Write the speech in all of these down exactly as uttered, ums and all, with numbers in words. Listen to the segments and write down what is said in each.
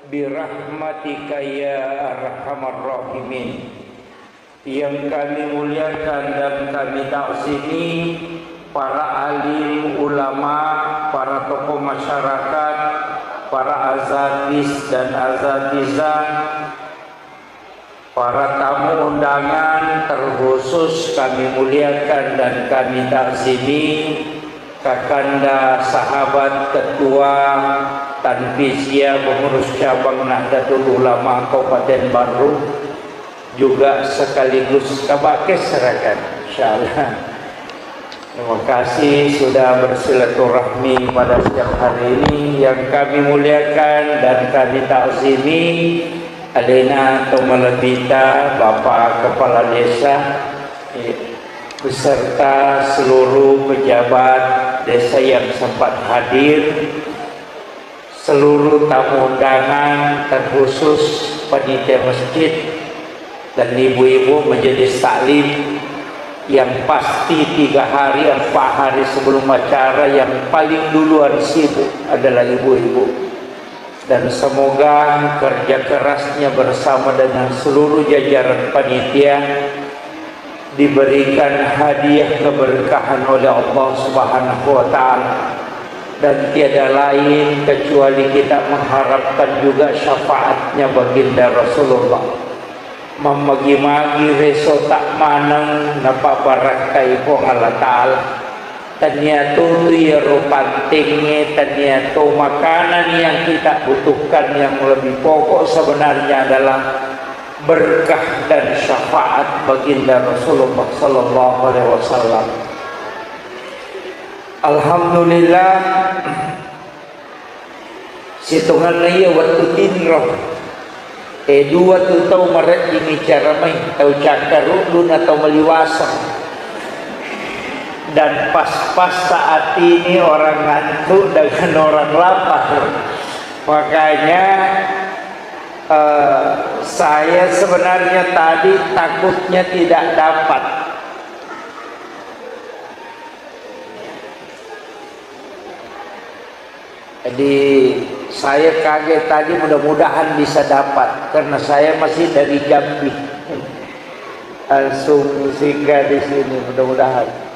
Birahmatika ya arhamar rahimin. Yang kami muliakan dan kami takzimi para alim ulama, para tokoh masyarakat, para azatis dan azatizah, para tamu undangan, terkhusus kami muliakan dan kami takzimi Kakanda, sahabat, ketua, tanfizia, pengurus cabang Nahdlatul Ulama Kabupaten Barru, juga sekaligus kabake serakan, insyaallah. Terima kasih sudah bersilaturahmi pada siang hari ini. Yang kami muliakan dan kami takzimi, alena to malebbita, Bapak Kepala Desa, eh, beserta seluruh pejabat desa yang sempat hadir, seluruh tamu undangan, terkhusus panitia masjid dan ibu-ibu majelis taklim, yang pasti tiga hari, empat hari sebelum acara yang paling duluan sibuk adalah ibu-ibu. Dan semoga kerja kerasnya bersama dengan seluruh jajaran panitia diberikan hadiah keberkahan oleh Allah Subhanahu wa Ta'ala, dan tiada lain kecuali kita mengharapkan juga syafaatnya Baginda Rasulullah. Mammagi-magi resota maneng napabarakkai Puang Allah Ta'ala. Tania tu tu iyaro pantengnge, tania tu makanan yang kita butuhkan, yang lebih pokok sebenarnya adalah berkah dan syafaat Baginda Rasulullah sallallahu alaihi wasallam. Alhamdulillah, sitongenna iya wettu tinro, eh, dua tu tau mareddingi caramai, tau cakkaruddu na tau maliwaseng. Dan pas-pas saat ini orang ngantuk dengan orang lapar. Makanya, eh, saya sebenarnya tadi takutnya tidak dapat. Jadi, saya kaget tadi, mudah-mudahan bisa dapat, karena saya masih dari Jambi. Langsung singgah di sini, mudah-mudahan.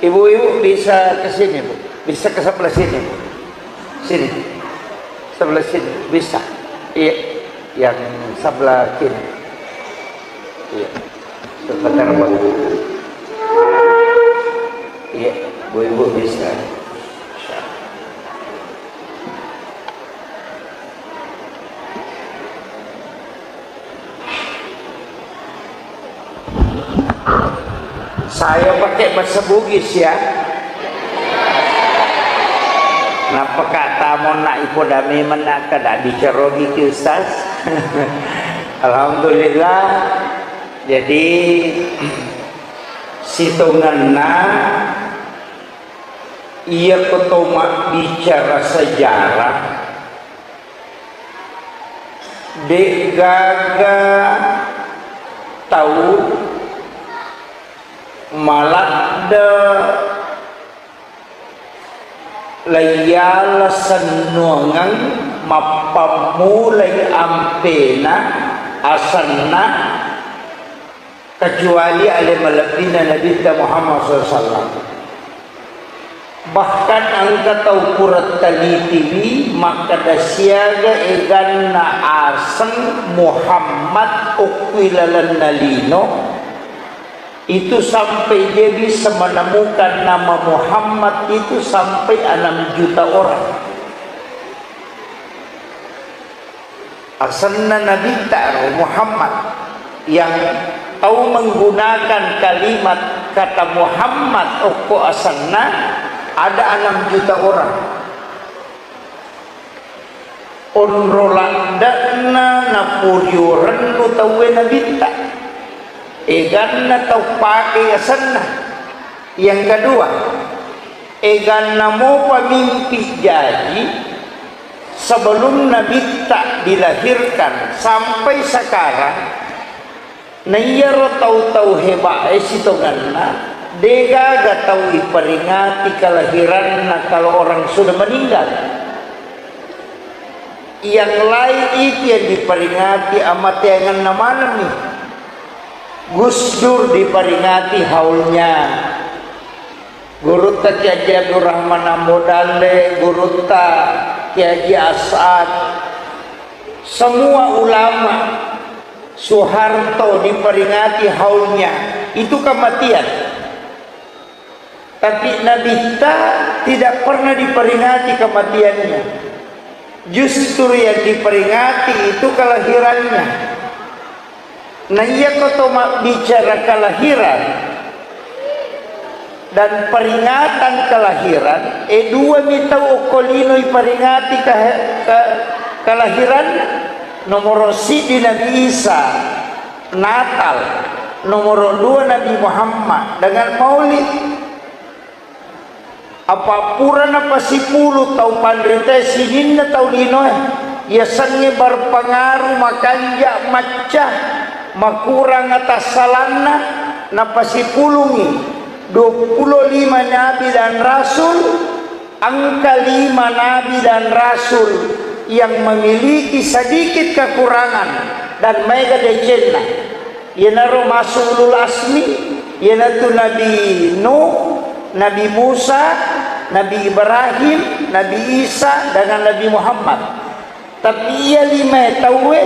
Ibu-ibu bisa ke sini, Bu. Bisa ke sebelah sini, Bu. Sini. Sebelah sini. Bisa. Iya. Yang sebelah kiri. Iya. Sebentar, Bu. Iya, Bu, Ibu bisa. Saya pakai bahasa Bugis ya. Nappa ka tamo nak ipoda memang nak kada bicara Bugis, Ustaz. Alhamdulillah. Jadi sitongenna iya ko to mabbicara sejarah, de'gaga tau maladde laiyala sennuangeng mappammulai ampena asenna kecuali ale malebbina Nabitta Muhammad sallallahu alaihi wasallam. Bahkan engka tau pura talitiwi makkeda siaga eganna aseng Muhammad okko ilalenna lino, itu sampai dia bisa menemukan nama Muhammad itu sampai enam juta orang. Asenna Nabitta ro Muhammad, yang tau menggunakan kalimat kata Muhammad okko asenna ada enam juta orang. Onro ladde'na naporio rennu tauwe Nabitta. Eganna tau pake asenna. Yang kedua, eganna mopa mimpi jaji sebelum Nabitta dilahirkan sampai sekarang, na iyaro tau-tau hebae sitongenna, degaga tau iperingati kelahiranna kalau orang sudah meninggal. Yang lain itu yang diperingati amateangenna manenni. Gus Dur diperingati haulnya. Gurutta Kiai Haji Abdurrahman Ambo Dalle, gurutta Kiai Haji As'ad, semua ulama, Soeharto diperingati haulnya. Itu kematian. Tapi Nabitta tidak pernah diperingati kematiannya. Justru yang diperingati itu kelahirannya. Nah, iya ko to bicara kelahiran dan peringatan kelahiran, eh, dua mi tau okko lino iperingati ke, ke, kelahiran. Nomor siji Nabi Isa, Natal. Nomor dua Nabi Muhammad dengan Maulid. Apa pura napasipulu tau panritae sininna tau linoe, yasengnge berpengaruh makanja macca, makurang atassalanna, napasipulungi dua puluh lima nabi dan rasul, angka lima nabi dan rasul yang memiliki sedikit kekurangan dan mega decenna. Iyanaro masuk ulul asmi, iyanatu Nabi Nuh, Nabi Musa, Nabi Ibrahim, Nabi Isa, dengan Nabi Muhammad. Tapi iya lima tauwe,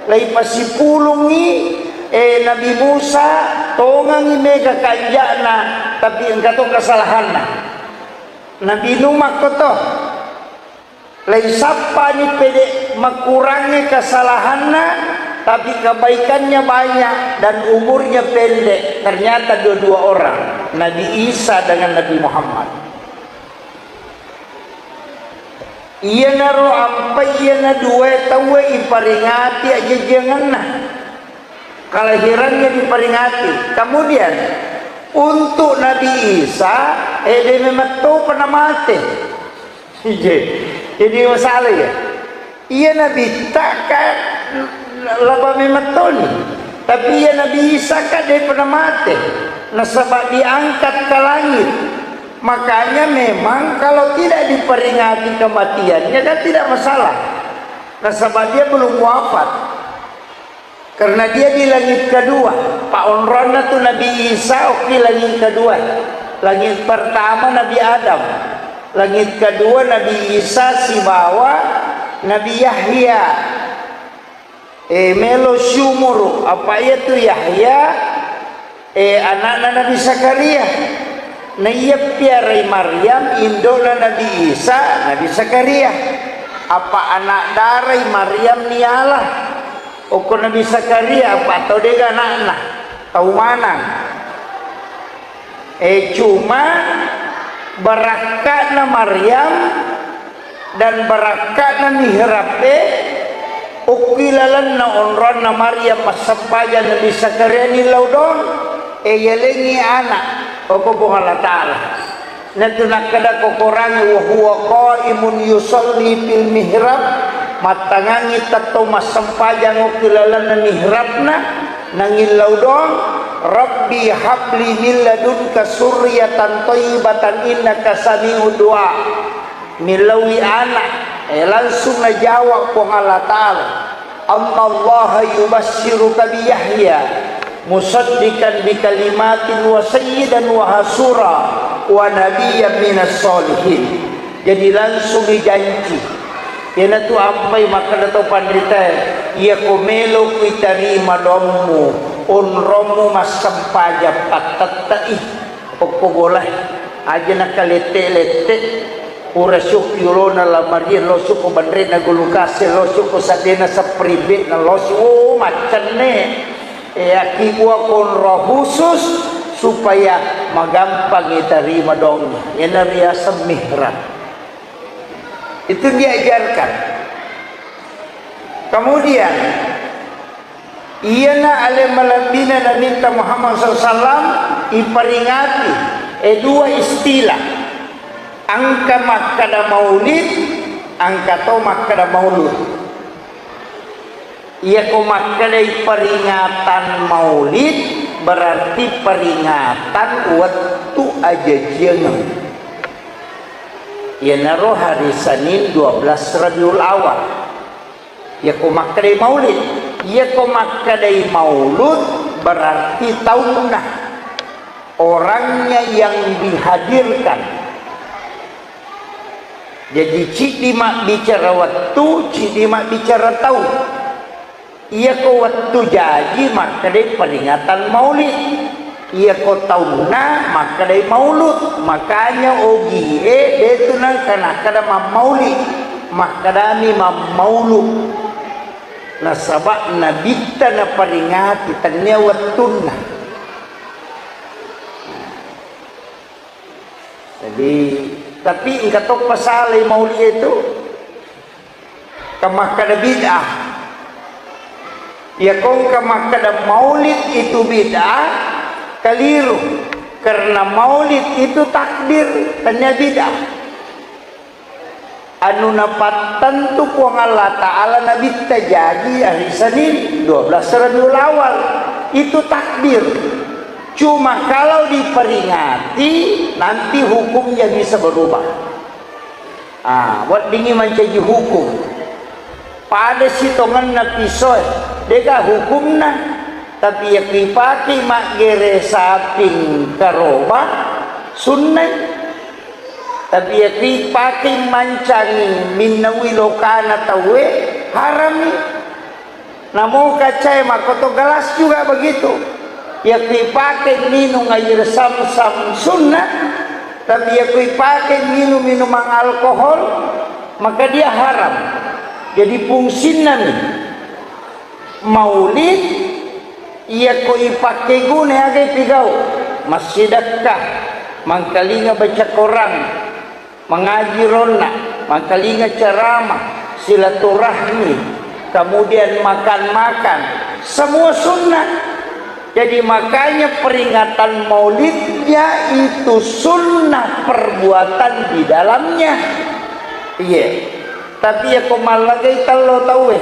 laipasipulungi, eh, Nabi Musa, tongangi mega kanja'na, tapi engka to kesalahanna. Nabi Nuh makkoto. Laisappani pede makurangnge kesalahanna, tapi kebaikannya banyak dan umurnya pendek. Ternyata dua-dua orang, Nabi Isa dengan Nabi Muhammad. Iyanaro ampai iyana dua tauwe iparingati ajajjangenna. Kelahirannya diperingati. Kemudian, untuk Nabi Isa, eh, de memetto pernah mate. Iya. Jadi masalah ya. Iya Nabi tak kan laba memettoni. Tapi iya Nabi Isa kan dia pernah mate. Nasaba diangkat ke langit. Makanya memang kalau tidak diperingati kematiannya kan tidak masalah. Nasaba dia belum wafat. Karena dia di langit kedua, paonronna tu Nabi Isa okki langit kedua. Langit pertama Nabi Adam, langit kedua Nabi Isa sibawa Nabi Yahya. Eh, melo siumuru, apa iya tu Yahya? Eh, anakna Nabi Zakaria. Naiya piarai Maryam, indona Nabi Isa, Nabi Zakaria. Apa anak darai Maryam niala? Okko Nabi Zakaria, apa tau dega anakna? Tau manang. Eh, cuma barakka'na Maryam dan barakka'na mihrab e, okki lalenna onronna Maryam massempajang Nabi Zakaria nillau doang, e, yalengngi anak, okko Puang Allah Ta'ala. Natu nakkeda ko Korangnge, "Wa huwa qaimun yusalli fil mihrab," mattangangngi tettong massempajang okki lalenna mihrabna, nangillau doang, "Rabbi habli min ladunka surriyatan thayyibatan innaka sami'ud du'a." Millaui anak, eh, langsung najawab Puang Allah Ta'ala, "Annallaha yubassiruka bi Yahya musaddiqan bi kalimatin wa sayyidan wa hasura wa nabiyyan minas solihin." Jadi langsung dijanji. Iyanatu ampai makkeda tau panritae, "Iyako melo kuitarima doammu, onrommu massempajang pattette'i." Okko bolae, aja nakalette-lette, pura syokki yolona lamari, lo syokko banrena gulukase, lo syokko saddena saprimbetna, lo sy-, oh, maccenne. E, akkibua konro khusus supaya magampang itarima doangnge. Iyana riaseng mihrab. Itu diajarkan. Kemudian, Iyana ale malebbina Nabitta Muhammad sallallahu alaihi wasallam iperingati, e, dua istilah. Engka makkada maulid, engka to makkada maulud. Iyako makkadai peringatan maulid, berarti peringatan wettu ajajiangeng. Iyanaro hari Senin dua belas Rabiul Awal. Iyako makkadai maulid, iyako makkadai maulud, berarti taunna, orangnya yang dihadirkan. Jadi, ciddi mabbicara wettu, ciddi mabbicara tau. Iyako wettu jaji, makkadai peringatan maulid. Iyako taunna, makkadai maulud. Makanya ogie detu nengka nakkada mammaulid, makkadami mammaulu. Nasaba nabitta naperingati, tennia wettunna. Jadi, tapi engka toppa salai maulid itu. Kamakkada bid'ah. Iyako engka makkada maulid itu bid'ah, keliru. Karena maulid itu takdir, tennia bid'ah. Anu napattentu Puang Allah Ta'ala nabitta jaji hari Senin dua belas Rabiul Awal. Itu takdir. Cuma kalau diperingati, nanti hukumnya bisa berubah. Ah, weddingngi mancaji hukum. Pada sitongenna pisoe, dega hukumna. Tapi yakku ipake maggere saping karoba, sunnai. Tapi yakku ipake mancangi minnaui lokana tauwe, harami. Namo kacae makkoto gelas juga begitu. Yakku ipake minum air samsam sunnah, tapi yakku ipake minum minuman alkohol, maka dia haram. Jadi fungsinna mi maulid, yakku ipake guna aga ipigau, massidekka, mangkalinga baca Quran, mengaji ronna, mangkalinga ceramah, silaturahmi, kemudian makan-makan, semua sunnah. Jadi makanya peringatan maulidnya itu sunnah perbuatan di dalamnya. Iya. Tapi yakko mallagai tello tauwe.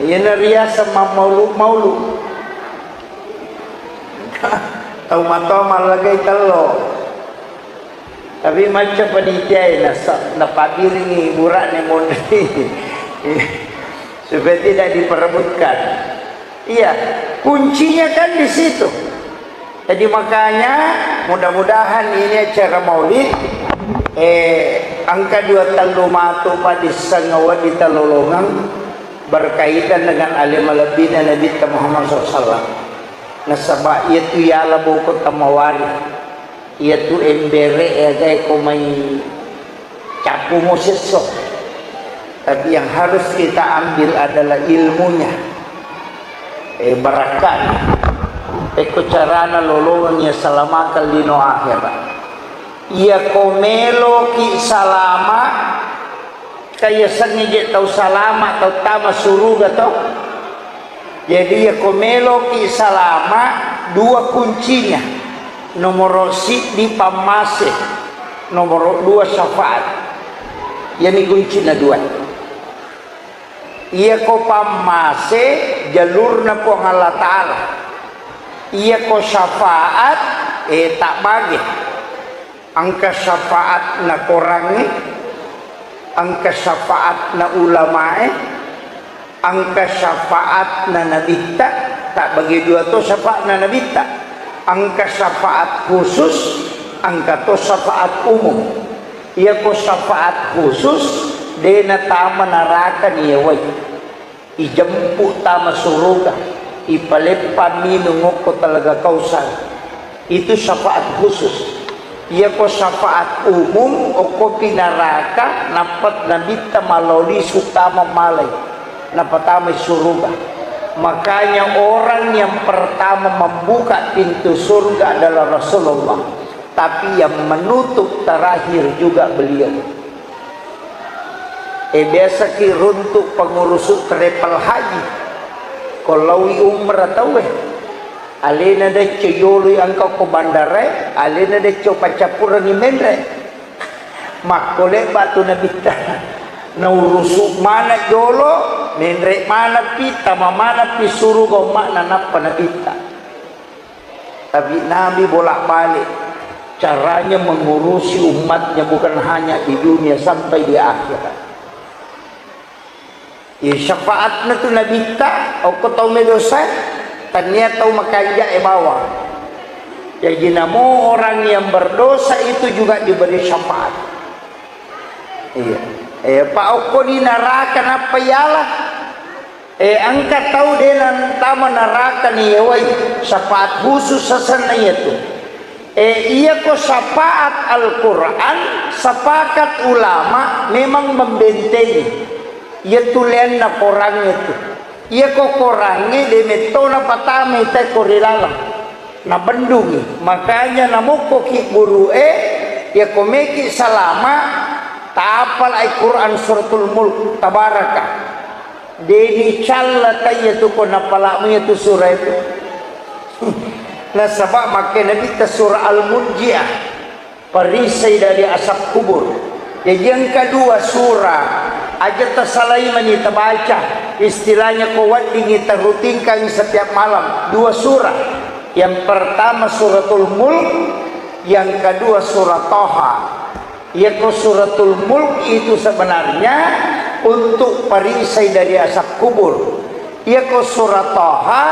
Iyana riaseng mammaulu-maulu. Tau matoa mallagai tello. Tapi macca panitiae nasa-, napabbiringi bura'ne monri. Supaya tidak diperebutkan. Iya, kuncinya kan di situ. Jadi makanya mudah-mudahan ini acara maulid, eh, engka dua tellu matu padissengnga wedding talolongeng berkaitan dengan ale malebbina Nabitta Muhammad sallallahu alaihi wasallam. Nasaba iyatu yala boko tamawari, iyatu embere agae ko mai cappu mo sesso. Tapi yang harus kita ambil adalah ilmunya. Eh, barakka'na. Pekko carana lolongeng iya salamakeng lino akhirat. Iya ko meloki salama, kaiyasengnge je tau salama, tau tama suruga to. Jadi iya ko meloki salama, dua kuncinya. Nomoro siddi pammase, nomoro dua syafaat. Iyani kuncina dua. Iyako pammase jalurna Puang Allah Ta'ala. Iyako syafaat, eh, tabbage. Engka syafaatna korangnge, engka syafaatna ulamae, engka syafaatna nabitta, tabbage dua to syafaatna nabitta. Engka syafaat khusus, engka to syafaat umum. Iyako syafaat khusus, de natama naraka ni yawai. Ijempu tama suruga, ipaleppa minung okko Telaga Kausar. Itu syafaat khusus. Iyako syafaat umum, okkopi naraka, nappa nabitta malao lisu tama malai, napatamai suruga. Makanya orang yang pertama membuka pintu surga adalah Rasulullah. Tapi yang menutup terakhir juga beliau. E, biasa ki runtu pengurusu travel haji. Ko laui umrah tauwe. Alena decco yoloi engka ko bandarae, alena decco paccappurengi menre. Makko lebba tu Nabitta. Naurusu mana jolo, menre mana pi, tama mana pi suruga umma'na nappa Nabitta. Tapi Nabi bolak-balik caranya mengurusi umatnya, bukan hanya di dunia, sampai di akhirat. Ya, syafaatna tu Nabitta, okko tau medosa, tania tau makanja e bawang. Jadi namo orang yang berdosa itu juga diberi syafaat. Iya. Eh, pa okko ni naraka nappa yala. Eh, engka tau de nantama naraka ni yewai, syafaat khusus sasenna iyatu. Eh, iyako syafaat Al-Quran, sepakat ulama memang membentengi. Iya tuleanna korangnge tu. Iyako korangnge de mettona patamai tekko ri laleng. Nabendungi. Makanya namokkoki guru e, iyako meki salama, tapalai Quran Suratul Mulk, Tabaraka. Deni calla taiya tu ko napalamu iyatu surah itu. Nasaba makkeda Nabitta surah Al-Munjiah, perisai dari asap kubur. Jadi yang kedua surah, aja tasalai mani tabaca, istilahnya ko weddingi tarutinkan setiap malam, dua surah. Yang pertama Suratul Mulk, yang kedua surah Toha. Iyako Suratul Mulk itu sebenarnya untuk perisai dari asap kubur. Iyako surah Toha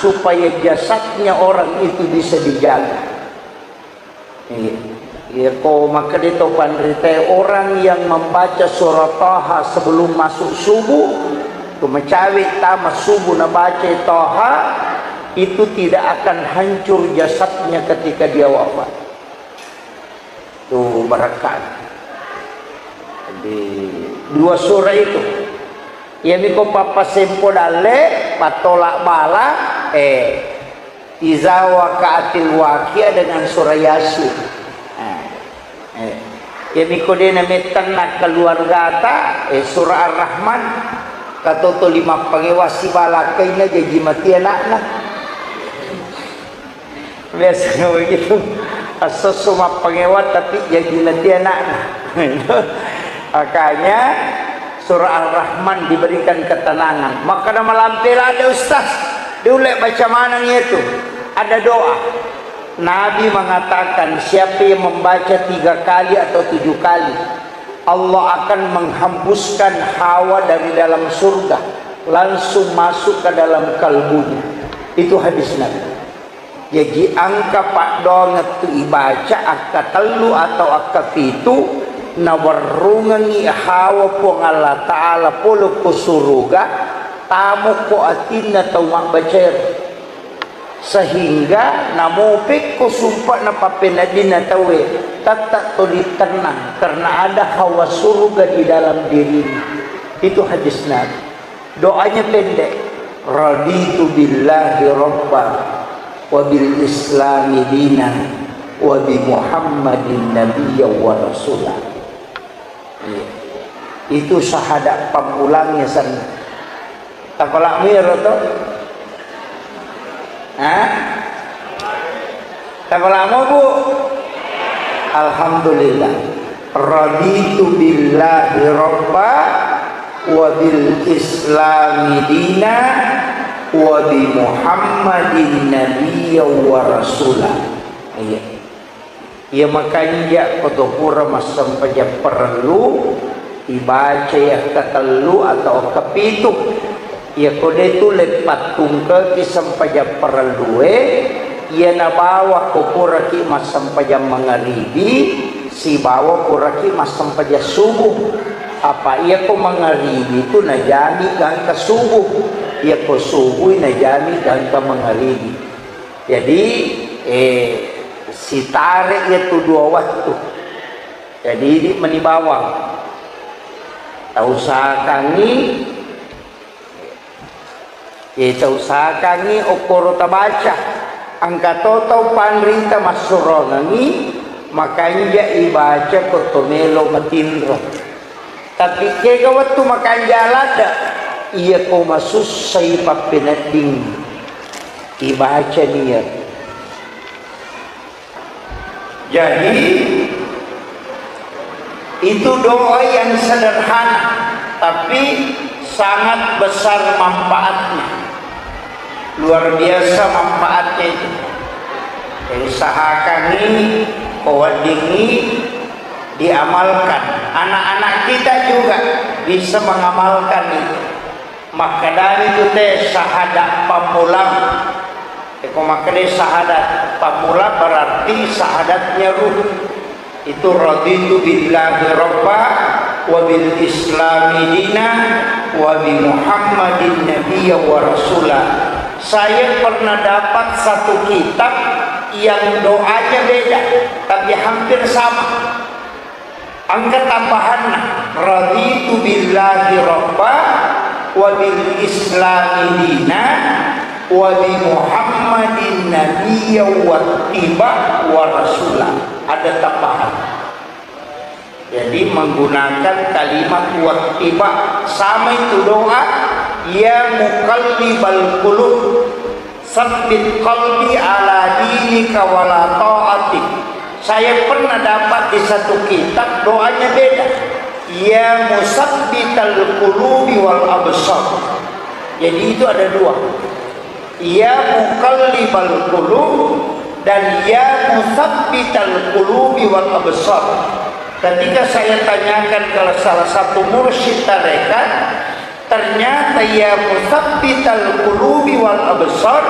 supaya jasadnya orang itu bisa dijaga. Iya. Iyako makkeda to panrita, orang yang membaca surah Toha sebelum masuk subuh, tu mecawe tama subuh nabaca Toha, itu tidak akan hancur jasadnya ketika dia wafat. Tu barakka. Jadi, dua surah itu. Iyami ko pappasempo dalle, pattolak bala, eh, Iza waqa'atil waqi'ah dengan surah Yasin. Eh, eh. Iyami ko de namettenna keluargata, eh, surah Ar-Rahman. Katoto lima pangewa sibala kaina jaji mati anakna. Biasanya begitu. Assosso mappangewa tapi jadi nanti anaknya. Makanya surah Ar-Rahman diberikan ketenangan. Maka nama lampe lada ustaz. Diulek baca maneng itu. Ada doa. Nabi mengatakan siapa yang membaca tiga kali atau tujuh kali, Allah akan menghembuskan hawa dari dalam surga langsung masuk ke dalam kalbunya. Itu hadis Nabi. Jaji engka paddoangeng tu ibaca akkatellu atau akkapitu, nawerrungengngi hawa Puang Allah Ta'ala pole ko suruga, tamokko atinna tau mabbacaero. Sehingga namopekko sumpa'na pappeneddinna tauwe, tetap tuli tenang karena ada hawa suruga di dalam dirinya. Itu hadis Nabi. Doanya pendek. Raditu billahi rabba wa bil islami dina wa bi Muhammadin nabiyya wa rasula. Iya. Itu syahadat pammulangnya sana. Tapalakmu ya roto? Hah? Tapalamo, Bu? Alhamdulillah. Raditu billahi rabba wa bil islami dina wa bi Muhammadin nabiyya wa rasula. Iya. Iya makanja ko to pura massempajang parellu, ibacai akkatellu atau akkapitu. Iya ko de tu lepattungkeki sempajang parellue, iya nabawa ko puraki massempajang mangaribi, sibawa puraki massempajang subuh. Apa iya ko mangaribi tu najami gangka subuh, iya ko subuh najami gangka mangaribi. Jadi, eh, sitare iyatu dua wattu. Jadi, idi meni bawang. Tausahakangngi, eh, tausahakangngi okkoro tabaca. Engka to tau panrita massurongengngi, makanja ibaca ko to melo matinro. Tapi kega wettu makanja ladde, iya ko masussai pappenedding, ibaca niat. Jadi, itu doa yang sederhana, tapi sangat besar manfaatnya. Luar biasa manfaatnya itu. Jadi, usahakan ini, ko wedding ini diamalkan. Anak-anak kita juga bisa mengamalkan itu. Makkedani tu te syahadat pammula. Eko makkeda syahadat pammula berarti syahadatnya ruh. Itu raditu billahi rabba wa bil islami dina wa bi Muhammadin nabiyya wa rasula. Saya pernah dapat satu kitab yang doanya beda, tapi hampir sama. Engka tambahanna, raditu billahi rabba wa bil islami dina wa bi Muhammadin nabiyya wa tiba wa rasula. Ada tambahan. Jadi menggunakan kalimat wattiba, sama itu doa, ya muqallibal qulub, sabbit qalbi ala dinika wala ta'atik. Saya pernah dapat di satu kitab doanya beda. Ya musabbital qulubi wal absar. Jadi itu ada dua. Ya muqallibal qulub dan ya musabbital qulubi wal absar. Ketika saya tanyakan ke salah satu mursyid tarekat, ternyata ya musabbital qulubi wal absar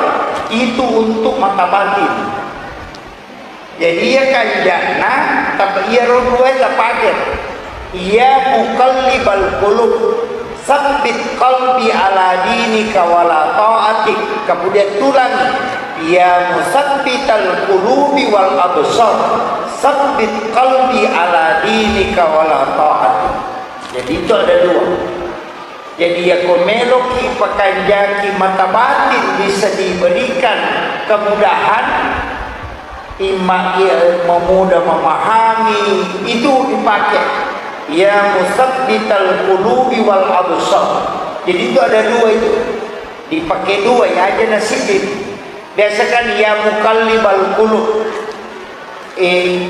itu untuk mata batin. Jadi iya kanja'na, tapi iyaro dua tapake. Ya muqallibal qulub, sabbit qalbi ala dinika wala ta'atik. Kemudian tulang, ya musabbital qulubi wal absar, sabbit qalbi ala dinika wala ta'atik. Jadi itu ada dua. Jadi, yako meloki pakanjaki mata batin bisa diberikan kemudahan, imma iya memudah memahami, itu dipakai. Ya musabbital qulubi wal absar. Jadi, itu ada dua itu. Dipakai dua, ya aja nasibin. Biasa kan, ya muqallibal qulub. Eh,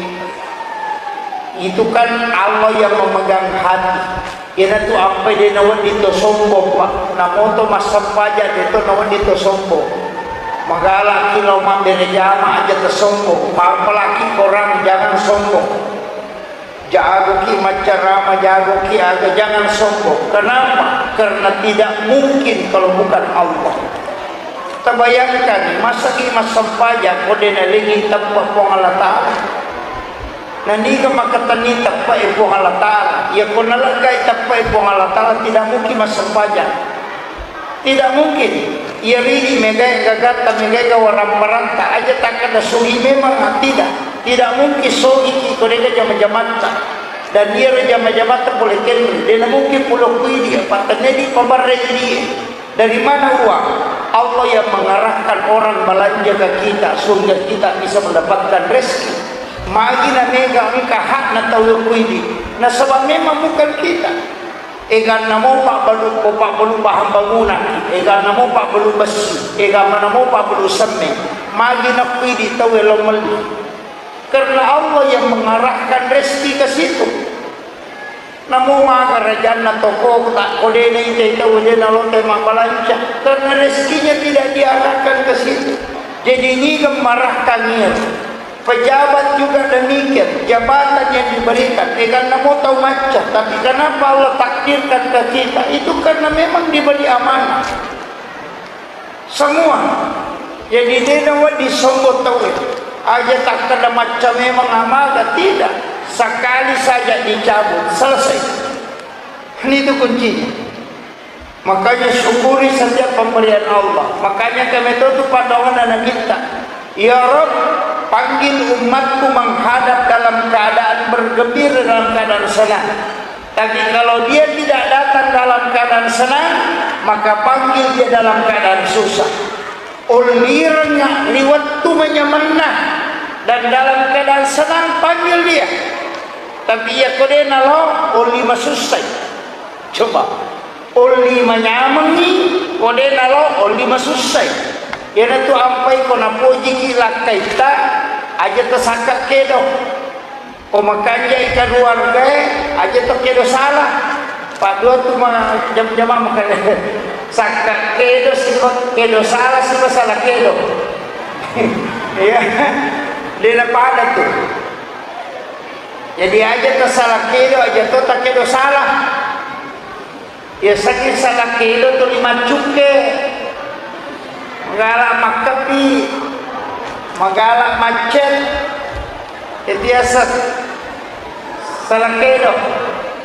itu kan Allah yang memegang hati. Iyanatu ampai de' nawedding to sombong, Pak. Namoto massempajang de' to nawedding to sombong. Magalaki lao mabbere jama aja to sombong. Apalagi orang jangan sombong. Jagoki maccarama, jagoki aga, jangan sombong. Kenapa? Karena tidak mungkin kalau bukan Allah. Tabayangkan, masaki massempajang ko de' nalengi teppa Puang Allah Ta'ala. Naniga makatenni teppa e Puang Allah Ta'ala. Iya ko naleggai teppa e Puang Allah Ta'ala, tidak mungkin massempajang. Tidak mungkin. Iya ridi megai gagatta, megai gawarang paranta. Aja takkada sogi memang, ah, tidak. Tidak mungkin sogi ki ko de' jama-jamatta. Dan iya jama-jamatta pole kenri. De' na mungkin pulo kuidi, apa tenedi pabarre idi. Dari mana uang? Allah yang mengarahkan orang belanja ke kita, sehingga kita bisa mendapatkan rezeki. Magi na mega engka hakna tau kuidi. Nasaba memang bukan kita. Eganna mo pabbalu, ko pabbalu bahan bangunan, eganna mo pabbalu bessi, eganna mo pabbalu semme. Magi na kuidi tau lo melli. Karena Allah yang mengarahkan rezeki ke situ. Namo maga rajanna toko, tak ko de' naitai tau de' nalotai mabbalanca, karena rezekinya tidak diarahkan ke situ. Jadi niga marahkan niat. Pejabat juga demikian, jabatan yang diberikan, eh, karena mau tahu macca, tapi kenapa Allah takdirkan ke kita? Itu karena memang diberi amanah. Semua. Jadi, de' nawedding sombong tauwe. Aja takkada macca memang amaga, tidak. Sekali saja dicabut, selesai. Ini itu kuncinya. Makanya syukuri setiap pemberian Allah. Makanya kami itu tuh pandangan anak kita. Ya Rob, panggil umatku menghadap dalam keadaan bergembira, dalam keadaan senang. Tapi kalau dia tidak datang dalam keadaan senang, maka panggil dia dalam keadaan susah. Ullirengnga ri wettu manyamenna dan dalam keadaan senang, panggil dia. Tapi iya ko de' nalo, ulli masussai. Coba, olli manyamengngi, ko de nalo olli masussai. Iyanatu ampai ko napojiki lakkaitta, aja tasakka kedo. Ko makanjai kaluargae, aja to kedo sala. Paddua tu ma-, jam-, jama makanya. Sakka kedo siba, kedo sala siba sala kedo. Iya. Dena pada tu. Jadi aja tasala kedo, aja to takedo sala. Yasengnge sala kedo tuli maccukke, magala makkepi, magala maccet, itu yaseng sala kedo.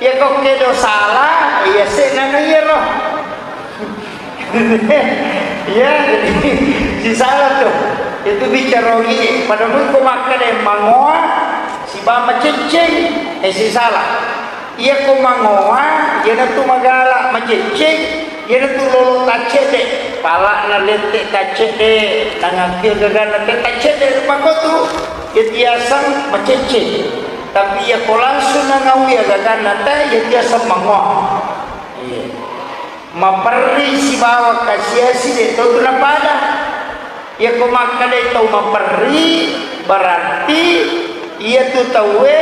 Iya ko kedo sala, iya senna na iyaro. Iya, jadi sisala tu. Itu bicara ogi. Pada mui ko makkeda mangoa, siba macecceng, eh sisala. Iya ko mangoa, iyanatu magala macecceng, iyanatu lolo taccedde. Pala'na lette taccedde, nangakkio gaganna te taccedde rupa ko tu, iya tiaseng macecceng. Tapi iya ko langsung nangaui gaganna te, iya tiaseng mangoa. Iya. Maperri sibawa kasiasi de to tu napada. Iyako makkedai tau maperri, berarti iyatu tauwe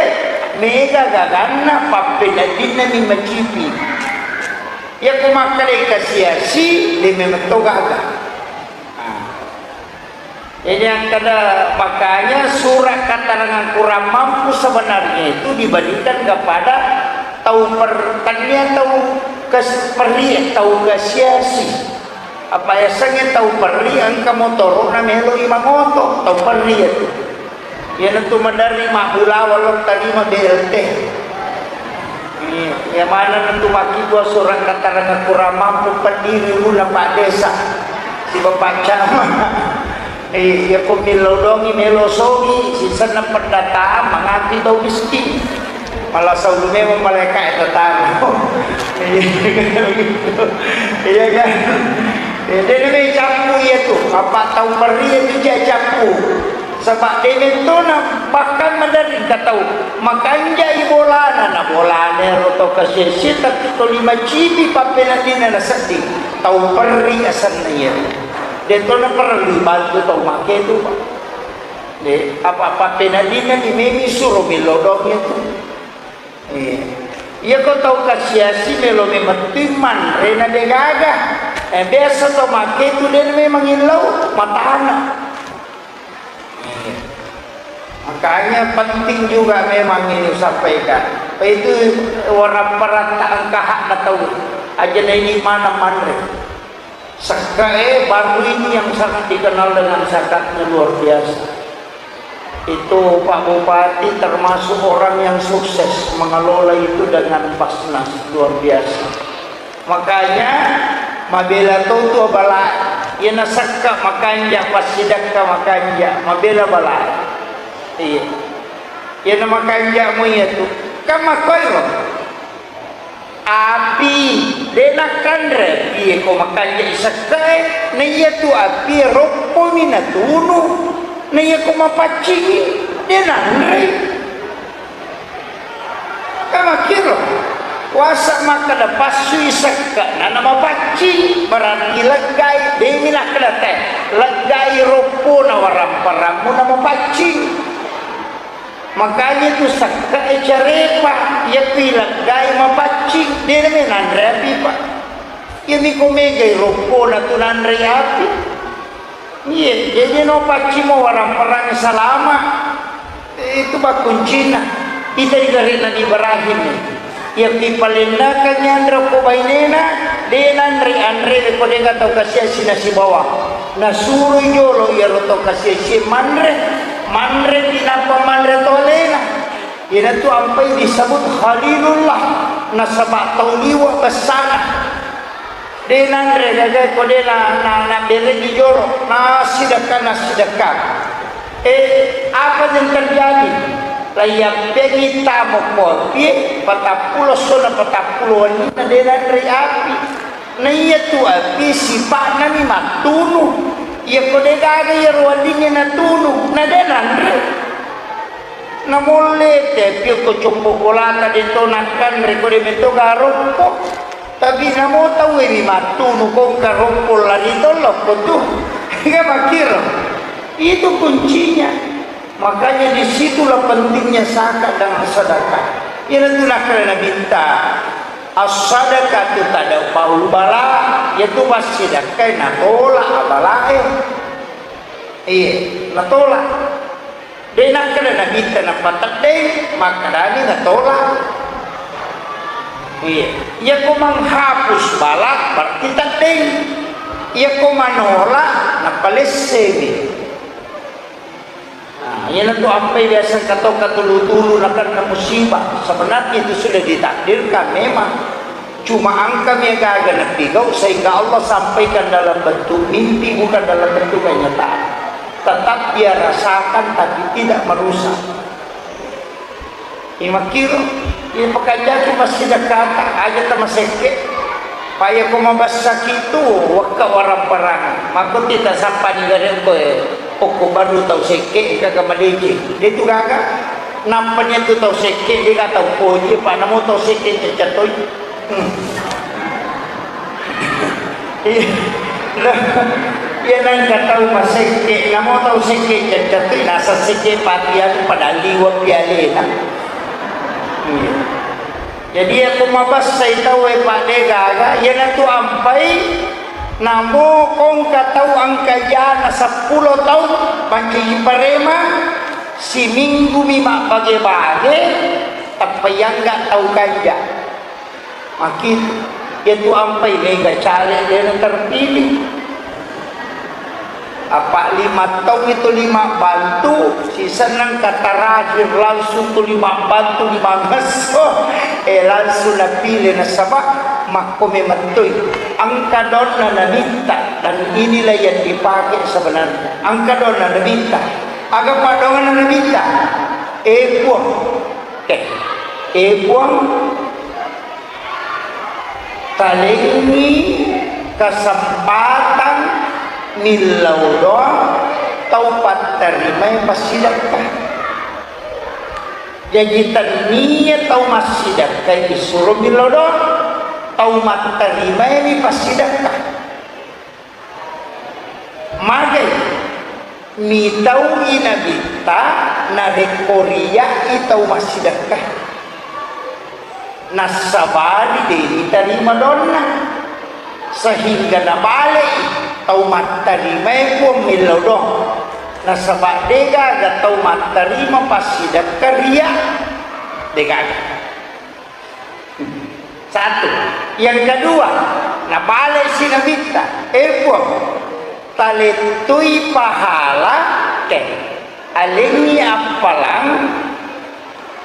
mega gaganna, pappeneddinna mi macipi. Iyako makkedai kasiasi, de memeng to gaga. Nah. Jadi, akkeda, makanya surat keterangan kurang mampu sebenarnya itu dibandingkan kepada tau per-, tania tau kes-, perri, tau kasiasi. Apa yasengnge tau perri engka motoro'na meloi mangoto, tau perri itu. Iyanatu maderri mabbulawa lo tarima B L T. Iya, iya manenna tu makkibua surat keterangan kurang mampu pendiri ulunna Pak Desa siba Pak Camat. Eh, iya ko millau dongi melo sogi, sisenna pendataan mangapi tau miskin. Malah saulu memang malaika tetangga. Iya kan? Eh, jadi lebih cappu iya tu. Apa tau meri itu cappu. Saba' de mentona bahkan maderri engka tau makanjai bolana, na bolana ero to kasiasi tapi toli macipi pappeneddinna nasedding, tau perri asenna iya. De to naperlu bantu tau make tu, Pak. De, apa-apa pappeneddinna ni memi suro millau dong itu. Iya. Iya ko tau kasiasi melo memettui manre na de gaga. Eh, biasa to make tu de memang illau matana. Iya. Makanya penting juga memang ini sampaikan. Itu warapparanta engka hakna tau. Aja na ini mana manre. Sekkae baru ini yang sangat dikenal dengan zakatnya luar biasa. Itu Pak Bupati termasuk orang yang sukses mengelola itu dengan Basnas, luar biasa. Makanya, mabela to tu abala, iya nasakka makanja, passidakka makanja, mabela bala. Iya. Iya na makanja mo iya tu. Kan makkoiro. Api, de nakkanre, iye ko makanja sekkae, na iya tu api roppomi natunu, na iya ko mapaccingi, de nanrei. Kamakkiro, wasa makkeda passui sekke'na namapaccing, berarti leggai, demi nakkeda te, leggai roppona waramparangmu namapaccing. Makanya tu sekke'e carepa, iya tu ileggai mapaccing, de name nanre api, Pak. Iya miko megai roppona tu nanre api. Iya, jadi no paccimo warang-warang salama. Itu bakkuncina. Ita di gare Nabi Ibrahim. Iya pi palennakang yanre ko bainena, de nanre anre ko de tau kasiasi nasi bawang. Nasurui jolo iyaro tau kasiasi manre, manre pi nappa manre tolena. Iyanatu ampai disebut Khalilullah, nasaba tau liwa bessana. De nanre gaga ko de na, na, na bere di jolo, nasidekka, nasidekka. Eh, apa yang terjadi? Laiyappengi tamo kopi, patappulo sona patappulo wenninna de nanre api. Na iya tu api sipa'na mi mattunu. Iya ko de gaga iyaro wenninna natunu, na de nanre. Namolle te pio ko coppo bolata de to nakkanre ko de meto garoppo. Tapi namo tauwe ri mattunu kongka roppong lari tollo ko tu. Iya makkiro. Itu kuncinya. Makanya disitulah pentingnya zakat dan sedekah. Iyanatu nakkeda Nabitta, "As-sadaqatu tadfa'ul bala," yaitu passidakkai natolak abalae. Iya, natolak. De' nakkeda Nabitta napateddeng, makkedani natolak. Iya. Iyako menghapus bala berarti teddeng. Iyako manolak napalessemi. Nah, iyanatu ampai biasa katokka tulu-tulu nakenna musibah. Sebenarnya itu sudah ditakdirkan memang. Cuma engkami gaga napigau sehingga Allah sampaikan dalam bentuk mimpi, bukan dalam bentuk kenyataan. Tetap dia rasakan, tapi tidak merusak. Imakkiro, iya pekanjaki massidekkata, aja tamasekke. Payako mabassaki tu, wekka warang-parang. Makko tita sappani gare koe, okko baru tau sekke, engka madeceng. De tu gaga. Nampani tu tau sekke, de ga tau poji, pa namo tau sekke cecca toi. Hmm. Iya. Iya, nengka tau masekke, namo tau sekke cecca tu, nasa sekke pati anu pada liwa pialena. Iya. Jadi, iya ko mabassai tauwe, Pak, de gaga, iyanatu ampai, namo kongka tau engka iyana seppulo taung mancaji parema, siminggu mi mabbage-bage, tappa iyangga tau kanja. Maki, iyatu ampai mega caleg de na terpilih. Apa lima taung itu lima bantu, sisenna engka terakhir langsung tu lima bantu lima ngesso, eh, langsung napilih nasaba makko memettoi. Engka donna nabitta, dan inilah yang dipakai sebenarnya. Engka donna nabitta. Aga padonganna nabitta? Eh, Puang. Eh, eh, Puang. Talengngi kesempatan millau doang tau pattarimai passidekka. Jaji, tennia tau massidekka isuro millau doang, tau mattarimai mi passidekka. Magai mitau'i nabitta narekko ria'i tau massidekka. Nassabari de' ritarima donna, sehingga nabale'i tau mattarimae Puang millau doang. Nasaba de' gaga tau mattarima passidekka ria, de' gaga. Satu. Yang kedua, nabale'si nabitta, eh Puang, talettui pahala, eh, alengngi appalang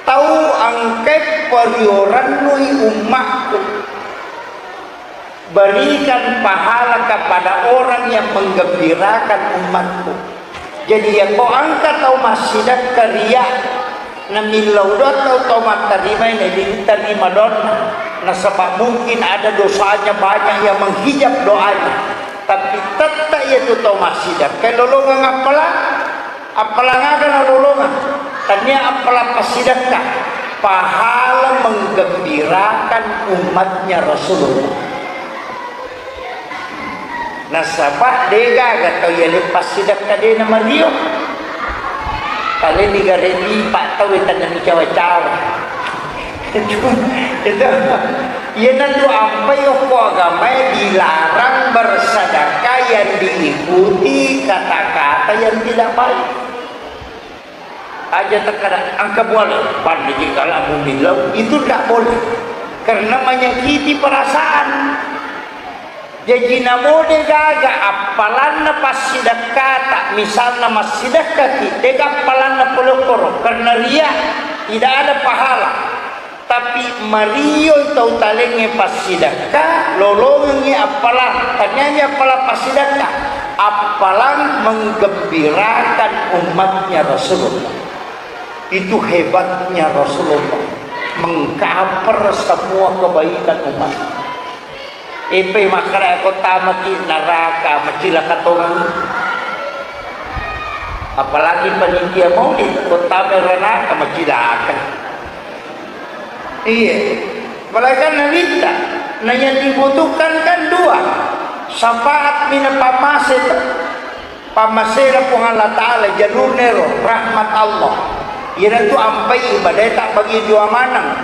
tau engkae pariorennui ummakku. Berikan pahala kepada orang yang menggembirakan umatku. Jadi, yako engka tau massidekka ria, namillau doang tau, tau mattarimai, naditarima doanna. Nasaba mungkin ada dosanya banyak yang menghijab doanya. Tapi tetap iyatu tau massidekka lolongeng appalang. Appalang aga nalolongeng? Tania appalang passidekka, pahala menggembirakan umatnya Rasulullah. Nasaba de' gaga tau yale passidekka de' namario. Kale ni gare' lipa' tau e, tenna ni cawa-cawa. Itu, itu. Iyanatu ampai okko agamae dilarang bersedekah yang diikuti kata-kata yang tidak baik. Aja takkada engka muale, pandiki kala mumillau, itu ndak boleh. Karena menyakiti perasaan. Jaji, namo de' gaga appalanna passidekkata, misalna massidekkaki, de' gaga appalanna pole okkoro, karena ria, tidak ada pahala. Tapi mario tau talengnge passidekka, lolongengngi appalang, taniani appalang passidekka, appalang menggembirakan umatnya Rasulullah. Itu hebatnya Rasulullah, mengcover semua kebaikan umat. Epe makkeda ko tamaki neraka, macilaka tongeng. Apalagi panitia maulid, ko tama neraka, macilaka. Iya. Malaikat nabitta. Nah, yang dibutuhkan kan dua. Syafaat mina pammase, pammasena Puang Allah Ta'ala, jalurnero rahmat Allah. Iyanatu ampai ibadae tak bagi dua maneng.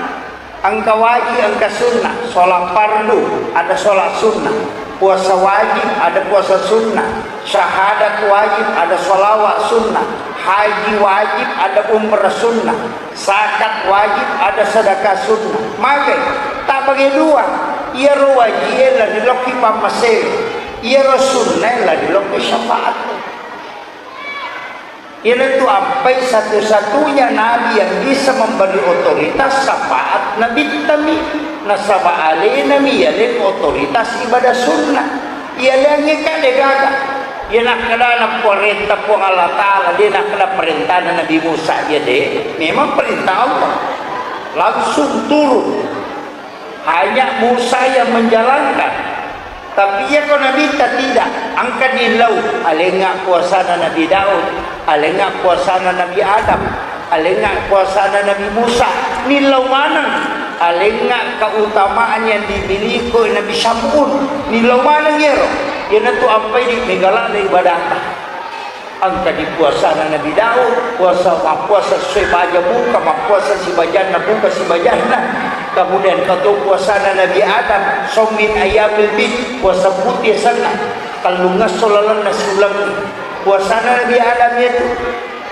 Engka wajib, engka sunnah. Sholat fardu, ada sholat sunnah. Puasa wajib, ada puasa sunnah. Syahadat wajib, ada sholawat sunnah. Haji wajib, ada umrah sunnah. Zakat wajib, ada sedekah sunnah. Mage, tak bagi dua. Iyaro wajie la rilokki pammasere. Iyaro sunnae la rilokki syafaat. Iyanatu ampai satu-satunya nabi yang bisa memberi otoritas syafaat nabittami. Nasaba alenami yaleng otoritas ibadah sunnah. Iyaleangnge kade gaga. Iya nakkeda naparenta Puang Allah Ta'ala, de nakkeda parentana Nabi Musa, iya de, memang perintah Allah. Langsung turun. Hanya Musa yang menjalankan. Tapi iya ko Nabitta tidak, engka nillau, alengnga puasana Nabi Daud, alengnga puasana Nabi Adam, alengnga puasana Nabi Musa, nillau maneng, alengnga keutamaan yang dimiliki Nabi Syam'un, nillau maneng iyaro, iyanatu ampai di megala ibadatta. Engka di puasana Nabi Daud, puasa, mappuasa sesuai baja buka, mappuasa sibajanna buka sibajanna. Kemudian engka to puasana Nabi Adam, saumin ayyamil bid, puasa pute asenna, tellungngesso lalenna siulengnge. Puasana Nabi Adam iyatu,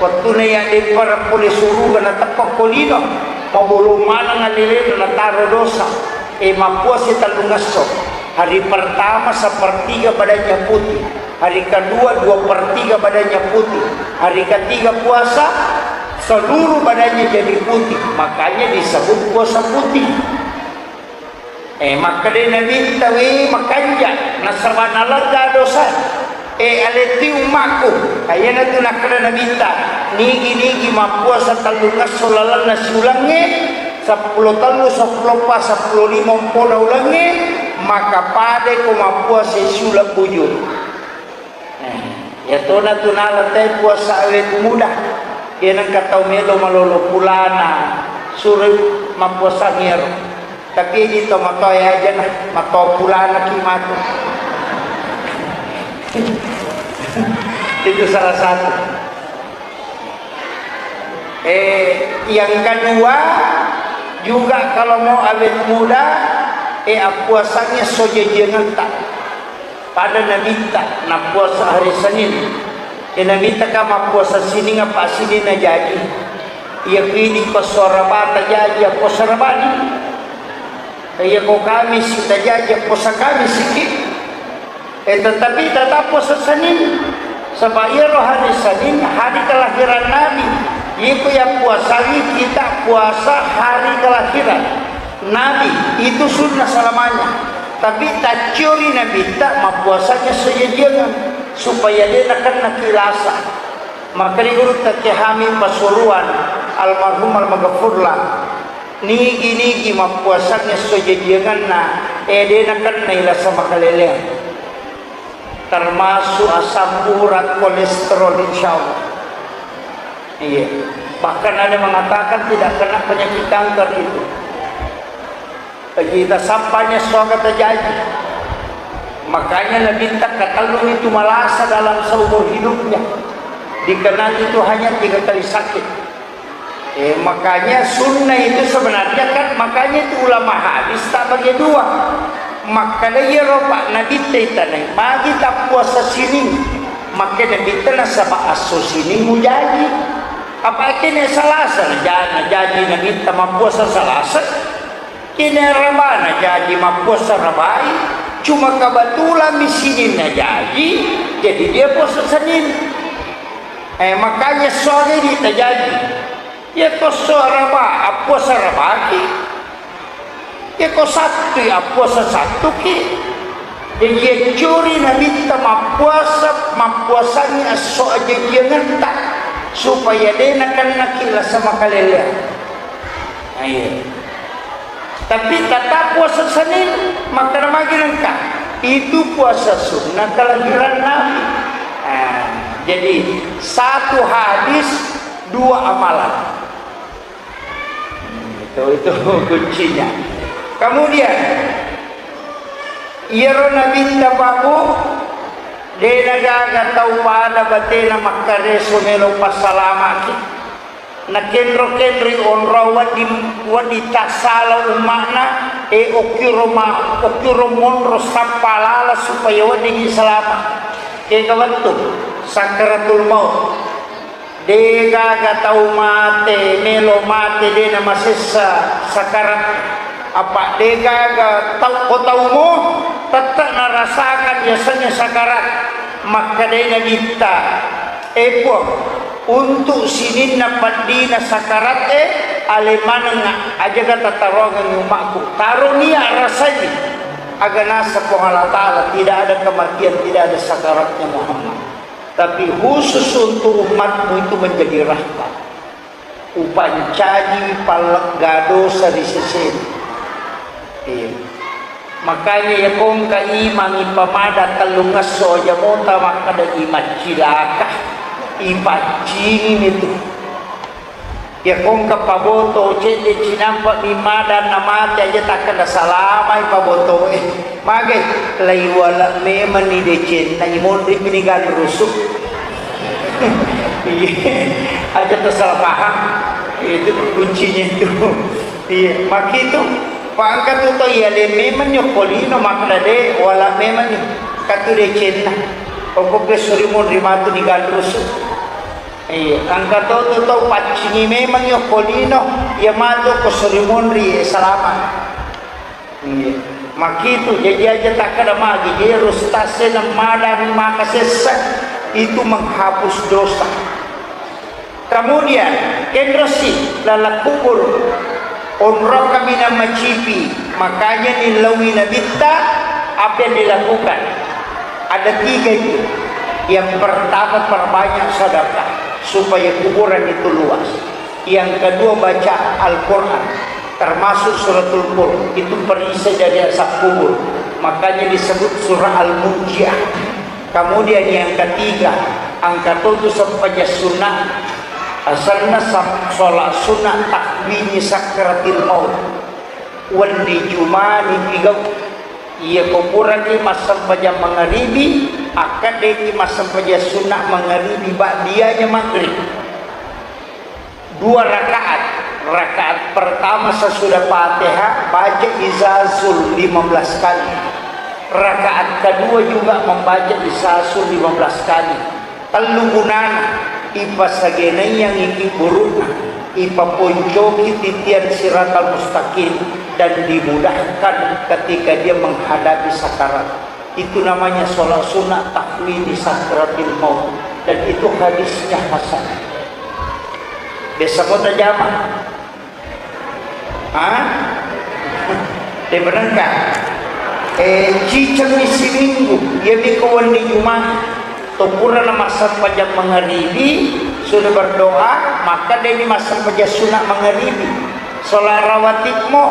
wettuna iya deppara pole suruga nateppa ko lino, mabolong maneng alelena nataro dosa. E, mappuasa tellungngesso. Hari pertama sepertiga badannya putih, hari kedua dua per tiga badannya putih, hari ketiga puasa seluruh badannya jadi putih, makanya disebut puasa putih. E, makkeda Nabitta, we, makanja nasaba nalegga dosa. E, alettu ummakku, iyanatu nakkeda Nabitta, nigi-nigi mappuasa tellungngesso lalenna siulengnge, seppulo tellu, seppulo eppa, seppulo lima ompona ulengnge, maka padai ko mappuasa siuleng bujur. Eh, iyatona tu nala te puasa awet muda. Iya nengka tau melo malolo pulana, suro mappuasa ngero. Tapi di tomatoa aja nah, matoa pulana ki matu. Itu salah satu. Eh, yang kedua juga, kalau mau awet muda, eh, appuasangnge sojajiangetta. Pada Nabitta nappuasa hari Senin. Eh, Nabitta ka mappuasa Sining apa Sining najaji. Iya ku idi ko soraba tajaji, appuasa rabani. Iya ko Kamis tajaji, appuasa Kamis ki. Eh, tetapi tetap puasa Senin. Sebab iyaro hari Senin hari kelahiran Nabi. Iko yang puasangi kita puasa hari kelahiran Nabi, itu sunnah selamanya. Tapi tacciori Nabitta mappuasanya sejajiangan supaya de nakenna kilasa. Maka di guru Tette Hamid Pasuruan, almarhum almaghfurlah, nigi-nigi mappuasanna esso jajiangenna, eh, de nakennai lasa makaleleang. Termasuk asam urat, kolesterol, insya Allah. Iya. Bahkan ada mengatakan tidak kena penyakit kanker itu. Kita sampanya suaka terjadi. Makanya Nabitta katellung itu malasa dalam seumur hidupnya. Dikenal itu hanya tiga kali sakit. Eh, makanya sunnah itu sebenarnya kan, makanya itu ulama hadis tak bagi dua. Maka dia ropa Nabitta itanai, magi tak puasa Sining. Maka Nabitta nasaba asso Sining mujaji. Apa kene Salasa, naja-, najaji Nabitta mappuasa Salasa. Kene Rabana jaji mappuasa Rabai, cuma kebetulan mi Sininna jaji, jadi dia puasa Senin. Eh, makanya sore di tajaji. Ya ko so Raba, appuasa Rabaki. Ya ko Sabtu, ya appuasa Sabtuki. Jadi, ya curi Nabitta mappuasa, mappuasangi esso ajajiangetta, supaya de nakennaki lasa makaleleang. Nah, iya. Tapi tetap puasa Senin, makkeda magi nengka, itu puasa sunnah kelahiran Nabi. Nah, jadi satu hadis, dua amalan. Itu, itu kuncinya. Kemudian, Iyaro Nabitta, Pak, Bu, de' nagaga tau pada batena makkareso melo passalamaki. Nakenro-kenroi onrong wedding, wedding tassala umma'na, e, okkiro ma-, okkiro monro sappa lala supaya weddingngi salama. Kega wettu sakkaratul maut. De' gaga tau mate, melo mate, de' namasessa sakarat. Apa' de' gaga tau, ko taumo tette' narasakan yasengnge sakarat. Makkedai Nabitta, "E Puang, untuk sininna peddina sakarat e, ale maneng ajaga tataroangengngi umma'ku. Taro nia' rasai." Aga naseng Puang Allah Ta'ala, "Tidak ada kematian, tidak ada sakaratnya Muhammad." Tapi khusus untuk umatmu itu menjadi rahmat. Upancaji pallegga dosa ri sesena. Iya. Makanya iya kongka imang ipamada tellungesso aja mota makkeda imaccilaka. Ipaccingimi tu. Iya kongka paboto cedde cinampa mi mada namate aja takkeda salamai pabotoe. Magai, laiwala memanni decenna, imonri mi ni galrusu. Iya, aja tersalah paham. Itu kuncinya itu. Iya, makitu. Pak angka tu to iya le memanni okko lino makkeda de wala memanni. Katu decenna. Okko pesuri monri matu ni galrusu. Iya, angka to tu to paccingi memanni okko lino, iya matu ko suri monri, eh, salama. Iya. Makitu, jaji aja takkeda magi, je rustase nammadang maka sessa, itu menghapus dosa. Kemudian, kenrosi laleng kubur, onrong kaminang macipi, makanya nillaui Nabitta, apa yang dilakukan? Ada tiga itu. Yang pertama, perbanyak sedekah supaya kuburan itu luas. Yang kedua, baca Al-Quran, termasuk Suratul Mulk, itu perisai dari azab kubur. Makanya disebut surah Al-Munjiah. Kemudian yang ketiga, angka to tu sempajang sunnah, asanna sam-, sholat sunnah tahwini sakratil maut. Wenni Jumani pigau. Iya ko puraki massempajang mangaribi, akkaddeki massempajang sunnah mangaribi ba'dianya maghrib. Dua rakaat. Rakaat pertama sesudah Fatihah baca Izazul lima belas kali. Rakaat kedua juga membaca Izazul lima belas kali. Tellu gunana, ipasagenaiyangngi burukna, ipaponcoki titian siratal mustaqim, dan dimudahkan ketika dia menghadapi sakarat. Itu namanya sholat sunnah tahwini sakratil maut. Dan itu hadisnya hasan. Biasa kota jamaah. Ha? De'pa nengka. Eh, cicengmi siminggu, iyami ko wenni Juma, to purana massempajang mangaribi, sudah berdoa, maka de'ni massempajang sunat mangaribi. Sholat rawatibmu,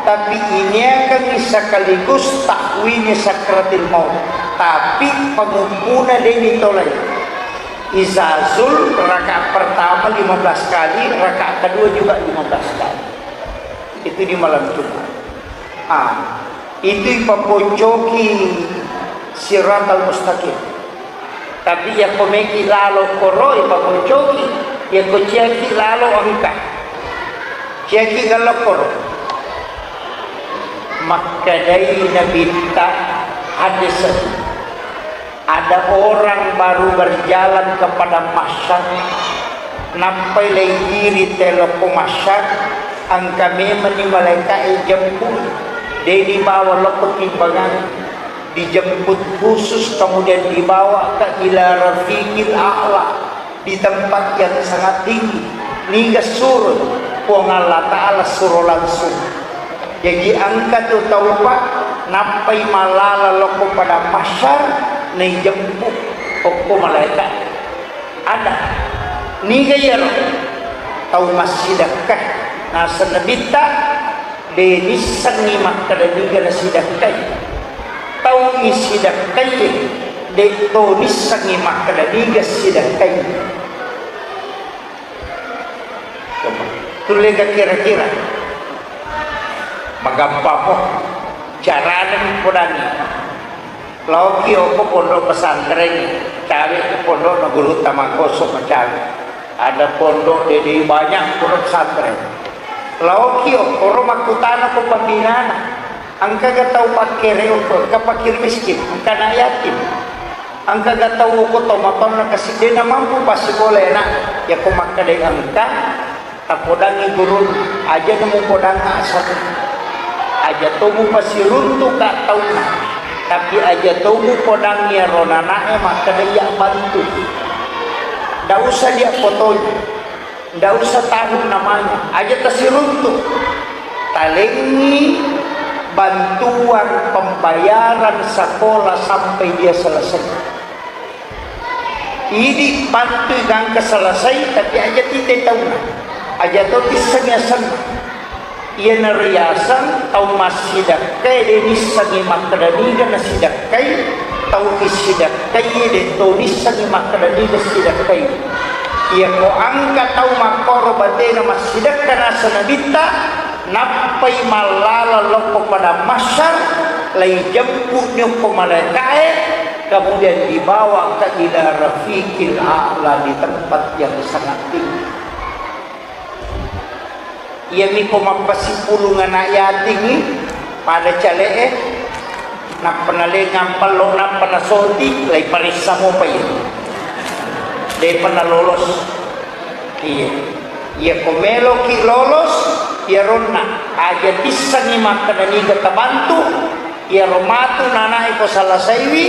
tapi iniakangngi sekaligus tahwini sakratil maut. Tapi panguppuna de'ni tolai. Izazul rakaat pertama lima belas kali, rakaat kedua juga lima belas kali. Itu di malam Jumat. Ah, itu ipaponcoki siratal mustaqim. Tapi yakko meki lalo koro ipaponcoki, yakko ciaki lalo engka. Ciaki galo koro. Makkedai Nabitta hadis. Ada orang baru berjalan ke padang mahsyar, nappai leigiri telokko mahsyar, engka memenni malaika'e jemput, de dibawa lokko timbangan, dijemput khusus, kemudian dibawa ke ila rafiqil a'la, di tempat yang sangat tinggi. Niga suro? Puang Allah Ta'ala suro langsung. Jaji engka tu taupa nappai mallala lokko padang mahsyar, naijemput okko malaika. Ada. Niga iyaro? Tau massidekka. Naseng Nabitta, de nissengngi makkeda niga nasidekkai. Tau isidekkai, de to nissengngi makkeda niga sidekkai. Coba, tulle ga kira-kira? Magampamo. Carana podangi. Laoki okko pondok pesantren, cawe ke pondok na guru tamangkoso macawe. Ada pondok dede banyak pondok pesantren. Laoki okko ro makkutana ko pembinana. Engka ga tau pakkere okko, engka fakir miskin, engka anak yatim. Engka ga tau okko to matonna kasi dena mampu pasikola anak. Ya ko makkadai engka, Tapodangngi gurunna, aja na mupodangnga aseng. Aja to mupasiruntuka taunna, tapi aja to mupodangngi iyaro nanae makkeda iya bantu. Ndak usah dia fotonya, ndak usah tahu namanya, aja tasiruntuk. Talengngi bantuan pembayaran sekolah sampai dia selesai. Idi bantui gangka selesai, tapi aja tite taunna. Aja to tissengi asenna. Iyana riaseng tau massidekkae de nissengi makkeda niga nasidekkai, tau issidekkai de to nissengi makkeda niga sidekkai. Iya ko angka tau makkoro batena massidekka naseng nabitta, nappai mallala lokko padang mahsyar, lai jemput ni okko malaikae, kemudian dibawa ke ila rafiqil a'la, di tempat yang sangat tinggi. Iyami ko mappasipulung anak yatim i, pada cale'e, nappa nalengang pello, nappa nasoti, lai paressa mopa iya. Depa nalolos. Iya. Iya ko meloki lolos, iyaronna aja tissengi makkeda niga tabantu, iyaro matu nanae ko selesaiwi,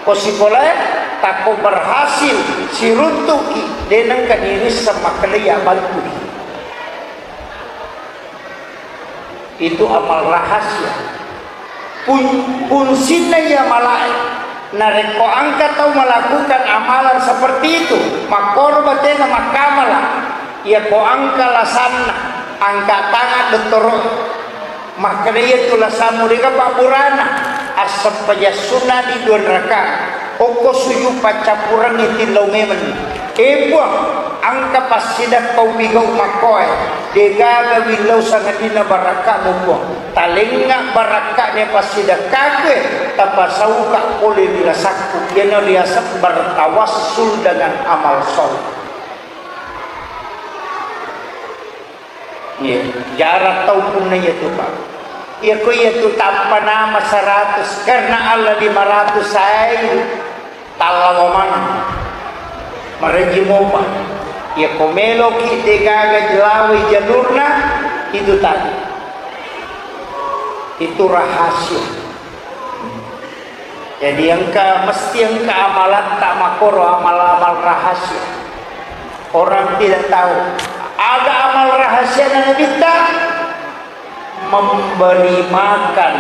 ko sikolae, takko berhasil, siruntuki, de nengka nirisseng makkeda iya bantu. Itu amal rahasia. Pun-, fungsinna iya malae. Narekko engka tau melakukan amalan seperti itu, makkoro batena makkamala, iya ko engka lasanna, angkat tangan dottoro. Makkeda iya tu lasammu dega pabburana, assempaja sunna di dua rakaat. Okko sujud paccappurengngi tillau memeng. E Puang, engka passidekka upigau makkoe, degaga willau sangadinna barakkamu Puang. Talengnga barakka'na passidekkakue, tapasauka pole ri lasakku. Iyana riaseng bertawassul dengan amal soleh. Iya, jarang tau punna iya tu, Pak. Iya ko iya tu tappa nama seratus, karena Allah lima ratus ai tallawa maneng. Mareji mopa. Iya ko meloki degaga jelawai jalurna, itu tadi. Itu rahasia. Jadi engka, mesti engka amalatta makkoro amal-amal rahasia. Orang tidak tahu. Aga amal rahasia Nabitta? Memberi makan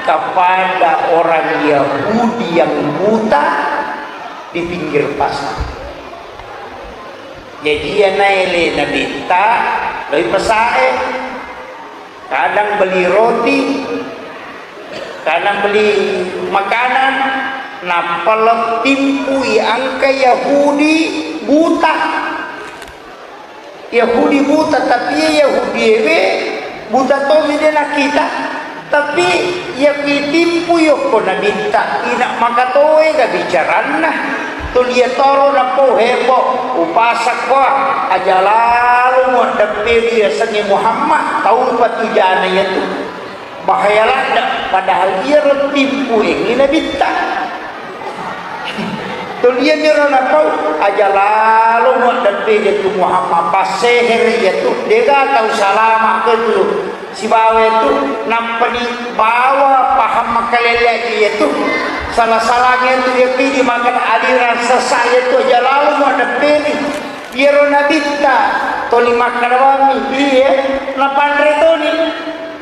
kepada orang Yahudi yang buta di pinggir pasar. Jadi iya naele Nabitta, loi pasae. Kadang beli roti, kadang beli makanan, nappa lettimpui engka Yahudi buta. Yahudi buta, tapi iya Yahudi ewe buta tomi de nakkita. Tapi iya kuitimpui okko Nabitta, ina makatoega bicaranna. Tuli iya toro napau hebo, upasakko, aja lalo muaddepperi yasengnge Muhammad, taupa tu jana iyatu. Bahaya ladde, padahal iyaro timpuengngi Nabitta. Tuli iyamiro napau, aja lalo muaddepperi tu Muhammad, passehere iyatu, dega tau salama ko tu. Sibawa iyatu, nappani bawa paham makalelle iyatu. Sala-salana iyatu, iya pidi makan aliran sesat iyatu, aja lalo muaddepperi. Iyaro Nabitta toli makkadawammi, iye, napanre toni.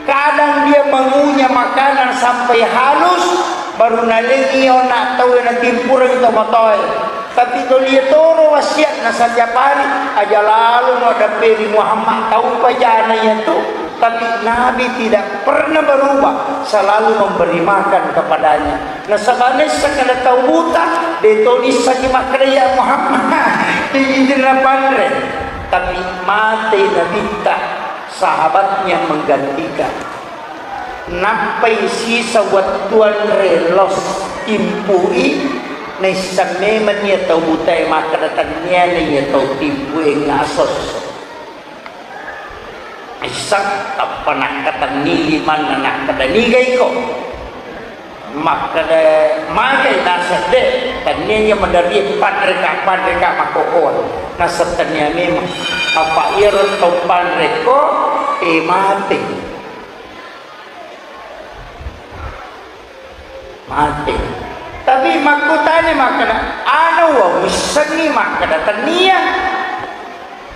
Kadang dia mengunyah makanan sampai halus, baru nalengi onna tau natimpureng tomatoae. Tapi toli toro wasiatna setiap hari, aja lalo muaddepperi Muhammad, taupa jana iyatu. Tapi Nabi tidak pernah berubah, selalu memberi makan kepadanya. Nasaba naisseng kada tau buta, de to nissengi makkeda, "Ya Muhammad, ijinna panre." Tapi mate Nabitta, sahabatnya menggantikan. Nappai sisa wettu anre los timpui, naisseng memeng iya tau butae makkeda, tenniana iya tau timpuengnga asosso. Isseng, tappa nakkatenni limanna, nakkeda, "Niga iko?" Makkeda, "Magai naseng de', tennia iya maderri panreka-panreka makkokoe." Naseng tennia memeng. Apa iyaro tau panreko, eh, mate. Mate. Tapi makkutani makkeda, "Anu wa missenni makkeda tennia?"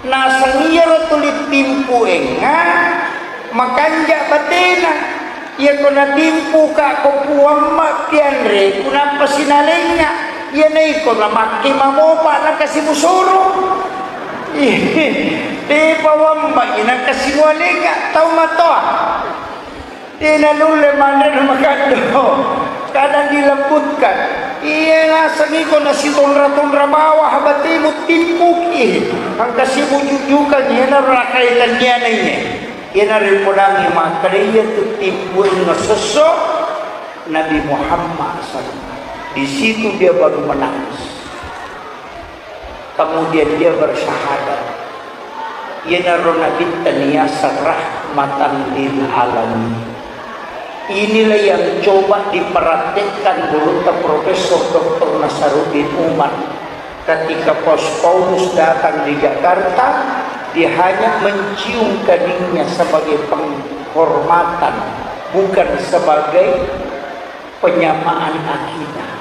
Naseng iyaro tuli timpuengnga makanja batena. Iyako natimpuka ko puamma pianreku nappa sinalengnga. Iyanaiko namakke mamopa nakasimusuru. Depa wamma inakasimualengnga tau matoa. Tena nulle manre na makaddo. Kadang dilembutkan. Iya naseng iko nasitonra-tonra bawah batemu timpuki. Engka sibujujukan iyanaro nakaitannianaiye. Iyanaro ipodangi makkeda iya tu timpuengnga sosso Nabi Muhammad sallallahu alaihi wasallam. Di situ dia baru menangis. Kemudian dia bersyahadat. Iyanaro Nabitta niyaseng rahmatan lil alamin. Inilah yang coba dipraktekkan gurutta Profesor Doktor Nasaruddin Umar ketika Paus Paulus datang di Jakarta, dia hanya mencium keningnya sebagai penghormatan, bukan sebagai penyamaan akidah.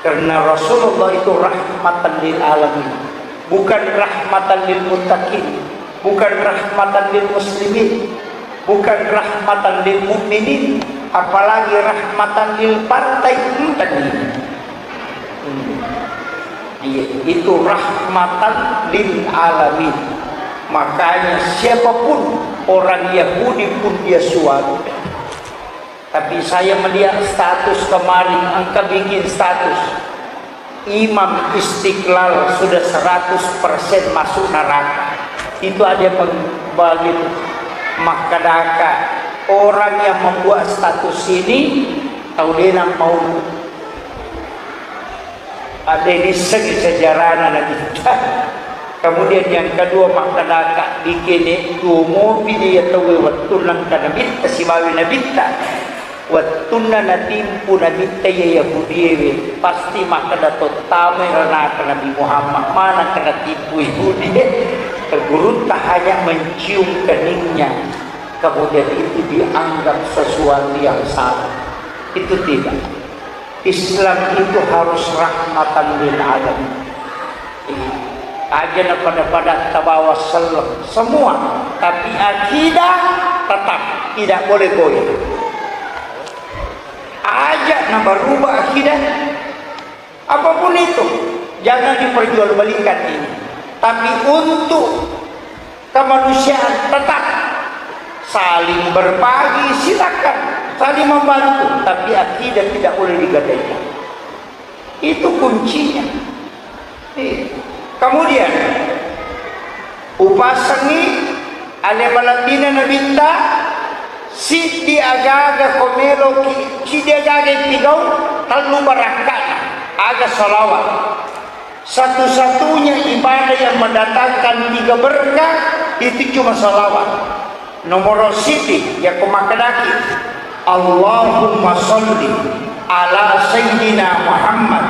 Karena Rasulullah itu rahmatan lil alamin, bukan rahmatan lil muttaqin, bukan rahmatan lil muslimin, bukan rahmatan lil mukminin, apalagi rahmatan lil partai. Enten ini. Hmm. Iya, itu rahmatan lil alamin. Makanya siapapun orang Yahudi pun dia suatu. Tapi saya melihat status kemarin, engka bikin status, Imam Istiqlal sudah seratus persen masuk neraka. Itu ada yang begitu. Makkedaka orang yang membuat status ini, tau dena mau. Ada yang issengi sejarahna Nabitta. Kemudian yang kedua, makkedaka dikene tuo mopi dia tauwe wettunna engka Nabitta sibawi Nabitta. Wettunna natimpu Nabitta iya Yahudiewe, pasti makkeda tottamai ranaka Nabi Muhammad, manakka natimpu Yahudie. Gurutta hanya mencium keningnya, kemudian itu dianggap sesuatu yang salah. Itu tidak. Islam itu harus rahmatan lil alamin. Iya. Aja na pada-pada tabawa selleng semua, tapi akidah tetap tidak boleh goyah. Aja na berubah akidah, apapun itu, jangan diperjualbelikan ini. Tapi untuk kemanusiaan tetap saling berbagi, silakan saling membantu, tapi akidah tidak boleh digadaikan. Itu kuncinya. Iya. Kemudian upasengi ale malebbi'na Nabitta, siddi aga-aga ko meloki, siddi aga-aga ipigau, tellu barakka'na, aga salawat. Satu-satunya ibadah yang mendatangkan tiga berkah itu cuma salawat. Nomoro siddi, yako makkedaki, "Allahumma salli ala Sayyidina Muhammad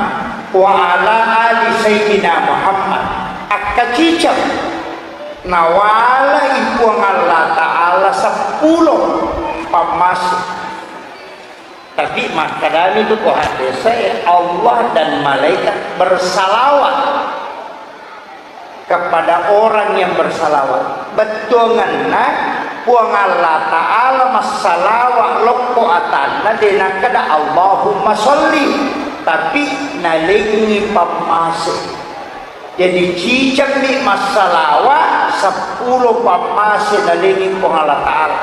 wa ala ali Sayyidina Muhammad." Akkaciceng nawalai Puang Allah Ta'ala seppulo pammase. Tapi makkedami tu ko hadese, Allah dan malaikat bersalawat kepada orang yang bersalawat. Bettuangenna Puang Allah Ta'ala massalawat lokko atanna, de nakkeda Allahumma sholli, tapi nalengngi pammase. Jadi, cicengmi massalawa seppulo pammase nalengi Puang Allah Ta'ala.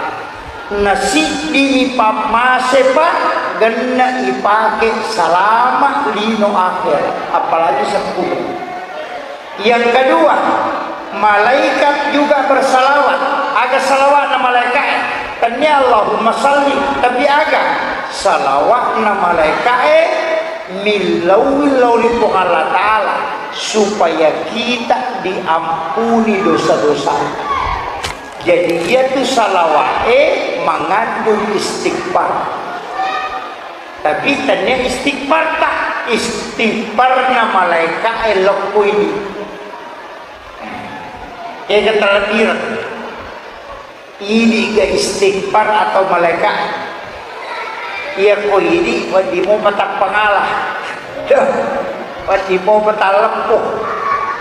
Nasiddimi pammase, Pak, genna ipake salama lino akhirat, apalagi seppulo. Yang kedua, malaikat juga bersalawat. Aga salawatna malaikae? Tennia Allahumma salli, tapi aga? Salawa'na malaeka'e millau-millau ri Puang Allah Ta'ala supaya kita diampuni dosa-dosata. Jadi, iyatu salawa'e mangandung istighfar. Tapi tennia istighfar ta, istighfarna malaeka'e lokko idi. Ega talebireng. Idi'ga istighfar atau malaeka? Iyako idi, wedding mopa tappangala. Wedding mopa talleppo.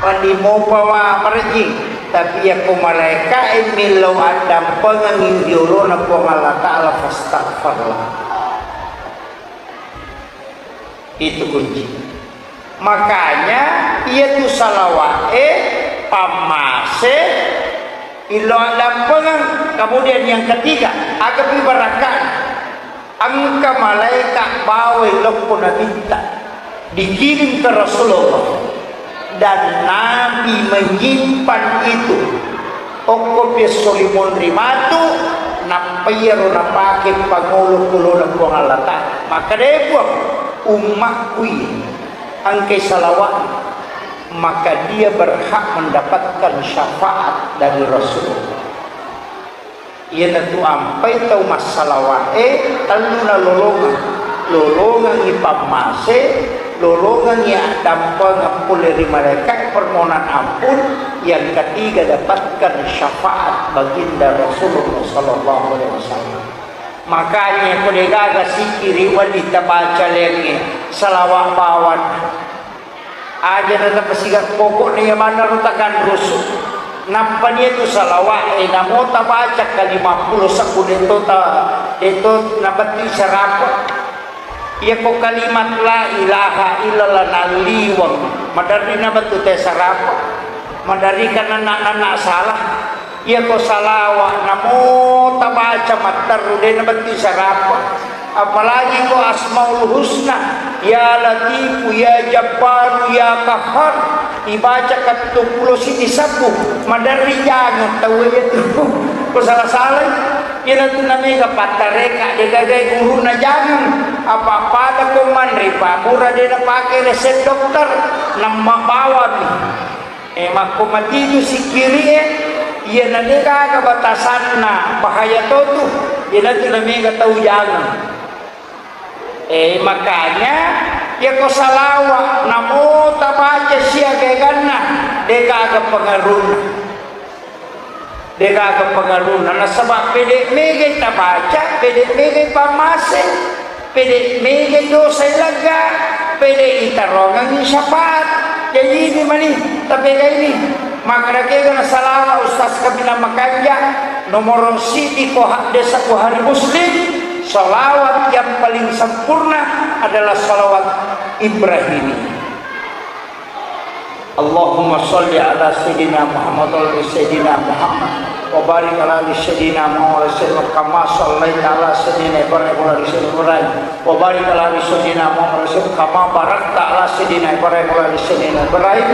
Wedding mopa wa-, marejjing. Tapi iyako malaeka e millau addampengengngi ri olona Puang Allah Ta'ala, fastaghfirullah. Itu kunci. Makanya, iyatu salawa'e pammase illo addampengeng. Kemudian yang ketiga, agapi barakka'na. Engka malaeka bawai lokko Nabitta, dikirim ke Rasulullah, dan Nabi menyimpan itu. Okkopi esso limonri matu, nappa iyaro napake pangolo-olona Puang Allah Ta'ala. Makkedai Puang, ummakku iya engkai salawat, maka dia berhak mendapatkan syafaat dari Rasulullah. Iyanatu ampai tau massalawa'e, tellu nalolongeng. Lolongengngi pammase, lolongengngi addampengeng pole ri malaeka'e permohonan ampun, yang ketiga dapatkan syafaat baginda Rasulullah sallallahu alaihi wasallam. Makanya ko degaga sikiri wedding tabaca laingnge, salawat bawang. Aja na tapasiga pokokna iya manna ro takanrusu. Nappani iyatu salawa'e namo tabaca kalimappulo sebbu de'to ta-, de'to nabettui sarape. Iyako kalimat la ilaha illallah nalliweng, maderri nabettui te sarape. Maderri kananna-nanna salah. Iyako salawa namo tabaca matteru, de nabetti sarape. Apalagi ko Asmaul Husna, Ya Latifu, Ya Jabbaru, Ya Qahhar, ibaca katuppulo siddi sabbu, maderri jangang tau iyatu. Ko sala-salai, iyanatu namega pattareka, degagai guruna jangang. Apa-apada ko manre, Pak, pura de napake resep dokter, namma bawami. Eh, makko matitu sikkiri'e, iyana degaga batasanna, bahaya totu, iyanatu namega tau jangang. Eh, makanya, iyako salawa, namo tabaca siaga eganna, degaga pengaruhna. Degaga pengaruhna, nasaba pede megai tabaca, pede megai pammase. Pede mega dosa lega, pede itarongengi syafaat. Jadi ini mani, tapi ini, maka kega na salawat Ustaz Kabina Makanja, nomor sidi ko hadis Bukhari Muslim, salawat yang paling sempurna adalah salawat Ibrahimi. Allahumma salli ala Sayyidina Muhammad wa ala Sayyidina Muhammad wa barik ala ali Sayyidina Muhammad wa sallim kama sallaita ala Sayyidina Ibrahim wa ala ali Sayyidina Ibrahim wa barik ala ali Sayyidina Muhammad wa sallim kama barakta ala Sayyidina Ibrahim wa ala ali Sayyidina Ibrahim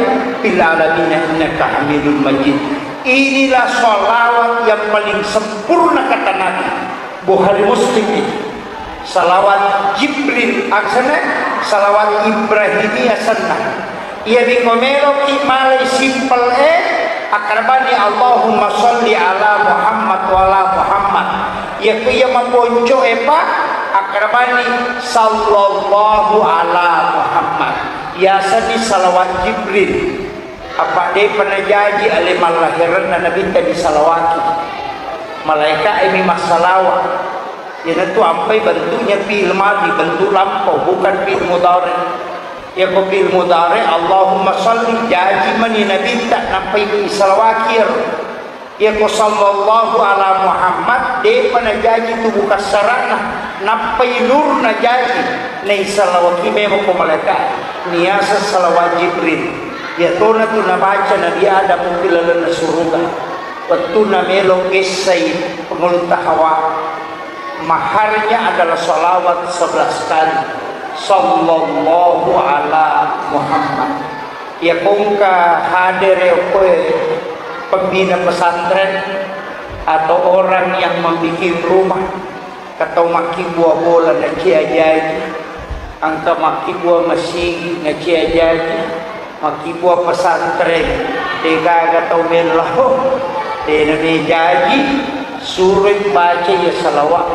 fil alamin innaka Hamidum Majid. Inilah salawat yang paling sempurna, kata Nabi. Bukhari Muslim itu. Salawat Jibril, asenna salawat Ibrahimiyah senna. Iya biko meloki malai simple e, akkarabani Allahumma salli ala Muhammad wa ala Muhammad. Iya ku iya maponco e pa, akkarabani sallallahu ala Muhammad. Iya seni salawat Jibril. Apa depa najaji ale mallahiranna Nabitta disalawaki. Malaika emi massalawa. Iyanatu ampai bentuknya fi'il madhi, bentuk lampau, bukan fi'il mudhari. Iyako fi'il mudhari, Allahumma salli, jaji mani Nabitta, nampai isalawaki ero. Iyako sallallahu ala Muhammad, depa najaji tu bukassarana, nappai nurna jaji, naisalawaki memang ko malaika, niasa salawat Jibril. Iyatona tu nabaca Nabi Adam ri lalenna suruga. Wettunna melo kessai pengulutta Hawa. Maharnya adalah salawat sebelas kali. Sallallahu ala Muhammad. Iya kongka hadere okkoe pembina pesantren, Atau orang yang membikin rumah, engka tau makkibua bola nacia jaji, engka makkibua masigi nacia jaji, makkibua pesantren, degaga tau mellau, dena me jaji, suroi baca iya salawat,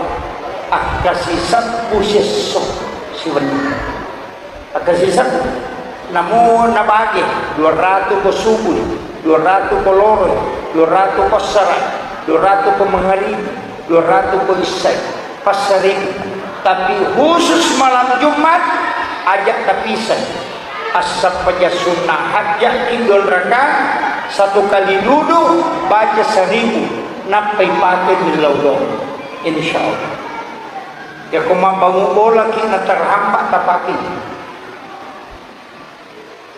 akkasi sebbu siesso siwenni. Akkasiseng, namo nabage, dua ratu ko subuh, dua ratu ko loro, dua ratu ko assara, dua ratu ko mangaribi, dua ratu ko issai, passaribu. Tapi khusus malam Jumat, aja tapiseng. Assappaja sunnah hajjaki dua rakaat, satu kali duduk, baca seribu, nappai pake millau doang. Insya Allah. Yako mabbangung bolaki na terhambat tapaki.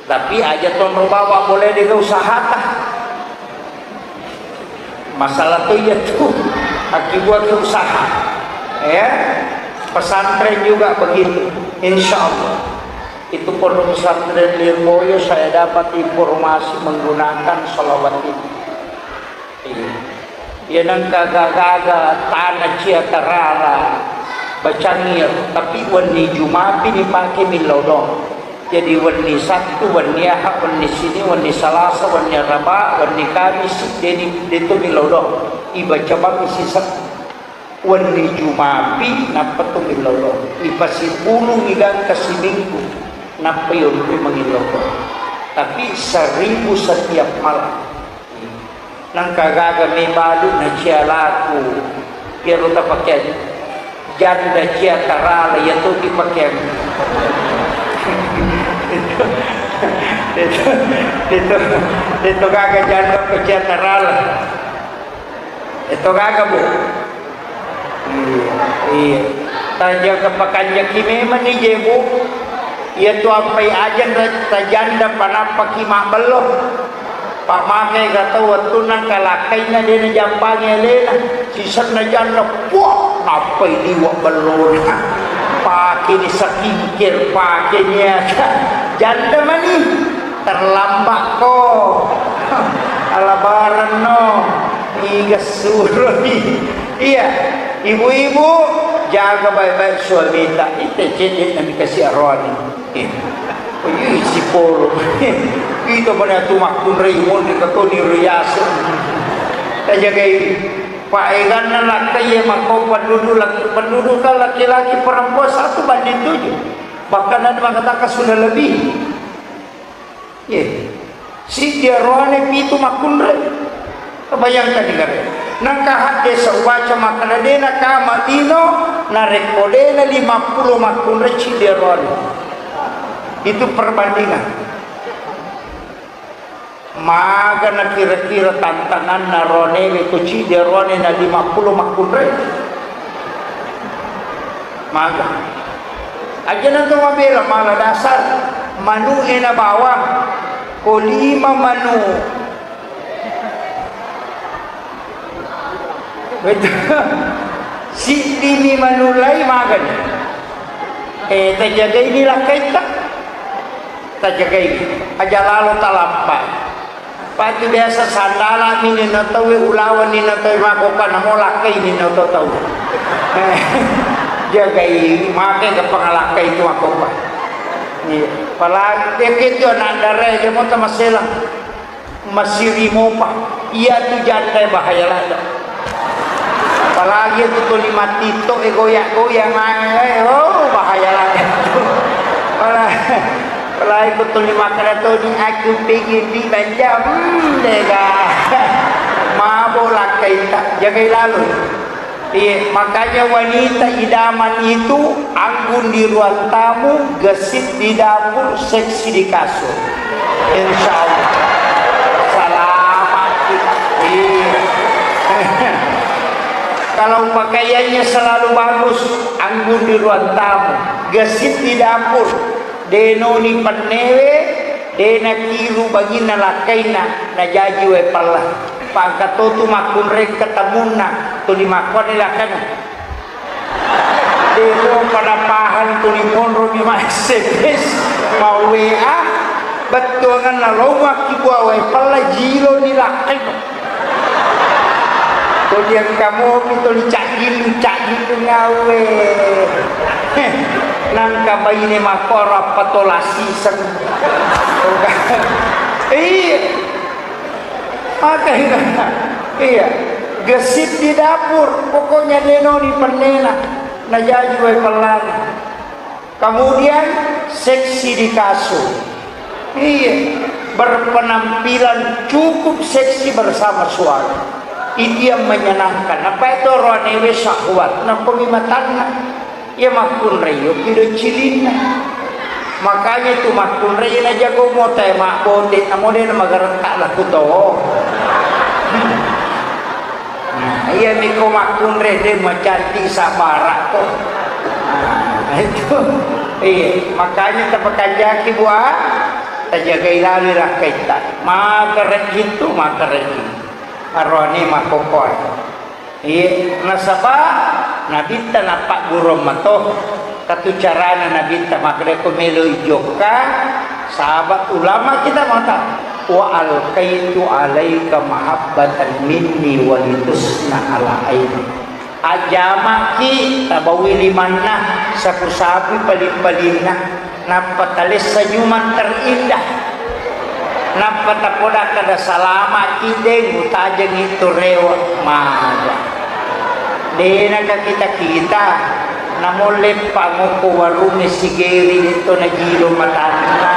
Tapi aja tonro bawa boleh dega usahata. Masalah tu iya tu. Akibat ke usaha. Ya. Pesantren juga begitu. Insya Allah. Itu pondok pesantren Lirboyo saya dapat informasi menggunakan salawat ini. Iya. Iya nengka gaga-gaga tana cia tarara bacangir, tapi wenni Jumapi nipake millau doang. Jadi wenni Sabtu, wenni Ahad, wenni Sini, wenni Salasa, wenni Araba, wenni Kamis, deni detu millau doang. Ibaca bang sisa wenni Jumapi, nappa tu millau doang. Ipasipulung igangka siminggu, nappa yonroi mangillau doang. Tapi seribu setiap malam. Nangka gaga me balu na cia laku, iyaro tapakeang janda cia tarala, iya tu dipakeang. Itu, itu, itu, itu gaga janda ko cia tarala. Itu gaga, Bu. Iya, iya. Tajaga pakanjaki memang ni je, Bu. Iya tu ampai ajang ra-, tajanda panappaki mabbello. Pamake ga tau wettunna kalakkainna de najampangi alena. Sisenna janda, wah, nappai liwa bellona. Pake ni skincare, pake ni aga. Janda mani. Terlambat ko. Alabarenno. Iga suroi. Iya, ibu-ibu, jaga baik-baik suamita. Ite cedde nami kasi arwani. Eh, oh, iya, si polo. Itu pada tu makkunrai, mon dikatoni riaso. Tajagai. Pak eganna lakkai ya, mako penduduk laki, penduduk kan laki-laki perempuan satu banding tujuh. Bahkan ada mengatakan sudah lebih. Ye. Siddi aroane pitu makkunrai. Bayangkan ni gare. Nangka hadde sa ubaca makkeda dena kama lino, narekko dena lima puluh makkunrai siddi aroane. Itu perbandingan. Maga na kira-kira tantanganna ronewe ko cidi rone na lima puluh makkunrai. Maga. Aja nanto mabela mala dasar manu e na bawang ko lima manu. Betul. Siddimi manulai magani. Eh, tajagai ni lakkaitta. Tajagai. Aja lalo talampa. Patu biasa sandala mi ni na tau, ulawan ni na tau, mako kana mo lakkai ni na tau. Eh, jagai, make ke pangalakkai tu mako pa. Iya. Apalagi, eh, itu anak dara, dia mau tamasela. Masiri mopa, iya tu janda bahaya lada. Apalagi itu tuli mati to, eh, goyang-goyang, eh, oh, bahaya lada. Apalagi, apalagi itu tuli makan atau di aku pigi di belanja, hmm, dega. Mabok lakkai tak, jagai lalu. Iya, makanya wanita idaman itu anggun di ruang tamu, gesit di dapur, seksi di kasur. Insya Allah. Selamat kita. Iya. Kalau pakaiannya selalu bagus, anggun di ruang tamu, gesit di dapur, denoni pennewe, dena kiru banginna lakkainna, najaji wae pella. Pangkatotu makkunrai ketemunna, tuli makkoni lakkana. Demo pada pahang tuli monro di S M S, mau W A, bettuanganna lo makkibua wae pella jilo ni lakkainna. Ko Yang kamu itu dicajin, dicajin tu ngawe. Nangka baine makoro apa tola siseng. Iya. Makanya, iya. Gesit di dapur, pokoknya denoni pennena. Najaji wae pellana. Kemudian seksi di kasur. Iya, berpenampilan cukup seksi bersama suami. Itu yang menyenangkan. Apa itu rohanewe syahwat? Nakomi matanna. Ya makkunrai yo kido cilinna. Makanya itu makkunrai na jago mota ya mak bote na model magaretta laku to. Nah, iya miko makkunre de macanti sabara ko. Nah, itu. Iya, makanya tapakanjaki bua, tajagai lalu rakkaitta. Maka rezeki itu, maka rezeki. Arwani makokoe. Iya, nasaba nabitta nappaggurung mato. Katu carana nabitta makkeda ko melo ijokka, sahabat ulama kita mata. Wa alqaitu alaika mahabbatan minni walitusna ala aini. Ajjamaki tabawi limanna sapu-sapu paling-palinna. Nappa talessa nyumang terindah. Nappa tapoda kada salamaki deng utajengi tu rewe maga. Dena ka kita-kita namolle pangoko warunge sigeri detto najilo matanna.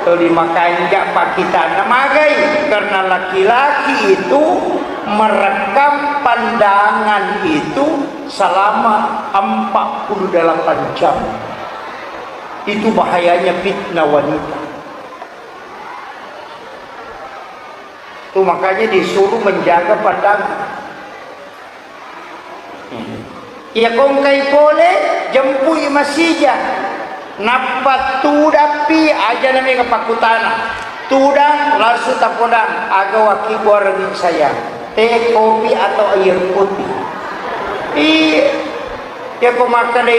Toli makanja pakitanna magai karena laki-laki itu merekam pandangan itu selama empat puluh delapan jam. Itu bahayanya fitnah wanita. Tuh makanya disuruh menjaga pandangan. Iya kongkai pole, jempui masija. Nappa tudappi aja namega pakkutana. Tudang langsung tapodang, aga wakkibuarengngi sayang. Teh, kopi atau air putih? Iya. Yako makkedai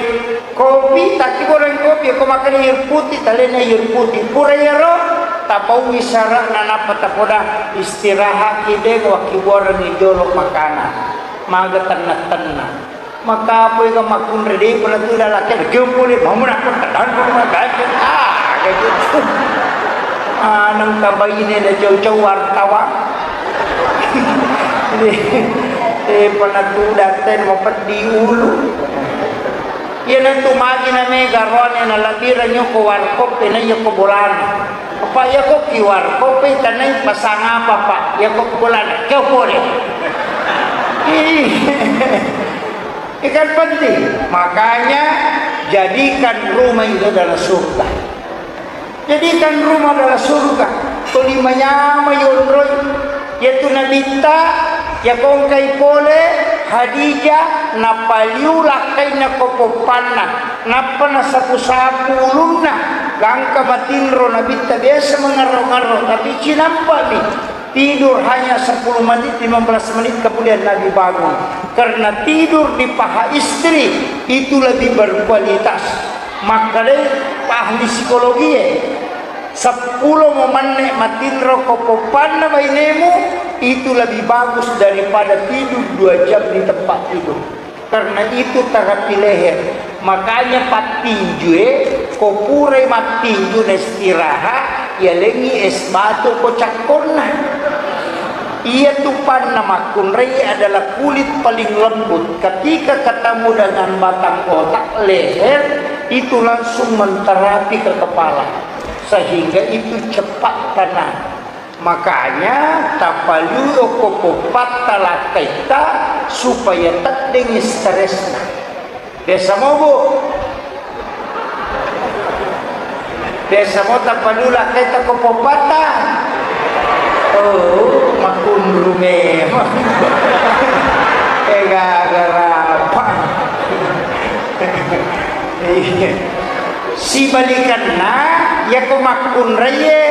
kopi, takkiboreng kopi, yako makkedai air putih, talena air putih. Pura iyaro, tapaui sara'na nappa tapoda, istirahat ki deng wakkibuarengngi jolo makanan. Maga tenna-tenna. Makapoi ka makkunre de pernah tu dalam kene gempole, mau nak tenang pun makan. Ah, kayak gitu. Aneng ka baine na cau-cau wartawan. Eh, panadudaten mapeddi ulu. Iyanatu magi na mega roane na labireng yoko warkop na yoko bolana. Apa yako ki warkop tanai pasang apa, Pak? Yako bolana. Kau boleh. Ih. Ikan penting. Makanya jadikan rumah itu adalah surga. Jadikan rumah adalah surga. Toli manyama yonroi. Yaitu Nabitta, yakongkai pole Hadijah, napaliu lakkainna ko poppanna, nappa nasapu-sapu ulunna, gangka matinro Nabitta biasa mengarro-ngarro, tapi cinampami tidur hanya sepuluh menit, lima belas menit, kemudian Nabi bangun. Karena tidur di paha istri itu lebih berkualitas. Makkedai ahli psikologi e, seppulo mo menne matinro ko poppanna bainemu, itu lebih bagus daripada tidur dua jam di tempat tidur. Karena itu terapi leher. Makanya pattinjue, ko purai mattinju na istirahat, yalengi es batu ko cakkonna. Iya tupanna makkunrai adalah kulit paling lembut. Ketika ketemu dengan batang otak, leher, itu langsung menterapi ke kepala, sehingga itu cepat tenang. Makanya tapaliu ko poppatta lakkaitta supaya teddengi stresna. Biasa mo, Bu? Biasa mo tapaliu lakkaitta ko poppatta? Oh, makkunru memang. Eh, gaga rapa. Iya. Sibalikanna, yako makkunraie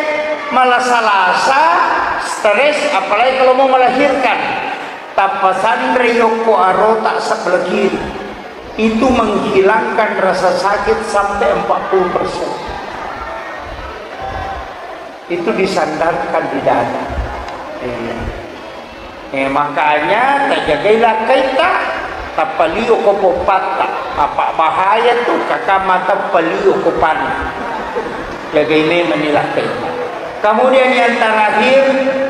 malasa-lasa, stres, apalagi kalau mau melahirkan. Tappa sanre yokko arota sebelah kiri. Itu menghilangkan rasa sakit sampai empat puluh persen. Itu disandarkan di dada. Iya. Eh, makanya tajagai lakkaitta, tappalio ko poppatta. Apa bahaya tu, kakang mata palio ko panna. Jagai memang ni lakkaitta. Kemudian yang terakhir,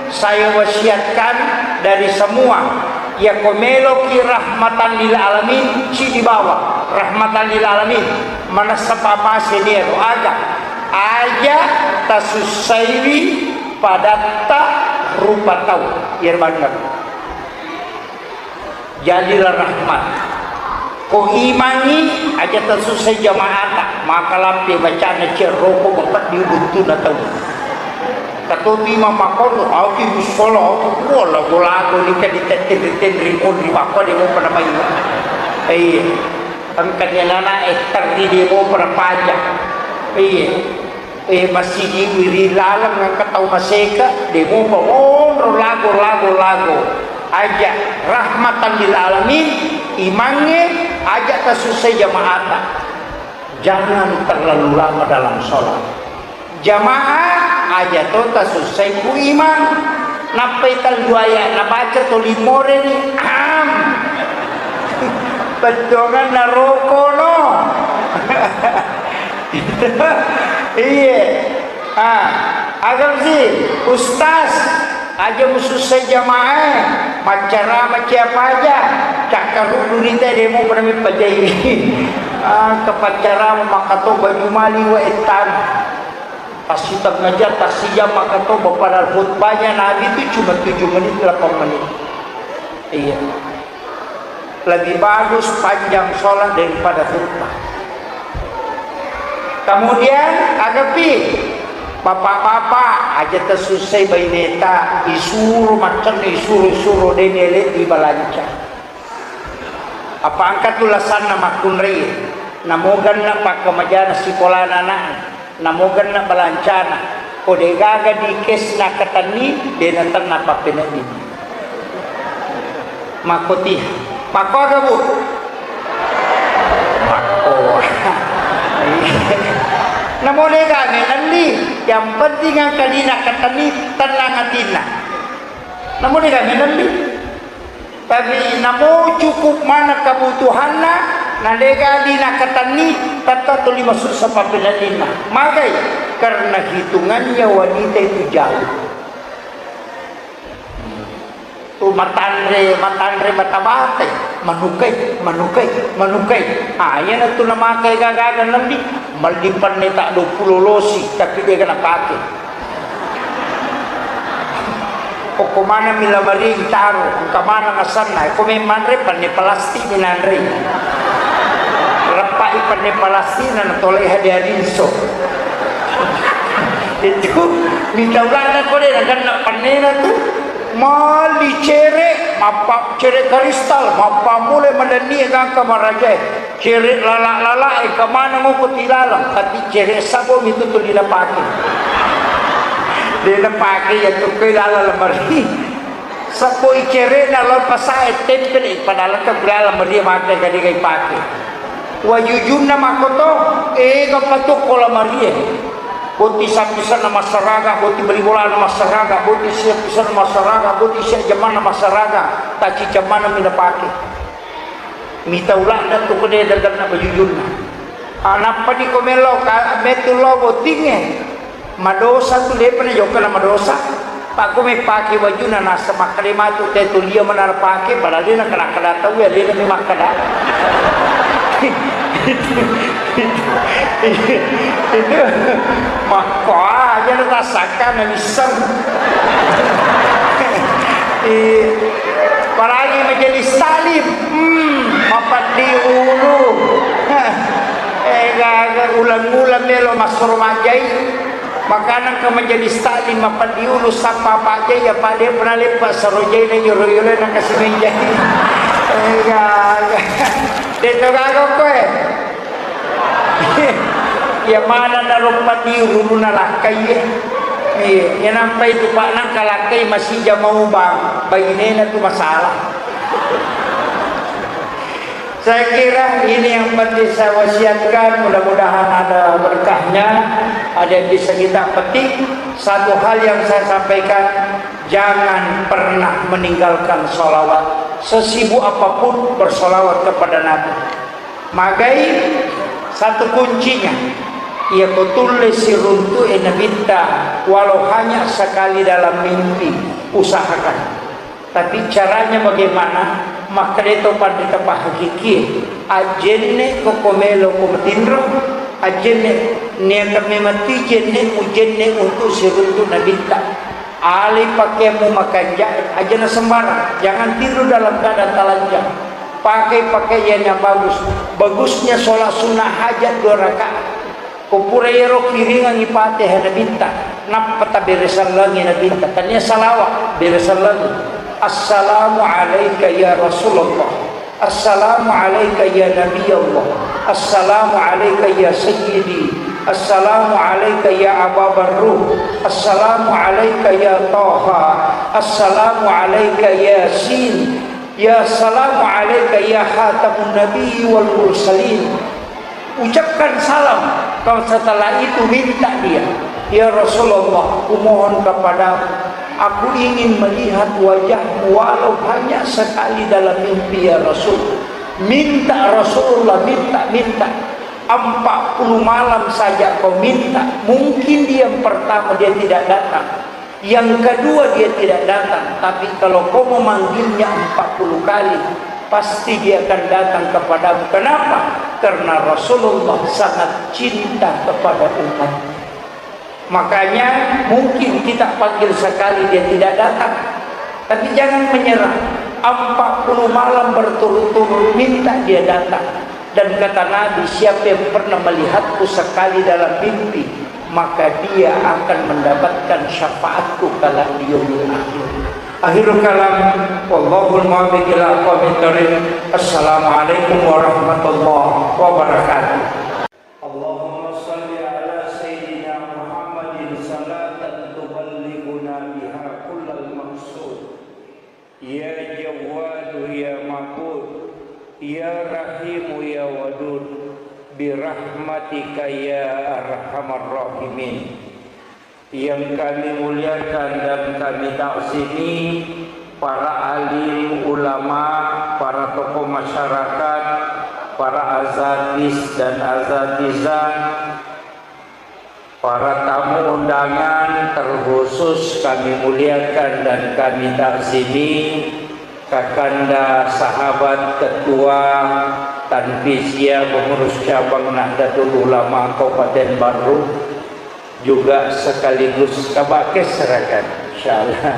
saya wasiatkan dari semua, ya ko meloki rahmatan lil alamin, si dibawa rahmatan lil alamin, manessa pamase ni ero aga, aja tasussaiwi padatta rupa tau, iyaro banna. Jadilah rahmat. Ko imangngi, aja tasussai jamaata, maka lampe bacana cerroko mapeddi buttuna tau. Katopi mamakono, aku mussola, aku kuola, golago ni ka ditenri-tenri, onri bappa de mopa namai. Iya. Engka ni nana etter di de mopa napaja. Iya. Eh, masigi wiri laleng engka tau maseka, de mopa monro lago, lago, lago. Aja rahmatan lil alamin, imangnge, aja tasussai jamaata. Jangan terlalu lama dalam sholat. Jamaah aja to tasussai ku imang. Nappai tellu ayat nabaca to limoreni. Am. Bettuangan narokono. Iye. Ah, agam si, Ustaz, aja musussai jamaah, maccarama ciapa aja, cakkaruddu rita demo pada mepajai. Ah, kepaccarama makato baju mali wa ettan. Tasiteng aja, tasijam makato, padahal khutbahnya Nabi itu cuma tujuh menit, delapan menit. Iya. Lebih bagus panjang sholat daripada khutbah. Kemudian, agapi, bapak-bapak, aja tasussai baineta, isuro macam isuro-suro dene le dibalanca. Apa engka tu lasanna makkunrai, namo genna pakkamajana sikolana anakna, namo genna balancana, ko degaga di kes nakatenni, de natenna pappenedding. Makkoti, makkoga, Bu? Makko. Namo degaga nenni, yang penting engka di nakatenni, tenang atinna. Namo degaga nenni. Tapi namo cukup mana kebutuhanna, na dega di nakatenni, tetta tuli masuk sapappeneddinna. Magai? Karena hitungannya wanita itu jauh. Tu matanre, matanre bata-batai, manukai, manukai, manukai. Ah, iyana tu namakai gaga-gaga nembi, melli penne ta dua puluh losi, tapi dega napake. Okko maneng mi lamari taro, engka maneng asenna, ko memmanre penne pelastik mi nanrei. Leppai penne pelastik na natolei hadiah rinso. Itu mita ulana ko de nagenna pennena tu. Mali cere, mappa cere kristal, mappammula madanni gangka marajae. Cere lala-lala e, engka maneng ko tilalang, tapi cere sabo mi tu tuli napake. De napake iya tu ko lala lamari. Sabo i cere na lo pasae tempel, padahal engka lala lamari mate gade gai pake. Wajujunna makkoto, ega patukko lamarie. Boti sapisanna massaraga, boti bali bolana massaraga, boti siapisanna massaraga, boti sia jamanna massaraga, tacica maneng mi napake. Mita uladda tu kode daganna bajujunna. Ah, nappa di ko melo ka, metu lo bottingnge. Madosa tu depa na jokka na madosa. Pakko mepake bajunna nasa makkeda matu te tulia manara pake, padahal de na kada-kada tau ya, de na makkeda. Itu makko aja na rasakan na misseng. Eh, apalagi majelis taklim, hmm, mapeddi ulu. Eh, gaga ulang-ulang melo massuro majai. Makanang ke majelis taklim mapeddi ulu sappa pajai, apa de pernah lepa sarojai na yoro-yoro na kasi menjai. Eh, gaga. De to gaga ko, eh. Iya maneng na roppa tiru na lakkai, eh. Iya, iya nampai tu Pak nang kalakkai masija mau bang, bainena tu masalah. Saya kira ini yang penting saya wasiatkan, mudah-mudahan ada berkahnya, ada yang bisa kita petik. Satu hal yang saya sampaikan, jangan pernah meninggalkan sholawat. Sesibuk apapun, bersolawat kepada Nabi. Magai satu kuncinya, iya ko tulle siruntu'e Nabitta, walau hanya sekali dalam mimpi, usahakan. Tapi caranya bagaimana? Makkeda to panrita pahakiki, ajjenne ko ko melo ko matinro, ajjenne niakan memang tijenne mujenne untuk siruntu Nabitta. Alai pakaianmu makanja, aja na sembarang. Jangan tidur dalam keadaan telanjang. Pakai pakaian yang bagus. Bagusnya sholat sunnah hajat dua rakaat. Ko pura iyaro kiringangngi Fatihah Nabitta, nappa taberesallangi Nabitta. Tania salawat, beresallangi. Assalamu alaika ya Rasulullah. Assalamu alaika ya Nabi Allah. Assalamu alaika ya Sayyidi. Assalamu alaika ya Aba Barruh. Assalamu alaika ya Taha. Assalamu alaika Yasin. Ya salamu alaika ya khatamun nabiyyi wal mursalin. Ucapkan salam. Kalau setelah itu minta dia, "Ya Rasulullah, kumohon kepadamu, aku ingin melihat wajahmu walau hanya sekali dalam mimpi, ya Rasul." Minta Rasulullah, minta, minta. Empat puluh malam saja kau minta. Mungkin dia yang pertama dia tidak datang. Yang kedua, dia tidak datang, tapi kalau kau memanggilnya empat puluh kali, pasti dia akan datang kepadamu. Kenapa? Karena Rasulullah sangat cinta kepada umatnya. Makanya mungkin kita panggil sekali, dia tidak datang. Tapi jangan menyerah. Empat puluh malam berturut-turut minta, dia datang. Dan kata Nabi, "Siapa yang pernah melihatku sekali dalam mimpi, maka dia akan mendapatkan syafaatku kelak di yaumil akhir." Akhirul kalam, wallahul muwaffiq ila aqwamit thariq. Assalamualaikum warahmatullahi wabarakatuh. Allahumma salli ala sayyidina Muhammadin salatan tuballighuna biha kullal maqsud. Ya Jawwadu ya Ma'bud, ya Rahimu ya Wadud, birahmatika ya arhamar rahimin. Yang kami muliakan dan kami takzimi, para alim ulama, para tokoh masyarakat, para azatis dan azatizah, para tamu undangan, terkhusus kami muliakan dan kami takzimi Kakanda, sahabat, ketua Tanfiziyah, pengurus cabang Nahdlatul Ulama Kabupaten Barru, juga sekaligus kabake serakan, insyaallah.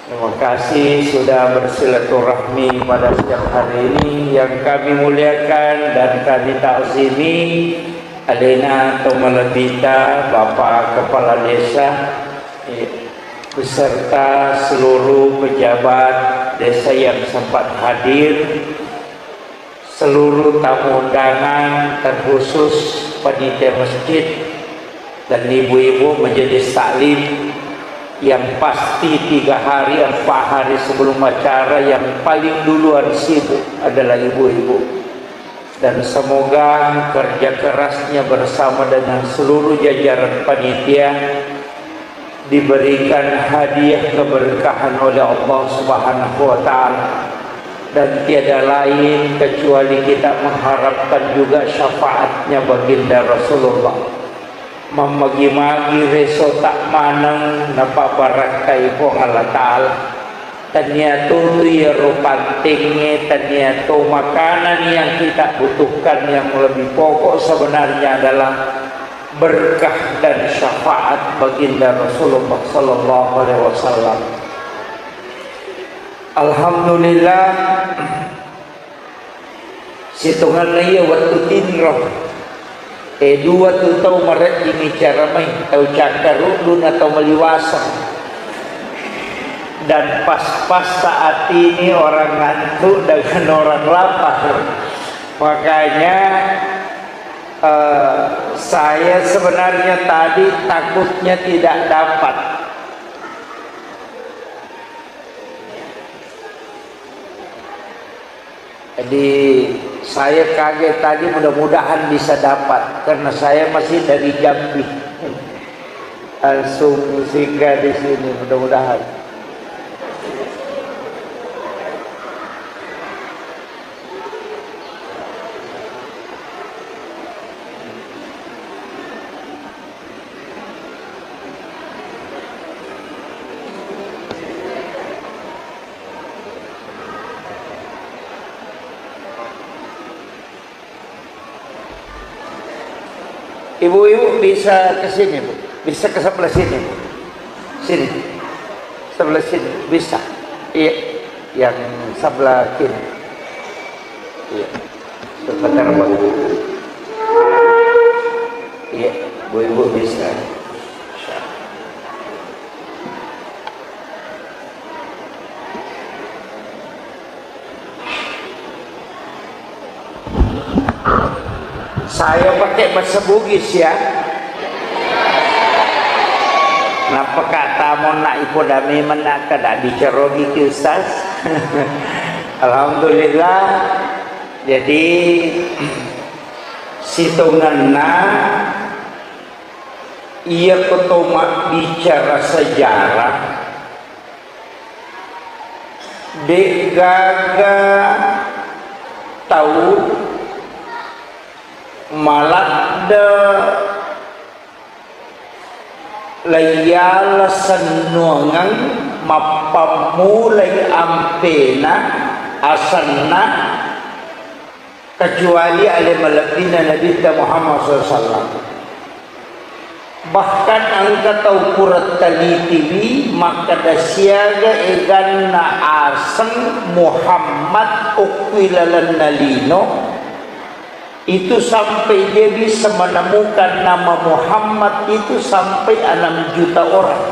Terima kasih sudah bersilaturahmi pada siang hari ini. Yang kami muliakan dan kami takzimi, alena to malebbita, Bapak Kepala Desa, eh, beserta seluruh pejabat desa yang sempat hadir, seluruh tamu undangan, terkhusus panitia masjid dan ibu-ibu majelis taklim, yang pasti tiga hari, empat hari sebelum acara yang paling duluan sibuk adalah ibu-ibu. Dan semoga kerja kerasnya bersama dengan seluruh jajaran panitia diberikan hadiah keberkahan oleh Allah Subhanahu wa Ta'ala, dan tiada lain kecuali kita mengharapkan juga syafaatnya Baginda Rasulullah. Mammagi-magi reso tak maneng napabarakkai Puang Allah Ta'ala. Tania tu tu iyaro pantengnge, tania tu makanan yang kita butuhkan, yang lebih pokok sebenarnya adalah berkah dan syafaat baginda Rasulullah sallallahu alaihi wasallam. Alhamdulillah, sitongenna iya wettu tinro, e, dua tu tau maredding icara mai, tau Cakkaruddu na tau Maliwaseng. Dan pas-pas saat ini orang ngantuk dengan orang lapar. Makanya, eh, saya sebenarnya tadi takutnya tidak dapat. Jadi, saya kaget tadi, mudah-mudahan bisa dapat, karena saya masih dari Jambi. Langsung singgah di sini, mudah-mudahan. Ibu-ibu bisa ke sini, Bu. Bisa ke sebelah sini, Bu. Sini. Sebelah sini. Bisa. Iya. Yang sebelah kiri. Iya. Sebentar, Bu. Iya, Bu, Ibu bisa. Saya pakai bahasa Bugis ya. Nappa kata monna ipo dame mennaka da bicarogi ki Ustaz. Alhamdulillah. Jadi sitongenna iya ko to mabbicara sejarah De'gaga tau maladde laiyala sennuangeng mappammulai ampena asenna kecuali ale malebbina Nabitta Muhammad sallallahu alaihi wasallam. Bahkan engka tau pura talitiwi makkeda siaga eganna aseng Muhammad okko ilalenna lino, itu sampai dia bisa menemukan nama Muhammad itu sampai enam juta orang.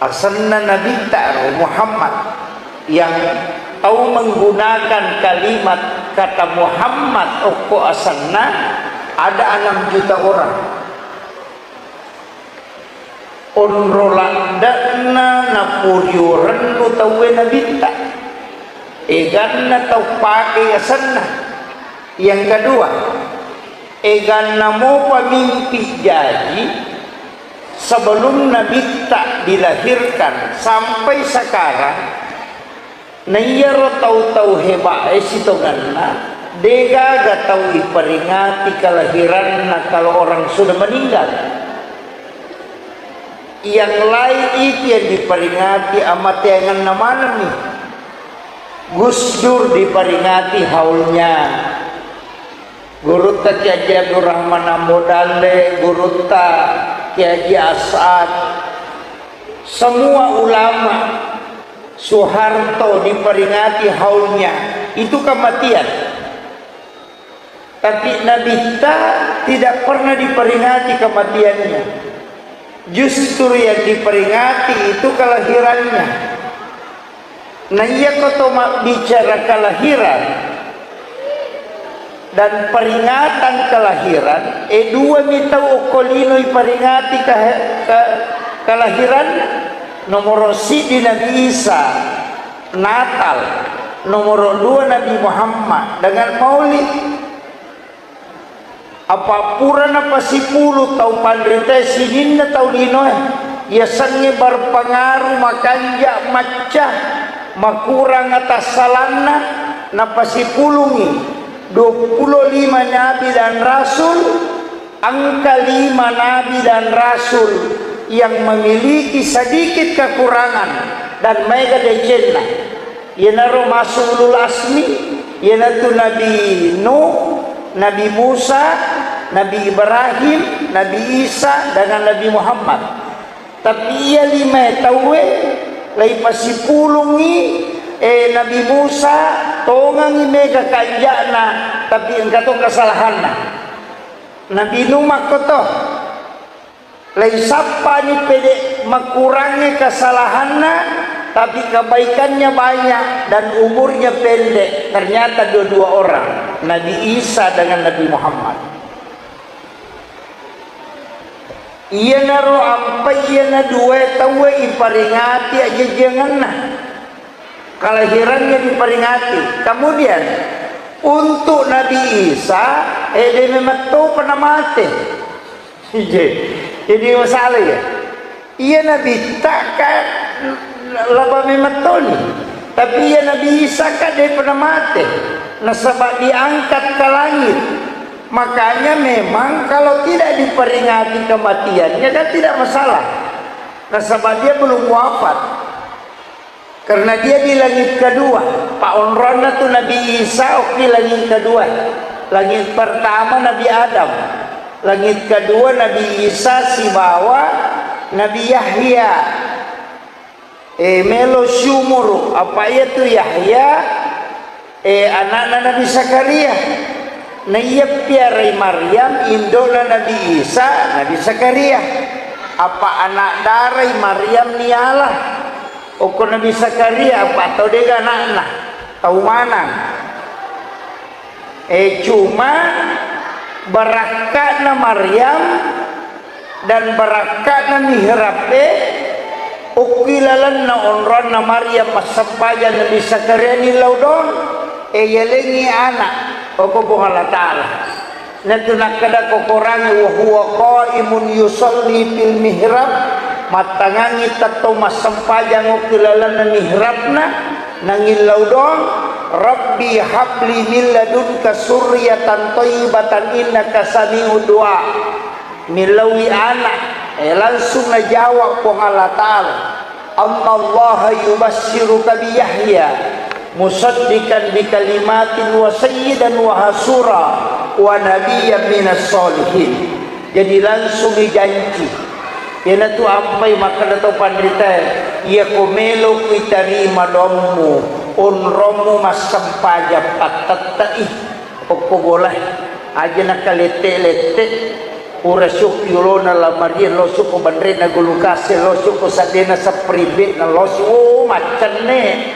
Asenna Nabitta ro Muhammad, yang tau menggunakan kalimat kata Muhammad okko asenna ada enam juta orang. Onro ladde'na naporio rennu tauwe Nabitta. Eganna tau pake asenna. Yang kedua, eganna mopa mimpi jaji sebelum Nabitta dilahirkan sampai sekarang, na iyaro tau-tau hebat e sitongenna, degaga tau iperingati kelahiranna kalau orang sudah meninggal. Yang lain itu yang diperingati amateangenna manenni. Gus Dur diperingati haulnya. Gurutta Kiai Haji Abdurrahman Ambo Dalle, gurutta Kiai Haji As'ad, semua ulama, Soeharto diperingati haulnya, itu kematian. Tapi Nabitta tidak pernah diperingati kematiannya. Justru yang diperingati itu kelahirannya. Nah, iya ko to mabbicara kelahiran dan peringatan kelahiran, e dua mi tau okko lino iperingati ke, ke, kelahiran. Nomoro siddi Nabi Isa, Natal. Nomoro dua Nabi Muhammad dengan Maulid. Apa pura napasipulu tau panritae sininna tau linoe, yasengnge berpengaruh makanja macca, makurang atassalanna, napasipulungngi duappulo lima nabi dan rasul, engka lima nabi dan rasul yang memiliki sedikit kekurangan dan maega decenna. Iyanaro masuk ulul asmi, iyanatu Nabi Nuh, Nabi Musa, Nabi Ibrahim, Nabi Isa, dengan Nabi Muhammad. Tapi iya lima tauwe, laipasipulungngi, eh, Nabi Musa, tongangngi mega kanja'na, tapi engka to kesalahanna. Nabi Nuh makkoto. Laisappani pede makurangnge kesalahanna, tapi kebaikannya banyak dan umurnya pendek. Ternyata dua-dua orang, Nabi Isa dengan Nabi Muhammad. Iyanaro ampai iyana dua tauwe iparingati ajajiangenna. Kelahirannya diperingati. Kemudian, untuk Nabi Isa, eh, de memetto pernah mate. Iya. Jadi masalah ya. Iya Nabitta ka laba memettoni. Tapi iya Nabi Isa ka de pernah mate. Nasaba diangkat ke langit. Makanya memang kalau tidak diperingati kematiannya kan tidak masalah. Nasaba dia belum wafat. Karena dia di langit kedua. Paonronna tu Nabi Isa okki langit kedua. Langit pertama Nabi Adam. Langit kedua Nabi Isa sibawa Nabi Yahya. E, melo siumuru. Apa iya tu Yahya? E, anakna Nabi Zakaria. Na iya piarai Maryam, indona Nabi Isa, Nabi Zakaria. Apa anak darai Maryam niala? Okko Nabi Zakaria, apa tau dega anakna? Tau manang. E, cuma barakka'na Maryam dan barakka'na mihrab e, okki lalenna onronna Maryam massempajang Nabi Zakaria nillau doang, e, yalengngi anak, okko Puang Allah Ta'ala. Natu nakkeda ko Korangnge, "Wa huwa qaimun yusalli fil mihrab," mattangangngi tettong massempajang okki lalenna mihrabna, nangillau doang, "Rabbi habli min ladunka surriyatan thayyibatan innaka sami'ud du'a." Millaui anak, e, langsung najawab Puang Allah Ta'ala, "Annallaha yubassiruka bi Yahya musaddiqan bi kalimatin wa sayyidan wa hasura wa nabiyyan minas solihin." Jadi langsung dijanji. Iyanatu ampai makkeda tau panritae, "Iyako melo kuitarima doammu, onrommu massempajang pattette'i." Okko bolae, aja nakalette-lette, pura siokki yolona lamari, losu ko banrena gulukase, losu ko saddena sapribetna, losu, oh, maccenne.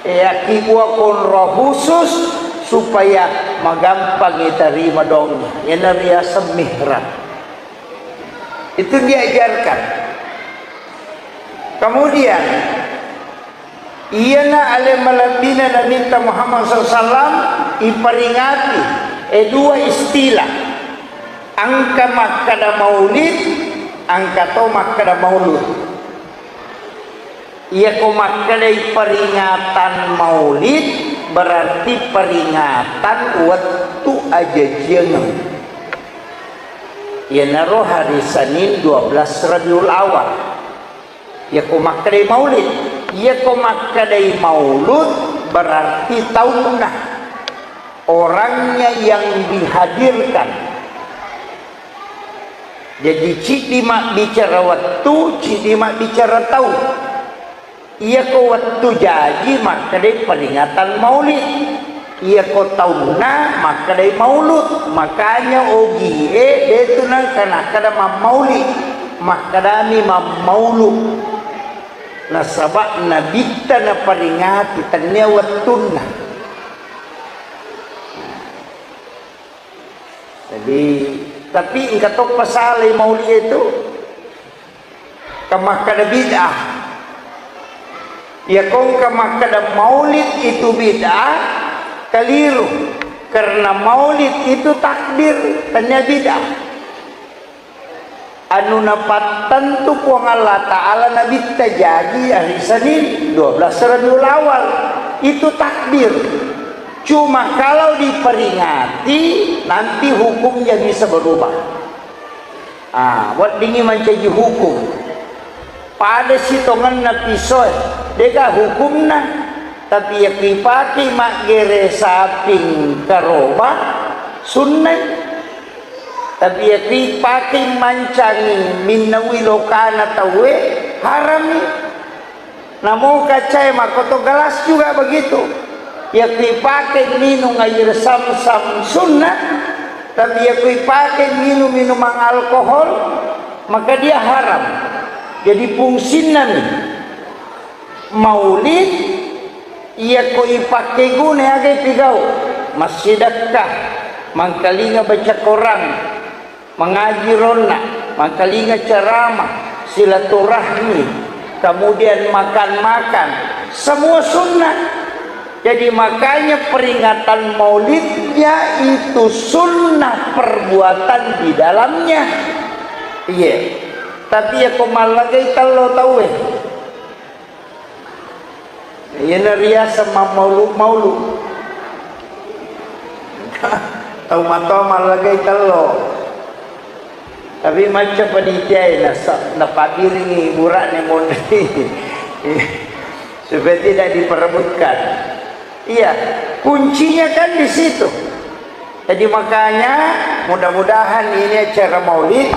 E, akkibua konro khusus supaya magampang itarima doangnge. Iyana riaseng mihrab. Itu diajarkan. Kemudian, iyana ale malebbina Nabitta Muhammad sallallahu alaihi wasallam iperingati, e, dua istilah. Engka makkeda maulid, engka to makkeda maulud. Iyako makkedai peringatan maulid, berarti peringatan wettu ajajiangeng. Iyanaro hari Senin dua belas Rabiul Awal. Iyako makkedai maulid, iyako makkedai maulud berarti taunna, orangnya yang dihadirkan. Jadi, ciddi mabbicara wettu, ciddi mabbicara taung. Iyako wettu jaji makkedai peringatan maulid. Iyako taunna makkedai maulud. Makanya ogie detu nengka nakkeda mammaulid. Makkedami mammaulu. Nasaba nabitta naperingati, tennia wettunna. Jadi, tapi engka toppa salai maulid itu. Kamakkada bid'ah. Iyako engka makkada maulid itu bid'ah, keliru. Karena maulid itu takbir, tennia bid'ah. Anu napattentu Puang Allah Ta'ala nabitta jaji hari Senin dua belas Rabiul Awal. Itu takbir. Cuma kalau diperingati, nanti hukumnya bisa berubah. Ah, weddingngi mancaji hukum. Pada sitongenna pisoe, dega hukumna. Tapi yakku ipake maggere saping karoba, sunnai. Tapi yakku ipake mancangi minnaui lokana tauwe, harami. Namo kacae makkoto gelas juga begitu. Yakku ipake minung air samsam sunnah, tapi yakku ipake minum minuman alkohol, maka dia haram. Jadi fungsinna mi maulid, iyako ipake guna aga ipigau, massidekka, mangkalinga baca Quran, mangaji ronna, mangkalinga ceramah, silaturahmi, kemudian makan-makan, semua sunnah. Jadi makanya peringatan maulidnya itu sunnah perbuatan di dalamnya. Iya. Tapi iya ko mallagai tello tauwe. Iyana riaseng mammaulu-maulu. Tau matoa mallagai tello. Tapi macca panitiae nasa-, napabiringi bura'ne monri. Supaya tidak diperebutkan. Iya, kuncinya kan di situ. Jadi makanya mudah-mudahan ini acara maulid,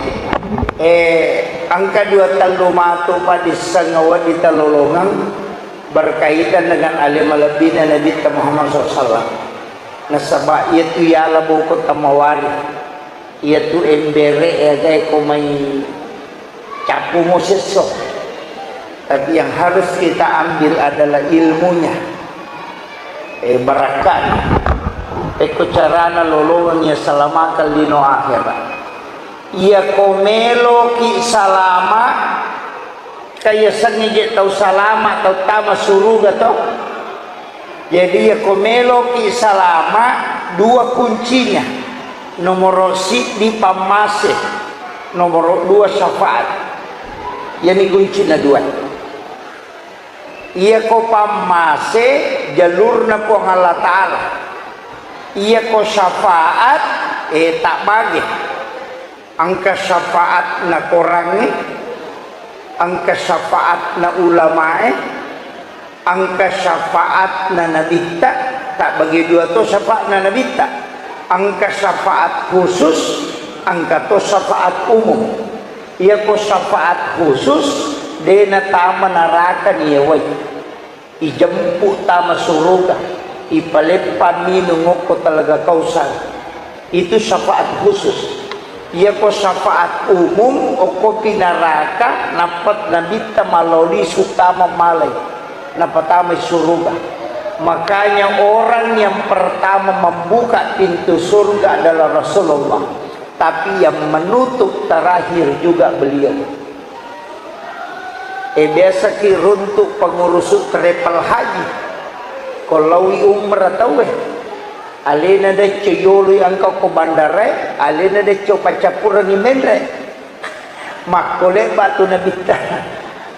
eh, engka dua tellu matu padissengngawa di talolongang berkaitan dengan ale malebbina Nabitta Muhammad sallallahu alaihi wasallam. Nasaba iyatu yala boko tamawari, iyatu embere, eh, agae ko mai cappu mo sesso. Tapi yang harus kita ambil adalah ilmunya. Eh, barakka'na. Pekko carana lolongeng iya salamakan lino akhirat. Iya ko meloki salama, kaiyasengnge je tau salama, tau tama suruga to. Jadi iya ko meloki salama, dua kuncinya. Nomoro siddi pammase, nomoro dua syafaat. Iyani kuncina dua. Iya ko pammase jalurna Puang Allah Ta'ala. Iya ko syafaat, eh, tak bage. Engka syafaatna korangnge, engka syafaatna ulamae, engka syafaatna nabitta, tak bage dua to syafaatna nabitta, engka syafaat khusus, engka to syafaat umum. Iyako syafaat khusus, de natama naraka niyawai. Ijempu tama suruga, ipaleppa minung okko Talaga Kausar. Itu syafaat khusus. Iyako syafaat umum, okkopi naraka, nappa nabitta malao lisu tama malai, napatamai suruga. Makanya orang yang pertama membuka pintu surga adalah Rasulullah, tapi yang menutup terakhir juga beliau. Eh, biasaki runtu pengurusu travel haji. Ko laowi umrah tauwe. Alena decco yoloi engka ko bandarae, alena decco paccappurengngi menre. Makkole batu nabitta.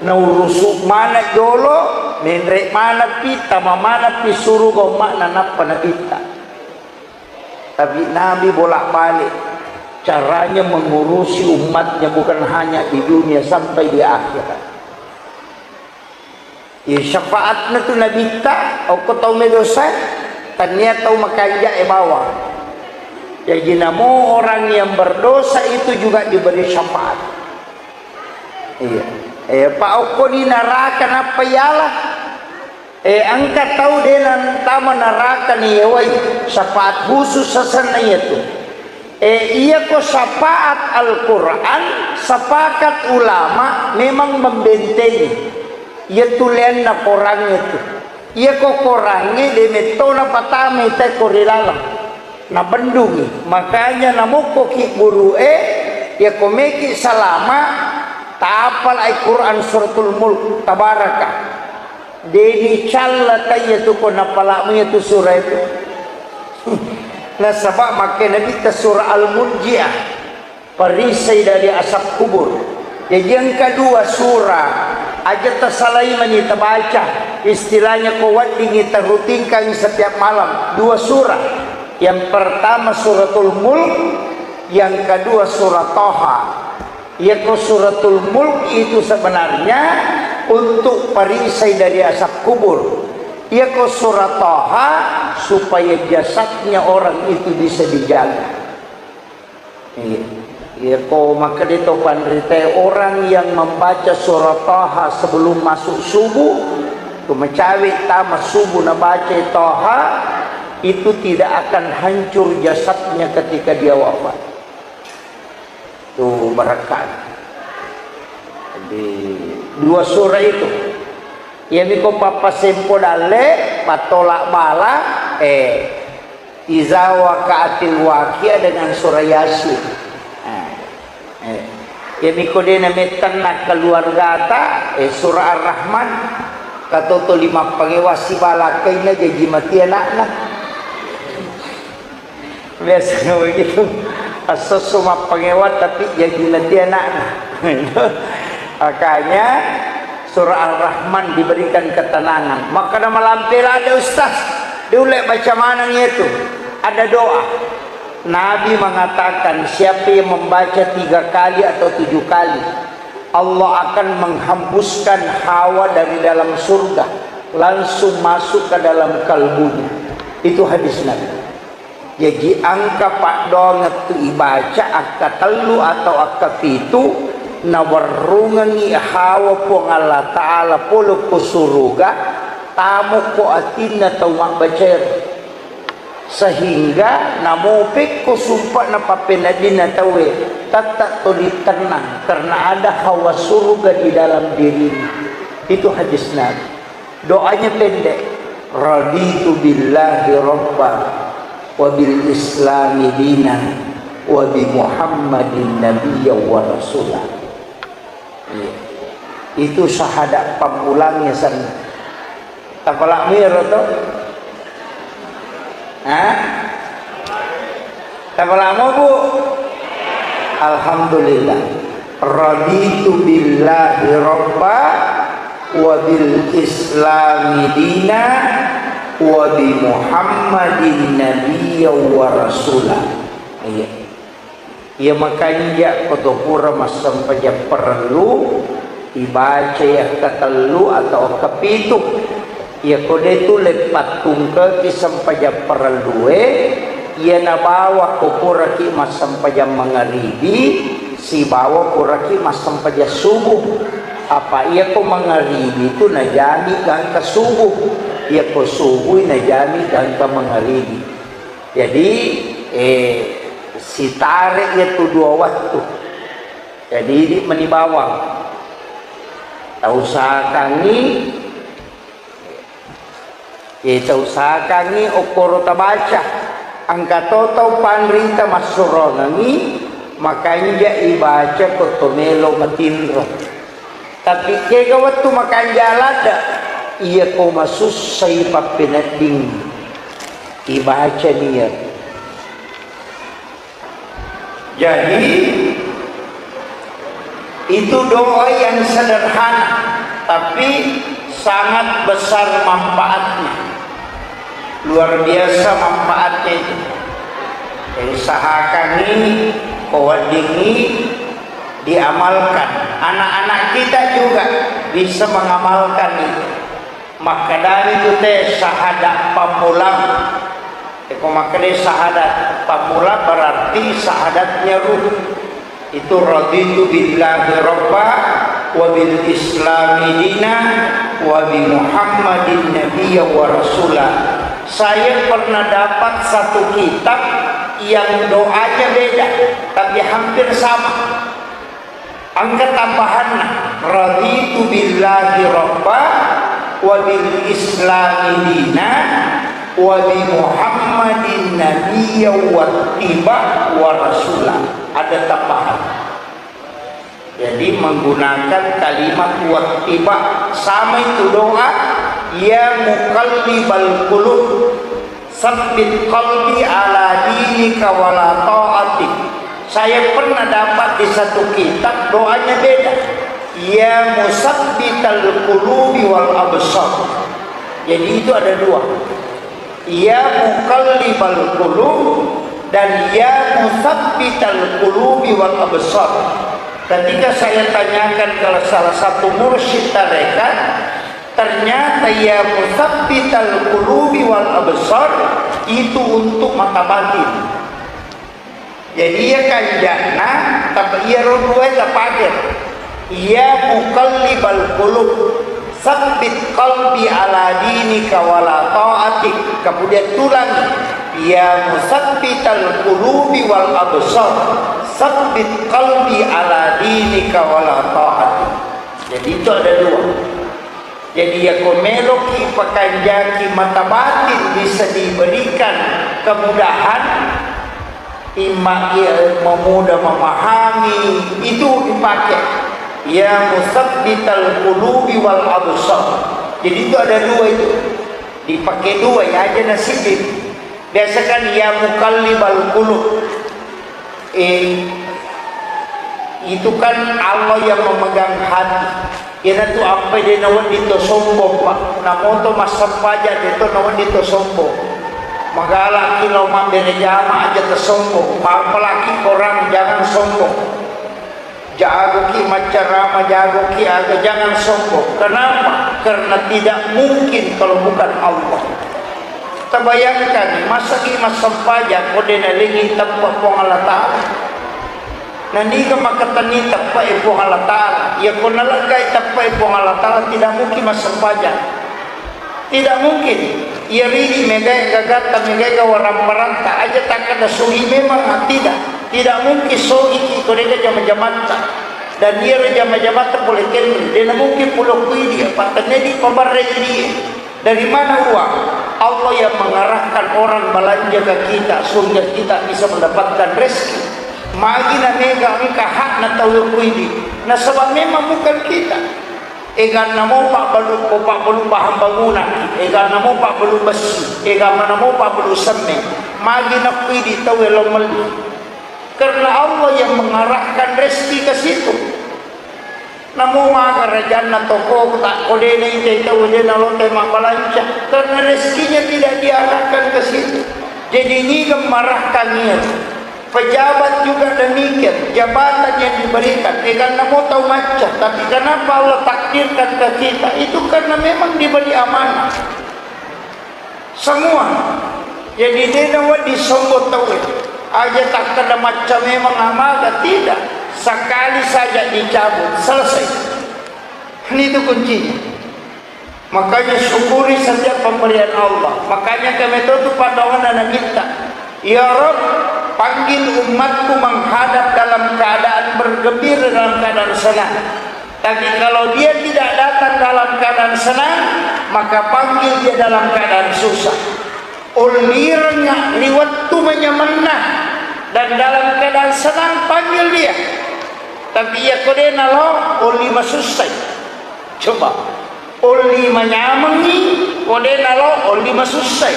Naurusu mana jolo, menre manapi, tama manapi suruga umma'na nappa nabitta. Tapi Nabi bolak-balik caranya mengurusi umatnya, bukan hanya di dunia, sampai di akhirat. Ya, syafaatna tu nabitta, okko tau medosa, tania tau makanja'e bawang. Jadi namo orang yang berdosa itu juga diberi syafaat. Iya. Eh, pa okkoni naraka nappa yala. Eh, engka tau de nantama naraka niyewai, syafaat khusus asenna iyatu. Eh, iyako syafaat Al-Quran, sepakat ulama memang membentengi. Iyatu leanna korangnge tu. Iyako korangnge de metto napatamai teko ri laleng. Nabendungi. Makanya namokkoki gurue, iyako meki salama, tapalai Quran Suratul Mulk, Tabaraka. De dicalla taiya tu ko napalamu iyatu sura itu. Nasaba makkeda nabitta sura Al-Murjiah, perisai dari asap kubur. Jadi engka dua sura, aja tasalai mani tabaca, istilahnya ko weddingi tarutinkan setiap malam, dua sura. Yang pertama Suratul Mulk, yang kedua surah Taha. Iyako Suratul Mulk itu sebenarnya untuk perisai dari asap kubur. Iyako surah Taha supaya jasadnya orang itu bisa dijaga. Iya. Iyako makkeda to panritae, orang yang membaca surah Taha sebelum masuk subuh, tu macawe tama subuh nabaca Taha, itu tidak akan hancur jasadnya ketika dia wafat. Tu barakka. Jadi, dua surah itu. Iyami ko pappasempo dalle, pattolak bala, eh, iza waqa'atil waqi'ah dengan surah Yasin. Eh, eh. Iyami ko de namettenna keluargata, eh, surah Ar-Rahman. Katoto lima pangewa sibala kaina jaji mati anakna. Biasanya begitu. Assesso mappangewa tapi jaji nati anakna. Makanya surah Ar-Rahman diberikan ketenangan. Makkeda malampe ladde ustaz, diulle baca maneng itu. Ada doa. Nabi mengatakan, siapa yang membaca tiga kali atau tujuh kali, Allah akan menghembuskan hawa dari dalam surga, langsung masuk ke dalam kalbunya. Itu hadis Nabi. Jaji engka paddoangeng tu ibaca akkatellu atau akkapitu, nawerrungengngi hawa Puang Allah Ta'ala pole ko suruga, tamokko atinna tau mabbacaero. Sehingga namopekko sumpa'na pappeneddinna tauwe, tetap tuli tenang karena ada hawa surga di dalam dirinya. Itu hadis Nabi. Doanya pendek. Raditu billahi rabba wa bil islami dina wa bi Muhammadin nabiyya wa rasula. Iya. Itu syahadat pammulangnya sana. Tapalak miro to? Hah? Tapalamo, Bu? Alhamdulillah. Raditu billahi rabba wa bil islami dina wa bi Muhammadin nabiyya wa rasula. Iya. Iya makanja ko to pura massempajang parellu, ibacai akkatellu atau akkapitu. Iyako de tu leppattungkeki sempajang parellue, iya nabawa ko puraki massempajang mangaribi, sibawa puraki massempajang subuh. Apa iyako mangaribi tu najami gangka subuh, iyako subuh najami gangka mangaribi. Jadi, eh, sitare iyatu dua wettu. Jadi, idi meni bawang. Tausahakangngi, eh, tausahakangngi okkoro tabaca. Engka to tau panrita massurongengngi, makanja ibaca ko to melo matinro. Tapi kega wettu makanja ladde, iyako masussai pappenedding, ibaca niya. Jadi, itu doa yang sederhana, tapi sangat besar manfaatnya. Luar biasa manfaatnya itu. Jadi, usahakan ini, ko wedding ini diamalkan. Anak-anak kita juga bisa mengamalkan itu. Makkedani tu te syahadat pammulang. Eko makkeda syahadat pammulang berarti syahadatnya ruh. Itu raditu billahi rabba wa bil islami dina wa bi Muhammadin nabiyya wa rasula. Saya pernah dapat satu kitab yang doanya beda, tapi hampir sama. Engka tambahanna, raditu billahi rabba wa bil islami dina wa bi Muhammadin nabiyya wa tiba wa rasula. Ada tambahan. Jadi menggunakan kalimat wattiba, sama itu doa, ya muqallibal qulub, sabbit qalbi ala dinika wala ta'atik. Saya pernah dapat di satu kitab doanya beda. Ya musabbital qulubi wal absar. Jadi itu ada dua. Ya muqallibal qulub dan ya musabbital qulubi wal absar. Ketika saya tanyakan ke salah satu mursyid tarekat, ternyata ya musabbital qulubi wal absar itu untuk mata batin. Jadi iya kanja'na, tapi iyaro duae tapake. Ya muqallibal qulub, sabbit qalbi ala dinika wala ta'atik. Kemudian tulang, ya musabbital qulubi wal absar, sabbit qalbi ala dinika wala ta'atik. Jadi itu ada dua. Jadi, yako meloki pakanjaki mata batin bisa diberikan kemudahan, imma iya memudah memahami, itu dipakai. Ya musabbital qulubi wal absar. Jadi, itu ada dua itu. Dipakai dua, ya aja nasibin. Biasakan ya muqallibal qulub. Eh, itu kan Allah yang memegang hati. Iyanatu ampai de' nawedding to sombong, Pak. Namoto massempajang de' to nawedding to sombong. Magalaki lao mabbere jama aja to sombong. Mapalaki korang jangan sombong. Jagoki maccarama, jagoki aga, jangan sombong. Kenapa? Karena tidak mungkin kalau bukan Allah. Tabayangkan, masaki massempajang ko de' nalengi teppa Puang Allah Ta'ala. Naniga makkatenni teppa e Puang Allah Ta'ala? Iya ko naleggai teppa e Puang Allah Ta'ala, tidak mungkin massempajang. Tidak mungkin. Iya ridi megai gagatta, megai gawarang paranta, aja takkada sogi memang, ah, tidak. Tidak mungkin sogi ki ko de' jama-jamatta. Dan iya jama-jamatta pole kenri, de' namungkin pulo kuidi, apa tennedi pabarre idi. Dari mana uang? Allah yang mengarahkan orang belanja ke kita sehingga kita bisa mendapatkan rezeki. Magi na mega engka hakna tau kuidi. Nasaba memang bukan kita. Eganna mo pabbalu, ko pabbalu bahan bangunan, eganna mo pabbalu besi, eganna mo pabbalu semme. Magi na kuidi tau elo melli. Karena Allah yang mengarahkan rezeki ke situ. Namo maga rajanna toko, tak ko de' naitai tau de' nalotai mabbalanca, karena rezekinya tidak diarahkan ke situ. Jadi niga marahkan iya. Pejabat juga demikian, jabatan yang diberikan, eh, karena mau tahu macca, tapi kenapa Allah takdirkan ke kita? Itu karena memang diberi amanah. Semua. Jadi de' nawedding sombong tauwe. Aja takkada macca memang amaga, tidak. Sekali saja dicabut, selesai. Ini itu kuncinya. Makanya syukuri setiap pemberian Allah. Makanya kami itu tuh pandangan anak kita. Ya Rob, panggil umatku menghadap dalam keadaan bergembira, dalam keadaan senang. Tapi kalau dia tidak datang dalam keadaan senang, maka panggil dia dalam keadaan susah. Ullirengnga ri wettu manyamenna dan dalam keadaan senang, panggil dia. Tapi iya ko de' nalo, ulli masussai. Coba, ulli manyamengngi, ko de' nalo, ulli masussai.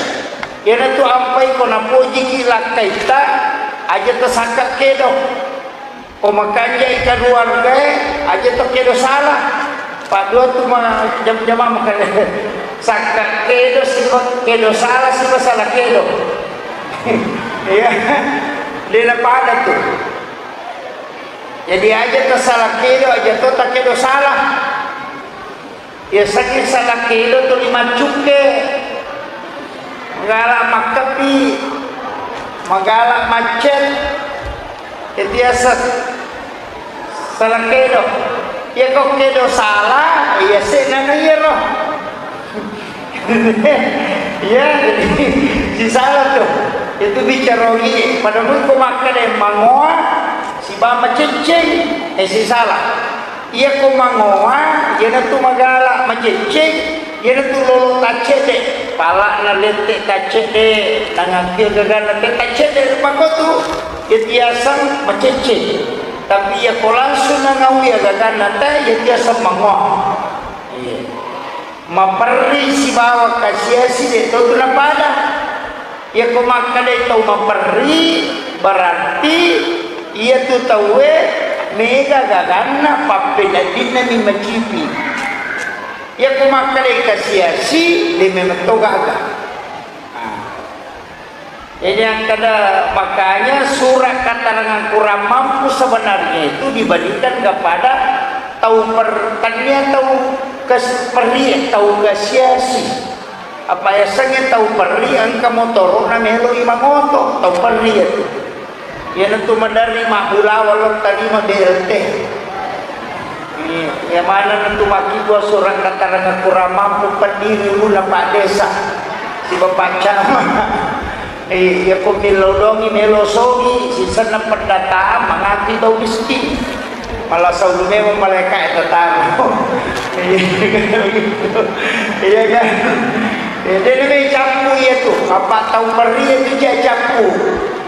Iyanatu ampai ko napojiki lakkaitta, aja tasakka kedo. Ko makanjai keluargae, aja to kedo salah. Paddua tu ma-, jam-, jama makale. Sakka kedo siba kedo salah, siba salah kedo. Iya. De' napada tu. Jadi aja to salah kedo, aja to ta kedo salah. Iya, sakki salah kedo tuli maccukke, magala makkepi, magala maccet, itu biasa salah kedo. Iya, ko kedo salah, iya, se nana iya roh. Iya, jadi si salah tuh. Itu bicara ini. Pada mun ko makkeda mangoa, siba macecceng, eh, si salah. Iya ko mangoa, iyanatu magala macecceng, iyanatu lolo taccedde. Pala'na lette taccedde, nangakkio gaganna te taccedde rupa ko tu, iya tiaseng macecceng. Tapi iya ko langsung nangaui gaganna te, iya tiaseng mangoa. Iya. Maperri sibawa kasiasi de' to tu napada. Iya ko makkedai tau maperri, berarti iyatu tauwe mega gaganna, pappeneddinna mi macipi. Iya ko makkedai kasiasi, de' memeng to gaga. Ah. Jadi, yang kada, makanya surat keterangan kurang mampu sebenarnya itu diberikan kepada tau per-, tania tau kes-, perri-, tau kasiasi. Apa yasengnge tau perri, engka motoro na melo i mangoto, tau perri itu. Iyanatu maderri mabbulawa lo tarima B L T. Iya, iya maneng tu makkibua surat keterangan kurang mampu pendiri ulunna Pak Desa, si Bapak Camat. Iya, iya ko millau dongi melo sogi, sisenna pendataan mangati tau miskin. Malah saulu memang malaika itu tahu. Iya, iya kan? Iya, jadi lebih cappu iya tu. Apa tau meri itu dia cappu.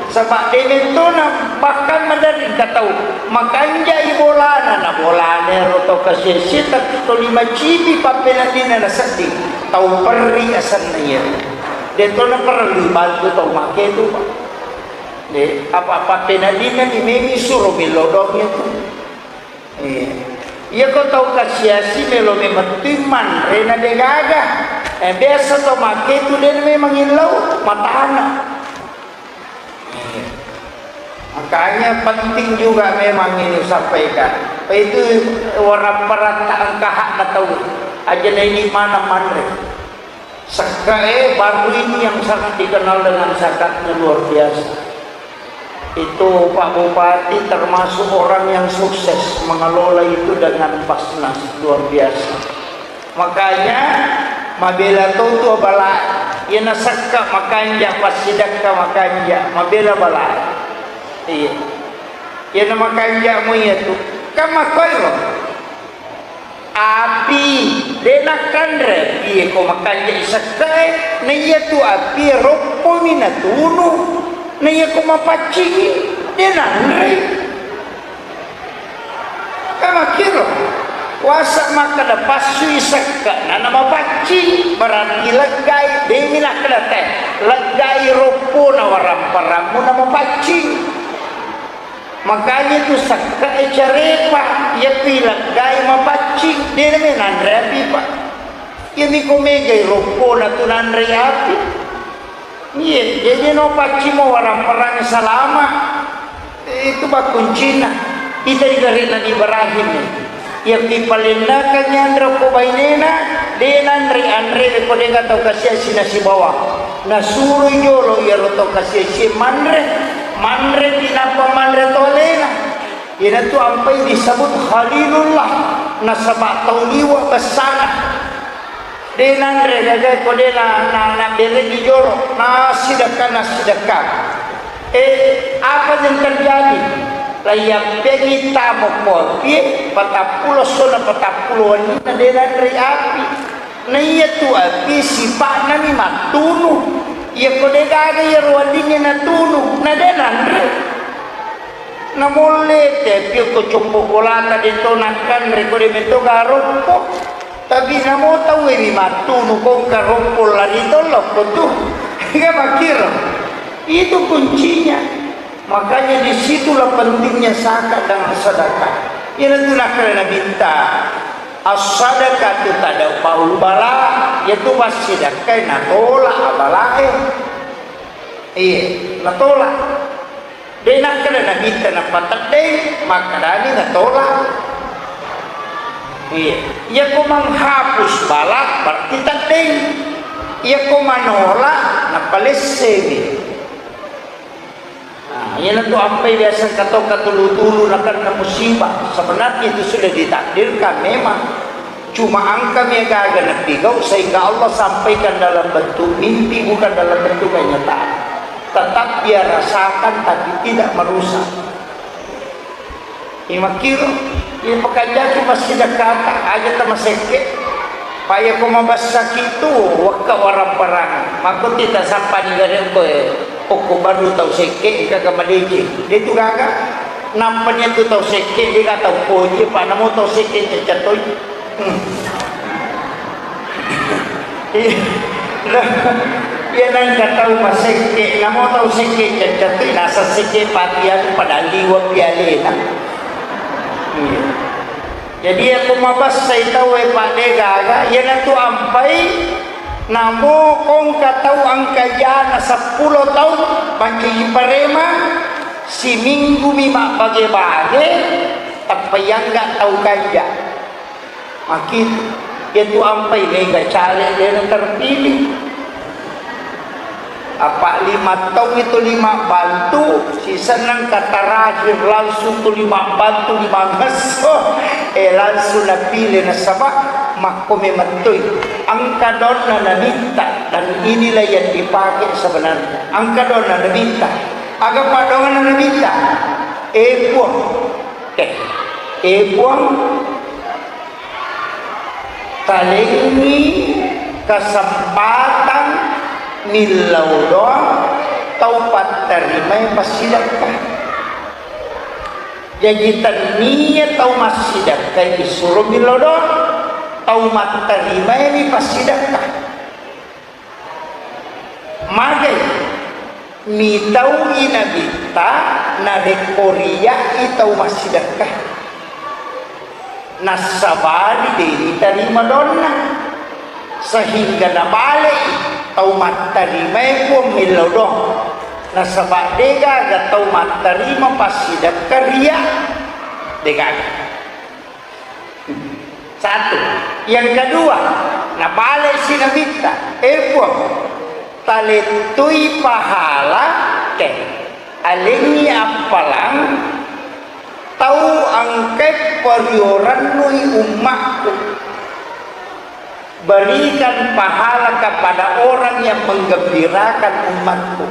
Saba' de' mentona bahkan maderri engka tau makanjai bolana, na bolana ero tau kasiasi, tapi toli macipi pappeneddinna nasedding, tau perri asenna iya. De' to naperlu bantu tau make tu, Pak. Eh, apa-apa penadinna ni memi suro milodong itu. Eh, iya ko tau kasiasi melo memettui manre na degaga. Eh, biasa to make tu de memang illau matana. Eh, makanya penting juga memang ini sampaikan. Apa itu orang perata angka hak na tau. Aja na ini mana manre. Sekkae baru ini yang sangat dikenal dengan zakatnya luar biasa. Itu Pak Bupati termasuk orang yang sukses mengelola itu dengan Basnas, luar biasa. Makanya mabela to tu bala, iya na sekka makanja, passidakka makanja, mabela bala. Iya. Iya na makanja mo iya tu. Kan makoiro. Api, de nakkanre, iye ko makanja sekkae, na iya tu api roppomi natunu, na iya ko mapaccingi, de nanre. Kan makkiro, wasa makkada passui sekka, na namapaccing, berarti leggai, demi nakkada te, leggai roppona waramparangmu namapaccing. Makanya tu sekkae carepa, iya tu ileggai mapaccing, de name nanre api, Pak. Iya miko megai roppona tu nanre api. Iya, jadi no paccing mo waramparang salama. Itu bakkuncina. Ita igarena Nabi Ibrahim. Iya, ipalennakang yanre ko bainena, de nanre anre ko de ga tau kasiasi nasibawa. Nasuroi jolo iyaro tau kasiasi manre, manre pi nappa manre to alena. Iyanatu ampai disebut Khalilullah, nasaba tau liwa bessana. De nanre gaga ko de na, na, na bere di jolo, nasidekka, nasidekka. Eh, apa yang terjadi? Laiyappengi tamo kopi, patappulo sona patappulo wenninna de nanre api. Na iya tu api sipa'nami mattunu. Iya ko de gaga iyaro weddingnge natunu, na de nanre. Namolle te api ko coppo bolata de to nakkanre ko de meto garoppo. Tapi namo tauwe mi mattunu kongka roppo lari tollo ko tu. Iya makkiro. Itu kuncinya. Makanya disitulah pentingnya zakat dan sedekah. Iyanatu nakkeda Nabitta, "As-sadaqatu tadfa'ul bala," yaitu passidakkai natolak abalae. Iya, natolak. De nakkeda Nabitta napateddeng, makkedani natolak. Iya, iyako menghapus bala berarti teddeng. Iyako manolak napalessemi. Nah, iyanatu ampai biasa engka tau katulu-tulu nakenna musibah. Sebenarnya itu sudah ditakdirkan memang. Cuma engkami gaga napigau sehingga Allah sampaikan dalam bentuk mimpi, bukan dalam bentuk kenyataan. Tetap dia rasakan tapi tidak merusak. Imakkiro, iya pakanjaki massidakkata, aja tamasekke. Payako mabessaki tu, wekka waramparang. Makkutti tasappani gare koe, okko baru tau sekke, engka madeceng. De tu gaga. Nappani tu tau sekke, de ga tau poji, pa namo tau sekke cacca toi. Hmm. Iya. Iya, nengka tau masekke, namo tau sekke cacca tu, nasa sekke pati anu pada liwa pialena. Iya. Jadi aku mabessai tau e, Pak, de gaga, iyanatu ampai, namo kongka tau engka jana seppulo tau, pancaji parema, siminggu mi mabbage-bage, tappa yangga tau kanja. Maki, iya tu ampai mega caleg dena terpilih. Apa lima taung itu lima bantu, sisenna engka terakhir langsung tu lima bantu lima ngesso, eh, langsung napilih nasaba makko memettoi. Engka donna nabitta, dan inilah yang dipakai sebenarnya. Engka donna nabitta. Aga padonganna nabitta? Eh, Puang. Eh, eh, Puang. Talengngi kesempatan millau doang tau pattarimai passidekka. Jaji, tennia tau massidekkai disuromi lao doang, tau mattarimaini passidekka. Magai? Mitau'i Nabitta narekko ria'i tau massidekka. Nassabari de' nitarima doanna, sehingga nabale'i tau mattarimae, Puang, millau doang. Nasaba' de'gaga tau mattarima passidekka ria', de'gaga. Satu. Yang kedua, nabale'si Nabitta, "Eh, Puang, talettui pahala, ke, alengngi appalang tau engkae periorennui ummakku. Berikan pahala kepada orang yang menggembirakan umatku."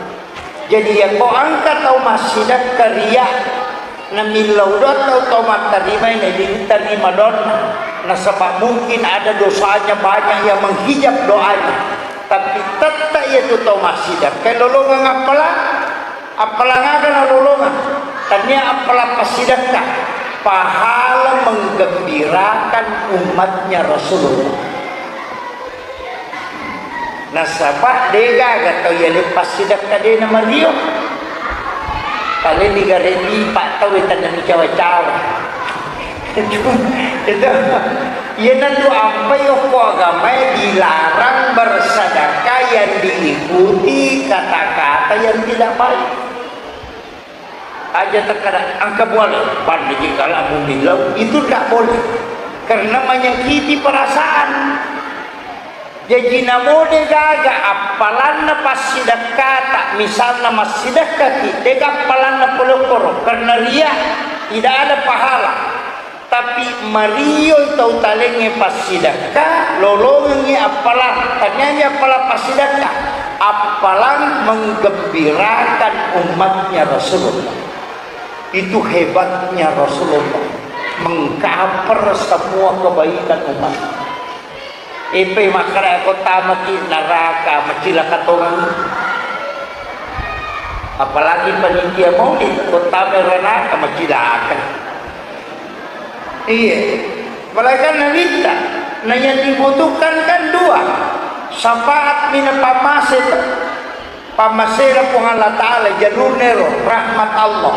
Jadi, yako engka tau massidekka ria', namillau doang tau, tau mattarima, na de' nitarima doanna. Nasaba' mungkin ada dosanya banyak yang menghijab doanya. Tapi tette' iyatu tau massidekka lolongeng appalang. Appalang aga nalolongeng? Tania appalang passidekka, pahala menggembirakan umatnya Rasulullah. Nasaba' de'gaga tau yaleng passidekka de' namario. Paling digareni pa' tau tania nicawa-cawa. Itu, itu. Iyanatu ampai okko agamae dilarang bersedekah yang diikuti kata-kata yang tidak baik. Aja' takkada engka buala, pandiki kala mumillau, itu tidak boleh. Karena menyakiti perasaan. Jaji, namo de'gaga appalanna passidekkata, misalna massidekkaki, de'ga appalanna pole okkoro, karena ria', tidak ada pahala. Tapi marioi tau talengnge passidekka, lolongengngi appalang, taniangngi appalang passidekka, appalang menggembirakan umatnya Rasulullah. Itu hebatnya Rasulullah, mengcover semua kebaikan umat. Epe makkeda ko tamaki neraka, macilaka tongeng. Apalagi panitia maulid, ko tama neraka, macilaka. Iya. Apalagi kan Nabitta, nah, yang dibutuhkan kan dua. Syafaat mina pamase, pammasena Puang Allah Ta'ala, jalurnero rahmat Allah.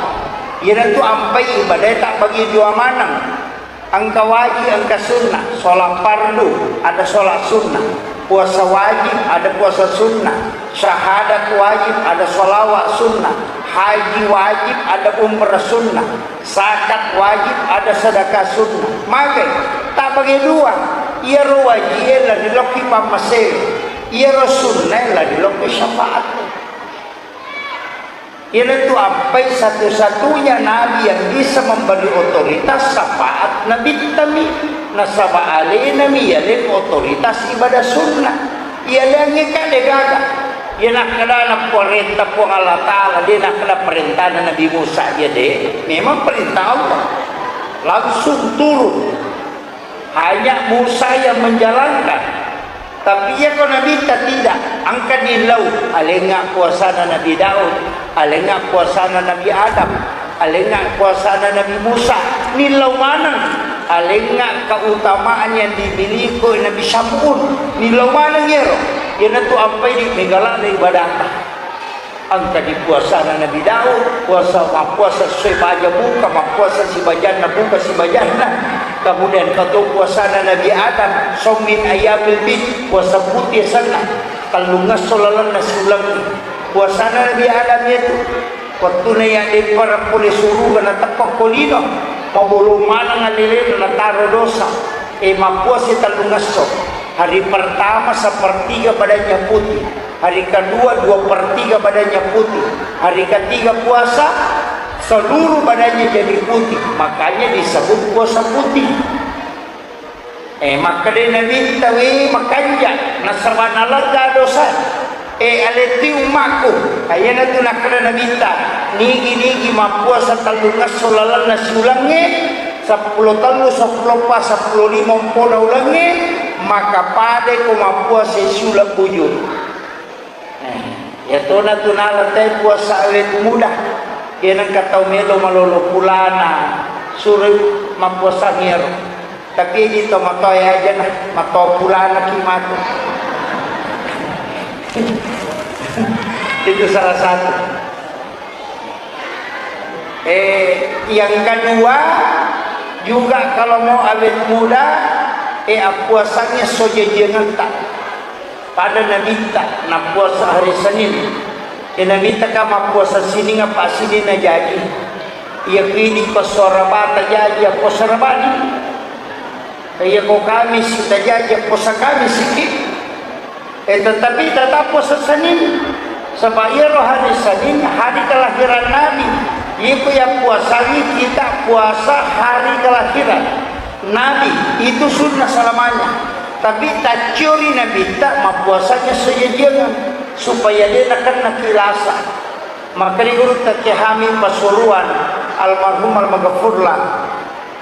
Iyanatu ampai ibadae tabbagi dua maneng. Engka wajib, engka sunnah. Sholat fardu, ada sholat sunnah. Puasa wajib, ada puasa sunnah. Syahadat wajib, ada sholawat sunnah. Haji wajib, ada umrah sunnah. Zakat wajib, ada sedekah sunnah. Magai, tabbagi dua. Iyaro wajie lari lokki pammasena. Iyaro sunnae lari lokki syafaat. Iyanatu ampai satu-satunya nabi yang bisa memberi otoritas syafaat Nabittami, nasaba alenami yaleng otoritas ibadah sunnah. Iyalengnge ka de'gaga. Iya nakkedana parenta Puang Allah Ta'ala, de' nakkeda parentana Nabi Musa, iya de'. Memang perintah Allah. Langsung turun. Hanya Musa yang menjalankan. Tapi iyako Nabitta tidak, engka dillau, alengnga puasana Nabi Daud, alengnga puasana Nabi Adam, alengnga puasana Nabi Musa, nillau maneng, alengnga keutamaan yang dimiliki Nabi Syam'un, nillau maneng iyaro, iyanatu ampai di megala ibadata. Engka di puasana Nabi Daud, puasa, mappuasa sesuai baja buka, mappuasa sibajanna buka sibajanna. Kemudian engka to puasana Nabi Adam, shaum min ayyamil bid, puasa pute asenna, tellungesso lalenna siulengnge. Puasana Nabi Adam iyatu, wettuna yaddeppara pole suruga nateppa ko lino, mabolo maneng alelena nataro dosa. E, mappuasa tellungesso. Hari pertama sepertiga badannya putih. Hari kedua, dua per tiga badannya putih. Hari ketiga puasa, seluruh badannya jadi putih. Makanya disebut puasa putih. Eh, makkedai Nabitta, "We, makanja, nasaba nalegga dosa. Eh, aletti ummakku." Iyanatu nakkeda Nabitta, "Nigi-nigi mappuasa tellungesso lalenna siulengnge, seppulo tellu, seppulo eppa, seppulo lima ompona ulengnge, maka padai ko mappuasa siuleng bujur." Eh, iyatona tu nala te puasa awet muda. Iya nengka tau melo malolo pulana, suroi mappuasa ngero. Tapi di to matoa aja na, matoa pulana ki matu. Itu salah satu. Eh, yang kedua juga, kalau mau awet muda, eh, appuasangngi esso jajiangetta. Pada Nabitta nappuasa hari Senin. Eh, Nabitta ka mappuasa sining apa sining najaji. Iya pidi ko suara bata jaji, appuasa rabani. Iya ko Kamis tajaji, appuasa Kamis iki. Eh, tetapi tetap puasa Senin. Sebab iyaro hari Senin hari kelahiran Nabi. Iko yang puasangi kita puasa hari kelahiran Nabi. Itu sunnah selamanya. Tapi tacciori Nabitta mappuasanya sejajiangan supaya dia nakenna kilasa. Maka di guru Kehami Pasuruan, almarhum almaghfurlah,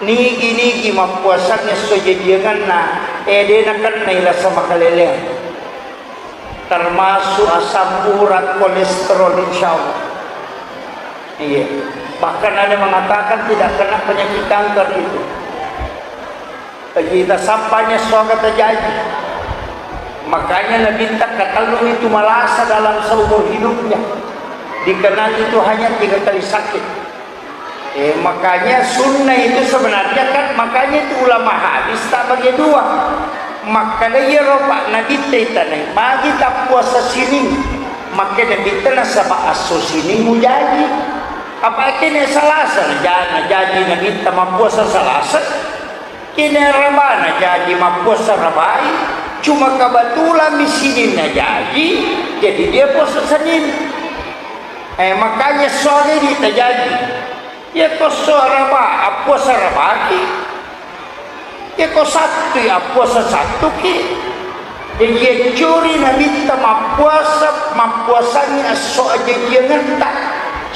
nigi-nigi mappuasanna esso jajiangenna, eh, de nakennai lasa makaleleang. Termasuk asam urat, kolesterol, insya Allah. Iya. Bahkan ada mengatakan tidak kena penyakit kanker itu. Kita sampanya suaka terjadi. Makanya Nabitta katellung itu malasa dalam seumur hidupnya. Dikenal itu hanya tiga kali sakit. Eh, makanya sunnah itu sebenarnya kan, makanya itu ulama hadis tak bagi dua. Maka iyaro Pak Nabitta itanai, magi tappuasa sining. Maka Nabitta nasaba asso sining mujaji. Apa kene Salasa naja-, najaji Nabitta mappuasa Salasa. Kene Rabana jaji mappuasa Rabai, cuma kebetulan mi sininna jaji, jadi dia puasa Senin. Eh, makanya sore di tajaji. Ya ko so Raba, appuasa Rabaki. Ya ko Sabtu, ya appuasa Sabtuki. Jadi ya curi Nabitta mappuasa, mappuasangi esso ajajiangetta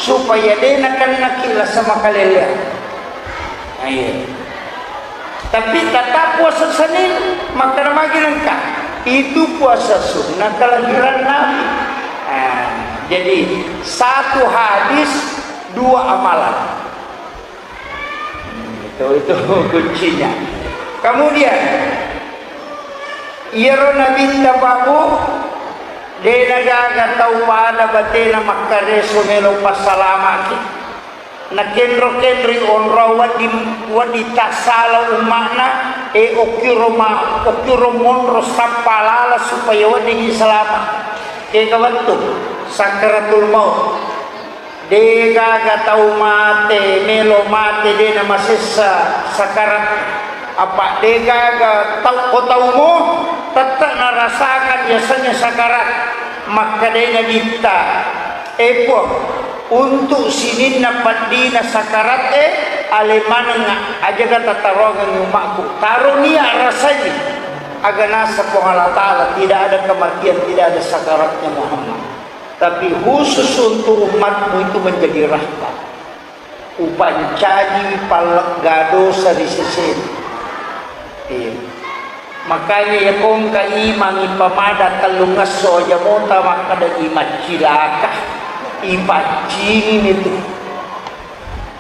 supaya de nakennaki lasa makaleleang. Nah, iya. Tapi tetap puasa Senin, maka namagi nengka. Itu puasa sunnah kelahiran Nabi. Nah, jadi satu hadis, dua amalan. Itu, itu kuncinya. Kemudian, iyaro Nabitta babu, de nagaga tau pada batena makkareso melo passalamaki. Nakenro-kenroi onrong wedding, wedding tassala umma'na, e, okkiro ma-, okkiro monro sappa lala supaya weddingngi salama. Kega wettu sakkaratul maut. De gaga tau mate, melo mate, de namasessa sakarat. Apa de gaga tau, ko tau mo, tette narasakan yasengnge sakarat. Makkedai Nabitta, E Puang, untuk sininna peddina sakarat e, ale maneng ajaga tataroangengngi umma'ku. Taro nia rasai, aga naseng Puang Allah Ta'ala, tidak ada kematian, tidak ada sakaratnya Muhammad. Tapi khusus untuk umatmu itu menjadi rahmat. Upancaji pallegga dosa ri sesena. Iya. Makanya iya kongka imang ipamada tellungesso aja mota makkeda imang cilaka. Ipaccingini tu.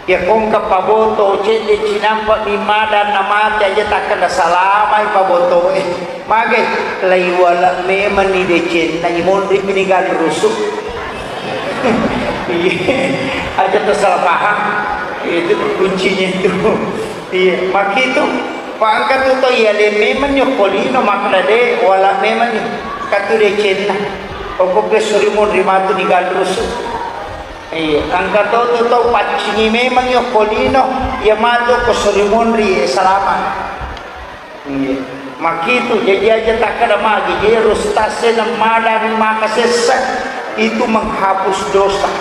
Iya kongka paboto cedde cinampa mi mada namate aja takkeda salamai paboto e. Mage, laiwala memanni decenna, imonri mini ganrusu. Iya, aja tersalah paham. Itu kuncinya itu. Iya, makitu. Pangka tu to iya le memanni okko lino, makna de wala memanni. Katu decenna. Okko ke suri monri matu ni ganrusu. Iya, angka to tu to paccingi memanni okko lino, iya matu ko suri monri, eh, salama. Iya. Makitu, jaji aja takkeda magi, je rustase nammadami maka sessa, itu menghapus dosa.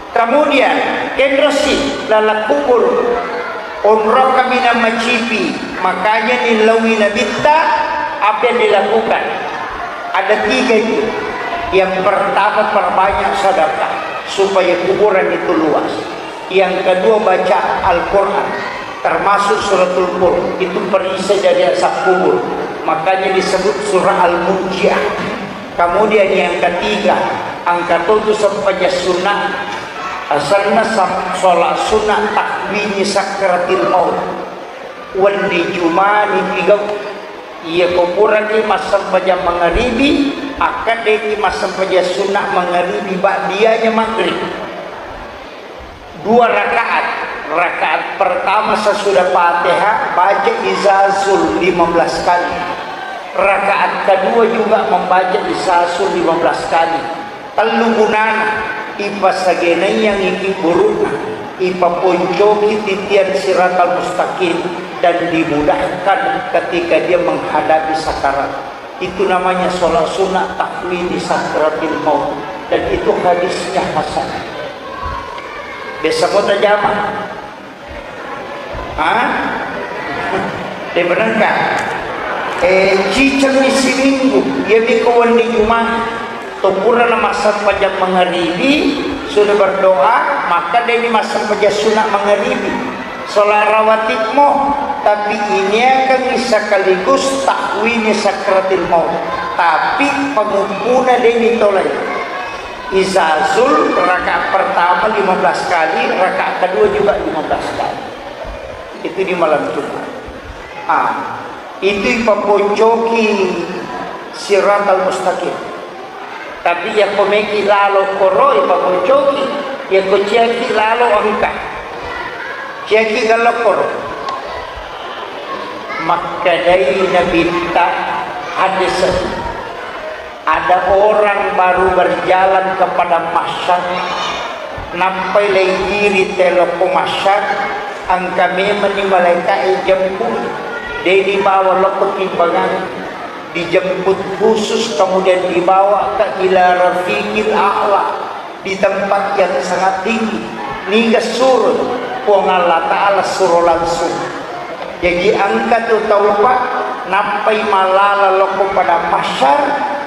Kemudian, kenrosi laleng kubur, onrong kaminang macipi, makanya nilaui Nabitta, apa yang dilakukan? Ada tiga itu. Yang pertama, perbanyak sedekah supaya kuburan itu luas. Yang kedua, baca Al-Quran, termasuk Suratul Mulk, itu perisai dari azab kubur. Makanya disebut surah Al-Munjiah. Kemudian yang ketiga, angka totu sempajang sunnah, asalna sam-, sholat sunnah takwini sakratil maut. Wenni Jumani pigau. Iya ko purani massempajang mangaribi, Akkaddengngi massempajang sunna mangaribi ba'dianya maghrib. Dua rakaat. Rakaat pertama sesudah Fatihah, baca izazul lima belas kali. Rakaat kedua juga membaca izazul lima belas kali. Tellu gunana, ipasagenaiyangngi burukna, ipaponcoki titian siratal mustaqim, dan dimudahkan ketika dia menghadapi sakarat. Itu namanya sholat sunnah tahwini sakratil maut. Dan itu hadisnya hasan. Biasa kota jamaah. Hah? Dia benar nggak? Eh, cicengni siminggu. Dia biko wenni Jumat. Topurana massempajang mangaribi, sudah berdoa, maka dia ini massempajang sunat mangaribi. Sholat rawatibmu, tapi ini akan sekaligus takwini sakratil maut. Tapi pengumpuna deni tolai. Izazul rakaat pertama lima belas kali, rakaat kedua juga lima belas kali. Itu di malam Jumat. Ah, itu ipaponcoki siratal mustaqim. Tapi yakko meki lalo koro ipaponcoki, yakko ciaki lalo engka. Ciaki gallo koro. Makkedai Nabitta hadis, ada orang baru berjalan ke padang mahsyar, nappai leigiri telokko mahsyar, engka memenni malaika'e jemput, de dibawa lokko timbangan, dijemput khusus, kemudian dibawa ke ila rafiqil a'la, di tempat yang sangat tinggi. Niga suro? Puang Allah Ta'ala suro langsung. Jaji engka tu taupa nappai mallala lokko padang mahsyar,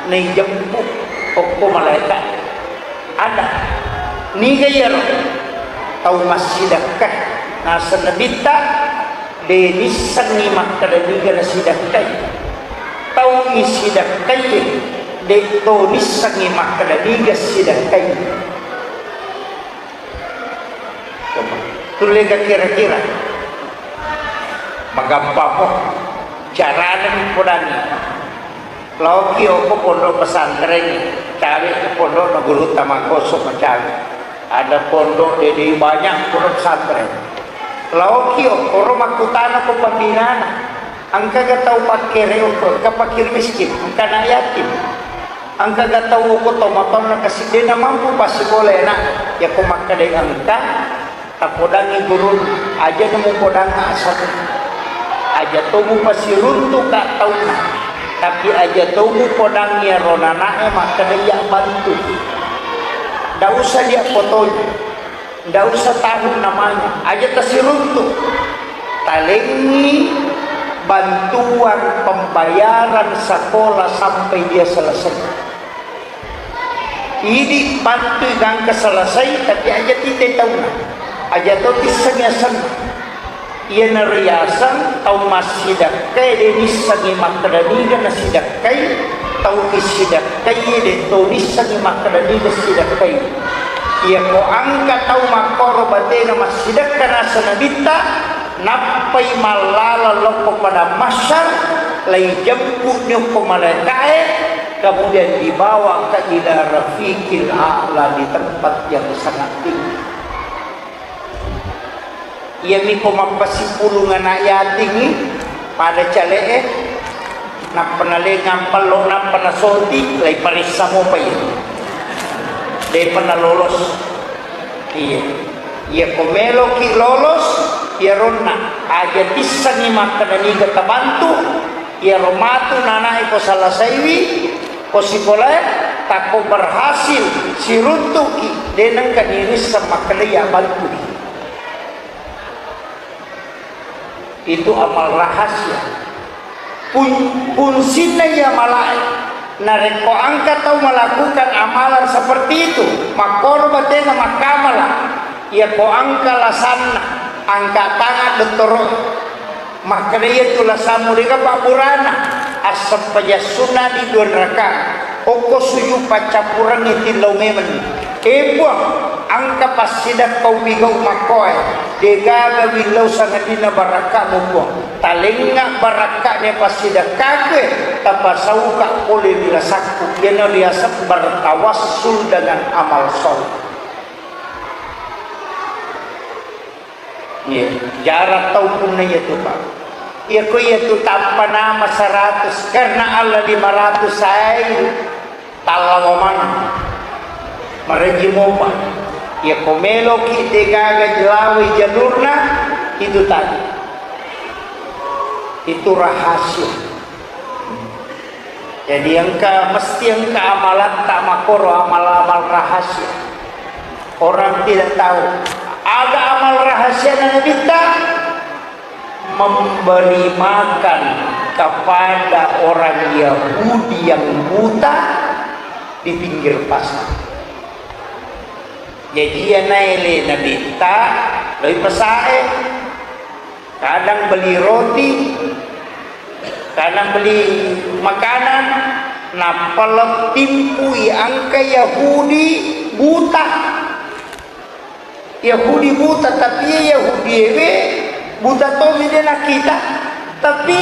naijemput okko malaika. Ada. Niga iyaro? Tau massidekka. Naseng Nabitta, de nissengngi makkeda niga nasidekkai. Tau isidekkai, de to nissengngi makkeda niga sidekkai. Coba, tullega kira-kira. Magampamo. Carana podangi. Laoki okko pondok pesantren, cawe ke pondok na guru tamakkoso macawe. Ada pondok dede banyak pondok pesantren. Laoki okkoro makkutana ko pembinana. Engkaga tau pakkere okko, engka fakir miskin, engka anak yatim. Engkaga tau okko tau mapang na kasi dena mampu pasikola anak. Ya ko makkadai engka, tapodangngi gurunna, aja na mupodangnga asakna. Aja to mupasiruntuka taunna, tapi aja to mupodangngi iyaro nanae makkeda iya bantu. Ndak usah dia fotonya, ndak usah tahu namanya, aja tasiruntuk. Talengngi bantuan pembayaran sekolah sampai dia selesai. Idi bantui gangka selesai, tapi aja tite taunna. Aja to tisseng asenna. Iyana riaseng tau massidekkai, de nissengngi makkeda niga nasidekkai, tau issidekkai, de to nissengngi makkeda niga sidekkai. Iyako engka tau makkoro batena massidekka naseng Nabitta, nappai mallala lokko padang mahsyar, laijemput ni okko malaikae, kemudian dibawa ke ila rafiqil a'la, di tempat yang sangat tinggi. Iyami ko mappasipulung anak yatingngi pada cale'e, nappa nalengang pello, nappa nasoti, laiparessa mopai. Depa nalolos. Iya. Iya ko meloki lolos, iyaronna aja tissengngi makkeda niga tabantu, iyaro matu nanae ko selesaiwi, ko sikolae, takko berhasil, siruntuki, de nengka nirisseng makkeda iya bantu. Itu amal rahasia. Pun-, fungsinna iya malae, narekko engka tau melakukan amalan seperti itu, makkoro batena makkamala, iya ko engka lasanna, angka tangan dottoro. Makkeda iya tu lasammu dega pabburana, assempajang sunna di dua rakaat. Okko sujud paccappurengngi tillau memeng. Eh, Puang, Engka passidekka upigau makkoe, degaga willau sangadinna barakkamu, Puang. Talengnga barakkane passidekkakue, tapasauka pole ri lasakku. Iyana riaseng bertawassul dengan amal soleh. Iya, jarang tau punna iyatu, Pak. Iyako iyatu tappa nama seratus, karena Allah lima ratus sai. Tallawa maneng. Mareji mopa. Iyako meloki degaga jelawai jalurna, itu tadi. Itu rahasia. Jadi engka, mesti engka amalatta makoro amal-amal rahasia. Orang tidak tahu. Ada amal rahasia Nabitta? Memberi makan kepada orang Yahudi yang buta di pinggir pasar. Jadi, iya naele Nabitta, loi pasae, kadang beli roti, kadang beli makanan, nappa lettimpui angka Yahudi buta. Yahudi buta, tapi iya Yahudi ewe buta tomi de nakkita. Tapi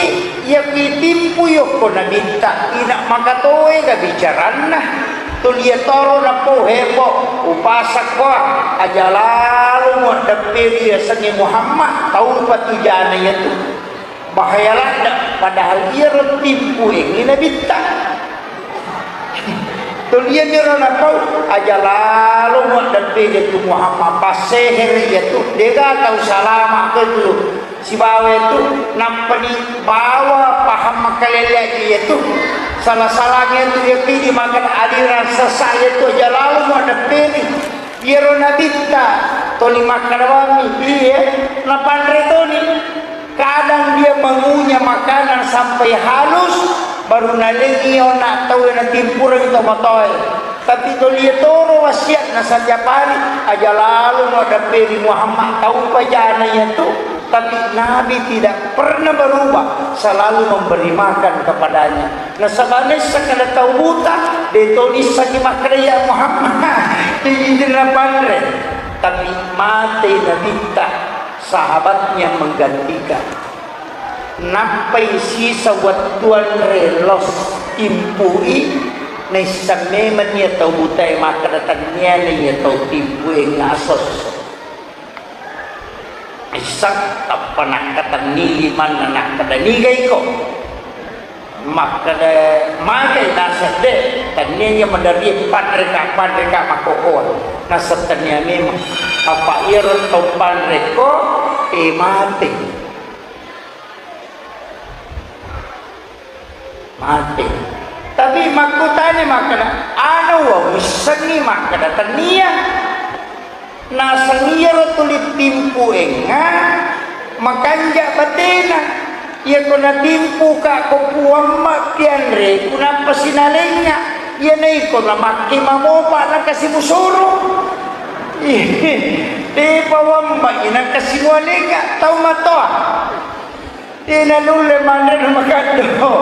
iya kuitimpu yokko Nabitta, ina makatoega bicaranna. Tulia toro napau hebo, upasakko, aja lalo muaddepperi yasengnge Muhammad, taupa tujana iyatu. Bahaya ladde, padahal iyaro timpuengngi Nabitta. Tolianiro napau, aja lalo muaddeppede tu Muhammad, passehere iyatu, dega tau salama ke tu sibawa itu, nappani bawa paham makalele iyatu, salah-salahnya tu iyapidi makan aliran sesat iyatu, aja lalo muaddeppede. Iyaro Nabitta toni makkeda bawammi, iye, napanre toni. Kadang dia mengunyah makanan sampai halus, baru nalengi ona tau natimpureng tomatoe. Tapi toli toro wasiatna setiap hari, aja lalo muaddepperi Muhammad, taupa jana iyatu. Tapi Nabi tidak pernah berubah, selalu memberi makan kepadanya. Nasaba naisseng kada tau buta, de to naissengi makkeda, "Ya Muhammad, ijinna panre." Tapi mate Nabitta, sahabatnya menggantikan. Nappai sisa wettu anre los timpui, naisseng memeng iya tau butae makkeda, "Tenniana iya tau timpue ngasosso." Isseng tappa nakkatenni limanna, nakkeda, "Niga iko?" Makkeda, "Magai?" Naseng, "De, tennia iya maderri, panreka, panreka makkokoa." Naseng, "Tennia memang." Apa iyaro tau panrekko, eh, mate. Mate. Tapi makkutana makkeda, "Anu wa wissengngi?" Makkeda, "Tennia." Naseng iyaro tuli timpuengnga makanja batena. Iyako natimpuka ko Puang ma pianreku nappa sinalengnga. Iyana iko namakke mamopa nakasi musuru. Depa wambai nakasi mualengnga tau matoa. Tena nulle manre na makaddo.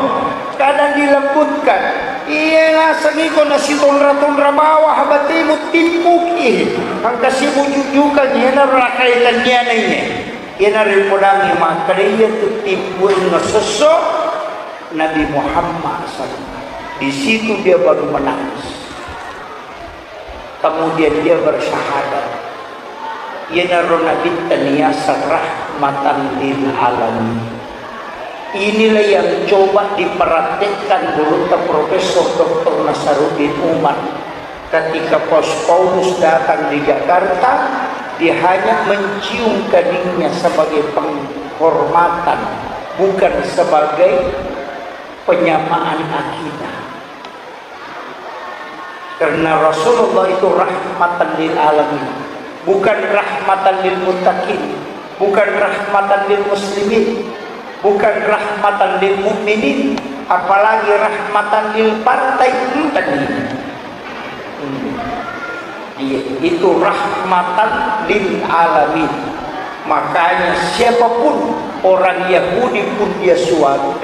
Kadang dilembutkan. Iya naseng iko nasitonra-tonra bawah batemu timpuki. Engka simujujukan iyanaro nakaitanniana iye. Iyanaro ipodangi makkeda iyatu timpuenna sesso Nabi Muhammad sallallahu alaihi wasallam. Di situ dia baru menangis. Kemudian dia bersyahadat. Iyanaro Nabitta niaseng rahmatan lil alamin. Inilah yang coba dipraktekkan gurutta Profesor Doktor Nasaruddin Umar. Ketika Paus Paulus datang di Jakarta, dia hanya mencium keningnya sebagai penghormatan, bukan sebagai penyamaan akidah. Karena Rasulullah itu rahmatan lil alamin, bukan rahmatan lil muttaqin, bukan rahmatan lil muslimin, bukan rahmatan lil mukminin, apalagi rahmatan lil partai. Enten. Hmm. Iya, itu rahmatan lil alamin. Makanya siapapun orang Yahudi pun dia suatu.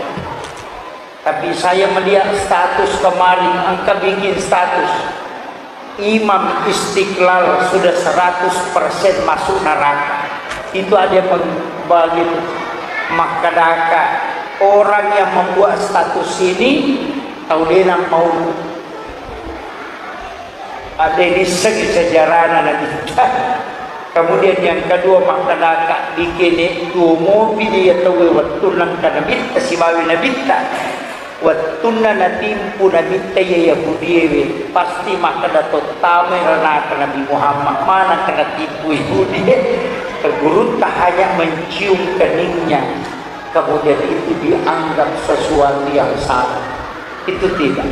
Tapi saya melihat status kemarin, engka bikin status. Imam Istiqlal sudah seratus persen masuk neraka. Itu ada yang meng-, begitu. Makkedaka, orang yang membuat status ini tau denang mau ada yang disseng sejarahna Nabitta. Kemudian yang kedua, makkedaka, dikene tuo mopi dia tauwe wettunna engka Nabitta sibawi Nabitta. Wettunna natimpu Nabitta iya Yahudiewe, pasti makkeda, "Tottamai ranaka Nabi Muhammad, manakka natimpu Yahudie?" Gurutta hanya mencium keningnya, kemudian itu dianggap sesuatu yang salah. Itu tidak.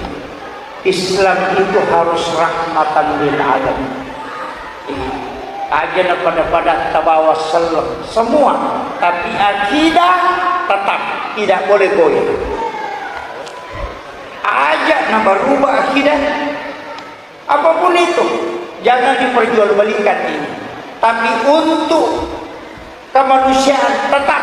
Islam itu harus rahmatan lil alamin. Aja na pada-pada tabawa selleng semua, tapi akidah tetap tidak boleh goyah. Aja na berubah akidah, apapun itu, jangan diperjualbelikan ini. Tapi untuk kemanusiaan tetap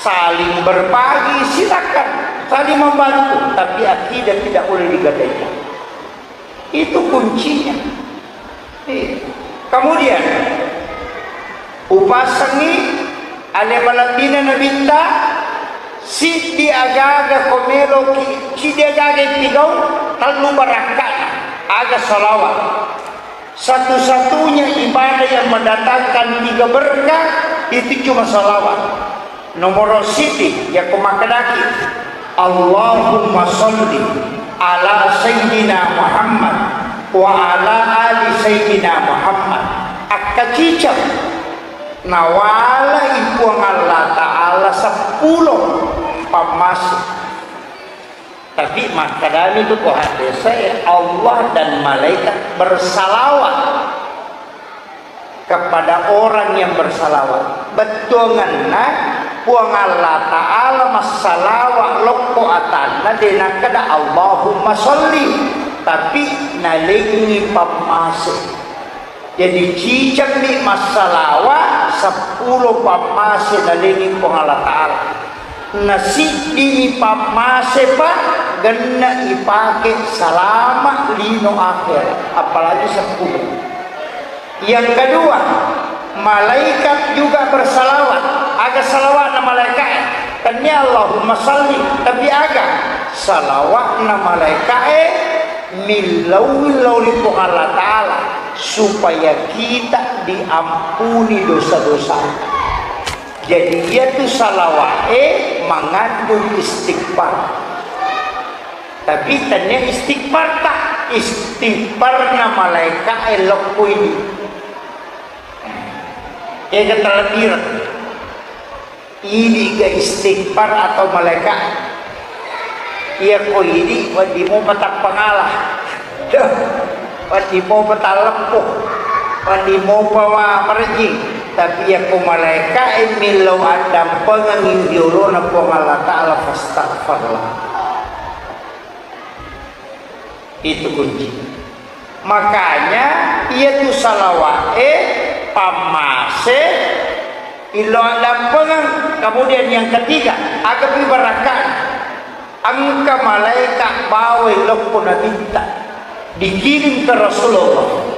saling berbagi, silakan saling membantu, tapi akidah tidak boleh digadaikan. Itu kuncinya. Iya. Kemudian, upasangi ale malebbi'na Nabitta, siddi aga-aga ko meloki, siddi aga-aga ipigau, tellu barakka'na, aga salawat. Satu-satunya ibadah yang mendatangkan tiga berkah itu cuma salawat. Nomoro siddi, yakko makkedaki, "Allahumma sholli ala Sayyidina Muhammad wa ala ali Sayyidina Muhammad." Akkaciceng nawalai Puang Allah Ta'ala seppulo pammase. Tapi makkedami tu ko haddesae, Allah dan malaikat bersalawat kepada orang yang bersalawat. Bettuanganna, Puang Allah Ta'ala massalawat lokko atanna, de nakkeda, "Allahumma sholli," tapi nalengngi pammase. Jadi, cicengni massalawa seppulo pammase nalengi Puang Allah Ta'ala. Nasiddimi pammase pa genna ipake salama lino akhirat, apalagi seppulo. Yang kedua, malaikat juga bersalawat. Aga salawatna malaikae? Tennia Allahumma salli, tapi aga salawatna malaikae? Millau-millau ri Puang Allah Ta'ala supaya kita diampuni dosa-dosa. Jadi, iyatu salawa'e mengandung istighfar. Tapi tennia istighfar ta, istighfarna malaika'e lokko ini. Ega talebireng. Idi'ga istighfar atau malaika? Iya ko idi, wedding mopa tappangala. Wedding mopa talleppo. Wedding mopa wa marejing. Tapi iya ko malaika e millau addampengengngi riolona Puang Allah Ta'ala, fastaghfarlah. Itu kunci. Makanya, iyatu salawa'e pammase illo addampengeng. Kemudian yang ketiga, agapi barakka'na. Engka malaika bawai lokko Nabitta, dikirim ke Rasulullah.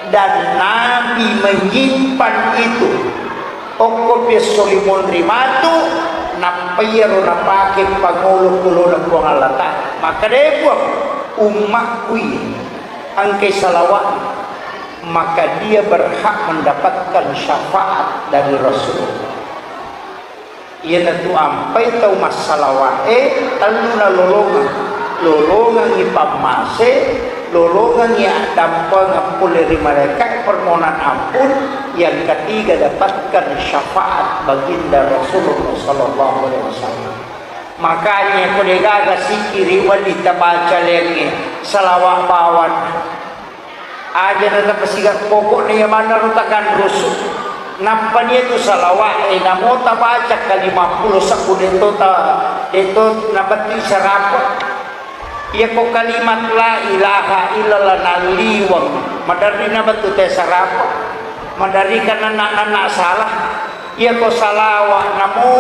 Dan Nabi menyimpan itu. Okkopi esso limonri matu, nappa iyaro napake pangolo-olona Puang Allah Ta'ala. Makkedai Puang, ummakku iya engkai salawat, maka dia berhak mendapatkan syafaat dari Rasulullah. Iyanatu ampai tau massalawa'e tellu nalolongeng. Lolongengngi pammase, lolongengngi addampengeng pole ri malaika'e permohonan ampun, yang ketiga dapatkan syafaat baginda Rasulullah sallallahu alaihi wasallam. Makanya ko degaga sikiri wedding tabaca lengnge salawa bawang. Aja na tapasiga pokokna iya maneng ro takanrusu. Nappa nia tu salawa'e namo tabaca kalimappulo sebbu de'to ta, de'to nabettui sarapa. Iyako kalimat la ilaha illallah nalliweng, maderri nabettui te sarapa. Maderri ka nanna-nanna salah. Iyako salawa namo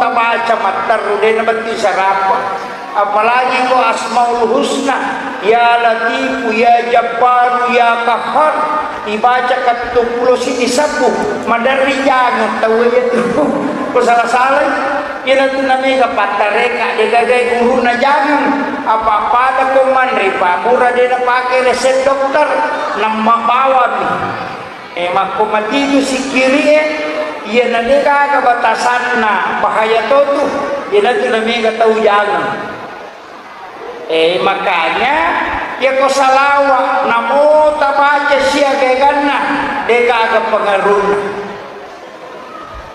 tabaca matteru de nabettui sarapa. Apalagi ko Asmaul Husna. Ya Latifu, ya Jabbaru, ya Qahhar, ibaca kattupulo siddi sabbu, maderri jangeng tau iya tu. Ko sala-salai, iyana tu namega pattareka, degaga guruna jangeng, apa-apada ko manre, pamura de napake resep dokter, namma bawami. Eh, makko matitu sikkiri e, iyana degaga batasanna, bahaya totu, iyana tu namega tau jangeng. Eh, makanya, yako salawa, namo tabaca siaga eganna, degaga pengaruhna.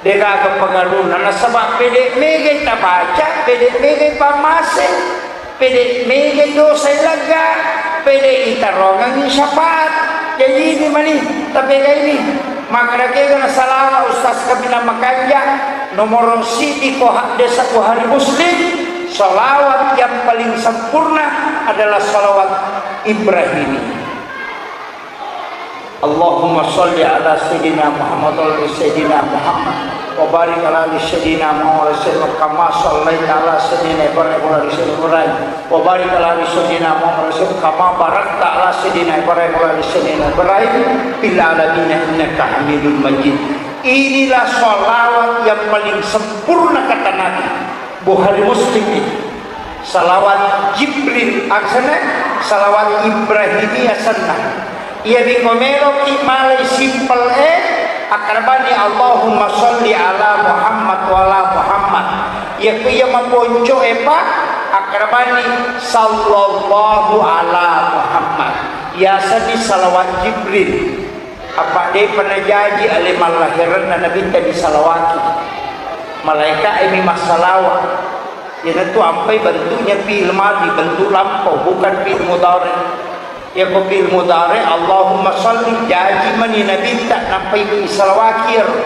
Degaga pengaruhna. Nasaba pede megai tabaca, pede megai pammase, pede megai dosa lega, pede itarongangi syafaat. Jadi ini mani, tapi ini, maka kega na salawa Ustaz Kabina Makanja, nomor sidi ko ha-, desa Bukhari Muslim, salawat yang paling sempurna adalah salawat Ibrahimi. Allahumma salli ala Sayyidina Muhammad wa ala Sayyidina Muhammad wa barik ala ali Sayyidina Muhammad wa sallim kama sallaita ala Sayyidina Ibrahim wa ala ali Sayyidina Ibrahim wa barik ala ali Sayyidina Muhammad wa sallim kama barakta ala Sayyidina Ibrahim wa ala ali Sayyidina Ibrahim fil alamin innaka Hamidum Majid. Inilah salawat yang paling sempurna kata Nabi. Bukhari Muslim itu. Salawat Jibril asenna, salawat Ibrahimi asenna. Iya biko meloki malai simpel e, akkarabani Allahumma salli ala Muhammad wa ala Muhammad. Iya ku iya maponco e pa, akkarabani sallallahu ala Muhammad. Yasani salawat Jibril. Apa depa najaji ale mallahiranna Nabitta disalawaki. Malaika emi massalawa. Iyanatu ampai bentuknya fi'il madhi, bentuk lampau, bukan fi'il mudhari. Yako fi'il mudhari, Allahumma salli, jaji mani Nabitta, nampai disalawaki ero.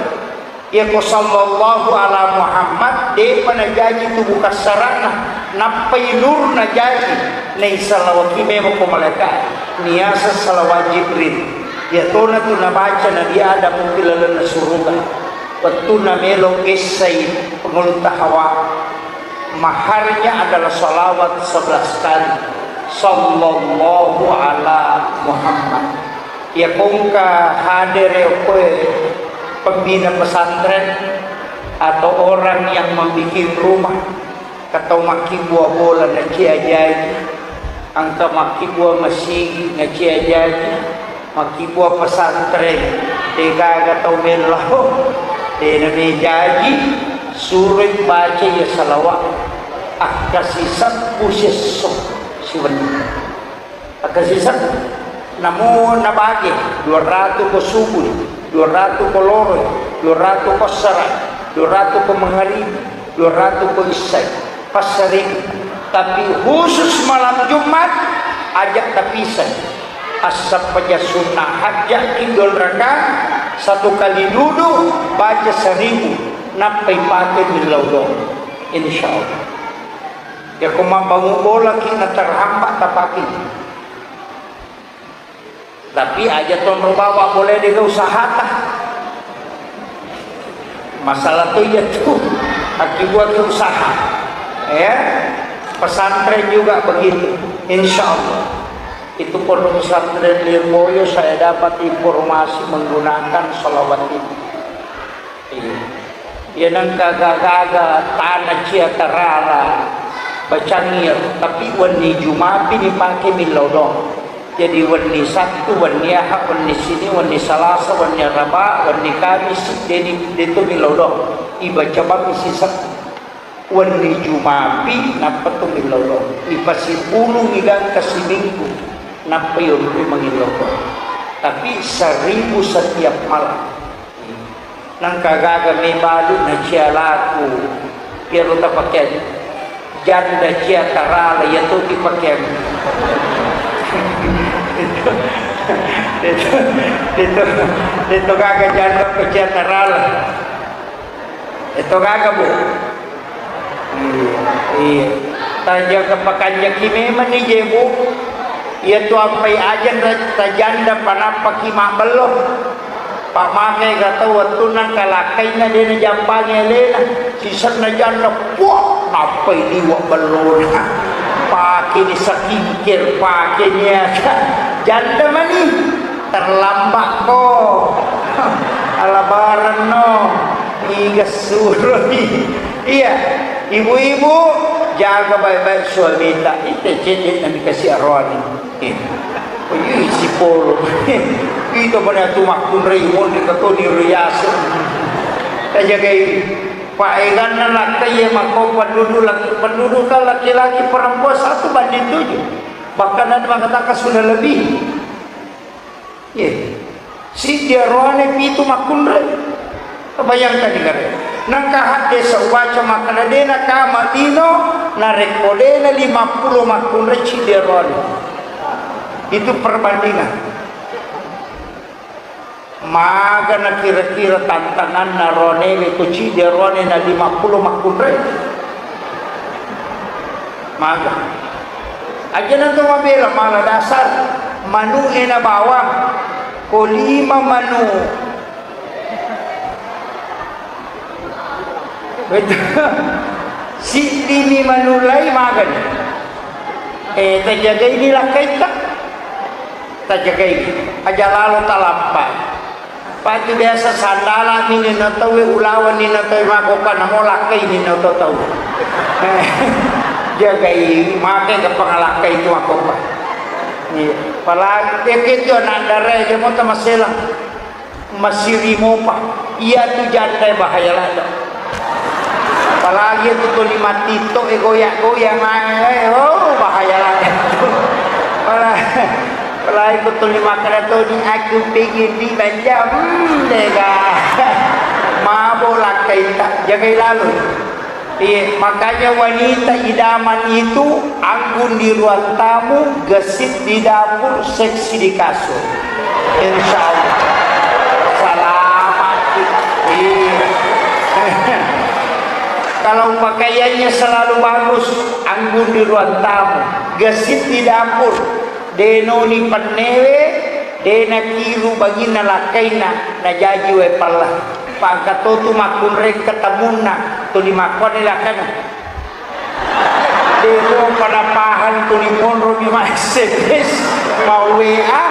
Yako sallallahu ala Muhammad, depa najaji tu bukassarana, nappai nur najaji, naisalawaki memang ko malaika, niasa salawat Jibril. Iyatona tu nabaca Nabi Adam pi lalenna suruga. Wettunna melo kessai pengulutta Hawa. Maharnya adalah salawat sebelas kali. Sallallahu ala Muhammad. Iya kongka hadere okkoe pembina pesantren atau orang yang membikin rumah, katau makkibua bola nacia jaji, engka makkibua masigi nacia jaji, makkibua pesantren degaga tau mellau, dena mejaji, suroi baca iya salawat akkasi seppu siesso siwenni. Akkasiseng, namo nabage, dua ratu ko subui, dua ratu ko loroi, dua ratu ko assara, dua ratu ko mangaribi, dua ratu ko issai, passaribu. Tapi khusus malam Jumat, aja tapiseng. Assappaja sunnah hajja ki dua rakaat, satu kali dudu, baca seribu, nappai pake millau doang. Insya Allah. Yako mabbangung bolaki na terhambat tapaki. Tapi aja tonro bawa boleh dega usahata. Masalah tu iya tu. Akibat usaha. Ya. Pesantren juga begitu. Insya Allah. Itu pondok pesantren Lirboyo saya dapat informasi menggunakan salawat ini. Iya. Iya nengka gaga-gaga tana cia tarala bacangngir, tapi wenni Jumapi nipake millau doang. Jadi wenni Sabtu, wenni Ahad, wenni Sini, wenni Salasa, wenni Araba, wenni Kamis, deni detu millau doang. Ibaca bang sisa wenni Jumapi nappa tu millau doang. Ipasipulung igangka siminggu nappa yonroi mangillau doang. Tapi seribu setiap malam. Nangka gaga mebalu na cia laku, piaro tapakeang janda cia tarala, iya toki pakeang. Itu, itu, itu, itu gaga janda ko cia tarala. Itu gaga, Bu. Iya, iya. Tajaga pakanjaki memang ni je, Bu. Iya tu ampai ajang ra-, tajanda panappaki mabbello. Pak make ga tau wettunna kalakkainna de najampangi alena. Sisenna janda, puak, Appai liwa bellona, pakeni skincare, pakeni aga, janda mani, terlambat ko, alabarenno, iga suroni. Iya, ibu-ibu, jaga baik-baik suamita, ite cedde nami kasi aroani. Eh, oh, iya, isi polo. Ito pada tu makkunrai, monri katoni riaso. Tajagai. Paeganna lakkai e makko penduduk laki-, penduduk kan laki-laki perempuan satu banding tujuh. Bahkan ada mengatakan sudah lebih. Iya. Siddi aroane pitu makkunrai. Bayangkan ni kare. Nangka hadde saubaca makkeda de nakama lino narekko de na lima puluh makkunrai siddi aroane. Itu perbandingan. Maga na kira-kira tantanganna roanewe ko ciddi roane na lima puluh makkunrai? Maga. Aja na to mabela mala dasar, manu'e na bawang, ko lima manu. Betul. Siddimi manulai magani. Eh, tajagaini lakkaitta. Tajagaini. Aja lalo talampa. Patu biasa sandala ni nino tauwe, ulawan nino tauwe, makoka namo lakkai nino to tau. Eh, jagai, make ke pangalakkai tu makoka. Iya. Apalagi, eh, itu anak dara aja mau tamasela. Masiri mopa, iyatu janda bahaya ladde. Apalagi itu tuli mattitto e goyang-goyang ae, oh, bahaya ladde. Apalagi, apalagi itu tuli makkeda toni, "Aku pengen di belanja." Hmm, dega. Mabo lakkaita, jagai lalu. Iya, makanya wanita idaman itu anggun di ruang tamu, gesit di dapur, seksi di kasur. Insya Allah. Selamat kita. Iya. Kalau pakaiannya selalu bagus, anggun di ruang tamu, gesit di dapur, denoni pennewe, dena kiru banginna lakkainna, najaji wae pella. Pangkatotu makkunrai ketemunna, tuli makkoni lakkainna. Demo pada pahang tuli monro di ma S M S, ma W A,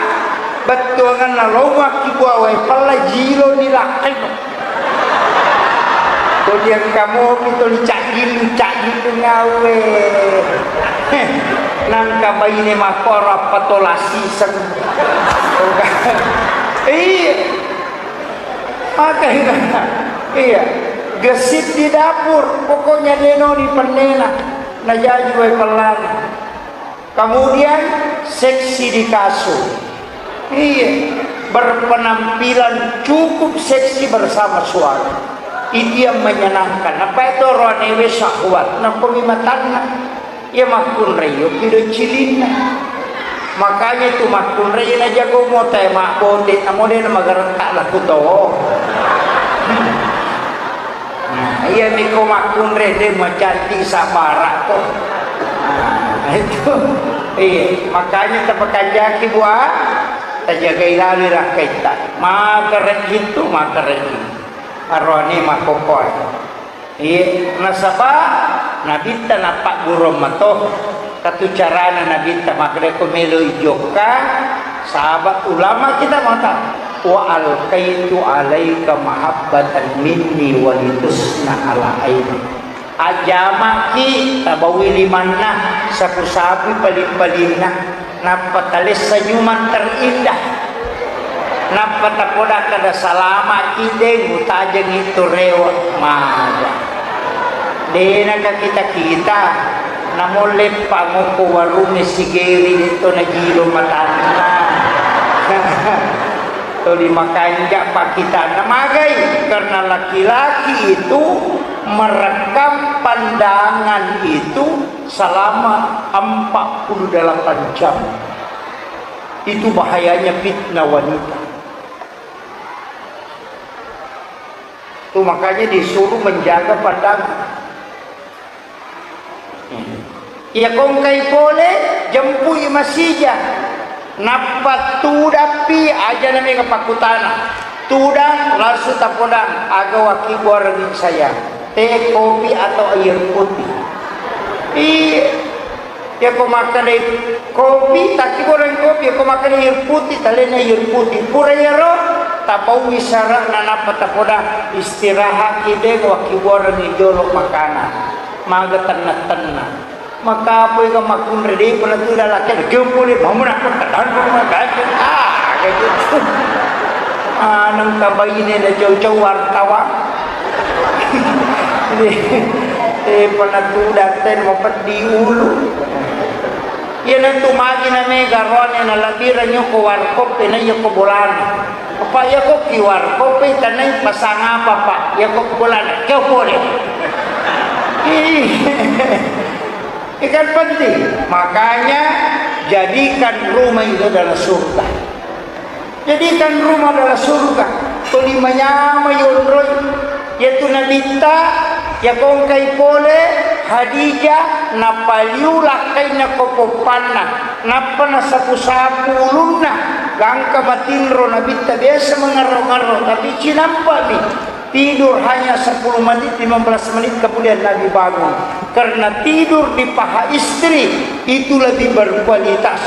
bettuanganna lo makkibua wae pella jilo ni lakkainna. Kodiang kamopi tuli caggilu, caggilu ngawe. Nangka baine makkoro appa tola siseng. Iya. Maka iya. Gesit di dapur, pokoknya denoni pennena. Najaji wae pellana. Kemudian seksi di kasur. Iya, berpenampilan cukup seksi bersama suami. Itu yang menyenangkan. Apa itu roanewe syahwat? Nakomi matanna. Iya makkunrai yo pido cilinna. Makanya tu makkunrai na jago mota e mabbote, namo de na magaretta laku to. Nah, iya miko makkunrai de macantik sabara ko. Nah, itu. Iya, makanya tapakanjaki bua, tajagai lalu rakkaitta. Makarejji tu, makarejji. Aroane makkokkoe. Iya, nasaba Nabitta nappaggurung mato. Katu carana Nabitta makkeda ko melo ijokka, sahabat ulama kita mata, "Wa alqaitu alaika mahabbatan minni wa litusna ala aini." Ajamaki tabawi limanna, sapu-sapui paling-palinna. Nappa talessa nyumang terindah. Nappa tapoda kada salama'ki de mutajengi tu rewe maga. Dena ka kita-kita, namo leppa moko warungnge sigeri de to najilo matanna. Toli makanja pakkitanna magai, karena laki-laki itu merekam pandangan itu selama empat puluh delapan jam. Itu bahayanya fitnah wanita. Tuh makanya disuruh menjaga pandangan. Iya kongkai pole, jempui masija. Nappa tudappi aja na mega pakkutana. Tudang langsung tapodang, aga wakki buarengngi sayang. Teh, kopi, atau air putih? Iya. Yako makkedai kopi, takkiboreng kopi, yako makkedai air putih, talena air putih. Pura iyaro, tapaui sara'na nappa tapoda, istirahatki deng, wakkibuarengngi jolo makanan. Maga tenna-tenna. Makapoi ga makkunrai, depa natuda lakkeda, kempole, mamuna ko tadang ko mabacca. Ah, kayak gitu. Maneng ka baine na cau-cau wartawan. Eh, pernah tuh daten mau peddi ulu. Iya, nantu magi na mega roane na labirang yoko warkop, na yoko bolana. Apa yoko ki warkop, tanai pasang apa, Pak? Yoko bolana, kau boleh. Ih. Ikan penting. Makanya jadikan rumah itu adalah surga. Jadikan rumah adalah surga. Tuli manyama yonroi. Yaitu Nabitta, yakongkai pole Khadijah, napaliu lakkainna ko poppanna. Nappa nasapu-sapu ulunna. Gangka matinro Nabitta biasa mengarro-ngarro, tapi cinampami. Tidur hanya sepuluh menit, lima belas menit, kemudian Nabi bangun. Karena tidur di paha istri itu lebih berkualitas.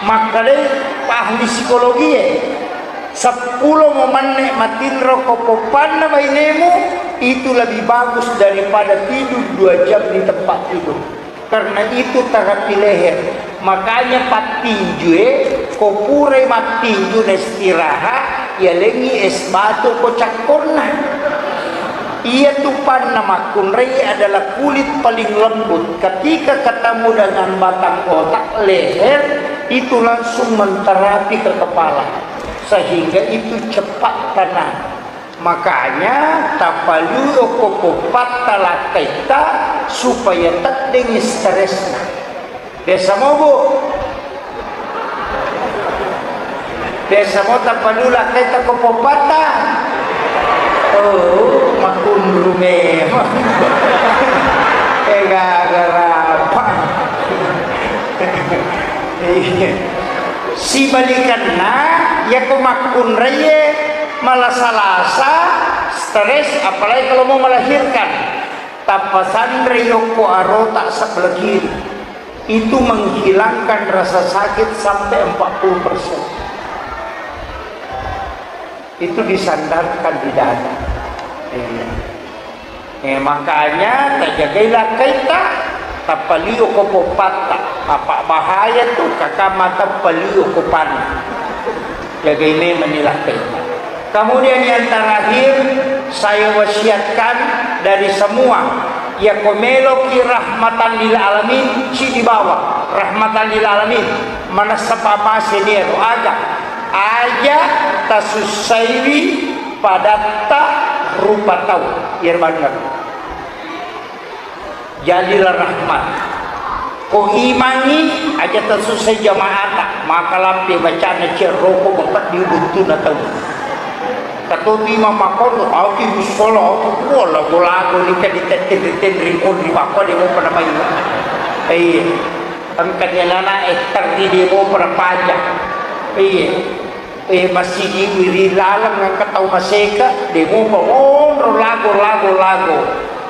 Makkedai ahli psikologi e, seppulo mo menne matinro ko poppanna bainemu, itu lebih bagus daripada tidur dua jam di tempat tidur. Karena itu terapi leher. Makanya pattinjue, ko purai mattinju na istirahat, yalengi es batu ko cakkonna. Iya tupanna makkunrai adalah kulit paling lembut. Ketika ketemu dengan batang otak, leher, itu langsung menterapi ke kepala. Sehingga itu cepat tenang. Makanya, tapaliu ko poppatta lakkaitta supaya teddengngi stresna. Biasa mo, Bu? Biasa mo tapaliu lakkaitta ko poppatta? Oh, makkunru memang. Eh, gaga rapa. Iya. Sibalikanna, yako makkunraie malasa-lasa, stres, apalagi kalau mau melahirkan. Tappa sanre yokko arota sebelah kiri. Itu menghilangkan rasa sakit sampai empat puluh persen. Itu disandarkan di dada. Iya. Eh, makanya tajagai lakkaitta, tappalio ko poppatta. Apa bahaya tu, kakak mata palio ko panna. Jagai memang ni lakkaitta. Kemudian yang terakhir, saya wasiatkan dari semua, yako meloki rahmatan lil alamin, ci dibawa rahmatan lil alamin, manessa pamase ni ero aga. Aja tasussaiwi padatta rupa tau. Iyaro banna. Jadilah rahmat. Ko imangngi aja tasussai jamaata, maka lampe bacana cia roko bapeddi buttuna tau. Katobi imang makkono, au ki musola, au ki kuo lago-lago ni ka ditette-tette ri konri makko de mopa namai. Iya. Engka ni anak-anak eh terri de mopa napaja. Iya. Eh, masigi ri laleng engka tau maseka, de mopa monro lago, lago, lago.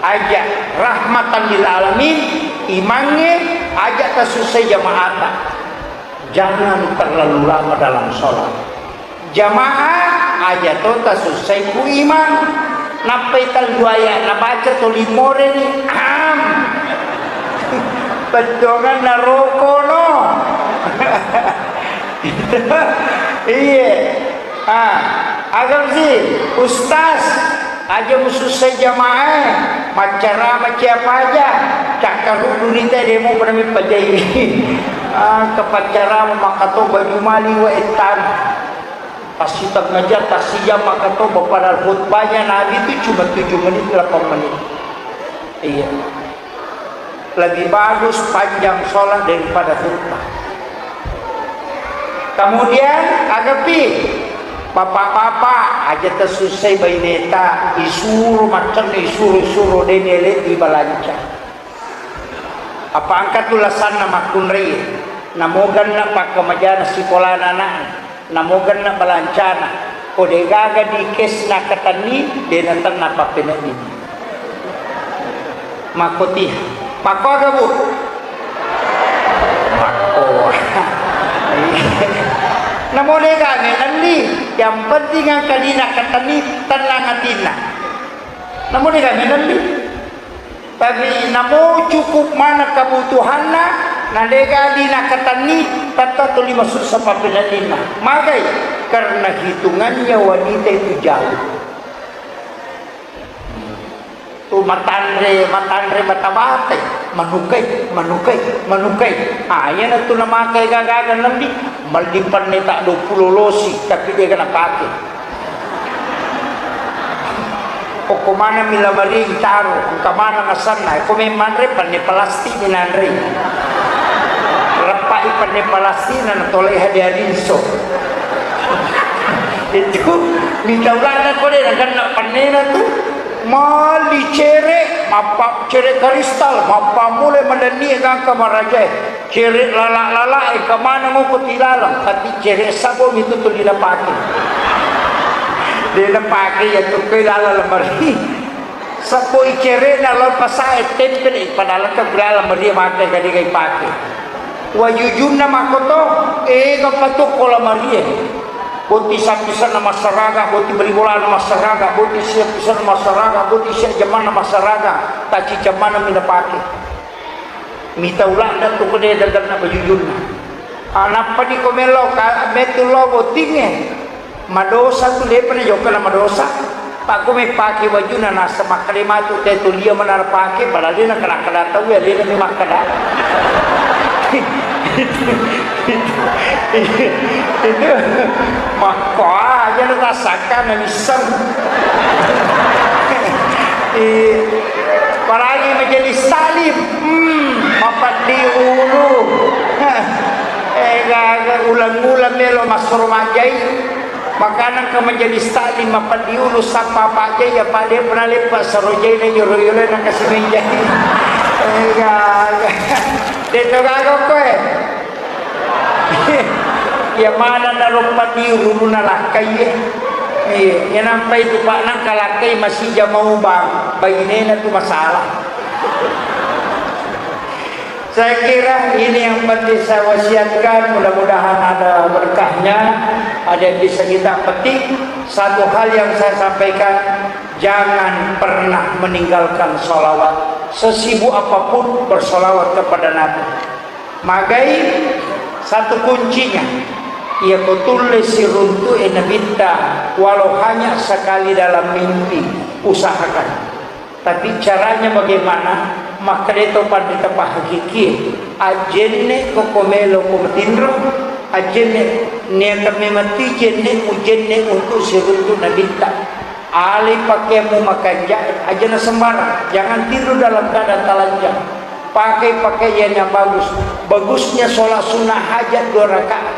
Aja rahmatan lil alamin, imangnge aja tasussai jamaata. Jangan terlalu lama dalam sholat. Jamaah aja to tasussai ku imang. Nappai tellu ayat nabaca to limoreni. Am. Bettuangan narokono. Iye. Ah, agam si, Ustaz, aja musussai jamaah, maccarama ciapa aja, cakkaruddu nita demo pada mipajai. Ah, kepaccarama makato baju mali wa ettan. Tasiteng aja, tasijam makato, padahal khutbahnya Nabi itu cuma tujuh menit, delapan menit. Iya. Lebih bagus panjang sholat daripada khutbah. Kemudian, agapi, bapak-bapak, aja tasussai baineta, isuro macam isuro-suro dene le dibalanca. Apa angkat tu lasanna makkunrai, namoganna pakkamajana sikolana anakna. Namoganna balancana, ko degaga di kesna katenni, de natenna pappeneddinni. Makkotiha. Makkoga, Bu? Makko. Namo dega menelli, yang penting engka dina ketenni, tenang atinna. Namo dega menelli. Tapi namo cukup mana kebutuhanna, na dega dina ketenni, tetap tuli masussa pappenellinna. Magai? Karena hitungannya wanita itu jauh. Tu matanre, matanre bata-batai, manukai, manukai, manukai. Ah, iyana tu namakai gaga-gaga nabi, melli penne ta dua puluh losi, tapi dega napake. Okko maneng mi lamari taro, engka maneng asenna, ko memmanre penne plastik ni nanre. Leppai penne plastik na natolei hadiah rinso. Itu mita ulana ko de nagenna pennena tu. Mali cere, mappa cere kristal, mappammula madenni gangka marajae. Cere lala-lala e, engka maneng ko tilalang, tapi cere sabo mi tu tuli napake. De napake ya tu ke lala lamari. Saboi cerena lao pasae tempel, eh, padahal engka gula lamari mate gadi gai pake. Wajujunna makkoto, eh, gappa tokko lamarie. Boti sapisanna massaraga, boti bali bolana massaraga, boti siapisanna massaraga, boti sia jamanna massaraga, taci jamanna mina pake. Mita ula'na tu kode daganna bajujunna. Ah, nappa di ko melo ka-, metu lo bottingnge. Madosa tu depa na jokka na madosa. Pakko me pake bajuna nasa makkeda matu te tu lia manara pake, padahal de na kada-kada tau ya, de na mi makkeda. Itu, itu, itu, itu, makko aja na rasakan na misseng. Eh, apalagi majelis taklim, hmm, mapeddi ulu. Eh, gaga ulang-ulang melo massuro majjai. Makanang ke majelis taklim mapeddi ulu sappa pajjai, apa de pernah lepa sarojai na yoro-yoro na kasi menjai. Eh, gaga. Deto gaga koe. Iya maneng naroppa tiru nalakkai, eh. Iya, iya nampai tu Pak nangka lakkai masija mau bang, bainena tu masalah. Saya kira ini yang penting saya wasiatkan, mudah-mudahan ada berkahnya, ada yang bisa kita petik. Satu hal yang saya sampaikan, jangan pernah meninggalkan sholawat. Sesibuk apapun, bersolawat kepada Nabi. Magai satu kuncinya, iya ko tulle siruntu'e Nabitta, walau hanya sekali dalam mimpi, usahakan. Tapi caranya bagaimana? Makkeda to panrita pahakikie, ajjenne ko ko melo ko matinro, ajjenne niaka memang tu jenne mujenne untuk siruntu Nabitta. Alai pakaianmu makanja, aja na sembarang. Jangan tidur dalam keadaan telanjang. Pakai pakaian yang bagus. Bagusnya sholat sunnah hajat dua rakaat.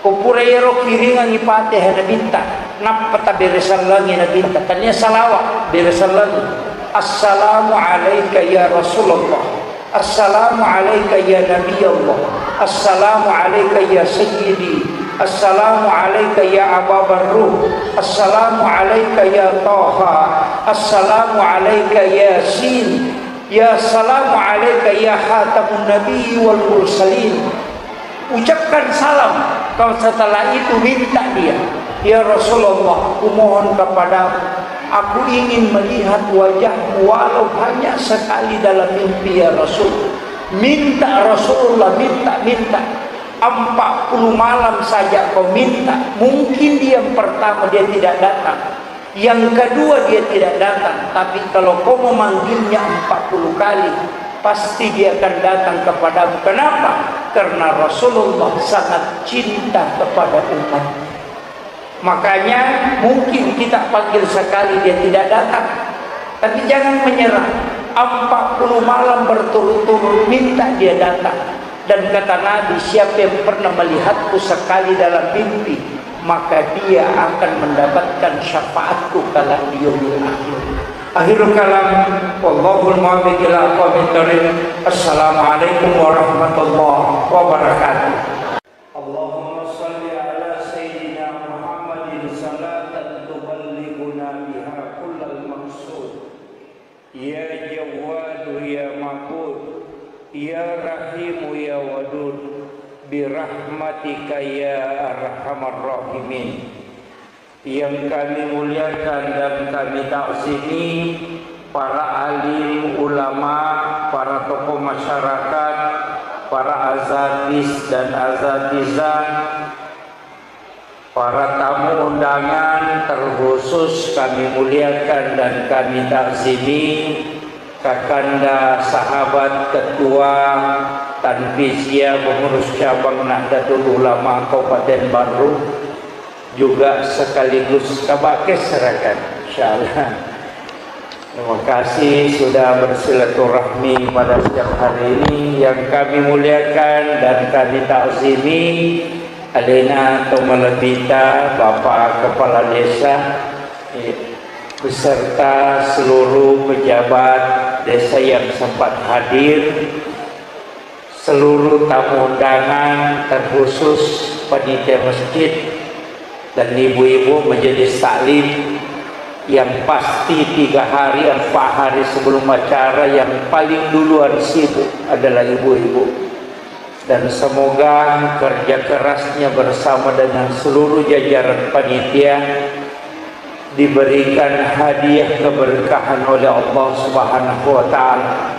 Ko pura ero kiringangi Fatihah Nabitta, nappa taberesallangi Nabitta. Tania salawat, beresallangi. Assalamu alaika ya Rasulullah. Assalamu alaika ya Nabi Allah. Assalamu alaika ya Sayyidi. Assalamu alaika ya Aba Barruh. Assalamu alaika ya Taha. Assalamu alaika Yasin. Ya salamu alaika ya khatamun nabiyyi wal mursalin. Ucapkan salam. Kalau setelah itu minta dia, "Ya Rasulullah, kumohon kepadamu, aku ingin melihat wajahmu walau hanya sekali dalam mimpi, ya Rasul." Minta Rasulullah, minta, minta. Empat puluh malam saja kau minta. Mungkin dia yang pertama dia tidak datang. Yang kedua dia tidak datang, tapi kalau kau memanggilnya empat puluh kali, pasti dia akan datang kepadamu. Kenapa? Karena Rasulullah sangat cinta kepada umatnya. Makanya mungkin kita panggil sekali dia tidak datang, tapi jangan menyerah. Empat puluh malam berturut-turut minta dia datang. Dan kata Nabi, "Siapa yang pernah melihatku sekali dalam mimpi, maka dia akan mendapatkan syafaatku kelak di yaumil akhir." Akhirul kalam, wallahul muwaffiq ila aqwamit thariq. Assalamualaikum warahmatullahi wabarakatuh. Allahumma salli ala sayyidina Muhammadin salatan tuballighuna biha kullal maqsud. Ya Jawwadu ya Ma'bud. Ya Rahimu ya Wadud, birahmatika ya arhamar rahimin. Yang kami muliakan dan kami takzimi para alim ulama, para tokoh masyarakat, para azatis dan azatizah, para tamu undangan, terkhusus kami muliakan dan kami takzimi Kakanda Sahabat Ketua Tanfiziyah Pengurus Cabang Nahdlatul Ulama Kabupaten Barru, juga sekaligus Kabakes Serakan, insyaallah. Terima kasih sudah bersilaturahmi pada siang hari ini. Yang kami muliakan dan kami takzimi alena to malebbita, Bapak Kepala Desa, eh, beserta seluruh pejabat desa yang sempat hadir, seluruh tamu undangan, terkhusus panitia masjid dan ibu-ibu majelis taklim, yang pasti tiga hari, empat hari sebelum acara yang paling duluan sibuk adalah ibu-ibu. Dan semoga kerja kerasnya bersama dengan seluruh jajaran panitia diberikan hadiah keberkahan oleh Allah Subhanahu wa Ta'ala,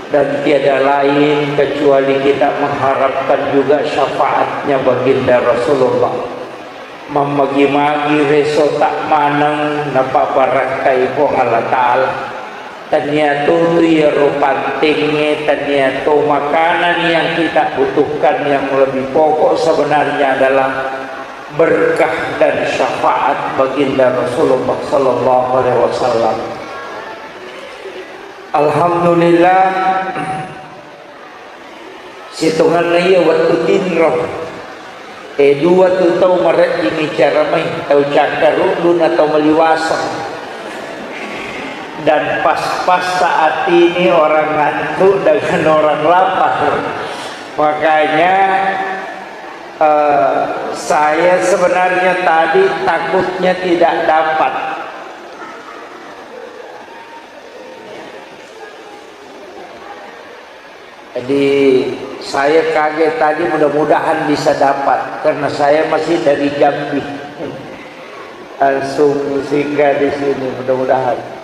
dan tiada lain kecuali kita mengharapkan juga syafaatnya Baginda Rasulullah. Mammagi-magi reso tak maneng napabarakkai Puang Allah Ta'ala. Tania tu iyaro pantengnge, tania tu makanan yang kita butuhkan, yang lebih pokok sebenarnya adalah berkah dan syafaat Baginda Rasulullah sallallahu alaihi wasallam. Alhamdulillah, sitongenna iya wettu tinro, eh, dua tu tau marejjing icara mai, tau Cakkaruddu na tau Maliwaseng. Dan pas-pas saat ini orang ngantuk dengan orang lapar. Makanya, eh, saya sebenarnya tadi takutnya tidak dapat. Jadi, saya kaget tadi, mudah-mudahan bisa dapat karena saya masih dari Jambi. Langsung singgah di sini, mudah-mudahan.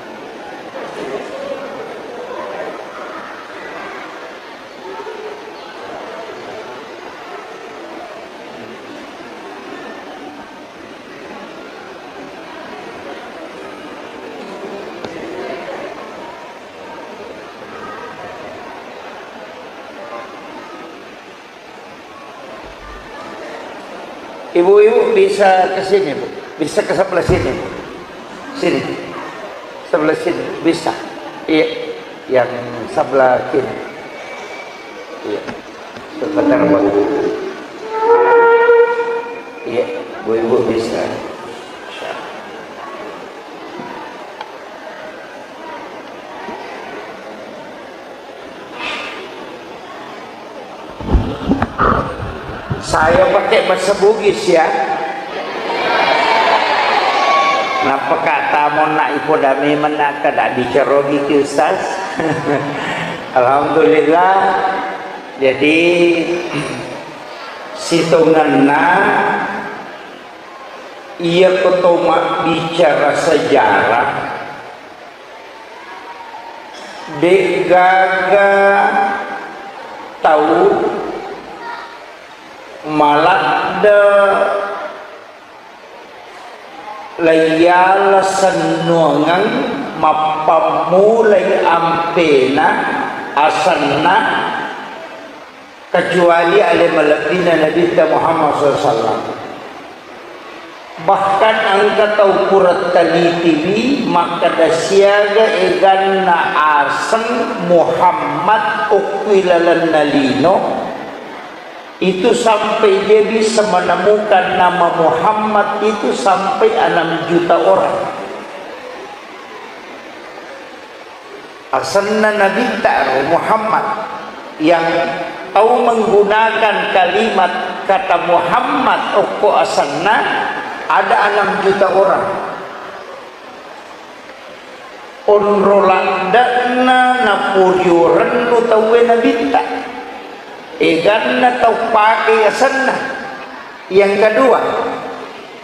Ibu-ibu bisa ke sini, Bu. Bisa ke sebelah sini, Bu. Sini. Sebelah sini. Bisa. Iya. Yang sebelah kiri. Iya. Sebentar, Bu. Iya, Bu, Ibu bisa. Saya pakai bahasa Bugis ya. Nappa kata monna ipoda memang nakka dak bicarogi ki Ustaz. Alhamdulillah. Jadi sitongenna iya ko to mabbicara sejarah, de'gaga tau maladde laiyala sennuangeng mappammulai ampena asenna kecuali ale malebbina Nabitta Muhammad sallallahu alaihi wasallam. Bahkan engka tau pura talitiwi makkeda siaga eganna aseng Muhammad okko ilalenna lino, itu sampai dia bisa menemukan nama Muhammad itu sampai enam juta orang. Asenna Nabitta ro Muhammad, yang tau menggunakan kalimat kata Muhammad okko asenna ada enam juta orang. Onro ladde'na na Napuriurennu tauwe nabitta. Eganna tau pake asenna. Yang kedua,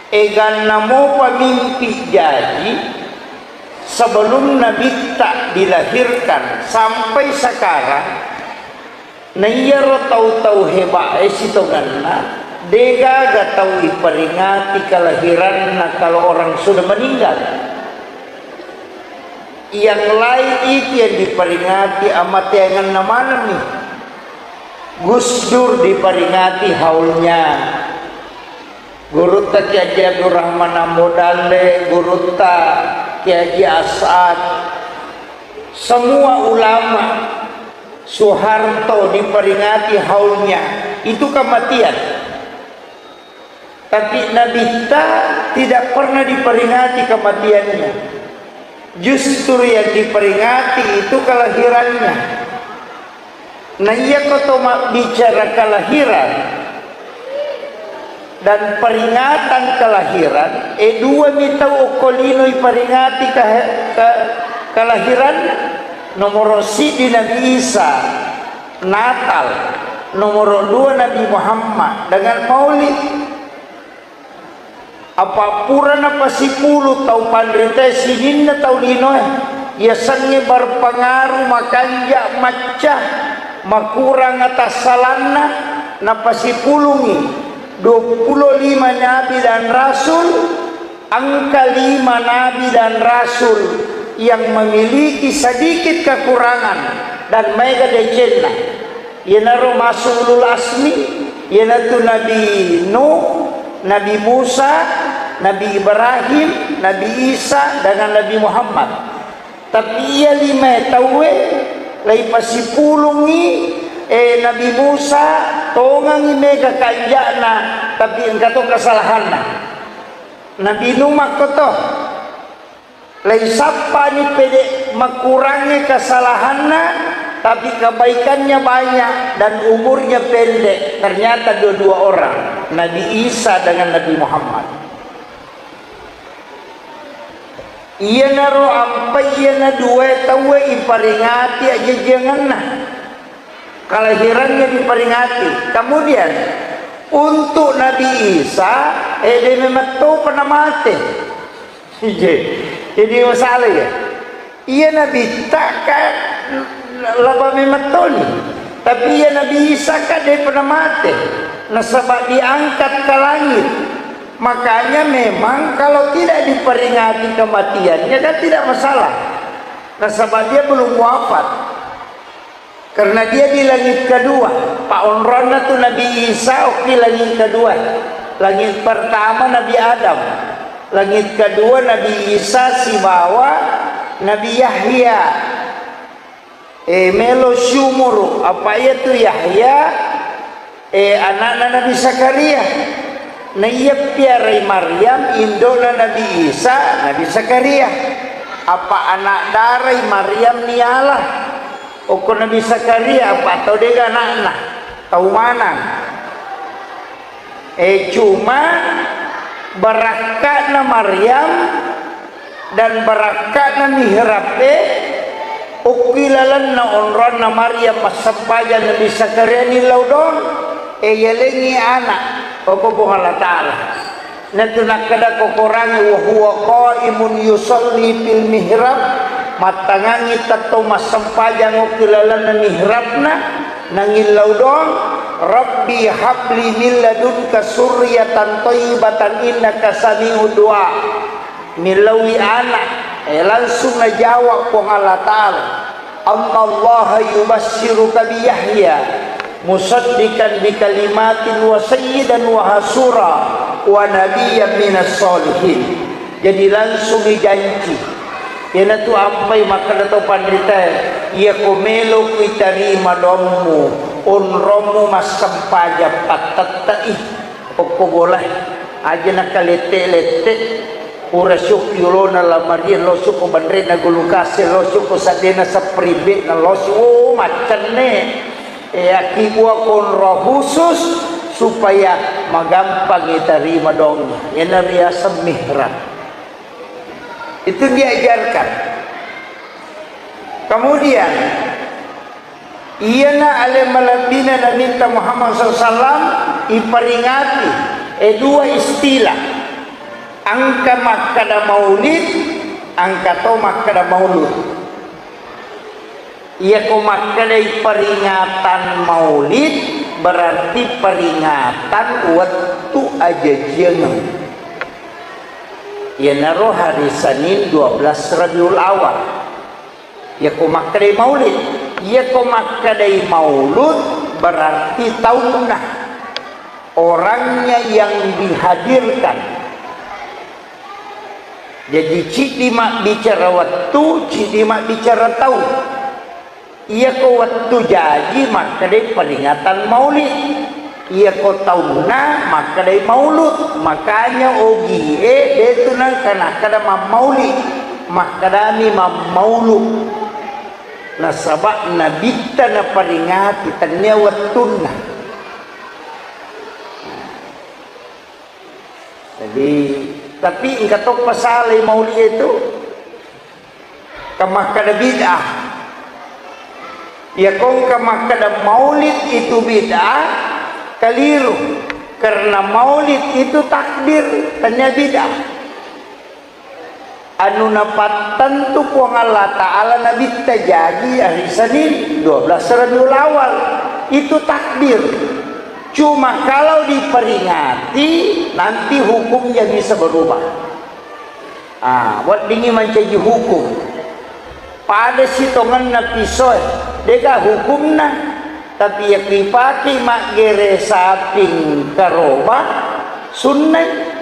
eganna mopa mimpi jaji sebelum nabitta dilahirkan sampai sekarang. Na iyaro tau-tau hebae sitongenna, degaga tau iperingati kelahiranna kalau orang sudah meninggal. Yang lain itu yang diperingati amateangenna manenni. Gus Dur diperingati haulnya. Gurutta Kiai Haji Abdurrahman Ambo Dalle, gurutta Kiai Haji As'ad, semua ulama, Soeharto diperingati haulnya, itu kematian. Tapi Nabitta tidak pernah diperingati kematiannya. Justru yang diperingati itu kelahirannya. Na iyako to mabbicara kelahiran dan peringatan kelahiran, e, dua mi tau okko lino iperingati ke-, ke-, kelahiran. Nomoro siddi Nabi Isa, Natal. Nomoro dua Nabi Muhammad dengan Maulid. Apa pura napasipulung tau panritae sininna tau linoe, yasengnge berpengaruh makanja macca, makurang atassalanna, napasipulungngi dua puluh lima nabi dan rasul, engka lima nabi dan rasul yang memiliki sedikit kekurangan dan maega decenna. Iyanaro masuk ulul asmi, iyanatu Nabi Nuh, Nabi Musa, Nabi Ibrahim, Nabi Isa, dengan Nabi Muhammad. Tapi iya lima tauwe, laipasipulungngi, eh, Nabi Musa, tongangngi mega kanja'na, tapi engka to kesalahanna. Nabi Nuh makkoto. Laisappani pede makurangnge kesalahanna, tapi kebaikannya banyak dan umurnya pendek. Ternyata dua-dua orang, Nabi Isa dengan Nabi Muhammad. Iyanaro ampai iyana dua tauwe iparingati ajajiangenna. Kelahirannya diperingati. Kemudian, untuk Nabi Isa, eh, de memetto pernah mate. Ije. Jadi masalah ya. Iya Nabi tak kan laba memettoni. Tapi iya Nabi Isa kan de pernah mate. Nasaba diangkat ke langit. Makanya memang kalau tidak diperingati kematiannya kan tidak masalah. Nasaba dia belum wafat. Karena dia di langit kedua. Paonronna tu Nabi Isa okki langit kedua. Langit pertama Nabi Adam. Langit kedua Nabi Isa sibawa Nabi Yahya. Eh, melo siumuru. Apa iya tu Yahya? Eh, anakna Nabi Zakaria. Naiya piarai Maryam, indona Nabi Isa, Nabi Zakaria. Apa anak darai Maryam niala? Okko Nabi Zakaria, apa tau dega anakna? Tau manang. Eh, cuma barakka'na Maryam dan barakka'na mihrab e, okki lalenna onronna Maryam massempajang Nabi Zakaria nillau doang, e, yalengngi anak, okko Puang Allah Ta'ala. Natu nakkeda ko Korangnge, "Wa huwa qaimun yusalli fil mihrab," mattangangngi tettong massempajang okki lalenna mihrabna, nangillau doang, "Rabbi habli min ladunka surriyatan thayyibatan innaka sami'ud du'a." Millaui anak, eh, langsung najawab Puang Allah Ta'ala, "Annallaha yubassiruka bi Yahya musaddiqan bi kalimatin wa sayyidan wa hasura wa nabiyyan minas solihin." Jadi langsung dijanji. Iyanatu ampai makkeda tau panritae, "Iyako melo kuitarima doammu, onrommu massempajang pattette'i." Okko bolae, aja nakalette-lette, pura siokki yolona lamarie, losukko banrena gulukase, losukko saddena sepribe, na losu, oh, maccenne. E, akkibua konro khusus supaya magampang itarima dong. Iyana riaseng mihrab. Itu diajarkan. Kemudian, Iyana ale malebbina Nabitta Muhammad sallallahu alaihi wasallam iperingati, e, dua istilah. Engka makkeda maulid, engka to makkeda maulud. Iyako makkedai peringatan maulid, berarti peringatan wettu ajajiangeng. Iyanaro hari Senin dua belas Rabiul Awal. Iyako makkedai maulid, iyako makkedai maulud berarti taunna, orangnya yang dihadirkan. Jadi, ciddi mabbicara wettu, ciddi mabbicara taung. Iyako wettu jaji makkedai peringatan maulid. Iyako taunna makkedai maulud. Makanya ogie detu nengka nakkeda mammaulid. Makkedami mammaulu. Nasaba nabitta naperingati, tennia wettunna. Jadi, tapi engka toppa salai maulid itu. Ka makkeda bid'ah. Iyako engka makkeda maulid itu bid'ah, keliru. Karena maulid itu takdir, tennia bid'ah. Anu napattentu Puang Allah Ta'ala nabitta jaji hari Senin dua belas Rabiul Awal. Itu takdir. Cuma kalau diperingati, nanti hukumnya bisa berubah. Ah, weddingngi mancaji hukum. Pada sitongenna pisoe, de'ga hukumna. Tapi yakku ipake maggere saping karoba, sunnai.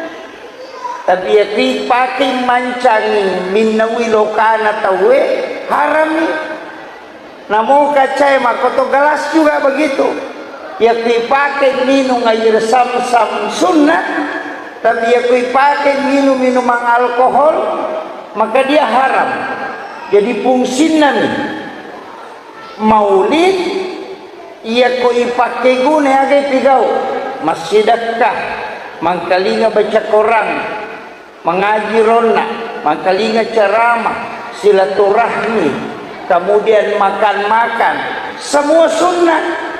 Tapi yakku ipake mancangi minnaui lokana tauwe, harami. Namo kacae makkoto gelas juga begitu. Yakku ipake minum air zam-zam sunnah, tapi yakku ipake minum minuman alkohol, maka dia haram. Jadi fungsinna mi maulid, iyako ipake guna aga ipigau, massidekka, mangkalinga baca Quran, mengaji ronna, mangkalinga ceramah, silaturahmi, kemudian makan-makan, semua sunnah.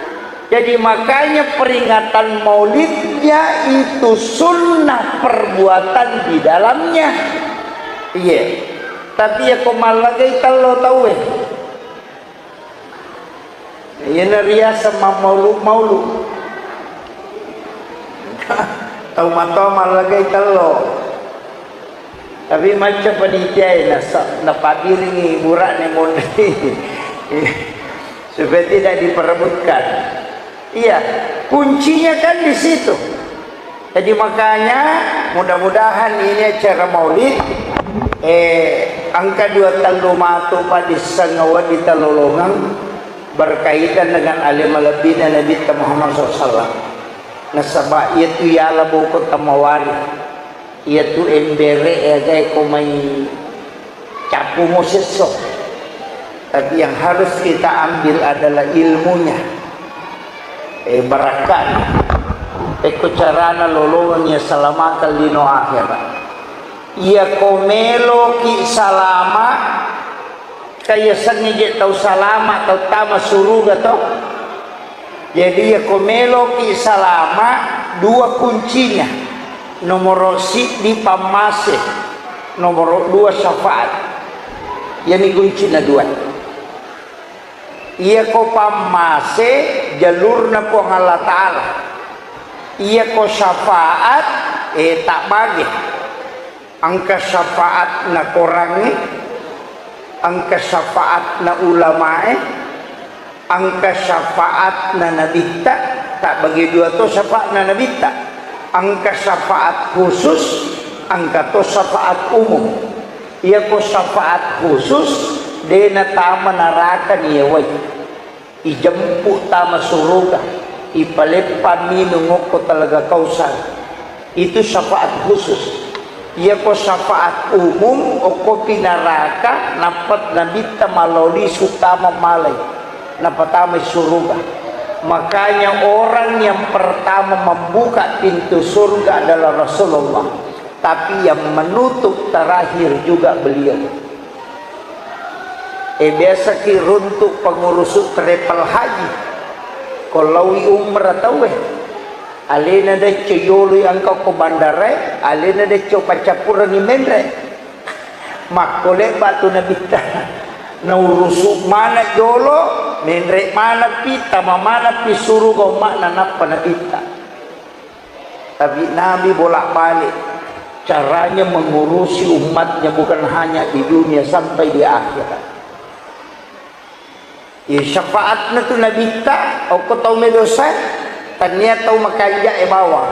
Jadi makanya peringatan maulidnya itu sunnah perbuatan di dalamnya. Iya. Tapi yakko mallagai tello tauwe. Iyana riaseng mammaulu-maulu. Tau matoa mallagai tello. Tapi macca panitiae nasa-, napabbiringi bura'ne monri. Supaya tidak diperebutkan. Iya, kuncinya kan di situ. Jadi makanya mudah-mudahan ini acara maulid, eh, engka dua tellu matu padissengnga wedding talolongeng berkaitan dengan ale malebbina Nabitta Muhammad sallallahu alaihi wasallam. Nasaba iyatu yala boko tamawari, iyatu embere, eh, agae ko mai cappu mo sesso. Tapi yang harus kita ambil adalah ilmunya. Eh, barakka'na. Pekko carana lolongeng iya salamakeng lino akhirat. Iyako meloki salama, kaiyasengnge je tau salama, tau tama suruga to. Jadi, iyako meloki salama, dua kuncinya. Nomoro siddi pammase, nomoro dua syafaat. Iyani kuncina dua. Iyako pammase, jalurna Puang Allah Ta'ala. Iyako syafaat, eh, tabbage. Engka syafaatna korangnge, engka syafaatna ulamae, engka syafaatna nabitta, tabbage dua to syafaatna nabitta, engka syafaat khusus, engka to syafaat umum. Iyako syafaat khusus, de natama naraka niyawai. Ijempu tama suruga, ipaleppa minung okko Telaga Kausar. Itu syafaat khusus. Iyako syafaat umum, okkopi naraka, nappa nabitta malao lisu tama malai, napatamai suruga. Makanya orang yang pertama membuka pintu surga adalah Rasulullah. Tapi yang menutup terakhir juga beliau. E, biasaki runtu' pengurusu' travel haji. Ko laowi umrah tauwe. Alena decco yoloi engka ko bandarae, alena decco paccappurengngi menre. Makko lebba tu Nabitta. Naurusu' mana' jolo, menre' manappi, tama manappi suruga umma'na nappa Nabitta. Tapi Nabi bolak-balik caranya mengurusi umatnya, bukan hanya di dunia, sampai di akhirat. Iya, syafaatna tu Nabitta, okko tau medosa, tania tau makanja'e bawang.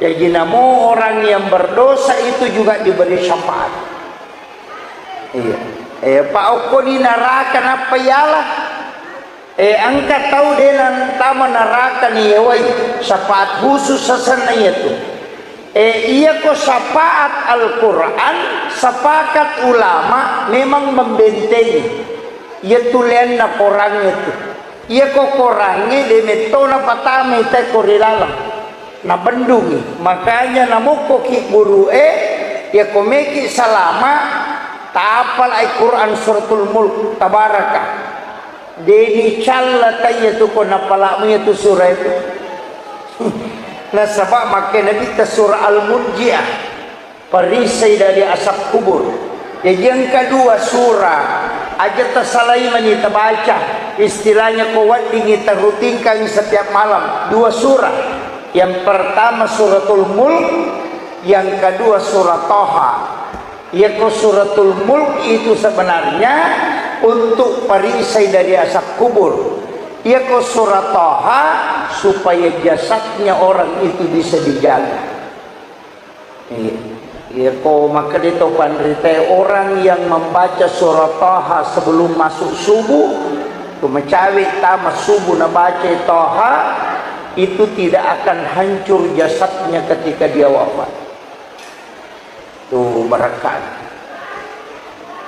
Jaji namo orang yang berdosa itu juga diberi syafaat. Iya. Eh, pa okko ni naraka nappa yala. Eh, engka tau de' nantama naraka ni yewai, syafaat khusus sasenna iyatu. Eh, iyako syafaat Al-Quran, sepakat ulama memang membentengi. Iyatu leanna korangnge tu. Iyako korangnge de' metto napatamai teko ri laleng. Nabendungi. Makanya namokkoki guru e, iyako meki salama, tapalai Quran Suratul Mulk, Tabaraka. Deni calla taiya tu ko napala'mu iyatu surah itu. Nasaba' makkeda Nabitta surah Al-Munjiah, perisai dari asap kubur. Jadi engka dua surah, aja tasalai mani tabaca. Istilahnya ko weddingi tarutinkan setiap malam. Dua surah. Yang pertama Suratul Mulk, yang kedua surah Toha. Iyako Suratul Mulk itu sebenarnya untuk perisai dari asap kubur. Iyako surah Toha supaya jasadnya orang itu bisa dijaga. Iya. Iyako makkeda to panritae, orang yang membaca surah Toha sebelum masuk subuh, tu macawe tama subuh nabaca Toha, itu tidak akan hancur jasadnya ketika dia wafat. Tu barakka.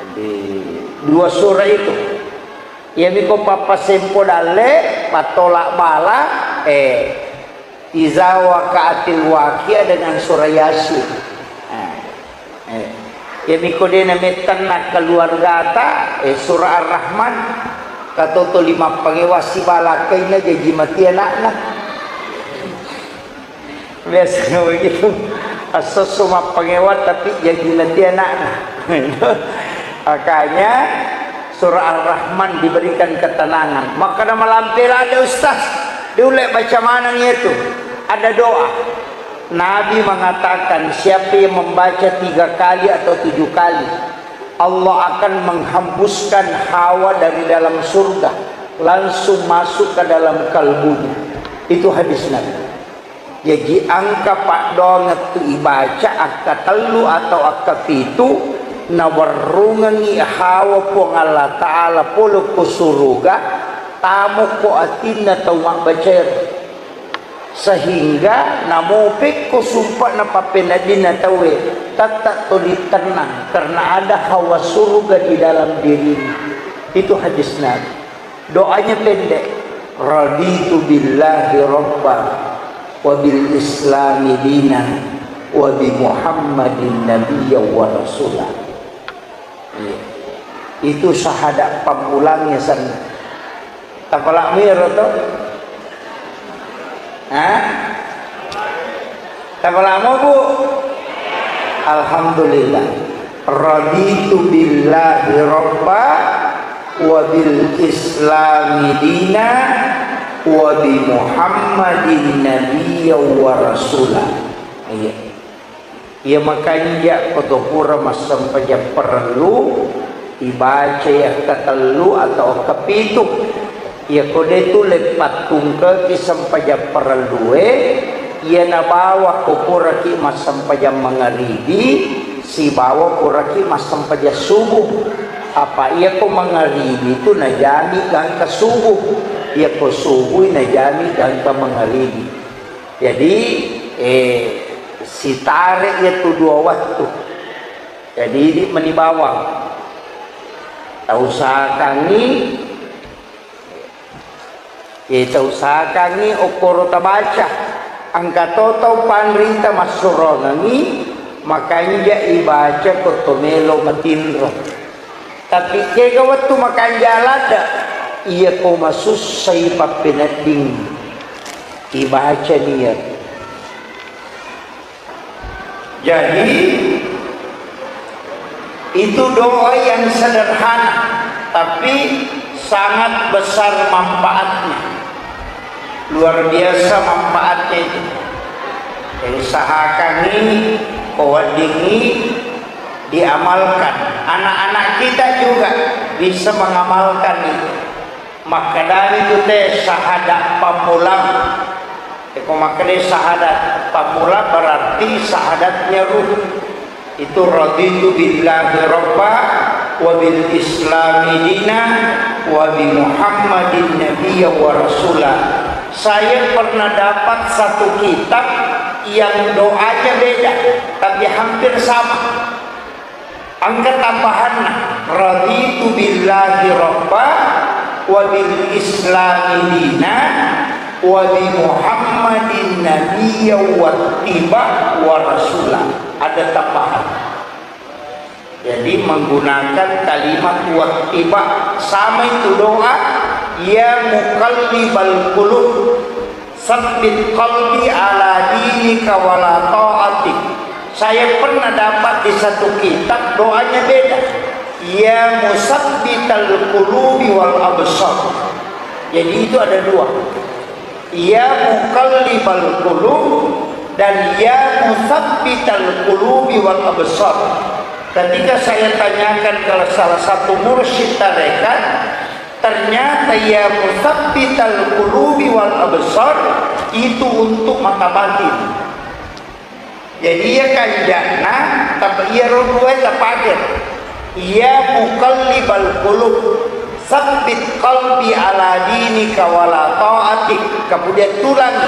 Jadi, dua surah itu. Iyami ko pappasempo dalle, pattolak bala, eh, Iza waqa'atil waqi'ah dengan surah Yasin. Eh, eh. Iyami ko de' namettenna keluargata, eh, surah Ar-Rahman, katoto lima pangewa sibala kaina jaji mati anakna. Biasanya begitu. Asosso mappangewa tapi jadi nanti anaknya. Makanya surah Ar-Rahman diberikan ketenangan. Maka nama lampe lada ustaz, diulek baca maneng itu. Ada doa. Nabi mengatakan, siapa yang membaca tiga kali atau tujuh kali, Allah akan menghembuskan hawa dari dalam surga, langsung masuk ke dalam kalbunya. Itu hadis Nabi. Jaji engka paddoangeng tu ibaca akkatellu atau akkapitu, nawerrungengngi hawa Puang Allah Ta'ala pole ko suruga, tamokko atinna tau mabbacaero. Sehingga namopekko sumpa'na pappeneddinna tauwe, tetap tuli tenang karena ada hawa suruga di dalam dirimu. Itu hadis Nabi. Doanya pendek. Raditu billahi rabba wa bil islami dina wa bi Muhammadin nabiyya wa rasula. Iya. Itu syahadat pammulangnya sana. Tapalak miro to? Hah? Tapalamo, Bu? Alhamdulillah. Raditu billahi rabba wa bil islami dina wa bi Muhammadin nabiyya wa rasula. Iya. Iya makanja ko to pura massempajang parellu, ibacai akkatellu atau akkapitu. Iyako de tu lepattungkeki sempajang parellue, iya nabawa ko puraki massempajang mangaribi, sibawa puraki massempajang subuh. Apa iyako mangaribi tu najami gangka subuh, iyako subuh najami gangka mangaribi. Jadi, eh, sitare iyatu dua wattu. Jadi, idi meni bawang. Tausahakangngi, eh, tausahakangngi okkoro tabaca. Engka to tau panrita massurongengngi, makanja ibaca ko to melo matinro. Tapi kega wettu makanja ladde, iya ko masussai pappenedding ibaca niat. Jadi, itu doa yang sederhana, tapi sangat besar manfaatnya. Luar biasa manfaatnya itu. Jadi, usahakan ini, ko weddingngi diamalkan. Anak-anak kita juga bisa mengamalkan itu. Makkedani tu te syahadat pammula. Eko makkeda syahadat pammula berarti syahadatnya ruh. Itu raditu billahi rabba wa bil islami dina wa bi Muhammadin nabiyya wa rasula. Saya pernah dapat satu kitab yang doanya beda, tapi hampir sama. Engka tambahanna, raditu billahi rabba wa bil islami dina wa bi Muhammadin nabiyya wattiba wa rasula. Ada tambahan. Jadi menggunakan kalimat wattiba, sama itu doa, ya muqallibal qulub. Sabbit qalbi ala dinika wala ta'atik. Saya pernah dapat di satu kitab doanya beda. Ya musabbital qulubi wal absar. Jadi itu ada dua. Ya muqallibal qulub dan ya musabbital qulubi wal absar. Ketika saya tanyakan ke salah satu mursyid tarekat, ternyata ya musabbital qulubi wal absar itu untuk mata batin. Jadi iya kanja'na, tapi iya ro dua tapake. Ya muqallibal qulub, sabbit qalbi ala dinika wala ta'atik. Kemudian tulang,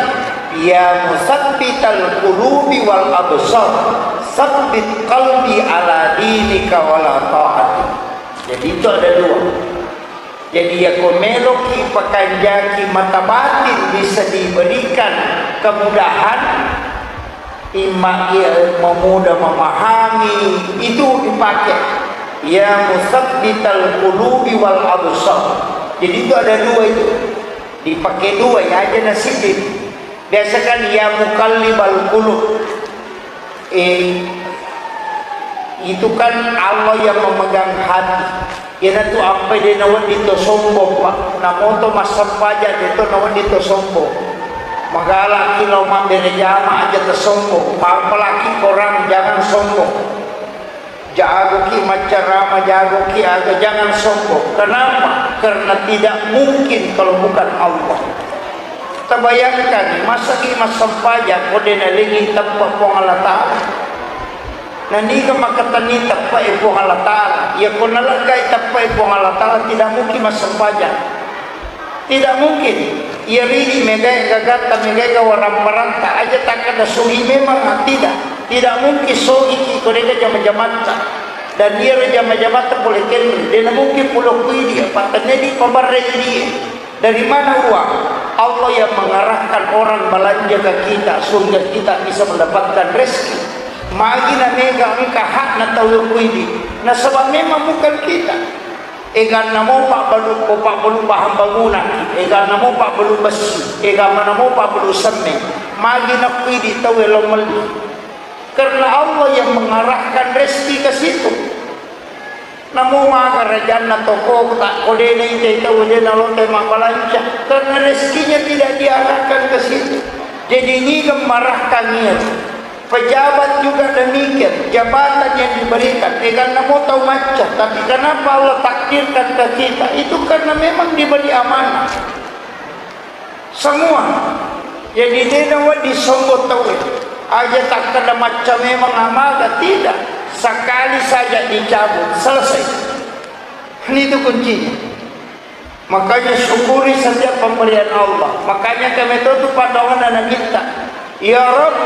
ya musabbital qulubi wal absar, sabbit qalbi ala dinika wala ta'atik. Jadi itu ada dua. Jadi, yako meloki pakanjaki mata batin bisa diberikan kemudahan, imma iya memudah memahami, itu dipakai. Ya musabbital qulubi wal absar. Jadi, itu ada dua itu. Dipakai dua, ya aja nasibin. Biasa kan, ya muqallibal qulub. Eh, itu kan Allah yang memegang hati. Iyanatu ampai de nawedding to sombong, Pak. Namoto massempajang de to nawedding to sombong. Magalaki lao mabbere jama aja to sombong. Mapalaki korang jangan sombong. Jagoki maccarama, jagoki aga, jangan sombong. Kenapa? Karena tidak mungkin kalau bukan Allah. Tabayangkan, masaki massempajang ko de nalengi teppa Puang Allah Ta'ala. Naniga makkatenni teppa e Puang Allah Ta'ala. Iya ko naleggai teppa e Puang Allah Ta'ala, tidak mungkin massempajang. Tidak mungkin. Iya ridi megai gagatta, megai gawarang paranta. Aja takkada sogi memang, ah, tidak. Tidak mungkin sogi ki ko dega jama-jamatta. Dan iya jama-jamatta pole kenri. Dena mungkin pulo kuidi, apa tenedi pabarre idi. Dari mana uang? Allah yang mengarahkan orang belanja ke kita sehingga kita bisa mendapatkan rezeki. Magi na mega engka hakna tau kuidi. Nasaba memang bukan kita. Eganna mo pabbalu, ko pabbalu bahan bangunan, eganna mo pabbalu bessi, eganna mo pabbalu semme. Magi na kuidi tau lo melli. Karena Allah yang mengarahkan rezeki ke situ. Namo maga rajanna toko, tak kodena itai tau dena lote mabbalanca. Karena rezekinya tidak diarahkan ke situ. Jadi niga marahkan niat. Pejabat juga demikian, jabatan yang diberikan, eganna mo tau macca, tapi kenapa Allah takdirkan ke kita? Itu karena memang diberi amanah. Semua. Jadi, de nawedding sombong tauwe. Aja takkeda macca memang amaga, tidak. Sekali saja dicabut, selesai. Ini itu kuncinya. Makanya syukuri setiap pemberian Allah. Makanya kami itu tuh pandangan anak kita. Ya Rob,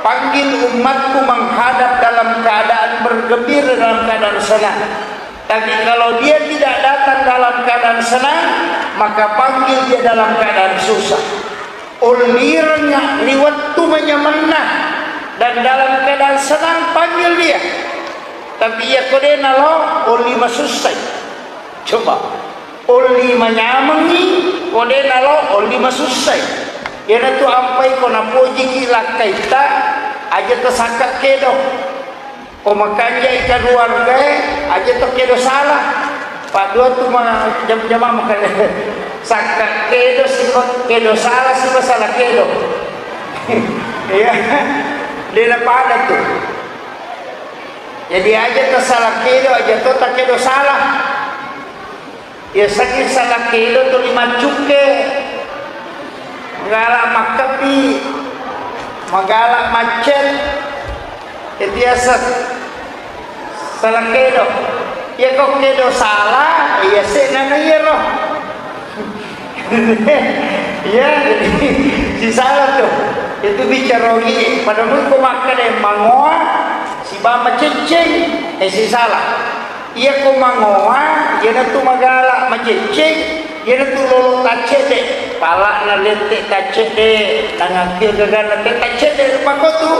panggil umatku menghadap dalam keadaan bergembira, dalam keadaan senang. Tapi kalau dia tidak datang dalam keadaan senang, maka panggil dia dalam keadaan susah. Ullirengnga ri wettu manyamenna dan dalam keadaan senang, panggil dia. Tapi iya ko de nalo, ulli masussai. Coba, olli manyamengngi, ko de' nalo, olli masussai. Iyanatu ampai ko napojiki lakkaitta, aja tasakka kedo. Ko makanjai kaluargae, aja to kedo salah. Paddua tu ma-, jam-, jama makanya. Sakka kedo siba, kedo salah siba salah kedo. Iya. De' napada tu. Jadi aja tasala kedo, aja to takedo salah. Iya, sakit salah kedo tuli maccukke, magala makkebbi, magala maccet, itu biasa salah kedo. Iya, ko kedo salah, iya, senana iyaro. Iya, jadi sisala tu. Itu bicara ini. Pada mun ko makkeda mangoa, siba macecceng, eh, sisala. Iya ko mangoa, iyanatu magala macecceng, iyanatu lolo taccedde. Pala'na lette taccedde, nangakkio gaganna te taccedde, mako tu,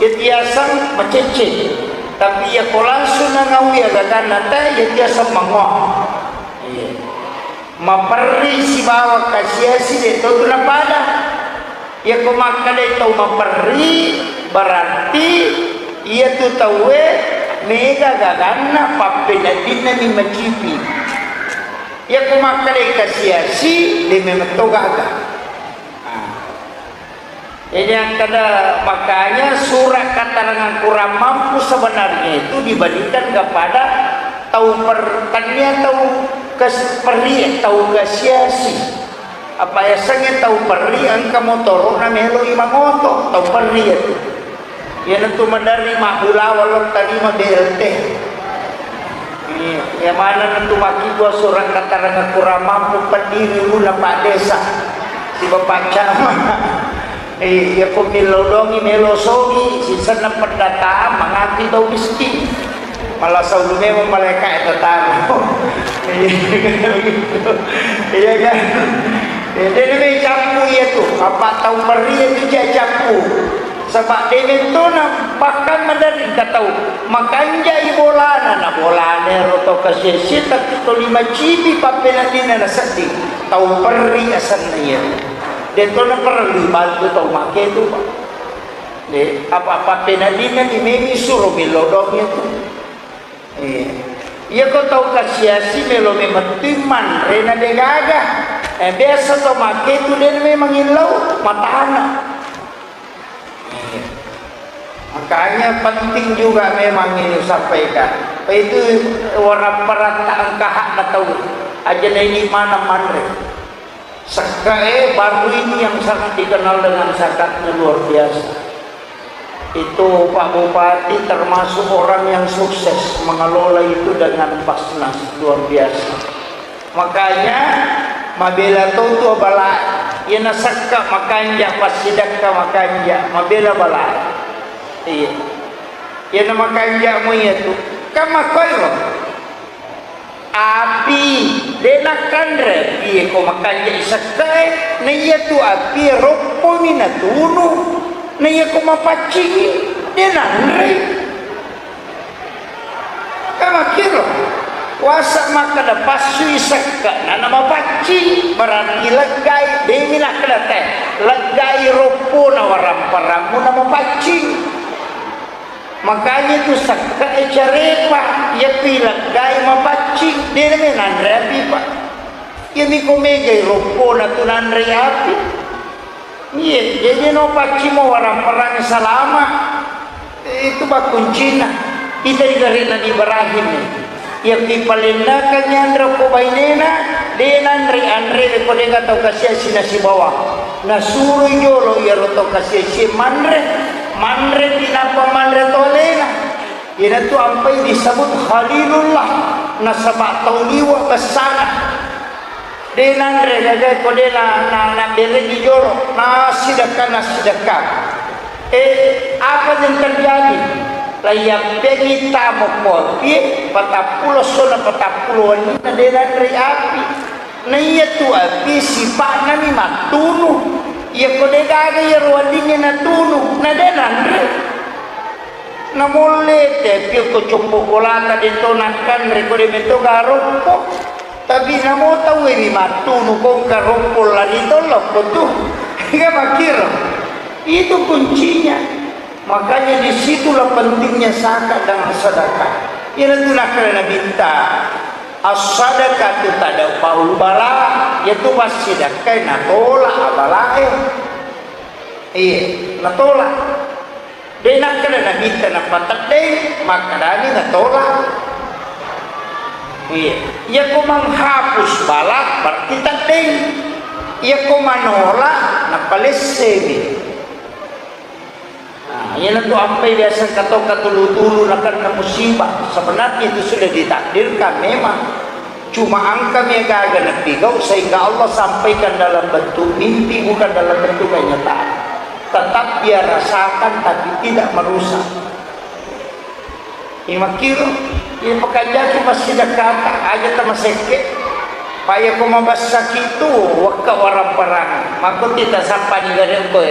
iya tiasang macecceng. Tapi iya ko langsung nangaui gaganna te, iya tiasang mangoa. Iya. Maperri sibawa kasiasi de' to tu napada. Iyako makkedai tau maperri, berarti iyatu tauwe mega gaganna, pappeneddinna mi macipi. Iyako makkedai kasiasi, de' memeng to gaga. Nah. Jadi, akkeda, makanya surat keterangan kurang mampu sebenarnya itu dibandingkan kepada tau per-, tania tau kes-, perri, tau kasiasi. Apa yasengnge tau perri engka motoro'na meloi mangoto, tau perri itu. Iyanatu maderri mabbulawa lo tarima B L T. Iya, iya manenna tu makkibua surat keterangan kurang mampu pendiri ulunna Pak Desa siba Pak Camat. Iya, iya ko millau dongi melo sogi, sisenna pendataan mangati tau miskin. Malah saulu memang malaika itu tahu. Iya, iya kan? Iya, jadi lebih cappu iya tu. Apa tau meri itu dia cappu. Saba' de' mentona bahkan maderri engka tau makanja'i bolana, na bolana ero tau kasiasi tapi toli macipi pappeneddinna nasedding tau perri asenna iya. De' to naperlu bantu tau make tu, Pak. De', apa-apa pappeneddinna ni memi suro millau dong iya tu. Eh, iya ko tau kasiasi melo memettui manre na de' gaga. Eh, biasa tau make tu de' memang illau matana. Makanya penting juga memang ini sampaikan. Itu warapparata engka hakna tau. Aja na ini mana manre. Sekkae baru ini yang sangat dikenal dengan zakatnya luar biasa. Itu Pak Bupati termasuk orang yang sukses mengelola itu dengan Basnas, luar biasa. Makanya, mabela to tu abala, iya nasekka makanja, passidakka makanja, mabela bala. Iya. Iya na makanja mo iya tu. Kan makkoi lo. Api, de' nakkanre, iya ko makanja sekkae, na iya tu api roppo mi natunu, na iya ko mapaccingi, de' nanre. Ka makkiro, wasa makkeda passui sekke'na namapaccing, berarti leggai, de'mi nakkeda te, leggai roppona waramperammu namapaccing. Makanya tu sekke'e carepa, iyapi leggai mapaccing, de'mi nanre api, Pak. Iyami ko megai roppona tu nanre api. Iya, jadi no paccimo waramperang salama. Itu bakkuncina. Ita igare Nabi Ibrahim. Iya pi palennakang yanre ko bainena, de nanre anre ko de tau kasiasi nasibawa. Nasuro jolo iyaro tau kasiasi manre, manre pinapa manre to alena. Iyanatu ampai disebut Khalilullah, nasaba tau liwa bessana. De nanre gaga ko de na, na, na bereni jolo, nasidekka, nasidekka. Eh, apa yang terjadi? Laiyappengi tamo kopi, patappulo sona patappulo wenni na de nanre api. Na iya tu api sipa'na mi mattunu. Iya ko de gaga iya ruwalingnge natunu, na de nanre. Namolle te pio ko coppo bolata de to nakkanre ko de meto garoppo. Tapi namo tauwe mi mattunu kongka roppong lari tollo ko tu. Iya makkiro. Itu kuncinya. Makanya disitulah pentingnya zakat dan sedekah. Iyana tu nakkeda Nabitta, as-sadaqatu tadfa'ul bala, yaitu passidakkai natolak balae. Iya, natolak. De nakkeda Nabitta napateddeng, makkedani natolak. Iya. Iyako menghapus bala berarti teddeng. Iyako manolak napalessemi. Nah, iyanatu ampai biasa engka tau katulu-tulu nakenna musibah. Sebenarnya itu sudah ditakdirkan memang. Cuma engkami gaga napigau sehingga Allah sampaikan dalam bentuk mimpi, bukan dalam bentuk kenyataan. Tetap dia rasakan, tapi tidak merusak. Imakkiro, iya pakanjaki passidakkata, aja tamasekke. Pa iyako mabassaki tu, wekka warang-parang. Makko ti tasappani gare koe,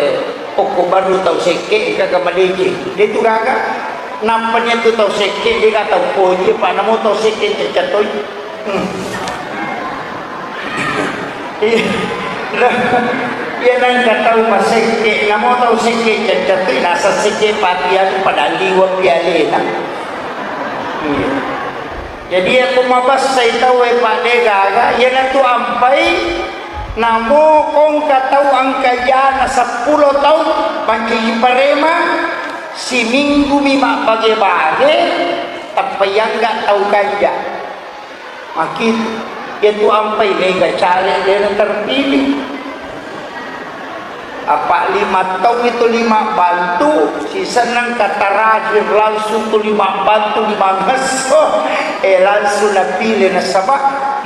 okko baru tau sekke, engka ga madeceng. De tu gaga. Nappani tu tau sekke, de ga tau poji, pa namo tau sekke cacca toi. Hmm. Iya. Iya, nengka tau masekke, namo tau sekke cacca tu, nasa sekke pati anu pada liwa pialena. Iya. Jadi, iyako mabassai tauwe, Pak, de gaga, iyanatu ampai, namo kongka tau engka jana seppulo tau mancaji parema, siminggu mi mabbage-bage, tappa iyangga tau kanja. Makin, iyatu ampai mega caleg dena terpilih. Apa lima taung itu lima bantu, sisenna engka terakhir langsung tu lima bantu, lima ngesso, eh, langsung napilih nasaba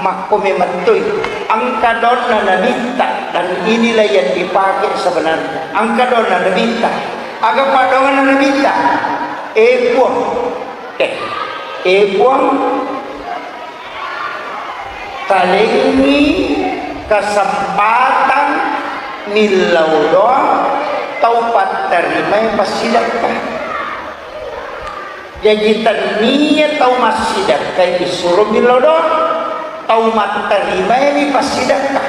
makko memettoi. Engka donna nabitta, dan inilah yang dipakai sebenarnya. Engka donna nabitta. Aga padonganna nabitta? Eh, Puang. Eh, eh, Puang. Talengngi kesempatan millau doang tau pattarimai passidekka. Jaji, tennia tau massidekka isuro millau doang, tau mattarimaini passidekka.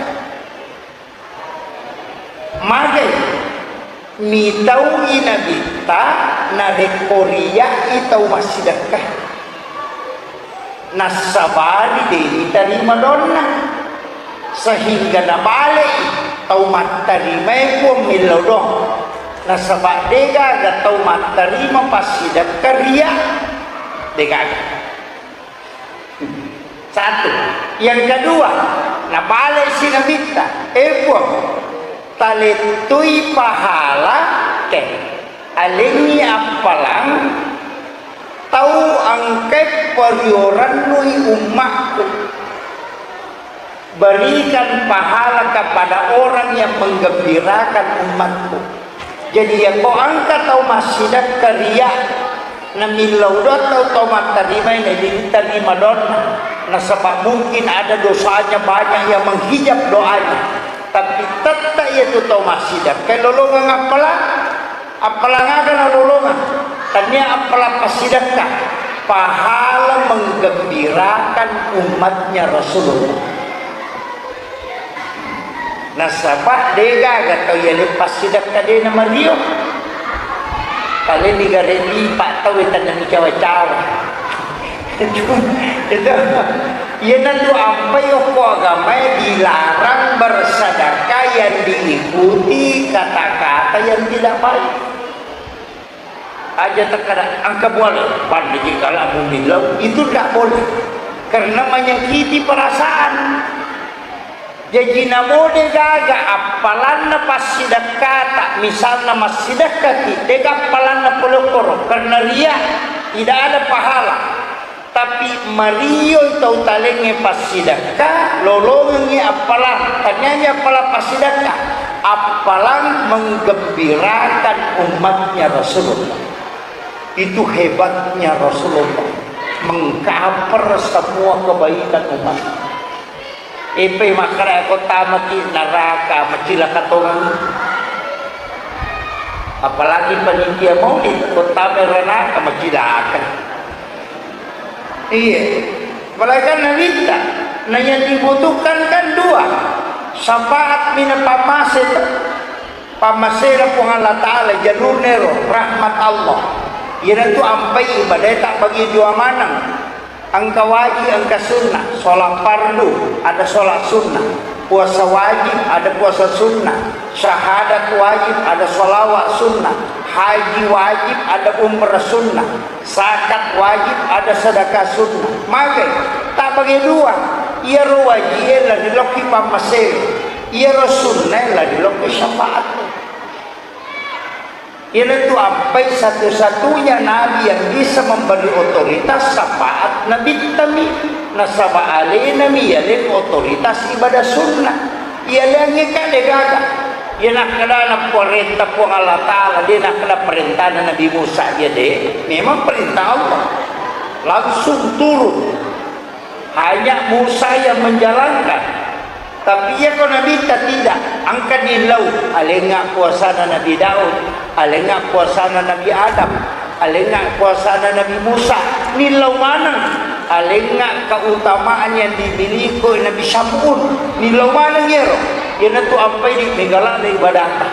Magai mitau'i nabitta narekko ria'i tau massidekka. Nassabari de nitarima donna, sehingga nabale'i tau mattarimae Puang millau doang. Nasaba degaga tau mattarima passidekka ria, degaga. Satu. Yang kedua, nabale si nabitta, eh Puang, talettui pahala ke alengi appalang tau engkai periorennui ummakku. Berikan pahala kepada orang yang menggembirakan umatku. Jadi, iyako engka tau massidekka ria, namillau doang tau, tau matterimai, na ditarima doanna. Nasaba mungkin ada dosanya banyak yang menghijab doanya. Tapi tette iyatu tau massidekka lolongeng appalang. Appalang aga nalolongeng? Tania appalang passidekka, pahala menggembirakan umatnya Rasulullah. Nasaba degaga tau yale passidekka de namario. Taleni gare lipa tau tennani cawa-cawa. Itu, itu. Iyanatu ampai okko agamae dilarang bersedekah yang diikuti kata-kata yang tidak baik. Aja takkada engka buala, pandai ji kala mumillau, itu tidak boleh. Karena menyakiti perasaan. Jaji namo degaga appalanna passidekkata, misalna massidekkaki, dega appalanna pole okkoro, karena ria, tidak ada pahala. Tapi marioi tau talengnge passidekka, lolongengngi appalang, taniaji appalang passidekka, appalang menggembirakan umatnya Rasulullah. Itu hebatnya Rasulullah, mengcover semua kebaikan umat. Epe makkeda ko tamaki neraka, macilaka tongang. Apalagi panitia maulid, ko tama neraka, macilaka. Iya. Apalagi kan nabitta. Nah, yang dibutuhkan kan dua. Syafaat mina pammase, pammasena Puang Allah Ta'ala, jalurnero rahmat Allah. Iyanatu ampai ibadae tabbagi dua maneng. Engka wajib, engka sunnah. Sholat fardu, ada sholat sunnah. Puasa wajib, ada puasa sunnah. Syahadat wajib, ada sholawat sunnah. Haji wajib, ada umrah sunnah. Zakat wajib, ada sedekah sunnah. Magai, tabbagi dua. Iyaro wajie la rilokki pammasere. Iyaro sunnae la rilokki syafaat. Iyanatu ampai satu-satunya nabi yang bisa memberi otoritas syafaat nabittami. Nasaba alenami yaleng otoritas ibadah sunnah. Iyaleangnge kade gaga. Iya nakkedana parenta Puang Allah Ta'ala, de nakkeda parentana Nabi Musa, iya de, memang perintah Allah. Langsung turun. Hanya Musa yang menjalankan. Tapi iya ko Nabitta tidak, engka nillau, alengnga puasana Nabi Daud, alengnga puasana Nabi Adam. Alengnga puasana Nabi Musa, nillau maneng. Alengnga keutamaan yang dimiliki Nabi Syam'un, nillau maneng iyaro. Iyanatu ampai di megala le ibadahta.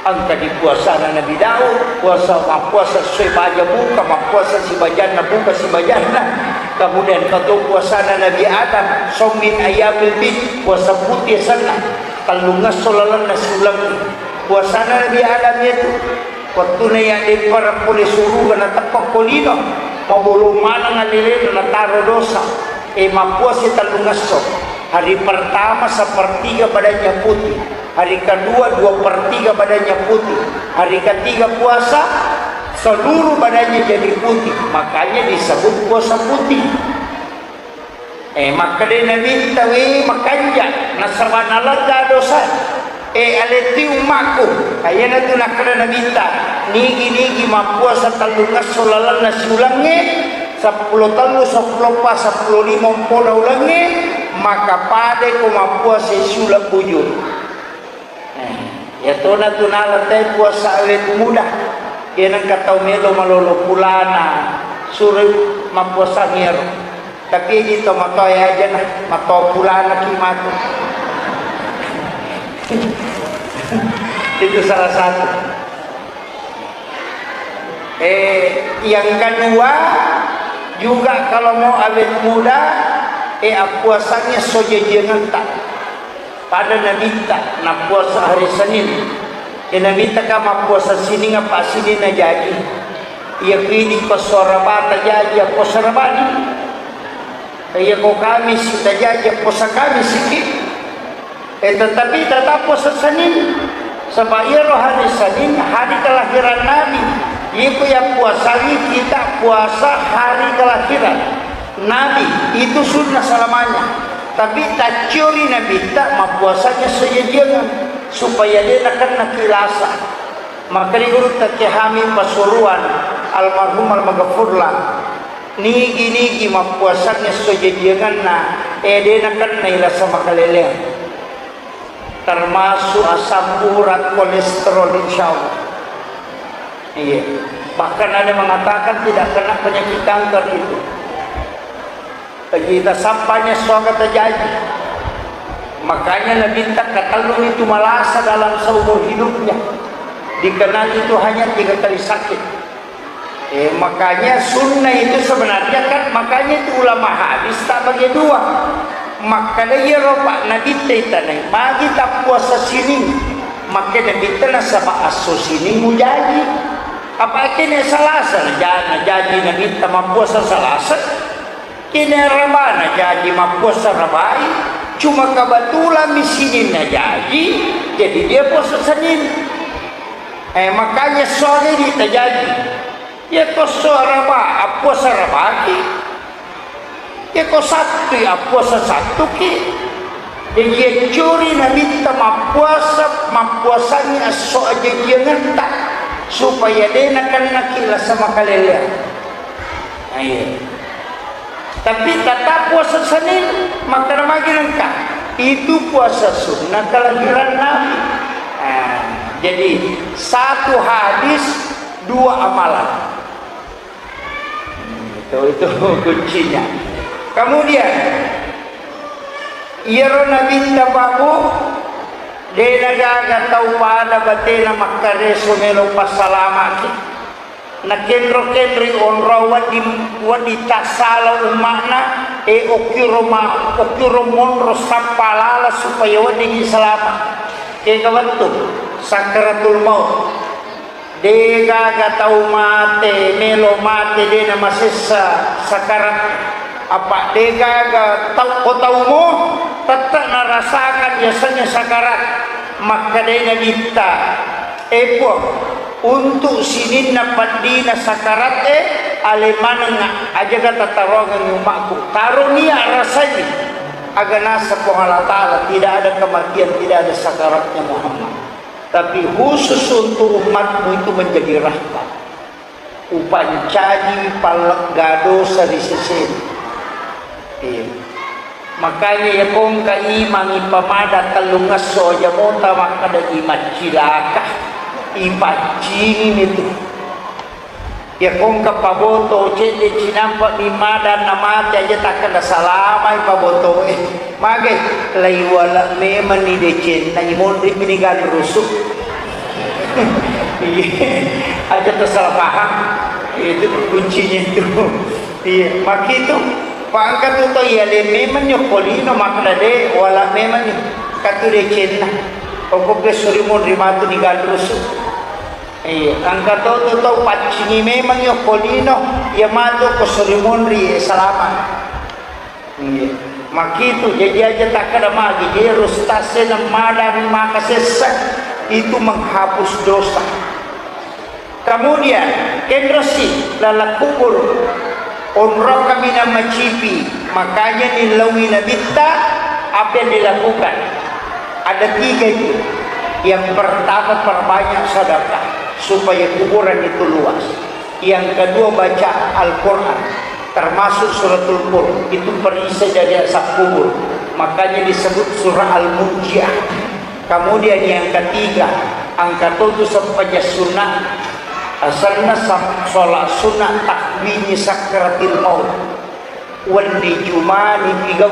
Engka di puasana Nabi Daud, puasa, mappuasa sesuai baja buka, mappuasa sibajanna buka sibajanna. Kemudian engka to puasana Nabi Adam, saumin ayyamil bid, puasa putih senna, tellungngesso lalenna siulengnge. Puasana Nabi Adam itu Wettuna yaddeppa pole suruga nateppa ko lino, mabolong maneng alelena nataro dosa. E, mappuasa tellungesso. Hari pertama sepertiga badannya putih, hari kedua dua per tiga badannya putih, hari ketiga puasa seluruh badannya jadi putih, makanya disebut puasa putih. Eh, makkeda Nabitta, "We, makanja, nasaba nalegga dosa." Eh, aletti ummakku. Iyanatu nakkeda Nabitta, "Nigi-nigi mappuasa tellungesso lalenna siulengnge, seppulo tellu, seppulo eppa, seppulo lima ompona ulengnge, maka padai ko mappuasa siuleng bujur." Eh, iyatona tu nala te puasa awet muda. Iyanengka tau melo malolo pulana, suro mappuasang iyaro. Tapi idi to matoa aja nah, matoa pulana ki matu. Itu salah satu. Eh, yang kedua juga, kalau mau awet muda, eh, appuasangnge esso jajiangetta. Pada Nabitta nappuasa hari Senin. Eh, Nabitta ka mappuasa Sining apa Sininna jaji. Iya ku idi ko esso Araba tajaji, appuasa Arabani. Iya ko Kamis tajaji, appuasa Kamis ki. Eh, tetapi tetap puasa Senin. Sebab iyaro hari Senin hari kelahiran Nabi. Iko yang puasangi kita puasa hari kelahiran Nabi, itu sunnah selamanya. Tapi tacciori Nabitta mappuasanya sejajiangan supaya de nakenna kilasa. Maka di guru Teke Hamid Pasuruan, almarhum almaghfurlah, nigi-nigi mappuasanna esso jajiangenna, eh, de nakennai lasa makaleleang. Termasuk asam urat, kolesterol, insya Allah. Iya. Bahkan ada mengatakan tidak kena penyakit kanker itu. Kita sampanya suaka terjadi. Makanya Nabitta katellung itu malasa dalam seumur hidupnya. Dikenal itu hanya tiga kali sakit. Eh, makanya sunnah itu sebenarnya kan, makanya itu ulama hadis tak bagi dua. Maka dia ropak Nabitta itanai, magi tak puasa Sining. Maka Nabitta nasaba esso Sining mujaji. Apa kene Salasa naja-, najaji Nabitta mappuasa Salasa. Kene Araba najaji mappuasa Arabai, cuma kebetulan mi Sininna jaji, jadi dia puasa Senin. Eh, makanya esso Araba di tajaji. Iya ko esso Araba, appuasa Arabaki. Iya ko Sabtu, appuasa Sabtuki. Jadi, iya curi Nabitta mappuasa, mappuasangi esso ajajiangetta, supaya de nakennaki lasa makaleleang. Nah, iya. Tapi tetap puasa Senin, maka magi nengka. Itu puasa sunnah kelahiran Nabi. Nah, jadi satu hadis, dua amalan. Itu, itu kuncinya. Kemudian, Iyaro Nabitta, Pak, Bu, de' nagaga tau pada batena makkareso melo passalamaki. Nakenro-kenroi onrong wedding, wedding tassala umma'na, e, okkiro ma-, okkiro monro sappa lala supaya weddingngi salama. Kega wettu sakkaratul maut. De' gaga tau mate, melo mate, de' namasessa sakarat. Apa' de' gaga tau, ko taumo tette' narasakan yasengnge sakarat. Makkedai Nabitta, "E Puang, untuk sininna peddina sakarat e, ale manengnga, ajaga tataroangengngi umma'ku. Taro nia' rasai, aga naseng Puang Allah Ta'ala, tidak ada kematian, tidak ada sakaratnya Muhammad." Tapi khusus untuk umatmu itu menjadi rahmat. Upancaji pallegga dosa ri sesena. Iya. Makanya iya kongka imang ipamada tellungesso aja mota makkeda imaccilaka, ipaccingi itu. Iya kongka paboto cedde cinampa mi mada namate aja takkeda salamai pabotoe. Mage, laiwala memanni decenna, imonri mini ganrusu. Iya, aja tersalah paham. Itu kuncinya itu. Iya, makitu. Pangka tu to iya le memanni okkolino makkeda de wala memanni. Katu decenna. Okko pesuri monri matu ni ganrusu. Iya, engka to tu tau paccingi memang yokko lino, iya matu ko suri monri, iya, salama. Iya. Makitu, jadi aja takkeda magi, je rustase na madami maka sessa, itu menghapus dosa. Kemudian, kenrosi laleng kubur. Onrong kaminang macipi, makanya nillaui Nabitta, apa yang dilakukan? Ada tiga itu. Yang pertama, perbanyak sedekah supaya kuburan itu luas. Yang kedua, baca Al-Quran, termasuk suratul Mulk, itu perisai dari azab kubur. Makanya disebut surah Al-Munjiah. Kemudian yang ketiga, engka to tu sempajang sunnah, asenna sam-, sholat sunnah tahwini sakratil maut. Wenni Jumani pigau.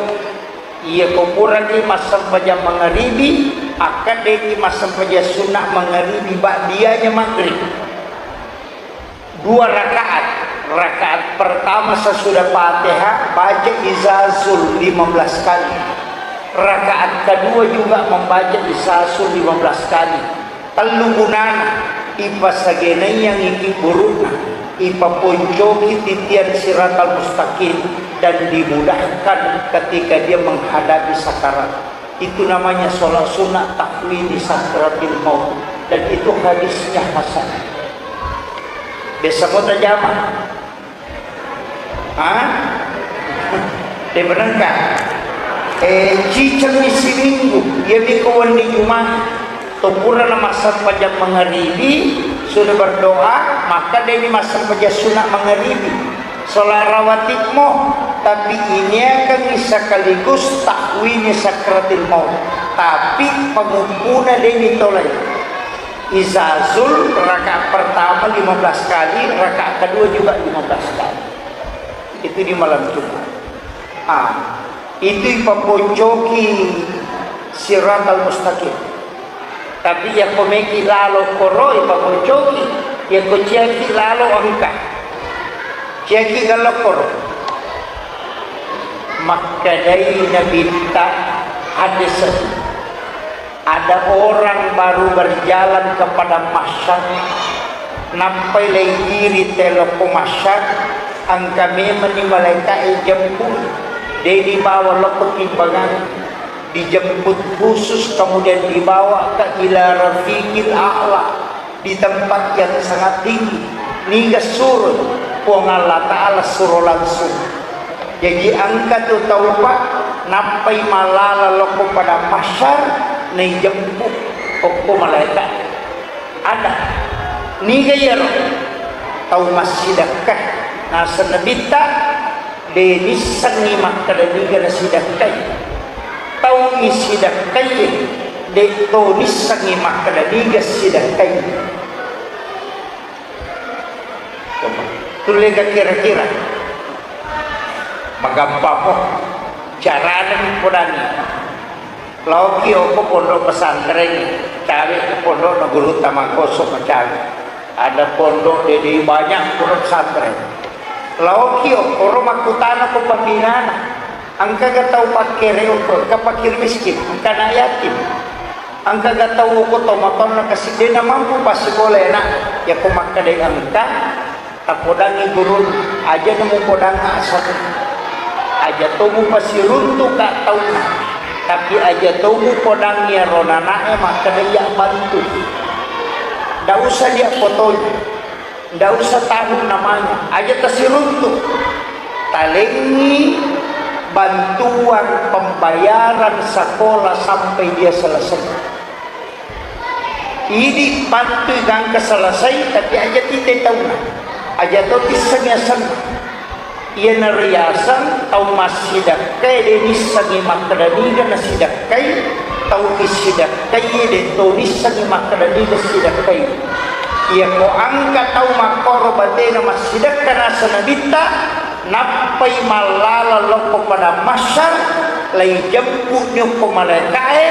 Iya ko puraki massempajang mangaribi, akkaddeki massempajang sunnah mangaribi ba'dianya maghrib. Dua rakaat. Rakaat pertama sesudah Fatihah baca Izazul lima belas kali. Rakaat kedua juga membaca Izazul lima belas kali. Tellu gunana, ipasagenaiyangi burukna, ipaponcoki titian siratal mustaqim, dan dimudahkan ketika dia menghadapi sakarat. Itu namanya sholat sunnah tahwini sakratil maut. Dan itu hadisnya hasan. Biasa mau terjamah? Ha? Debenengka. Eh, cicengni siminggu. Iya miko wenni Juma. Topurana massempajang mangaribi, sudah berdoa, maka deni massempajang sunat mangaribi. Sholat rawatibmu, tapi iniakangngi sekaligus takwini sakratil maut. Tapi pengumpuna deni tolai. Izazul rakaat pertama lima belas kali, rakaat kedua juga lima belas kali. Itu di malam Jumat. Ah, itu ipaponcoki siratal mustaqim. Tapi yakko meki lalo koro ipaponcoki, yakko ciaki lalo engka. Ciaki galo koro. Makkedai Nabitta hadis. Ada orang baru berjalan ke padang mahsyar, nappai leigiri telokko mahsyar, engka memenni malaika'e jemput, de dibawa lokko timbangan, dijemput khusus, kemudian dibawa ke ila rafiqil a'la, di tempat yang sangat tinggi. Niga suro? Puang Allah Ta'ala suro langsung. Jaji engka tu tau, Pak, nappai mallala lokko padang mahsyar, naijemput okko malaika. Ada. Niga iyaro? Tau massidekka. Naseng Nabitta, de nissengngi makkeda niga nasidekkai. Tau isidekkai, de to nissengngi makkeda niga sidekkai. Coba, tullega kira-kira. Magampamo. Carana podangi. Laoki okko pondok pesantren, cawe ke pondok na guru tamakkoso macawe. Ada pondok dede banyak pondok pesantren. Laoki okko ro makkutana ko pembinana. Engka ga tau pakkere okko, engka fakir miskin, engka anak yatim. Engka ga tau okko tomatonna kasi dena mampu pasikola anak. Ya ko makkadai engka, Tapodangngi gurunna, aja na mupodangnga aseng. Aja to mupasiruntuka taunna, tapi aja to mupodangngi iyaro nanae makkeda iya bantu. Ndak usah dia fotonya, ndak usah tahu namanya, aja tasiruntuk. Talengngi bantuan pembayaran sekolah sampai dia selesai. Idi bantui gangka selesai, tapi aja tite taunna. Aja to tissengi asenna. Iyana riaseng tau massidekkae de nissengi makkeda niga nasidekkai, tau issidekkai de to nissengi makkeda niga sidekkai. Iya ko angka tau makkoro batena massidekka naseng nabitta, nappai mallala lokko padang mahsyar, lai jemput nyokko malaikae,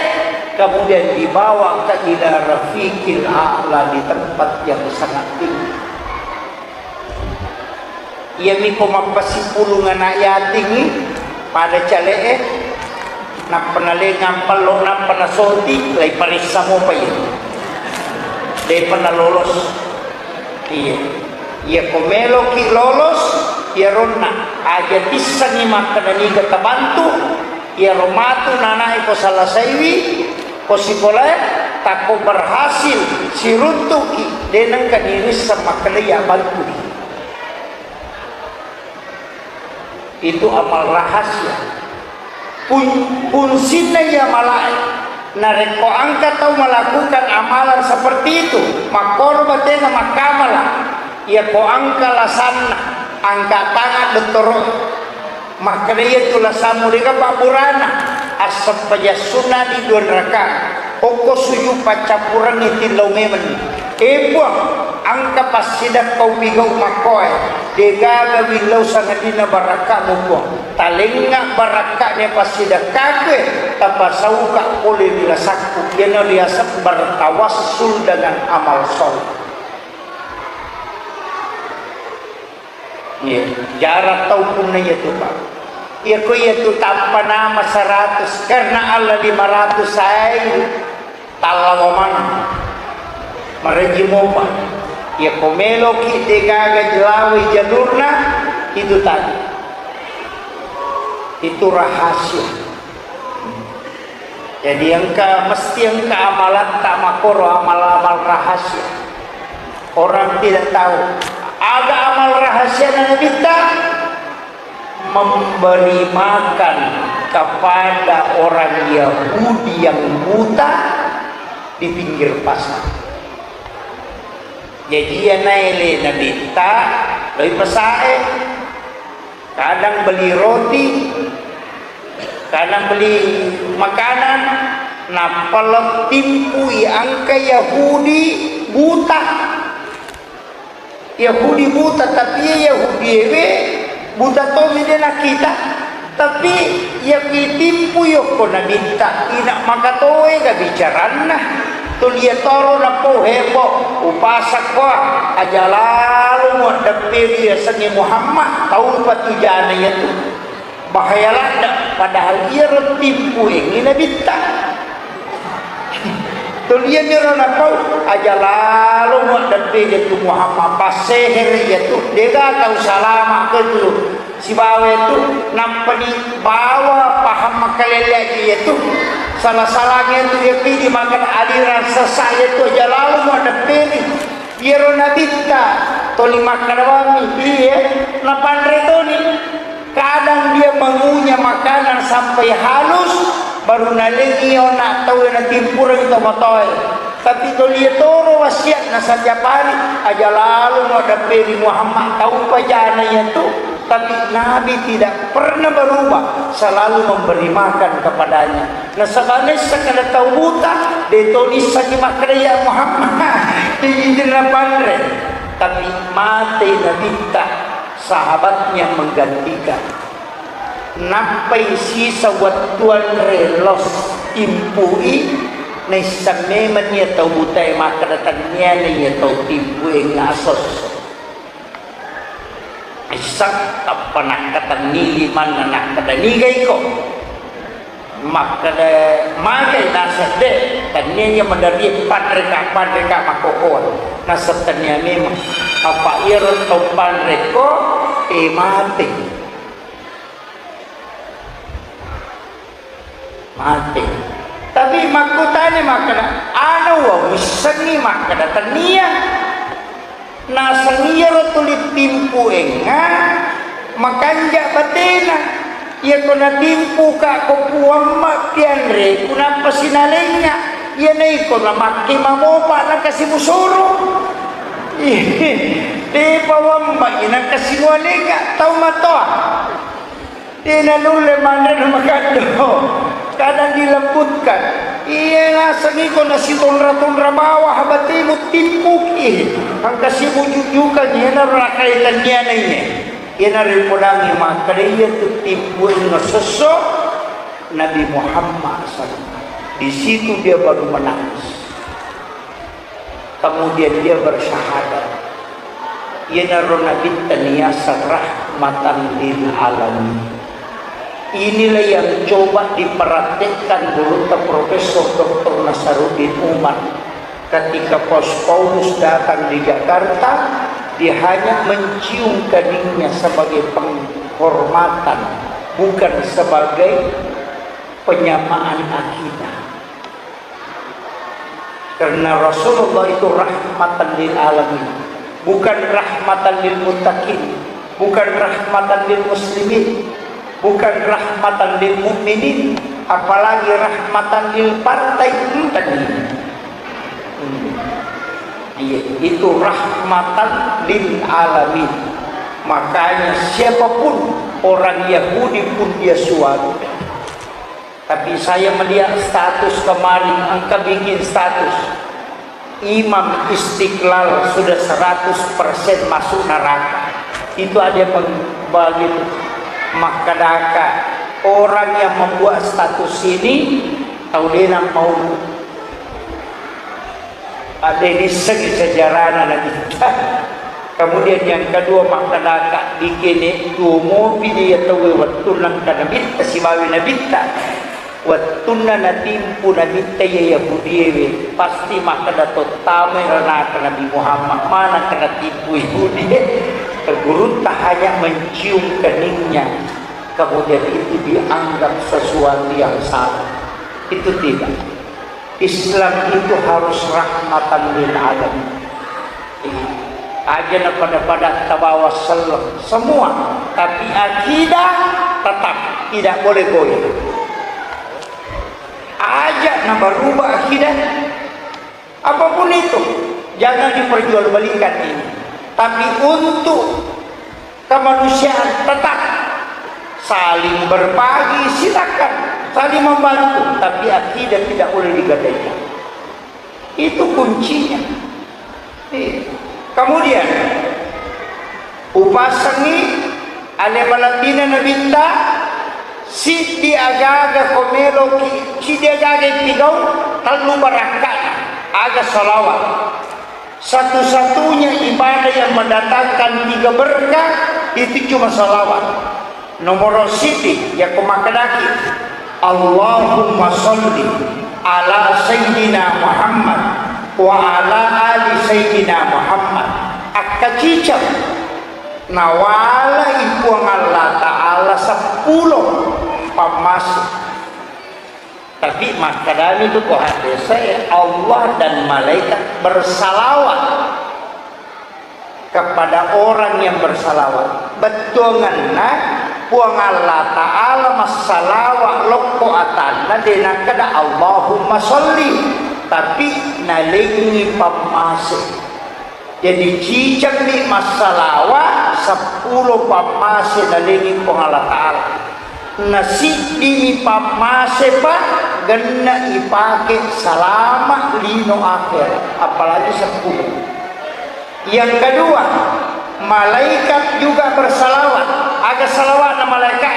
kemudian dibawa ke ila rafiqil a'la, di tempat yang sangat tinggi. Iyami ko mappasipulung anak yatingngi pada cale'e, nappa nalengang pallo, nappa nasoti, lai paressa mopa iya. Depa nalolos. Iya. Iya ko meloki lolos, iyaronna aja tissengi makkeda niga tabantu, iyaro matu nanae ko salasaiwi, ko sikolae, takko berhasil siruntuki, de nengka nirisseng makkeda iya bantu. Itu amal rahasia. Fun-, fungsinna iya malae. Narekko engka tau melakukan amalan seperti itu, makkoro batena makkamala. Iya ko engka lasanna, angka tangan dottoro. Makkeda iya tu lasammu dega pabburana. Assempajang sunna di dua rakaat. Okko sujud paccappurengngi tillau memeng. E Puang, engka passidekka upigau makkoe, degaga willau sangadinna barakkamu Puang. Talengnga barakka'na passidekkakue, tapasauka pole ri lasakku. Iyana riaseng bertawassul dengan amal soleh. Iya, jarang tau punna iya tu, Pak. Iya ko iya tu tappa nama seratus, karena Allah lima ratus ai, tallawa maneng. Marejji mopa. Iya ko meloki degaga jelawai jalurna, itu tadi. Itu rahasia. Jadi engka, mesti engka amalatta makkoro, amal-amal rahasia. Orang tidak tahu. Aga amal rahasia Nabitta? Memberi makan kepada orang Yahudi yang buta di pinggir pasar. Jadi iya naele Nabitta, loi pasae. Kadang beli roti, kadang beli makanan, nappa lettimpui engka Yahudi buta. Yahudi buta, tapi iya Yahudi ewe buta tomi de nakkita. Tapi iya kitimpu yokko Nabitta, ina makatoega bicaranna. Tulia toro napau hebo, upasakko, aja lalo muaddepperi yasengnge Muhammad, tau patujana iyatu. Bahaya ladde, padahal iyaro timpuengngi Nabitta. Tuliamiro napau, aja lalo muaddepperi tu Muhammad, passehere iyatu, dega tau salama ke tu. Sibawa iyatu, nappani bawa paham makalelle iyatu. Sala-salana iyatu, iyatu di makan aliran sesat iyatu, aja lalo muaddepperi. Iyaro Nabitta toli makkadawammi, iye, napanre toni. Kadang dia mengunyah makanan sampai halus, baru nalengi ona tau natimpureng tomatoe. Tapi toli toro wasiatna setiap hari, aja lalo muaddepperi Muhammad, tau pajana iyatu. Tapi Nabi tidak pernah berubah, selalu memberi makan kepadanya. Nasaba naisseng kada tau buta, de to nissengi makkeda, "Ya Muhammad, ijinna panre." Tapi mate Nabitta, sahabatnya menggantikan. Nappai sisa wettu anre los. Timpui, naisseng memeng iya tau butae makkeda tenniana iya tau timpuengnga sosso. Isseng, tappa nakkatenni limanna nakkeda, "Niga iko?" Makkeda, "Magai naseng de', tennia iya maderri panreka-panreka makkokoa." Naseng tennia memeng. Apa iyaro tau panrekko, eh, mate. Mate. Tapi makkutani makkeda, "Anu wa missengngi makkeda tennia?" Naseng iyaro tuli timpuengnga makanja batena. Iyako natimpuka ko puamma pianreku nappa sinalengnga. Iyana iko namakke mamopa nakasimu soro. Depa wamma nakasimu alengnga tau matoa. Tena nulle manre na makaddo. Kadang dilembutkan. Iya naseng iko nasitonra-tonra bawah batemu timpuki. Engka sibujuk-jukang iyanaro nakaitanniana iye. Iyanaro ipodangi makkeda iya tu timpuengnga sosso Nabi Muhammad sallallahu alaihi wasallam. Di situ dia baru menangis. Kemudian dia bersyahadat. Iyanaro Nabitta niyaseng rahmatan lil alamin. Inilah yang coba dipraktekkan gurutta Profesor Doktor Nasaruddin Umar. Ketika Paus Paulus datang di Jakarta, dia hanya mencium keningnya sebagai penghormatan, bukan sebagai penyamaan akidah. Karena Rasulullah itu rahmatan lil alamin, bukan rahmatan lil muttaqin, bukan rahmatan lil muslimin, bukan rahmatan lil mukminin, apalagi rahmatan lil partai. Enten. Hmm. Iya, itu rahmatan lil alamin. Makanya siapapun orang Yahudi pun dia suatu. Tapi saya melihat status kemarin, engka bikin status, Imam Istiqlal sudah seratus persen masuk neraka. Itu ada yang meng-, begitu. Makkedaka orang yang membuat status ini, tau de' namau. Ada yang nissengi sejarahna Nabitta. Kemudian yang kedua, makkedaka dikene tuo mopi dia tauwe wettunna engka Nabitta sibawa Nabitta. Wettunna natimpu Nabitta iya Yahudiewe, pasti makkeda tottamai ranaka Nabi Muhammad, manakka natimpu Yahudie. Gurutta hanya mencium keningnya, kemudian itu dianggap sesuatu yang salah. Itu tidak. Islam itu harus rahmatan lil alamin. Iya. Aja na pada-pada tabawa selleng semua, tapi akidah tetap tidak boleh goyah. Aja na berubah akidah, apapun itu, jangan diperjualbelikan ini. Tapi untuk kemanusiaan tetap saling berbagi, silakan saling membantu, tapi akidah tidak boleh digadaikan. Itu kuncinya. Iya. Kemudian, upasengi ale malattina Nabitta, siddi agaga ko meloki, siddi agaga ipigau, tellu barakkana, aga salawat. Satu-satunya ibadah yang mendatangkan tiga berkah itu cuma salawat. Nomoro siddi, yako makkedaki, Allahumma salli ala Sayyidina Muhammad wa ala ali Sayyidina Muhammad. Akkaciceng nawalai Puang Allah Ta'ala seppulo pammase. Tapi makkedami tu ko hadese, Allah dan malaikat bersalawat kepada orang yang bersalawat. Bettuanganna Puang Allah Ta'ala massalawat lokko atanna, de nakkeda Allahumma sholli, tapi nalengi pammase. Jadi, cicengni massalawa seppulo pammase nalengi Puang Allah Ta'ala. Nasiddimi pammase pa genna ipake salama lino akhirat, apalagi seppulo. Yang kedua, malaikat juga bersalawat. Aga salawatna malaikat?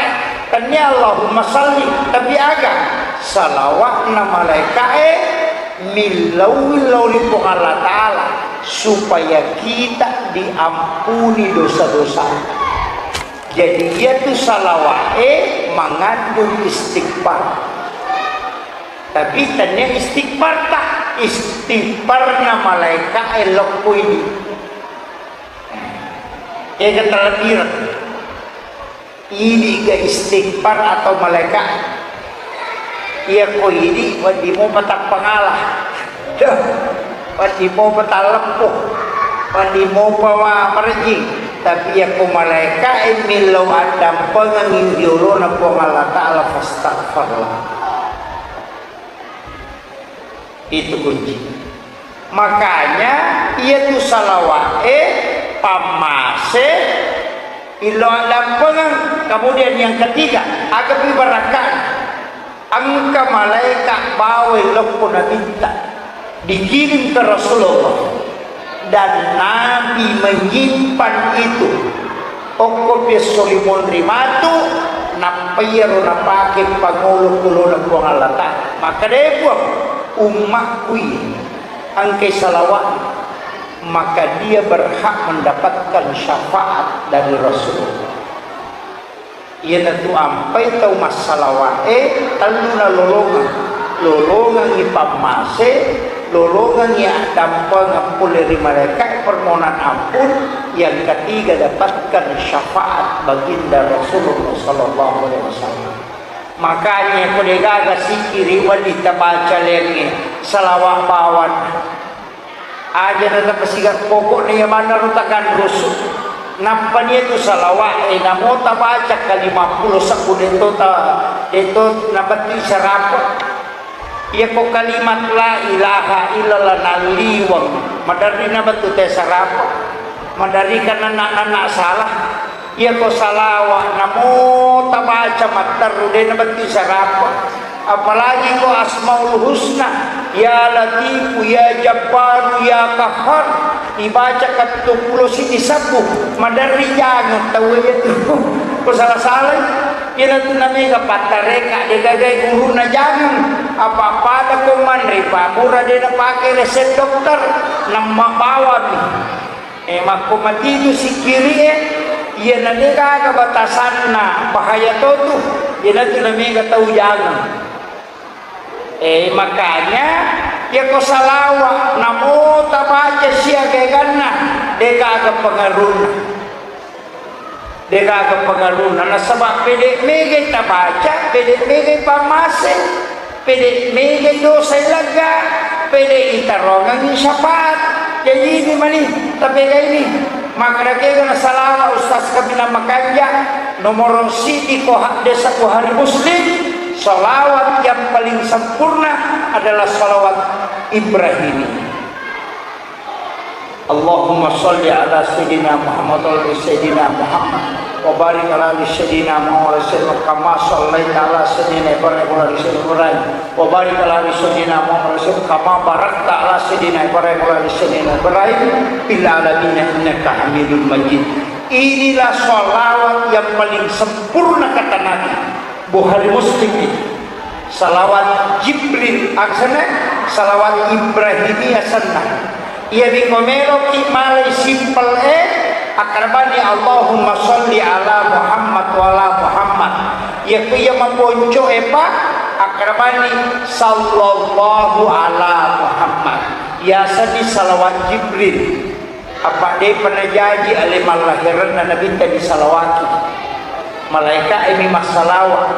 Tennia Allahumma salli, tapi aga? Salawa'na malaika'e millau-millau ri Puang Allah Ta'ala supaya kita diampuni dosa-dosa. Jadi, iyatu salawa'e mangandung istighfar. Tapi tania istighfar ta, istighfarna malaika'e lokko idi. Ega talebireng. Idi'ga istighfar atau malaika? Iyako idi, wedding mopa tappangala. Wedding mopa talleppo. Wedding mopa wa-, marejing. Tapi iyako malaika e millau addampengengngi riolona Puang Allah Ta'ala, fastaghfarlah. Itu kunci. Makanya, iyatu salawa'e pammase illo addampengeng. Kemudian yang ketiga, agapi barakka'na. Engka malaika bawai lokko Nabitta, dikirim ke Rasulullah, dan Nabi menyimpan itu. Okkopi esso limonri matu, nappa iyaro napake pangolo-olona Puang Allah Ta'ala. Makkeda, "E Puang, ummakku iya engkai salawat, maka dia berhak mendapatkan syafaat dari Rasulullah." Iyanatu ampai tau massalawa'e, tellu nalolongeng. Lolongengngi pammase, lolongengngi addampengeng pole ri malaika'e permohonan ampun, yang ketiga dapatkan syafaat baginda Rasulullah sallallahu alaihi wasallam. Makanya ko degaga sikiri wedding tabaca lengnge, salawat bawang. Aja na tapasiga pokokna iya manna ro takanrusu. Nappa nia tu salawa'e, namo tabaca kalimappulo sebbu, deto ta, deto nabettui sarape. Iyako kalimat la ilaha illallah nalliweng, maderri nabettu te sarape. Maderri kan nanna-nanna salah. Iyako salawa namo tabaca matteru, de nabettu sarape. Apalagi ko Asmaul Husna, Ya Latifu, Ya Jabbaru, Ya Qahhar, ibaca kattupulo siddi sabbu, maderri jangeng tau iya tu. Ko sala-salai, iyanatu namega pattareka, degagai guruna jangeng. Apa-apada ko manre, pamura de napake resep dokter, namma bawami. E, makko matitu sikkiri'e, iyana degaga batasanna, bahaya totu, iyanatu namega tau jangeng. E, makanya, iyako salawa, namo tabaca siaga eganna, degaga pengaruhna. Degaga pengaruhna, nasaba pede megai tabaca, pede megai pammase, pede megai dosa lega, pede itarongengi syafaat. Jaji ini mani, tapegaini. Maka nakega nasalawa Ustaz Kaminang Makanja, nomor siddi ko haddesa Bukhari Muslim, salawat yang paling sempurna adalah salawat Ibrahimiyah. Allahumma salli ala Sayyidina Muhammad wa ala Sayyidina Muhammad wa barik ala ali Sayyidina Muhammad wa sallim kama sallaita ala Sayyidina Ibrahim wa ala ali Sayyidina Ibrahim wa barik ala ali Sayyidina Muhammad wa sallim kama barakta ala Sayyidina Ibrahim wa ala ali Sayyidina Ibrahim fil alamin innaka Hamidum Majid. Inilah salawat yang paling sempurna kata Nabi. Bukhari Muslim itu. Salawat Jibril asenna, salawat Ibrahimiyah asenna. Iya biko meloki malai simpel e, akkarabani Allahumma salli ala Muhammad wa ala Muhammad. Iya ku iya maponco e pa, akkarabani sallallahu ala Muhammad. Yasani salawat Jibril. Apa depa najaji ale mallahiranna Nabitta disalawaki. Malaika emi massalawa.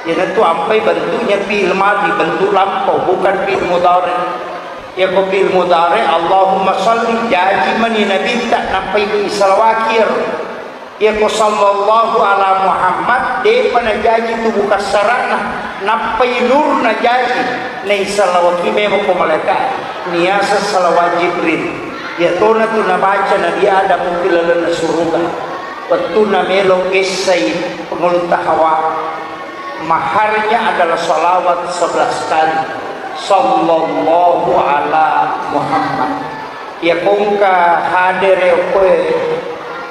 Iyanatu ampai bentuknya fi'il madhi, bentuk lampau, bukan fi'il mudhari. Iyako fi'il mudhari, Allahumma salli, jaji mani Nabitta, nappai isalawaki iyaro. Iyako sallallahu ala Muhammad, depa najaji tubuh kassarana, nappai nur najaji, naisalawaki memang ko malaika, niasa salawat Jibril. Iyatona tu nabaca Nabi Adam pi lalenna suruga. Wettunna melo kessai pengulutta Hawa, maharnya adalah salawat sebelas kali. Sallallahu ala Muhammad. Iya kongka hadere okkoe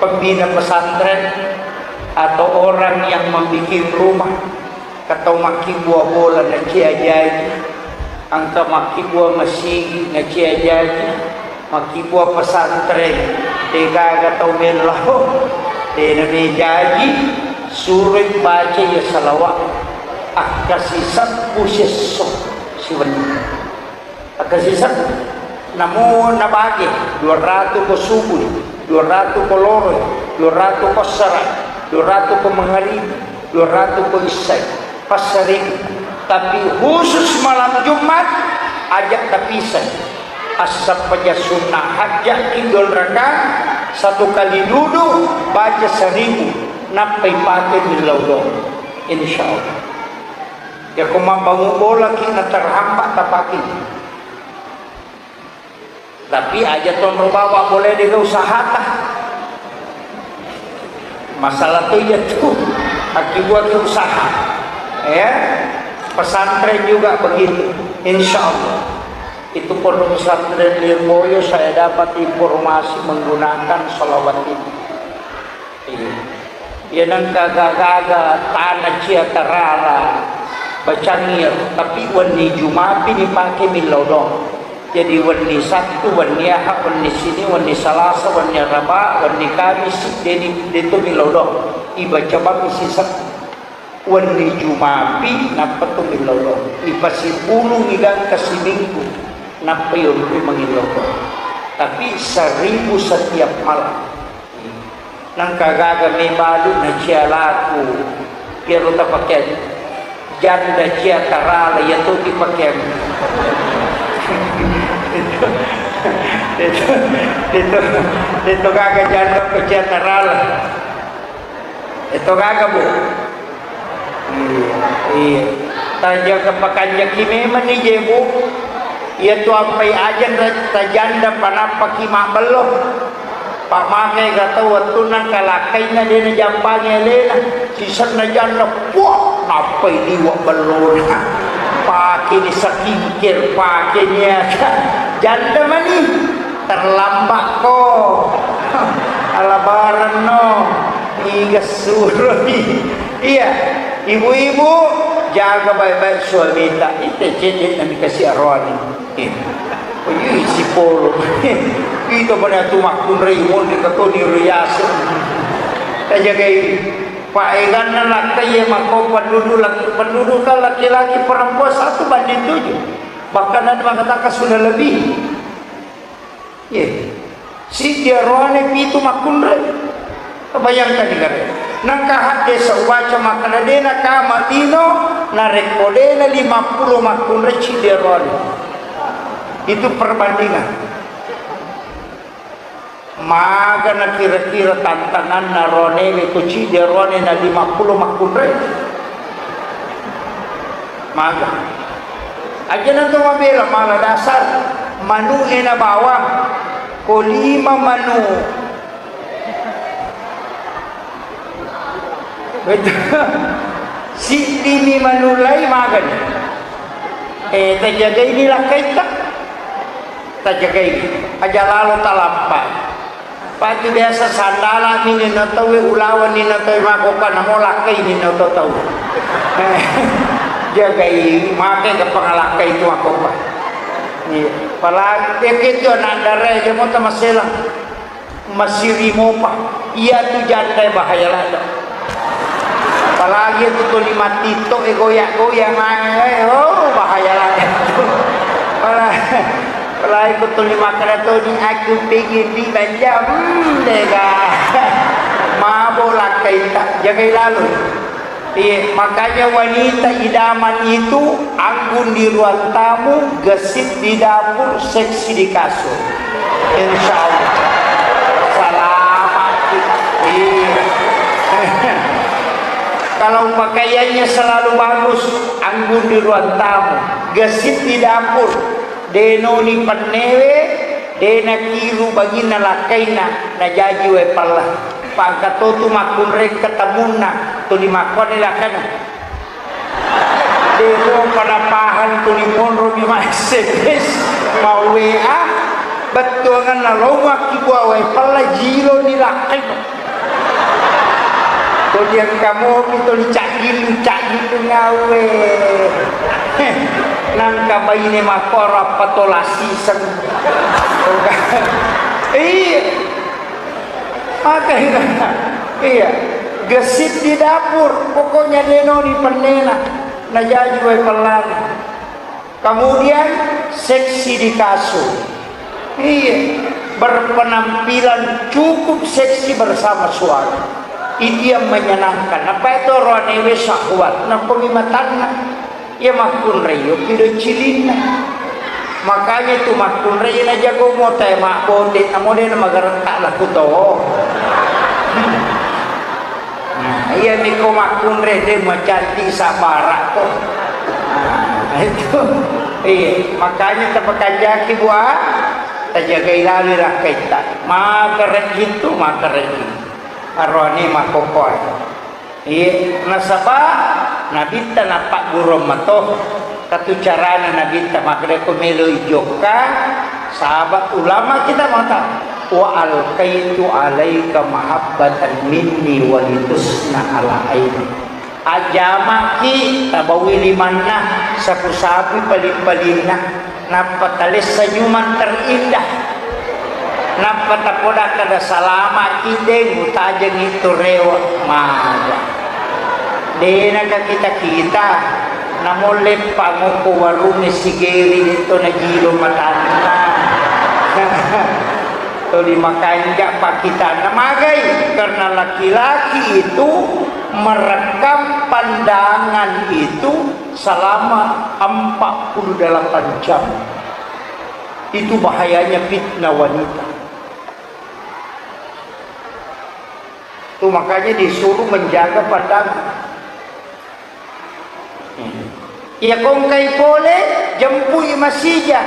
pembina pesantren atau orang yang membikin rumah, Engka tau makkibua bola nacia jaji, engka makkibua masigi nacia jaji, makkibua pesantren degaga tau mellau, dena mejaji, suroi baca iya salawat, akkasisebbu siesso siwenni. Akkasiseng, namo nabage, dua ratu ko subui, dua ratu ko loroi, dua ratu ko assara, dua ratu ko mangaribi, dua ratu ko issai, passaribu. Tapi khusus malam Jumat, aja tapisai. Assappaja sunnah hajjaki dua rakaat, satu kali duduk, baca seribu, nappai pake millau doang. Insya Allah. Ya, ko mabbangung bolaki na terhambat tapaki. Tapi aja tonro bawang boleh dega usahata. Masalah tu iya tu, akibuat usaha. Ya, pesantren juga begitu. Insya Allah. Itu pondok pesantren Lirboyo saya dapat informasi menggunakan salawat ini. Iya. Iya, nengka gaga-gaga tana cia tarara bacangngir, tapi wenni Jumapi nipake millau doang. Jadi wenni Sabtu, wenni Ahad, wenni Sini, wenni Salasa, wenni Araba, wenni Kamis, deni deto millau doang. Ibaca bang sisa wenni Jumapi, nappa tu millau doang. Ipasibulungi gangka siminggu, nappa yonroi mangillau doang. Tapi seribu setiap malam. Nangka gaga mebalu na cia laku, piaro tapakeang janda cia tarala, iya toki pakeang. Itu, itu, itu, itu gaga janda ko cia tarala. Itu gaga, Bu. Iya, iya. Tajaga pakanjaki memang ni je, Bu. Iya tu ampai ajang ra-, tajanda panappaki mabbello. Pak make ga tau wettunna kalakkainna de najampangi alena. Sisenna janda, wah, nappai liwa bellona. Pake ni skincare, pake ni aga. Janda mani. Terlambat ko. Alabarenno. Iga suroi. Iya, ibu-ibu, jaga baik-baik suamita. Ite cedde nami kasi aroani. Eh, oh, iya, sipolo. Itu pada tu makkunrai, monri katoni riaso. Tajagai. Paeganna lakkai ya mako penduduk laki, penduduk kan laki-laki perempuan satu banding tujuh. Bahkan ada mengatakan sudah lebih. Iya. Siddi aroane pitu makkunrai. Bayangkan ni gare. Nangka hadde saubaca makkeda de nakama lino, narekko de na lima puluh makkunrai siddi aroane. Itu perbandingan. Maga na kira-kira tantanganna aroane ko siddi aroane na lima puluh makkunrai. Maga. Aja na to mabela mala dasar, manu e na bawang, ko lima manu. Betul. Siddi mi manu lai maga ni. Eh, tajagai ni lakkaita. Tajagai. Aja lalo talampa. Patu biasa sandala ni nino tau, ulawa ni nino tau, makoka namo lakkai ni nino tau. Jagai, make ke pengalakkai tu makoka. Iya. Apalagi, eh, gitu, anak dara, dia mau tamasela. Masiri mopa. Iya tu janda bahaya lada. Apalagi itu tuli matito e goyak-goyak mae, eh, oh, bahaya lagi. Apalagi, apalagi itu tuli makkeda toni aku pengen di belanja, hmm, dega. Mabo lakkaita, jagai lalu. Iya, makanya wanita idaman itu anggun di ruang tamu, gesit di dapur, seksi di kasur. Insya Allah. Selamat kita. Iya. Kalau pakaiannya selalu bagus, anggun di ruang tamu, gesit di dapur, denoni pennewe, dena kiru baginna lakkainna, najaji wae pella. Pangkatotu makkunrai ketemunna, tuli makkoni lakkainna. Demo pada pahang tuli monro mi ma S M S, ma W A, bettuanganna lo makkibua wae pella jilo ni lakkai. Kemudian kamu itu dicadil, dicadil ngawe. Nangka baine makoro apa tola siseng. Iya. Maka iya. Iya. Gesit di dapur, pokoknya denoni pennena. Najaji wae pellana. Kemudian seksi di kasur. Iya, berpenampilan cukup seksi bersama suami. Itu yang menyenangkan. Apa itu rohanewe syahwat? Nako mi matanna. Ya makkunrai yo pido cilinna. Makanya itu makkunrai na jago mo tae mabbote, namo de na magaretta laku to. Nah, iya miko makkunrai de macantik sabara ko. Nah, itu. Iya, makanya tapakanjaki bua, tajagai lali rakkaitta. Makarejjing tu, makarejjing. Aroni makkokkoe. Iya, nasaba Nabitta nappaggurung mato. Katu carana Nabitta makkeda ko melo ijokka, sahabat ulama kita mata. Wa alqaitu alaika mahabbatan minni walitusna ala aini. Ajjamaki tabawi limanna sapu-sapu paling-palinna. Nappa talessa nyumang terindah. Nappa tapoda kada salama kideng utajengi tu rewe maga. Dena ka kita-kita namolle pangoko warunge sigeri detto najilo matanna. Toli makanja pakitanna magai karena laki-laki itu merekam pandangan itu selama empat puluh delapan jam. Itu bahayanya fitnah wanita. Tuh makanya disuruh menjaga pandangan. Iya kongkai pole, jempui masija.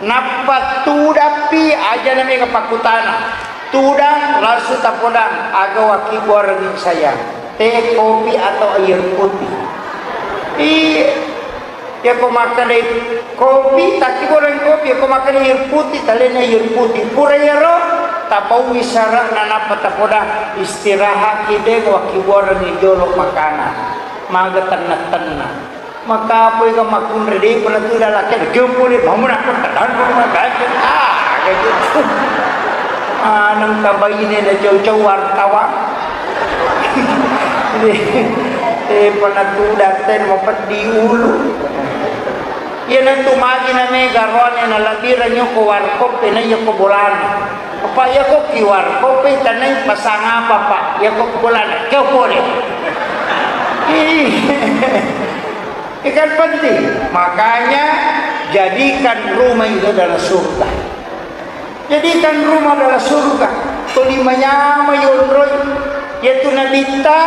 Nappa tudappi aja namega pakkutana. Tudang langsung tapodang aga wakki buarengi sayang. Teh, kopi atau air putih? Iya. Yako makkeda kopi, takkiboreng kopi, yako makkeda air putih, talena air putih. Pura iyaro, tapaui sara'na nappa tapoda istirahat kideng wakkiboreng jolo makanan. Maga tenna-tenna. Makapoi ga makkunrai de pernah tu dalam kena gempur de, mamu nak pernah dan pernah baca. Ah, kayak gitu. Aneng kabaine na jauh-jauh wartawan. Eh, pernah tu datang mau peddi ulu. Iyanatu magi na mega roane na labbireng yoko warkop na yoko bolana. Apa yako ki warkop tanai pasang apa, Pak? Yako bolana. Kau boleh. Ih. Ikan penting. Makanya jadikan rumah itu adalah surga. Jadikan rumah adalah surga. Tuli manyama yonroi. Yaitu Nabitta,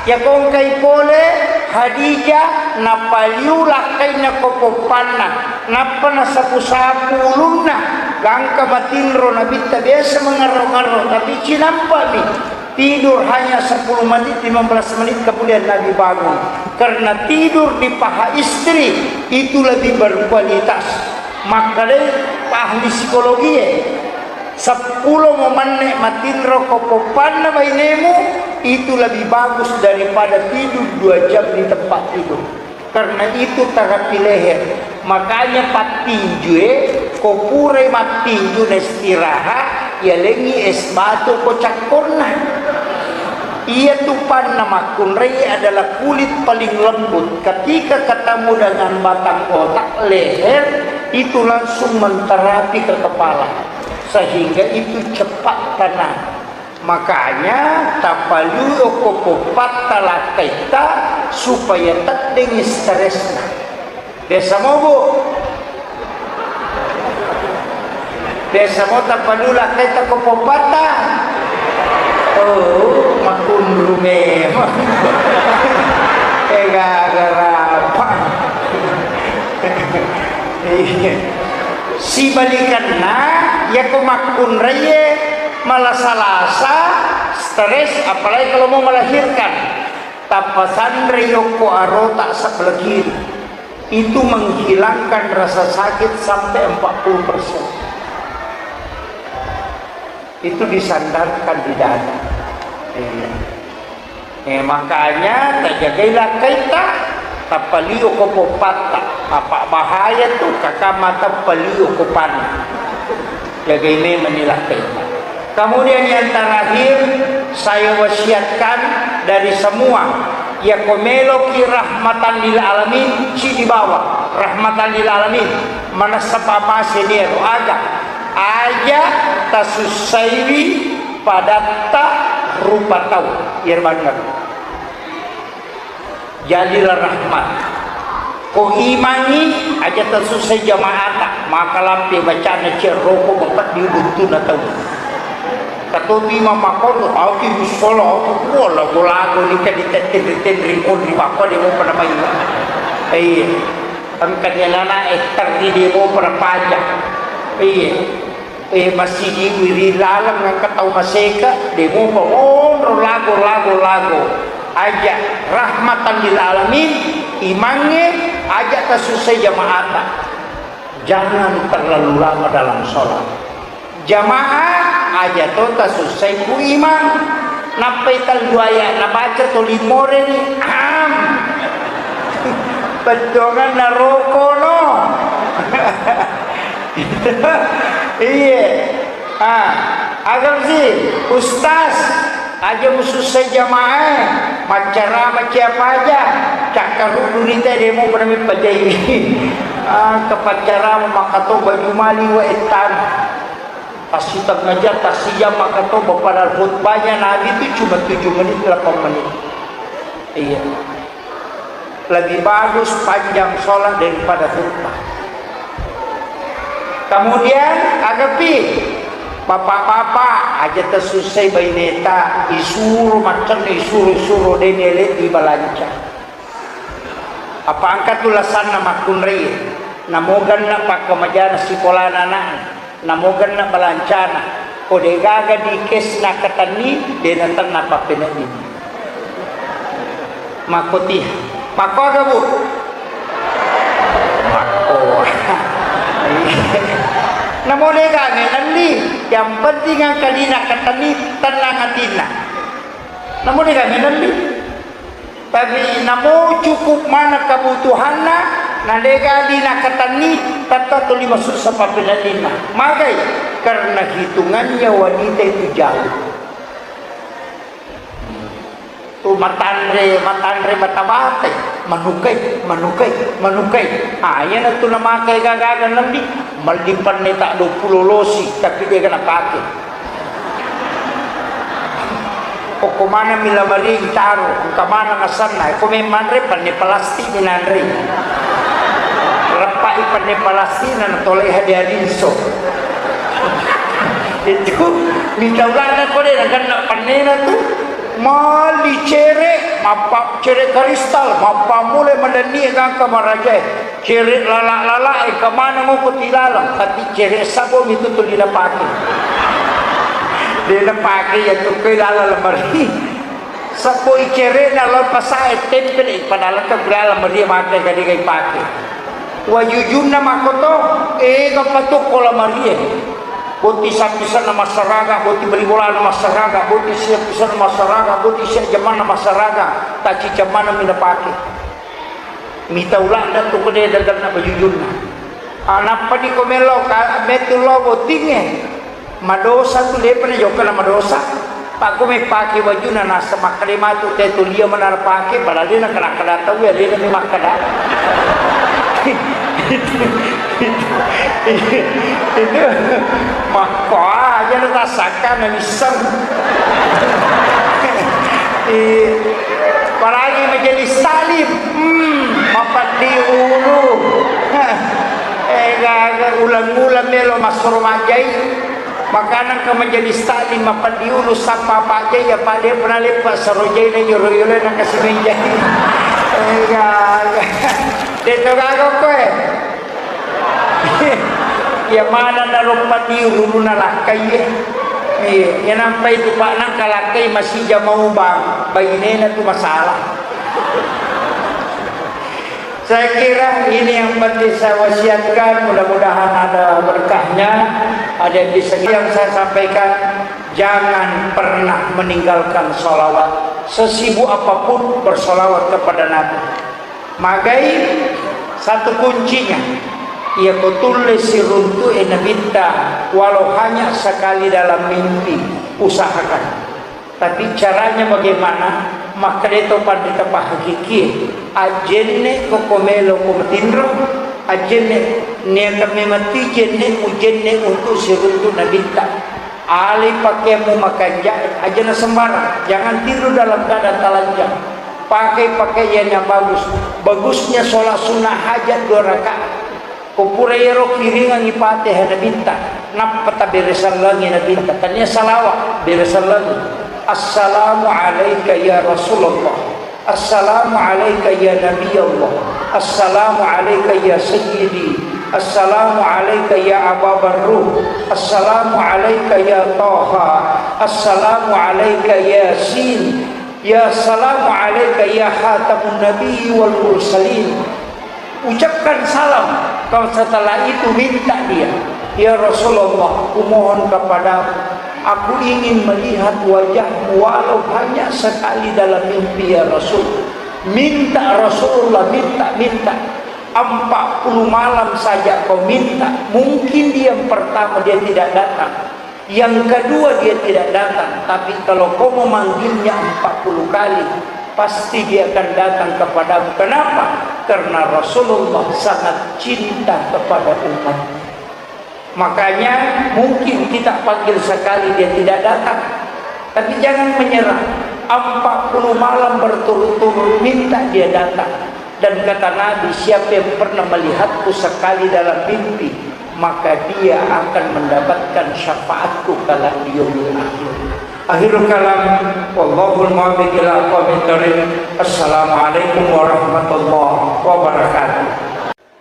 yakongkai pole Khadijah, napaliu lakkainna ko poppanna, nappa nasapu-sapu ulunna, gangka matinro Nabitta biasa mengarro-ngarro, tapi cinampami tidur hanya sepuluh menit, lima belas menit, kemudian Nabi bangun. Karena tidur di paha istri itu lebih berkualitas. Makkedai ahli psikologi e, seppulo mo menne matinro ko poppanna bainemu, itu lebih bagus daripada tidur dua jam di tempat tidur. Karena itu terapi leher. Makanya pattinjue, ko purai mattinju na istirahat, yalengi es batu ko cakkorna. Iya tupanna makkunrai adalah kulit paling lembut. Ketika ketemu dengan batang otak, leher, itu langsung menterapi ke kepala. Sehingga itu cepat tenang. Makanya, tapalui okko poppatta lakkaitta supaya teddeng stresna. Biasa mo, Bu? Biasa mo tapalui lakkaitta ko poppatta? Oh, makkunru memang. Eh, gara-gara apa? Iya. Sibalikanna, yako makkunraie malasa-lasa, stres, apalagi kalau mau melahirkan. Tappa sanre yokko arota sebelah kiri. Itu menghilangkan rasa sakit sampai empat puluh persen. Itu disandarkan di dada. Iya. Eh, makanya tajagai lakkaitta, tappalio ko poppatta. Apa bahaya tu, kakang mata palio ko panna. Jagai memang ni lakkaitta. Kemudian yang terakhir, saya wasiatkan dari semua, ya ko meloki rahmatan lil alamin, ci dibawa rahmatan lil alamin, manessa papase dia doaga, aja tasussaiwi padatta rupa tau, iyaro banna. Jadilah rahmat. Ko imangngi, aja tasussai jamaata, maka lampe bacana cia roko bapeddi buttuna tau. Katobi imang makkoto, au ki mussola, au ki kuo lago-lago ni ka ditenring-tenring ko ri bappa de mopa namai. Iya. Engka ni anana e terri de mopa napaja. Iya. Eh, masigi ri laleng engka tau maseka, de mopa monro lago, lago, lago. Aja rahmatan lil alamin, imangnge, aja tasussai jamaata. Jangan terlalu lama dalam sholat. Jamaah aja to tasussai ku imang. Nappai tellu ayat nabaca to limoreni. Am. Bettuanganna rokono. Iye. Ah, agam si, Ustaz, aja musussai jamaah, maccarama ciapa aja, cakkaruddu rita demo pada mipajai. Ah, kepaccarama makato baju mali wa ettan. Tasiteng aja, tasijam makato, padahal khutbahnya Nabi itu cuma tujuh menit, delapan menit. Iya. Lebih bagus panjang sholat daripada khutbah. Kemudian, agapi, bapak-bapak, aja tasussai baineta, isuro macam isuro-suro dene le dibalanca. Apa engka tu lasanna makkunrai, namo genna pakkamajana sikolana anakna, namo genna balancana, ko degaga di kesna katenni, de natenna pappenedding. Makkotiha. Makkoga, Bu? Makko. Namo degaga nelli, yang penting engka dina katenni, tenang atinna. Namo degaga nelli. Tapi namo cukup mana kebutuhanna, na dega dina katenni, tetta tuli masussa pappeneddinna. Magai? Karena hitungannya wanita itu jauh. Tu matanre, matanre bata-batai, manukai, manukai, manukai. Ah, iyana tu namakai gaga-gaga lebbi, melli penne ta dua puluh losi, tapi dega napake. Pokok mana mi lamari taro, engka mana nasanna, ko memang re penne plastik ni nanre. Leppai penne plastik na natolei hadiah rinso. Itu, mita ulana ko de nagenna pennena tu, mali cere, mappa cere kristal, mappammula malenni gangka marajae. Cere lala-lala, eh, kemana mau ko tilalang, tapi cere sabo mi tu tuli napake. De napake ya tu ke lala lemari. Saboi cerena lao pasae tempel, eh, padahal engka gula lamarie mate kadi gai pake. Wajujunna makkoto, eh, kapatu ko lamarie. Boti sapisanna massaraga, boti bali bolana massaraga, boti sia pisanna massaraga, boti sia jamanna massaraga, taci jamanna mina pake. Mita uladda tu ko de daganna bajujunna. Ah, nappa di ko melo ka, metu lo bottingnge. Madosa tu, depa na jokka na madosa. Pakko mepake wajuna nasa makkeda matu te tulia manara pake, padahal de na kada-kada tau ya, de na makkeda. Itu, itu, itu, itu. Makko aja na tasakka na misseng. Iya. Apalagi majelis taklim, hmm, mapeddi ulu. Eh, gaga uleng-uleng melo massuro majjai. Makana ke majelis taklim mapeddi ulu sappa pajjai, apa de pernah lepa sarojai na yoro-yoro na kasi menjai. Eh, gaga. De to gaga koe. Iya maneng naroppa tiru ulunna lakkai, iya. Iya, iya nampai tu Pak nangka lakkai masija maubang, bainena tu masalah. Saya kira ini yang penting saya wasiatkan, mudah-mudahan ada berkahnya, ada yang bisa yang saya sampaikan. Jangan pernah meninggalkan sholawat. Sesibuk apapun, bersolawat kepada Nabi. Magai satu kuncinya, iya ko tulle siruntu'e Nabitta, walau hanya sekali dalam mimpi, usahakan. Tapi caranya bagaimana? Makkeda to panrita pahakikie, ajjenne ko ko melo ko matinro, ajjenne niaka memang tu jenne mujenne untuk siruntu Nabitta. Alai pakaianmu makanja, aja na sembarang. Jangan tidur dalam keadaan telanjang. Pakai pakaian yang bagus. Bagusnya sholat sunnah hajat dua rakaat. Ko pura ero kiringangi Fatihah Nabitta, nappa taberesallangi Nabitta. Tania salawat, beresallangi. Assalamu alaika ya Rasulullah. Assalamu alaika ya Nabi Allah. Assalamu alaika ya Sayyidi. Assalamu alaika ya Aba Barruh. Assalamu alaika ya Taha. Assalamu alaika Yasin. Ya salamu alaika ya khatamun nabiyyi wal mursalin. Ucapkan salam. Kalau setelah itu minta dia, "Ya Rasulullah, kumohon kepadamu, aku ingin melihat wajahmu walau hanya sekali dalam mimpi, ya Rasul." Minta Rasulullah, minta, minta. Empat puluh malam saja kau minta. Mungkin dia yang pertama dia tidak datang. Yang kedua, dia tidak datang, tapi kalau kau memanggilnya empat puluh kali, pasti dia akan datang kepadamu. Kenapa? Karena Rasulullah sangat cinta kepada umatnya. Makanya mungkin kita panggil sekali, dia tidak datang. Tapi jangan menyerah. Empat puluh malam berturut-turut minta dia datang. Dan kata Nabi, "Siapa yang pernah melihatku sekali dalam mimpi, maka dia akan mendapatkan syafaatku kelak di yaumil akhir." Akhirul kalam, wallahul muwaffiq ila aqwamit thariq. Assalamualaikum warahmatullahi wabarakatuh.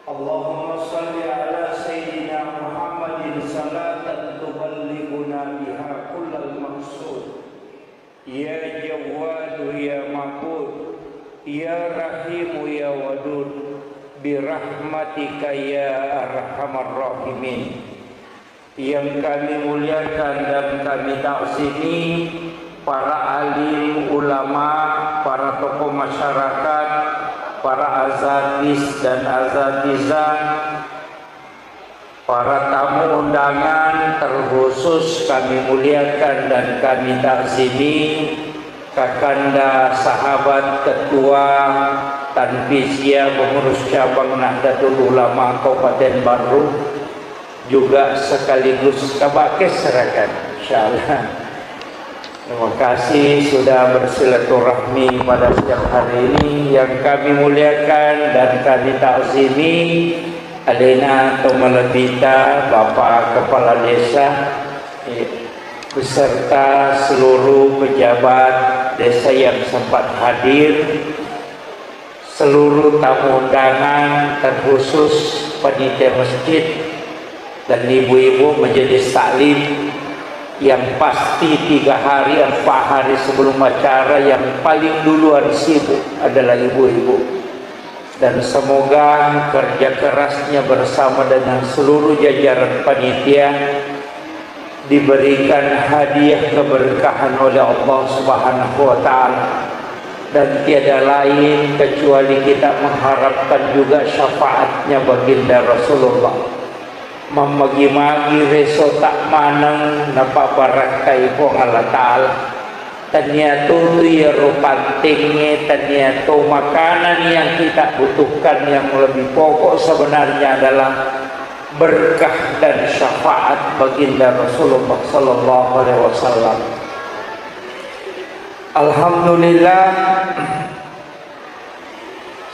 Allahumma salli ala sayyidina Muhammadin salatan tuballighuna biha kullal maqsud. Ya Jawwadu ya Ma'bud, ya Rahimu ya Wadud, birahmatika ya arhamar rahimin. Yang kami muliakan dan kami takzimi, para alim ulama, para tokoh masyarakat, para asatiz dan asatizah, para tamu undangan, terkhusus kami muliakan dan kami takzimi Kakanda, sahabat, ketua Tanfiziyah, pengurus cabang Nahdlatul Ulama Kabupaten Barru, juga sekaligus kabake serakan, insyaallah. Terima kasih sudah bersilaturahmi pada siang hari ini. Yang kami muliakan dan kami takzimi, alena to malebbita, Bapak Kepala Desa, eh, beserta seluruh pejabat desa yang sempat hadir, seluruh tamu undangan, terkhusus panitia masjid dan ibu-ibu majelis taklim, yang pasti tiga hari, empat hari sebelum acara yang paling duluan sibuk adalah ibu-ibu. Dan semoga kerja kerasnya bersama dengan seluruh jajaran panitia diberikan hadiah keberkahan oleh Allah Subhanahu wa Ta'ala, dan tiada lain kecuali kita mengharapkan juga syafaatnya Baginda Rasulullah. Mammagi-magi reso tak maneng napabarakkai Puang Allah Ta'ala. Tania to tu iyaro pantengnge, tania to makanan yang kita butuhkan, yang lebih pokok sebenarnya adalah berkah dan syafaat baginda Rasulullah sallallahu alaihi wasallam. Alhamdulillah,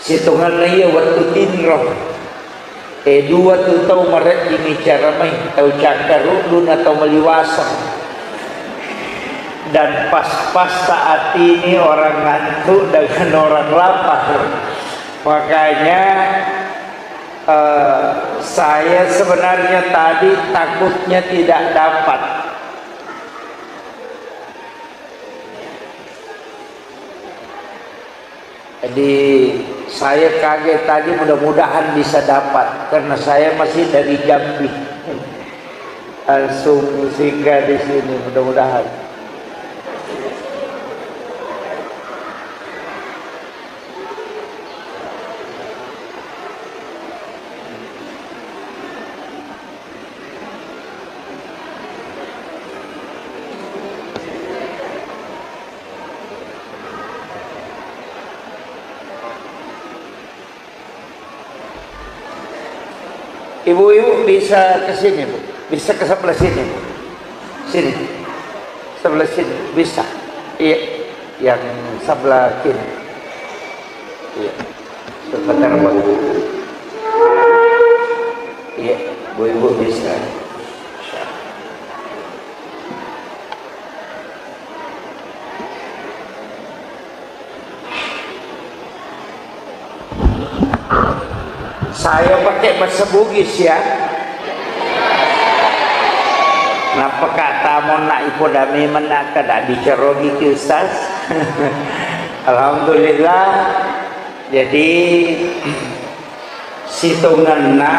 sitongenna iya wettu tinro, e, dua tu tau mareddingi caramai, tau Cakkaruddu na tau Maliwaseng. Dan pas-pas saat ini orang ngantuk dengan orang lapar. Makanya, eh, saya sebenarnya tadi takutnya tidak dapat. Jadi, saya kaget tadi, mudah-mudahan bisa dapat, karena saya masih dari Jambi. Langsung singgah di sini, mudah-mudahan. Ibu-ibu bisa ke sini, Bu. Bisa ke sebelah sini, Bu. Sini. Sebelah sini. Bisa. Iya. Yang sebelah kiri. Iya. Sebentar, Bu. Iya, Bu, Ibu bisa. Saya pakai bahasa Bugis ya. Nappa kata monna ipo dame mennaka da bicarogi ki Ustaz. Alhamdulillah. Jadi sitongenna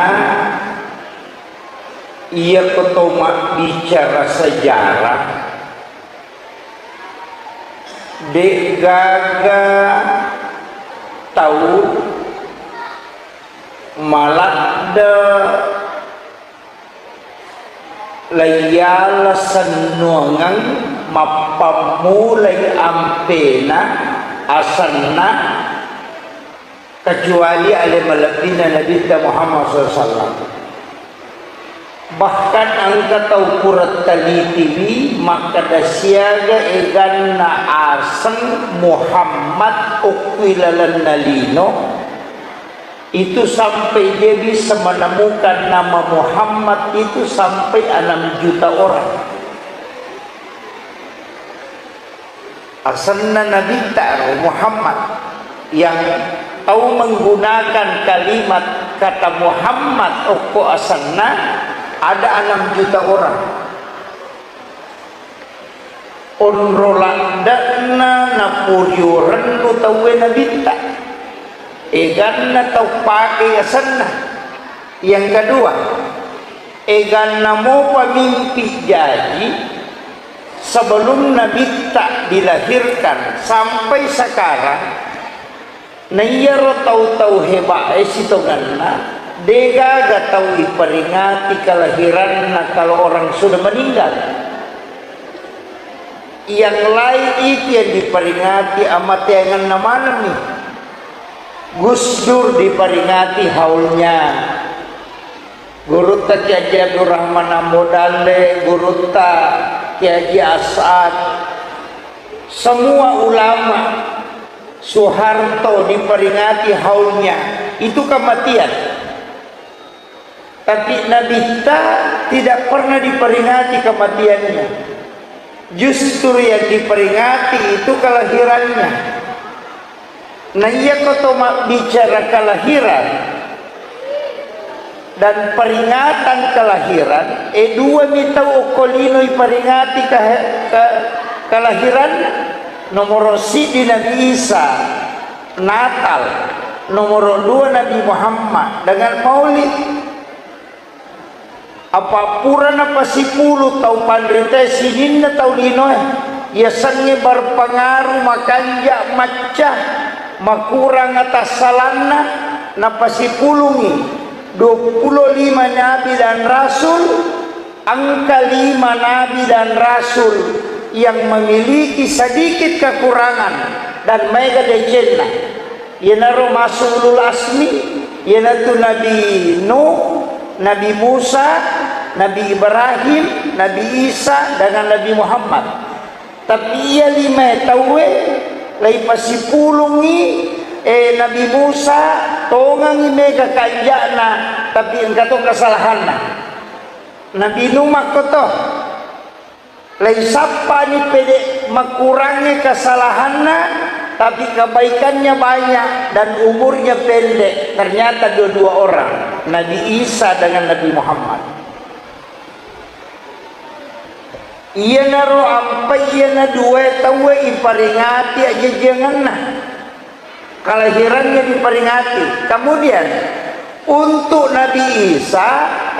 iya ko to mabbicara sejarah De'gaga tau maladde laiyala sennuangeng mappammulai ampena asenna kecuali ale malebbina Nabitta Muhammad sallallahu alaihi wasallam. Bahkan engka tau pura talitiwi makkeda siaga eganna aseng Muhammad okko ilalenna lino, itu sampai dia bisa menemukan nama Muhammad itu sampai enam juta orang. Asenna Nabitta ro Muhammad, yang tau menggunakan kalimat kata Muhammad okko asenna ada enam juta orang. Onro ladde'na naporio rennu tauwe Nabitta. Eganna tau pake asenna. Yang kedua, eganna mopa mimpi jaji sebelum Nabitta dilahirkan sampai sekarang, na iyaro tau-tau hebat e sitongenna, degaga tau iperingati kelahiranna kalau orang sudah meninggal. Yang lain itu yang diperingati amateangenna manenni. Gus Dur diperingati haulnya. Gurutta Kiai Haji Abdurrahman Ambo Dalle, gurutta Kiai Haji As'ad, semua ulama, Soeharto diperingati haulnya, itu kematian. Tapi Nabitta tidak pernah diperingati kematiannya. Justru yang diperingati itu kelahirannya. Na iya ko to mabbicara kelahiran dan peringatan kelahiran, e dua mi tau okko lino iperingati ke, ke, kelahiran. Nomoro siddi Nabi Isa, Natal. Nomoro dua Nabi Muhammad dengan Maulid. Apa pura napasipulung tau panritae sininna tau linoe, yasengnge berpengaruh makanja macca, makurang atassalanna, napasipulungngi duappulo lima nabi dan rasul, engka lima nabi dan rasul yang memiliki sedikit kekurangan dan maega decenna. Iyanaro masuk ulul asmi, iyanatu Nabi Nuh, Nabi Musa, Nabi Ibrahim, Nabi Isa, dengan Nabi Muhammad. Tapi iya lima tauwe, laipasipulungngi, eh, Nabi Musa, tongangngi mega kanja'na, tapi engka to kesalahanna. Nabi Nuh makkoto. Laisappani pede makurangnge kesalahanna, tapi kebaikannya banyak dan umurnya pendek. Ternyata dua-dua orang, Nabi Isa dengan Nabi Muhammad. Iyanaro ampai iyana dua tauwe iparingati ajajiangenna. Kelahirannya diperingati. Kemudian, untuk Nabi Isa,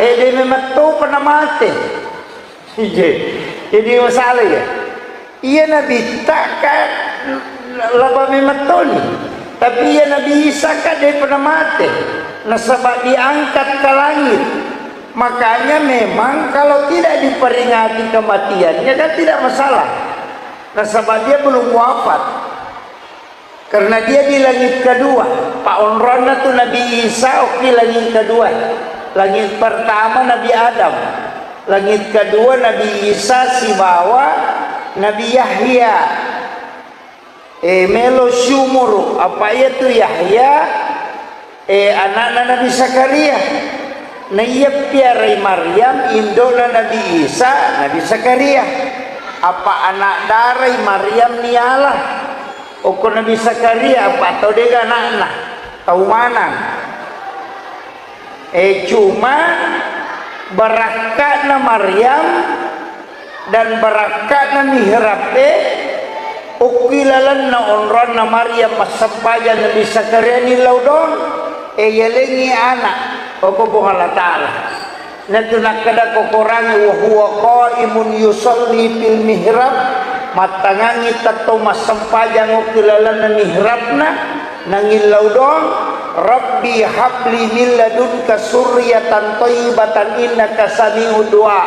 eh, de memettopa namate. Ije. Jadi masalah ya. Iya Nabitta ka laba memettoni. Tapi iya Nabi Isa ka depa namate. Nasaba diangkat ke langit. Makanya memang kalau tidak diperingati kematiannya kan tidak masalah. Nasaba dia belum wafat. Karena dia di langit kedua. Paonronna tu Nabi Isa okki langit kedua. Langit pertama Nabi Adam. Langit kedua Nabi Isa sibawa Nabi Yahya. E, melo siumuru. Apa iya tu Yahya? E, anakna Nabi Zakaria. Na iya piarai Maryam, indona Nabi Isa, Nabi Zakaria. Apa anak darai Maryam niala? Okko Nabi Zakaria, apa tau dega anakna? Tau manang. E, cuma barakka'na Maryam dan barakka'na mihrab e, okki lalenna onronna Maryam massempajang Nabi Zakaria nillau doang, e, yalengngi anak, okko Puang Allah Ta'ala. Natu nakkeda ko Korangnge, "Wa huwa qaimun yusalli fil mihrab," mattangangngi tettong massempajang okki lalenna mihrabna, nangillau doang, "Rabbi habli min ladunka surriyatan thayyibatan innaka sami'ud du'a."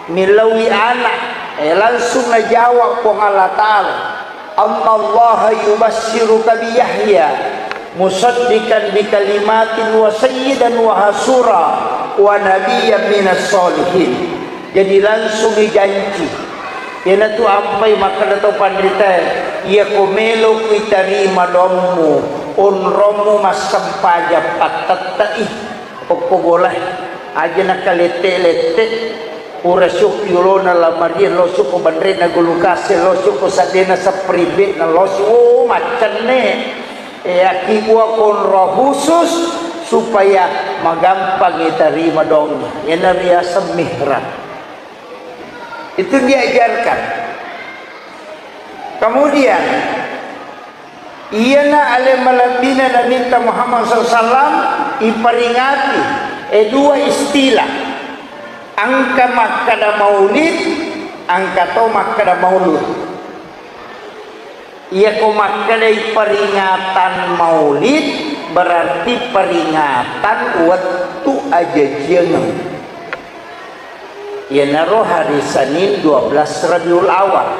Millaui anak, e, langsung najawab Puang Allah Ta'ala, "Annallaha yubassiruka bi Yahya musaddiqan bi kalimatin wa sayyidan wa hasura wa nabiyyan minas solihin." Jadi langsung dijanji. Iyanatu ampai makkeda tau panritae, iya ko melo kuitarima doammu, onrommu massempajang pattette'i. Okko bolae, aja nakalette-lette, pura siokki yolona lamarie, lo siokko banrena gulukase, lo siokko saddena sepribe'na, lo si-, oh, maccenne. E, akkibua konro khusus supaya magampang itarima doangnge. Iyana riaseng mihrab. Itu diajarkan. Kemudian, iyana ale malebbina Nabitta Muhammad sallallahu alaihi wasallam iperingati, e, dua istilah. Engka makkeda maulid, engka to makkeda maulud. Iyako makkedai peringatan maulid, berarti peringatan wettu ajajiangeng. Iyanaro hari Senin dua belas Rabiul Awal.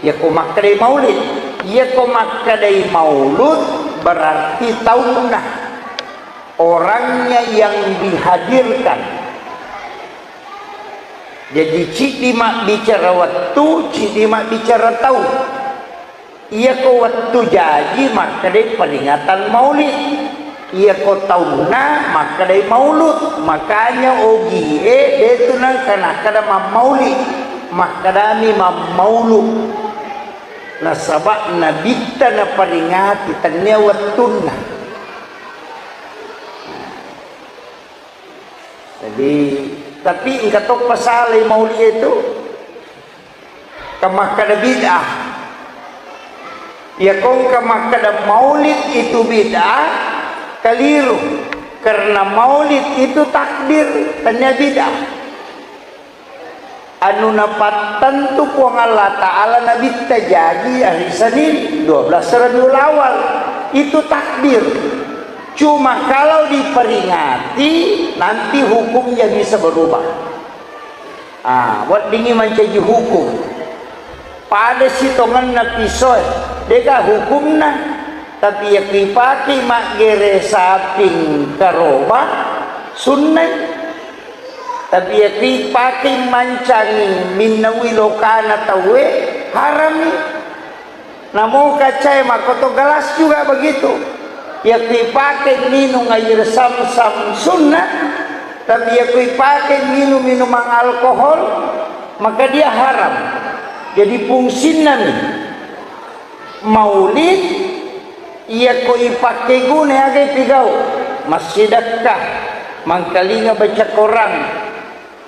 Iyako makkedai maulid, iyako makkedai maulud berarti taunna, orangnya yang dihadirkan. Jadi, ciddi mabbicara wettu, ciddi mabbicara taung. Iyako wettu jaji makkedai peringatan maulid. Iyako taunna makkedai maulud. Makanya ogie detu nengka nakkeda mammaulid. Makkedami mammaulu. Nasaba nabitta naperingati, tennia wettunna. Jadi, tapi engka to pasalai maulid itu. Kamakkeda bid'ah. Iyako engka makkeda maulid itu bid'ah, keliru. Karena maulid itu takdir, tennia bid'ah. Anu napattentu Puang Allah Ta'ala nabitta jaji hari Senin dua belas Rabiul Awal. Itu takdir. Cuma kalau diperingati, nanti hukumnya bisa berubah. Ah, weddingngi mancaji hukum. Pada sitongenna pisoe, dega hukumna. Tapi yakku ipake maggere saping karoba, sunnai. Tapi yakku ipake mancangi minnaui lokana tauwe, harami. Namo kacae makkoto gelas juga begitu. Yakku ipake minum air zam-zam sunnah, tapi yakku ipake minum minuman alkohol, maka dia haram. Jadi fungsinna mi maulid, iyako ipake guna aga ipigau, massidekka, mangkalinga baca Quran,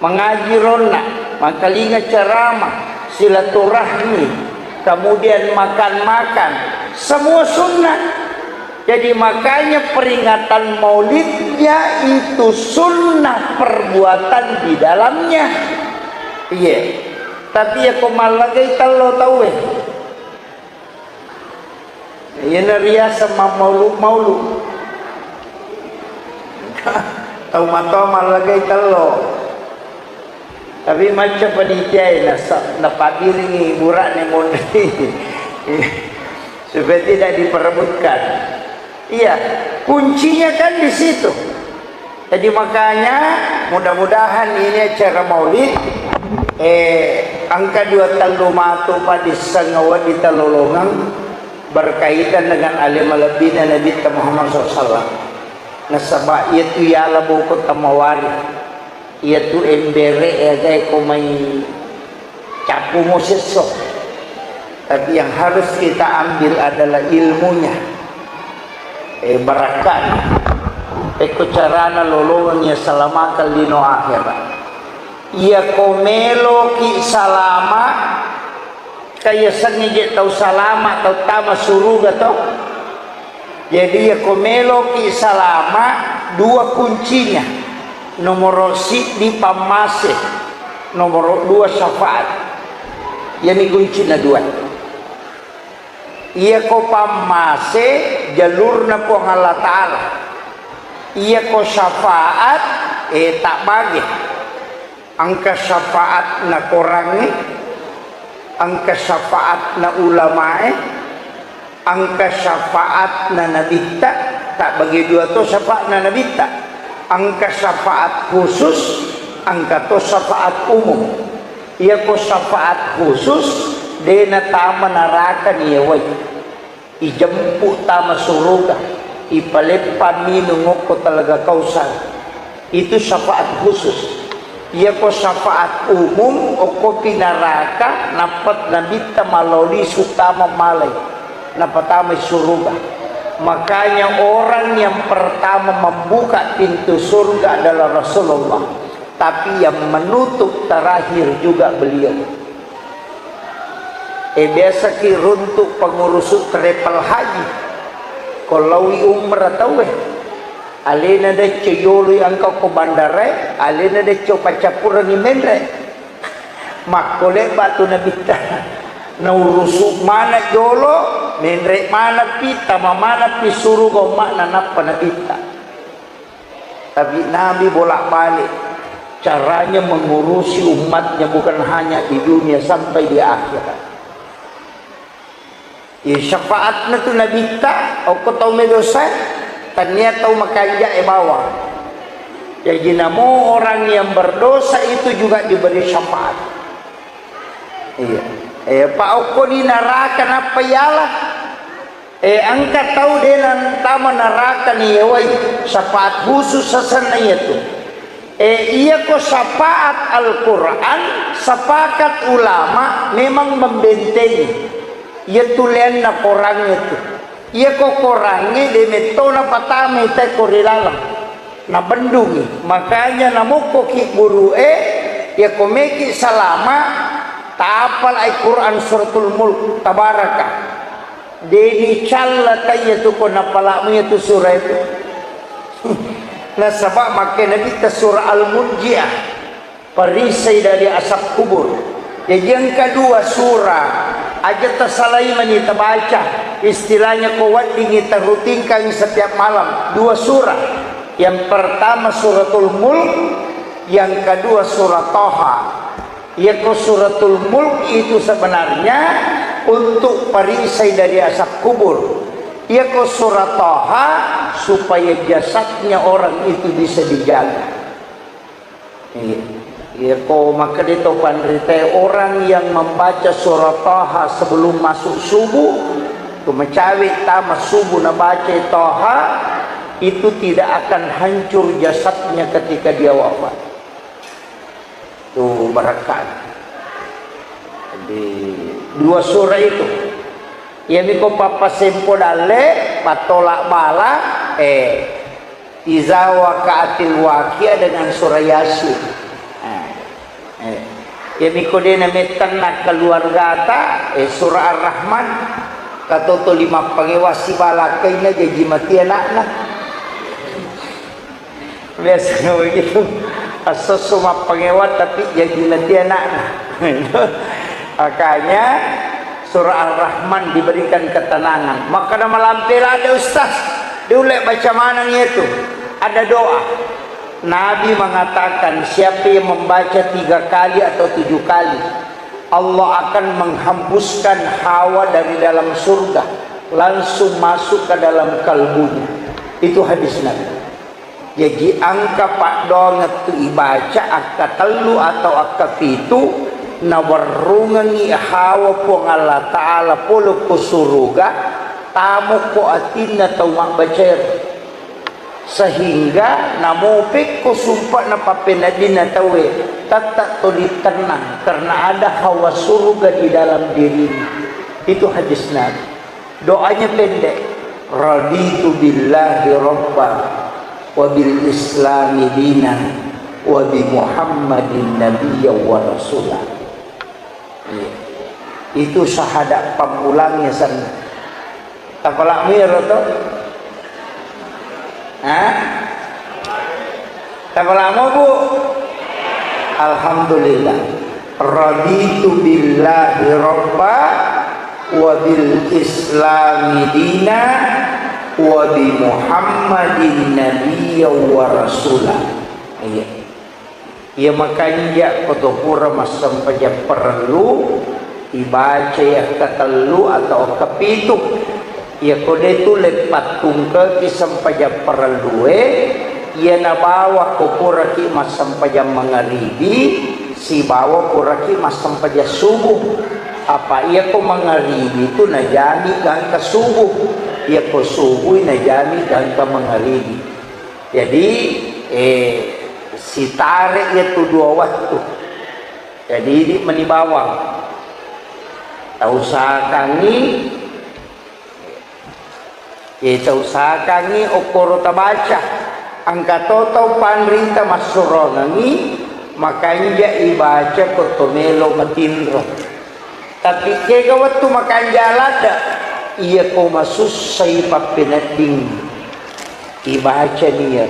mangaji ronna, mangkalinga ceramah, silaturahmi, kemudian makan-makan, semua sunnah. Jadi makanya peringatan maulidnya itu sunnah perbuatan di dalamnya. Iya. Tapi iya ko mallagai tello tauwe. Iyana riaseng mammaulu-maulu. Tau matoa mallagai tello. Tapi macca panitiae nasa-, napabiringi bura'ne monri. Supaya tidak diperebutkan. Iya, kuncinya kan di situ. Jadi makanya mudah-mudahan ini acara maulid, eh, engka dua tellu matu padissengnga wedding talolongeng berkaitan dengan ale malebbina Nabitta Muhammad sallallahu alaihi wasallam. Nasaba iyatu yala boko tamawari. Iyatu embere, eh, agae ko mai cappu mo sesso. Tapi yang harus kita ambil adalah ilmunya. Eh, barakka'na. Pekko carana lolongeng iya salamakan lino akhirat. Iya ko meloki salama, kaiyasengnge je tau salama, tau tama suruga to. Jadi, iya ko meloki salama, dua kuncinya. Nomoro siddi pammase, nomoro dua syafaat. Iyani kuncina dua. Iya ko pammase, jalurna Puang Allah Ta'ala. Iya ko syafaat, eh, tak bage. Engka syafaatna korangnge, engka syafaatna ulamae, engka syafaatna nabitta, tak bagi dua to syafaatna nabitta, engka syafaat khusus, engka to syafaat umum. Iyako syafaat khusus, de natama naraka niyawai. Ijempu tama suruga, ipaleppa minung okko Talaga Kausar. Itu syafaat khusus. Iyako syafaat umum, okkopi naraka, nappa nabitta malao lisu tama malai, napatamai suruga. Makanya orang yang pertama membuka pintu surga adalah Rasulullah, tapi yang menutup terakhir juga beliau. Eh, biasaki runtu pengurusu travel haji. Ko laowi umrah tauwe. Alena decco yoloi engka ko bandarae, alena decco paccappurengngi menre. Makko lebba tu nabitta. Naurusu mana jolo, menre manapi, tama manapi suruga umma'na nappa nabitta. Tapi Nabi bolak-balik caranya mengurusi umatnya, bukan hanya di dunia, sampai di akhirat. Ya, syafaatna tu nabitta, okko tau medosa, tania tau makanja e bawang. Jadi namo orang yang berdosa itu juga diberi syafaat. Iya. Eh, pa okko ni naraka nappa yala. Eh, engka tau de nantama naraka niyawai, syafaat khusus asenna iyatu. Eh, iyako syafaat Al-Quran, sepakat ulama memang membentengi. Iyatu leanna korangnge tu. Iyako korangnge de metto napatamai teko ri laleng. Nabendungi. Makanya namokkoki guru e, iyako meki salama, tapalai Quran Suratul Mulk, Tabaraka. De dicalla taiya tu ko napalamu iyatu sura itu. Nasaba makkeda nabitta sura Al-Murjiah, perisai dari asap kubur. Jadi engka dua sura, aja tasalai mani tabaca, istilahnya ko weddingi tarutinkan setiap malam, dua sura. Yang pertama Suratul Mulk, yang kedua surah Taha. Iyako Suratul Mulk itu sebenarnya untuk perisai dari asap kubur. Iyako surah Taha supaya jasadnya orang itu bisa dijaga. Iya. Iyako makkeda to panrita, orang yang membaca surah Taha sebelum masuk subuh, tu mecawe tama subuh nabaca Taha, itu tidak akan hancur jasadnya ketika dia wafat. Tu barakka'na. Jadi, dua surah itu. Iyami ko pappasempo dalle, pattolak bala, eh, iza waqa'atil waqi'ah dengan surah Yasin. Eh, eh. Iyami ko de namettenna keluargata, eh, surah Ar-Rahman. Katoto lima pangewa sibala kaina jaji mati anakna. Biasanya begitu. Assessu mappangewa tapi jadi nanti anakna. Makanya surah Ar-Rahman diberikan ketenangan. Maka nama lampela ada ustaz, diulek baca maneng itu. Ada doa. Nabi mengatakan, siapa yang membaca tiga kali atau tujuh kali, Allah akan menghembuskan hawa dari dalam surga, langsung masuk ke dalam kalbunya. Itu hadis Nabi. Jaji engka paddoangeng tu ibaca akkatellu atau akkapitu, nawerrungengngi hawa Puang Allah Ta'ala pole ko suruga, tamokko atinna tau mabbacaero. Sehingga namopekko sumpa'na pappeneddinna tauwe, tetap tuli tenang karena ada hawa surga di dalam dirinya. Itu hadis Nabi. Doanya pendek. Raditu billahi rabba wa bil islami dina wa bi Muhammadin nabiyya wa rasula. Iya. Itu syahadat pammulangnya sana. Tapalak miro to? Hah? Tapalamo, Bu? Alhamdulillah. Raditu billahi rabba wa bil islami dina wa bi Muhammadin nabiyya wa rasula. Iya. Iya makanja ko to pura massempajang parellu, ibaca iya katellu atau kepitu. Iya ko de tu leppattungkeki sempajang parellue, iya nabawa ko puraki massempajang mangaribi, sibawa puraki massempajang subuh. Apa iya ko mangaribi tu najami gangka subuh, iya ko subuh najami gangka mangaribi. Jadi, eh, sitare iya tu dua wattu. Jadi, idi meni bawang. Tausahakangngi, eh, tausahakangngi okkoro tabaca. Engka to tau panrita massurongengngi, makanja ibaca ko to melo matinro. Tapi kega wettu makanja ladde, iya ko masussai pappenedding, ibaca niya.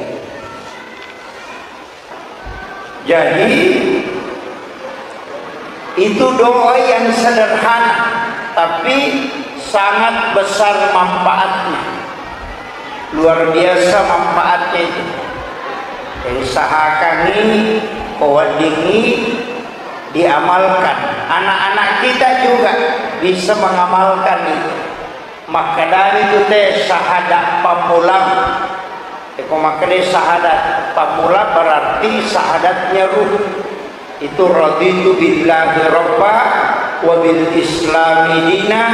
Jadi, itu doa yang sederhana, tapi sangat besar manfaatnya. Luar biasa manfaatnya itu. Jadi, usahakan ini, ko wedding ini diamalkan. Anak-anak kita juga bisa mengamalkan itu. Makkedani tu te syahadat pammula. Eko makkeda syahadat pammula berarti syahadatnya ruh. Itu raditu billahi rabba wa bil islami dina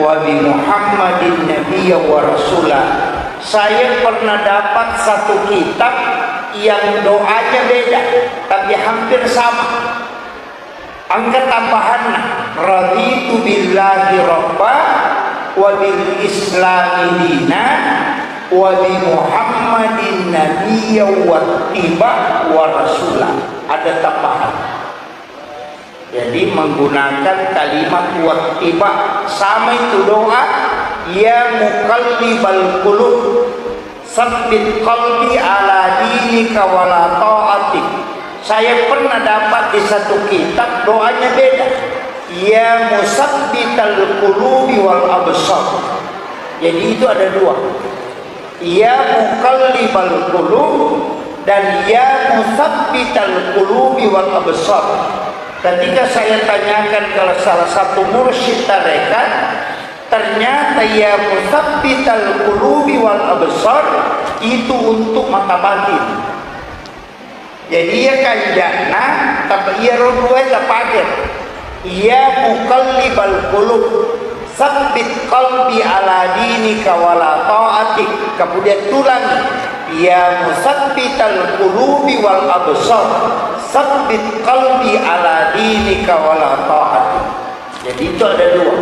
wa bi Muhammadin nabiyya wa rasula. Saya pernah dapat satu kitab yang doanya beda, tapi hampir sama. Engka tambahanna, raditu billahi rabba wa bil islami dina wa bi Muhammadin nabiyya wattiba wa rasula. Ada tambahan. Jadi menggunakan kalimat wattiba, sama itu doa, ya muqallibal qulub, sabbit qalbi ala dinika wala ta'atik. Saya pernah dapat di satu kitab doanya beda. Ya musabbital qulubi wal absar. Jadi itu ada dua. Ya muqallibal qulub dan ya musabbital qulubi wal absar. Ketika saya tanyakan ke salah satu mursyid tarekat, ternyata ya musabbital qulubi wal absar itu untuk mata batin. Jadi iya kanja'na, tapi iyaro duae tapake. Ya muqallibal qulub, sabbit qalbi ala dinika wala ta'atik. Kemudian tulang, ya musabbital qulubi wal absar, sabbit qalbi ala dinika wala ta'atik. Jadi itu ada dua.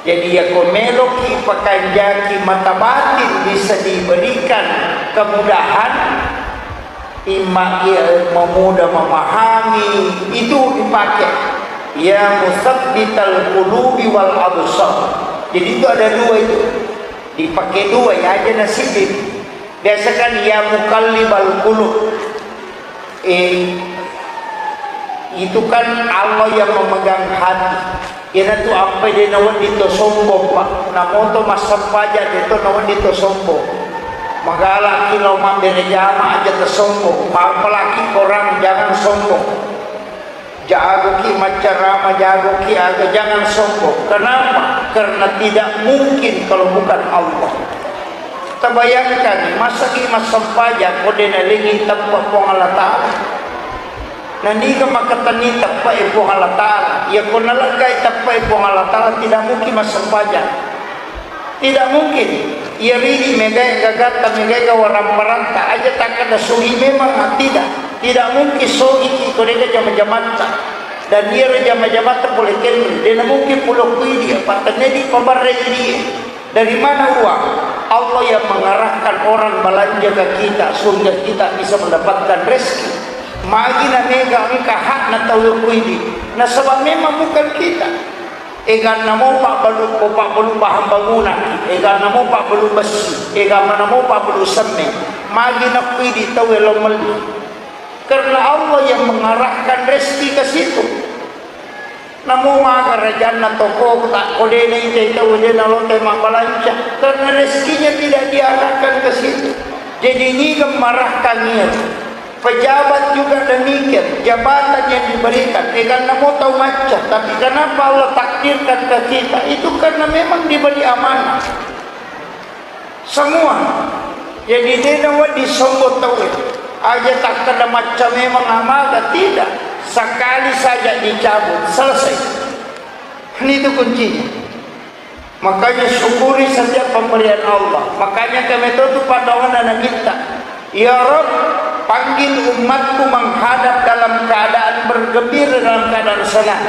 Jadi, yako meloki pakanjaki mata batin bisa diberikan kemudahan, imma iya memudah memahami, itu dipakai. Ya musabbital qulubi wal absar. Jadi, itu ada dua itu. Dipakai dua, ya aja nasibin. Biasakan ya muqallibal qulub. Eh, itu kan Allah yang memegang hati. Iyanatu ampai de' nawedding to sombong, Pak. Namoto massempajang de' to nawedding to sombong. Magalaki lao mabbere jama aja to sombong. Mapalaki korang jangan sombong. Jagoki maccarama, jagoki aga, jangan sombong. Kenapa? Karena tidak mungkin kalau bukan Allah. Tabayangkan, masaki massempajang ko de' nalengi teppa Puang Allah Ta'ala. Naniga makkatenni teppa e Puang Allah Ta'ala? Iya ko naleggai teppa e Puang Allah Ta'ala, tidak mungkin massempajang. Tidak mungkin. Iya ridi megai gagatta, megai gawarang paranta, aja takkada sogi memang, ah, tidak. Tidak mungkin sogi ki ko de' jama-jamatta. Dan iya jama-jamatta pole kenri, de' na mungkin pulo kuidi, apa tenedi pabarre idi. Dari mana uang? Allah yang mengarahkan orang belanja ke kita sehingga kita bisa mendapatkan rezeki. Magi na mega engka hakna tau kuidi. Nasaba memang bukan kita. Eganna mo pabbalu, ko pabbalu bahan bangunan, eganna mo pabbalu bessi, eganna mo pabbalu semme. Magi na kuidi tau lo melli. Karena Allah yang mengarahkan rezeki ke situ. Namo maga rajanna toko, tak ko de' naitai tau de' nalotai mabbalanca, karena rezekinya tidak diarahkan ke situ. Jadi niga marahkan iya. Pejabat juga demikian, jabatan yang diberikan, eh, karena mau tahu macca, tapi kenapa Allah takdirkan ke kita? Itu karena memang diberi amanah. Semua. Jadi de' nawedding sombong tauwe. Aja takkada macca memang amaga, tidak. Sekali saja dicabut, selesai. Ini itu kuncinya. Makanya syukuri setiap pemberian Allah. Makanya kami itu tuh pandangan anak kita. Ya Rob, panggil umatku menghadap dalam keadaan bergembira, dalam keadaan senang.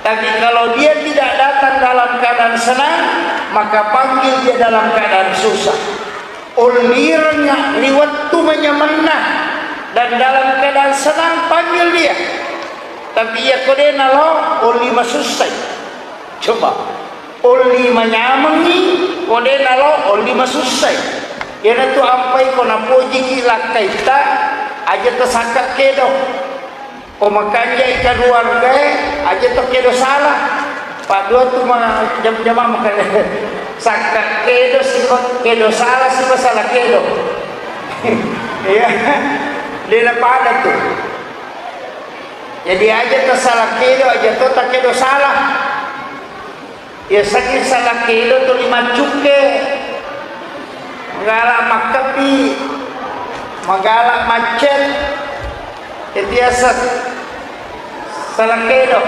Tapi kalau dia tidak datang dalam keadaan senang, maka panggil dia dalam keadaan susah. Ullirengnga ri wettu manyamenna dan dalam keadaan senang, panggil dia. Tapi iya ko de' nalo, ulli masussai. Coba. Ulli manyamengngi, ko de' nalo, ulli masussai. Iyanatu ampai ko napojiki lakkaitta, aja tasakka kedo. Ko makanjai kaluargae, aja to kedo salah. Paddua tu ma-, jam-, jama makanya. Sakka kedo siba kedo salah, siba salah kedo. Iya. De' na pada tu. Jadi aja to salah kedo, aja to ta kedo salah. Iya, sakit salah kedo tuli maccukke, magala makkebbi, magala maccet, itu biasa salah kedo.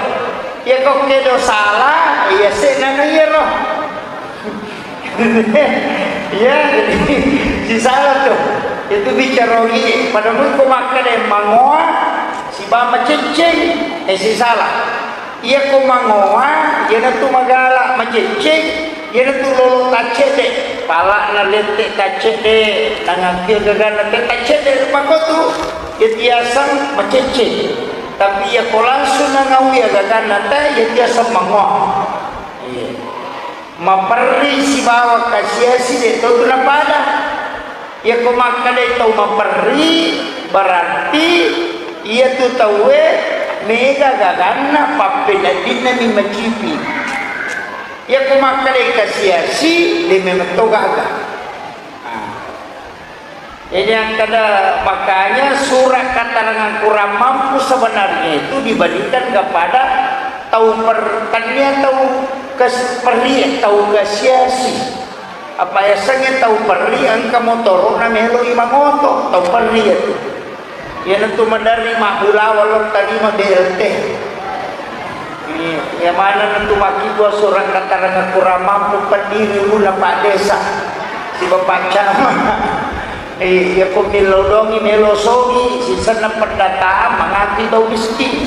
Iya, ko kedo salah, iya, se nana iya roh. Iya, jadi si salah tuh. Itu bicara ini. Pada mun ko makkeda mangoa, siba macecceng, eh, si salah. Iya ko mangoa, iyanatu magala macecceng, iyanatu lolo taccedde. Pala'na lette taccedde, tangakkio gaganna te taccedde, mako tu, iya tiaseng macecceng. Tapi iya ko langsung nangaui gaganna te, iya tiaseng mangoa. Iya. Maperri sibawa kasiasi de' to tu napada. Iyako makkedai tau maperri, berarti iyatu tauwe mega gaganna, pappeneddinna mi macipi. Iyako makkedai kasiasi, de' memetto gaga. Nah. Jadi, akkeda, makanya surat keterangan kurang mampu sebenarnya itu diberikan kepada tau per-, tania tau kes-, perri-, tau kasiasi. Apa yasengnge tau perri, engka motoro'na meloi mangoto, tau perri itu. Iyanatu maderri mabbulawa lo tarima B L T. Iya, iya maneng tu makkibua surat keterangan kurang mampu pendiri uluna Pak Desa siba Pak Camat. Iya, iya ko millau dongi melo sogi, sisenna pendataan mangati tau miskin.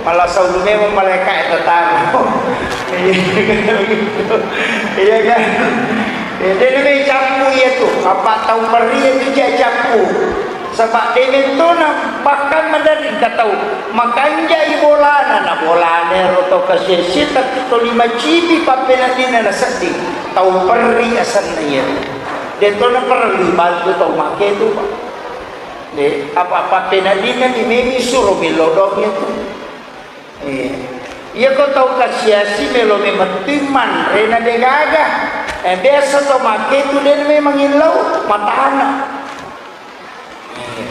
Malah saulu memang malaika e tataro. Iya kan? Iya kan? Iya, jadi lebih cappu iya tu. Apa tau meri itu dia cappu. Saba' de' mentona bahkan maderri engka tau makanjai bolana, na bolana ero tau kasiasi, tapi toli macipi pappeneddinna nasedding, tau perri asenna iya. De' to naperlu bantu tau make tu, Pak. De, apa-apa penadinna ni memi suro millo doang itu. Iya. Iya ko tau kasiasi melo memettui manre na degaga. Eh, biasa to make tu de memang illau matana. Iya.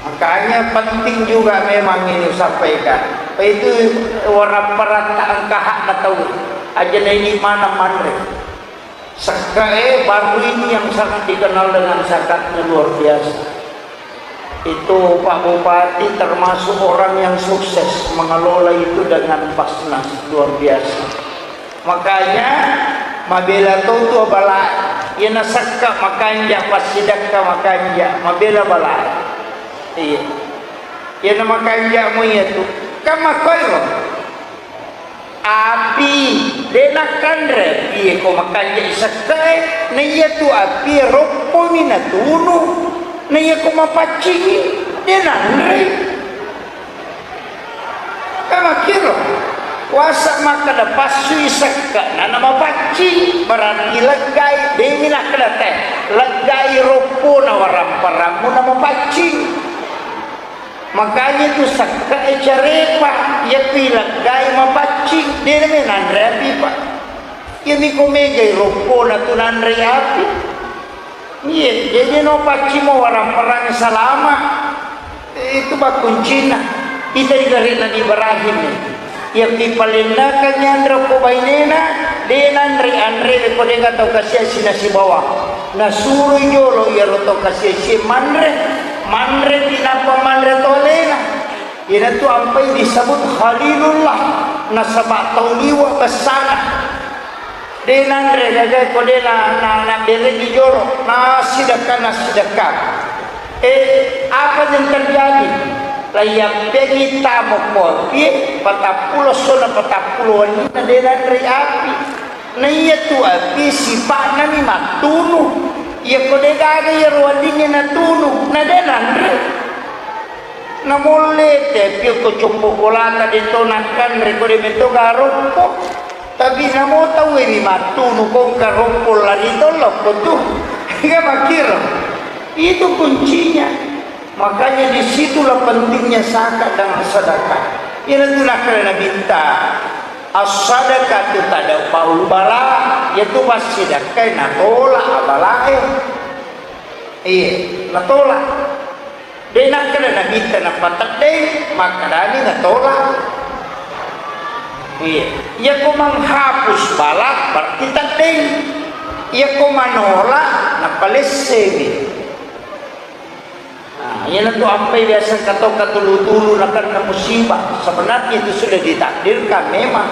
Makanya penting juga memang ini sampaikan. Itu warapparata engka hakna tau. Aja na ini mana manre. Sekkae baru ini yang sangat dikenal dengan zakatnya luar biasa. Itu Pak Bupati termasuk orang yang sukses mengelola itu dengan Basnas, luar biasa. Makanya mabela to tu bala, iya na sekka makanja, passidakka makanja, mabela bala. Iya. Iya na makanja mo iya tu. Kan makkoiro. Api, de nakkanre, iye ko makanja sekkae, na iya tu api roppomi natunu, na iya ko mapaccingi, de nanre. Kan makkiro, wasa makkada passui sekka, na namapaccing, berarti leggai, demi nakkada te, leggai roppona waramparangmu namapaccing. Makanya tu sekkae carepa, iya pi leggai mapaccing, de name nanre api, Pak. Iya miko megai roppona tu nanre api. Iya, jadi no paccing mo warang-parang salama. Itu bakkuncina. Kita di gare Nabi Ibrahim. Iya pi palennakang yanre ko bainena, de nanre anre ko de tau kasiasi nasi bawang. Nasuroi jolo iyaro tau kasiasi manre, manre pi nappa manre to alena. Iyanatu ampai disebut Khalilullah, nasaba tau liwa bessana. De nanre gaga ko de na, na, na bereni jolo, nasidekka, nasidekka. Eh, apa yang terjadi? Laiyappengi tamo kopi, patappulo sona patappulo wenninna de nanre api. Na iya tu api sipa'nami mattunu. Iya ko de gaga iyaro weddingnge natunu, na de nanre. Namolle te api ko coppo bolata de to nakkanre ko de meto garoppo. Tapi namo tauwe mi mattunu ko engka roppo lari to lokko tu. Iya makkiro. Itu kuncinya. Makanya disitulah pentingnya zakat dan sedekah. Iyanatu nakkeda Nabitta, as-sadaqatu tadfa'ul bala, yaitu passidakkai natolak abalae. Iya, natolak. De nakkeda Nabitta napateddeng, makkedani natolak. Iya, iyako menghapus bala berarti teddeng. Iyako manolak napalessemi. Nah, iyanatu ampai biasa engka tau katulu-tulu nakenna musibah. Sebenarnya itu sudah ditakdirkan memang.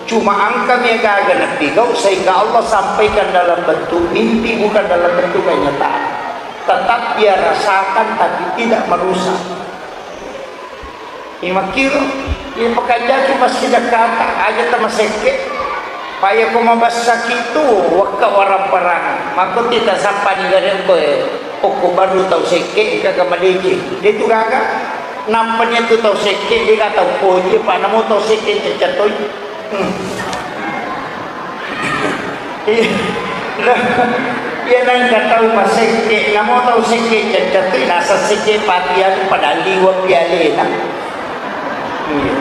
Cuma engkami gaga napigau sehingga Allah sampaikan dalam bentuk mimpi, bukan dalam bentuk kenyataan. Tetap dia rasakan tapi tidak merusak. Imakkiro, iya pakanjaki massidakkata, aja tamasekke. Payako mabessaki tu, wekka waramparang. Makko tita sappani gare koe, okko baru tau sekke, engka madeceng. De tu gaga. Nappani tu tau sekke, de ga tau poji, pa namo tau sekke cecca toi. Hmm. Iya. Iya, nengka tau masekke, namo tau sekke cecca tu, nasa sekke pati anu pada liwa pialena. Iya.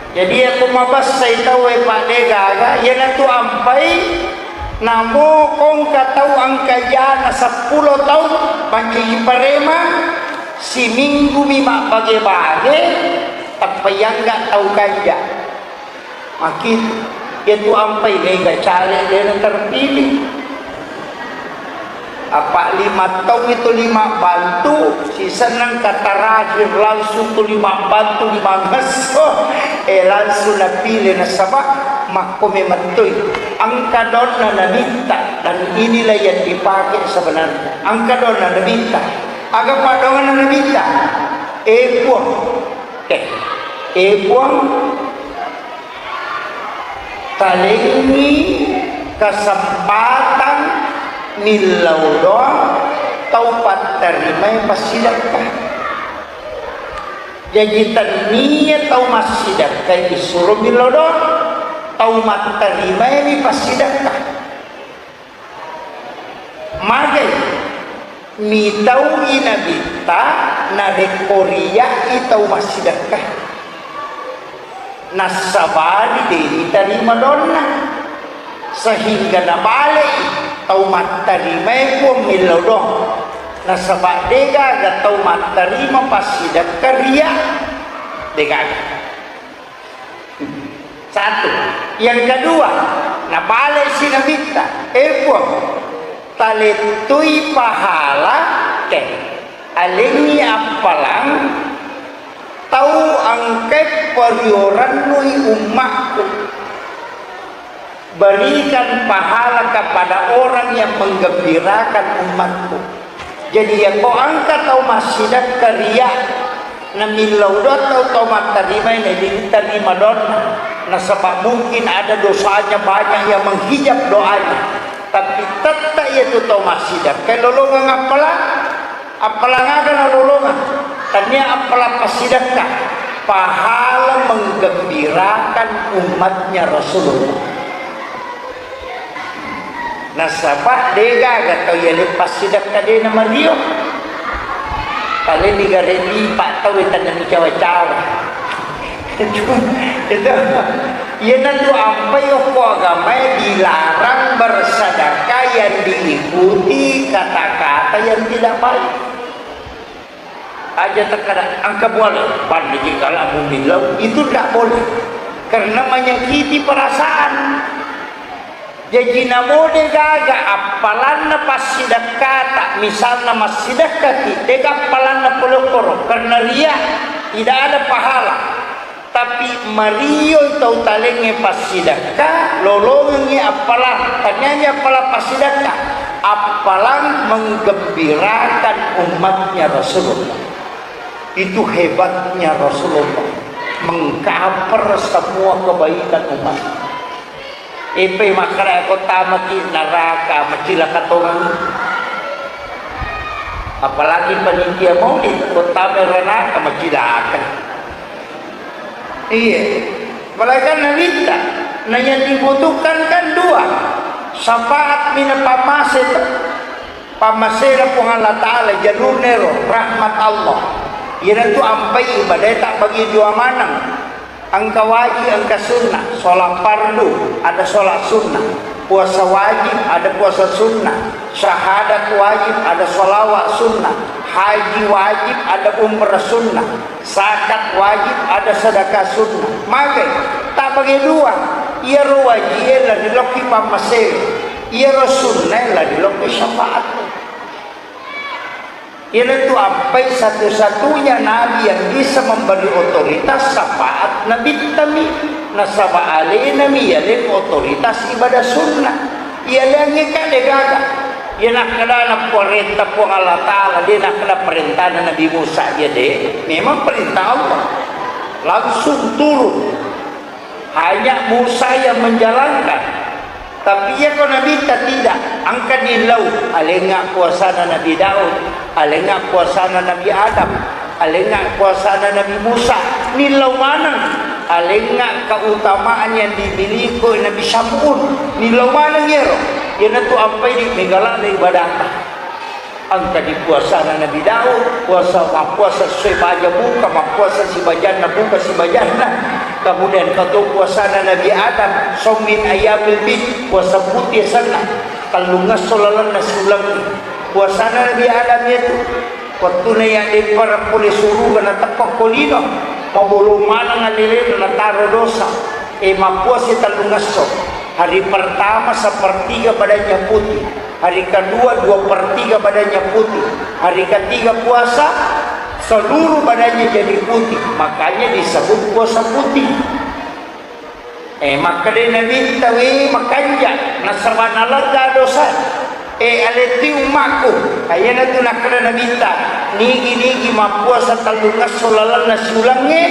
Jadi aku mabessai tau e pade gaga, iyanatu ampai namo kongka tau engka jana seppulo tau mancaji parema, siminggu mi mabbage-bage, tappa yangga tau kanja. Maki, iya tu ampai mega caleg dena terpilih. Apa lima taung itu lima bantu, sisenna engka terakhir langsung tu lima bantu lima ngesso, eh, langsung napilih nasaba makko memettoi. Engka donna nabitta, dan inilah yang dipakai sebenarnya. Engka donna nabitta. Aga padonganna nabitta? Eh, Puang. Eh, eh, Puang. Talengngi kesempatan millau doang tau pattarimai passidekka. Jaji, tennia tau massidekka isuro millau doang, tau mattarimai mi passidekka. Magai? Mitau'i Nabitta narekko ria'i tau massidekka. Nassabari de' nitarima doanna, sehingga nabale'i tau mattarimae, Puang, millau doang. Nasaba' de'gaga tau mattarima passidekka ria', de'gaga. Satu. Yang kedua, nabale'si Nabitta, "Eh, Puang, talettui pahala, ke, alengngi appalang tau engkae periorennui ummakku. Berikan pahala kepada orang yang menggembirakan umatku." Jadi, yako engka tau massidekka ria', namillau doang tau, tau mattarima, na de' nitarima doanna. Nasaba' mungkin ada dosanya banyak yang menghijab doanya. Tapi tette' iyatu tau massidekka lolongeng appalang. Appalang aga nalolongeng? Tania appalang passidekka. Pahala menggembirakan umatnya Rasulullah. Nasaba' de'gaga tau yaleng passidekka de' namario. Paling digare' lipa' tau, tania micawa-cawa. Itu, itu. Iyanatu ampai okko agamae dilarang bersedekah yang diikuti kata-kata yang tidak baik. Aja' takkeda, "Engka buala, pandai ji kala mumillau." Itu ndak boleh. Karena menyakiti perasaan. Jaji, namo de'gaga appalanna passidekkata, misalna massidekkaki, de'ga appalanna pole okkoro, karena ria, tidak ada pahala. Tapi marioi tau talengnge passidekka, lolongengngi appalang, taniaji appalang passidekka, appalang menggembirakan umatnya Rasulullah. Itu hebatnya Rasulullah, mengcover semua kebaikan umat. Epe makkeda ko tamaki neraka, macilaka tongeng. Apalagi panitia maulid, ko tama neraka, macilaka. Iya. Apalagi kan Nabitta, nah, yang dibutuhkan kan dua. Syafaat mina pamase, pamasena Puang Allah Ta'ala, jalurnero rahmat Allah. Iyanatu ampai ibadae tabbagi dua maneng. Engka wajib, engka sunnah. Sholat fardu, ada sholat sunnah. Puasa wajib, ada puasa sunnah. Syahadat wajib, ada sholawat sunnah. Haji wajib, ada umrah sunnah. Zakat wajib, ada sedekah sunnah. Magai, tabbagi dua. Iyaro wajie larilokki pammasero. Iyaro sunnae larilokki syafaat. Iyanatu ampai satu-satunya nabi yang bisa memberi otoritas syafaat Nabittami, nasaba alenami yaleng otoritas ibadah sunnah. Iyalengnge ka de'gaga. Iya nakkedana parenta Puang Allah Ta'ala, de' nakkeda parentana Nabi Musa, iya de'. Memang perintah Allah. Langsung turun. Hanya Musa yang menjalankan. Tapi iyako Nabitta tidak, engka dillau, alengnga puasana Nabi Daud, alengnga puasana Nabi Adam, alengnga puasana Nabi Musa, nillau maneng, alengnga keutamaan yang dimiliki Nabi Syam'un, nillau maneng iyaro, iyanatu ampai di megala ibadata. Engka di puasana Nabi Daud, puasa, mappuasa sesuai baja buka, mappuasa sibajanna buka sibajanna. Kemudian engka to puasana Nabi Adam, shaum min ayyamil bid, puasa putih senna, tellungesso lalenna siulengnge. Puasana Nabi Adam iyatu, wettuna yaddeppara pole suruga nateppa ko lino, mabolong maneng alelena nataro dosa. E, mappuasa tellungesso. Hari pertama sepertiga badannya putih, hari kedua dua per tiga badannya putih, hari ketiga puasa seluruh badannya jadi putih, makanya disebut puasa putih. E, makkeda Nabitta, we, makanja, nasaba nalegga dosa. E, aletti ummakku. Iyanatu nakkeda Nabitta, nigi-nigi mappuasa tellungesso lalenna siulengnge,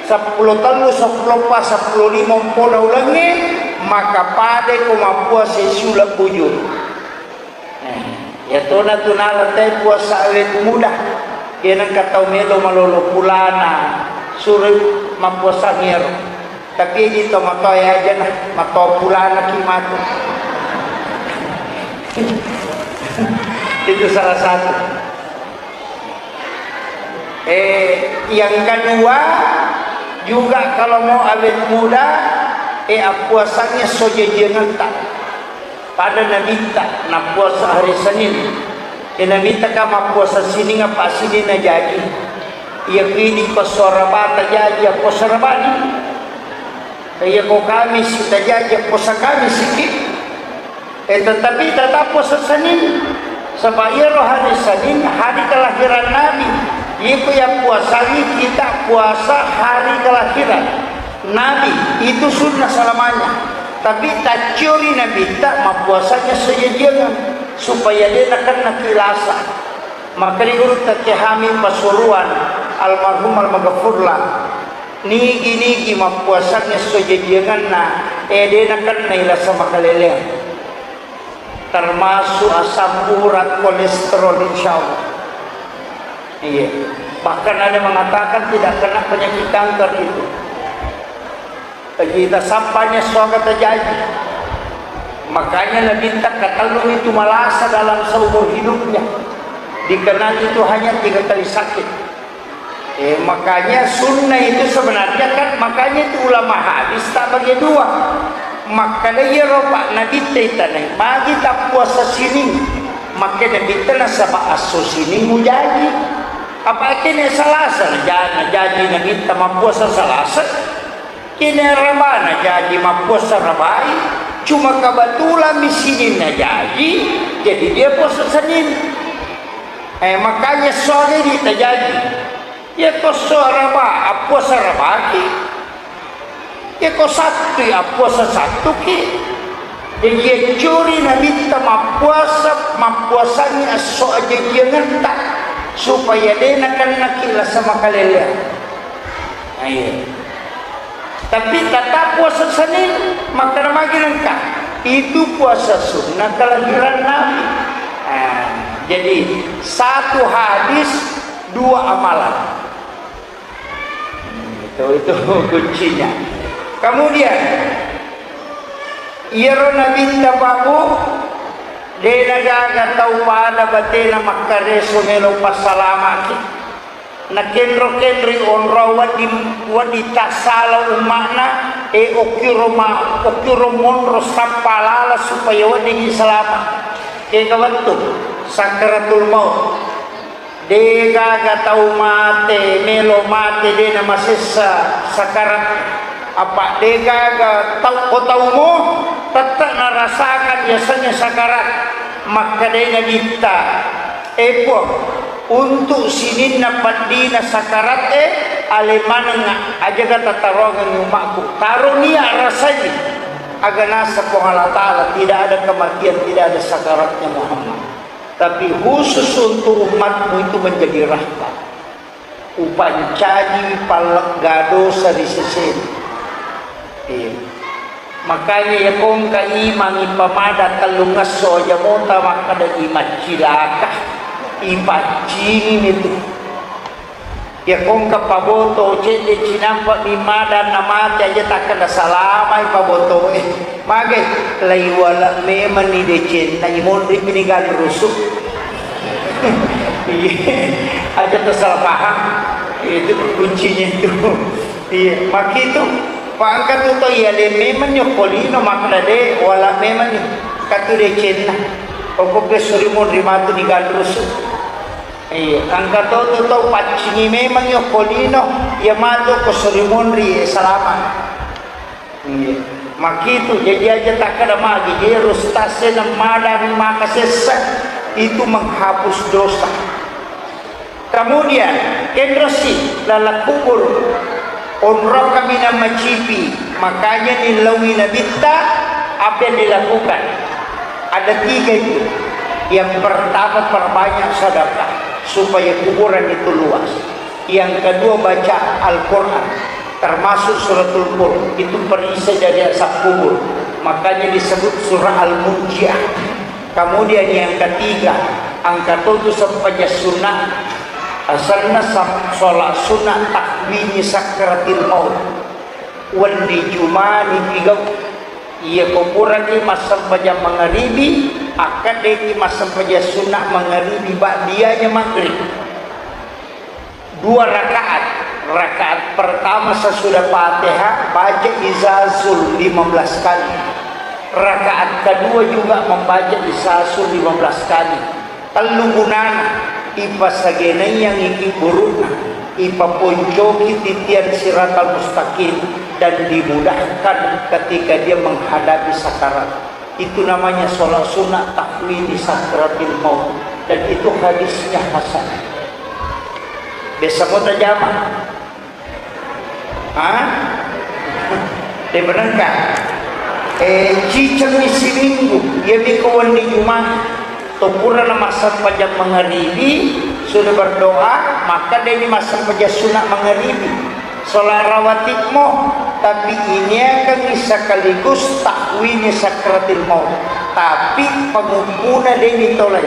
seppulo tellu, seppulo eppa, seppulo lima ompona ulengnge, maka padai ko mappuasa siuleng bujur. Eh, iyatona tu nala te puasa awet muda. Iyanengka tau melo malolo pulana, suro mappuasa ngero. Tapi idi to matoa aja na, matoa pulana ki matu. Itu salah satu. Eh, yang kedua juga, kalau mau awet muda, eh, appuasangnge esso jajiangetta. Pada Nabitta nappuasa hari Senin. Eh, Nabitta ka mappuasa sining apa sining najaji. Iya pidi ko esso Araba tajaji, appuasa Arabani. Iya ko Kamis tajaji, appuasa Kamisi ki. Eh, tetapi tetap puasa Senin. Sebab iyaro hari Senin hari kelahiran Nabi. Iko yang puasangi kita puasa hari kelahiran Nabi. Itu sunnah selamanya. Tapi tacciori Nabitta mappuasanya sejajiangan supaya de nakenna kilasa. Maka di guru Teke Hamid Pasuruan, almarhum almaghfurlah, nigi-nigi mappuasanna esso jajianganna, eh, de nakennai lasa makaleleang. Termasuk asam urat, kolesterol, insya Allah. Iya. Bahkan ada mengatakan tidak kena penyakit kanker itu. Kita sampanya suaka terjadi. Makanya Nabitta katellung itu malasa dalam seumur hidupnya. Dikenal itu hanya tiga kali sakit. Eh, makanya sunnah itu sebenarnya kan, makanya itu ulama hadis tak bagi dua. Makkeda iyaro Pak Nabitta itanai, magi tappuasa sining. Makkeda Nabitta nasaba esso sining mujaji. Apa kene Salasa naja-, najaji Nabitta mappuasa Salasa. Kene Araba najaji mappuasa Arabai, cuma kebetulan mi sining najaji, jadi dia puasa Senin. Eh, makanya esso Araba di tajaji. Iya ko esso Araba, appuasa Arabaki. Iya ko Sattu, appuasa Sattuki. Jadi iya curi Nabitta mappuasa, mappuasangi esso ajajiangetta supaya de nakennaki lasa makaleleang. Nah, iya. Tapi tetap puasa Senin, maka magi nengka. Itu puasa sunnah kelahiran Nabi. Nah, jadi satu hadis, dua amalan. Itu, itu kuncinya. Kemudian, iyaro Nabitta babu, de nagaga tau pada batena makkareso melo passalamaki. Nakenro-kenroi onrong wedding, wedding tassala umma'na, e, okkiro ma-, okkiro monro sappa lala supaya weddingngi salama. Kega wettu sakkaratul maut. De gaga tau mate, melo mate, de namasessa sakarat. Apa de gaga tau, ko tau mo, tette narasakan yasengnge sakarat. Makkedai Nabitta, E Puang, untuk sininna peddina sakarat e, ale maneng ajaga tataroangengngi umma'ku. Taro nia rasai, aga naseng Puang Allah Ta'ala, tidak ada kematian, tidak ada sakaratnya Muhammad. Tapi khusus untuk umatmu itu menjadi rahmat. Upancaji pallegga dosa ri sesena. Iya. Makanya iya ko engka imang ipamada tellungesso aja mota makkeda imang cilaka, ipaccingi mitu. Iya ko engka paboto cedde cinampa mi mada namate aja takkeda salamai pabotoe. Magai, laiwala memanni decenna, imonri mini ganrusu. Iya, aja tersalah paham. Itu kuncinya itu. Iya, makitu. Pangka tu to iya de memang nyokkolino makna de wala memang ni. Katu decenna. Pokoknya suri monri matu ni ganrusu. Iya, engka to tu tau paccingi memang nyokkolino, iya matu ko suri monri, eh, salama. Iya. Makitu, jadi aja takkeda magi, je rustase nammadami maka sessa, itu menghapus dosa. Kemudian, kenrosi laleng kubur, onrong kaminang macipi, makanya nilaui Nabitta, apa yang dilakukan? Ada tiga itu. Yang pertama, perbanyak sedekah supaya kuburan itu luas. Yang kedua, baca Al-Quran, termasuk Suratul Mulk, itu perisai dari azab kubur. Makanya disebut surah Al-Munjiah. Kemudian yang ketiga, engka to tu sempajang sunnah, asalna sam-, sholat sunnah takwini sakratil maut. Wenni Jumani pigau. Iya ko purani massempajang mangaribi, Akkaddaiki massempajang sunna mangaribi ba'dianya maghrib. Dua rakaat. Rakaat pertama sesudah Fatihah, baca Izazul lima belas kali. Rakaat kedua juga membaca Izazul lima belas kali. Tellu gunana, ipasagenaiyangngi burukna, ipaponcoki titian siratal mustaqim, dan dimudahkan ketika dia menghadapi sakarat. Itu namanya sholat sunnah tahwini sakratil maut. Dan itu hadisnya hasan. Biasa mau tajama? Hah? Dia benar nggak? Eh, cicengni siminggu. Iya miko wenni Jumat. Topurana massempajang mangaribi, sudah berdoa, maka dia ini massempajang sunat mangaribi. Sholat rawatibmu, tapi iniakangngi sekaligus takwini sakratil maut. Tapi pengumpuna deni tolai.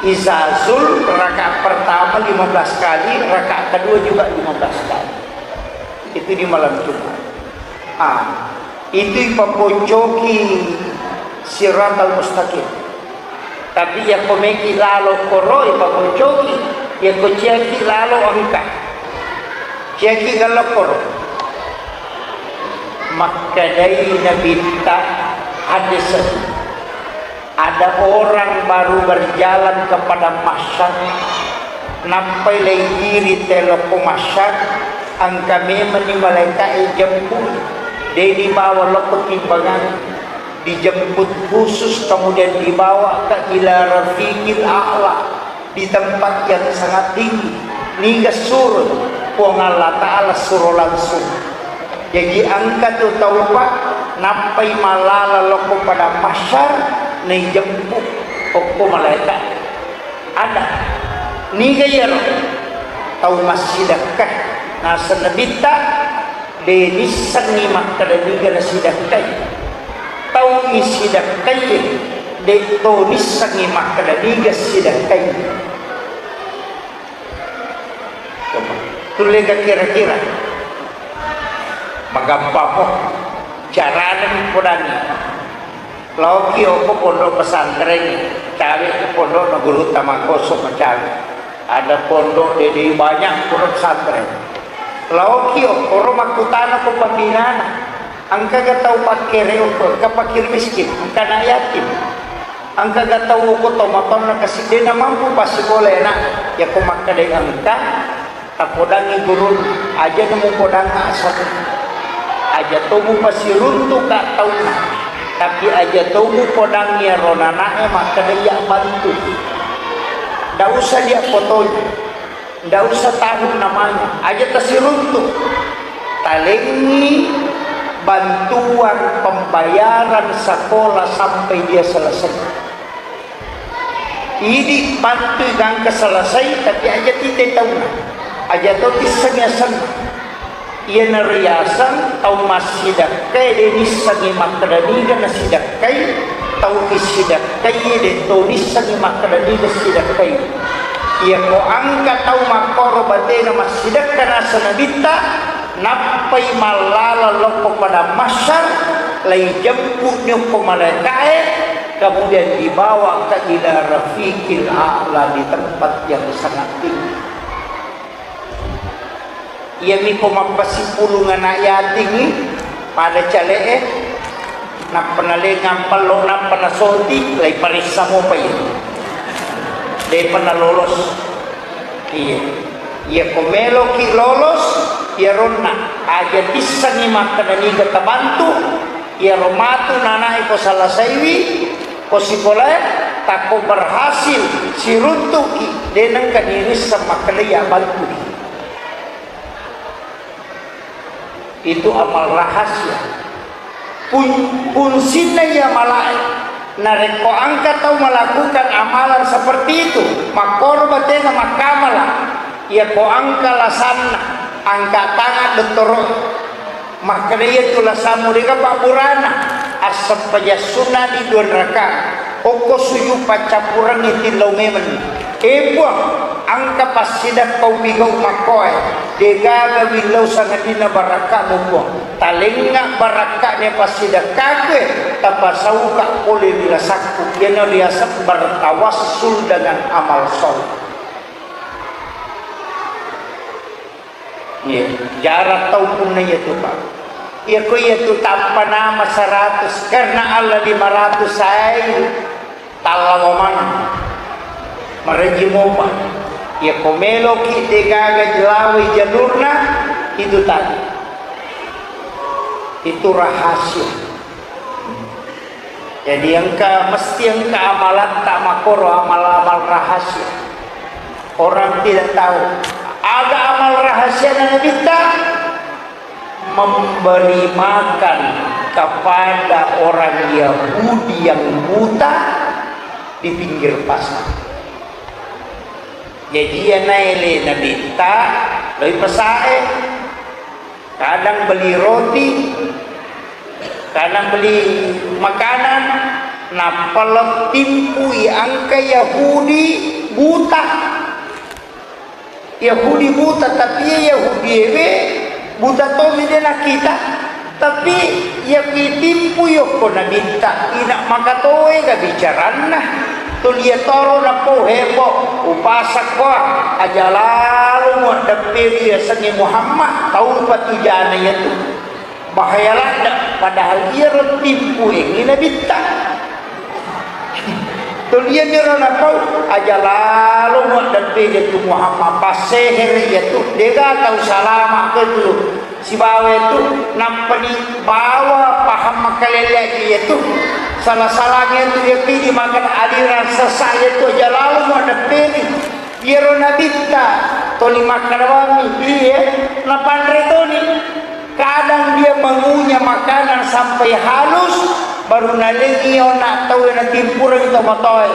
Izazul rakaat pertama lima belas kali, rakaat kedua juga lima belas kali. Itu di malam Jumat. Ah, itu ipaponcoki siratal mustaqim. Tapi yakko meki lalo koro ipaponcoki, yakko ciaki lalo engka. Ciaki gallokoro. Makkedai Nabitta hadis, ada orang baru berjalan ke padang mahsyar, nappai leigiri telokko mahsyar, engka memenni malaika'e jemput, de dibawa lokko timbangan, dijemput khusus, kemudian dibawa ke ila rafiqil a'la, di tempat yang sangat tinggi. Niga suro? Puang Allah Ta'ala suro langsung. Jaji engka tu tau, Pak, nappai mallala lokko padang mahsyar, naijemput okko malaika. Ada. Niga iyaro? Tau massidekka. Naseng Nabitta, de nissengngi makkeda niga nasidekkai. Tau isidekkai, de to nissengngi makkeda niga sidekkai. Coba, tullega kira-kira. Magampamo. Carana podangi. Laoki okko pondok pesantren, cawe ke pondok na guru tamakkoso macawe. Ada pondok dede banyak pondok pesantren. Laoki okkoro makkutana ko pembinana. Engkaga tau pakkere okko, engka fakir miskin, engka anak yatim. Engkaga tau okko tomatoanna kasi dena mampu passikolae na, yako makkedai engka, tapodangi gurun, aja nemu podang asal. Aja tomu pasiruntu ka tauna, tapi aja tomu podang iyaro nanae makkedai ya bantu. Ndak usah dia fotonya. Ndak usah tahu namanya, aja tasiruntu. Talengi bantuan pembayaran sekolah sampai dia selesai. Idi bantui gangka selesai, tapi aja tite tauna. Aja to tisseng asenna. Iyana riaseng tau massidekkai, de nissengngi makkeda niga nasidekkai, tau isidekkai de to nissengngi makkeda niga sidekkai. Iyako engka tau makkoro batena massidekka naseng Nabitta, nappai mallala lokko padang mahsyar, laijemputni okko malaikae, kemudian dibawa ke ila rafiqil a'la, di tempat yang sangat tinggi. Iyami ko mappasipulung ana' yatingngi pada cale'e, nappa nalengang pello, nappa nasoti, laiparessa mopa iya. Depa nalolos. Iya. Iya ko meloki lolos, iyaronna aja tissengngi makkeda niga tabantu, iyaro matu nanae ko salasaiwi, ko sikolae, takko berhasil siruntuki, de nengka dirisseng makkeda iya bantu. Itu amal rahasia. Pun-, fungsinna iya malae. Narekko engka tau melakukan amalan seperti itu, makkoro batena makkamala, iyako engka lasanna, angka tangan dottoro. Makkeda iyatu lasammu dega pabburana, assempajang sunna di dua rakaat. Okko sujud paccappurengngi tillau memeng. E Puang, engka passidekka upigau makkoe, degaga willau sangadinna barakkamu Puang. Talengnga barakka'na passidekkakue, tapasauka pole ri lasakku, iyana riaseng bertawassul dengan amal soleh. Iya, jarang tau punna iya tu, Pak. Iya ko iya tu tappa nama seratus, karena Allah lima ratus sai. Tallawa maneng. Marejji mopa. Iya ko meloki degaga jelawai jalurna, itu tadi. Itu rahasia. Jadi engka, mesti engka amalatta makoro, amal-amal rahasia. Orang tidak tahu. Ada amal rahasia Nabitta, memberi makan kepada orang Yahudi yang buta di pinggir pasar. Jadi, iya naele Nabitta, loi pasae. Kadang beli roti, kadang beli makanan, nappa lettimpui engka Yahudi buta. Yahudi buta, tapi iya Yahudi ewe buta tomi de nakkita. Tapi iya kuitimpu yokko Nabitta, ina makatoega bicaranna. Tulia toro napau hebo, upasakko, aja lalo muaddepperi yasengnge Muhammad, tau patujana iyatu. Bahaya ladde, padahal iyaro timpuengngi Nabitta. Tolianiro napau, aja lalo muaddeppede tu Muhammad, passehere iyatu, dega tau salama ke tu sibawa itu, nappani bawa paham makalele iyatu, salah-salahnya tu iyapidi makan aliran sesat iyatu, aja lalo muaddeppede. Iyaro Nabitta toli makkeda bawammi, iye, napanre toni. Kadang dia mengunyah makanan sampai halus, baru nalengi ona tau natimpureng tomatoe.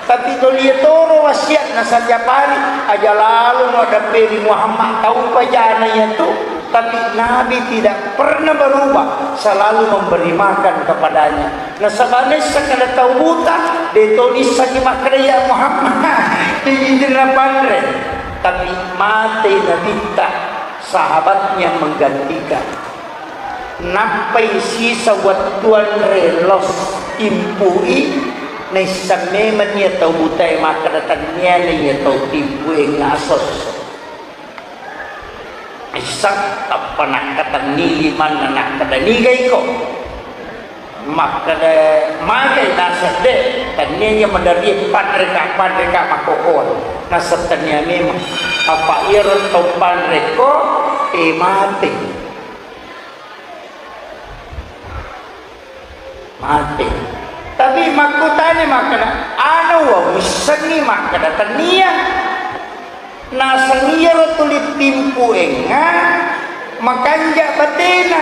Tapi toli toro wasiatna setiap hari, aja lalo muaddepperi Muhammad, tau pajana iyatu. Tapi Nabi tidak pernah berubah, selalu memberi makan kepadanya. Nasaba naisseng kada tau buta, de to nissengi makkeda, "Ya Muhammad, ijinna panre." Tapi mate Nabitta, sahabatnya menggantikan. Nappai sisa wettu anre los timpui, naisseng memang iya tau butae makkeda, "Tenniana iya tau timpue ngasosso." Isseng tappa nakkatenni limanna, nakkeda, "Niga iko?" Makkeda, "Magai naseng de, tennia iya maderri panreka, panreka makkokoa." Naseng tennia memang. Apa iyaro tau panrekko, eh, mate. Mate. Tapi makkutani makkeda, "Anu wa missenni?" Makkeda, "Tennia." Naseng iyaro tuli timpuengnga makanja batena.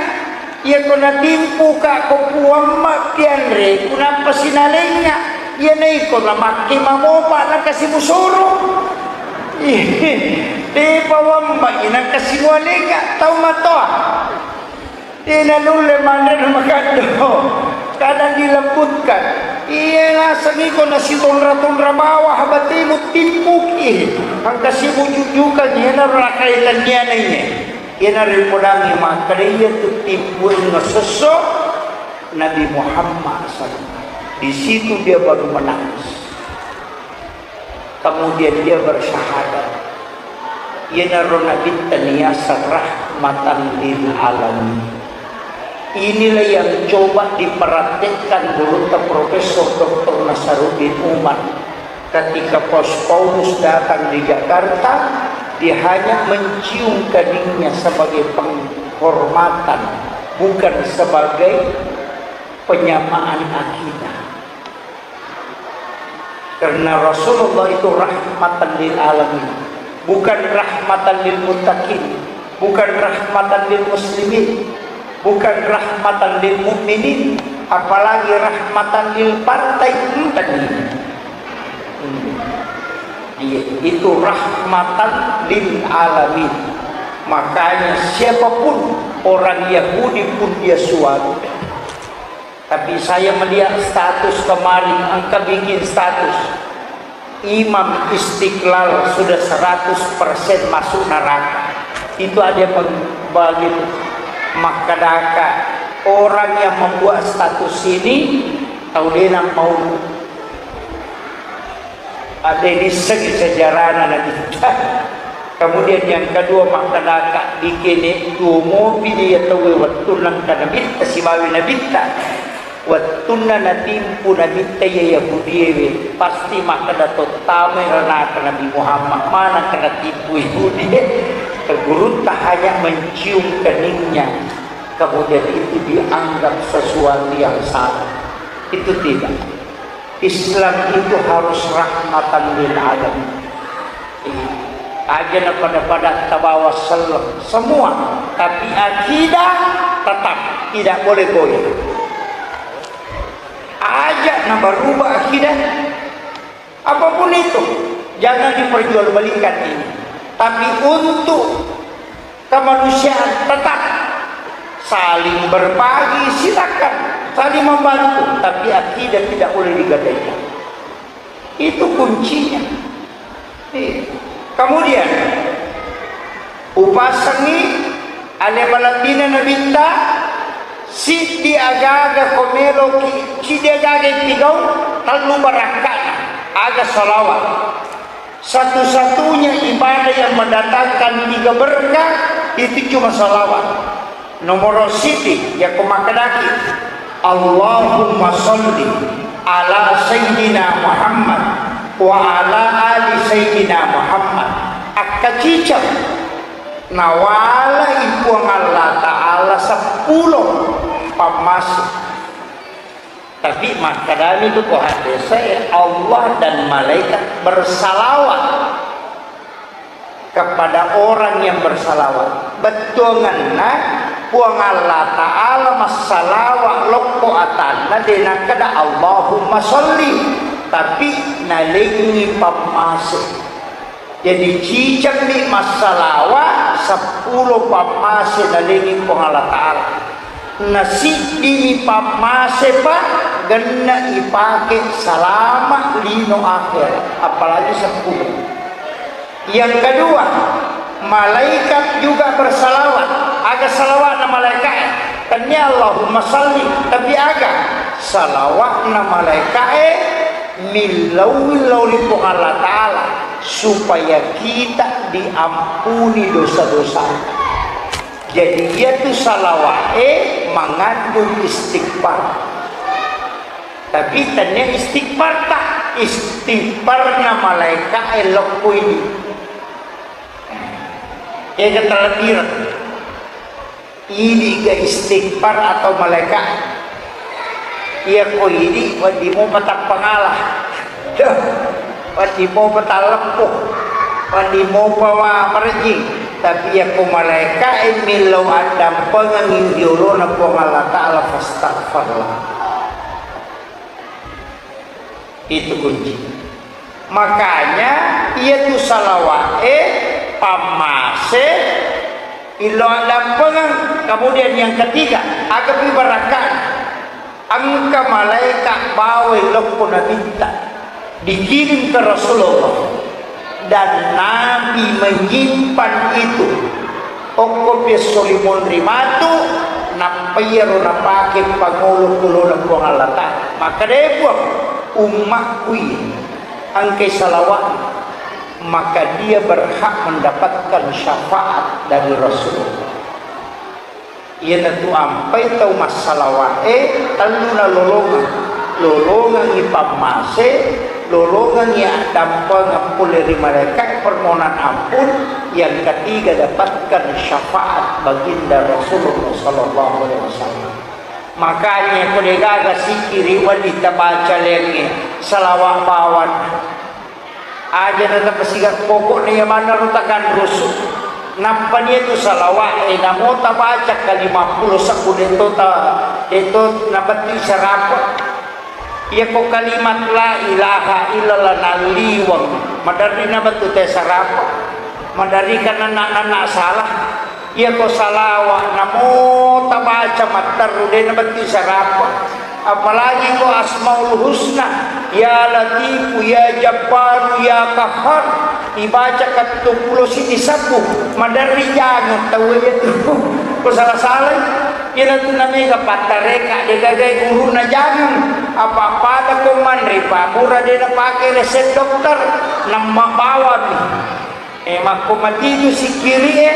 Iyako natimpuka ko puamma pianreku nappa sinalengnga. Iyanaiko namakke mamopa nakasimusuru. Depa wambai nakasimualengnga tau matoa. Tena nulle manre na makaddo. Kadang dilembutkan. Iya naseng iko nasitonra-tonra bawah batemu timpuki. Engka sibujujukan iyanaro nakaitannianai. Iyanaro ipodangi makkeda iya tu timpuengnga sesso Nabi Muhammad sallallahu alaihi wasallam. Di situ dia baru menangis. Kemudian dia bersyahadat. Iyanaro Nabitta niaseng rahmatan lil alamin. Inilah yang coba dipraktekkan gurutta Profesor Doktor Nasaruddin Umar ketika Paus Paulus datang di Jakarta, dia hanya mencium keningnya sebagai penghormatan, bukan sebagai penyamaan akidah. Karena Rasulullah itu rahmatan lil alamin, bukan rahmatan lil muttaqin, bukan rahmatan lil muslimin, bukan rahmatan lil mukminin, apalagi rahmatan lil partai. Enten. Hmm. Iya, itu rahmatan lil alamin. Makanya siapapun orang Yahudi pun dia suatu. Tapi saya melihat status kemarin, engka bikin status, Imam Istiqlal sudah seratus persen masuk neraka. Itu ada yang bagi. Makkedaka orang yang membuat status ini tau dena mau. Ada yang dissengi sejarahna Nabitta. Kemudian yang kedua, makkedaka dikene tuo mopi dia tauwe wettunna engka Nabitta sibawi Nabitta. Wettunna natimpu Nabitta iya Yahudiewe, pasti makkeda tottamai ranaka Nabi Muhammad, manakka natimpu Yahudie. Gurutta hanya mencium keningnya, kemudian itu dianggap sesuatu yang salah. Itu tidak. Islam itu harus rahmatan lil alamin. Aja na pada-pada tabawa selleng semua, tapi akidah tetap tidak boleh goyah. Aja na berubah akidah, apapun itu, jangan diperjualbelikan ini. Tapi untuk kemanusiaan tetap saling berbagi, silakan saling membantu, tapi akidah tidak boleh digadaikan. Itu kuncinya. Iya. Kemudian, upasengi ale malatina Nabitta, siddi aga-aga ko meloki, siddi aga-aga ipigau, tellu barakkana, aga salawat. Satu-satunya ibadah yang mendatangkan tiga berkah itu cuma salawat. Nomoro siddi, yakko makkedaki, Allahumma salli ala Sayyidina Muhammad wa ala ali Sayyidina Muhammad. Akkaciceng nawalai Puang Allah Ta'ala seppulo pammase. Tapi makkedami tu ko hadese, Allah dan malaikat bersalawat kepada orang yang bersalawat. Bettuanganna Puang Allah Ta'ala massalawat lokko atanna, de nakkeda Allahumma sholli, tapi nalengi pammase. Jadi cicengni massalawa seppulo pammase nalengi Puang Allah Ta'ala. Nasiddimi pammase pa genna ipake salama lino akhirat, apalagi seppulo. Yang kedua, malaikat juga bersalawat. Aga salawatna malaikae? Tennia Allahumma salli, tapi aga salawatna malaikae? Millau-millau ri Puang Allah Ta'ala supaya kita diampuni dosa-dosa. Jadi, iyatu salawa'e mengandung istighfar. Tapi tania istighfar tak? Istighfarna malaika'e lokko ini. Ega terlebih. Idi ga istighfar atau malaika? Iya ko idi, wedding mopa tappangala. Wedding mopa talleppo. Wedding mopa wa marejing. Tapi iya ko malaika e millau addampengengi riolona Puang Allah Ta'ala, fastaghfirullah. Itu kunci. Makanya, iyatu salawa'e pammase illo addampengeng. Kemudian yang ketiga, agapi barakka. Engka malaika bawai lokko Nabitta, dikirim ke Rasulullah, dan Nabi menyimpan itu. Okkopi esso limonri matu, nappa iyaro napake pangolo-olona Puang Allah Ta'ala. Makkedai Puang, ummakku iya engkai salawat, maka dia berhak mendapatkan syafaat dari Rasulullah. Iyanatu ampai tau massalawa'e, tellu nalolongeng. Lolongengngi pammase, lolongengngi addampengeng pole ri malaika'e permohonan ampun, yang ketiga dapatkan syafaat baginda Rasulullah sallallahu alaihi wasallam. Makanya ko degaga sikiri wedding tabaca lengnge, salawa bawang. Aja na tapasiga pokokna iya manna ro takanrusu. Nappa nia tu salawa'e, namo tabaca kalimappulo sebbu, deto ta, deto nabettui sarapa. Iya ko kalimat la ilaha illallah nalliweng, maderri nabettui te sarapa. Maderri kan nanna-nanna salah. Iya ko salawa, namo tabaca matteru, de nabettui sarapa. Apalagi ko Asmaul Husna, Ya Latifu, Ya Jabbaru, Ya Qahhar, ibaca kattupulo siti sabbu, maderri jangang tau iya tu. Ko sala-salai, iyanatu namega pattareka, degagai guruna jangeng, apa-apada ko manre, pamura de napake resep dokter, namma bawami. E, makko matitu sikkiri e,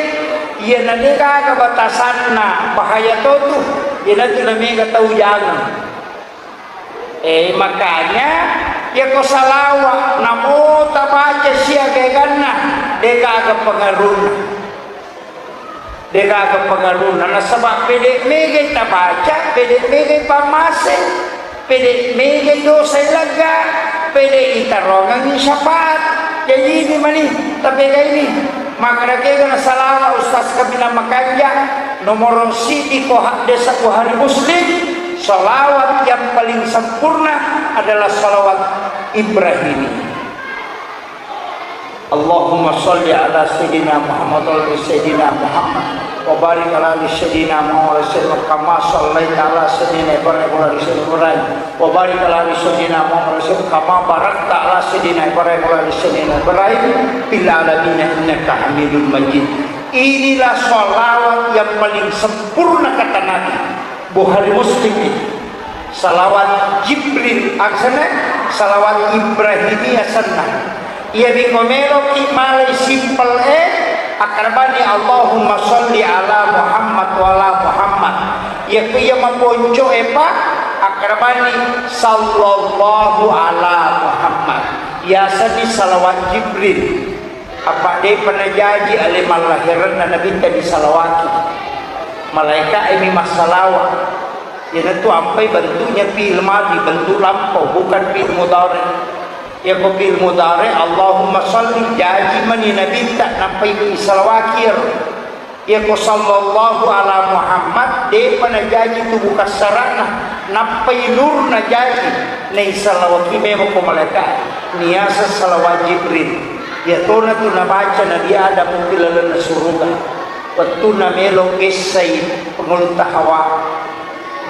iyana degaga batasanna, bahaya totu, iyanatu namega tau jangeng. Eh, makanya, yako salawa, namo tabaca siaga eganna, degaga pengaruhna. Degaga pengaruhna. Nasaba pede megai tabaca, pede megai pammase, pede megai dosa lega, pede itarongangi syafaat. Jadi ini mani, tapi ini. Makkedakega nasalawa ustaz Kaminang Makanja, nomoro siddi ko haddesa Bukhari Muslim, salawat yang paling sempurna adalah salawat Ibrahimi. Allahumma salli ala Sayyidina Muhammad wa ala Sayyidina Muhammad wa barik ala ali Sayyidina Muhammad wa sallim kama sallaita ala Sayyidina Ibrahim wa ala ali Sayyidina Ibrahim. Wa barik ala ali Sayyidina Muhammad wa sallim kama barakta ala Sayyidina Ibrahim wa ala ali Sayyidina Ibrahim fil alamin innaka Hamidum Majid. Inilah salawat yang paling sempurna kata Nabi. Bukhari Muslim itu. Salawat Jibril asenna, salawat Ibrahimiyah asenna. Iyami ko meloki malai simpel e, akkarabani Allahumma salli ala Muhammad wa ala Muhammad. Iya ku iya maponco e pa, akkarabani sallallahu ala Muhammad. Yasani salawat Jibril. Apa depa najaji ale mallahiranna Nabitta disalawaki. Malaika emi massalawa. Iyanatu ampai bentuknya fi'il madhi, bentuk lampau, bukan fi'il mudhari. Yako fi'il mudhari, Allahumma salli, jaji mani Nabitta, nappai isalawaki ero. Yako sallallahu ala Muhammad, depa najaji tubuh kassarana, nappai nur najaji, naisalawaki memang ko malaika, niasa salawat Jibril. Iyatona tu nabaca Nabi Adam pi lalenna suruga. Wettunna melo essai pengulutta Hawa.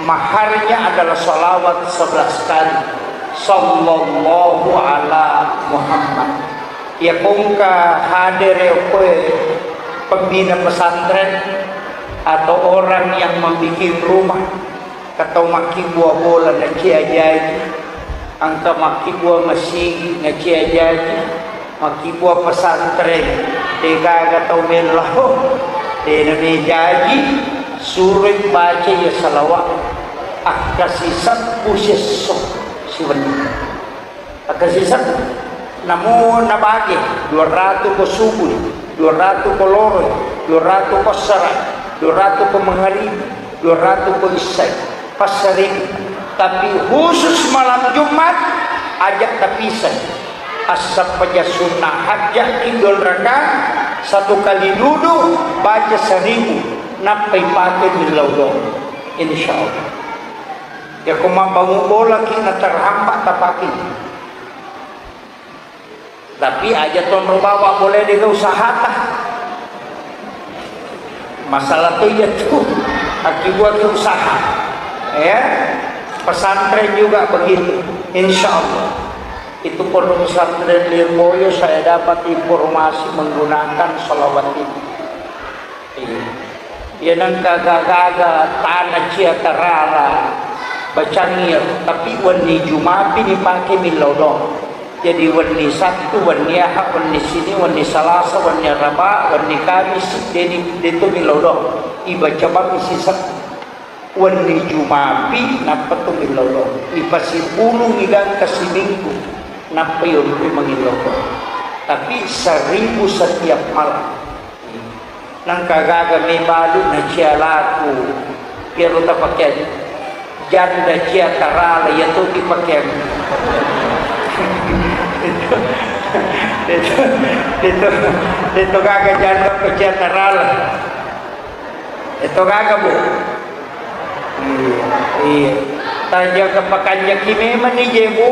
Maharnya adalah salawat sebelas kali. Sallallahu ala Muhammad. Iya ko engka hadere okkoe pembina pesantren atau orang yang membikin rumah, engka tau makkibua bola nacia jaji, engka makkibua masigi nacia jaji, makkibua pesantren, degaga tau mellau, dena mejaji, suroi baca iya salawat, akkasi sebbu siesso siwenni. Akkasiseng, namo nabage, dua ratu ko subui, dua ratu ko loroi, dua ratu ko assara, dua ratu ko mangaribi, dua ratu ko issai, passaribu. Tapi khusus malam Jumat, aja tapisai. Assappaja sunnah hajjaki dua rakaat, satu kali dudu, baca seribu, nappai pake millau doang. Insya Allah. Yako mabbangung bolaki na terhambat tapaki. Tapi aja tonro bawang boleh dega usahata. Masalah tu iya tu. Akibat usaha. Ya. Pesantren juga begitu. Insya Allah. Itu pondok pesantren Lirboyo saya dapat informasi menggunakan salawat ini. Iya. Iya nengka gaga-gaga tana cia tarara bacangngir, tapi wenni Jumapi nipake millau doang. Jadi wenni Sabtu, wenni Ahad, wenni Sini, wenni Salasa, wenni Araba, wenni Kamis, deni detu millau doang. Ibaca bang isi Sabtu. Wenni Jumapi nappa tu millau doang. Ipasipulung igangka siminggu, nappa yonroi mangillau doang. Tapi seribu setiap malam. Nengka gaga mebalu na cia laku. Iyaro tapakeang janda cia tarala, iya tu dipakeang. Itu, itu, itu, itu gaga janda ko cia tarala. Itu gaga, Bu. Iya, iya. Tajaga pakanjaki memang ni je, Bu.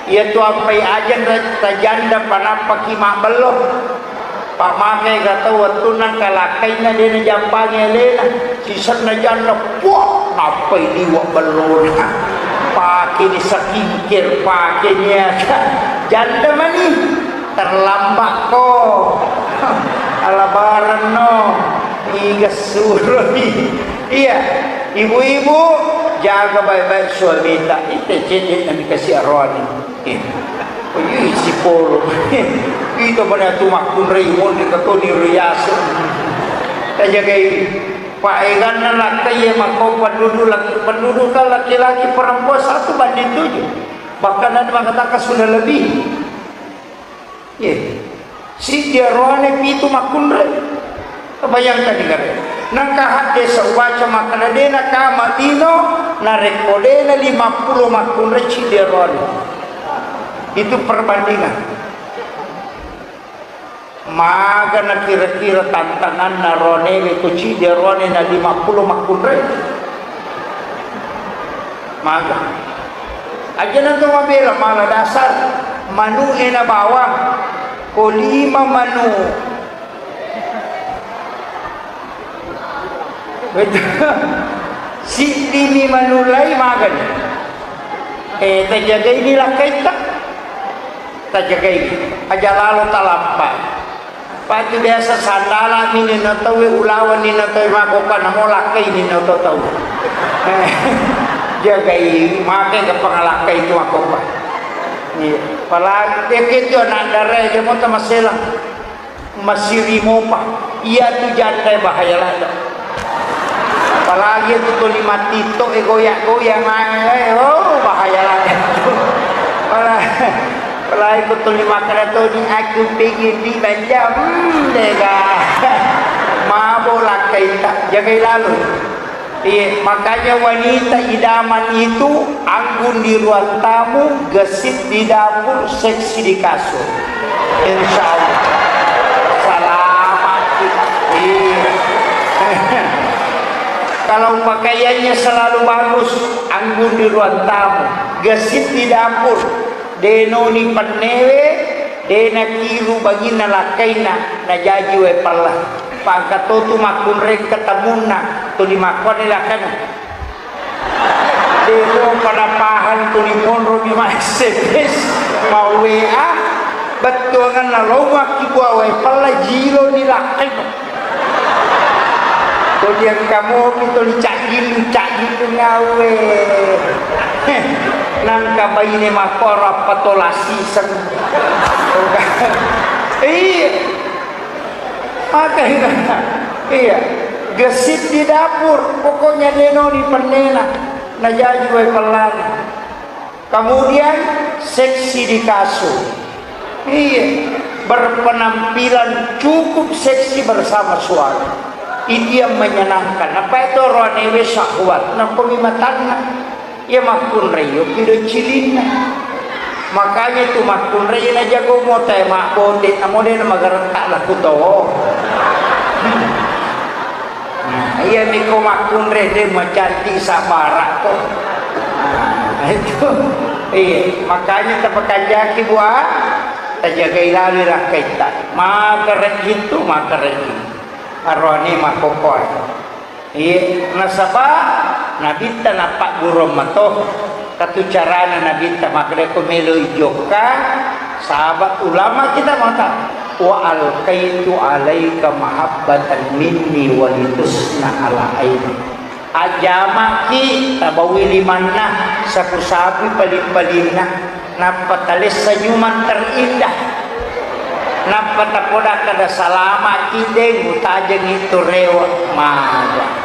Iya tu ampai ajang ra-, tajanda panappaki mabbello. Pak make ga tau wettunna kalakkainna de najampangi alena. Sisenna janda, wah, nappai liwa bellona. Pake ni skincare, pake ni asa. Janda mani, terlambat ko. Alabarenno. Iga suroi. Iya, ibu-ibu, jaga baik-baik suamita. Ite cedde nami kasi aroani. Eh, oh, iya, isi polo. Itu mana tu makkunrai, monri katoni riaso. Tajagai. Paeganna lakkai ya makko penduduk laki, penduduk kan laki-laki perempuan satu banding tujuh. Bahkan ada mengatakan sudah lebih. Iya. Siddi aroane pitu makkunrai. Bayangkan ni gare. Nangka hadde saubaca makkeda de nakama lino, narekko de na lima puluh makkunrai siddi aroane. Itu perbandingan. Maga na kira-kira tantanganna roanewe ko ciddi aroane na lima puluh makkunrai. Maga. Aja na to mabela mala dasar, manu'e na bawang, ko lima manu. Betul. Siddimi manu lai magani. Eh, tajagai ni lakkaitta. Tajagai. Aja lalo talampa. Patu biasa sandala ni nino tauwe, ulawan nino tauwe, makoka namo lakkai nino to tau. Eh, jagai, make ke pangalakkai tu makoka. Iya. Apalagi, eh, itu anak dara, dia mau tamasela. Masiri mopa. Iya tu janda bahaya lada. Apalagi itu tuli mati to, eh, goyak-goyak main, eh, oh, bahaya lada. Apalagi, apalagi itu tuli makan atau di aku pengen di belanja, hmm, dega. Mabok lakkai tak, jagai lalu. Iya, makanya wanita idaman itu anggun di ruang tamu, gesit di dapur, seksi di kasur. Insya Allah. Selamat. Iya. Kalau pakaiannya selalu bagus, anggun di ruang tamu, gesit di dapur, denoni pennewe, dena kiru baginna lakkaina, najaji wae pella. Pangkatotu makkunreng ketamunna, tuli makkuani lakkaina. Demo pada pahang tuli monro mi ma S M S, ma W A, bettuanganna lo makkibua wae pella jilo ni lakkaina. Ko diangka mopi tuli cajjilu, cajjilu ngawe. Nangka baine makkoro appa tola siseng. Iya. Maka iya. Gesit di dapur, pokoknya denoni pennena. Najaji wae pellana. Kemudian seksi di kasur. Iya, berpenampilan cukup seksi bersama suami. Itu yang menyenangkan. Apa itu roanewe syahwat? Nampa mi matanna. Iya makkunrai yo pido cilinna. Makanya itu makkunrai na jago mota ya mak bote na model magareng tak laku to. Nah, iya miko makkunre de macantik sabara ko. Nah, itu. Iya, makanya tapakanjaki bua, tajagai lalu rakkaitta. Maka rejing tu, maka rejing. Aroane makokoe. Iya, nasaba Nabitta nappaggurung mato. Katu carana Nabitta makkeda ko melo ijokka, sahabat ulama kita mata, "Wa alqaitu alaika mahabbatan minni walitusna ala aini." Ajjamaki tabawi limanna, sapu-sapui paling-palinna. Nappa talessa nyumang terindah. Nappa tapoda kada salamaki deng utajengi tu rewe maga.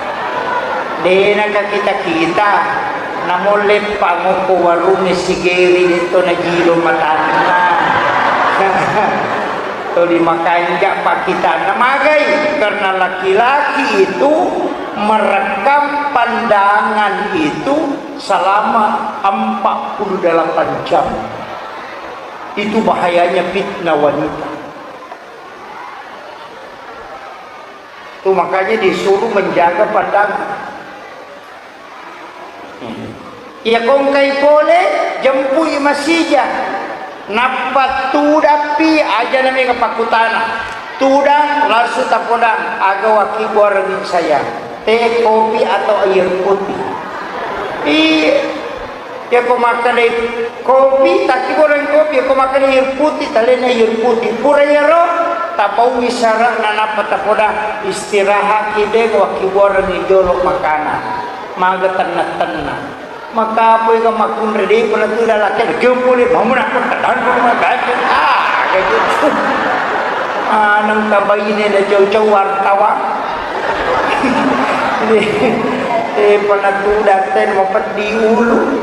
Dena ka kita-kita namolle pangoko warunge sigeri detto najilo matanna. Toli makanja pakitanna magai karena laki-laki itu merekam pandangan itu selama empat puluh delapan jam. Itu bahayanya fitnah wanita. Tuh makanya disuruh menjaga pandangan. Iya kongkai pole, jempui masija. Nappa tudappi aja namega pakkutana. Tudang langsung tapodang, aga wakibuarengngi sayang. Teh, kopi, atau air putih? Iya. Yako makkeda kopi, takkibuareng kopi, yako makkeda air putih, talena air putih. Pura iyaro, Tapaui sara'na nappa tapoda, istirahatki, de' wakkibuarengngi jolo makanan. Maga tenna-tenna. Makapoi ga makkunrai, de' pernah tu dalam kira, kira pole, mau nak kota dan pole, mau baca. Ah, kayak gitu. Ah, nang tabaine na jauh-jauh wartawan. Eh, pernah tu datang mau peddi ulu.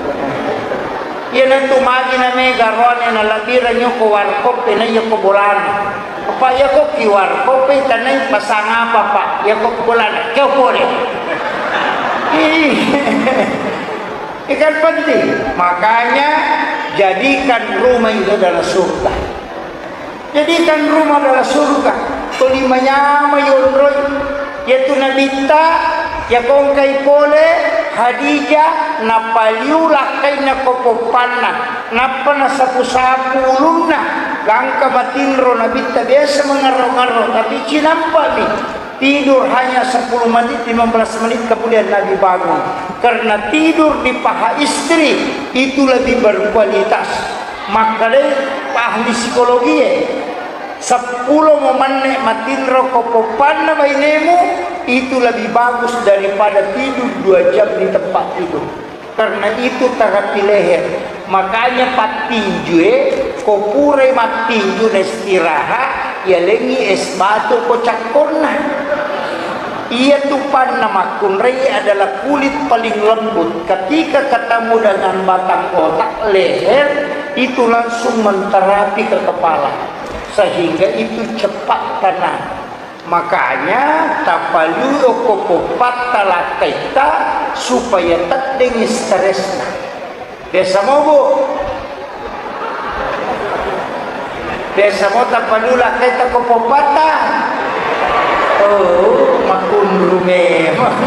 Iyanatu magi na mega roane na labbireng yoko warkop e na yoko bolana. Apa yako ki warkop e tanai pasang apa, Pak? Yako bolana. Kau boleh. Ih. Ikan penting. Makanya jadikan rumah itu adalah surga. Jadikan rumah adalah surga. Tuli manyama yonroi. Yaitu Nabitta, ya kongkai pole Hadijah, napaliu lakkainna ko poppanna, nappa nasapu-sapu ulunna, gangka matinro Nabitta biasa mengerro-ngerro, tapi cinampami tidur hanya sepuluh menit, lima belas menit, kemudian Nabi bangun. Karena tidur di paha istri itu lebih berkualitas. Makkedai ahli psikologi e, seppulo mo menne matinro ko poppanna bainemu, itu lebih bagus daripada tidur dua jam di tempat tidur. Karena itu terapi leher. Makanya pattinju e, ko purai mattinju na istirahat, yalengi es batu ko cakkonna. Iya tupanna makkunrai adalah kulit paling lembut. Ketika ketemu dengan batang otak, leher, itu langsung menterapi ke kepala. Sehingga itu cepat tenang. Makanya tapaliu ko poppatta lakkaitta supaya teddengi stresna. Biasa mo, Bu? Biasa mo tapaliu lakkaitta ko poppatta? Oh, makkunru memang.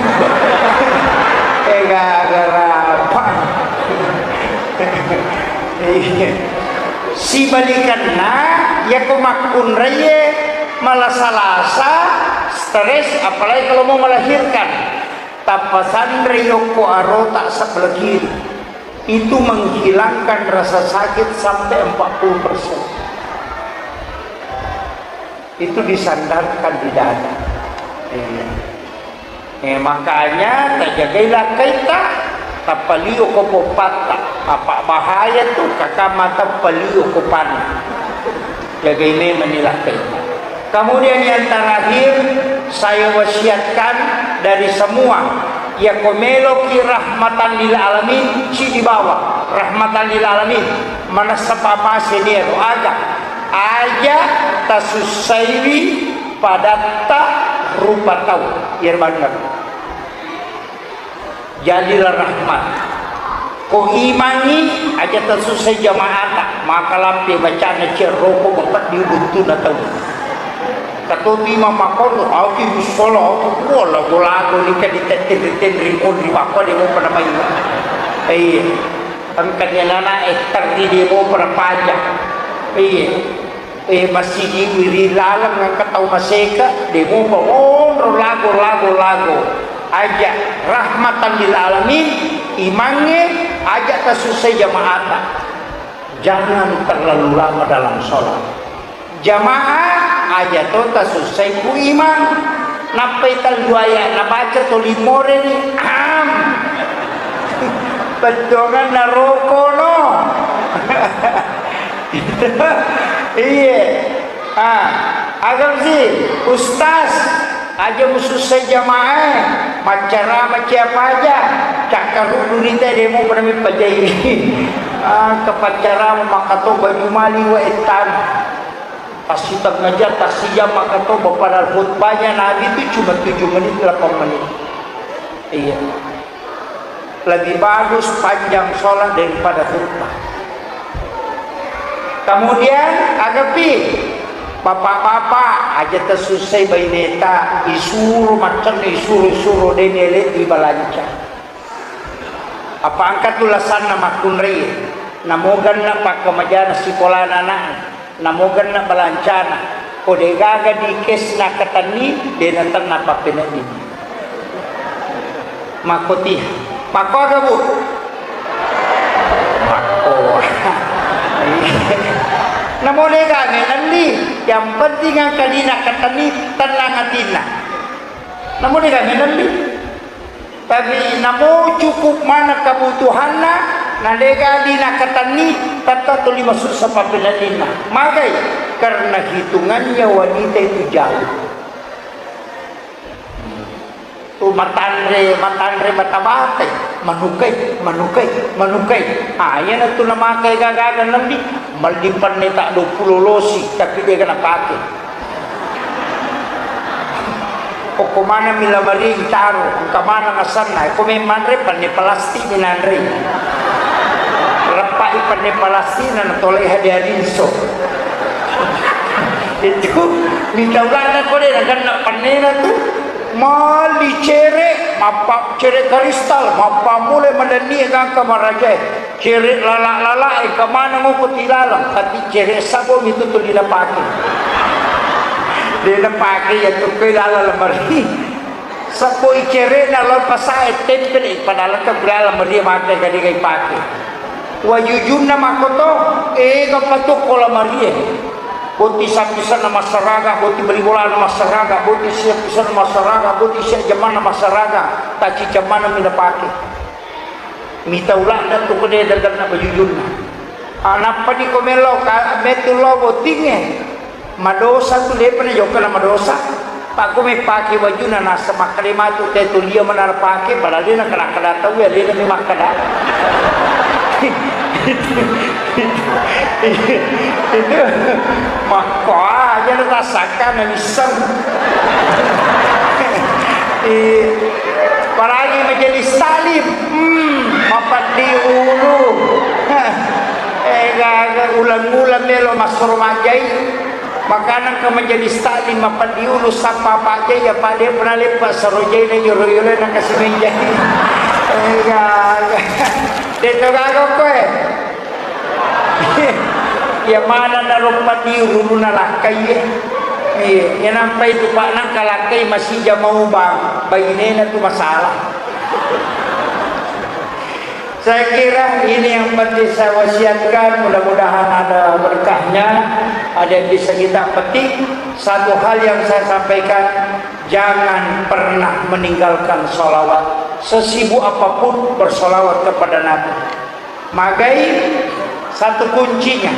Eh, gara-gara apa? Iya. Sibalikanna, yako makkunraie malasa-lasa, stres, apalagi kalau mau melahirkan. Tappa sanre yokko arota sebelah kiri. Itu menghilangkan rasa sakit sampai empat puluh persen. Itu disandarkan di dada. Iya. Eh, makanya tajagai lakkaitta, tappaliu ko poppatta. Apa bahaya tu, kakak mata paliu ko panna. Jagai memang ni lakkaitta. Kemudian yang terakhir, saya wasiatkan dari semua, ya ko meloki rahmatan lil alamin, ci dibawa rahmatan lil alamin, manessa papa senior aga, aja tasussaiwi padatta rupa tau, iyaro bangga. Jadilah rahmat. Ko imangngi, aja tasussai jamaata, maka lampe bacana cerroko bapeddi buttuna tau. Katobi imang makkono, au ki musola, au ki kuo lago-lago ni ka ditenri-tenri monri bakko de mo pada mai. Iya. Engka ni anak-anak e terri de mo pada paja. Iya. Eh, masigi wiri laleng engka tau maseka, de mupa monro lago, lago, lago. Aja rahmatan lil alamin, imangnge aja tasussai jamaata. Jangan terlalu lama dalam sholat. Jamaah aja to tasussai ku imang. Nappai tellu ayat nabaca to limoreni. Am. Bettuanganna rokono. Iye. Ah, agam si, Ustaz, aja musussai jamaah, maccarama ciapa aja, cakkaruddu rita demo pada mipajai. Ah, kepaccarama makato baju mali wa ettan. Tasiteng aja, tasijam makato, padahal khutbahnya Nabi itu cuma tujuh menit, delapan menit. Iya. Lebih bagus panjang sholat daripada khutbah. Kemudian, agapi, bapak-bapak, aja tasussai baineta, isuro macam isuro-suro dene le dibalanca. Apa engka tu lasanna makkunrai, namoganna pakkamajana sikolana anak. Namo genna balancana, ko degaga di kesna katenni, dena tenna pappenedding. Makkotiha. Makko aga, Bu? Makko. Namo degaga nenni, Yang penting engka dina katenni, tenang atinna. Namu dega menelli. Tapi namo cukup mana kebutuhanna, na dega dina katenni, tetap tuli masuk sama penellinna. Magai? Karena hitungannya wanita itu jauh. Tu matanre, matanre bata-batai, manukai, manukai, manukai. Ah, iyana tu namakai gaga-gaga nembi, melli penne tak dua puluh losi, tapi dega napake. Okko mana mi lamari taro, engka mana masanna, ko memang re penne plastik ni nanre. Leppai penne plastik na natolei hadiah rinso. Itu minta ulana ko de, naganna pennena tu. Mali cere, mappa cere kristal, mappammula madanni gangka marajae. Cere lala-lala e, kemana ngoko tilalang, tapi cere sabo mitu tuli napake. De napake ya tu ke lala lamari. Sabo i cere na lo pasae tempel, padahal ke gula lamari mate kadi kai pake. Wajujunna makkoto, ega patukko lamarie. Boti sapisanna massaraga, boti bali bolana massaraga, boti sia pisanna massaraga, boti sia jamanna massaraga, taci jamanna mi napake. Mita ulana tu kode daganna bajujunna. Ah, nappa di ko melo ka-, metu lo botinge. Madosa tu, depa na jokka na madosa. Pakko mepake wajuna nasa makkeda matu te tulia manara pake, padahal de na kada-kada tau ya, de na mi makkeda. Itu makko aja na tasakka na misseng. Eh, apalagi majelis taklim, hmm, mapeddi ulu. Eh, gaga ulang-ulang melo massuro majjai. Makanang ke majelis taklim mapeddi ulu sappa pajjai, apa de pernah lepa sarojai na yoro-yoro na kasi menjai. Eh, gaga. Deto gaga koe. Iya mana na rompa di ruruna lakkai ye. Iya, iya nampai tu pak nang kalakkai masija mau bang, bainena tu masalah. Saya kira ini yang penting saya wasiatkan, mudah-mudahan ada berkahnya, ada yang bisa kita petik. Satu hal yang saya sampaikan, jangan pernah meninggalkan sholawat. Sesibuk apapun, bersolawat kepada Nabi. Magai satu kuncinya,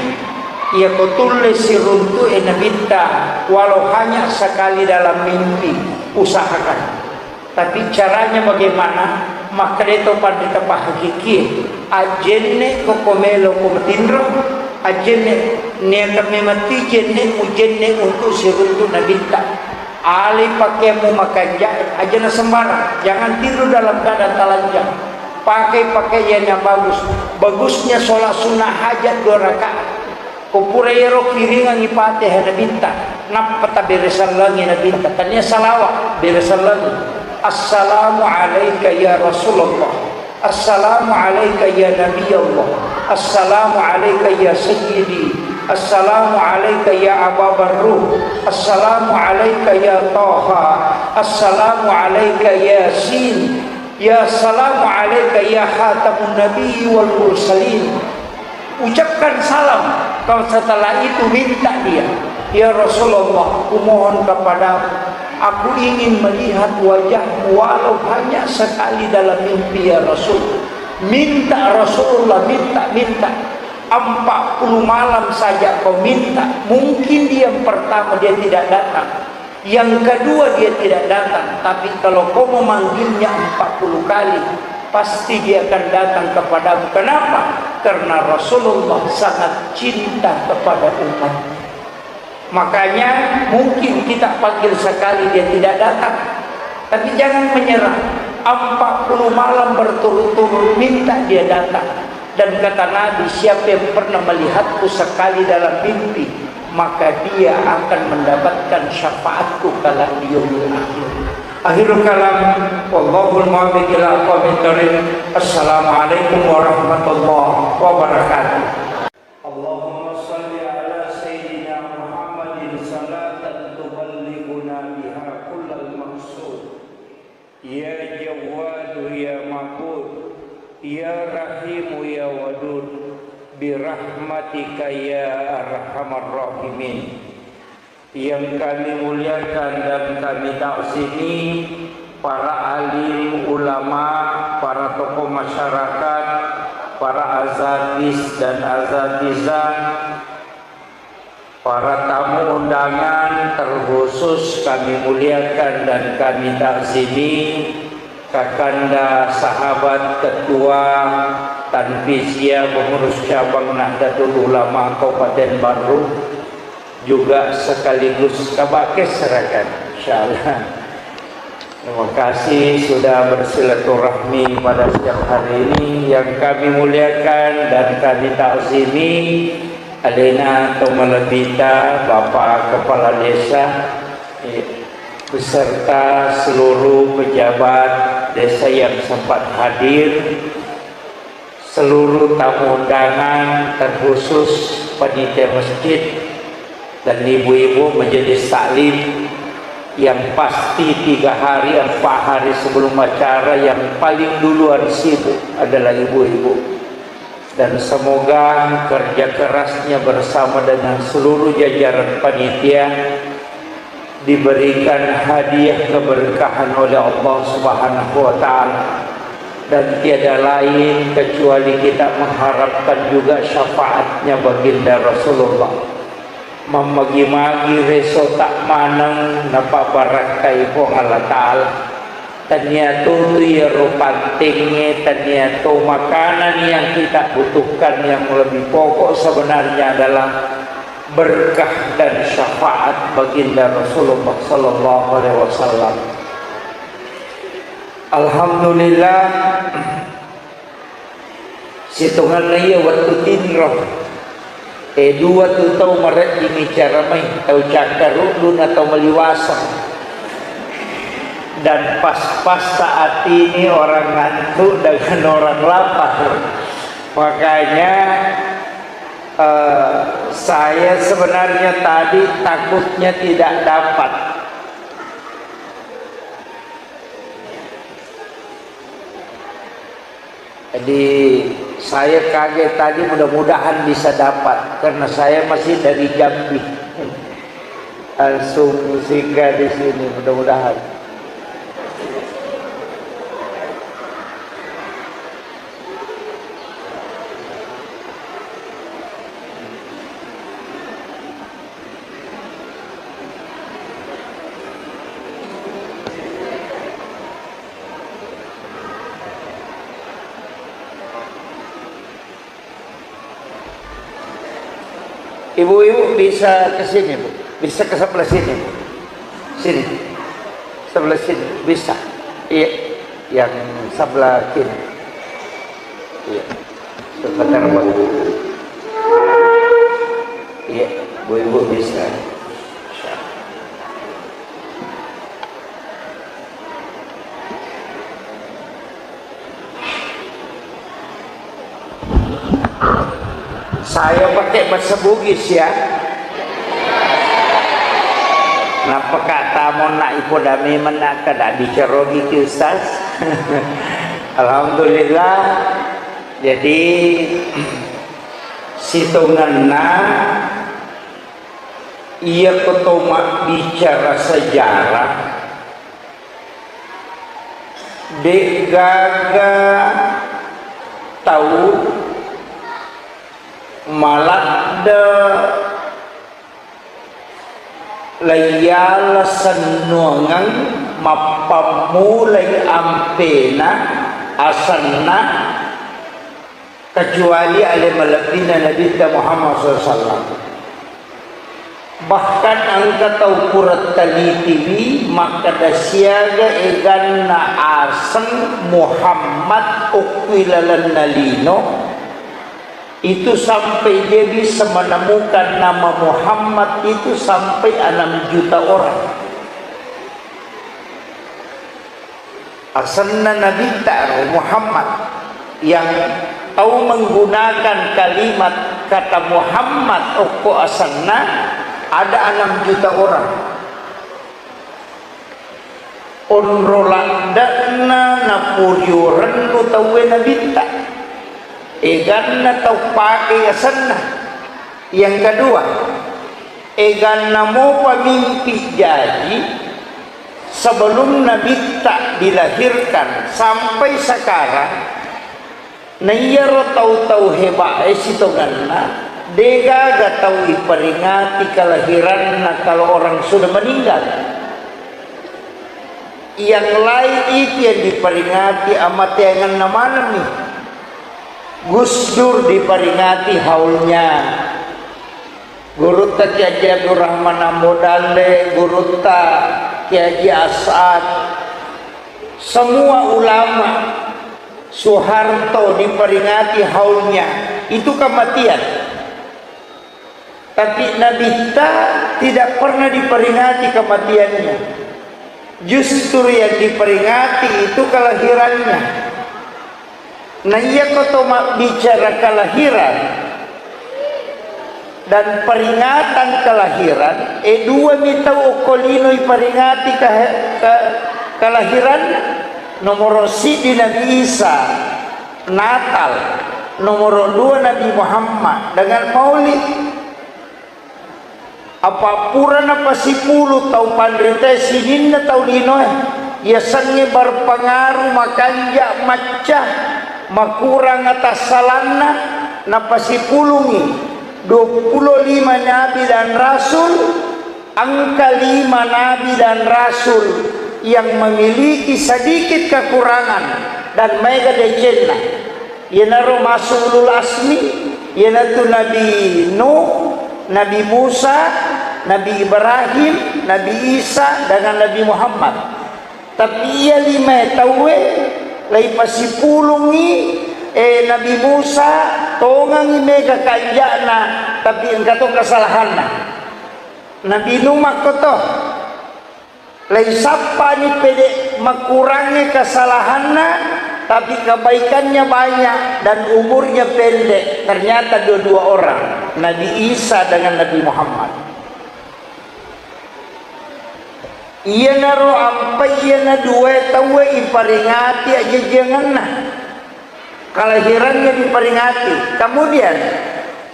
iya ko tulle siruntu'e Nabitta, walau hanya sekali dalam mimpi, usahakan. Tapi caranya bagaimana? Makkeda to panrita pahakikie, ajjenne ko ko melo ko matinro, ajjenne niaka memang ti jenne mujenne untuk siruntu Nabitta. Alai pakaianmu makanja, aja na sembarang. Jangan tidur dalam keadaan telanjang. Pakai pakaian yang bagus. Bagusnya sholat sunnah hajat dua rakaat. Ko pura ero kiringangi Fatihah Nabitta, nappa taberesallangi Nabitta. Tania salawat, beresallangi. Assalamu alaika ya Rasulullah. Assalamu alaika ya Nabi Allah. Assalamu alaika ya Sayyidi. Assalamu alaika ya Aba Barruh. Assalamu alaika ya Taha. Assalamu alaika Yasin. Ya salamu alaika ya khatamun nabiyyi wal mursalin. Ucapkan salam. Kalau setelah itu minta dia, "Ya Rasulullah, kumohon kepadamu, aku ingin melihat wajahmu walau hanya sekali dalam mimpi, ya Rasul." Minta Rasulullah, minta, minta. Empat puluh malam saja kau minta, mungkin dia yang pertama dia tidak datang. Yang kedua, dia tidak datang, tapi kalau kau memanggilnya empat puluh kali, pasti dia akan datang kepadamu. Kenapa? Karena Rasulullah sangat cinta kepada umatnya. Makanya mungkin kita panggil sekali dia tidak datang, tapi jangan menyerah. Empat puluh malam berturut-turut minta dia datang. Dan kata Nabi, "Siapa yang pernah melihatku sekali dalam mimpi, maka dia akan mendapatkan syafaatku kelak di yaumil akhir." Akhirul kalam, wallahul muwaffiq ila aqwamit thariq. Assalamualaikum warahmatullahi wabarakatuh. Allahumma salli ala sayyidina Muhammadin salatan tuballighuna biha kullal maqsud. Ya Jawwadu ya Ma'bud, ya Rahimu ya Wadud, birahmatika ya arhamar rahimin. Yang kami muliakan dan kami takzimi, para alim ulama, para tokoh masyarakat, para asatiz dan asatizah, para tamu undangan, terkhusus kami muliakan dan kami takzimi Kakanda sahabat ketua Tanfiziyah pengurus cabang Nahdlatul Ulama Kabupaten Barru, juga sekaligus kabakes rakan, insyaallah. Terima kasih sudah bersilaturahmi pada siang hari ini. Yang kami muliakan dan kami takzimi, alena to malebbita, Bapak Kepala Desa, eh, beserta seluruh pejabat desa yang sempat hadir, seluruh tamu undangan, terkhusus panitia masjid dan ibu-ibu majelis taklim, yang pasti tiga hari, empat hari sebelum acara yang paling duluan sibuk adalah ibu-ibu. Dan semoga kerja kerasnya bersama dengan seluruh jajaran panitia diberikan hadiah keberkahan oleh Allah Subhanahu wa Ta'ala, dan tiada lain kecuali kita mengharapkan juga syafaatnya Baginda Rasulullah. Mammagi-magi reso tak maneng napabarakkai Puang Allah Ta'ala. Tania tu tu iyaro pantengnge, tania tu makanan yang kita butuhkan, yang lebih pokok sebenarnya adalah berkah dan syafaat baginda Rasulullah sallallahu alaihi wasallam. Alhamdulillah, sitongenna iya wettu tinro, e, dua tu tau marejjing icara mai, tau cakkaruddu na tau maliwaseng. Dan pas-pas saat ini orang ngantuk dengan orang lapar. Makanya, eh, saya sebenarnya tadi takutnya tidak dapat. Jadi, saya kaget tadi, mudah-mudahan bisa dapat, karena saya masih dari Jambi. Langsung singgah di sini, mudah-mudahan. Ibu-ibu bisa ke sini, Bu. Bisa ke sebelah sini, Bu. Sini. Sebelah sini. Bisa. Iya. Yang sebelah kiri. Iya. Sebentar, Bu. Iya, Bu, Ibu bisa. Saya pakai bahasa Bugis ya. Nappa kata mo nak ipo dame mena kada bicara gitu, Ustaz. Alhamdulillah. Jadi sitongenna iya ko to mabbicara sejarah, de'gaga tau maladde laiyala sennuangeng mappammulai ampena asenna kecuali ale malebbina Nabitta Muhammad sallallahu alaihi wasallam. Bahkan engka tau pura talitiwi makkeda siaga eganna aseng Muhammad okko ilalenna lino, itu sampai dia bisa menemukan nama Muhammad itu sampai enam juta orang. Asenna Nabitta ro Muhammad, yang tau menggunakan kalimat kata Muhammad okko asenna ada enam juta orang. Onro ladde'na naporio rennu tauwe Nabitta. Eganna tau pake asenna. Yang kedua, Eganna mopa mimpi jaji, sebelum Nabitta dilahirkan sampai sekarang, naiyaro tau-tau hebae sitongenna, degaga tau iperingati kelahiranna kalau orang sudah meninggal. Yang lain itu yang diperingati amateangenna manenni. Gus Dur diperingati haulnya. Gurutta Kiai Haji Abdurrahman Ambo Dalle, gurutta Kiai Haji As'ad, semua ulama, Soeharto diperingati haulnya, itu kematian. Tapi Nabitta tidak pernah diperingati kematiannya. Justru yang diperingati itu kelahirannya. Nah, iya ko to mabbicara kelahiran dan peringatan kelahiran, eh, dua mi tau okko lino iperingati ke, ke, kelahiran. Nomor siji Nabi Isa, Natal. Nomor dua Nabi Muhammad dengan Maulid. Apa pura napasipulu tau panritae sininna tau linoe, yasengnge berpengaruh, makanja, macca, makurang atassalanna, napasipulungngi dua puluh lima nabi dan rasul, engka lima nabi dan rasul yang memiliki sedikit kekurangan dan maega decenna. Iyanaro masuk ulul asmi, iyanatu Nabi Nuh, Nabi Musa, Nabi Ibrahim, Nabi Isa, dengan Nabi Muhammad. Tapi iya lima tauwe, laipasipulungngi, eh, Nabi Musa, tongangngi mega kanja'na, tapi engka to kesalahanna. Nabi Nuh makkoto. Laisappani pede makurangnge kesalahanna, tapi kebaikannya banyak dan umurnya pendek. Ternyata dua-dua orang, Nabi Isa dengan Nabi Muhammad. Iyanaro ampai iyana dua tauwe iparingati ajajjangenna. Kelahirannya diperingati. Kemudian,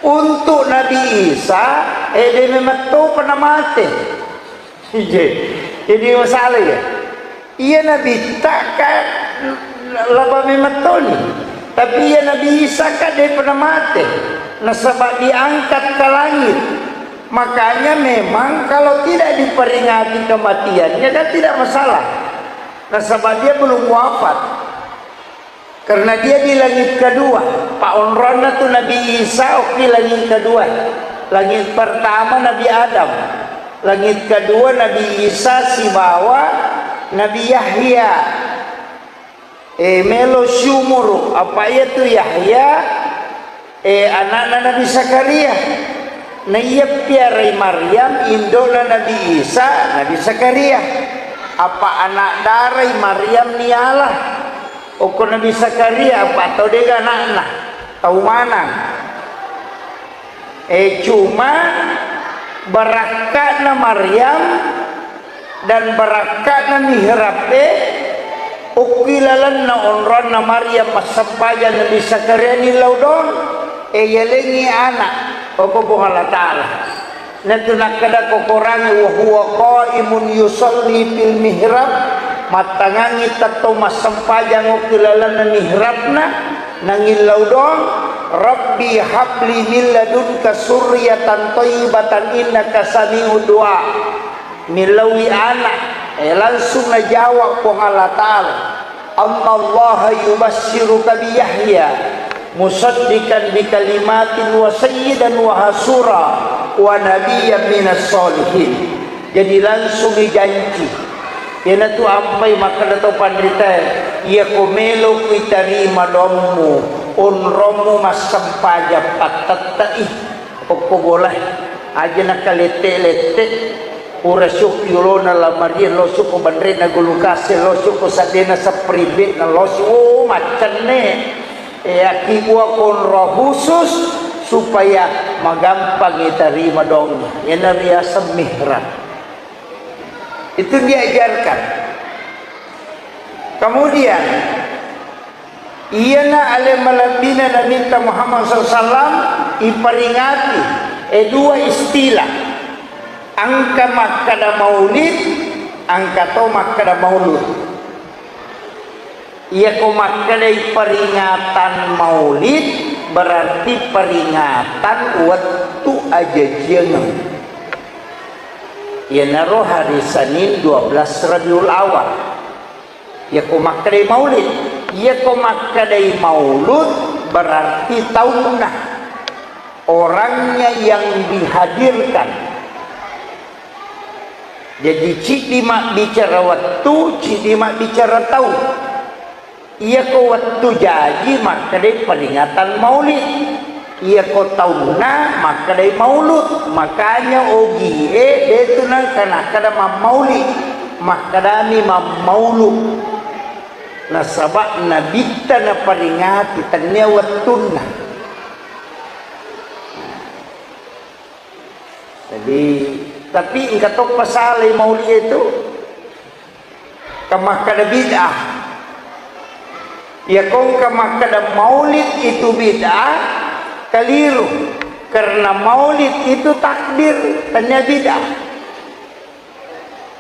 untuk Nabi Isa, eh, de memetto pernah mate. Iya. Jadi masalah ya. Iya Nabi tak kan laba memettoni. Tapi iya Nabi Isa kan de pernah mate. Nasaba diangkat ke langit. Makanya memang kalau tidak diperingati kematiannya kan tidak masalah. Nasaba dia belum wafat. Karena dia di langit kedua. Paonronna tu Nabi Isa okki langit kedua. Langit pertama Nabi Adam. Langit kedua Nabi Isa sibawa Nabi Yahya. Eh, melo siumuru. Apa iya tu Yahya? Eh, anakna Nabi Zakaria. Naiya piarai Maryam, indona Nabi Isa, Nabi Zakaria. Apa anak darai Maryam niala. Okko Nabi Zakaria, apa tau dega anakna. Tau manang. Eh, cuma barakka'na Maryam dan barakka'na mihrab e, okki lalenna onronna Maryam massempajang Nabi Zakaria nillau doang, e, yalengngi anak, okko Puang Allah Ta'ala. Natu nakkeda ko Korangnge, "Wa huwa qaimun yusalli fil mihrab," mattangangngi tettong massempajang okki lalenna mihrabna, nangillau doang, "Rabbi habli min ladunka surriyatan thayyibatan innaka sami'ud du'a." Millauwi anak, eh, langsung najawab Puang Allah Ta'ala, "Annallaha yubassiruka bi Yahya musaddiqan bi kalimatin wa sayyidan wa hasura wa nabiyyan minas solihin." Jadi langsung dijanji. Iyanatu ampai makkeda tau panritae, "Iyako melo kuitarima doammu, onrommu massempajang pattette'i." Okko bola, aja nakalette-lette, pura syuk yolona lamarie, lo syuk ko banrena gulukase, lo syuk ko saddena sepribetna, lo syuk, oh, maccenne. E, akkibua konro khusus supaya magampang itarima dong. Iyana riaseng mihrab. Itu diajarkan. Kemudian, iyana ale malebbina Nabitta Muhammad sallallahu alaihi wasallam iperingati, e, dua istilah. Engka makkeda maulid, engka to makkeda maulud. Iyako makkedai peringatan maulid, berarti peringatan wettu ajajiangeng. Iyanaro hari Senin dua belas Rabiul Awal. Iyako makkedai maulid, iyako makkedai maulud, berarti taunna, orangnya yang dihadirkan. Jadi, ciddi mabbicara wettu, ciddi mabbicara taung. Iyako wettu jaji makkedai peringatan maulid. Iyako taunna makkedai maulud. Makanya ogie detu nengka nakkeda mammaulid, makkedami mammaulu. Nasaba nabitta naperingati, tennia wettunna. Jadi, tapi engka toppa salai maulid itu. Kamakkeda bid'ah. Iyako engka makkeda maulid itu bid'ah, keliru. Karena maulid itu takbir, tennia bid'ah.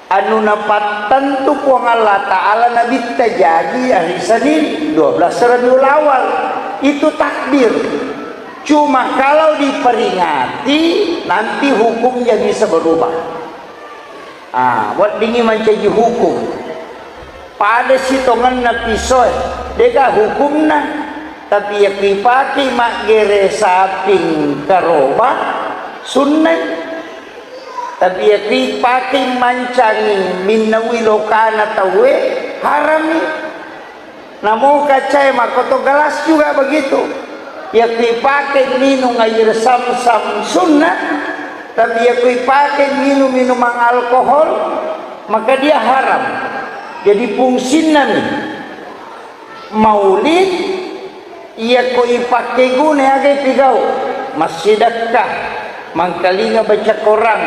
Anu napattentu Puang Allah Ta'ala nabitta jaji hari Senin dua belas Rabiul Awal. Itu takbir. Cuma kalau diperingati, nanti hukumnya bisa berubah. Ah, weddingngi mancaji hukum. Pada sitongenna pisoe, de'ga hukumna. Tapi iyako ipake maggere saping karoba, sunnai. Tapi iyako ipake mancangi minnaui lokana tauwe, harami. Namo kacae makkoto gelas juga begitu. Iyako ipake minung air samsam sunnah, tapi iyako ipake minum minuman alkohol, maka dia haram. Jadi fungsinna mi maulid, iyako ipake guna aga ipigau, massidekka, mangkalinga baca Quran,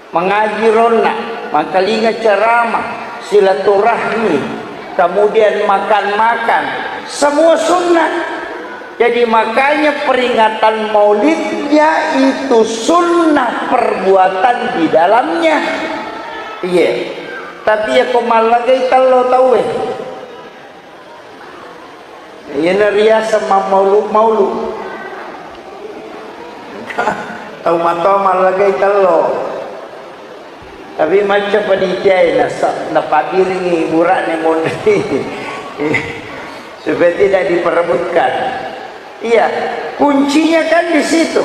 mangaji ronna, mangkalinga ceramah, silaturahmi, kemudian makan-makan, semua sunnah. Jadi makanya peringatan maulidnya itu sunnah perbuatan di dalamnya. Iya. Tapi iyako mallagai tello tauwe. Iyana riaseng mammaulu-maulu. Tau matoa mallagai tello. Tapi macca panitiae nasa-, napabiringi bura'ne monri. Supaya tidak diperebutkan. Iya, kuncinya kan di situ.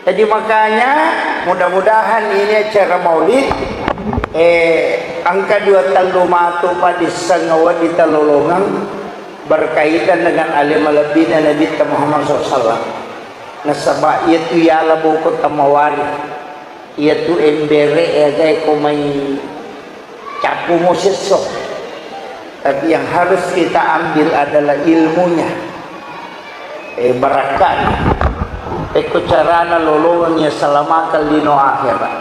Jadi makanya mudah-mudahan ini acara maulid, eh, engka dua tellu matu padisseng wedding talolongeng berkaitan dengan ale malebbina Nabitta Muhammad sallallahu alaihi wasallam. Nasaba iyatu yala boko tamawari, iyatu embere, eh, agae ko mai cappu mo sesso. Tapi yang harus kita ambil adalah ilmunya. Eh, barakka'na. Pekko carana lolongengngi asalamakeng lino akhirat.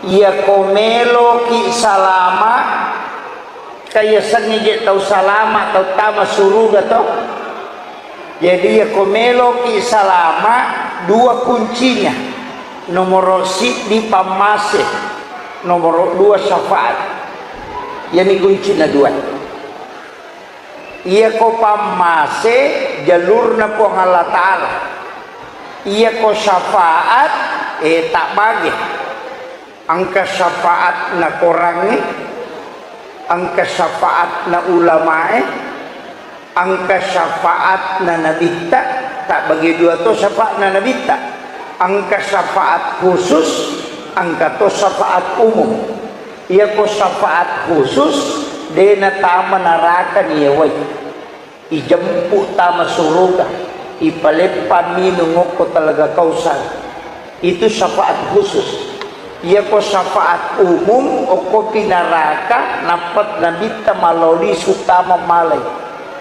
Iyako meloki salama, kaiyasengnge je tau salama, tau tama suruga to. Jadi, iyako meloki salama, dua kuncinya. Nomoro siddi pammase, nomoro dua syafaat. Iyani kuncina dua. Iyako pammase, jalurna Puang Allah Ta'ala. Iyako syafaat, eh, tabbage. Engka syafaatna korangnge, engka syafaatna ulamae, engka syafaatna nabitta, tabbagi dua to syafaatna nabitta, engka syafaat khusus, engka to syafaat umum. Iyako syafaat khusus, de natama naraka niyawai. Ijempu tama suruga, ipaleppa minung okko Telaga Kausar. Itu syafaat khusus. Iyako syafaat umum, okkopi naraka, nappa nabitta malao lisu tama malai,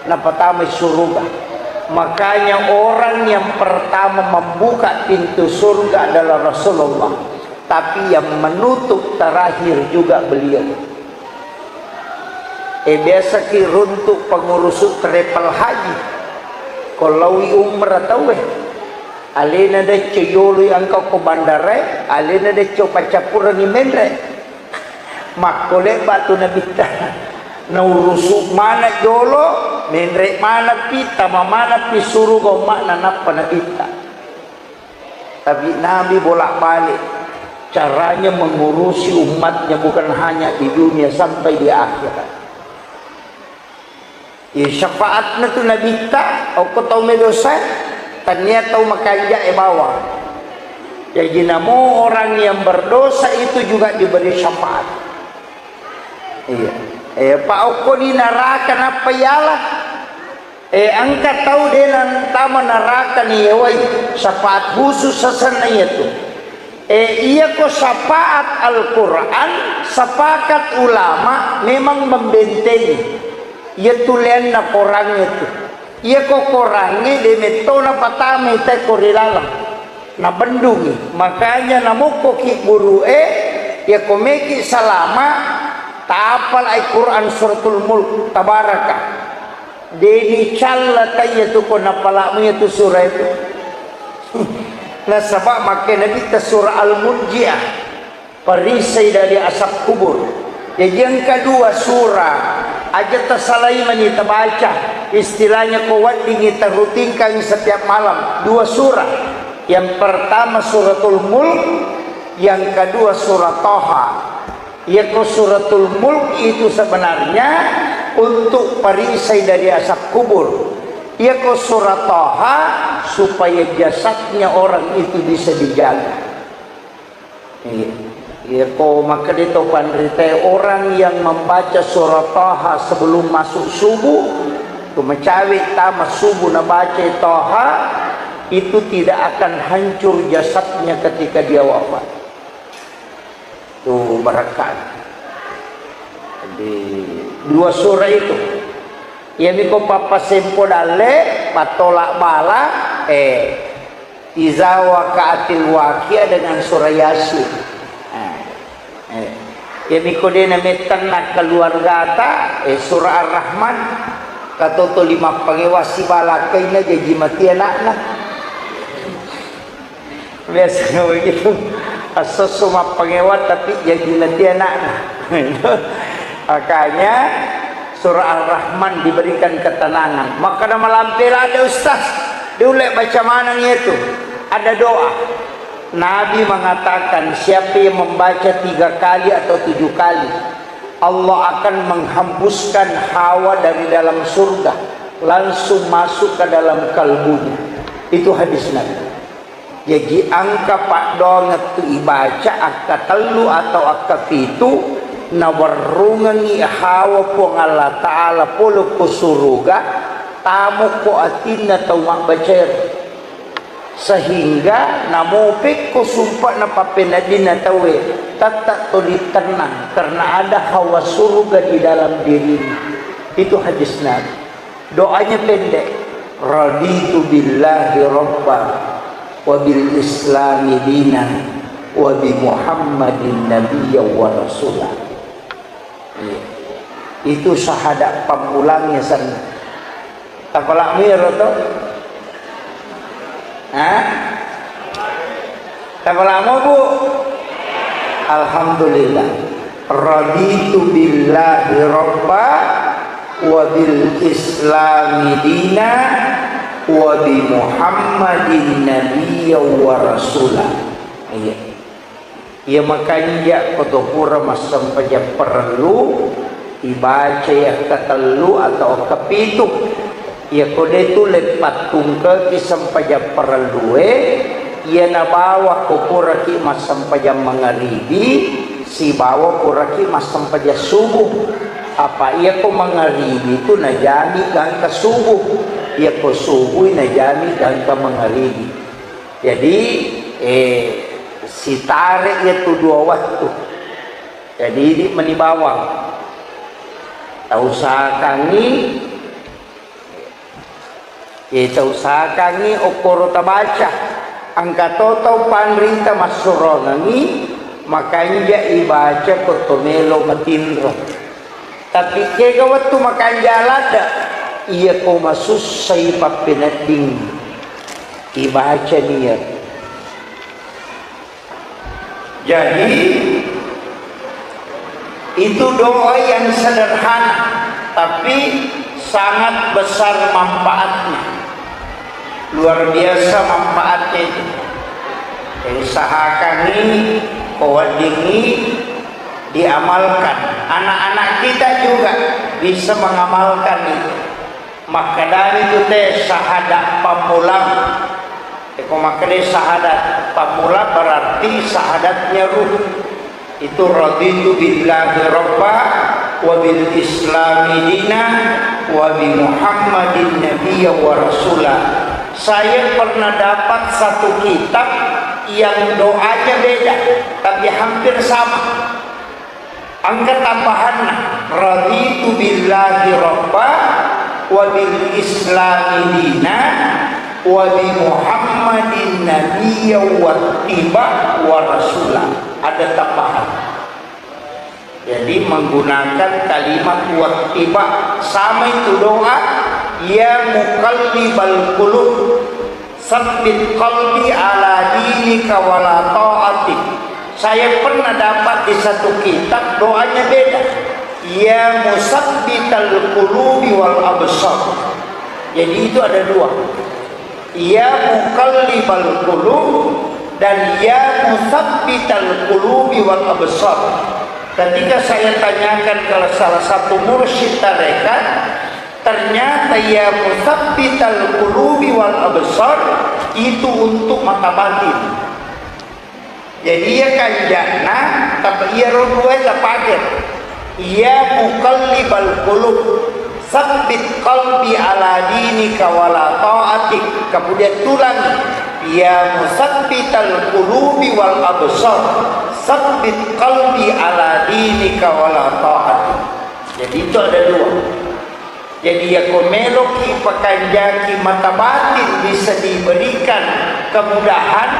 napatamai suruga. Makanya orang yang pertama membuka pintu surga adalah Rasulullah, tapi yang menutup terakhir juga beliau. Eh, biasaki runtu pengurus travel haji. Ko laowi umrah tauwe. Alena decco yoloi engka ko bandarae, alena decco paccappurengngi menre. Makko lebba tu Nabitta. Naurusu mana jolo, menre manapi, tama manapi suruga umma'na nappa Nabitta. Tapi Nabi bolak-balik caranya mengurusi umatnya, bukan hanya di dunia, sampai di akhirat. Iya, syafaatna tu Nabitta, okko tau medosa, tania tau makanja e bawang. Jadi namo orang yang berdosa itu juga diberi syafaat. Iya. Eh, pa okko ni naraka nappa yala. Eh, engka tau de nantama naraka ni yewai, syafaat khusus sasenna iyatu. Eh, iyako syafaat Al-Quran, sepakat ulama memang membentengi. Iya tuleanna korangnge tu. Iyako korangnge de mettona patamai tekko ri laleng. Nabendungi. Makanya namokkoki guru e, iyako meki salama, tapalai Quran Suratul Mulk, Tabaraka. De nicalla taiya tu ko napalamu iyatu sura itu. Nasaba makkeda Nabitta sura Al-Munjiah. Perisai dari asap kubur. Jadi yang kedua surah, aja tasalai mani tabaca, istilahnya ko weddingi tarutinkan setiap malam, dua surah. Yang pertama Suratul Mulk, yang kedua surah Taha. Yako Suratul Mulk itu sebenarnya untuk perisai dari asap kubur. Yako surah Taha supaya jasadnya orang itu bisa dijaga. Iya. Iya, ko makkeda to panrita, orang yang membaca surah Taha sebelum masuk subuh, tu macawe tama subuh nabaca Taha, itu tidak akan hancur jasadnya ketika dia wafat. Tu barakka. Di dua surah itu. Iyami ko pappasempo dalle, pattolak bala, eh, Iza waqa'atil waqi'ah dengan surah Yasin. Eh, eh. Iyami ko de namettenna keluargata, eh, surah Ar-Rahman. Katoto lima pangewa sibalakkaina jaji mati anakna. Biasanya begitu. Assosso mappangewa tapi jadi nanti anaknya. Makanya surah Ar-Rahman diberikan ketenangan. Maka nama lampela ada ustaz. Diulek baca maneng itu. Ada doa. Nabi mengatakan siapa yang membaca tiga kali atau tujuh kali, Allah akan menghembuskan hawa dari dalam surga langsung masuk ke dalam kalbunya. Itu hadis Nabi. Jaji engka paddoangeng tu ibaca akka tellu atau akka pitu, nawerrungengngi hawa Puang Allah Ta'ala pole ko suruga, tamokko atinna tau mabbacae. Sehingga namopekko sumpa'na pappeneddinna tauwe, tette tuli tennang karena ada hawa suruga di dalam dirinya. Itu hadis Nabi. Doanya pendek. Raditu billahi rabba wa bil islami dina wa bi Muhammadin nabiyya wa rasula. Iya. Itu syahadat pammulangnya sanna. Tapalak miro to? Hah? Tapalamo, Bu? Alhamdulillah. Raditu billahi rabba wa bil islami dina wa bi Muhammadin nabiyya wa rasula. Iya. Iya makanja ko to pura massempajang parellu, ibaca iya katellu atau kepitu. Iya ko de tu le pattungkeki sempajang parellue, iya nabawa ko puraki massempajang mangaribi, sibawa puraki massempajang subuh. Apa iya ko mangaribi tu najami gangka subuh, iya ko subui najami gangka mangaribi. Jadi, eh, sitare iya tu dua waktu. Jadi, idi meni bawang. Tausahakangngi, eh, tausahakangngi okkoro tabaca. Engka to tau panrita massurongengngi, makanja ibaca ko to melo matinro. Tapi kega wettu makanja ladde, iya ko masussai pappenedding. Ibaca niat. Jadi, itu doa yang sederhana, tapi sangat besar manfaatnya. Luar biasa manfaatnya itu. Usahakan ini, kowedding ini diamalkan. Anak-anak kita juga bisa mengamalkan itu. Makkedani tu te syahadat pammulang. Eko makkeda syahadat pammulang berarti syahadatnya ruh. Itu raditu billahi rabba wa bil islami dina wa bi Muhammadin nabiyya wa rasula. Saya pernah dapat satu kitab yang doanya beda, tapi hampir sama. Engka tambahanna, raditu billahi rabba wa bil islami dina wa bi Muhammadin nabiyya wattiba wa rasula. Ada tambahan. Jadi menggunakan kalimat wattiba, sama itu doa, ya muqallibal qulub, sabbit qalbi ala dinika wala ta'atik. Saya pernah dapat di satu kitab doanya beda. Ya musabbital qulubi wal absar. Jadi itu ada dua. Ya muqallibal qulub dan ya musabbital qulubi wal absar. Ketika saya tanyakan ke salah satu mursyid tarekat, ternyata ya musabbital qulubi wal absar itu untuk mata batin. Jadi ya kanjana, tapi iya ro dua tapake. Ya muqallibal qulub, sabbit qalbi ala dinika wala ta'atik. Kemudian tulang, ya musabbital qulubi wal absar, sabbit qalbi ala dinika wala ta'atik. Jadi itu ada dua. Jadi, yako meloki pakanjaki mata batin bisa diberikan kemudahan,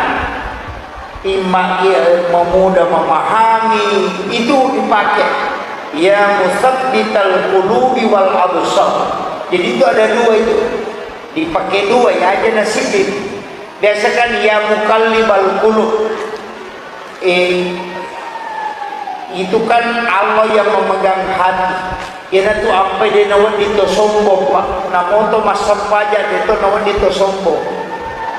imma iya memudah memahami, itu dipakai. Ya musabbital qulubi wal absar. Jadi, itu ada dua itu. Dipakai dua, ya aja nasibin. Biasa kan, ya muqallibal qulub. Eh, itu kan Allah yang memegang hati. Iyanatu ampai de nawedding to sombong, Pak. Namoto massempajang de to nawedding to sombong.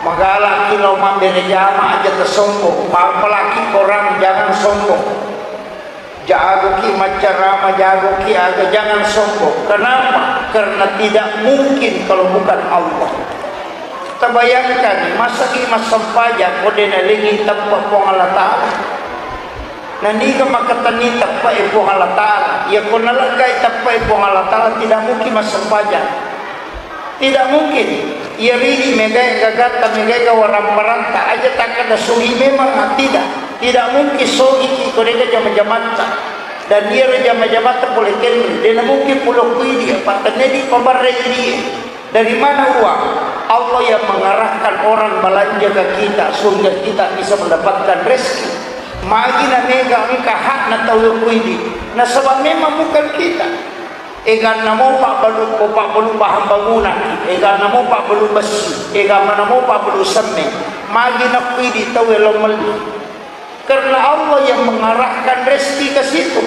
Magalaki lao mabbere jama aja to sombong. Apalagi korang, jangan sombong. Jagoki maccarama, jagoki aga, jangan sombong. Kenapa? Karena tidak mungkin kalau bukan Allah. Tabayangkan, masaki massempajang ko de nalengi teppa Puang Allah Ta'ala. Naniga makkatenni teppa e Puang Allah Ta'ala? Yako naleggai teppa e Puang Allah Ta'ala, tidak mungkin massempajang. Tidak mungkin. Iya ridi megai gagatta, megai gawarang paranta, aja takkada sogi memang, tidak. Tidak mungkin sogi ki ko dega jama-jamatta. Dan iyaro jama-jamatta pole kenri, dena mungkin pole kuidi, pattennedi pabarre idi. Dari mana uang? Allah yang mengarahkan orang belanja ke kita sehingga kita bisa mendapatkan rezeki. Magi na mega engka hakna tau kuidi. Nasaba memang bukan kita. Eganna mo pabbalu, ko pabbalu bahan bangunan, eganna mo pabbalu bessi, eganna mo pabbalu semme, magi napidi tau lo melli. Karena Allah yang mengarahkan rezeki ke situ.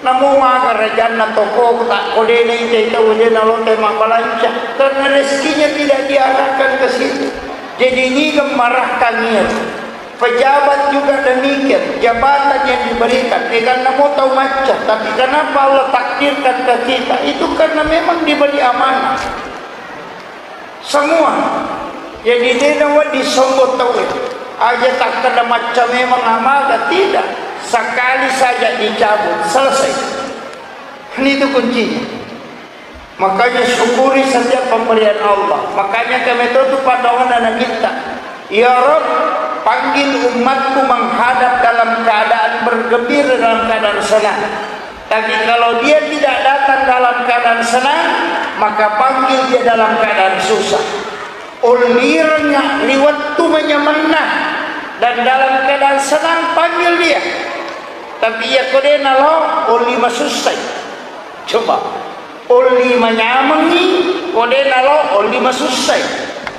Namo maga rajanna toko tak kodena ite tau dena lote mabbalanca, karena rezekinya tidak diarahkan ke situ. Jadi ini gemarahkan niat. Pejabat juga demikian, jabatan yang diberikan, eganna mo tau macca, tapi kenapa Allah takdirkan ke kita? Itu karena memang diberi amanah. Semua. Jadi, dena wedding sombong tau. Aja takkada macca memang amaga, tidak. Sekali saja dicabut, selesai. Ini itu kuncinya. Makanya syukuri setiap pemberian Allah. Makanya kami itu tuh pada orang anak kita. Ya Rob, panggil umatku menghadap dalam keadaan bergembira, dalam keadaan senang. Tapi kalau dia tidak datang dalam keadaan senang, maka panggil dia dalam keadaan susah. Ullirengnga ri wettu manyamenna dan dalam keadaan senang, panggil dia. Tapi iya ko de nalo, ulli masussai. Coba. Ulli manyamengngi, ko de nalo, ulli masussai.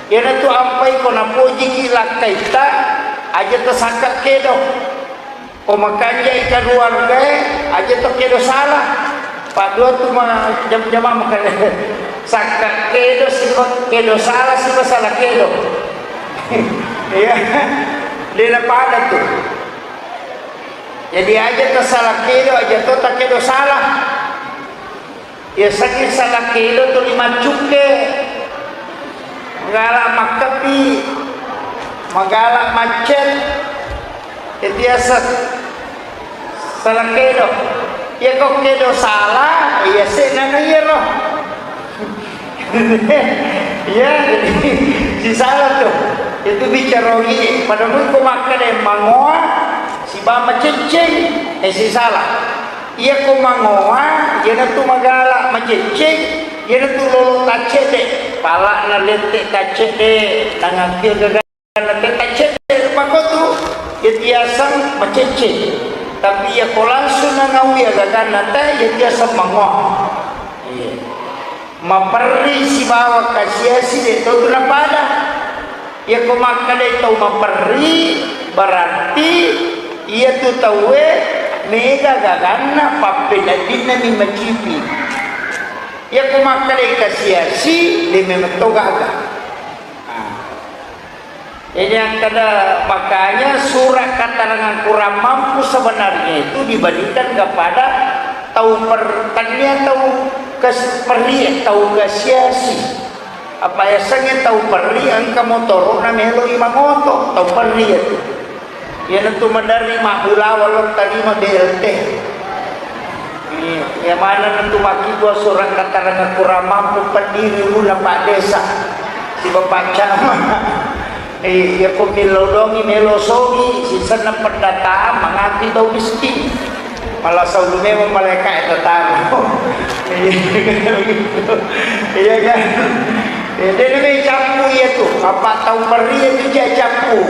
Iyanatu ampai ko napojiki lakkaitta, aja tasakka kedo. Ko makanjai kaluargae, aja to kedo sala. Paddua tu ma-, jam-, jama makale. Sakka kedo siba kedo sala siba sala kedo. Iya. Dena pada tu. Jadi aja tasala kedo, aja to takedo sala. Iya, sakki sala kedo tuli maccukke, magala makkebbi, magala maccet, itu yaseng sala kedo. Iya, ko kedo sala, iya, senana iyaro. Iya, jadi sisala tu. Itu bicara ini. Pada mun ko makkeda mangoa, siba macecceng, eh, sisala. Iyako mangoa, iyanatu magala macecceng, iyanatu lolo taccedde. Pala'na lette taccedde, nangakio gaganna te taccedde, makotu, iya tiaseng macecceng. Tapi iyako langsung nangaui agaganna te, iya tiaseng mangoa. Iya. Maperri sibawa kasiasi de' to tu napada. Iyako makkedai tau maperri, berarti iyatu tauwe mega gaganna, pappeneddinna mi macipi. Iyako makkedai kasiasi, de' memetto gaga. Ah. Jadi, akkeda, makanya surat keterangan kurang mampu sebenarnya itu dibandingkan kepada tau per-, tania tau kes-, perri, tau kasiasi. Apa yasengnge tau perri, engka motoro'na meloi mangoto, tau perri itu. Iyanatu maderri mabbulawa lo tarima B L T. Iya, iya maneng tu makkibua surat keterangan kurang mampu pendiri ulunna Pak Desa siba Pak Camat. Eh, iya ko millau dongi melo sogi, sisenna pendataan mangati tau miskin. Malah saulu memang malaika e tataro. Iya kan? Eh, de' name cappu iya tu. Apa tau perri iya tu ja cappu.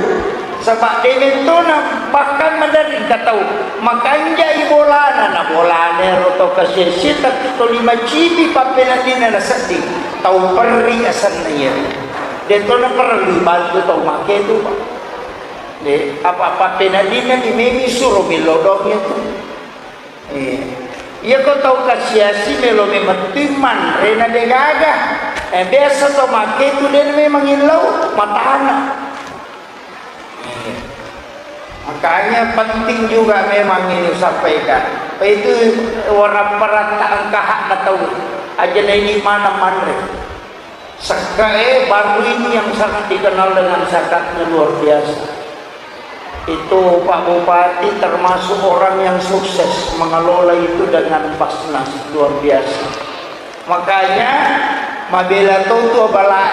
Saba' de' mettona bahkan maderri engka tau makanjai bolana, na bolana ero tau kasiasi tapi toli macipi pappeneddinna nasedding tau perri asenna iya. De' to naparellu bantu tau make tu, Pak. De', apa-apa pappeneddinna ni memi suro millau dong itu. Eh, iya ko tau kasiasi melo memettui manre na de' gaga. Eh, biasa tau make tu de' memang illau matana. Makanya penting juga memang ini sampaikan. Itu warapparata engka hakna tau. Aja na ini mana manre. Sekka e baru ini yang sangat dikenal dengan zakatnya luar biasa. Itu Pak Bupati termasuk orang yang sukses mengelola itu dengan Basnas luar biasa. Makanya, mabela to tu bala,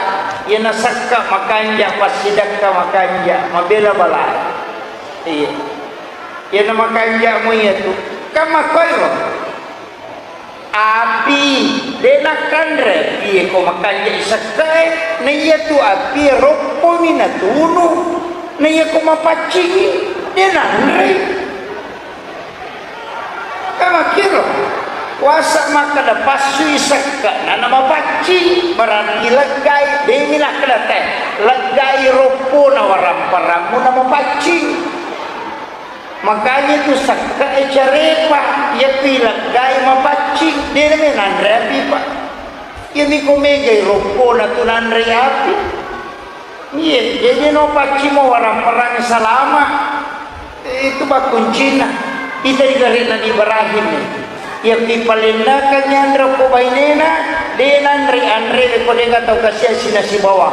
iya nasakka makanja, passidakka makanja, mabela bala. Iya. Iya na makanja mo iya tu. Kan makkoi lo. Api, de' nakkanre, iya ko makanja isakka e, na iya tu api roppo mi natunu, na iya ko mapaccingi, de' nanre. Kan makkiro, kuasa makkeda passui sekka na namapaccing, berarti leggai, demi nakkeda te, leggai roppona waramparammu namapaccing. Makanya tu sekka e carepa, iya pi leggai mapaccing, de' name nanre api, Pak. Iya mi ko megai roppona tu nanre api. Iya, jadi no paccimo warang-warang salama. Itu bakkuncina. Ita di gare Nabi Ibrahim. Iya, ipalennakang yanre ko bainena, de nanre anre ko de tau kasiasi nasibawa.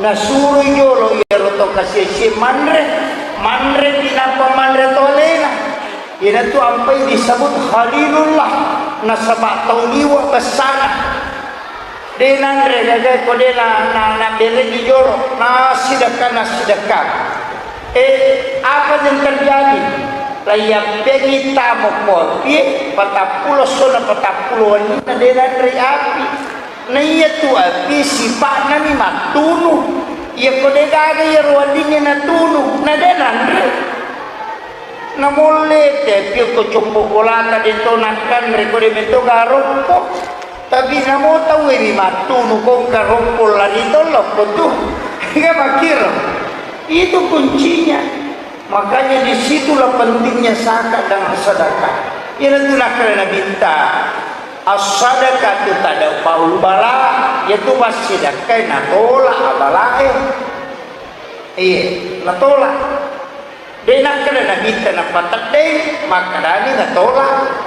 Nasuro jolo iyaro tau kasiasi manre, manre pinappa manre tolena. Iyanatu ampai disebut Khalilullah, nasaba tau liwa bessana. De nanre gaga ko de na, na, na bereni jolo, nasidekka, nasidekka. Eh, apa yang terjadi? Laiyappengi tamo kopie, patappulo sona patappulo wenninna de nanre api. Na iya tu api sipa'na mi mattunu. Iya ko de gaga iyaro wenninna natunu, na de nanre. Namolle te pio ko coppo bolata de to nakkanre ko de meto garoppo. Tapi namo tauwe ri mattunu kongka roppong lari tollo ko tu. Iya makkiro. Itu kuncinya. Makanya disitulah pentingnya zakat dan sedekah. Iyanatu nakkeda Nabitta, "As-sadaqatu tadfa'ul bala," yaitu massidekkai natolak abalae. Iya, natolak. De' nakkeda Nabitta napateddeng, makkedani natolak.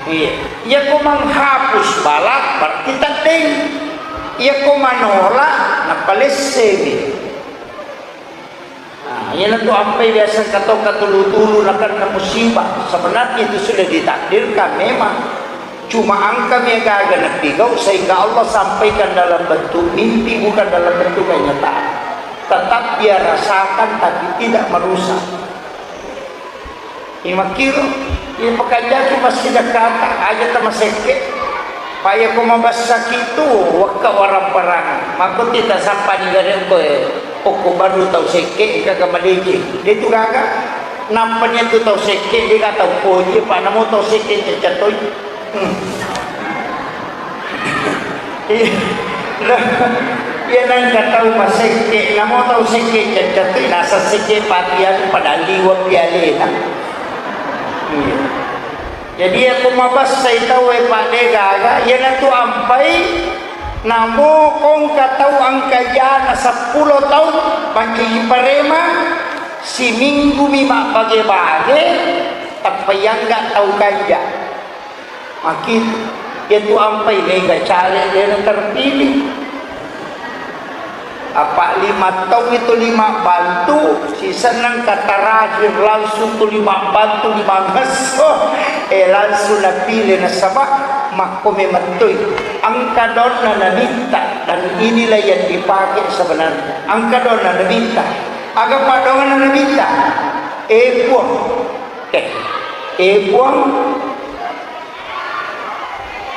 Iya. Iyako menghapus bala berarti teddeng. Iyako manolak napalessemi. Nah, iyanatu ampai biasa katongka tulu-tulu nakenna musibah. Sebenarnya itu sudah ditakdirkan memang. Cuma engkami gaga napigau sehingga Allah sampaikan dalam bentuk mimpi, bukan dalam bentuk kenyataan. Tetap dia rasakan, tapi tidak merusak. Imakkiro, iya pekanjaki massidekka, aja tamasekke. Payako mabassaki tu, wekka warang-parang. Makko tita sappani gare koe, okko baru tau sekke, engka ga madeceng. De tu gaga. Nampani tu tau sekke, de ga tau koji, pa namo tau sekke cecca toi. Hmm. Iya. Iya, nengka tau masekke, namo tau sekke cecca tu, nasa sekke patian padang liweng pialena. Iya. Jadi, iyako mabassai tauwe, Pak, de gaga, iyanatu ampai, namo kongka tau engka jana seppulo taung, pancing parema, siminggu mi mabbage-bage, tappa iyangga tau kanja. Maki, iyatu ampai mega caleg dena terpilih. Apa lima taung itu lima bantu, sisenna engka terakhir langsung tu lima bantu, lima ngesso, eh, langsung napilih nasaba makko memettoi. Engka donna nabitta, dan inilah yang dipakai sebenarnya. Engka donna nabitta. Aga padonganna nabitta? Eh, Puang. Eh, eh, Puang.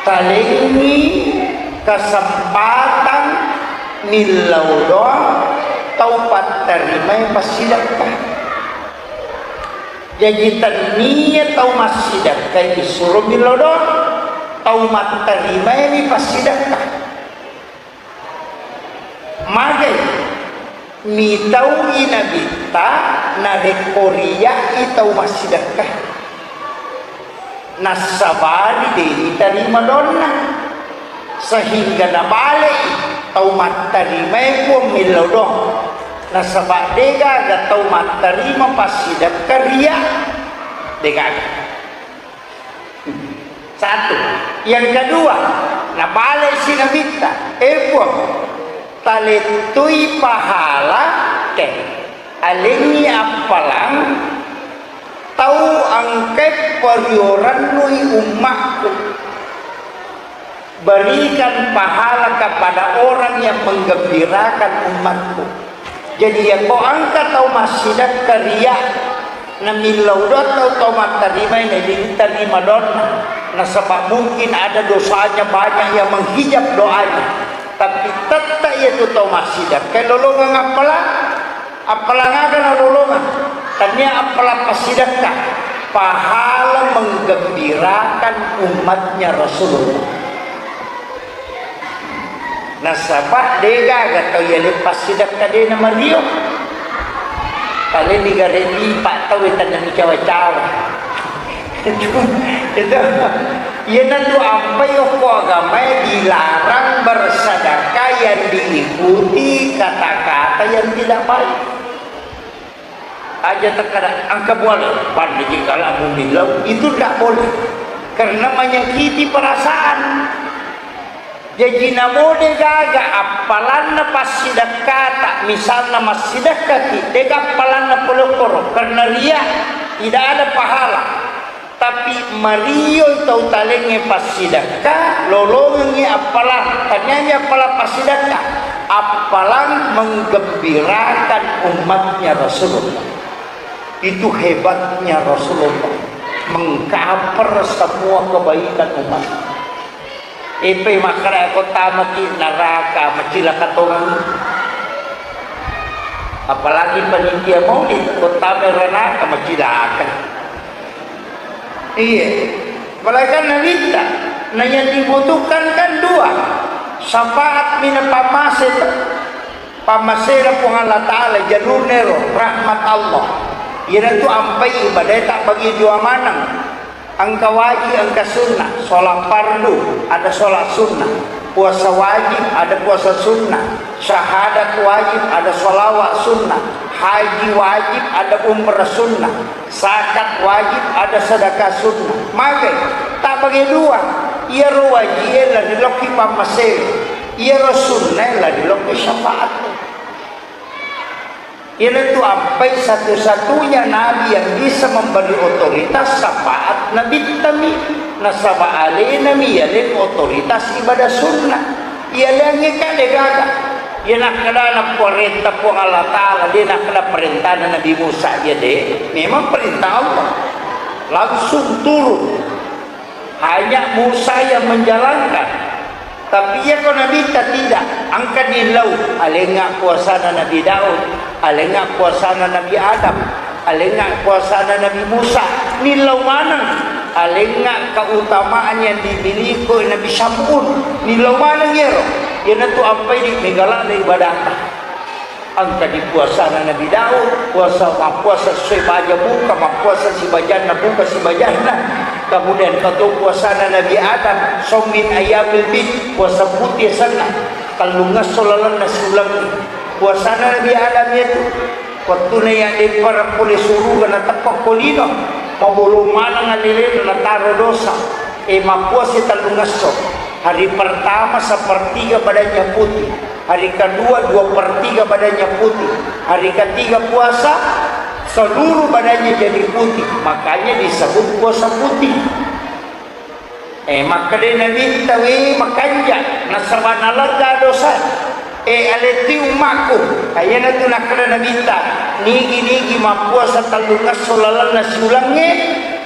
Talengngi kesempatan millau doang tau pattarimai passidekka. Jaji, tennia tau massidekka isuro millau doang, tau mattarimai mi passidekka. Magai mitau'i nabitta narekko ria'i tau massidekka. Nassabari de' nitarima donna, sehingga nabale'i tau mattarimae Puang millau doang. Nasaba de' gaga tau mattarima passidekka ria, de' gaga. Satu. Yang kedua, nabale'si nabitta, eh Puang, talettui pahala te, alengngi appalang tau engkae pariorennui ummakku. Berikan pahala kepada orang yang menggembirakan umatku. Jadi, yako engka tau massidekka ria, namillau doang tau, tau mattarimai, naditarima doanna. Nasaba mungkin ada dosanya banyak yang menghijab doanya. Tapi tette iyatu tau massidekka lolongeng appalang. Appalang aga nalolongeng? Tania appalang passidekka, pahala menggembirakan umatnya Rasulullah. Nasaba de gaga tau yale passidekka de namario. Paling digare lipa tau tanda micawa-cawa. Itu, itu, iyanatu ampai okko agamae dilarang bersedekah yang diikuti kata-kata yang tidak baik. Aja takkada engka muala, pandai ji kala mumillau, itu ndak boleh. Karena menyakiti perasaan. Jaji namo de gaga appalanna passidekkata, misalna massidekkaki, de ga appalanna pole okkoro, karena ria, tidak ada pahala. Tapi mario tau talengnge passidekka, lolongengngi appalang, taniaji appalang passidekka, appalang menggembirakan umatnya Rasulullah. Itu hebatnya Rasulullah, mengcover semua kebaikan umat. Epe makkeda ko tamaki neraka, macilaka tongang. Apalagi panitia maulid, ko tama neraka, macilaka. Iya. Malaikat nabitta. Nah, yang dibutuhkan kan dua. Syafaat mina pamase, pammasena Puang Allah Ta'ala, jalurnero rahmat Allah. Iyanatu ampai ibadae tak bagi dua maneng. Engka wajib, engka sunnah. Sholat fardu, ada sholat sunnah. Puasa wajib, ada puasa sunnah. Syahadat wajib, ada sholawat sunnah. Haji wajib, ada umrah sunnah. Zakat wajib, ada sedekah sunnah. Maka tak bagi dua. Iyaro wajib la rilokki pammasena. Iyaro sunnah la rilokki syafaat. Iyanatu ampai satu-satunya nabi yang bisa memberi otoritas syafaat nabittami, nasaba alenami yaleng otoritas ibadah sunnah. Iyaleangnge kade gaga. Iya nakkeda na parenta Puang Allah Ta'ala, de nakkeda parentana Nabi Musa, iya de, memang perintah Allah. Langsung turun. Hanya Musa yang menjalankan. Tapi iya ko Nabitta tidak, engka nillau, alengnga puasana Nabi Daud, alengnga puasana Nabi Adam, alengnga puasana Nabi Musa, nillau maneng, alengnga keutamaan yang dimiliki Nabi Syam'un, nillau maneng iyaro, iyanatu ampai di megala ibadatta. Engka di puasana Nabi Daud, puasa, mappuasa sesuai baja buka, mappuasa sibajanna buka sibajanna. Kemudian engka to puasana Nabi Adam, saum min ayyamil bid, puasa pute asenna, tellungngesso lalenna siulengnge. Puasana Nabi Adam iyatu, wettuna iya deppara pole suruga nateppa ko lino, mabolong maneng alelena nataro dosa. E, mappuasa tellungngesso. Hari pertama sepertiga badannya putih, hari kedua dua per tiga badannya putih, hari ketiga puasa seluruh badannya jadi putih, makanya disebut puasa putih. E, makkedai Nabitta, we, makanja nasaba nalegga dosa. E, alettu ummakku, iyanatu nakkeda Nabitta, nigi-nigi mappuasa tellungngesso lalenna siulengnge,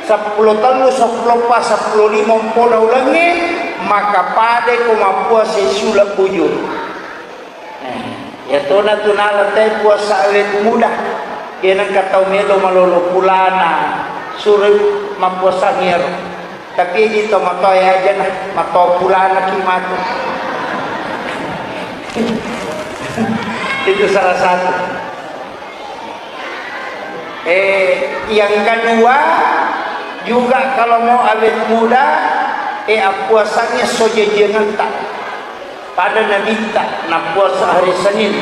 seppulo tellu, seppulo eppa, seppulo lima umpona ulengnge, maka padai ko mappuasa siuleng bujur. E, iyatonatu nala te puasa awet muda, de nengka tau melo malolo pulana, suro mappuasa ngero. Tapi idi tomatoa aja nah, matoa pulana ki matu. Itu salah satu. Eh, yang kedua juga kalau mau awet muda, eh, appuasangnge esso jajiangetta. Pada Nabitta nappuasa hari Senin.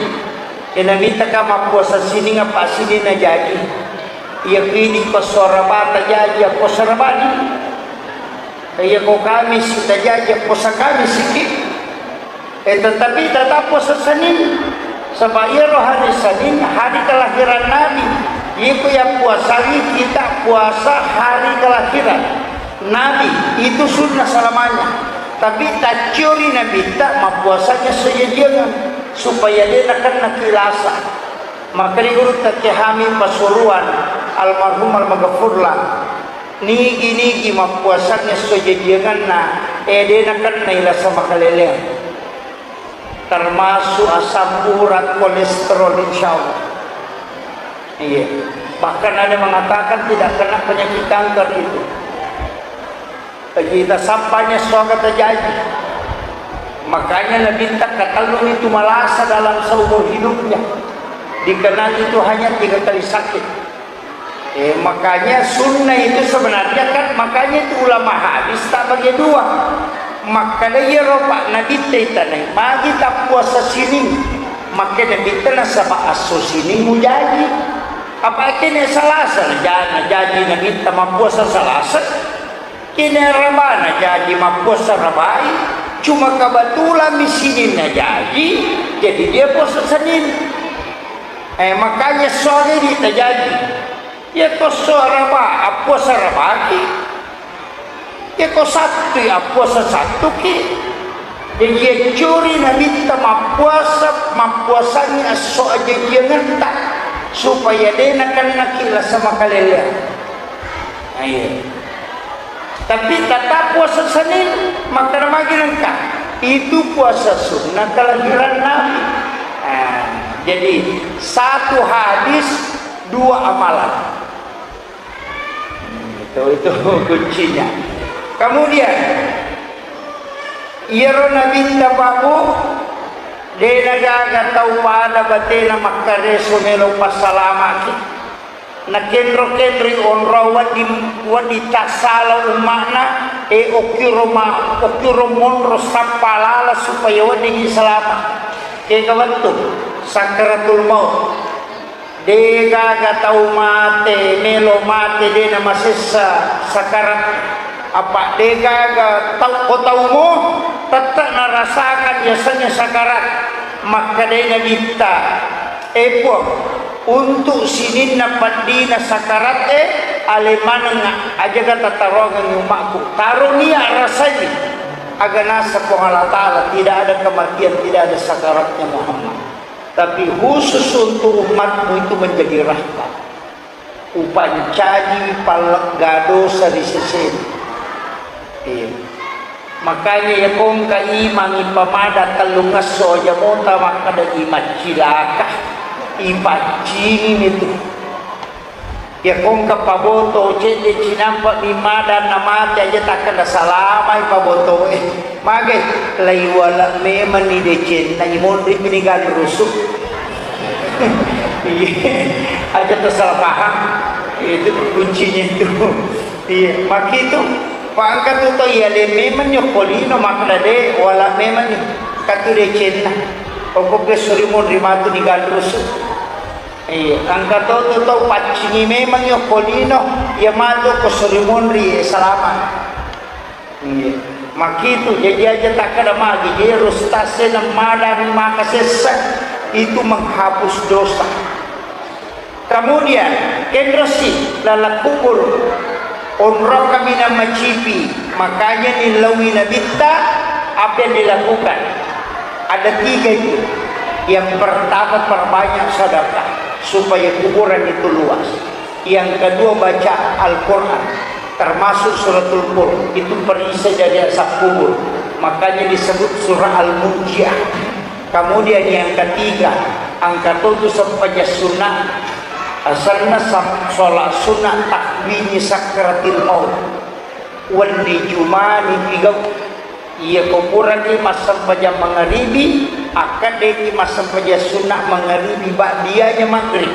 Eh, Nabitta ka mappuasa Sining apa Sininna jaji. Iya ku idi ko esso Araba tajaji, appuasa Arabani. Iya ko Kamis tajaji, appuasa Kamis ki. Eh, tetapi tetap puasa Senin. Sebab iyaro hari Senin hari kelahiran Nabi. Iko yang puasa kita puasa hari kelahiran Nabi, itu sunnah selamanya. Tapi tacciori Nabitta mappuasanya sejajiangan supaya de nakenna kilasa. Maka di guru Kiai Hamid Pasuruan, almarhum almaghfurlah, nigi-nigi mappuasanna esso jajiangenna, eh, de nakennai lasa makaleleang. Termasuk asam urat, kolesterol, insya Allah. Iya. Bahkan ada mengatakan tidak kena penyakit kanker itu. Kita sampanya soga terjadi. Makanya Nabitta katellung itu malasa dalam seumur hidupnya. Dikenal itu hanya tiga kali sakit. Eh, makanya sunnah itu sebenarnya kan, makanya itu ulama hadis tak bagi dua. Makkeda iyaro Pak Nabitta itanai, magi tappuasa Sining. Makkeda Nabitta nasaba esso Sining mujaji. Apa kene Salasa naja-, najaji Nabitta mappuasa Salasa. Kene Araba najaji mappuasa Arabai, cuma kebetulan mi Sininna jaji, jadi dia puasa Senin. Eh, makanya esso de tajaji. Iya ko esso Araba, appuasa Arabaki. Iya ko Sabtu, appuasa Sabtuki. Jadi, iya curi Nabitta mappuasa, mappuasangngi esso ajajiangetta supaya de nakennaki lasa makaleleang. Nah, iya. Tapi tetap puasa Senin, makkeda magi nengka. Itu puasa sunnah kelahiran Nabi. Nah, jadi satu hadis, dua amalan. Itu, itu kuncinya. Kemudian, Iyaro Nabitta, Pak, Bu, de' nagaga tau pada batena makkareso melo passalamaki. Nakenro-kenroi onrong wedding, wedding tassala umma'na, e, okkiro ma-, okkiro monro sappa lala supaya weddingngi salama. Kega wettu sakaratul maut. De' gaga tau mate, melo mate, de' namasessa sakarat. Apa' de' gaga tau, ko taumo tette' narasakan yasengnge sakarat. Makkedai Nabitta, "E Puang, untuk sininna peddina sakarat e, ale manengnga, ajaga tataroangengngi umma'ku. Taroni arasai, aga naseng Puang Allah Ta'ala, tidak ada kematian, tidak ada sakaratnya Muhammad." Tapi khusus untuk umatmu itu menjadi rahmat. Upancaji pallegga dosa ri sesena. Iya. Makanya iya kongka imangngi pamada tellungesso aja mota makkeda imaccilaka, ipaccingimi tu. Iya kongka paboto cedde cinampa mi mada namate aja takkeda salamai pabotoe. Magai, laiwala memanni decenna, imonri mi ni ganrusu. Iya, aja tersalah paham. Itu kuncinya itu. Iya, makitu. Pangka tu to iya le memang nyokkolino makna de wala memang ni. Katu decenna. Pokoknya suri monri matu ni ganrusu. Iya, engka to tu tau paccingi memang yokko lino, iya matu ko suri monri, eh, salama. Iya. Makitu, jadi aja takkeda magi, je rustase nammadang maka sessa, itu menghapus dosa. Kemudian, kenrosi laleng kubur. Onrong kaminang macipi, makanya nillaui Nabitta, apa yang dilakukan? Ada tiga itu. Yang pertama, perbanyak sedekah supaya kuburan itu luas. Yang kedua, baca Al-Quran, termasuk suratul Mulk, itu perisai dari azab kubur. Makanya disebut surah Al-Munjiah. Kemudian yang ketiga, engka to tu sempajang sunnah, asanna sam-, sholat sunnah tahwini sakratil maut. Wenni Jumani pigau. Iya ko puraki massempajang mangaribi, akkaddeki massempajang sunnah mangaribi ba'dianya maghrib.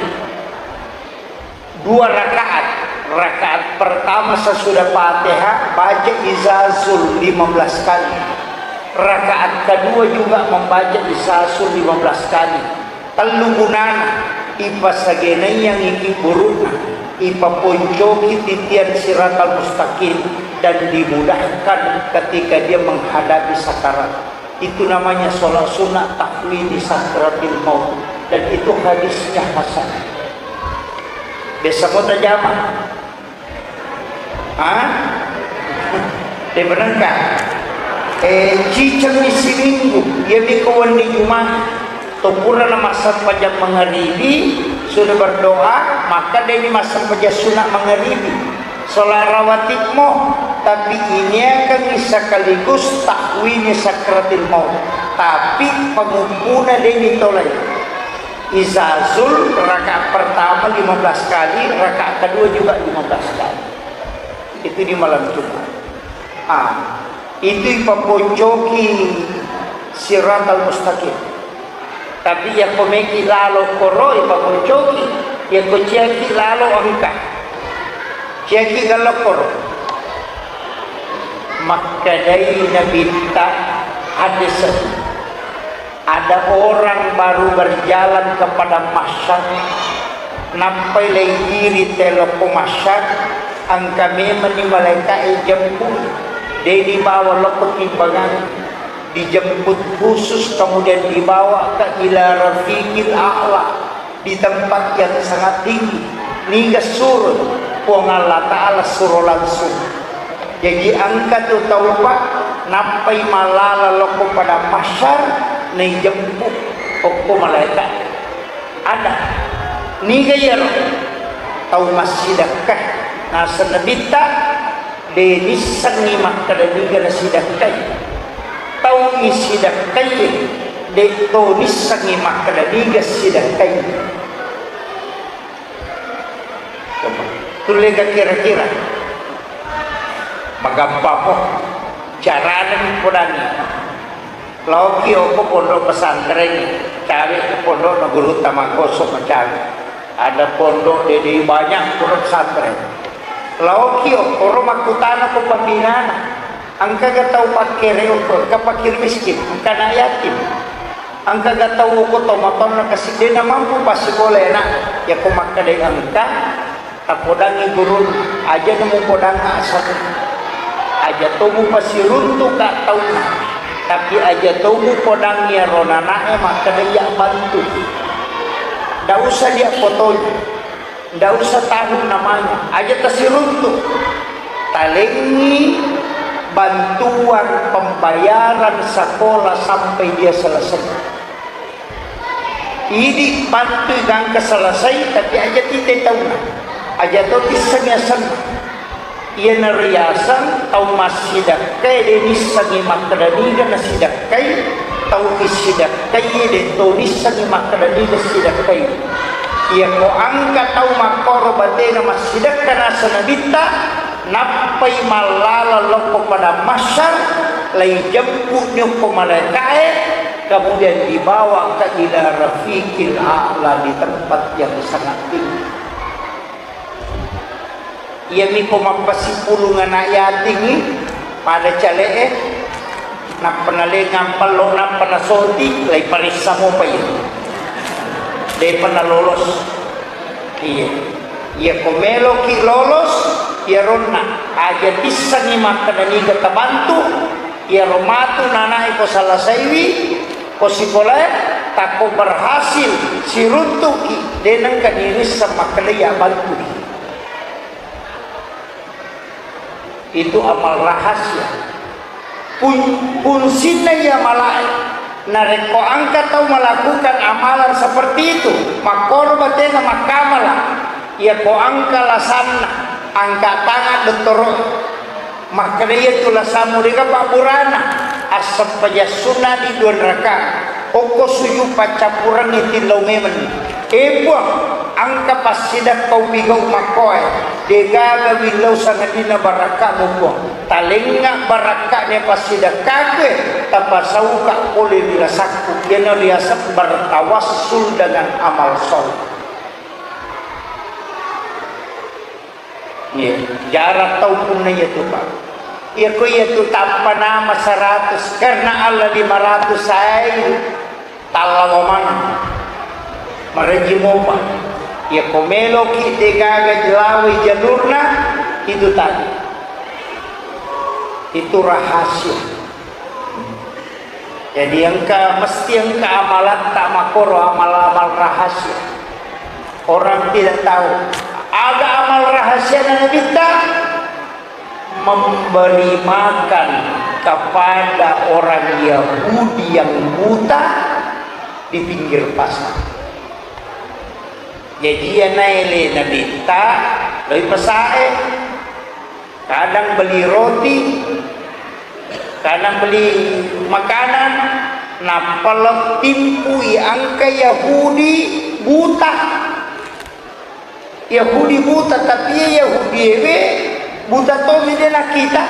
Dua rakaat. Rakaat pertama sesudah Fatihah baca Izazul lima belas kali. Rakaat kedua juga membaca Izazul lima belas kali. Tellu gunana, ipasagenaiyangngi burukna, ipaponcoki titian siratal mustaqim, dan dimudahkan ketika dia menghadapi sakarat. Itu namanya sholat sunnah tahwini sakratil maut. Dan itu hadisnya hasan. Biasa mau tajama? Hah? Dia berengkah. Eh, ciceng ni siminggu. Iya mi ko wenni Jumat. To purana massempajang mangaribi, sudah berdoa, maka dia ini massempajang sunat mangaribi. Sholat rawatibmu, tapi ini akan sekaligus takwini sakratil maut. Tapi pengumpuna demi tolai. Izazul rakaat pertama lima belas kali, rakaat kedua juga lima belas kali. Itu di malam Jumat. Ah, itu ipaponcoki siratal mustaqim. Tapi yakko meki lalo koro ipakoncoki, yakko ciaki lalo engka. Ciaki galo koro. Makkedai Nabitta hadis, ada orang baru berjalan ke padang mahsyar, nappai lei kiri telokko mahsyar, engka memang ni malaika'e jemput, de dibawa lokko timbangan. Dijemput khusus, kemudian dibawa ke ila rafiqil a'la, di tempat yang sangat tinggi. Niga suro? Puang Allah Ta'ala suro langsung. Jadi engka tu tau, Pak, nappai malala lokko padang mahsyar, naijemput okko malaikat. Ada. Niga iyaro? Tau massidekka. Naseng Nabitta, de nissengngi makkeda niga nasidekkai. Tau isidekkai, de to nissengngi makkeda niga sidekkai. Coba, tullega kira-kira. Magampang po. Carana mi podangi. Laoki okko pondok pesantren, cawe ke pondok na guru tamangkoso macawe. Ada pondok dede banyak pondok pesantren. Laoki okkoro makkutana ko pembinana. Engka ga tau pakkere okko, engka fakir miskin, engka anak yatim. Engka ga tau okko to matonna kasi dena mampu passikole anak. Ya ko makkadai engka, Tapodangi gurun, aja na mupodang aseng. Aja to mupasiruntuka taunna. Tapi aja to mupodang iyaro nanae makkeda iya bantu. Ndak usah dia fotonya. Ndak usah tahu namanya. Aja tasiruntuk. Talengi bantuan pembayaran sekolah sampai dia selesai. Idi bantui gangka selesai, tapi aja tite tauna. Aja to tissengi asenna. Iyana riaseng tau massidekkai de nissengi makkeda niga nasidekkai, tau missidekkai de to nissengi makkeda niga sidekkai. Iya ko angka tau makkoro batena massidekka naseng nabitta, nappai mallala lokko padang mahsyar, lai jemput nyokko malaikae, kemudian dibawa ke ila rafiqil a'la, di tempat yang sangat tinggi. Iyami ko mappasipulung anak yatingngi pada cale'e, nappa nalengang pello, nappa nasoti, lai paressa mopa iya. Depa nalolos. Iya. Iya ko meloki lolos, iyaronna aja tissengi makkeda niga tabantu, iyaro matu nanae ko salasaiwi, ko sikolae, takko berhasil, siruntuki, de nengka nirisseng makkeda iya bantu. Itu amal rahasia. Fun-, fungsinna iya malae, narekko engka tau melakukan amalan seperti itu, makkoro batena makkamala, iya ko engka lasanna, angka tangan dottoro, makkeda iya tu lasammu dega pabburana, assempajang sunna di dua rakaat. Okko sujud paccappurengngi tillau memeng. E Puang, engka passidekka upigau makkoe, degaga willau sangadinna barakkamu Puang. Talengnga barakkane passidekkakue, tapasauka pole ri lasakku. Iyana riaseng bertawassul dengan amal soleh. Iya, jarang tau punna iya tu, Pak. Iya ko iya tu tappa nama seratus, karena Allah lima ratus sai tallawa maneng. Maraji mopa. Iya ko meloki degaga jelawai jalurna, itu tadi. Itu rahasia. Jadi engka, mesti engka amalatta makkoro amal-amal rahasia. Orang tidak tahu. Aga amal rahasia Nabitta? Memberi makan kepada orang Yahudi yang buta di pinggir pasar. Jadi iya naele Nabitta, loi pasae. Kadang beli roti, kadang beli makanan, nappa lettimpui engka Yahudi buta. Yahudi buta, tapi iya Yahudi ewe buta tomi de nakkita.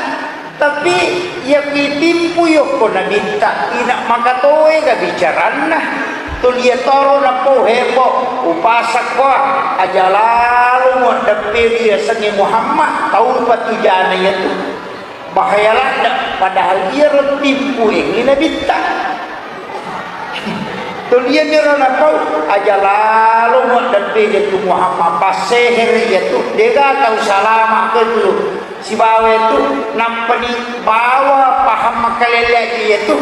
Tapi iya kitimpu yokko Nabitta, ina makatoega bicaranna. Tulia toro napau hebo, upasakko, aja lalo muaddepperi yasengnge Muhammad, tau patujana iyatu. Bahaya ladde, padahal iyaro timpuengngi Nabitta. Tulianiro napau, aja lalo muaddepperi tu Muhammad, passehere iyatu, dega tau salama ke tu. Sibawa itu nappani bawa paham makalelle iyatu.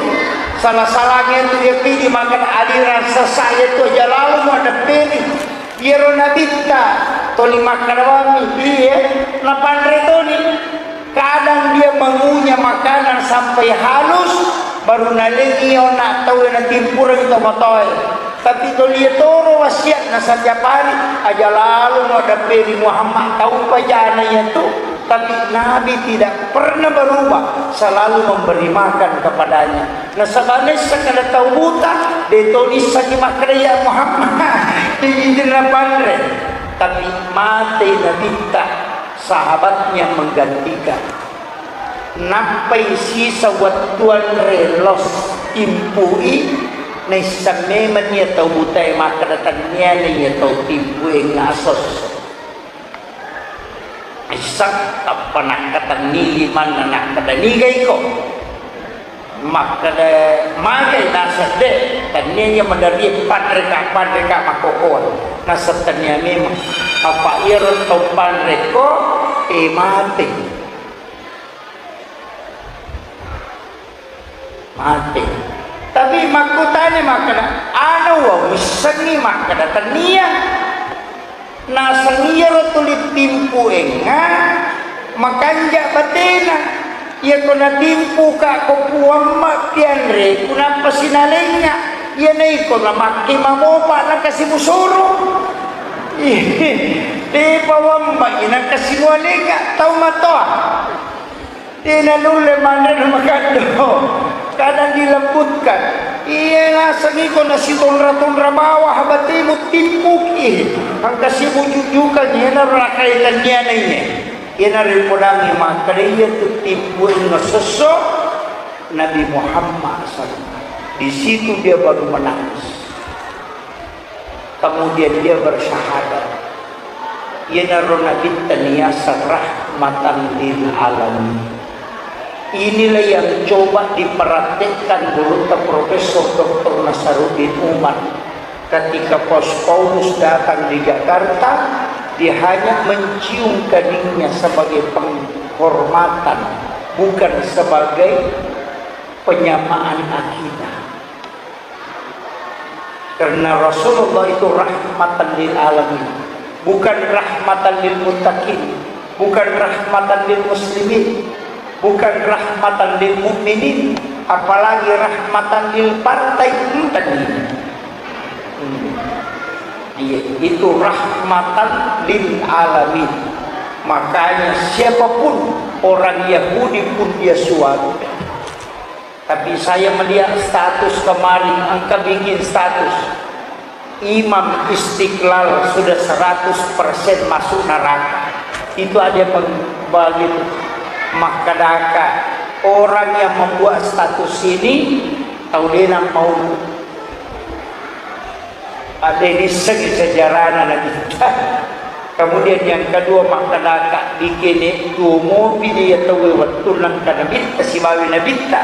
Sala-salana iyatu iya pidi makan aliran sesa iyatu aja lalo muaddepperi. Iyaro Nabitta toli makkadawami, iye, napanre toni. Kadang dia mengunyah makanan sampai halus, baru nalengi ona tau natimpureng to matoe. Tapi toli toro wasiatna setiap hari, aja lalo muaddepperi Muhammad tau pajana iyatu. Tapi Nabi tidak pernah berubah, selalu memberi makan kepadanya. Nasaba naisseng kada tau buta, de to nissengi makkeda, "Ya Muhammad, ijinna panre." Tapi mate Nabitta, sahabatnya menggantikan. Nappai sisa wettu anre los timpui, naisseng memeng iya tau butae makkeda, tenniana iya tau timpuengnga sosso. Isseng, tappa nakkatenni limanna, nakkeda, "Niga iko?" Makkeda, "Magai naseng de', tennia iya maderri panreka-panreka makkokoa." Naseng tennia memeng. Apa iyaro tau panrekko, eh, mate. Mate. Tapi makkutani makkeda, "Anu wa missengngi makkeda tennia?" Naseng iyaro tuli timpuengnga makanja batena. Iyako natimpuka ko puamma pianre, kunappa sinalengnga. Iyana iko namakke mamopa nakasimusuru. Depa wamma nakasimualengnga tau matoa. Tena nulle manre na makaddo. Kadang dilembutkan. Iya naseng iko nasitonra-tonra bawah batemu timpuki. Engka sibujujukan, iyanaro nakaitanniana iye. Iyanaro ipodangi makkeda iya tu timpuengnga sosso Nabi Muhammad sallallahu alaihi wasallam. Di situ dia baru menangis. Kemudian dia bersyahadat. Iyanaro Nabitta niyaseng rahmatan lil alamin. Inilah yang coba dipraktekkan gurutta Profesor Doktor Nasaruddin Umar ketika Paus Paulus datang di Jakarta, dia hanya mencium keningnya sebagai penghormatan, bukan sebagai penyamaan akidah. Karena Rasulullah itu rahmatan lil alamin, bukan rahmatan lil muttaqin, bukan rahmatan lil muslimin, bukan rahmatan lil mukminin, apalagi rahmatan lil partai. Enten. Hmm. Iya, itu rahmatan lil alamin. Makanya siapapun orang Yahudi pun dia suami. Tapi saya melihat status kemarin, engka bikin status, Imam Istiqlal sudah seratus persen masuk neraka. Itu ada yang begitu. Makkadaka orang yang membuat status ini tau dena mau. Ada yang nissengi sejarahna Nabitta. Kemudian yang kedua, makkadaka dikene tuo mopi dia tauwe wettunna engka Nabitta sibawi Nabitta.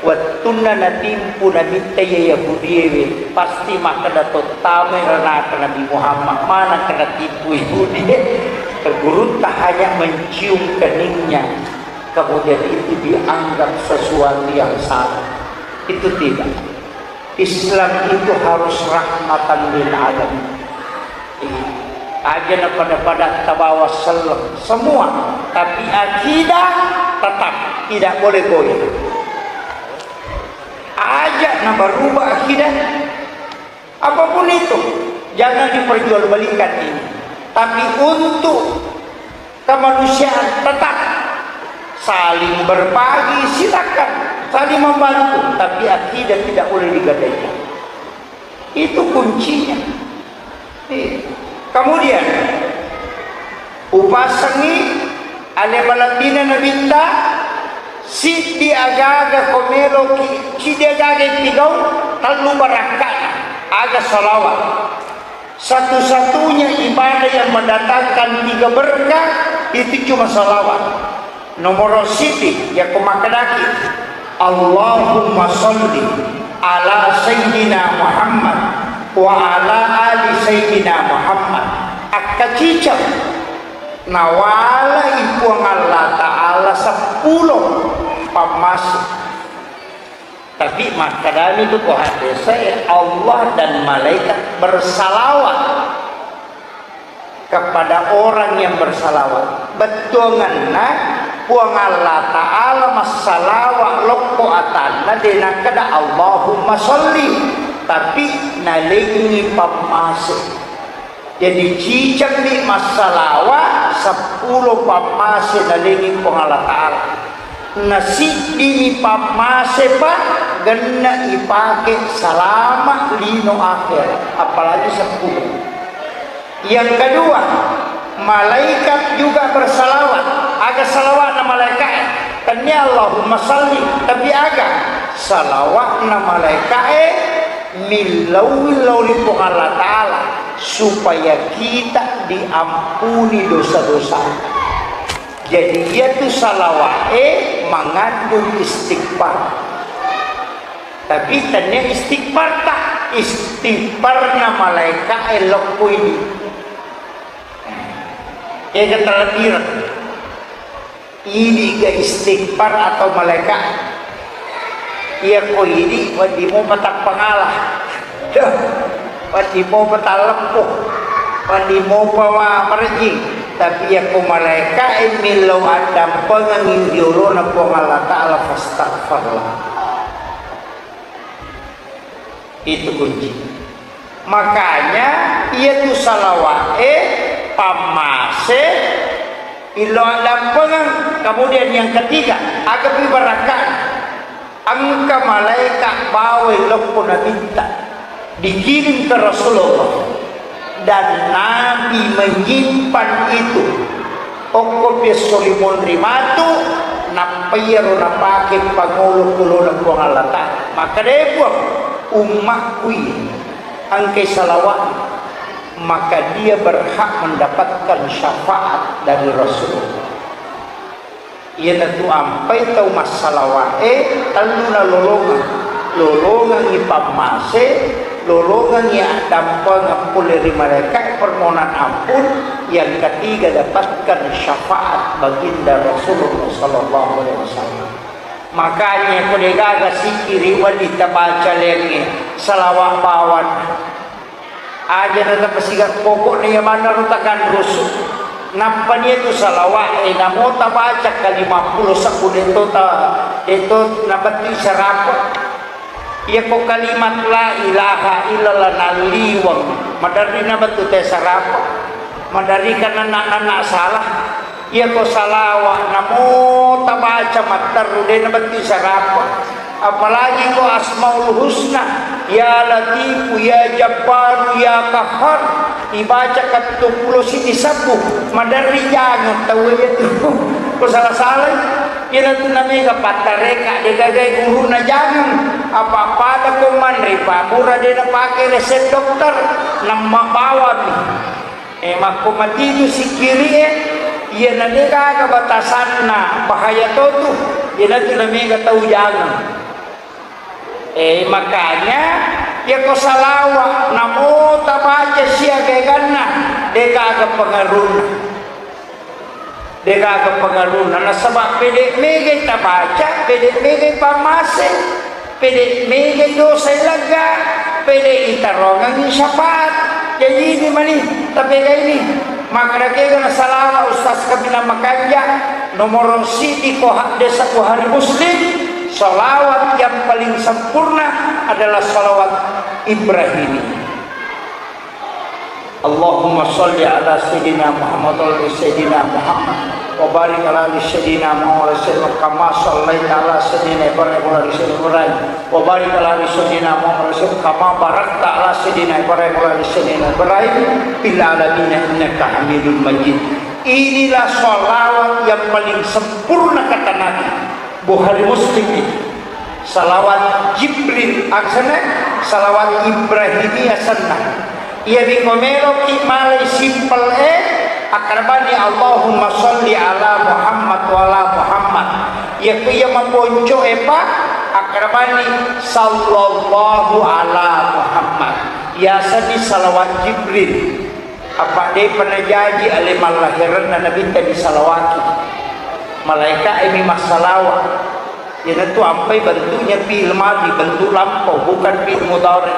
Wettunna natimpu Nabitta iya Yahudiewe, pasti makkeda tottamai ranaka Nabi Muhammad, mana kena tipu Yahudi. Gurutta hanya mencium keningnya, kemudian itu dianggap sesuatu yang salah. Itu tidak. Islam itu harus rahmatan lil alamin. Aja na pada-pada tabawa selleng semua, tapi akidah tetap tidak boleh goyah. Aja na berubah akidah, apapun itu, jangan diperjualbelikan ini. Tapi untuk kemanusiaan tetap saling berbagi, silakan saling membantu, tapi akidah tidak boleh digadaikan. Itu kuncinya. Iya. Kemudian, upasengi ale malebbi'na Nabitta, siddi aga-aga ko meloki, siddi aga-aga ipigau, tellu barakka'na, aga salawat. Satu-satunya ibadah yang mendatangkan tiga berkah itu cuma salawat. Nomoro siddi, yako makkedaki, "Allahumma salli ala Sayyidina Muhammad wa ala ali Sayyidina Muhammad." Akkaciceng nawalai Puang Allah Ta'ala seppulo pammase. Tapi makkedami tu ko hadese, Allah dan malaikat bersalawat kepada orang yang bersalawat. Bettuanganna Puang Allah Ta'ala massalawat lokko atanna, de nakkeda Allahumma sholli, tapi nalengi pammase. Jadi, cicengmi massalawa seppulo pammase nalengi Puang Allah Ta'ala. Nasiddimi pammase pa genna ipake salama lino akhirat, apalagi seppulo. Yang kedua, malaikat juga bersalawat. Aga salawatna malaikat? Tennia Allahumma salli, tapi aga? Salawa'na malaeka'e millau-millau ri Puang Allah Ta'ala supaya kita diampuni dosa-dosa. Jadi, iyatu salawa'e mengandung istighfar. Tapi tennia istighfar ta, istighfarna malaeka'e lokko idi. Ega talebireng. Idi ga istighfar atau malaeka? Iya ko idi, wedding mopa tappangala. Wedding mopa talleppo. Wedding mopa wa marejing. Tapi iya ko malaeka e millau addampengengi ri olona Puang Allah Ta'ala, fastaghfarlah. Itu kunci. Makanya, iyatu salawa'e pammase illo addampengeng. Kemudian yang ketiga, agapi barakka. Engka malaeka bawai lokko nabitta dikirim ke Rasulullah. Dan Nabi menyimpan itu. Okko pi esso limonri matu, nappa iyaro napake pangolo-olona Puang Allah Ta'ala. Makkedai Puang, ummakku iya, engkai salawat, maka dia berhak mendapatkan syafaat dari Rasulullah. Iyanatu ampai tau massalawa'e tellu nalolongeng. Lolongengngi pammase, lolongengngi addampengeng pole ri malaeka permohonan ampun, yang ketiga dapatkan syafaat baginda Rasulullah sallallahu alaihi wasallam. Makanya ko degaga sikiri wali tabaca lengnge, salawa bawang. Aja na tapasiga pokokna iya manna ro takanrusu. Nappa nia tu salawa'e namo tabaca kalimappulo sabbu deto ta, deto nabetti sarapa. Iya ko kalimat la ilaha illallah nalliweng, maderri nabetti te sarapa. Maderri kan anak-anak salah. Iya ko salawa namo tabaca matteru de nabetti sarapa. Apalagi ko Asmaul Husna, ya Latifu, ya Jabbaru, ya Qahhar, ibaca katuppulo siji sabbu, maderri jangang tau itu. Ko salah-salah, iya tu namega pattareka, degagai guruna jangang, apa-apa ada ko manre, pamura de napake resep dokter, namma bawami. Eh, makko matitu sikkiri'e, iyana de gaga batasanna, bahaya totu, iyanatu namega tau jangang. Eh, makanya, iya ko salawa, namo tabaca siaga eganna, de gaga pengaruhna. De gaga pengaruhna, nasaba pede megai tabaca, pede megai pammase. Pede megai dosa lega, pede itarongengi syafaat. Jaji ini mani, tapi ini, maka kega na salawa Ustaz Kaminang Makanja, nomor siji ko haddesa Bukhari Muslim, salawat yang paling sempurna adalah salawat Ibrahimi. Allahumma salli ala Sayyidina Muhammad wa ala Sayyidina Muhammad wa barik ala ali Sayyidina Muhammad wa sallim kama sallaita ala Sayyidina Ibrahim wa ala ali Sayyidina Ibrahim wa barik ala ali Sayyidina Muhammad wa sallim kama barakta ala Sayyidina Ibrahim wa ala ali Sayyidina Ibrahim fil alamin innaka Hamidum Majid. Inilah salawat yang paling sempurna, kata Nabi. Bukhari Muslim itu. Salawat Jibril, asenna salawat Ibrahimi asenna. Iya biko meloki malai simple e, akkarabani Allahumma salli ala Muhammad wa ala Muhammad. Iya ku iya maponco e pa, akkarabani sallallahu ala Muhammad. Iya sadi salawat Jibril. Apa depa najaji ale mallahirenna Nabitta disalawati. Malaika emi massalawa. Iyanatu ampai bentuknya fi'il madhi, bentuk lampau, bukan fi'il mudhari.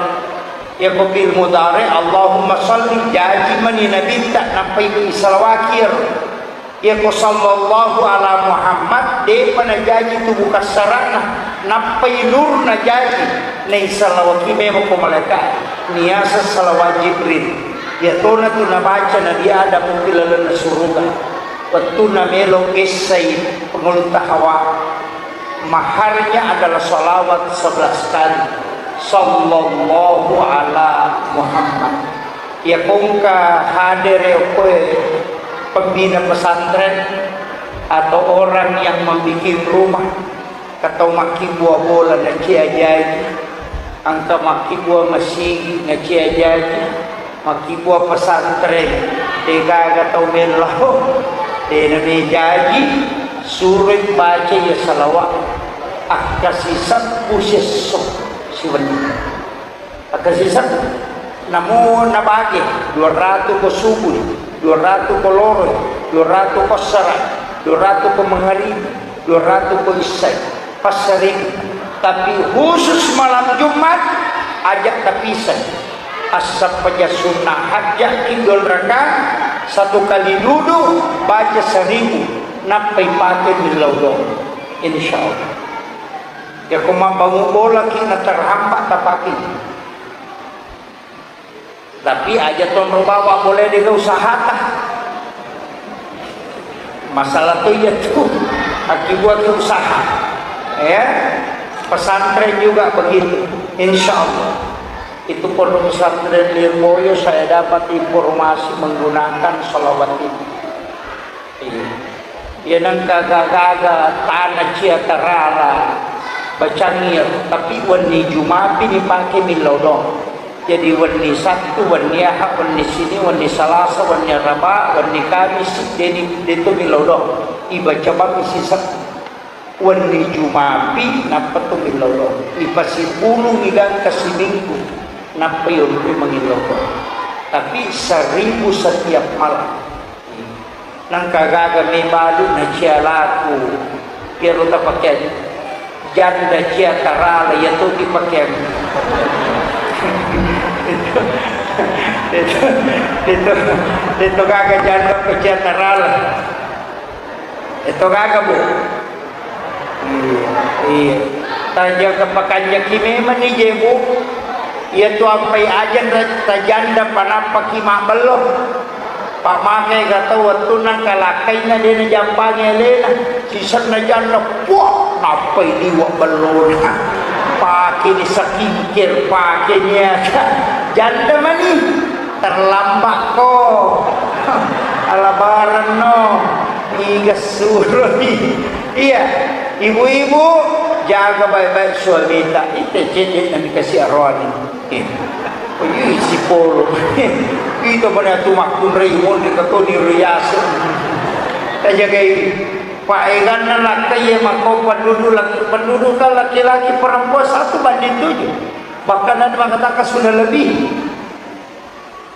Iya ko fi'il mudhari, Allahumma salli, jaji mani Nabitta, nampai isalawaki ero. Iya ko sallallahu ala Muhammad, depa najaji tu bukassarana, nappai nur najaji, naisalawaki memang ko malaika, niasa salawat Jibril. Iya tona tu nabaca Nabi Adam pi lalenna suruga. Wettunna melo kessai pengulutta Hawa. Maharnya adalah salawat sebelas kali. Sallallahu ala Muhammad. Iya kongka hadere okkoe pembina pesantren, Atau orang yang membikin rumah, engka tau makkibua bola nacia jaji, engka makkibua masigi nacia jaji, makkibua pesantren, degaga tau mellau, dena mejaji, suroi baca iya salawat, akkasi seppu siesso siwenni. Akkasiseng, namo nabage, dua ratu ko subui, dua ratu ko loroi, dua ratu ko assara, dua ratu ko mangaribi, dua ratu ko issai, passaribu. Tapi khusus malam Jumat, aja tapisai. Assappaja sunnah hajjaki dua rakaat, satu kali dudu, baca seribu, nappai pake millau doang. Insya Allah. Yako mabbangung bolaki na terhambat tapaki. Tapi aja tonro bawa boleh dega usahata. Masalah tu iya tu. Akibuat usaha. Ya. Pesantren juga begitu. Insya Allah. Itu pondok pesantren Lirboyo saya dapat informasi menggunakan salawat ini. Iya. Iya, nengka gaga-gaga tana cia tarara bacangir, tapi wenni Jumapi nipake millau doang. Jadi wenni Sabtu, wenni Ahad, wenni Sini, wenni Salasa, wenni Araba, wenni Kamis, jadi itu millau doang. Ibaca bang isi Sabtu. Wenni Jumapi, nappa tu millau doang. Ipasipulung igangka siminggu, nappa yonroi mangillau doang. Tapi seribu setiap malam. Nengka gaga mebalu na cia laku. Iyaro tapakeang janda cia tarala, iya tu dipakeang. Itu, itu, itu, itu gaga janda ko cia tarala. Itu gaga, Bu. Iya, iya. Tajaga pakanjaki memang ni je, Bu. Iya tu ampai ajan ra-, tajanda panappaki mabbello. Pamake ga tau wettunna kalakkainna de najampangi alena. Sisenna janda, puah, nappai liwa bellona. Pake ni skincare, pake ni aga. Janda mani. Terlambat ko. Alabarenno. Iga suroi. Iya, ibu-ibu, jaga baik-baik suamita. Ite cedde nami kasi aroani. Eh, oh, iya, isi polo. Itu pada tu makkunrai, mondri katoni riase. Tajagai. Pak, eganna lakkai ya, mako penduduk laki-, penduduk kan laki-laki perempuan satu banding tujuh. Bahkan ada mengatakan sudah lebih.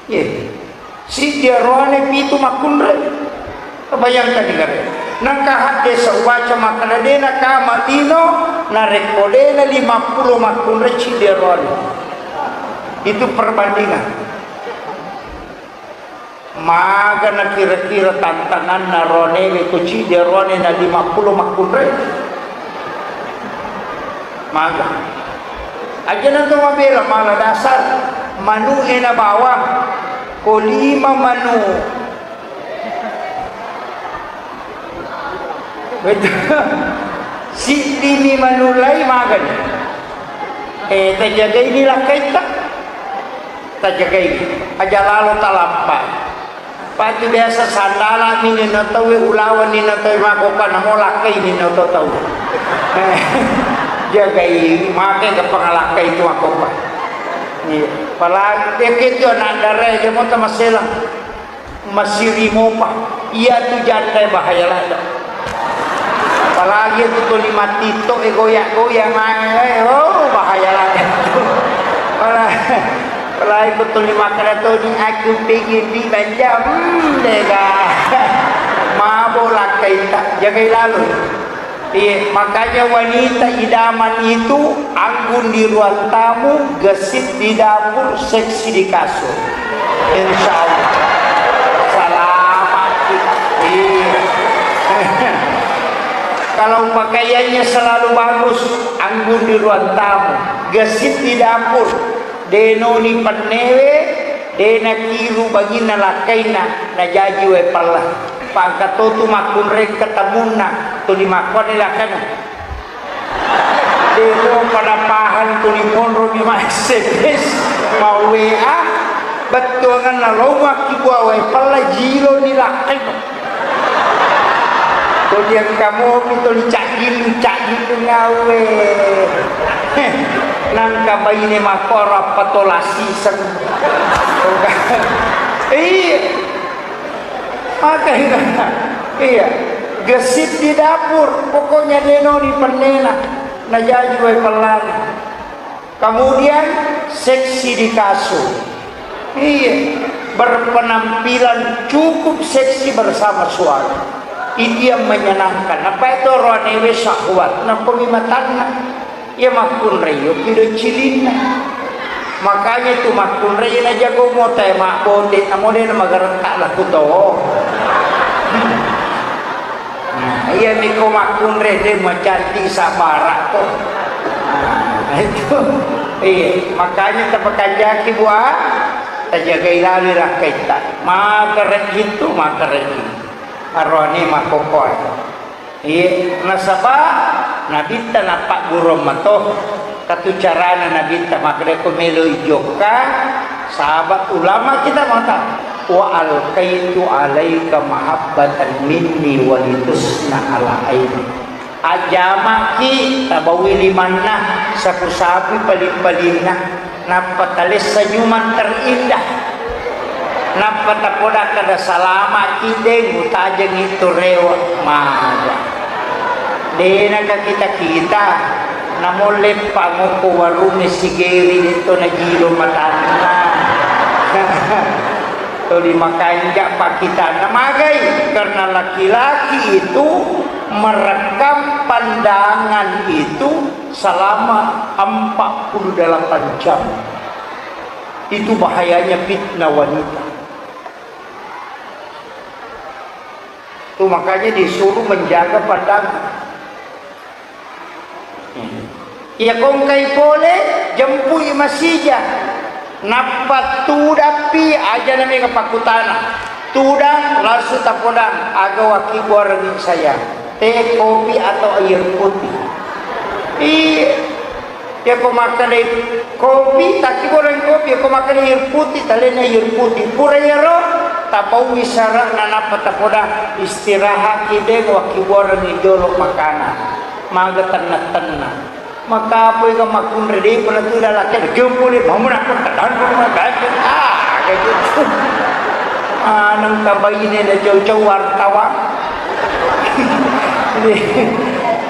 Ye. Siddi aroane pitu makkunrai. Bayangkan ni gare. Nangka hadde saubaca makkeda dena kama lino, narekko dena lima puluh makkunrai siddi aroane. Itu perbandingan. Maga na kira-kira tantanganna roanewe ko ciddi roane na lima puluh makkunrai? Maga. Aja nanto mabela mala dasar, manu e na bawang, ko lima manu. Betul. Siddimi manu lai magani. Eh, tajagai ni lakkaitta. Tajagai. Aja lalo talampa. Patu biasa sandala mi ni na tau, ulawan ni na tau, mako kana mo lakkai ni na tau. Eh, jagai, make ke pangalakkai tu mako pa. Iya. Pala, eh, gitu anak dara, dia mau tamasela. Masiri mopa, iyatu janda bahaya ladde. Apalagi itu tuli mattitto e goyang-goyang, eh, oh, bahaya ladde. Apalagi, apalagi itu tuli makkeda toni, "Aku pengen di belanja," hmm, dega. Mabo lakkaita, jagai lalu. Iya, makanya wanita idaman itu anggun di ruang tamu, gesit di dapur, seksi di kasur. Insya Allah. Selamat. Iya. Kalau pakaiannya selalu bagus, anggun di ruang tamu, gesit di dapur, denoni pennewe, dena kiru banginna lakkainna, najaji wae pella. Pangkatotu makkunrai ketamunna, tuli makkoni lakkana. Demo pada pahang tuli monro di ma S M S, ma W A, bettuanganna lo makkibua wae pella jilo ni lakkainna. Tuli engka mopi tuli cajjillu-cajjillu ngawe. Nangka baine makkoro appatola siseng. Iya. Maka iya. Iya. Gesit di dapur, pokoknya denoni pennena. Najaji wae pellana. Kemudian seksi di kasur. Iya, berpenampilan cukup seksi bersama suami. Itu yang menyenangkan. Apa itu rohanewe syahwat? Nakomi matanna. Ya makkunrai yo pido cilinna. Makanya tu makkunrai na jago mota ya mak bote, namo de na magaretta laku to. Nah, iya miko makkunre de macanti sabara ko. Nah, itu. Iya, makanya tapakanjaki bua, tajagai lali rakkaitta. Maka rejittu, maka rejittu. Aroni makokoe. Iya, nasaba Nabitta nappaggurung mato. Katu carana Nabitta makkeda ko melo ijokka, sahabat ulama kita mata, "Wa alqaitu alaika mahabbatan minni walitusna ala aini." Ajjamaki tabawi limanna, sapu-sapu paling-palinna. Nappa talessa nyumang terindah. Nappa tapoda kada salama kideng utajengi tu rewa maga. Dena ka kita-kita namolle pangoko warunge sigeri detto najilo matanna. Toli makanja pakitanna magai karena laki-laki itu merekam pandangan itu selama empat puluh delapan jam. Itu bahayanya fitnah wanita. Tuh makanya disuruh menjaga pandangan. Iya kongkai pole, jempui masija. Nappa tudappi aja namega pakkutana. Tudang langsung tapodang, aga wakibuarengngi saya. Teh, kopi, atau air putih? Iya. Yako makkedai kopi, takkiboreng kopi, yako makkedai air putih, talena air putih. Pura iyaro, tapaui sara'na nappa tapoda, istirahat kideng wakkibuarengngi jolo makanan. Maga tenna-tenna. Makapoi ka makkunre de pernah tu dalam kena gempole, mau nak perkenan pun makan. Ah, kayak gitu. Aneng ka baine na jauh-jauh wartawan.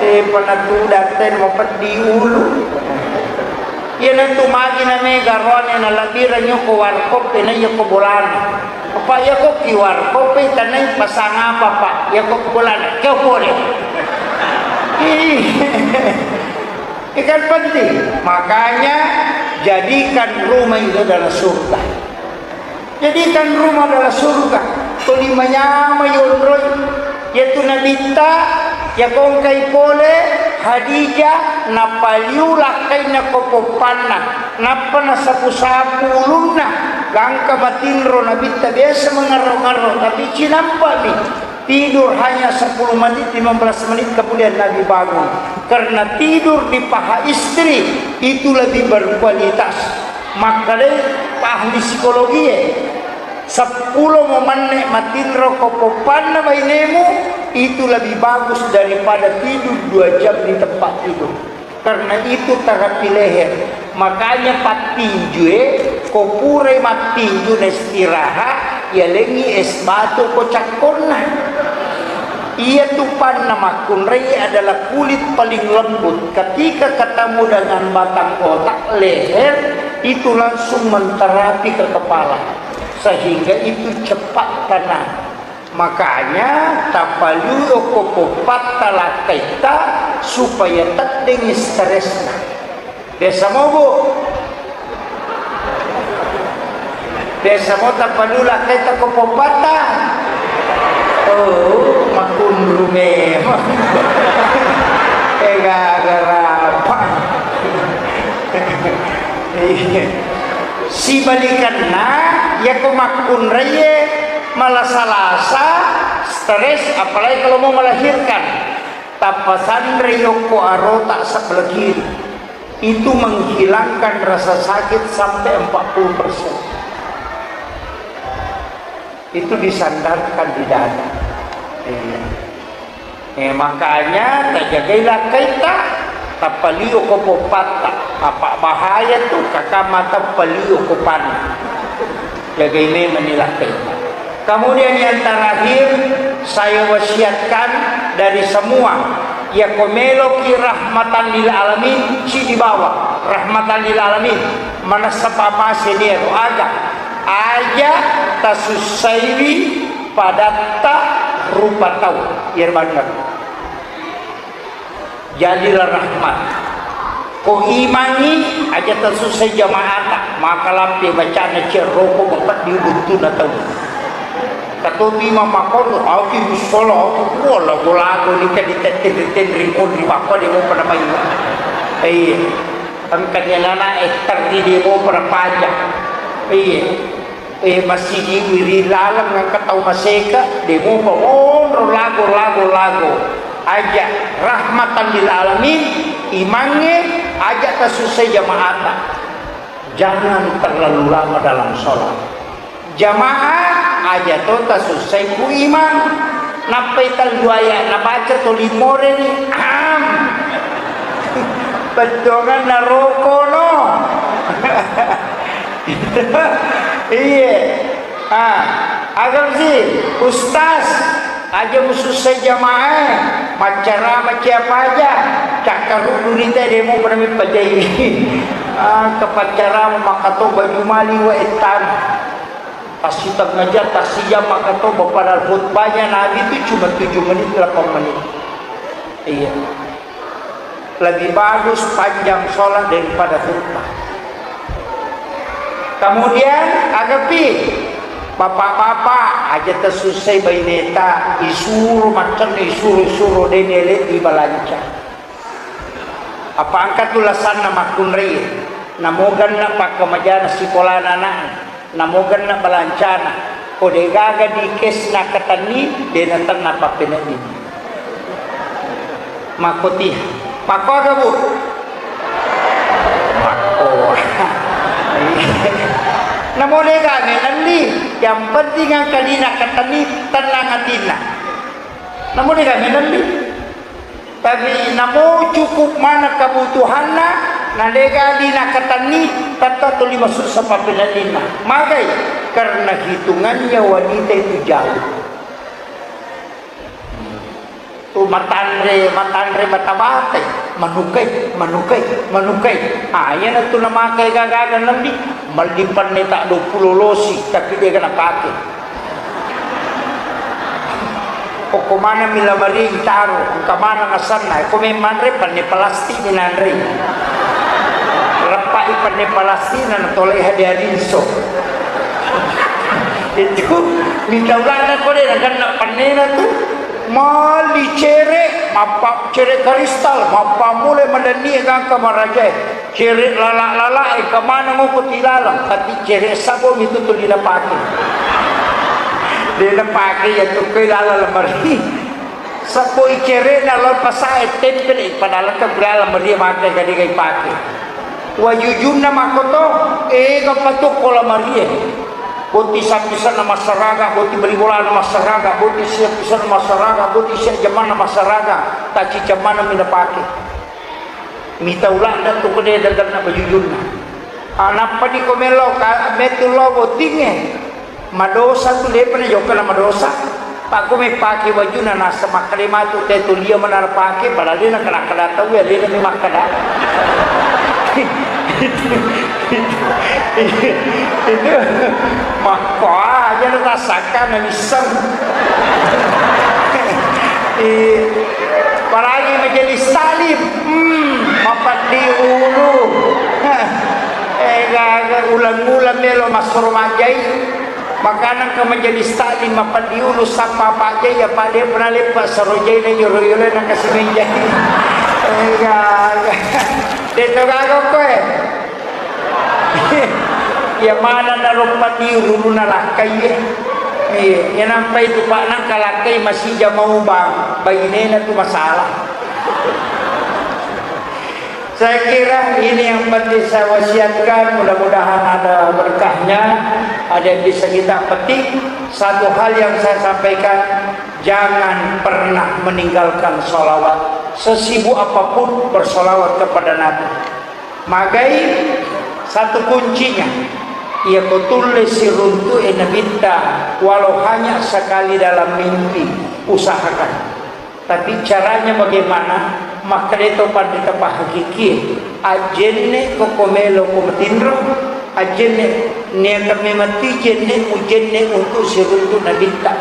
Eh, pernah tu daten mau peddi ulu. Iya na tu magi na mega rone na labira nyoko warkop na iya ko bolana. Apa iya ko ki warkop tanai pasang apa, Pak? Iya ko bolana. Kau boleh. Ih. Ikan penting. Makanya jadikan rumah itu adalah surga. Jadikan rumah adalah surga. Tuli manyama yonroi. Yaitu Nabitta, yakongkai pole Hadijah, napaliu lakkainna ko poppanna, nappa nasapu-sapu ulunna, gangka matinro Nabitta biasa mengarro-ngarro, tapi cinampami tidur hanya sepuluh menit, lima belas menit, kemudian Nabi bangun. Karena tidur di paha istri itu lebih berkualitas. Makkedai ahli psikologie, seppulo mo menne matinro ko poppanna bainemu, itu lebih bagus daripada tidur dua jam di tempat tidur. Karena itu terapi leher. Makanya pattinjue, ko purai mattinju na istirahat, yalengi es batu ko cakkonna. Iya tupanna makkunrai adalah kulit paling lembut. Ketika ketemu dengan batang otak, leher, itu langsung menterapi ke kepala. Sehingga itu cepat tenang. Makanya, tapaliu ko poppatta lakkaitta supaya teddengi stresna. Biasa mo, Bu? Biasa mo tapaliu lakkaitta ko poppatta? Oh, makkunru memang. Eh, gara-gara apa? Iya. Sibalikanna, yako makkunraie malasa-lasa, stres, apalagi kalau mau melahirkan. Tappa sanre yokko arota sebelah kiri. Itu menghilangkan rasa sakit sampai empat puluh persen. Itu disandarkan di dada. Iya. Eh, makanya tajagai lakkaitta, tappalio ko poppatta. Apa bahaya tu, kakang mata palio ko panna. Jagai memang ni lakkaitta. Kemudian yang terakhir, saya wasiatkan dari semua, ya ko meloki rahmatan lil alamin, si dibawa rahmatan lil alamin, manessa pamase ni ero aga, aja tasussaiwi padatta rupa tau, iyaro banna. Jadilah rahmat. Ko imangngi, aja tasussai jamaata, maka lampe bacana cia roko mapeddi buttuna tau. Katobi imang makkono, aku mussola, aku kuola, golago ni ka ditenri-tenri onri bakko de mopa namai. Iya. Engka ni anak-anak etter di de mopa napaja. Iya. Eh, masigi wiri laleng engka tau maseka, de mopa onro lago, lago, lago. Aja rahmatan lil alamin, imangnge aja tasussai jamaata. Jangan terlalu lama dalam sholat. Jamaah aja to tasussai ku imang. Nappai tellu ayat nabaca to limoreni. Am. Pettongan narokono. Iye. Ah, agam si, Ustaz, aja musussai jamaah, maccarama cia paja, cakkaruddu rita demo pada mipajai. Ah, kepaccarama makato baju mali wa ettan. Tasitengah jam, tasijam makato, padahal khutbahnya Nabi itu cuma tujuh menit, delapan menit. Iya. Lebih bagus panjang sholat daripada khutbah. Kemudian, agapi, bapak-bapak, aja tasussai baineta, isuro macam isuro-suro dene le dibalanca. Apa engka tu lasanna makkunrai, namo genna pakkamajana sikolana anakna, namo genna balancana, ko degaga di cash na katenni, de natenna pappenedding. Makkoti, makkoga, Bu? Makko. Namo degaga nelli, yang penting engka dina katenni, tenang atinna. Namo degaga nelli. Tapi namo cukup mana kebutuhanna, na dega dina katenni, tetta tuli masuk sapappeneddinna. Magai? Karena hitungannya wanita itu jauh. Tu matanre, matanre bata-batai, manukai, manukai, manukai. Ah, iyana tu namakai gaga-gaga nabi, malli penne ta dua puluh losi, tapi dega napake. Okko maneng mi lamari taro, engka maneng asenna, ko memmanre penne pelastik ni nanrei. Leppai penne pelastik na natolei hadiah rinso. Itu mita ulana ko de nagenna pennena tu. Mali cere, mappa cere kristal, mappammula madenni gangka marajae. Cere lala-lala e, kemana ngoko tilalang, tapi cere sabo mitu tu dinapake. Dinapake ya tu ke lala lemari. Sabo i cere na lo pasae tempel e, padahal ke berala lemari mate kadi kai pake. Wajujunna makoto, ega patukko lemari e. Boti sapisanna massaraga, boti bali bolana massaraga, boti siapisanna massaraga, boti siajammanna massaraga, taci jammana minapake. Mita ula'na tu kode daganna bajujunna. Ah, nappa di ko melo ka, metu lo bottingnge. Madosa tu depa na jokka na madosa. Pakko mepake wajuna nasa makkeda matu te tulia manara pake, padahal de na kada-kada tau ya, de na mi makkeda. Itu makko aja na tasakka na misseng. Eh, apalagi majelis taklim, hmm, mapeddi ulu. Eh, gaga ulang-ulang melo massuro majjai. Makanang ke majelis taklim mapeddi ulu sappa pajjai, apa de pernah lepa sarojai na yoro-yoro na kasi menjai. Eh, gaga. De to gaga koe. Iya mana na roppa di ururuna lakkai e. Iya, iya nampai tu Pak nang kalakkai masija mau bang, bainena tu masalah. Saya kira ini yang penting saya wasiatkan, mudah-mudahan ada berkahnya, ada yang bisa kita petik. Satu hal yang saya sampaikan, jangan pernah meninggalkan sholawat. Sesibuk apapun, bersolawat kepada Nabi. Magai satu kuncinya, iya ko tulle siruntu'e Nabitta, walau hanya sekali dalam mimpi, usahakan. Tapi caranya bagaimana? Makkeda to panrita pahakiki, ajjenne ko ko melo ko matinro, ajjenne niaka memang tu jenne mujenne untuk siruntu Nabitta.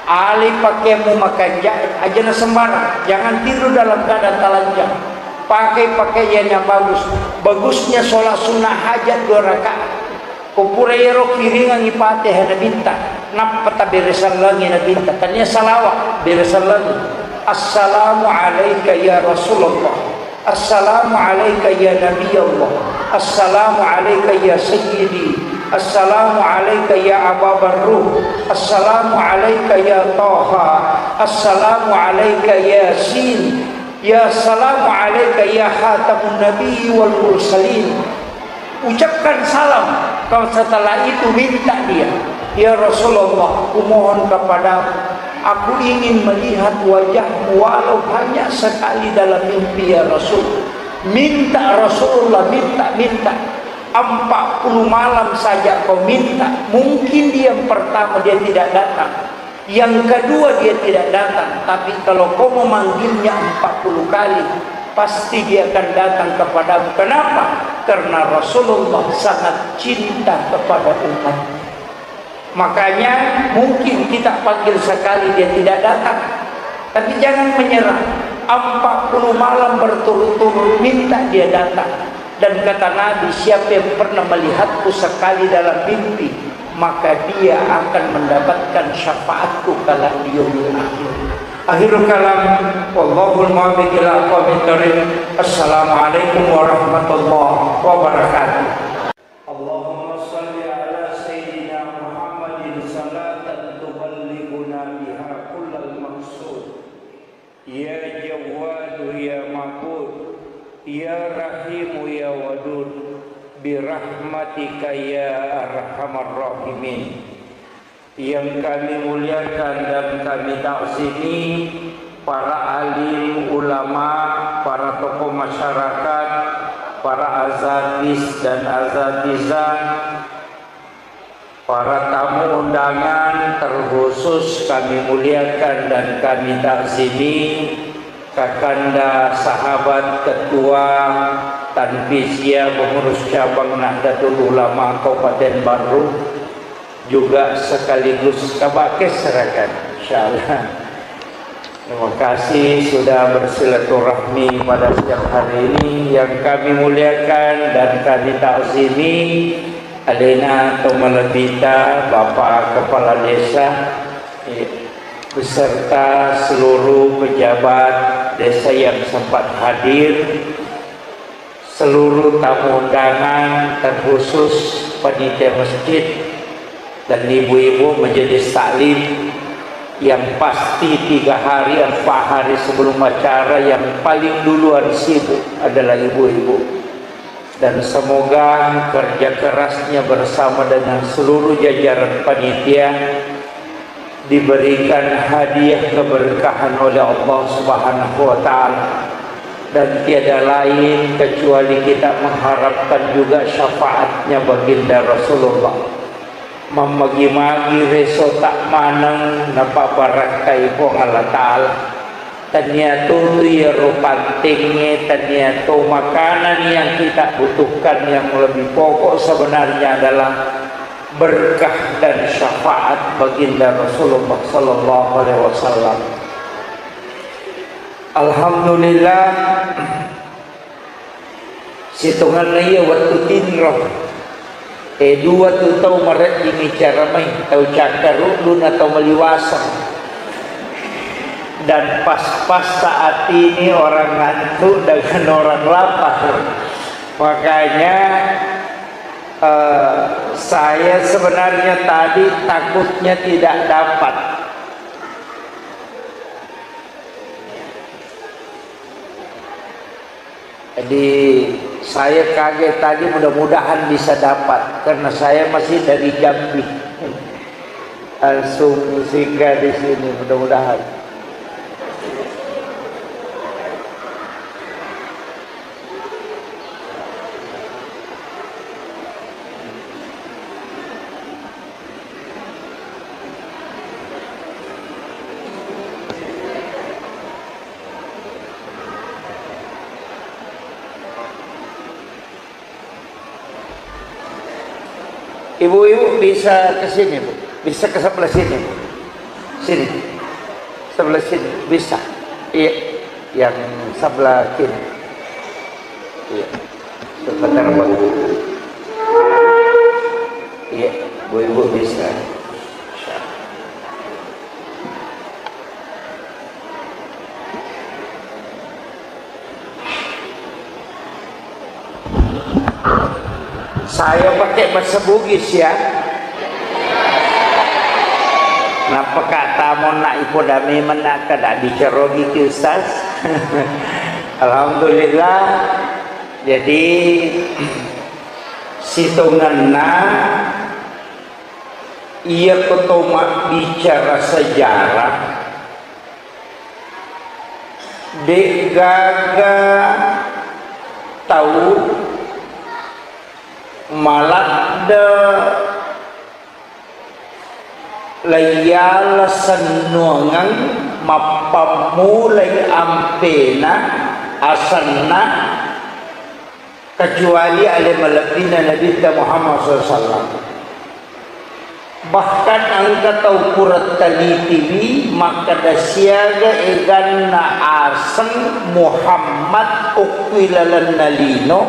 Alai pakaianmu makanja, aja na sembarang, jangan tidur dalam keadaan telanjang. Pakai pakaian yang bagus. Bagusnya sholat sunnah hajat dua rakaat. Ko pura iyaro kiringangngi Fatihah Nabitta, nappa taberesallangi Nabitta. Tania salawa, beresallangi. Assalamu alaika ya Rasulullah. Assalamu alaika ya Nabi Allah. Assalamu alaika ya Sayyidi. Assalamu alaika ya Aba Barruh. Assalamu alaika ya Taha. Assalamu alaika Yasin. Ya salamu alaika ya khatamun nabiyyi wal mursalin. Ucapkan salam. Kalau setelah itu minta dia, "Ya Rasulullah, kumohon kepadamu, aku ingin melihat wajahmu walau hanya sekali dalam mimpi, ya Rasul." Minta Rasulullah, minta, minta. Empat puluh malam saja kau minta, mungkin dia yang pertama dia tidak datang. Yang kedua, dia tidak datang, tapi kalau kau memanggilnya empat puluh kali, pasti dia akan datang kepadamu. Kenapa? Karena Rasulullah sangat cinta kepada umatnya. Makanya mungkin kita panggil sekali, dia tidak datang. Tapi jangan menyerah. Empat puluh malam berturut-turut minta dia datang. Dan kata Nabi, "Siapa yang pernah melihatku sekali dalam mimpi, maka dia akan mendapatkan syafaatku kelak di yaumil akhir." Akhirul kalam, wallahul muwaffiq ila aqwamit thariq. Assalamualaikum warahmatullahi wabarakatuh. Allahumma salli ala sayyidina Muhammadin salatan tuballighuna biha kullal maqsud. Ya Jawwadu ya Ma'bud, ya Rahimu ya Wadud, birahmatika ya arhamar rahimin. Yang kami muliakan dan kami takzimi, para alim ulama, para tokoh masyarakat, para azatis dan azatizah, para tamu undangan, terkhusus kami muliakan dan kami takzimi Kakanda, sahabat, ketua, tanfizia, pengurus cabang Nahdlatul Ulama Kabupaten Barru, juga sekaligus kabakes serakan, insyaallah. Terima kasih sudah bersilaturahmi pada siang hari ini. Yang kami muliakan dan kami takzimi, alena to malebbita, Bapak Kepala Desa, eh, beserta seluruh pejabat desa yang sempat hadir, seluruh tamu undangan, terkhusus panitia masjid dan ibu-ibu majelis taklim, yang pasti tiga hari, empat hari sebelum acara yang paling duluan sibuk adalah ibu-ibu. Dan semoga kerja kerasnya bersama dengan seluruh jajaran panitia diberikan hadiah keberkahan oleh Allah Subhanahu wa Ta'ala, dan tiada lain kecuali kita mengharapkan juga syafaatnya Baginda Rasulullah. Mammagi-magi reso tak maneng napabarakkai Puang Allah Ta'ala. Tania to tu iyaro pantengnge, tania to makanan yang kita butuhkan, yang lebih pokok sebenarnya adalah berkah dan syafaat Baginda Rasulullah sallallahu alaihi wasallam. Alhamdulillah, sitongenna iya wettu tinro, eh, dua tu tau mareddingi caramai, tau cakkaruddu na tau maliwaseng. Dan pas-pas saat ini orang ngantuk dengan orang lapar. Makanya, eh, saya sebenarnya tadi takutnya tidak dapat. Jadi, saya kaget tadi, mudah-mudahan bisa dapat, karena saya masih dari Jambi. Langsung singgah di sini, mudah-mudahan. Ibu-ibu bisa ke sini, Bu. Bisa ke sebelah sini, Bu. Sini. Sebelah sini. Bisa. Iya. Yang sebelah kiri. Iya. Sebentar, Bu. Iya, Bu, Ibu bisa. Saya pakai bahasa Bugis ya. Nappa kata monna ipo dame mennaka da bicarogi ki Ustaz. Alhamdulillah. Jadi sitongenna iya ko to mabbicara sejarah, de'gaga tau maladde laiyala sennuangeng mappammulai ampena asenna kecuali ale malebbina Nabitta Muhammad sallallahu alaihi wasallam. Bahkan engka tau pura talitiwi makkeda siaga eganna aseng Muhammad okko ilalenna lino,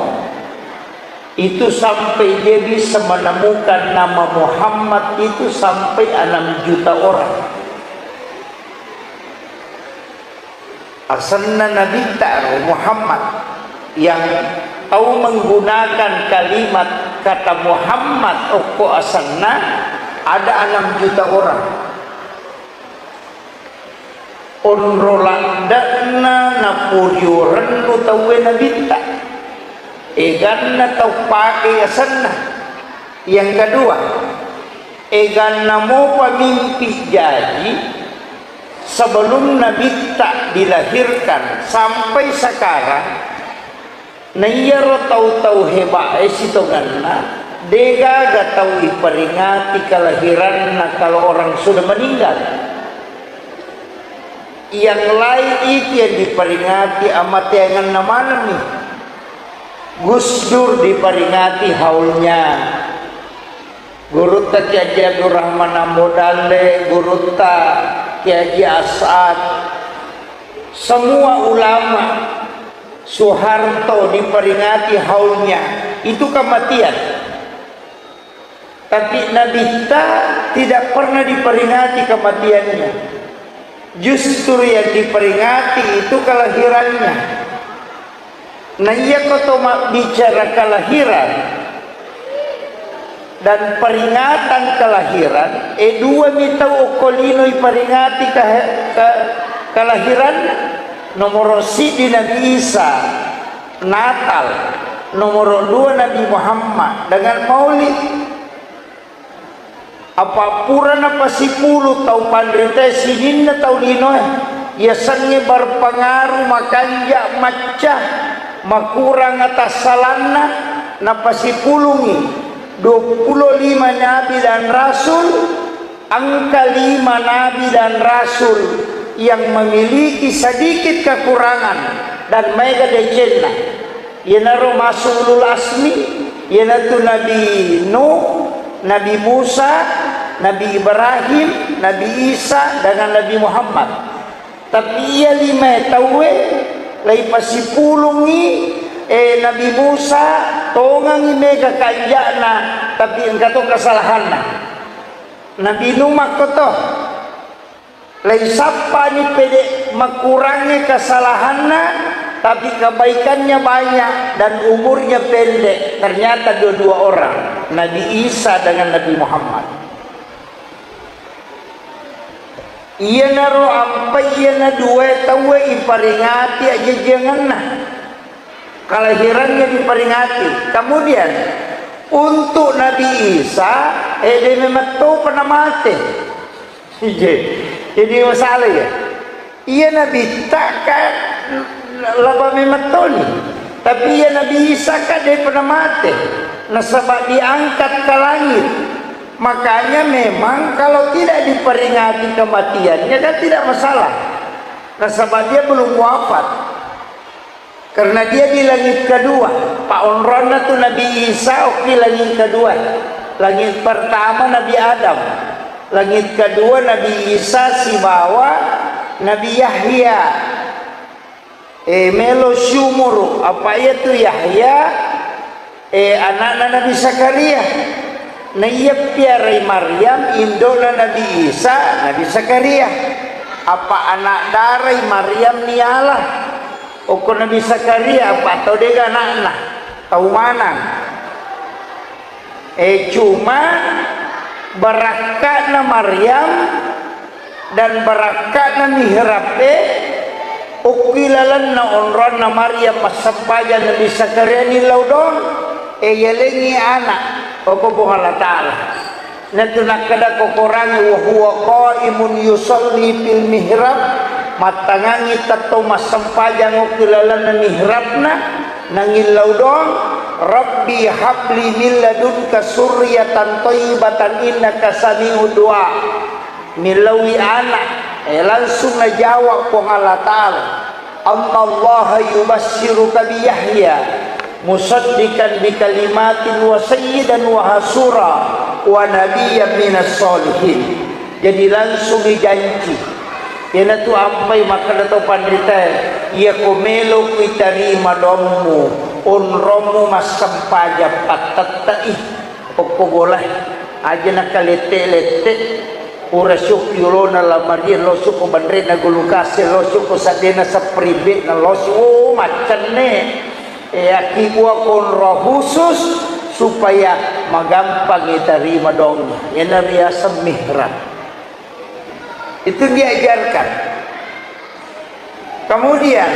itu sampai dia bisa menemukan nama Muhammad itu sampai enam juta orang. Asenna Nabitta ro Muhammad, yang tau menggunakan kalimat kata Muhammad okko asenna ada enam juta orang. Onro ladde'na naporio rennu tauwe Nabitta. Eganna tau pake asenna. Yang kedua, eganna mopa mimpi jaji sebelum Nabitta dilahirkan sampai sekarang, na iyaro tau-tau heba'e sitongenna, degaga tau iperingati kelahiranna kalau orang sudah meninggal. Yang lain itu yang diperingati amateangenna manenni. Gus Dur diperingati haulnya. Gurutta Kiai Haji Abdurrahman Ambo Dalle, gurutta Kiai Haji As'ad, semua ulama, Soeharto diperingati haulnya, itu kematian. Tapi Nabitta tidak pernah diperingati kematiannya. Justru yang diperingati itu kelahirannya. Nah, iya ko to mabbicara kelahiran dan peringatan kelahiran, e, dua mi tau okko lino iperingati ke-, ke-, kelahiran. Nomoro siddi Nabi Isa, Natal. Nomoro dua Nabi Muhammad dengan Maulid. Apa pura napasipulu tau panritae sininna tau linoe, yasengnge berpengaruh makanja macca makurang atassalanna, napasipulungngi dua puluh lima nabi dan rasul, engka lima nabi dan rasul yang memiliki sedikit kekurangan dan maega decenna. Iyanaro masuk ulul asmi, iyanatu Nabi Nuh, Nabi Musa, Nabi Ibrahim, Nabi Isa, dengan Nabi Muhammad. Tapi iya lima tauwe laipasipulungngi, eh, Nabi Musa tongangngi mega kanja'na, tapi engka to kesalahanna. Nabi Nuh makkoto. Laisappani pede makurangnge kesalahanna, tapi kebaikannya banyak dan umurnya pendek. Ternyata dua-dua orang, Nabi Isa dengan Nabi Muhammad. Iyanaro ampai iyana dua tauwe iparingati ajajiangenna. Kelahirannya diperingati. Kemudian, untuk Nabi Isa, eh, de' memetto pa namate. Ije. Jadi masalah ya. Iya Nabitta ka laba memettoni. Tapi iya Nabi Isa ka de' pa namate. Nasaba diangkat ke langit. Makanya memang kalau tidak diperingati kematiannya kan tidak masalah. Nasaba dia belum wafat. Karena dia di langit kedua. Paonronna tu Nabi Isa okki langit kedua. Langit pertama Nabi Adam. Langit kedua Nabi Isa sibawa Nabi Yahya. Eh, melo siumuru. Apa iya tu Yahya? Eh, anakna Nabi Zakaria. Naiya piarai Maryam, indona Nabi Isa, Nabi Zakaria. Apa anak darai Maryam niala? Okko Nabi Zakaria, apa tau dega anakna? Tau manang. Eh, cuma barakka'na Maryam dan barakka'na mihrab e, okki lalenna onronna Maryam massempajang Nabi Zakaria nillau doang, e, yalengngi anak, okko Puang Allah Ta'ala. Natu nakkeda ko Korangnge, "Wa huwa qaimun yusalli fil mihrab," mattangangngi tettong massempajang okki lalenna mihrabna, nangillau doang, "Rabbi habli min ladunka surriyatan thayyibatan innaka sami'ud du'a." Millauwi anak, eh, langsung najawab Puang Allah Ta'ala, "Annallaha yubassiruka bi Yahya musaddiqan bi kalimatin wa sayyidan wa hasura wa nabiyyan minas solihin." Jadi langsung dijanji. Iyanatu ampai makkeda tau panritae, "Iyako melo kuitarima doammu, onrommu massempajang pattette'i." Okko bolae, aja nakalette-lette, pura siokki yolona lamarie, losokko banrena gulukase, losokko saddena sapribe'na, losi, oh, maccenne. E, akkibua konro khusus supaya magampang itarima doangnge. Iyana riaseng mihrab. Itu diajarkan. Kemudian,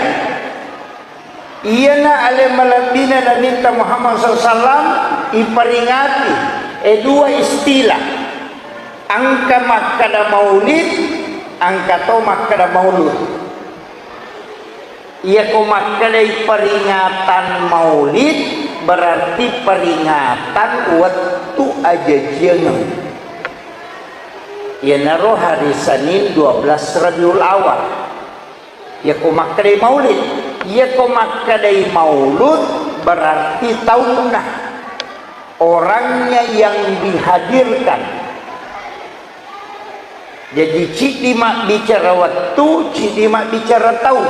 iyana ale malebbina Nabitta Muhammad sallallahu alaihi wasallam iperingati, e, dua istilah. Engka makkeda maulid, engka to makkeda maulud. Iyako makkedai peringatan maulid, berarti peringatan wettu ajajiangeng. Iyanaro hari Senin dua belas Rabiul Awal. Iyako makkedai maulid, iyako makkedai maulud berarti taunna, orangnya yang dihadirkan. Jadi, ciddi mabbicara wettu, ciddi mabbicara tau.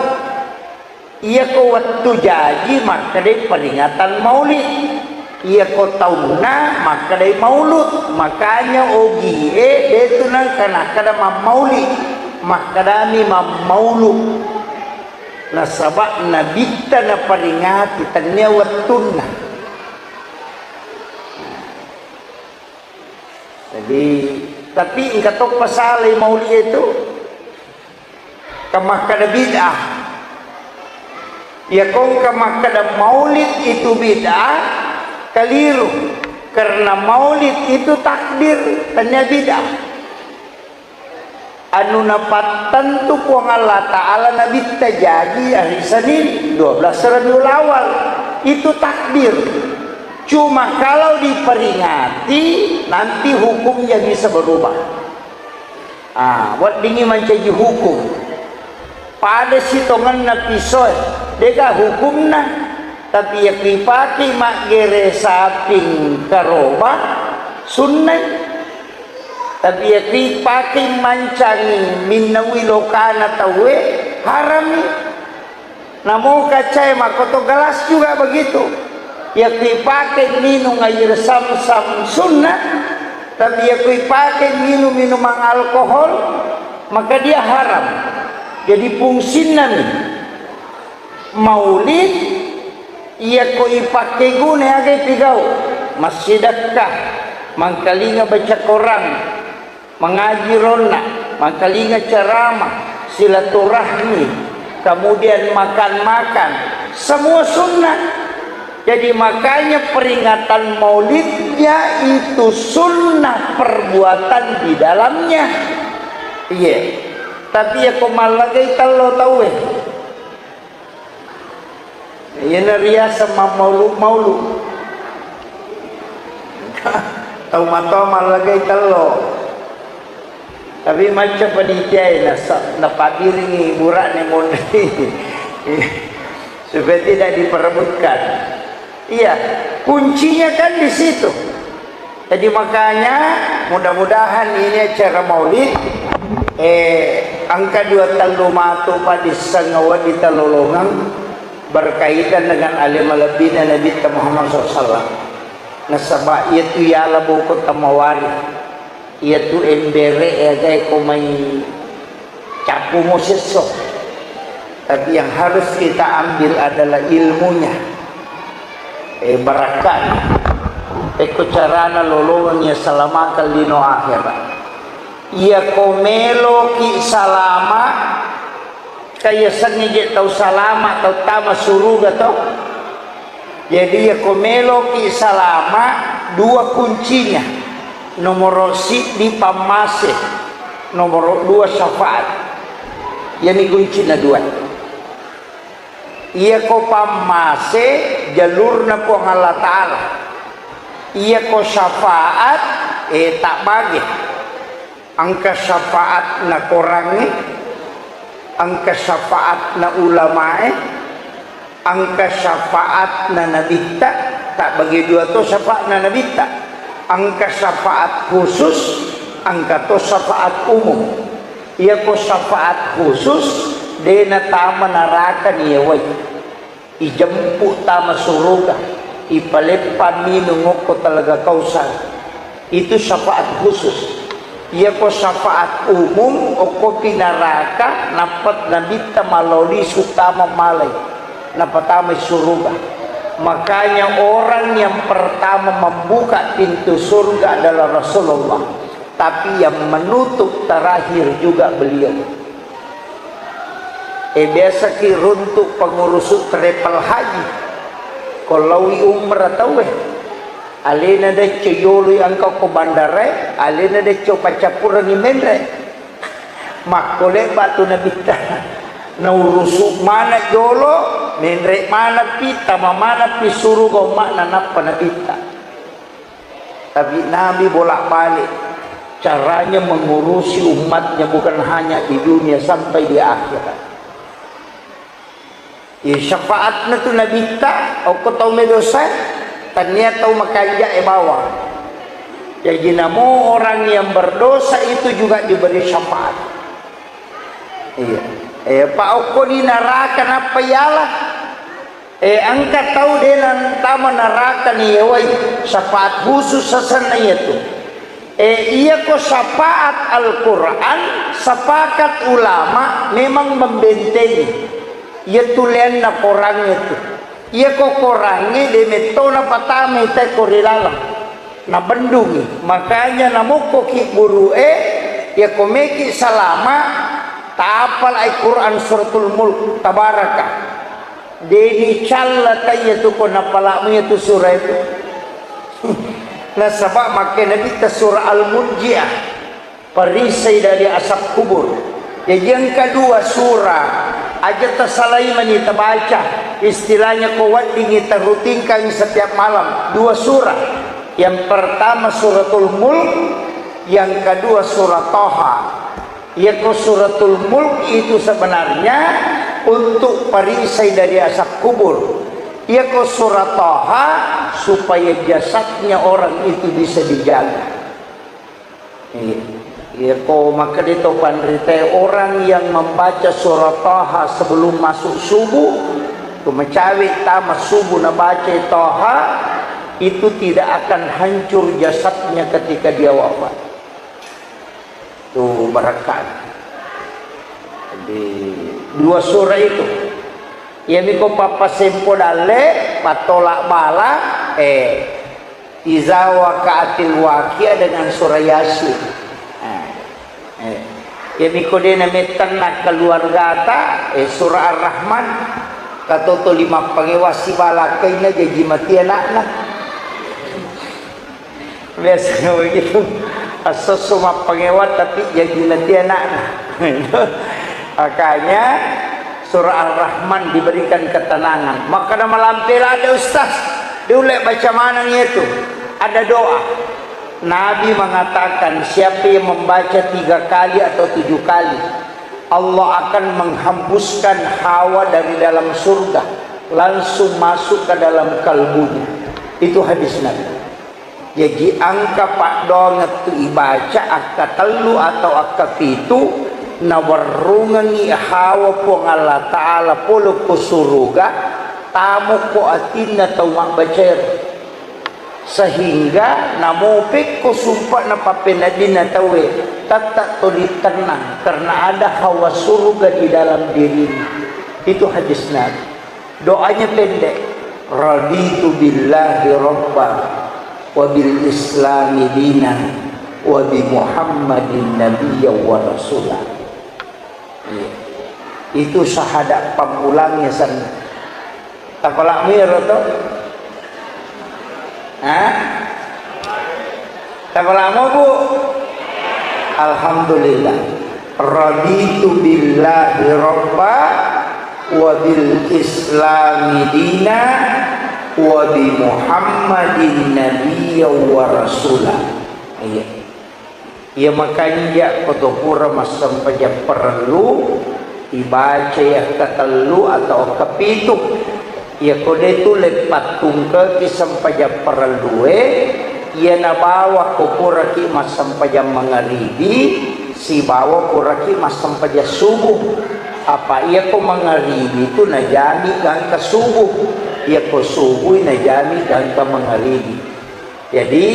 Iyako wettu jaji makkedai peringatan maulid. Iyako taunna makkedai maulud. Makanya ogie detu nengka nakkeda mammaulid. Makkedami mammaulu. Nasaba nabitta naperingati, tennia wettunna. Jadi, tapi engka toppa salai maulid itu. Ka makkeda bid'ah. Iyako engka makkeda maulid itu bid'ah, keliru. Karena maulid itu takdir, tennia bid'ah. Anu napattentu Puang Allah Ta'ala nabitta jaji hari Senin, dua belas Rabiul Awal. Itu takdir. Cuma kalau diperingati, nanti hukumnya bisa berubah. Ah, weddingngi mancaji hukum. Pada sitongenna pisoe, de'ga hukumna. Tapi yakku ipake maggere saping karoba, sunnai. Tapi yakku ipake mancangi minnaui lokana tauwe, harami. Namo kacae makkoto gelas juga begitu. Yakku ipake minum air zam-zam sunnah, tapi yakku ipake minum minuman alkohol, maka dia haram. Jadi fungsinna mi maulid, yakku ipake guna aga ipigau, massidekka, mangkalinga baca Quran, mangaji ronna, mangkalinga ceramah, silaturahmi, kemudian makan-makan, Semua sunnah. Jadi makanya peringatan maulidnya itu sunnah perbuatan di dalamnya. Iya. Tapi ya ko mallagai tello tauwe. Iyana riaseng mammaulu-maulu. Tau matoa mallagai tello. Tapi macca panitiae nasa-, napabbiringi bura'ne monri. Supaya tidak diperebutkan. Iya, kuncinya kan di situ. Jadi makanya mudah-mudahan ini acara maulid, eh, engka dua tellu matu padissengawa di talolongang berkaitan dengan ale malebbina Nabitta Muhammad sallallahu alaihi wasallam. Nasaba iyatu yala boko tamawari, iyatu embere, eh, agae ko mai cappu mo sesso. Tapi yang harus kita ambil adalah ilmunya. Eh, barakkan. Eko carana lolongang iya salamakang lino akhirat. Iya ko meloki salama, kaya sengngi je tau salama, tau tama suruga to. Jadi iya ko meloki salama, dua kuncinya. Nomoro siddi pammase, nomoro dua syafaat. Iyani kuncina dua. Iya ko pammase jalurna Puang Allah Ta'ala. Iya ko syafaat, eh, tak bage. Engka syafaat na korangnge, engka syafaat na ulamae, engka syafaat na nabitta, tak bage dua to syafaat na nabitta. Engka syafaat khusus, engka to syafaat umum. Iyako syafaat khusus, de natama naraka ni yawai. Ijempu tama suruga, ipaleppa minung okko Telaga Kausar. Itu syafaat khusus. Iyako syafaat umum, okkopi naraka, nappa nabitta malao lisu tama malai, napatamai suruga. Makanya orang yang pertama membuka pintu surga adalah Rasulullah. Tapi yang menutup terakhir juga beliau. Eh, biasaki runtuk pengurusuk travel haji. Ko laoi umrah tauwe. Alena decco yoloi engka ko bandarae, alena decco paccappurengngi menre. Makko lebba tu nabitta. Naurusu mana jolo, menre manapi, tama manapi suruga umma'na nappa nabitta. Tapi Nabi bolak-balik caranya mengurusi umatnya, bukan hanya di dunia, sampai di akhirat. Ya, syafaatna tu nabitta, okko tau medosa, tania tau makanja e bawang. Jadi namo orang yang berdosa itu juga diberi syafaat. Iya. Eh, pa okko ni naraka nappa yala. Eh, engka tau de nantama naraka ni yawai, syafaat khusus asenna iyatu. Eh, iyako syafaat Al-Quran, sepakat ulama memang membentengi. Iyatu leanna korangnge tu. Iyako korangnge de metto napatamai tekko ri laleng. Nabendungi. Makanya namokkoki guru e, iyako meki salama, tapalai Quran Suratul Mulk, Tabaraka. Deni calla taiya tu ko napalamu iyatu sura itu. Nasaba makke nabitta sura Al-Munjiah, perisai dari asap kubur. Jadi engka dua sura, aja tasalai mani tabaca, istilahnya ko weddingi tarutinkan setiap malam, dua sura. Yang pertama Suratul Mulk, yang kedua surah Taha. Iyako Suratul Mulk itu sebenarnya untuk perisai dari asap kubur. Iyako surah Taha supaya jasadnya orang itu bisa dijaga. Iya. Iyako makkeda to panrita, orang yang membaca surah Taha sebelum masuk subuh, tu mecawe tama subuh nabaca Taha, itu tidak akan hancur jasadnya ketika dia wafat. Tu barakka. Jadi, dua surah itu. Iyami ko pappasempo dalle, pattolak bala, eh, iza waqa'atil waqi'ah dengan surah Yasin. Eh, eh. Iyami ko dena mettenna keluargata, eh, surah Ar-Rahman. Katoto lima pangewa sibalakai na jaji mati anakna. Biasanya begitu. Assosso mappangewa tapi jaji mati anakna. Makanya surah Ar-Rahman diberikan ketenangan. Maka na malampe lada ustaz, diulek baca maneng itu. Ada doa. Nabi mengatakan, siapa yang membaca tiga kali atau tujuh kali, Allah akan menghembuskan hawa dari dalam surga, langsung masuk ke dalam kalbunya. Itu hadis Nabi. Jaji engka paddoangeng tu ibaca akka tellu atau akka pitu, nawerrungengngi hawa Puang Allah Ta'ala pole ko suruga, tamokko atinna tau mabbacaero. Sehingga namopekko sumpa'na pappeneddinna tauwe, tetap tuli tenang karena ada hawa surga di dalam dirinya. Itu hadis Nabi. Doanya pendek. Raditu billahi rabba wa bil islami dina wa bi Muhammadin nabiyya wa rasula. Iya. Itu syahadat pammulangnya sanna. Tapalakmu iyaro to? Hah? Tapalakmu, Bu? Alhamdulillah. Raditu billahi rabba wa bil islami dina wa bi Muhammadin nabiyya wa rasula. Iya. Iya makanja ko to pura massempajang parellu, ibacai akka tellu atau akka pitu. Iya ko de tu le pattungkeki sempajang parellue, iya nabawa ko puraki massempajang mangaribi, sibawa puraki massempajang subuh. Apa iya ko mangaribi tu najami gangka subuh, iya ko subuh najami gangka mangaribi. Jadi,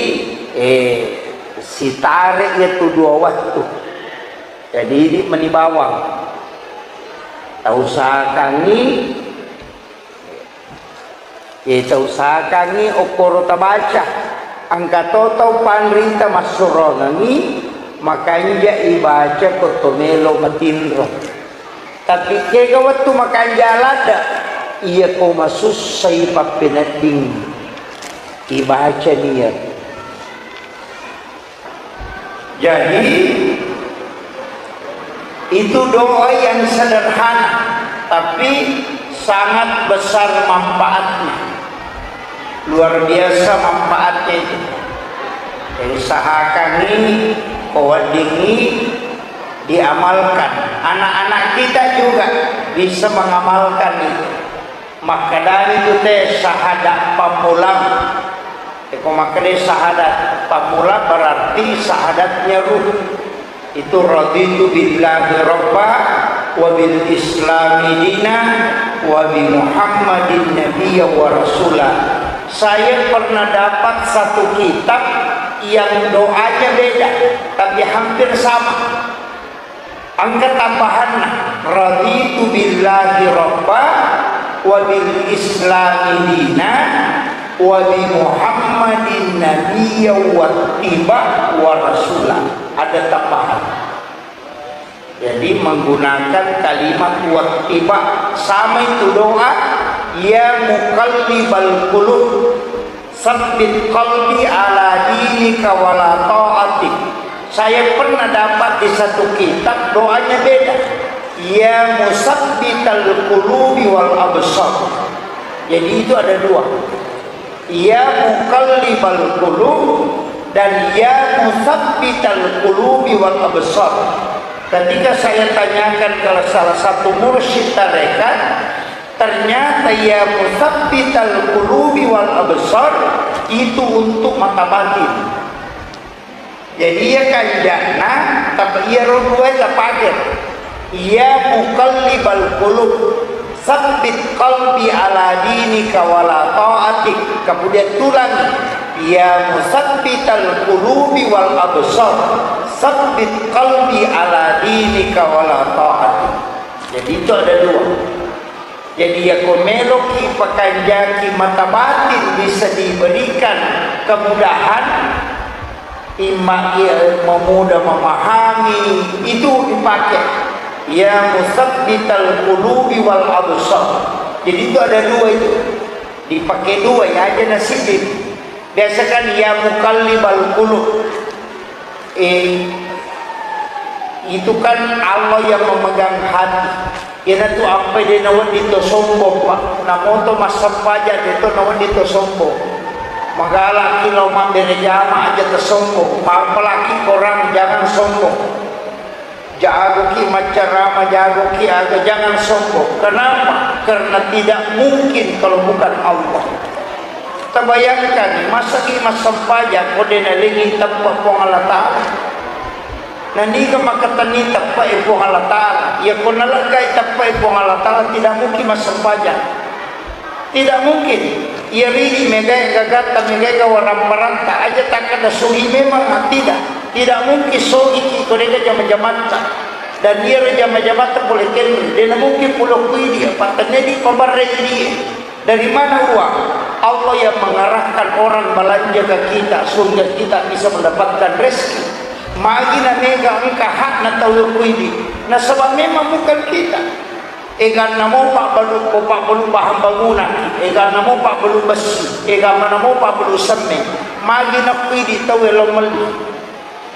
eh, sitare iya tu dua wettu. Jadi, idi meni bawang. Tausahakangngi, eh, tausahakangngi okkoro tabaca. Engka to tau panrita massurongengngi, makanja ibaca ko to melo matinro. Tapi kega wettu makanja ladde, iya ko masussai pappenedding, ibaca nia. Jadi, itu doa yang sederhana, tapi sangat besar manfaatnya. Luar biasa manfaatnya itu. Jadi, usahakan ini, ko wedding ini diamalkan. Anak-anak kita juga bisa mengamalkan itu. Makkedani tu te syahadat pammulang. Eko makkeda syahadat pammulang berarti syahadatnya ruh. Itu raditu billahi rabba wa bil islami dina wa bi Muhammadin nabiyya wa rasula. Saya pernah dapat satu kitab yang doanya beda, tapi hampir sama. Engka tambahanna, raditu billahi rabba wa bil islami dina wa bi Muhammadin nabiyya wattiba wa rasula. Ada tambahan. Jadi menggunakan kalimat wattiba, sama itu doa, ya muqallibal qulub, sabbit qalbi ala dinika wala ta'atik. Saya pernah dapat di satu kitab doanya beda. Ya musabbital qulubi wal absar. Jadi itu ada dua. Ya muqallibal qulub dan ya musabbital qulubi wal absar. Ketika saya tanyakan ke salah satu mursyid tarekat, ternyata ya musabbital qulubi wal absar itu untuk mata batin. Jadi iya kanja'na, tapi iyaro dua tapake. Ya muqallibal qulub, sabbit qalbi ala dinika wala ta'atik. Kemudian tulang, ya musabbital qulubi wal absar, sabbit qalbi ala dinika wala ta'atik. Jadi itu ada dua. Jadi, yako meloki pakanjaki mata batin bisa diberikan kemudahan, imma ia memudah memahami, itu dipakai. Ya musabbital qulubi wal absar. Jadi itu ada dua itu. Dipakai dua ya, aja nasibin. Biasa kan ya muqallibal qulub. Eh, itu kan Allah yang memegang hati. Iyanatu ampai de nawedding to sombong, Pak. Namoto massempajang de to nawedding to sombong. Magalaki lao mabbere jama aja to sombong. Mappalaki korang jangan sombong. Jagoki maccarama, jagoki aga, jangan sombong. Kenapa? Karena tidak mungkin kalau bukan Allah. Tabayangkan, masaki massempajang ko de nalengi teppa Puang Allah Ta'ala. Naniga makatenni teppa e Puang Allah Ta'ala. Iya ko naleggai teppa e Puang Allah Ta'ala, tidak mungkin massempajang. Tidak mungkin. Iya ridi megai gagatta, megai gawarang paranta, aja takkada sogi memang, ah, tidak. Tidak mungkin sogi ki ko dega jama-jamatta. Dan iya jama-jamatta pole kenri. Dena mungkin pulo kuidi, apa tenedi pabarre idi. Dari mana uang? Allah yang mengarahkan orang belanja ke kita sehingga kita bisa mendapatkan rezeki. Magi na mega engka hakna tau kuidi. Nasaba memang bukan kita. Eganna mo pabbalu, ko pabbalu bahan bangunan, eganna mo pabbalu bessi, eganna mo pabbalu semme, magi nappi di tau elo melli.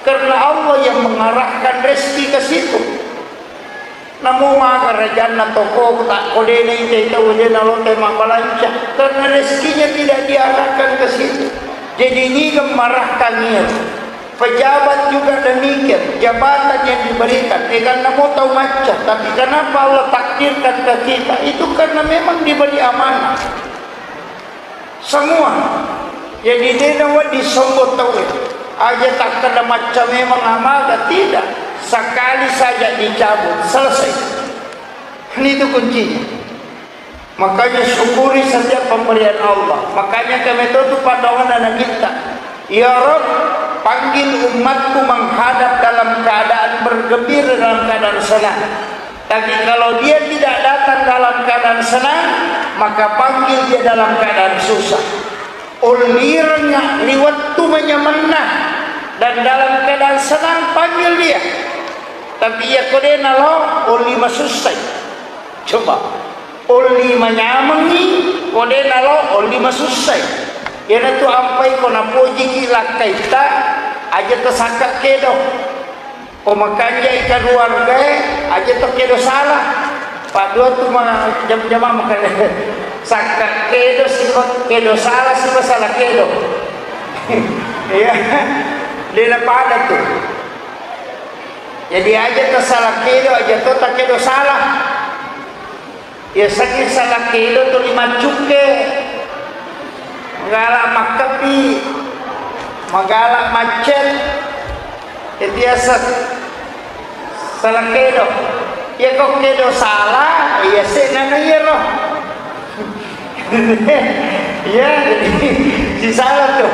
Karena Allah yang mengarahkan rezeki ke situ. Namo maga rajanna toko tak kodena ite tau dena lote mabbalanca. Karena rezekinya tidak diarahkan ke situ. Jadi ini gemarahkan niat. Pejabat juga demikian, jabatan yang diberikan, eh, karena mau tahu macca, tapi kenapa Allah takdirkan ke kita? Itu karena memang diberi amanah. Semua. Jadi, dena wedding sombong tau. Aja takkeda macca memang amaga, tidak. Sekali saja dicabut, selesai. Ini itu kuncinya. Makanya syukuri setiap pemberian Allah. Makanya kami itu tuh pandangan anak kita. Ya Rob, panggil umatku menghadap dalam keadaan bergembira, dalam keadaan senang. Tapi kalau dia tidak datang dalam keadaan senang, maka panggil dia dalam keadaan susah. Ullirengnga ri wettu manyamenna dan dalam keadaan senang, panggil dia. Tapi iya ko de nalo, ulli masussai. Coba. Olli manyamengngi, ko de nalo, olli masussai. Iyanatu ampai ko napojiki lakkaitta, aja tasakka kedo. Ko makanjai kaluargae, aja to kedo salah. Paddua tu ma jam-jama makanya sakka kedo siba kedo salah siba salah kedo. Iya. Dena pada tu. Jadi aja to salah kedo, aja to ta kedo salah. Yasengnge salah kedo tuli maccukke, magala makkebbi, magala maccet, itu yaseng salah kedo. Iyako kedo salah, iya se'na na iyaro. Iya, jadi sisala tu.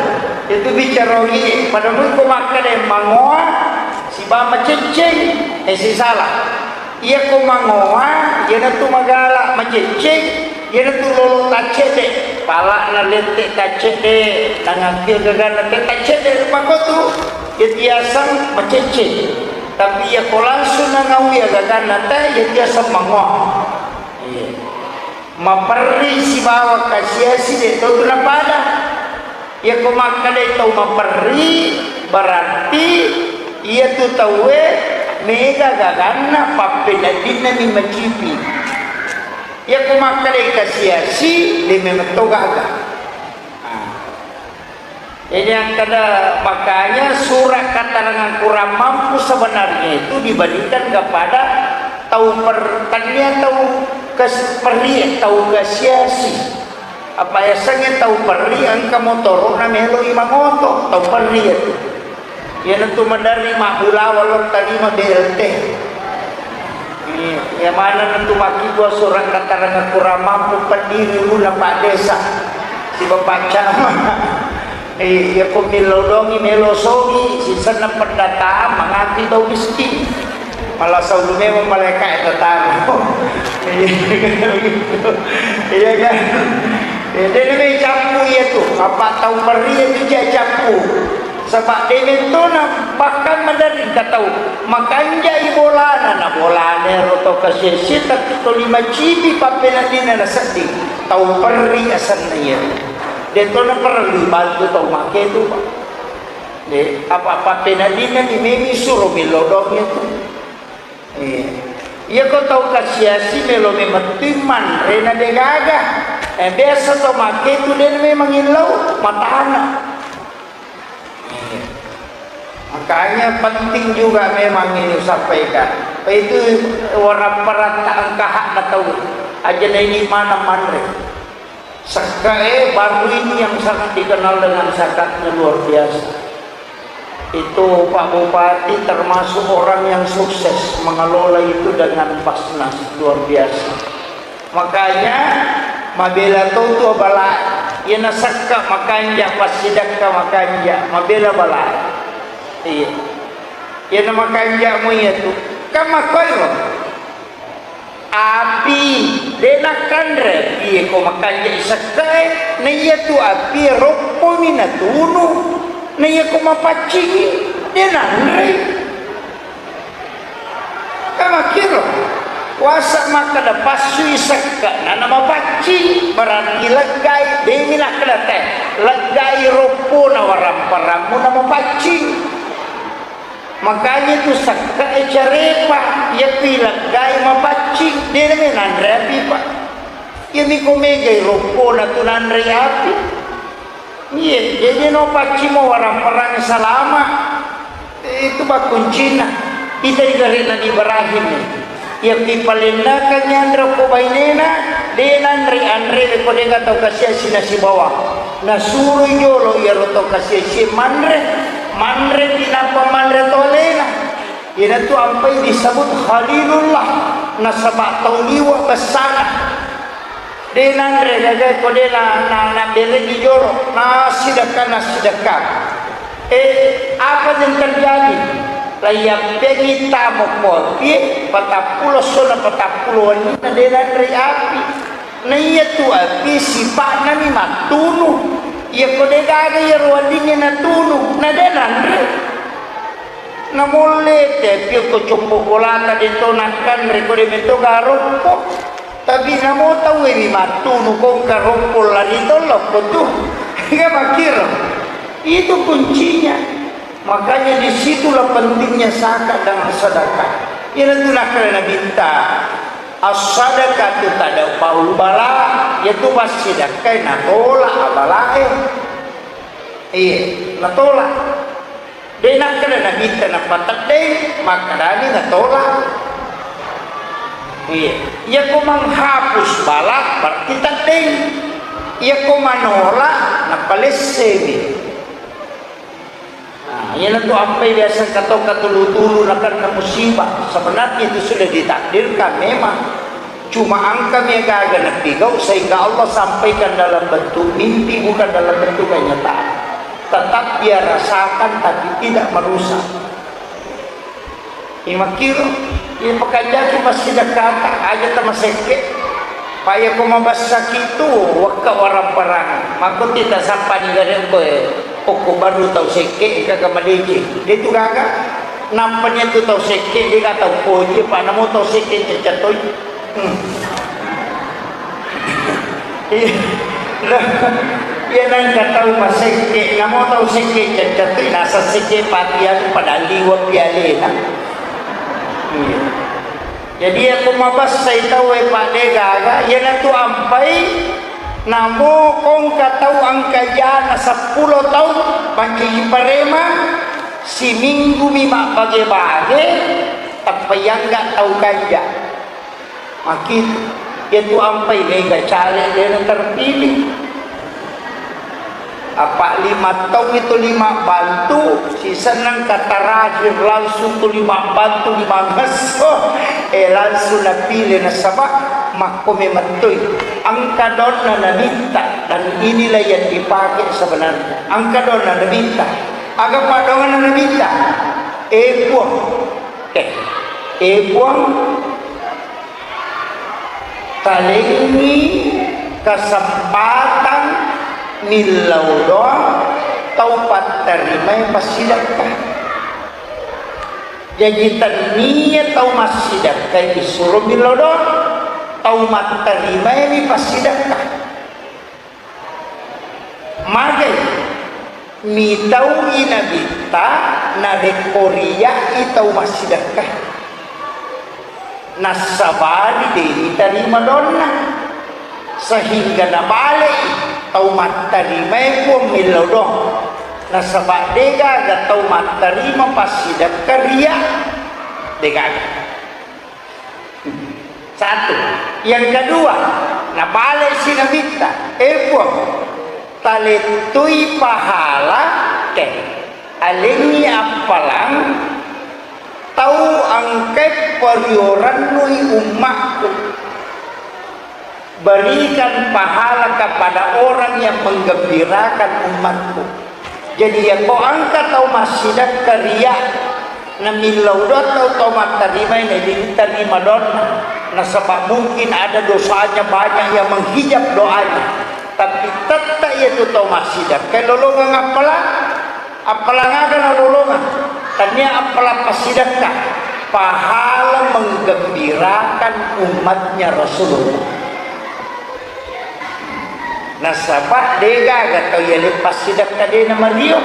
Itu bicara ogi. Pada mui ko makkeda mangoa, siba macecceng, eh sisala. Iyako mangoa, iyanatu magala macecceng, iyanatu lolo taccedde, pala'na lette taccedde, nangakkio gaganna te taccedde rupa kotu, iya tiaseng macecceng. Tapi iyako langsung nangaui gaganna te, iya tiaseng mangoa. Iya. Maperri sibawa kasiasi de to tu napada. Iyako makkedai tau maperri, berarti iyatu tauwe mega gaganna pappeneddinna mi macipi. Iyako makkedai kasiasi, de memeng to gaga. Ah. Jadi akkeda, makanya surat keterangan kurang mampu sebenarnya itu diberikan kepada tau per-, tania tau kes-, perri, tau kasiasi. Apa yasengnge tau perri engka motoro'na meloi mangoto, tau perri itu. Iyanatu maderri mabbulawa lo tarima B L T. Iya, iya manenna tu makkibua surang keterangan kurang mampu pendiri uluna Pak Desa siba Pak Camat. Iya, iya ko millau dongi melo sogi, sisenna pendataan mangati tau miskin. Malah saulu memang malaika e tataro. Iya, iya kan? Iya, de nawe cappu iya tu. Apa tau perri iya tu ja cappu. Saba de mentona bahkan maderri engka tau makanjai bolana, na bolana ero Tau kasiasi tapi toli macipi pappeneddinna nasedding, tau perri asenna iya. De to naparellu bantu tau make tu, Pak. De, apa pappeneddinna ni memi suro milodong itu. Iya. Iya ko tau kasiasi melo memettui manre na de gaga. Eh, biasa tau make tu de memang illau matana. Iya. Makanya penting juga memang ini sampaikan. Apa itu orang perata engka hak na tau. Aja na ini mana manre. Sekkae baru ini yang sangat dikenal dengan zakatnya luar biasa. Itu Pak Bupati termasuk orang yang sukses mengelola itu dengan Basnas, luar biasa. Makanya mabela to tu bala, iya nasakka makanja, passidakka makanja, mabela bala. Iya. Iya na makanja mo iya tu. Kan makkoi lo. Api, de nakkanre api ko makanja sekkae, na iya tu api roppomi natunu, na iya ko mapaccingi, de nanre. Kan makkiro, wasa makkeda passui sekka, na namapaccing, berarti leggai, demi nakkeda te, leggai roppona waramparangmu namapaccing. Makanya tu sekkae carepa, iya pileggai mapaccing, de name nanre api, Pak. Iya miko megai roppona tu nanre api. Iya, jadi no paccing mo waramparang salama. Itu bakkuncina. Ita igare Nabi Ibrahim. Iya pipalennakang yanre ko bainena, de nanre anre ko de tau kasiasi nasibawa. Nasuroi jolo iyaro tau kasiasi manre, manre pinappa manre tolena. Iyanatu ampai disebut Khalilullah, nasaba tau liwa bessana. De nanre gaga ko de na, na, na bere di jolo, nasidekka, nasidekka. Eh, apa yang terjadi? Laiyappengi tamo kopi, patappulo sona patappulo wenninna de nanre api. Na iya tu api sipa'na mi mattunu. Iya ko de gaga iya ruwalingnge natunu, na de nanre. Namolle te api ko coppo bolata de to nakkanre ko de meto garoppo. Tapi namo tauwe mi mattunu kongka roppo lari tollo ko tu. Iya makkiro. Itu kuncinya. Makanya disitulah pentingnya zakat dan sedekah. Iyanatu nakkeda Nabitta, as-sadaqatu tadfa'ul bala, yaitu passidakkae natolak abalae. Iya, natolak. De nakkeda Nabitta napateddeng, makkedani natolak. Iya, iyako menghapus bala berarti teddeng. Iyako manolak napalessemi. Nah, iyanatu ampai biasa engka tau katulu-tulu nakenna musibah. Sebenarnya itu sudah ditakdirkan memang. Cuma engkami gaga napigau sehingga Allah sampaikan dalam bentuk mimpi, bukan dalam bentuk kenyataan. Tetap dia rasakan tapi tidak merusak. Imakkiro, iya pekanjaki massidekata, aja tamasekke. Payako mabessaki tu, wekka waramparang. Makkutti tasappani gare koe, okko baru tau sekke, engka madeceng. De tu gaga. Nampani tu tau sekke, de ga tau poji, pa namo tau sekke cecca toi. Hmm. Iya. Iya, nengka tau masekke, namo tau sekke cecca tu, nasa sekke pati anu pada liwa pialena. Iya. Jadi aku mabessai tau e pade gaga, iyanatu ampai namo kongka tau engka jana seppulo tau mancaji parema, siminggu mi mabbage-bage, tappa yangga tau kanja. Maki, iya tu ampai mega caleg de na terpilih. Apa lima taung itu lima bantu, sisenna engka terakhir langsung tu lima bantu lima ngesso, eh langsung napilih nasaba makko memettoi. Engka donna nabitta dan inilah yang dipakai sebenarnya. Engka donna nabitta. Aga padonganna nabitta? Eh puang. Eh, eh puang. Talengngi kesempatan millau doang tau pattarimai passidekka. Jaji, tennia tau massidekka isuro millau doang, tau mattarimaemi passidekka. Magai mitau'i Nabitta narekko ria'i tau massidekka. Nassabari de' ritarima doanna, sehingga nabale'i tau mattarimae Puang millau doang. Nasaba de'gaga tau mattarima passidekka ria, de'gaga. Satu. Yang kedua, nabale'si Nabitta, "Eh Puang, talettui pahala ke alengngi appalang tau engkae pariorannui ummakku. Berikan pahala kepada orang yang menggembirakan umatku." Jadi, yako engka tau massidekka ria, namillau doang tau, tau mattarimai, na de' ritarima doanna. Nasaba mungkin ada dosanya banyak yang menghijab doanya. Tapi tette' iyatu tau massidekka lolongeng appalang. Appalang aga nalolongeng? Tennia appalang passidekka, pahala menggembirakan umatnya Rasulullah. Nasaba de'gaga tau yaleng passidekka de' namario.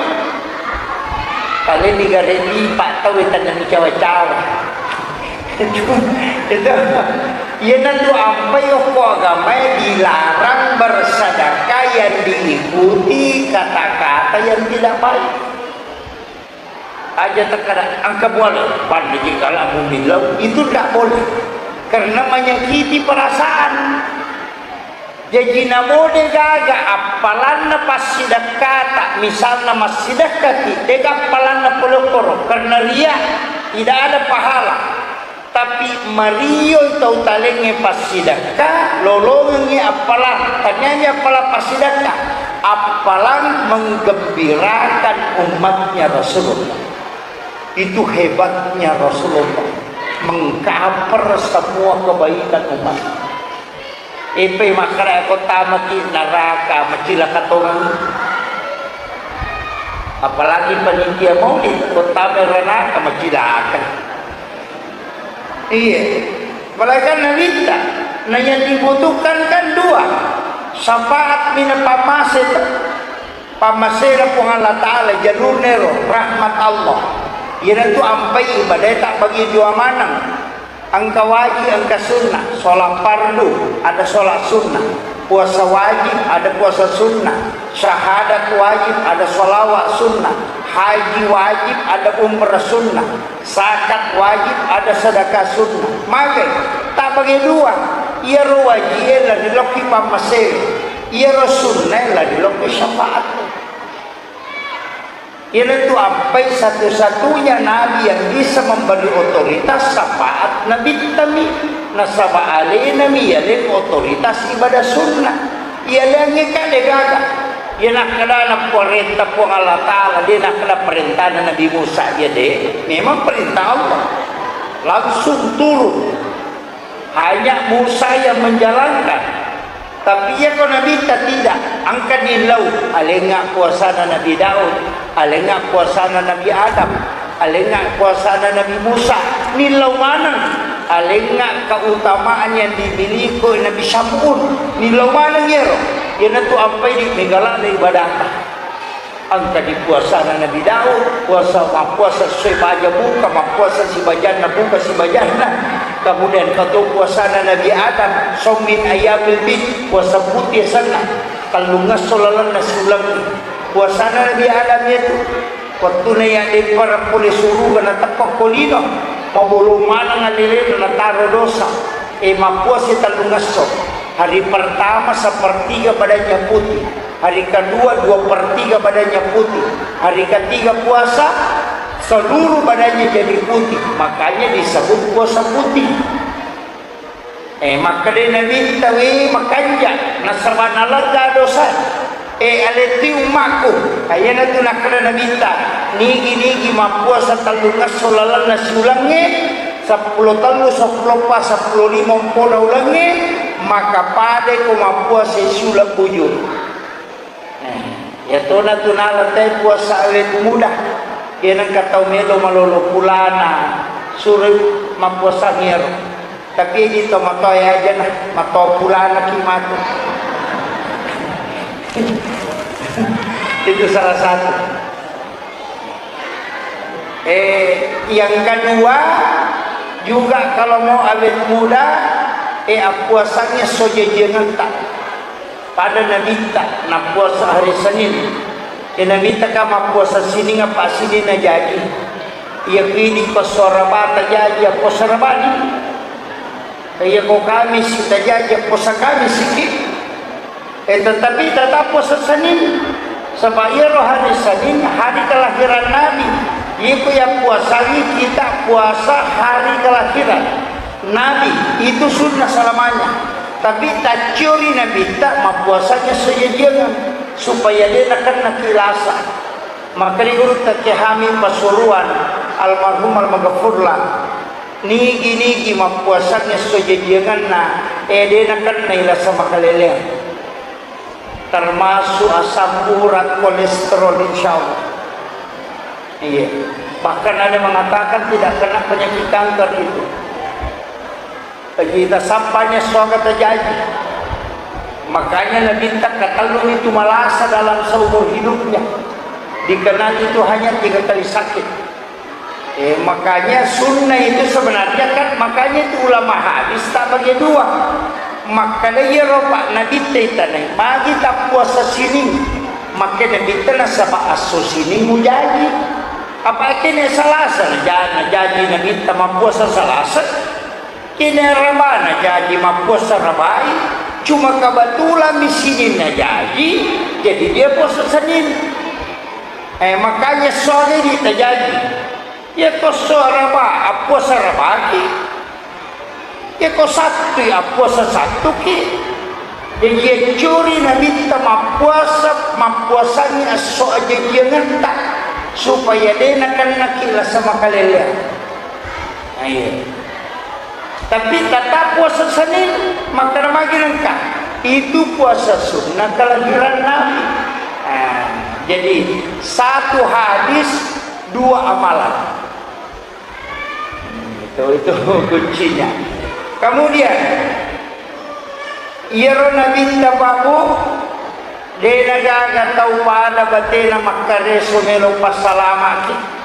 Paling digare' lipa' tau tenna micawa-cawa. Itu, itu. Iyanatu ampai okko agamae dilarang bersedekah yang diikuti kata-kata yang tidak baik. Aja tekkada engka buale, pandiki kala mumillau, itu ndak boleh. Karena menyakiti perasaan. Jaji, namo de'gaga appalanna passidekkata, misalna massidekkaki, de'ga appalanna pole okkoro, karena ria, tidak ada pahala. Tapi marioi tau talengnge passidekka, lolongengngi appalang, taniani appalang passidekka, appalang menggembirakan umatnya Rasulullah. Itu hebatnya Rasulullah, mengcover semua kebaikan umat. Epe makkeda ko tamaki neraka, macilaka tongeng. Apalagi panitia maulid, ko tama neraka, macilaka. Iya. Apalagi kan Nabitta, nah, yang dibutuhkan kan dua. Syafaat mina pammase, pammasena Puang Allah Ta'ala, jalurnero rahmat Allah. Iyanatu ampai ibadae tabbagi dua maneng. Engka wajib, engka sunnah. Sholat fardu, ada sholat sunnah. Puasa wajib, ada puasa sunnah. Syahadat wajib, ada sholawat sunnah. Haji wajib, ada umrah sunnah. Zakat wajib, ada sedekah sunnah. Mage, tabbagi dua. Iyaro wajie lari lokki pammasere. Iyaro sunnae lari lokki syafaat. Iyanatu ampai satu-satunya nabi yang bisa memberi otoritas syafaat Nabittami, nasaba alenami yaleng otoritas ibadah sunnah. Iyaleangnge kale gaga. Iya nakkeda naparenta Puang Allah Ta'ala, de nakkeda parentana Nabi Musa, iya de, memang perintah Allah. Langsung turun. Hanya Musa yang menjalankan. Tapi iya ko Nabitta tidak, engka nillau, alengnga puasana Nabi Daud, alengnga puasana Nabi Adam, alengnga puasana Nabi Musa, nillau maneng, alengnga keutamaan yang dimiliki Nabi Syam'un, nillau maneng iyaro, iyanatu ampai di megala ibadahta. Engka di puasana Nabi Daud, puasa, mappuasa sesuai baja buka, mappuasa sibajanna buka sibajanna. Kemudian engka to puasana Nabi Adam, shaum min ayyamil bid, puasa pute asenna, tellungesso lalenna siulengnge. Puasana Nabi Adam iyatu, wettuna yaddeppara pole suruga nateppa ko lino, mabolo maneng alelena nataro dosa. E, mappuasa tellungesso. Hari pertama sepertiga badannya putih, hari kedua dua per tiga badannya putih, hari ketiga puasa seluruh badannya jadi putih, makanya disebut puasa putih. E, makkeda Nabitta, we, makanja, nasaba nalegga dosa. E, alettui ummakku, iyanatu nakkeda Nabitta, nigi-nigi mappuasa tellungesso lalenna siulengnge, seppulo tellu, seppulo eppa, seppulo lima ompona ulengnge, maka padai ko mappuasa siuleng bujur. Eh, iyatona tu nala te puasa awet muda. Iya nengka tau melo malolo pulana, suro mappuasang iyaro. Tapi idi to matoa aja na, matoa pulana ki matu. Itu salah satu. Eh, yang kedua juga, kalau mau awet muda, eh, appuasangngi esso jajiangetta. Pada Nabitta nappuasa hari Senin. Eh, Nabitta ka mappuasa Sining apa Sining na jaji. Iya ku idi ko esso Araba tajaji, appuasa Arabani. Iya ko Kamis tajaji, appuasa Kamisi ki. Eh, tetapi tetap puasa Senin. Sebab iyaro hari Senin hari kelahiran Nabi. Iko yang puasa kita puasa hari kelahiran Nabi. Itu sunnah selamanya. Tapi tacciori Nabitta mappuasanya sejajiangan supaya dia nakenna kilasa. Maka di guru Teke Hamid Pasuruan, almarhum almaghfurlah, nigi-nigi mappuasanna esso jajianganna, eh, de nakennai lasa makaleleang. Termasuk asam urat, kolesterol, insya Allah. Iya. Bahkan ada mengatakan tidak kena penyakit kanker itu. Kita sampanya suaka terjadi. Makanya Nabi tak ketahui itu malasa dalam seumur hidupnya. Dikenal itu hanya tiga kali sakit. Eh, makanya sunnah itu sebenarnya kan, makanya itu ulama hadis tak bagi dua. Maka dia ropak Nabi taitanai, magi tak puasa Sining. Maka Nabi nasaba asso Sining mujaji. Apa kene Salasa na ja-, na jaji Nabi tak puasa Salasa. Kene Araba na jaji mappuasa Arabai, cuma kebetulan mi Sining na jaji, jadi dia puasa Senin. Eh, makanya sore di tajaji. Ya ko esso Araba, appuasa Arabaki. Ya ko Sabtu, ya appuasa Sabtuki. Jadi ya curi Nabitta mappuasa, mappuasangi esso ajajiangetta supaya de nakennaki lasa makaleleang. Nah, iya. Tapi tetap puasa Senin, makkeda magi nengka, itu puasa sunnah kelahiran Nabi. Nah, jadi satu hadis, dua amalan. Itu, itu kuncinya. Kemudian, iyaro Nabitta babu, de nagaga tau pada batena makkareso melo passalamaki.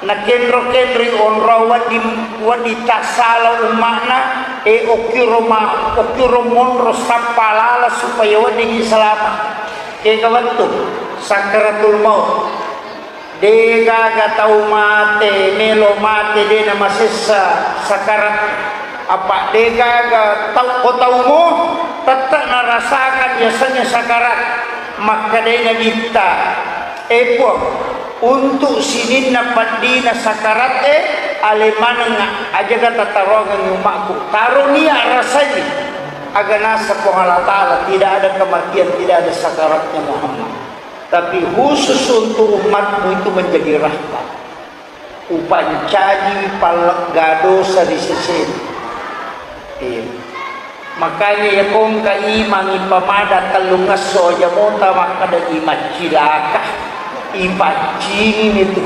Nakenro-kenroi onrong wedding, wedding tassala umma'na, e, okkiro ma-, okkiro monro sappa lala supaya weddingngi salama. Kega wettu sakkaratul maut. De gaga tau mate, melo mate, de namasessa sakarat. Apa de gaga tau, ko tau mo, tette narasakan yasengnge sakarat. Makkedai Nabitta, E Puang, untuk sininna peddina sakarat e, ale maneng ajaga tataroangengngi umma'ku. Taro nia rasai, aga naseng Puang Allah Ta'ala, tidak ada kematian, tidak ada sakaratnya Muhammad. Tapi khusus untuk umatmu itu menjadi rahmat. Upancaji pallegga dosa ri sesena. Iya. Makanya iya kongka imang ipamada tellungesso aja mota makkeda imaccilaka. Ipaccingini tu.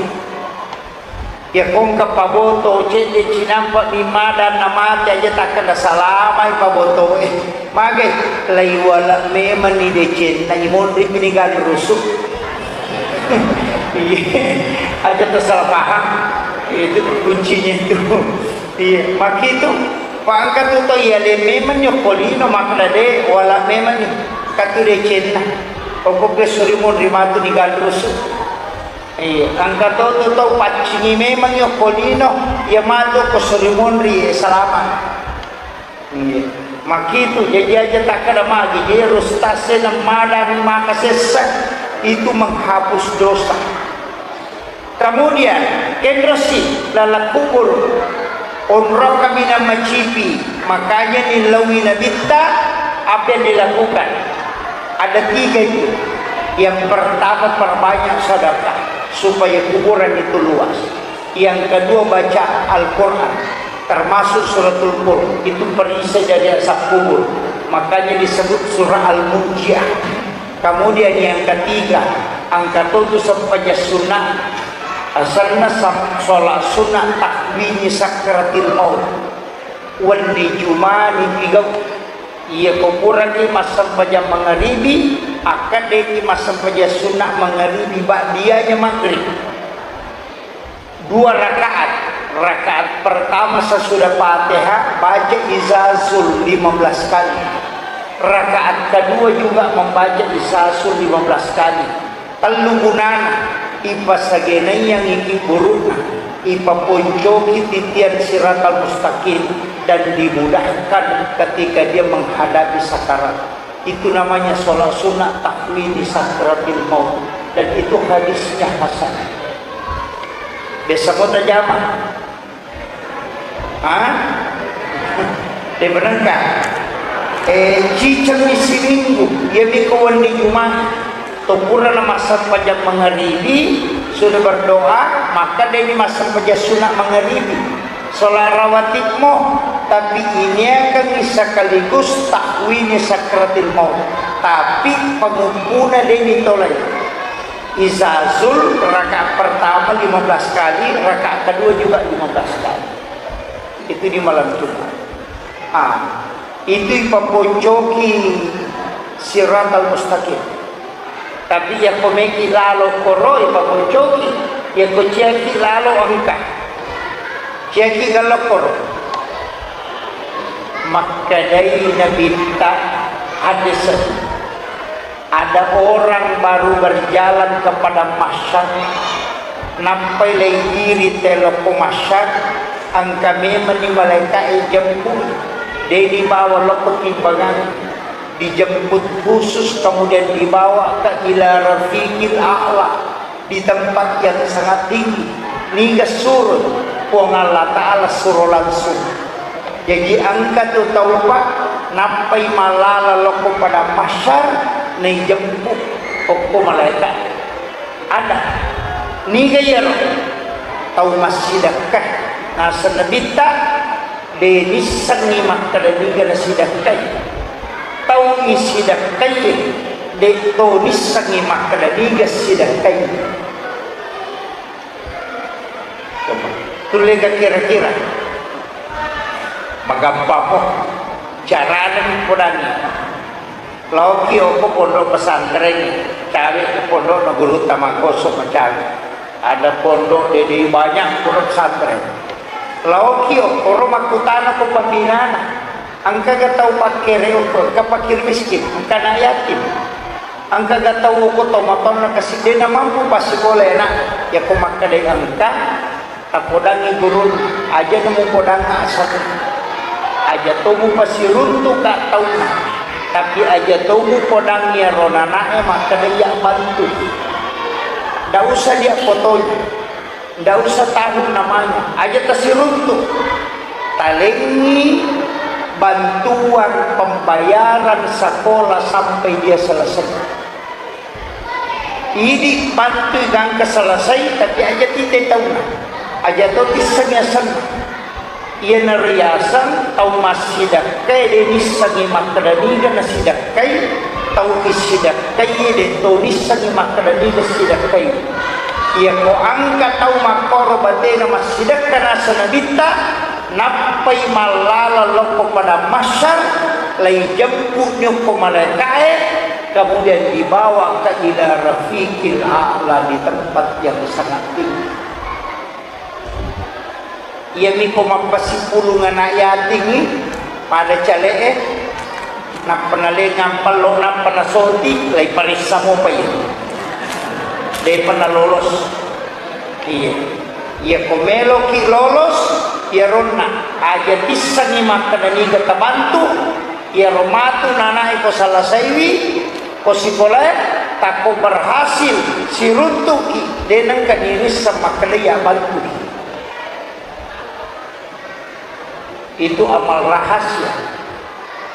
Iya kongka paboto cedde cinampa mi mada namate aja takkeda salamai pabotoe. Magai, laiwala memanni decenna, imonri mi ni ganrusu. Iya, aja tersalah paham. Itu kuncinya itu. Iya, makitu. Pangka tu to iya le memanni okko lino, makkeda de wala memanni. Katu decenna. Okko ke suri monri matu ni ganrusu. Iya, engka to tu tau paccingi memanni okko lino, iya matu ko suri monri, eh, salama. Iya. Makitu, jadi aja takkeda magi, je rustase nammadami maka sessa, itu menghapus dosa. Kemudian, kenrosi laleng kubur, onrong kaminang macipi, makanya nilaui Nabitta, apa yang dilakukan? Ada tiga itu. Yang pertama, perbanyak sedekah supaya kuburan itu luas. Yang kedua, baca Al-Quran, termasuk Suratul Mulk, itu perisai dari azab kubur. Makanya disebut surah Al-Murjiah. Kemudian yang ketiga, engka to tu sempajang sunnah. Asanna sam-, sholat sunnah tahwini sakratil maut. Wenni Jumani pigau. Iya ko puraki massempajang mangaribi, akkaddeki massempajang sunnah mangaribi ba'dianya maghrib. Dua rakaat. Rakaat pertama sesudah Fatihah baca Izazul lima belas kali. Rakaat kedua juga membaca Izazul lima belas kali. Tellu gunana, ipasagenaiyangngi burukna, ipaponcoki titian siratal mustaqim, dan dimudahkan ketika dia menghadapi sakarat. Itu namanya sholat sunnah tahwini sakratil maut. Dan itu hadisnya hasan. Biasa kota jamaah. Hah? Debenengka. Eh, cicengni siminggu. Iya miko wenni Jumat. To purana massempajang mangaribi, sudah berdoa, maka deni massempajang sunat mangaribi. Sholat rawatibmu, tapi iniakan sekaligus takwini sakratil maut. Tapi pengumpuna deni tolai. Izazul rakaat pertama lima belas kali, rakaat kedua juga lima belas kali. Itu di malam Jumat. Ah, itu ipaponcoki siratal mustaqim. Tapi yakko meki lalo koro ipaponcoki, yakko ciaki lalo engka. Ciaki gallo koro. Makkedai Nabitta hadis. Ada orang baru berjalan ke padang mahsyar, nappai leigiri telokko mahsyar, engka memenni malaika'e jemput, de dibawa lokko timbangan, dijemput khusus, kemudian dibawa ke ila rafiqil a'la, di tempat yang sangat tinggi. Niga suro? Puang Allah Ta'ala suro langsung. Jaji engka tu taupa nappai mallala lokko padang mahsyar, naijemput okko malaika. Ada. Niga iyaro? Tau massidekka. Naseng Nabitta, de nissengngi makkeda niga nasidekkai. Tau isidekkai, de to nissengngi makkeda niga sidekkai. Coba. Tullega kira-kira. Magampamo. Carana podangi. Laoki okko pondok pesantren, cawe pondok na guru tamangkoso macawe. Ada pondok dede banyak pondok pesantren. Laoki okkoro makkutana ko pembinana. Engkaga tau pakkere okko, engka fakir miskin, engka anak yatim. Engkaga tau okko tau matonna kasi dena mampu passikola anak, yako makkedai engka, tapodangi gurun, aja nemu podang asal. Aja tomu pasiruntu ka tauna, tapi aja tomu podang ya ronanae makkedai ya bantu. Ndak usah dia fotonya. Ndak usah tahu namanya, aja tasiruntuk. Talengi bantuan pembayaran sekolah sampai dia selesai. Idi bantu gangka selesai, tapi aja tite tauna. Aja to tisseng asenna. Iyana riaseng tau massidekkai, de nissengngi makkeda niga nasidekkai, tau issidekkai, de to nissengngi makkeda niga sidekkai. Iyako engka tau makkoro batena massidekka naseng Nabitta, nappai mallala lokko padang mahsyar, laijemputni okko malaikae, kemudian dibawa ke ila rafiqil a'la, di tempat yang sangat tinggi. Iyami ko mappasipulung anak yatingngi pada cale'e, nappa nalengang pello, nappa nasoti, laiparessa mopa iya. Depa nalolos. Iya. Iya ko meloki lolos, iyaronna aja tissengngi makkeda niga tabantu, iyaro matu nanae ko salasaiwi, ko sikolae, takko berhasil siruntuki, de nengka dirisseng makkeda iya bantuki. Itu amal rahasia.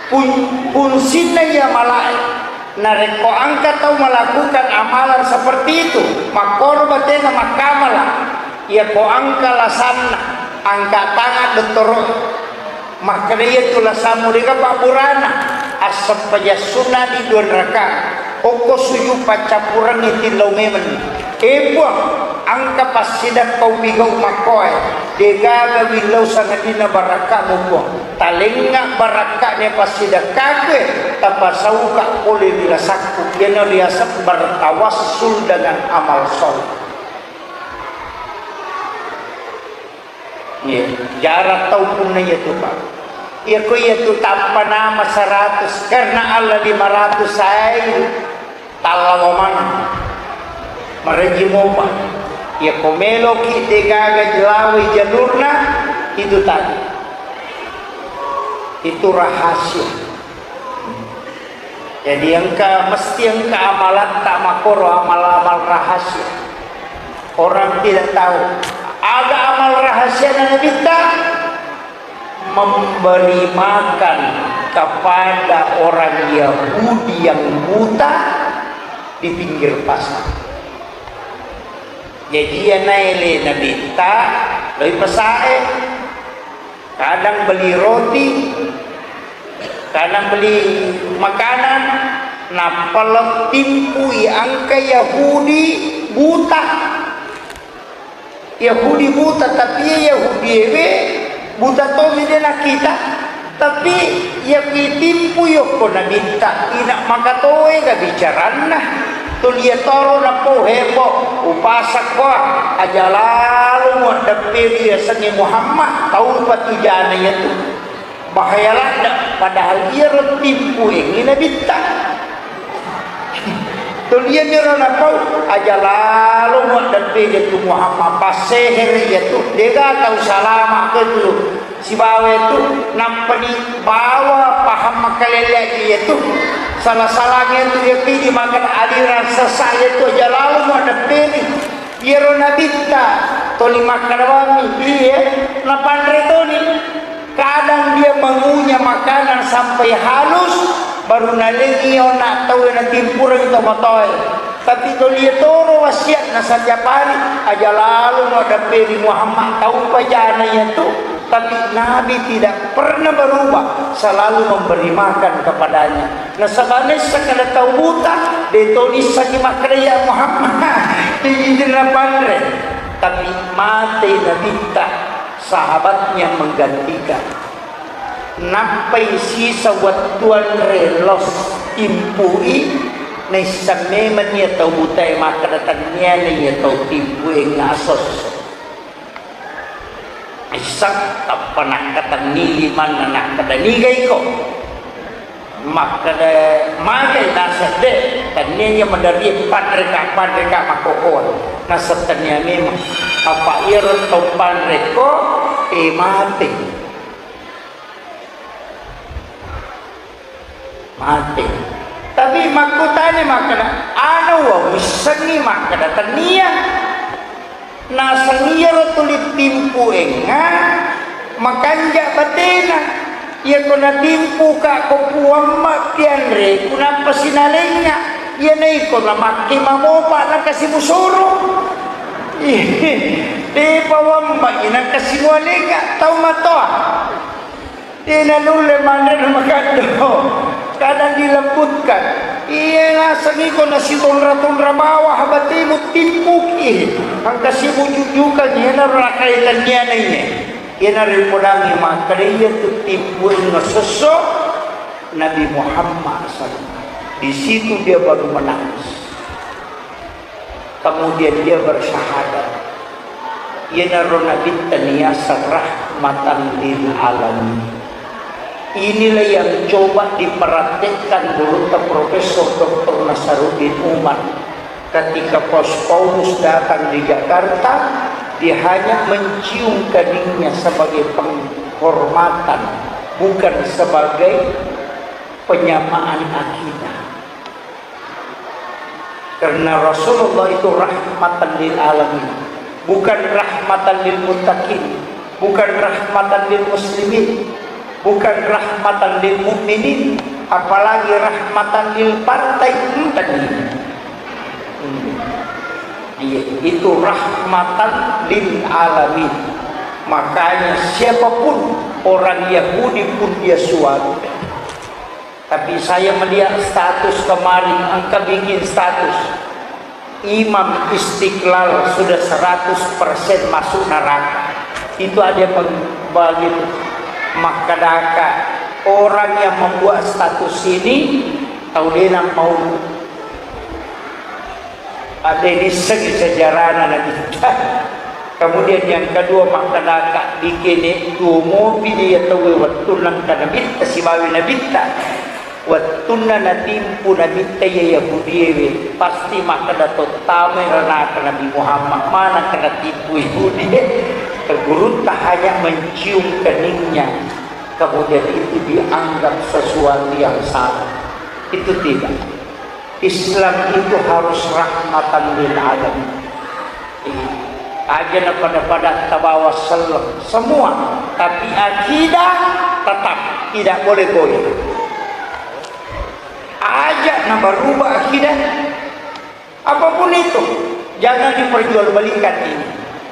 Pun-, fungsinna iya malae. Narekko engka tau melakukan amalan seperti itu, makkoro batena makkamala, iya ko engka lasanna, angka tangan dottoro, makkeda iya tu lasammu dega pabburana, assempajang sunna di dua rakaat, okko sujud paccappurengngi tillau memeng. E Puang, engka passidekka upigau makkoe, degaga willau sangadinna barakkamu Puang. Talengnga barakka'na passidekkakue, tapasauka pole ri lasakku, iyana riaseng bertawassul dengan amal soleh. Iya, jarang tau punna iya tu, Pak. Iya ko iya tu tappa nama seratus, karena Allah lima ratus ai, tallawa maneng. Maraji mopa. Iya ko meloki degaga jelawai jalurna, itu tadi. Itu rahasia. Jadi engka, mesti engka amalatta makkoro, amal-amal rahasia. Orang tidak tahu. Aga amal rahasia Nabitta? Memberi makan kepada orang Yahudi yang buta di pinggir pasar. Jadi iya naele Nabitta, loi pasae. Kadang beli roti, kadang beli makanan, nappa lettimpui engka Yahudi buta. Yahudi buta, tapi iya Yahudi ewe buta tomi de nakkita. Tapi iya kuitimpu yokko Nabitta, ina makatoega bicaranna. Tulia toro napau hebo, upasakko, aja lalo muaddepperi yasengnge Muhammad, tau patujana iyatu. Bahaya ladde, padahal iyaro timpuengngi Nabitta. Tulianiro napau, aja lalo muaddepperi tu Muhammad, passehere iyatu, dega tau salama ke tu. Sibawa itu nappani bawa paham makalele iyatu. Salah-salahnya tu iya pidi makan aliran sesat iyatu, aja lalo muaddepperi. Iyaro Nabitta toni makkada bawammi, iye, napanre toni. Kadang dia mengunyah makanan sampai halus, baru nalengi ona tau natimpureng tomatoe. Tapi toli toro wasiatna setiap hari, aja lalo muaddepperi Muhammad, tau pajana iyatu, tapi Nabi tidak pernah berubah, selalu memberi makan kepadanya. Nasaba naisseng kada tau buta, de to nissengi makkeda, "Ya Muhammad, ijinna panre." Tapi mate Nabitta, sahabatnya menggantikan. Nappai sisa wettu anre los timpui, naisseng memeng iya tau butae makkeda, "Tenniana iya tau timpue ngasosso." Isseng tappa nakkatenni limanna, nakkeda, "Niga iko?" Makkeda, "Magai?" Naseng, "De, tennia iya maderri, panreka, panreka makkokoe." Naseng, "Tennia memang." Apa iyaro tau panrekko, eh, mate. Mate. Tapi makkutani makkeda, "Anu wa missengi makkeda tennia?" Naseng iyaro tuli timpuengnga makanja batena. Iyako natimpuka ko puamma pianreku nappa sinalengnga. Iyana iko namakke mamopa nakasimu soro. Depa wamma inakasimu alengnga tau matoa. Tena nulle manre na makaddo. Kadang dilembutkan. Iya naseng iko nasitonra-tonra bawah batemu timpuki. Engka sibujujukan iyanaro nakaitanniana iye. Iyanaro ipodangi makkeda iya tu timpuengnga sesso Nabi Muhammad sallallahu alaihi wasallam. Di situ dia baru menangis. Kemudian dia bersyahadat. Iyanaro Nabitta niaseng rahmatan lil alamin. Inilah yang coba dipraktekkan gurutta Profesor Doktor Nasaruddin Umar. Ketika Paus Paulus datang di Jakarta, dia hanya mencium keningnya sebagai penghormatan, bukan sebagai penyamaan akidah. Karena Rasulullah itu rahmatan lil alamin, bukan rahmatan lil muttaqin, bukan rahmatan lil muslimin, bukan rahmatan lil mukminin, apalagi rahmatan lil partai. Enten. Hmm. Iya, itu rahmatan lil alamin. Makanya siapapun orang Yahudi pun dia suatu. Tapi saya melihat status kemarin, engka bikin status. Imam Istiqlal sudah seratus persen masuk neraka. Itu ada yang meng-, begitu. Makkedaka, orang yang membuat status ini tau dena mau ada yang issengi sejarahna Nabitta. Kemudian yang kedua, makkedaka, dikene tuo mopi dia tauwe wettunna engka Nabitta sibawi Nabitta. Wettunna natimpu Nabitta iya Yahudiewe, pasti makkeda, "Tottamai ranaka Nabi Muhammad, manakka natimpu Yahudie?" Gurutta hanya mencium keningnya, kemudian itu dianggap sesuatu yang salah. Itu tidak. Islam itu harus rahmatan lil alamin. Aja na pada-pada tabawa selleng semua, tapi akidah tetap tidak boleh goyah. Aja na berubah akidah, apapun itu, jangan diperjualbelikan ini.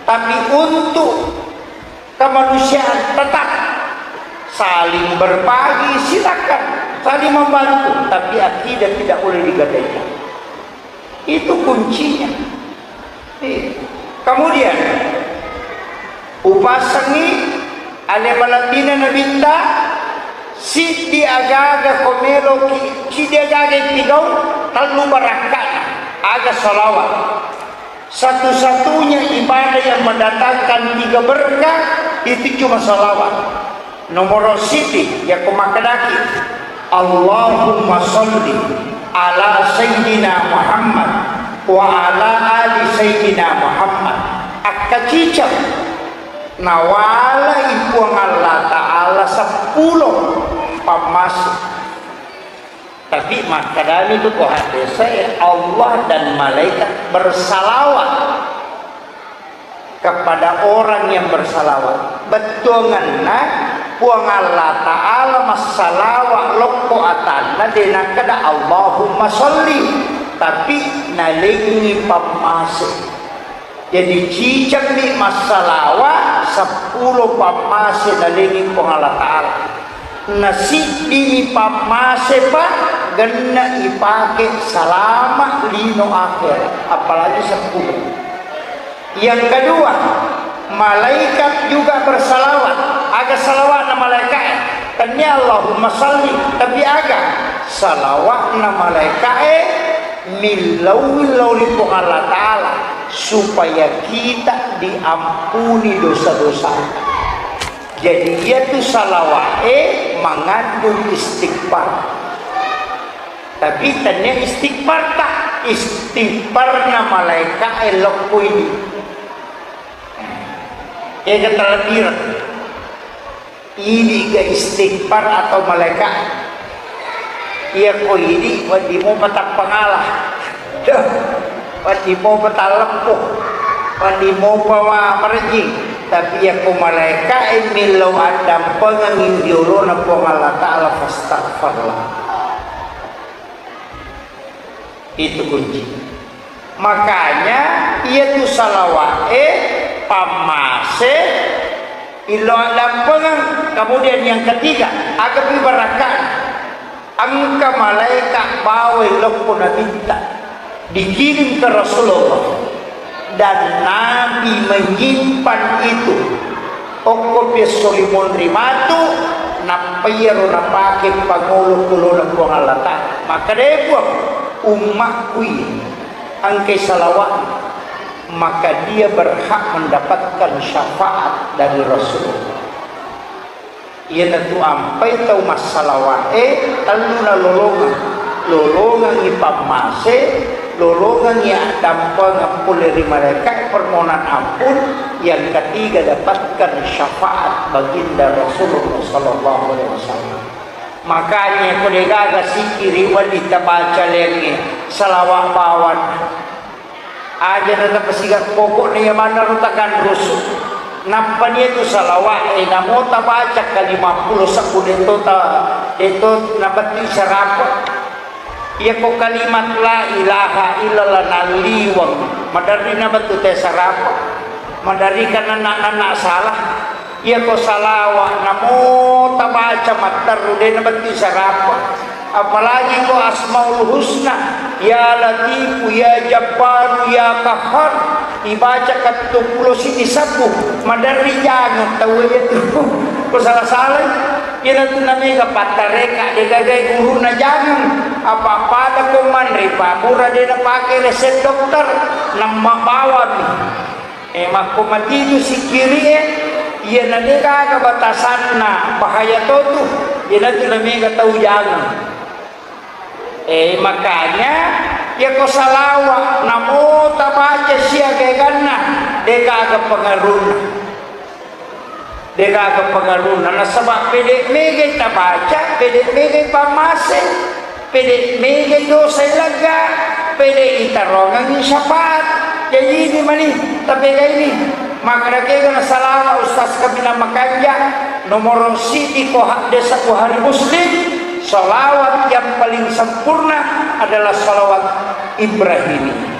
Tapi untuk kemanusiaan tetap saling berbagi, silakan saling membantu, tapi akidah tidak boleh digadaikan. Itu kuncinya. Iya. Kemudian, upasengi ale malebbi'na Nabitta, siddi aga-aga ko meloki, siddi aga-aga ipigau, tellu barakka'na, aga salawat. Satu-satunya ibadah yang mendatangkan tiga berkah itu cuma salawat. Nomoro siddi, yako makkedaki, "Allahumma salli ala Sayyidina Muhammad wa ala ali Sayyidina Muhammad." Akkaciceng nawalai Puang Allah Ta'ala seppulo pammase. Tapi makkedami tu ko haddesae, Allah dan malaikat bersalawat kepada orang yang bersalawat. Bettuanganna Puang Allah Ta'ala massalawat lokko atanna, de nakkeda Allahumma salli, tapi nalengi pammase. Jadi, cicengmi massalawa seppulo pammase nalengi Puang Allah Ta'ala. Nasiddimi pammase pa genna ipake salama lino akhirat, apalagi seppulo. Yang kedua, malaikat juga bersalawat. Aga salawatna malaikae? Tennia Allahumma salli, tapi aga salawatna malaikae? Millau-millau ri Puang Allah Ta'ala supaya kita diampuni dosa-dosata. Jadi, iyatu salawa'e mengandung istighfar. Tapi tennia istighfar ta, istighfarna malaika'e lokko idi. Ega talebireng. Idi'ga istighfar atau malaika? Iya ko idi, wedding mopa tappangala. Duh, wedding mopa talleppo. Wedding mopa wa marejing. Tapi iya ko malaika e millau addampengengngi riolona Puang Allah Ta'ala, fastaghfarlah. Itu kunci. Makanya, iyatu salawa'e pammase illo addampengeng. Kemudian yang ketiga, agapi barakka'na. Engka malaika bawai lokko Nabitta, dikirim ke Rasulullah. Dan Nabi menyimpan itu. Okkopi esso rimunri matu, nappa iyaro napake pangolo-olona Puang Allah Ta'ala. Makkedai Puang, ummakku iya engkai salawat, maka dia berhak mendapatkan syafaat dari Rasulullah. Iyanatu ampai tau massalawa'e tellu nalolongeng. Lolongengngi pammase, lolongengngi addampengeng pole ri malaika'e permohonan ampun, yang ketiga dapatkan syafaat baginda Rasulullah sallallahu alaihi wasallam. Makanya ko degaga sikiri wedding tabaca lengnge, salawat bawang. Aja na tapasiga pokokna iya manna ro takanrusu. Nappani tu salawa'e namo tabaca kalimappulo sebbu, deto ta, deto nabetti sarapa. Iya ko kalimat la ilaha illallah nalliweng, maderri nabetu te sarapa. Maderri kan nanna-nanna salah. Iya ko salawa namo tabaca matteru de nabetti sarapa. Apalagi ko Asmaul Husna, Ya Latifu, Ya Jabbaru, Ya Qahhar, ibaca kattupulo siji sabbu, maderri jangeng tau e tu. Ko sala-salai, iyanatu namega pattareka, degagai guruna jangeng. Apa-apada ko manre, Pak, pura de napake resep dokter, namma bawami. Eh, makko matitu sikkiri'e, iyana degaga batasanna bahaya totu, iyanatu namega tau jangeng. Eh, makanya, yako salawa namo tabaca siaga eganna, degaga pengaruhna. Degaga pengaruhna, nasaba pede megai tabaca, pede megai pammase, pede megai dosa lega, pede itarongengi syafaat. Jadi ini mani, tapi ini, maka kega nasalawa Ustaz Kabina Makanja, nomor siji ko hadis Bukhari Muslim, salawat yang paling sempurna adalah salawat Ibrahimiyah.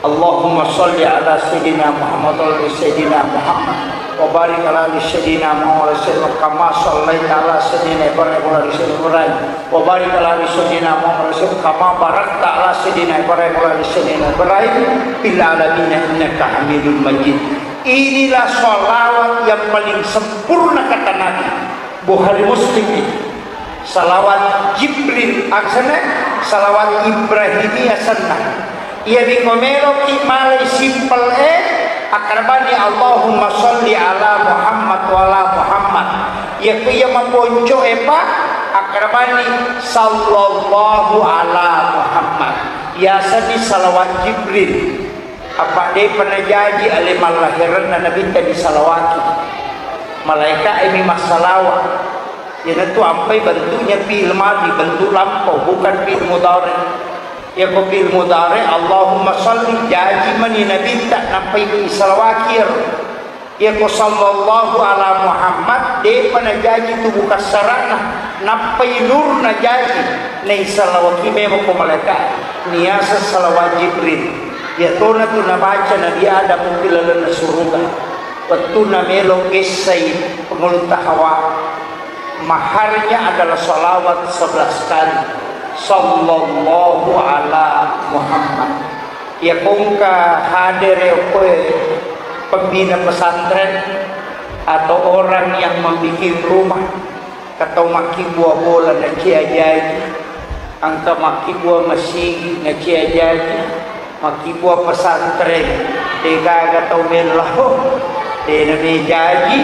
Allahumma salli ala Sayyidina Muhammad wa ala Sayyidina Muhammad, wa barik ala ali Sayyidina Muhammad wa sallim, kama sallaita ala Sayyidina Ibrahim wa ala ali Sayyidina Ibrahim, wa barik ala ali Sayyidina Muhammad wa sallim, kama barakta ala Sayyidina Ibrahim wa ala ali Sayyidina Ibrahim fil alamin innaka Hamidum Majid. Inilah salawat yang paling sempurna, kata Nabi. Bukhari Muslim itu. Salawat Jibril asenna, salawat Ibrahimiyah asenna. Iya biko meloki malai simple e, akkarabani Allahumma salli ala Muhammad wa ala Muhammad. Iya ku iya maponco e pa, akkarabani sallallahu ala Muhammad. Iyasani salawat Jibril. Apa depa najaji ale mallahiranna Nabitta disalawaki. Malaika emi massalawa. Iyanatu ampai bentuknya fi'il madhi, bentuk lampau, bukan fi'il mudhari. Yako fi'il mudhari, Allahumma salli, jaji mani Nabitta, nampai isalawaki ero. Yako sallallahu ala Muhammad, depa najaji tubuh kassarana, nappai nur najaji, naisalawaki memang ko malaika, niasa salawat Jibril. Iyatona tu nabaca Nabi Adam ri lalenna suruga, wettunna melo kessai pangulutta Hawa. Maharnya adalah salawat sebelas kali. Sallallahu ala Muhammad. Iya ko engka hadere okkoe pembina pesantren atau orang yang membikin rumah, katau makkibua bola nacia jaji, engka makkibua masigi nacia jaji, makkibua pesantren, degaga tau mellaho, dena mejaji,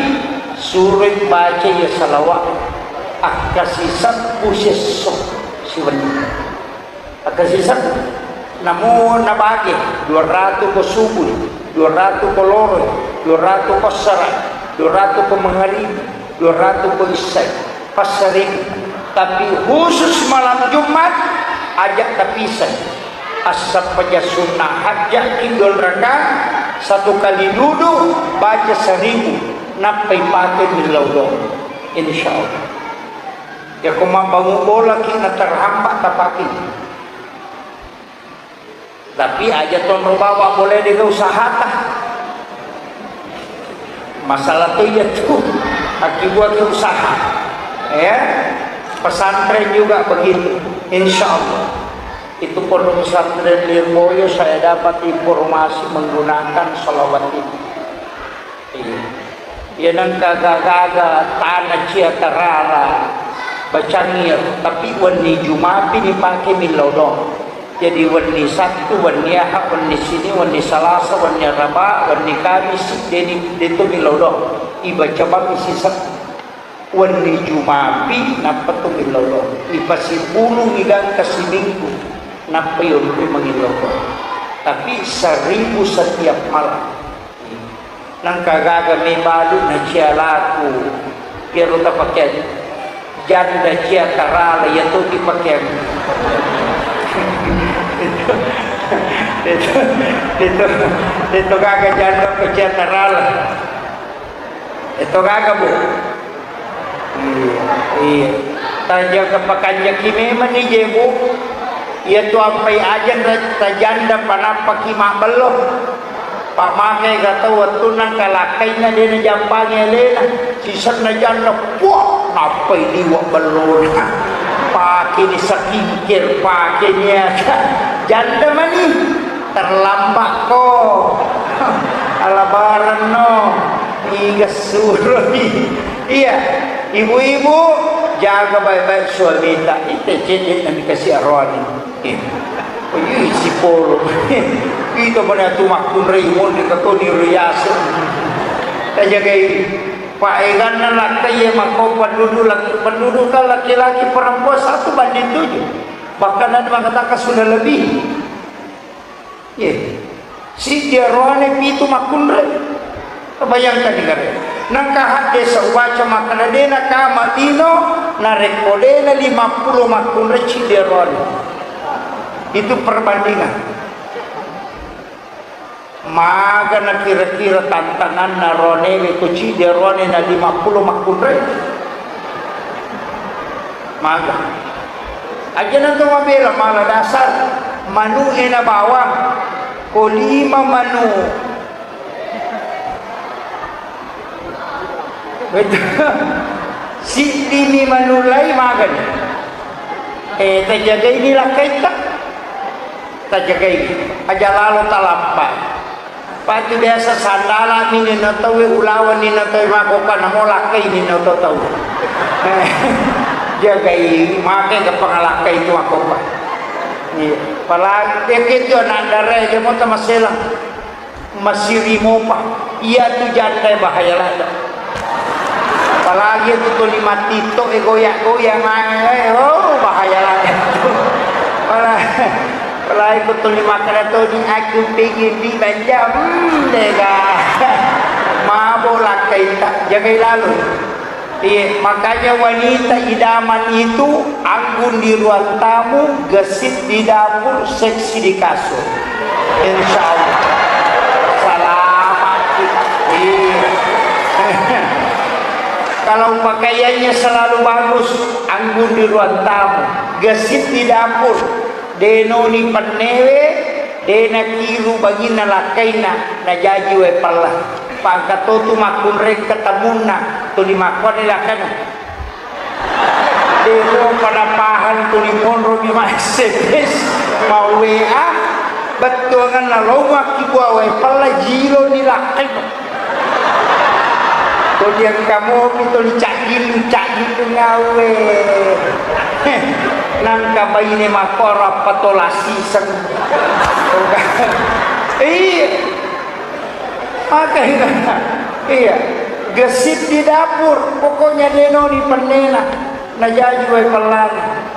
suroi baca iya salawat, akkasi sabbu sesso siwenni. Akkasiseng, namo nabage, dua ratu ko subuh, dua ratu ko loro, dua ratu ko assara, dua ratu ko mangaribi, dua ratu ko issai, passaribu. Tapi khusus malam Jumat, aja tapiseng. Assappaja sunnah hajja ki dua rakaat, satu kali dudu, baca seribu, nappai pake millau doang. Insya Allah. Yako mabbangung bolaki na terhambat tapaki. Tapi aja tonro bawa boleh dengan usahata. Masalah tu iya tu. Aki buat usaha. Ya. Pesantren juga begitu. Insya Allah. Itu pondok pesantren Lirboyo saya dapat informasi menggunakan salawat ini. Iya. Iya nengka gaga-gaga tana cia tarara bacangir, tapi wenni Jumapi ni pake millau dong. Jadi wenni Sabtu, wenni Ahad, wenni Sini, wenni Salasa, wenni Araba, wenni Kamis, deni detu millau dong. Ibaca bang isi Sabtu. Wenni Jumapi nappa tu millau dong. Ipasipulung igangka siminggu, nappa yonroi mangillau dong. Tapi seribu setiap malam. Nangka gaga mebalu na cia laku. Piaro tapakeang janda cia tarala, iya to dipakeang. Itu, itu, itu, itu gaga janda ko cia tarala. Itu gaga, Bu. Iya, iya. Tajaga pakanjaki memang ni je, Bu. Iya tu ampai aja na tajanda panappa ki mabbello. Pak mage ga tau wettunna kalakkainna de na jampangi alena. Sisenna janda, puah, Pai liwa bellona, pake ni skincare, pake ni aga, janda mani, terlambat ko. Alabaran no, iga suroi. Iya, ibu-ibu, jaga baik-baik suamita. Ite cedde nami kasi arwani. Eh, oh, iya, isi polo. Itu mana tu makkunrai, monri katoni riaso. Tajagai. Paeganna lakkai iya makko penduduk lak-, penduduk kan laki-laki perempuan satu banding tujuh. Bahkan ada mengatakan sudah lebih. Iya. Siddi aroane pitu makkunrai. Bayangkan ni gare. Nangka hadde saubaca makkeda dena kama lino narekko dena lima puluh makkunrai siddi aroane. Itu perbandingan. Magana kira-kira tantanganna ronewe ko cidi rone na lima puluh makkunrai? Maga. Aja na to mabela mala dasar, manu e na bawang, ko lima manu. Betul. Siddimi manulai magani. Eh, tajagai ni lakkaitta. Tajagai. Aja lalo talampa. Patu biasa sandala mi ni na tau, ulawan ni na tau, mako kana mo lakkai ni na tau. Eh, jagai, make ke pangalakkai tu mako pa. Iya. Apalagi, ya, gitu, anak dara, dia mau tamasela. Masiri mopa, iyatu janda bahaya lada. Apalagi itu tuli matito e goyak-goyak mae, oh, bahaya lada. Pala-, apalagi itu tuli makkeda toni, aku pengen di banja, hmm, dega. Mabo lakkaita, jagai lalu. Iya, makanya wanita idaman itu anggun di ruang tamu, gesit di dapur, seksi di kasur. Insya Allah. Selamat kita. Iya. Kalau pakaiannya selalu bagus, anggun di ruang tamu, gesit di dapur, denoni pennewe, dena kiru banginna lakkaina, najaji wae pella. Pangkatotu makkunrai ketamunna, tuli makkuani lakkana. Demo pada pahang tuli monro di S M S, mau W A, bettuanganna lo makkibua wae pella jilo ni lakkai. Tuli engka mopi tuli cajjilu, cajjilu ngawe. Nangka baine makkoro appatola siseng. Iya. Maka iya, iya. Gesit di dapur, pokoknya denoni pennena, najaji wae pellana.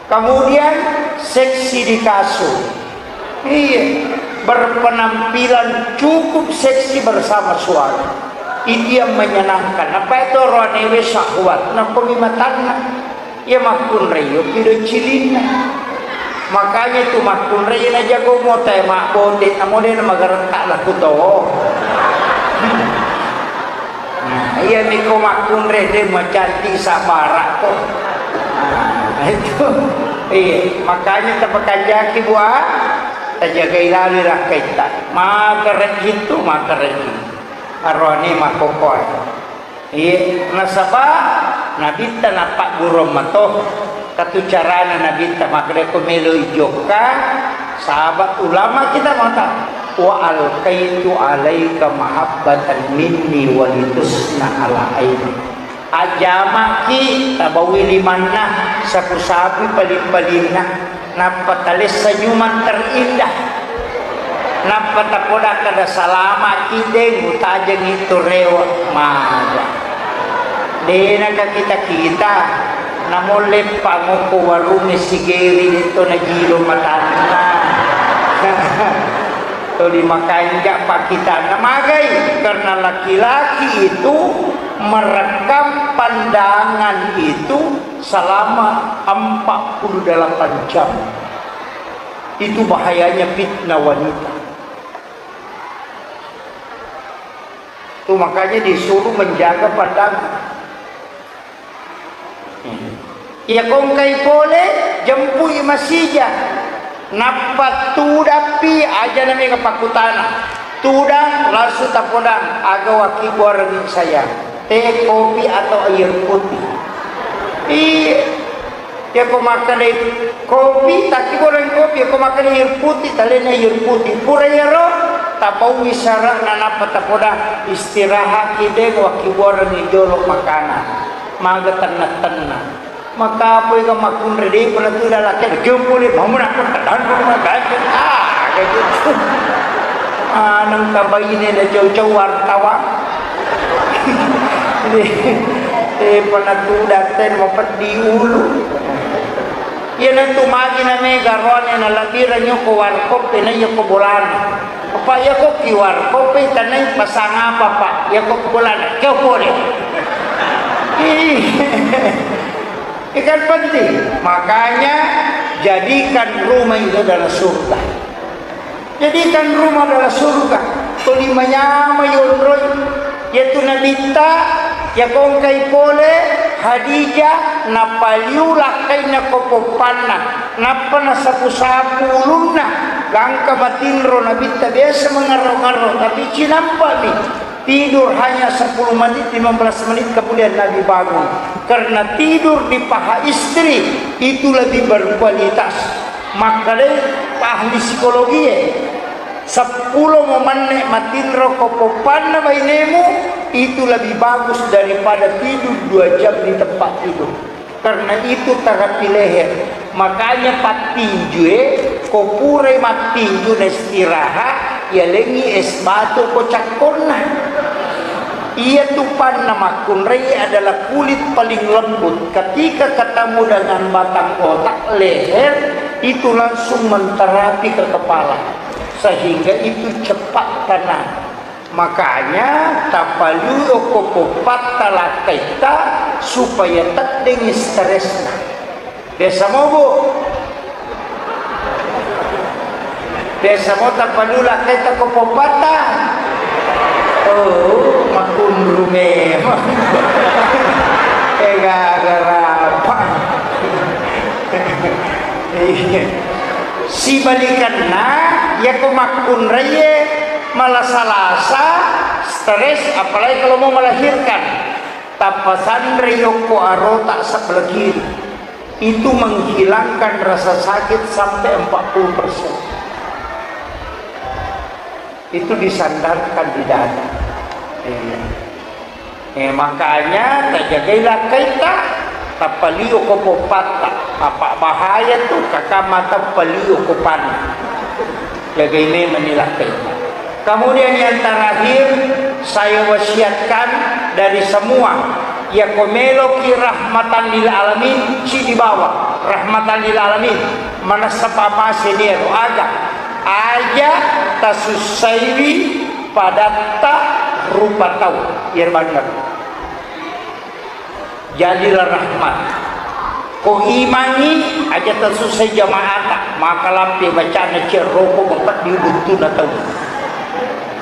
Kemudian seksi di kasur. Iya, berpenampilan cukup seksi bersama suami. Itu yang menyenangkan. Apa itu rohanewe syahwat? Nakomi matanna. Iya makkunrai yo pido cilinna. Makanya tu makkunrai na jago mota e mabbote, namo de na magaretta laku to. Nah, iya miko makkunrai de macanti sabara ko. Nah, itu. Iya, makanya tapakanjaki bua, tajagai lali rakkaitta. Maka rejing tu, maka rejing. Aroane makkokkoe. Iye, nasaba Nabitta nappagguruang mato, katu carana Nabitta makkeda ko melo ijokka, sahabat ulama kita mata, "Wa alqaitu alaika mahabbatan minni walitusna ala aini." Ajamaki tabawi limanna, sapu-sapui paling-palinna. Nappa talessa nyumang terindah. Nappa tapodang kada salama'ki, deng utajengi tu rewe' maga. Dena ka kita-kita, namolle pangokko warungnge sigeri detto najilo matanna. Tuli makanja pakkitanna magai, karena laki-laki itu merekam pandangan itu selama empat puluh delapan jam. Itu bahayanya fitnah wanita. Tuh makanya disuruh menjaga pandangan. Iya kongkai pole, jempui masija. Nappa tudappi aja nami pakkutana. Tudang langsung tapodang, aga wakki buarengngi sayang. Teh, kopi, atau air putih? Yako makkedai kopi, takki goreng kopi, yako makkedai air putih, talena air putih. Pura iyaro, tapaui sara'na nappa tapoda istirahatki de' wakkibuarengngi jolo makanan. Maga tenna-tenna. Makapoi ga makkunrai de' pernah tu dalam kene kempole, mamu nak pernah dan pernah baca. Ah, kayak gitu. Ah, nang kabaine na jauh-jauh wartawan. Eh, pernah tu datang mau peddi ulu. Iyanatu magi na mega roane na labirang yoko warkop na yoko bolana. Apa yako ki warkop tanai pasang apa, Pak? Yako bolana. Kau boleh. Ih. Ikan penting. Makanya jadikan rumah itu adalah surga. Jadikan rumah adalah surga. Toli manyama yonroi. Yaitu Nabitta, yakongkai pole Khadijah, napaliu lakkainna ko poppanna, nappa nasapu-sapu ulunna, gangka matinro Nabitta biasa mengarro-ngarro, tapi cinampami tidur hanya sepuluh menit, lima belas menit, kemudian Nabi bangun. Karena tidur di paha istri itu lebih berkualitas. Makkedai ahli psikologi e, seppulo mo menne' matinro ko poppanna bainemu, itu lebih bagus daripada tidur dua jam di tempat tidur. Karena itu terapi leher. Makanya pattinjue, ko purai mattinju na istirahat, yalengi es batu ko cakkonna. Iya tupanna makkunrai adalah kulit paling lembut. Ketika ketemu dengan batang otak, leher, itu langsung menterapi ke kepala, sehingga itu cepat tenang. Makanya tapaliu ko poppatta lakkaitta supaya teddengngi stresna. Biasa mo, Bu? Biasa mo tapaliu lakkaitta ko poppatta? Oh, makkunru memang. Eh, gaga rapa. Iya. Sibalikanna, yako makkunraie malasa-lasa, stres, apalagi kalau mau melahirkan. Tappa sanre yokko arota sebelah kiri. Itu menghilangkan rasa sakit sampai empat puluh persen. Itu disandarkan di dada. Iya. Eh, makanya tajagai lakkaitta, tappalio ko poppatta. Apa bahaya tu, kakak mata palio ko panna. Jagai memang ni lakkaitta. Kemudian yang terakhir, saya wasiatkan dari semua, yako meloki rahmatan lil alamin, ci dibawa rahmatan lil alamin, manessa pamase dia doaga. Aja tasussaiwi padatta rupa tau. Iya benar. Jadilah rahmat. Ko imangngi aja tasussai jama'ata, maka lampe bacana cia roko bapeddi buttuna tau.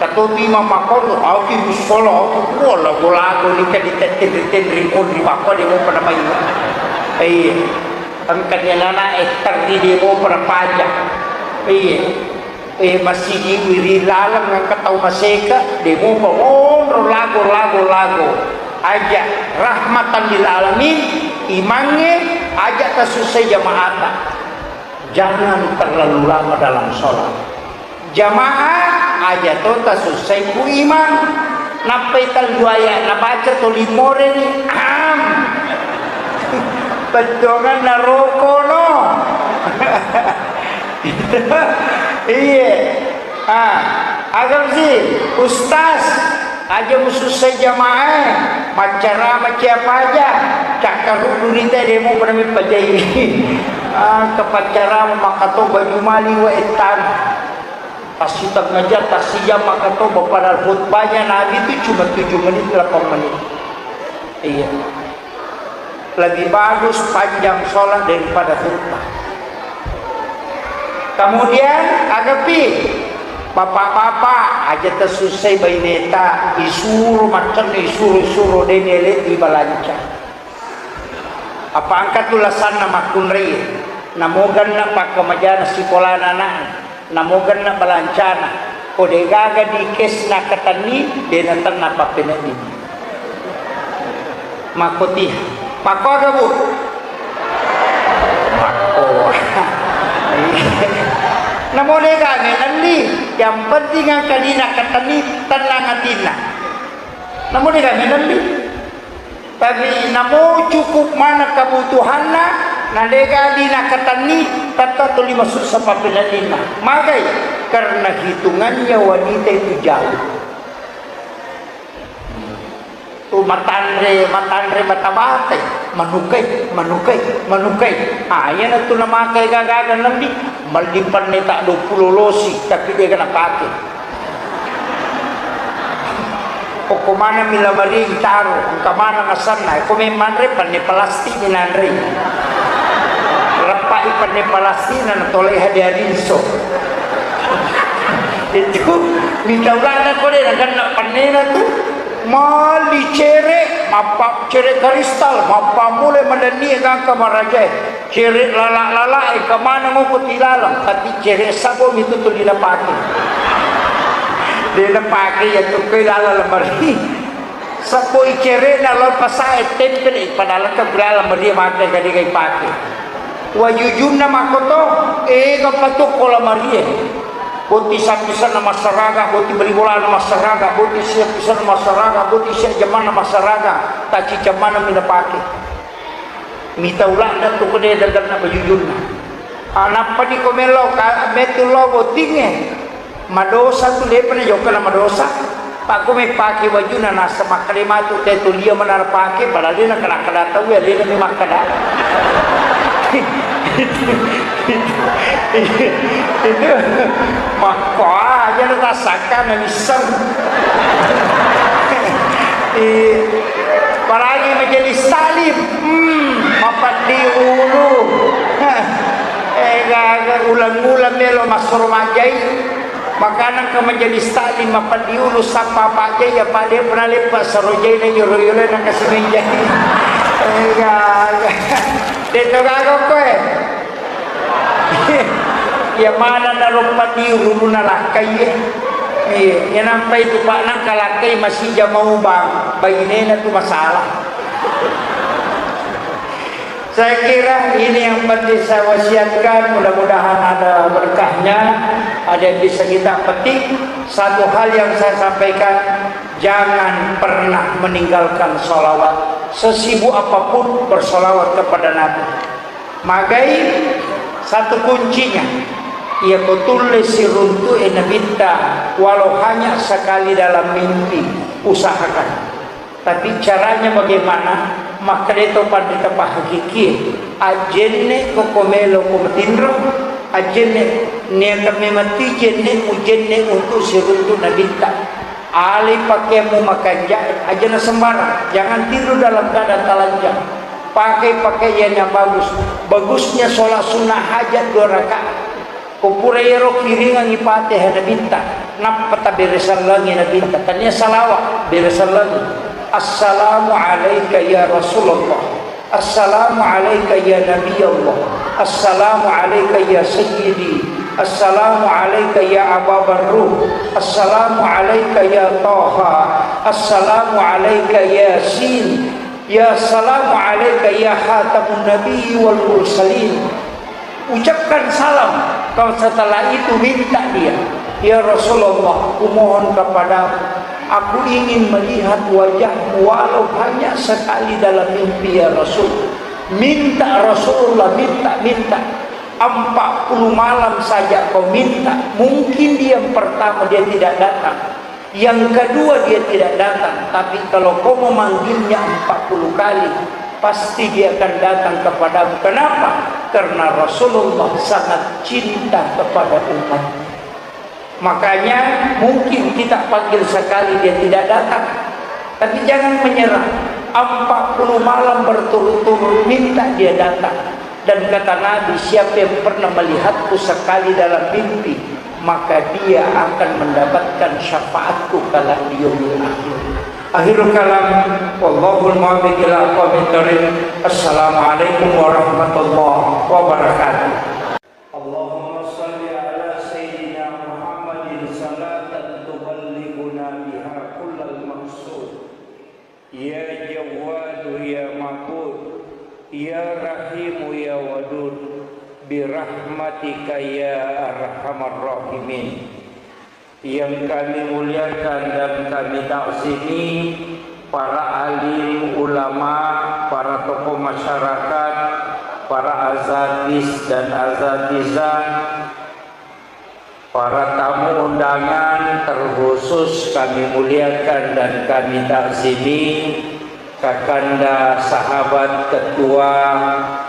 Katobi imang makkono, aku musola, aku kuola golago ni ka ditenri-tenri kondri bakko de mopa namai. Iya. Engka ni anak-anak eh terri de mopa napaja. Iya. Eh, masigi wiri laleng engka tau maseka, de mopa monro lago, lago, lago. Aja rahmatan lil alamin, imangnge aja tasussai jama'ata. Jangan terlalu lama dalam sholat. Jamaah aja to tasussai ku imang. Nappai tellu ayat nabaca to limoreni. Am. Bettuanganna roko no. Iye. Ah, agam si, Ustaz, aja musussai jamaah, maccarama ciapa aja, cakkaruddu rita demo pada mipajai. Ah, kepaccarama makato baju mali wa ettan. Tasiteng aja, tasijam makato, padahal khutbahnya Nabi itu cuma tujuh menit, delapan menit. Iya. Lebih bagus panjang sholat daripada khutbah. Kemudian, agapi, bapak-bapak, aja tasussai baineta, isuro macam isuro-suro dene le dibalanca. Apa angkat tu lasanna makkunrai, namo ganna pakkamajana sikolana anak. Namo genna balancana, ko degaga di kesna katenni, dena tenna pappenedding. Makkotiha. Makkoga, Bu? Namo dega menelli, yang penting engka dina ketenni, tenang atinna. Namo dega menelli. Tapi namo cukup mana kebutuhanna, na dega dina ketenni, tetap tuli masuk sama penellinna. Magai? Karena hitungannya wanita itu jauh. Tu matanre, matanre bata-batai, manukai, manukai, manukai. Ah, iyana tu namakai gaga-gaga nabi, melli penne ta dua puluh losi, tapi dega napake. Okko maneng mi lamari taro, engka maneng asanna, ko memmanre penne pelastik ni nanre. Leppai penne pelastik na natolai hadiah rinso. Itu mita ulana ko de naganna pennena tu. Mali cere, mappa cere kristal, mappammula madanni gangka marajae. Cere lala-lala e kamana moko tilalang, tapi cere sabo mitu tu dina pake. Dina pake ya tu koi lala lamari. Sabo i cere na lo pasae tempel i padahal ka gula lamari mate gadi gai pake. Wajujunna makkoto, ega patukko lamarie. Boti sapisanna massaraga, boti bali bolana massaraga, boti siapisanna massaraga, boti siajammanna massaraga, tacicammanna mi napake. Mita ula'na tu kode daganna wajujunna. Ah, nappa di ko melo ka-, metu lo botingnge. Madosa tu, depa na jokka na madosa. Pakko mepake wajuna nasa makkeda matu te tu lia manara pake, padahal de na kada-kada tau ya, de na mi makkeda. Itu, itu, itu, makko aja na tasakka na misseng. Eh, apalagi majelis taklim, hmm, mapaddi ulu. Eh, gaga ulang-ulang melo massuro majjai. Makanang ke majelis taklim mapaddi ulu sappa pajjai, apa de pernah lepa sarojai na yoro-yoro na kasi menjai. Eh, gaga. De to gaga ko, eh. Iya mana na roppa di uluna lakkai, eh. Iya, iya nampai tu pak nang kalakkai masih jamau bang, bainena tu masalah. Saya kira ini yang penting saya wasiatkan, mudah-mudahan ada berkahnya, ada yang bisa kita petik. Satu hal yang saya sampaikan, jangan pernah meninggalkan sholawat. Sesibuk apapun, bersolawat kepada Nabi. Magai satu kuncinya, iya ko tulle siruntu'e Nabitta, walau hanya sekali dalam mimpi, usahakan. Tapi caranya bagaimana? Makkeda to panrita pahakikie, ajjenne ko ko melo ko matinro, ajjenne niakan memang tu jenne mujenne untuk siruntu Nabitta. Alai pakaianmu makanja, aja na sembarang. Jangan tidur dalam keadaan telanjang. Pakai pakaian yang bagus. Bagusnya sholat sunnah hajat dua rakaat. Ko pura ero kiringangi Fatihah Nabitta, nappa taberesallangi Nabitta. Tania salawat, beresallangi. Assalamu alaika ya Rasulullah. Assalamu alaika ya Nabi Allah. Assalamu alaika ya Sayyidi. Assalamu alaika ya Aba Barruh. Assalamu alaika ya Taha. Assalamu alaika ya Sin. Ya salamu alaika ya khatamun nabiyyi wal mursalin. Ucapkan salam, kalau setelah itu minta dia, "Ya Rasulullah, kumohon kepadamu, aku ingin melihat wajahmu walau hanya sekali dalam mimpi, ya Rasul." Minta Rasulullah, minta, minta. Empat puluh malam saja kau minta, mungkin dia yang pertama dia tidak datang. Yang kedua, dia tidak datang, tapi kalau kau memanggilnya empat puluh kali, pasti dia akan datang kepadamu. Kenapa? Karena Rasulullah sangat cinta kepada umatnya. Makanya mungkin kita panggil sekali dia tidak datang, tapi jangan menyerah. Empat puluh malam berturut-turut minta dia datang. Dan kata Nabi, "Siapa yang pernah melihatku sekali dalam mimpi, maka dia akan mendapatkan syafaatku kelak di yaumil akhir." Akhirul kalam, wallahul muwaffiq ila aqwamit thariq. Assalamualaikum warahmatullahi wabarakatuh. Allahumma salli ala sayyidina Muhammadin salatan tuballighuna biha kullal maqsud. Ya Jawwadu ya Ma'bud, ya Rahimu ya Wadud, Birahmatika ya arhamar rahimin. Yang kami muliakan dan kami takzimi para alim ulama, para tokoh masyarakat, para asatiz dan asatizah, para tamu undangan, terkhusus kami muliakan dan kami takzimi Kakanda sahabat ketua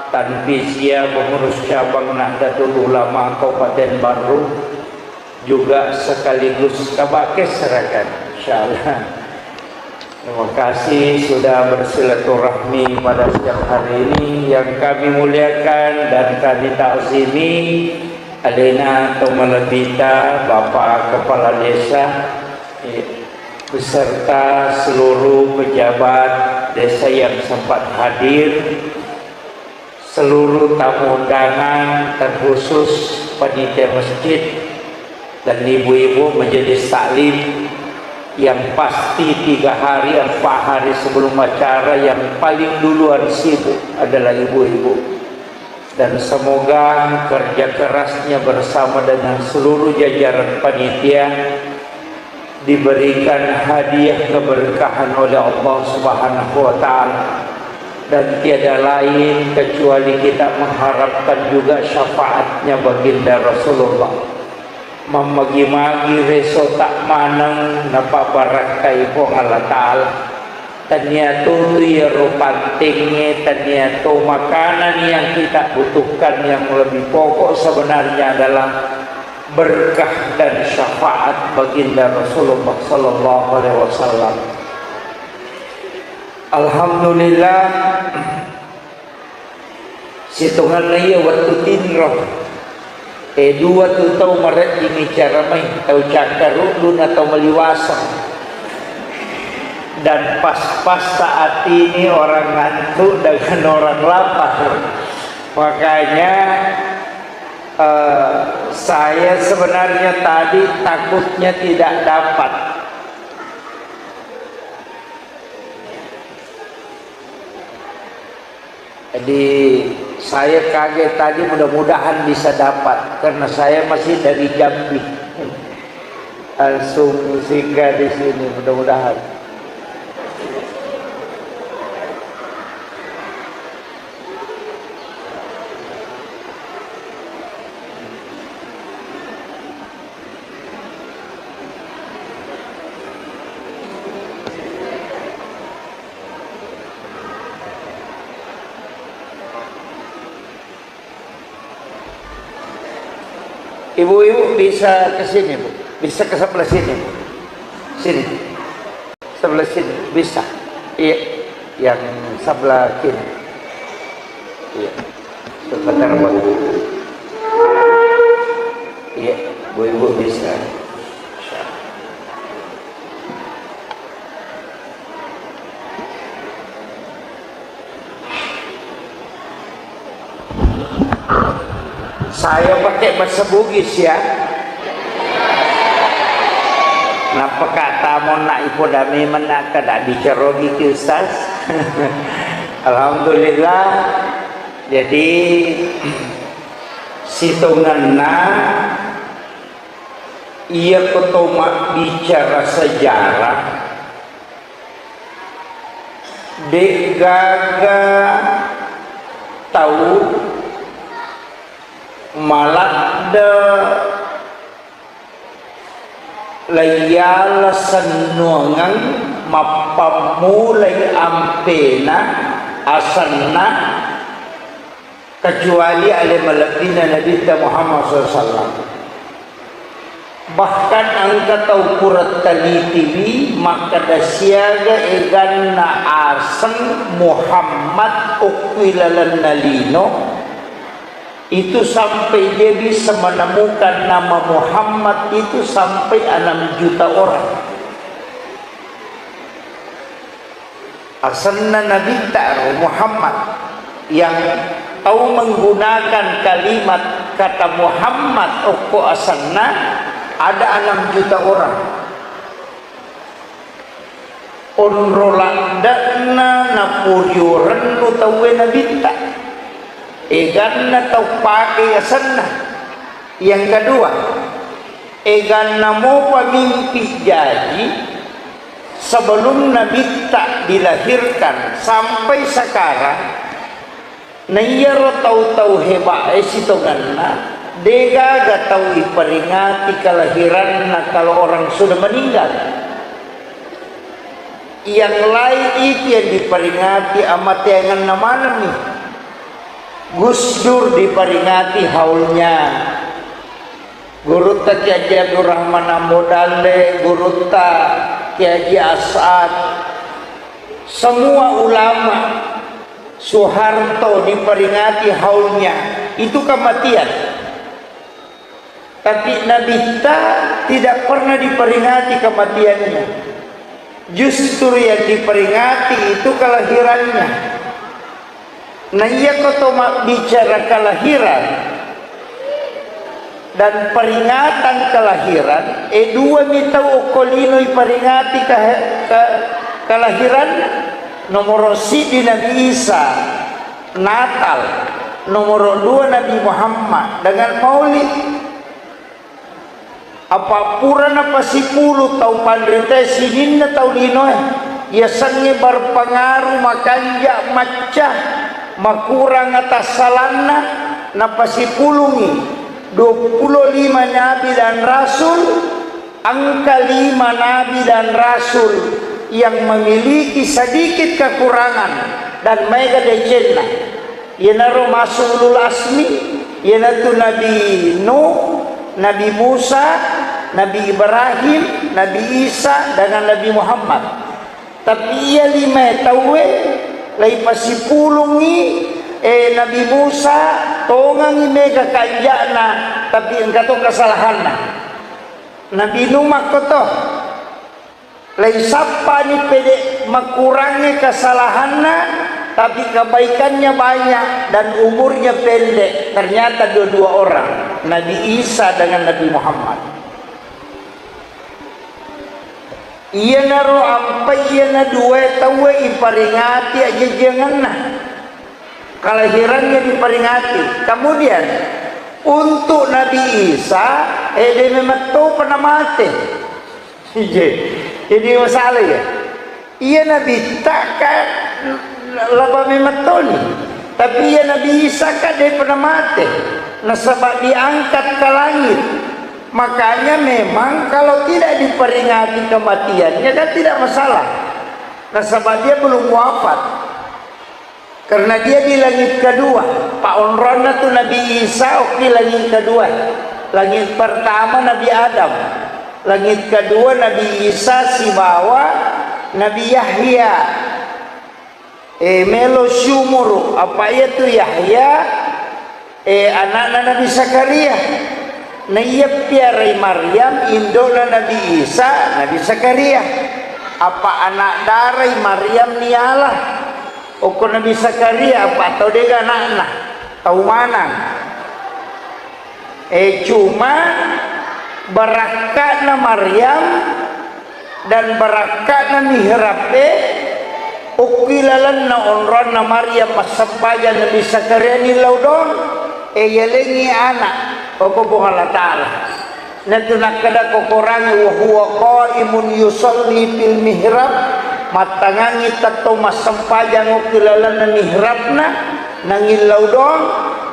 Tanfiziyah pengurus cabang Nahdlatul Ulama Kabupaten Barru, juga sekaligus kabakes rakan, insyaallah. Terima kasih sudah bersilaturahmi pada siang hari ini. Yang kami muliakan dan kami takzimi, alena to malebbita, Bapak Kepala Desa, eh, beserta seluruh pejabat desa yang sempat hadir, seluruh tamu undangan, terkhusus panitia masjid dan ibu-ibu majelis taklim yang pasti tiga hari, empat hari sebelum acara yang paling duluan sibuk adalah ibu-ibu. Dan semoga kerja kerasnya bersama dengan seluruh jajaran panitia diberikan hadiah keberkahan oleh Allah Subhanahu wa Ta'ala, dan tiada lain kecuali kita mengharapkan juga syafaatnya Baginda Rasulullah. Mammagi-magi reso tak maneng napabarakkai Puang Allah Ta'ala. Tania tu tu iyaro pantengnge, tania tu makanan yang kita butuhkan, yang lebih pokok sebenarnya adalah berkah dan syafaat baginda Rasulullah sallallahu alaihi wasallam. Alhamdulillah, sitongenna iya wettu tinro, eh, dua tu tau maredding icara mai, tau Cakkaruddu na tau Maliwaseng. Dan pas-pas saat ini orang ngantuk dengan orang lapar. Makanya, eh, saya sebenarnya tadi takutnya tidak dapat. Jadi, saya kaget tadi, mudah-mudahan bisa dapat, karena saya masih dari Jambi. Langsung singgah di sini, mudah-mudahan. Ibu-ibu bisa ke sini, Bu. Bisa ke sebelah sini, Bu. Sini. Sebelah sini. Bisa. Iya. Yang sebelah kiri. Iya. Sebentar, Bu. Iya, Bu, Ibu bisa. Saya pakai bahasa Bugis ya. Nappa kata monna ipoda memang nakka dak bicarogi ki Ustaz. Alhamdulillah. Jadi sitongenna iya ko to mabbicara sejarah, de'gaga tau maladde laiyala sennuangeng mappammulai ampena asenna kecuali ale malebbina Nabitta Muhammad sallallahu alaihi wasallam. Bahkan engka tau pura talitiwi makkeda siaga eganna aseng Muhammad okko ilalenna lino, itu sampai dia bisa menemukan nama Muhammad itu sampai enam juta orang. Asenna Nabitta ro Muhammad, yang tau menggunakan kalimat kata Muhammad okko asenna ada enam juta orang. Onro ladde'na naporio rennu tauwe Nabitta. Eganna tau pake asenna. Yang kedua, eganna mopa mimpi jaji sebelum Nabitta dilahirkan sampai sekarang. Naiyaro tau-tau hebae sitongenna, degaga tau iperingati kelahiranna kalau orang sudah meninggal. Yang lain itu yang diperingati amateangenna manenni. Gus Dur diperingati haulnya. Gurutta Kiai Haji Abdurrahman Ambo Dalle, gurutta Kiai Haji As'ad, semua ulama, Soeharto diperingati haulnya, itu kematian. Tapi Nabitta tidak pernah diperingati kematiannya. Justru yang diperingati itu kelahirannya. Nah, iya ko to mabbicara kelahiran dan peringatan kelahiran, eh, dua mi tau okko lino iperingati ke, ke, kelahiran. Nomor siji Nabi Isa, Natal. Nomor dua Nabi Muhammad dengan Maulid. Apa pura napasipulu tau panritae sininna tau linoe, yasengnge berpengaruh, makanja, macca, makurang atassalanna, napasipulungi dua puluh lima nabi dan rasul, engka lima nabi dan rasul yang memiliki sedikit kekurangan dan maega decenna. Iyanaro masuk ulul asmi, iyanatu Nabi Nuh, Nabi Musa, Nabi Ibrahim, Nabi Isa, dengan Nabi Muhammad. Tapi iya lima tauwe, laipasipulungi, eh, Nabi Musa, tongangi mega kanja'na, tapi engka to kesalahanna. Nabi Nuh makkoto. Laisappani pede makurangnge kesalahanna, tapi kebaikannya banyak dan umurnya pendek. Ternyata dua-dua orang, Nabi Isa dengan Nabi Muhammad. Iyanaro ampai iyana dua tauwe iparingati ajajjangenna. Kelahirannya diperingati. Kemudian, untuk Nabi Isa, eh, de memetto pernah mate. Iya. Jadi masalah ya. Iya Nabi tak kan laba memettoni. Tapi iya Nabi Isa kan dia pernah mate. Nasaba diangkat ke langit. Makanya memang kalau tidak diperingati kematiannya kan tidak masalah. Nasaba dia belum wafat. Karena dia di langit kedua, pa onronna tu Nabi Isa okki langit kedua. Langit pertama Nabi Adam, langit kedua Nabi Isa sibawa Nabi Yahya. Eh, melo siumuru, apa iya tu Yahya? Eh, anakna Nabi Zakaria. Naiya piarai Maryam, indona Nabi Isa, Nabi Zakaria. Apa anak darai Maryam niala? Okko Nabi Zakaria, apa tau dega anakna? Tau manang. Eh, cuma barakka'na Maryam dan barakka'na mihrab e, okki lalenna onronna Maryam massempajang Nabi Zakaria nillau doang, e, yalengngi anak, okko Puang Allah Ta'ala. Natu nakkeda ko Korangnge, "Wa huwa qaimun yusalli fil mihrab," mattangangngi tettong massempajang okki lalenna mihrabna, nangillau doang,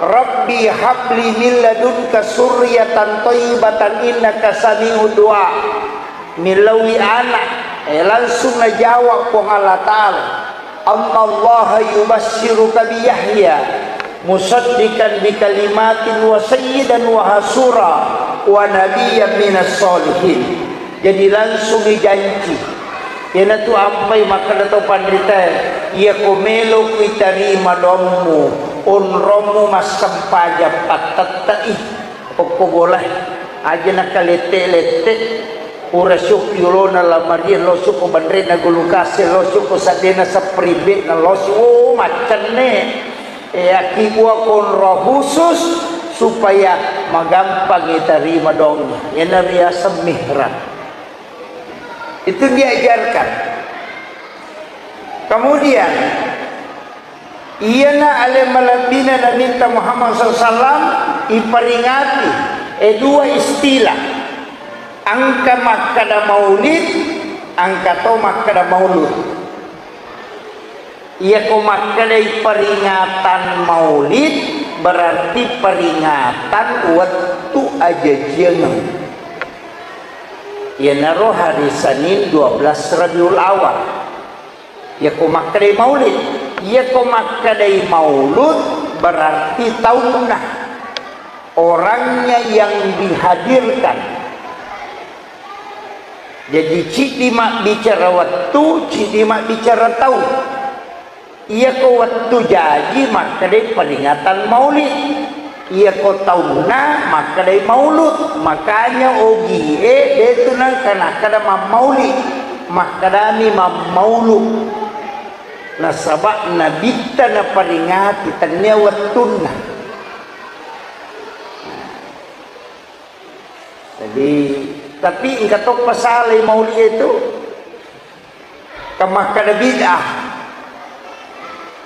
"Rabbi habli min ladunka surriyatan thayyibatan innaka sami'ud du'a." Millauwi anak, eh, langsung najawab Puang Allah Ta'ala, "Annallaha yubassiruka bi Yahya musaddiqan bi kalimatin wa sayyidan wa hasura wa nabiyyan minas solihin." Jadi langsung dijanji. Iyanatu ampai makkeda tau panritae, "Iyako melo kuitarima doammu, onrommu massempajang pattette'i." Okko bola, aja nakalette-lette, pura syuk yolona lamari, lo syuk ko banrena gulukase, lo syuk ko saddena sepribe, na lo syuk, oh, maccenne. E, akkibua konro khusus supaya magampang itarima dong. Iyana riaseng mihrab. Itu diajarkan. Kemudian, Iyana ale malebbina Nabitta Muhammad sallallahu alaihi wasallam iperingati, e, dua istilah. Engka makkeda maulid, engka to makkeda maulud. Iyako makkedai peringatan maulid, berarti peringatan wettu ajajiangeng. Iyanaro hari Senin dua belas Rabiul Awal. Iyako makkedai maulid, iyako makkedai maulud, berarti taunna, orangnya yang dihadirkan. Jadi, ciddi mabbicara wettu, ciddi mabbicara taung. Iyako wettu jaji makkedai peringatan maulid. Iyako taunna makkedai maulud. Makanya ogie detu nengka nakkeda mammaulid. Makkedami mammaulu. Nasaba Nabitta naperingati, tennia wettunna. Jadi, tapi engka toppa salai maulid itu. Kamakkada bid'ah.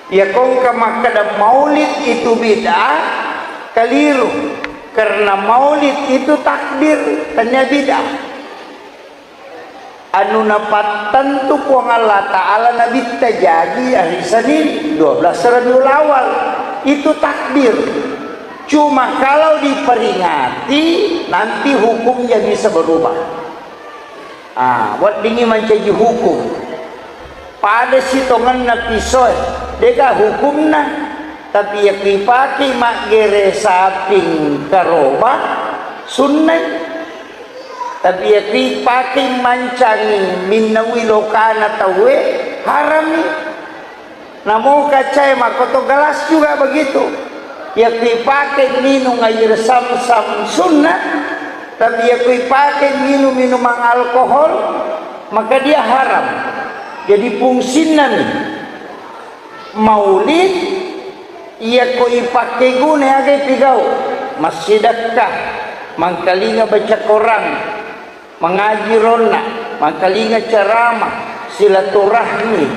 Iyako engka makkada maulid itu bid'ah, keliru. Karena maulid itu takbir, tennia bid'ah. Anu napattentu Puang Allah Ta'ala Nabitta jaji hari Senin dua belas Rabiul Awal. Itu takbir. Cuma kalau diperingati, nanti hukumnya bisa berubah. Ah, weddingngi mancaji hukum. Pada sitongenna pisoe, dega hukumna. Tapi yakku ipake maggere saping karoba, sunnai. Tapi yakku ipake mancangi minnaui lokana tauwe, harami. Namo kacae makkoto gelas juga begitu. Yakku ipake minum air zam-zam sunnah, tapi yakku ipake minum minuman alkohol, maka dia haram. Jadi fungsinna mi maulid, yakko ipake guna aga ipigau, massidekka, mangkalinga baca Quran, mengaji ronna, mangkalinga ceramah, silaturahmi,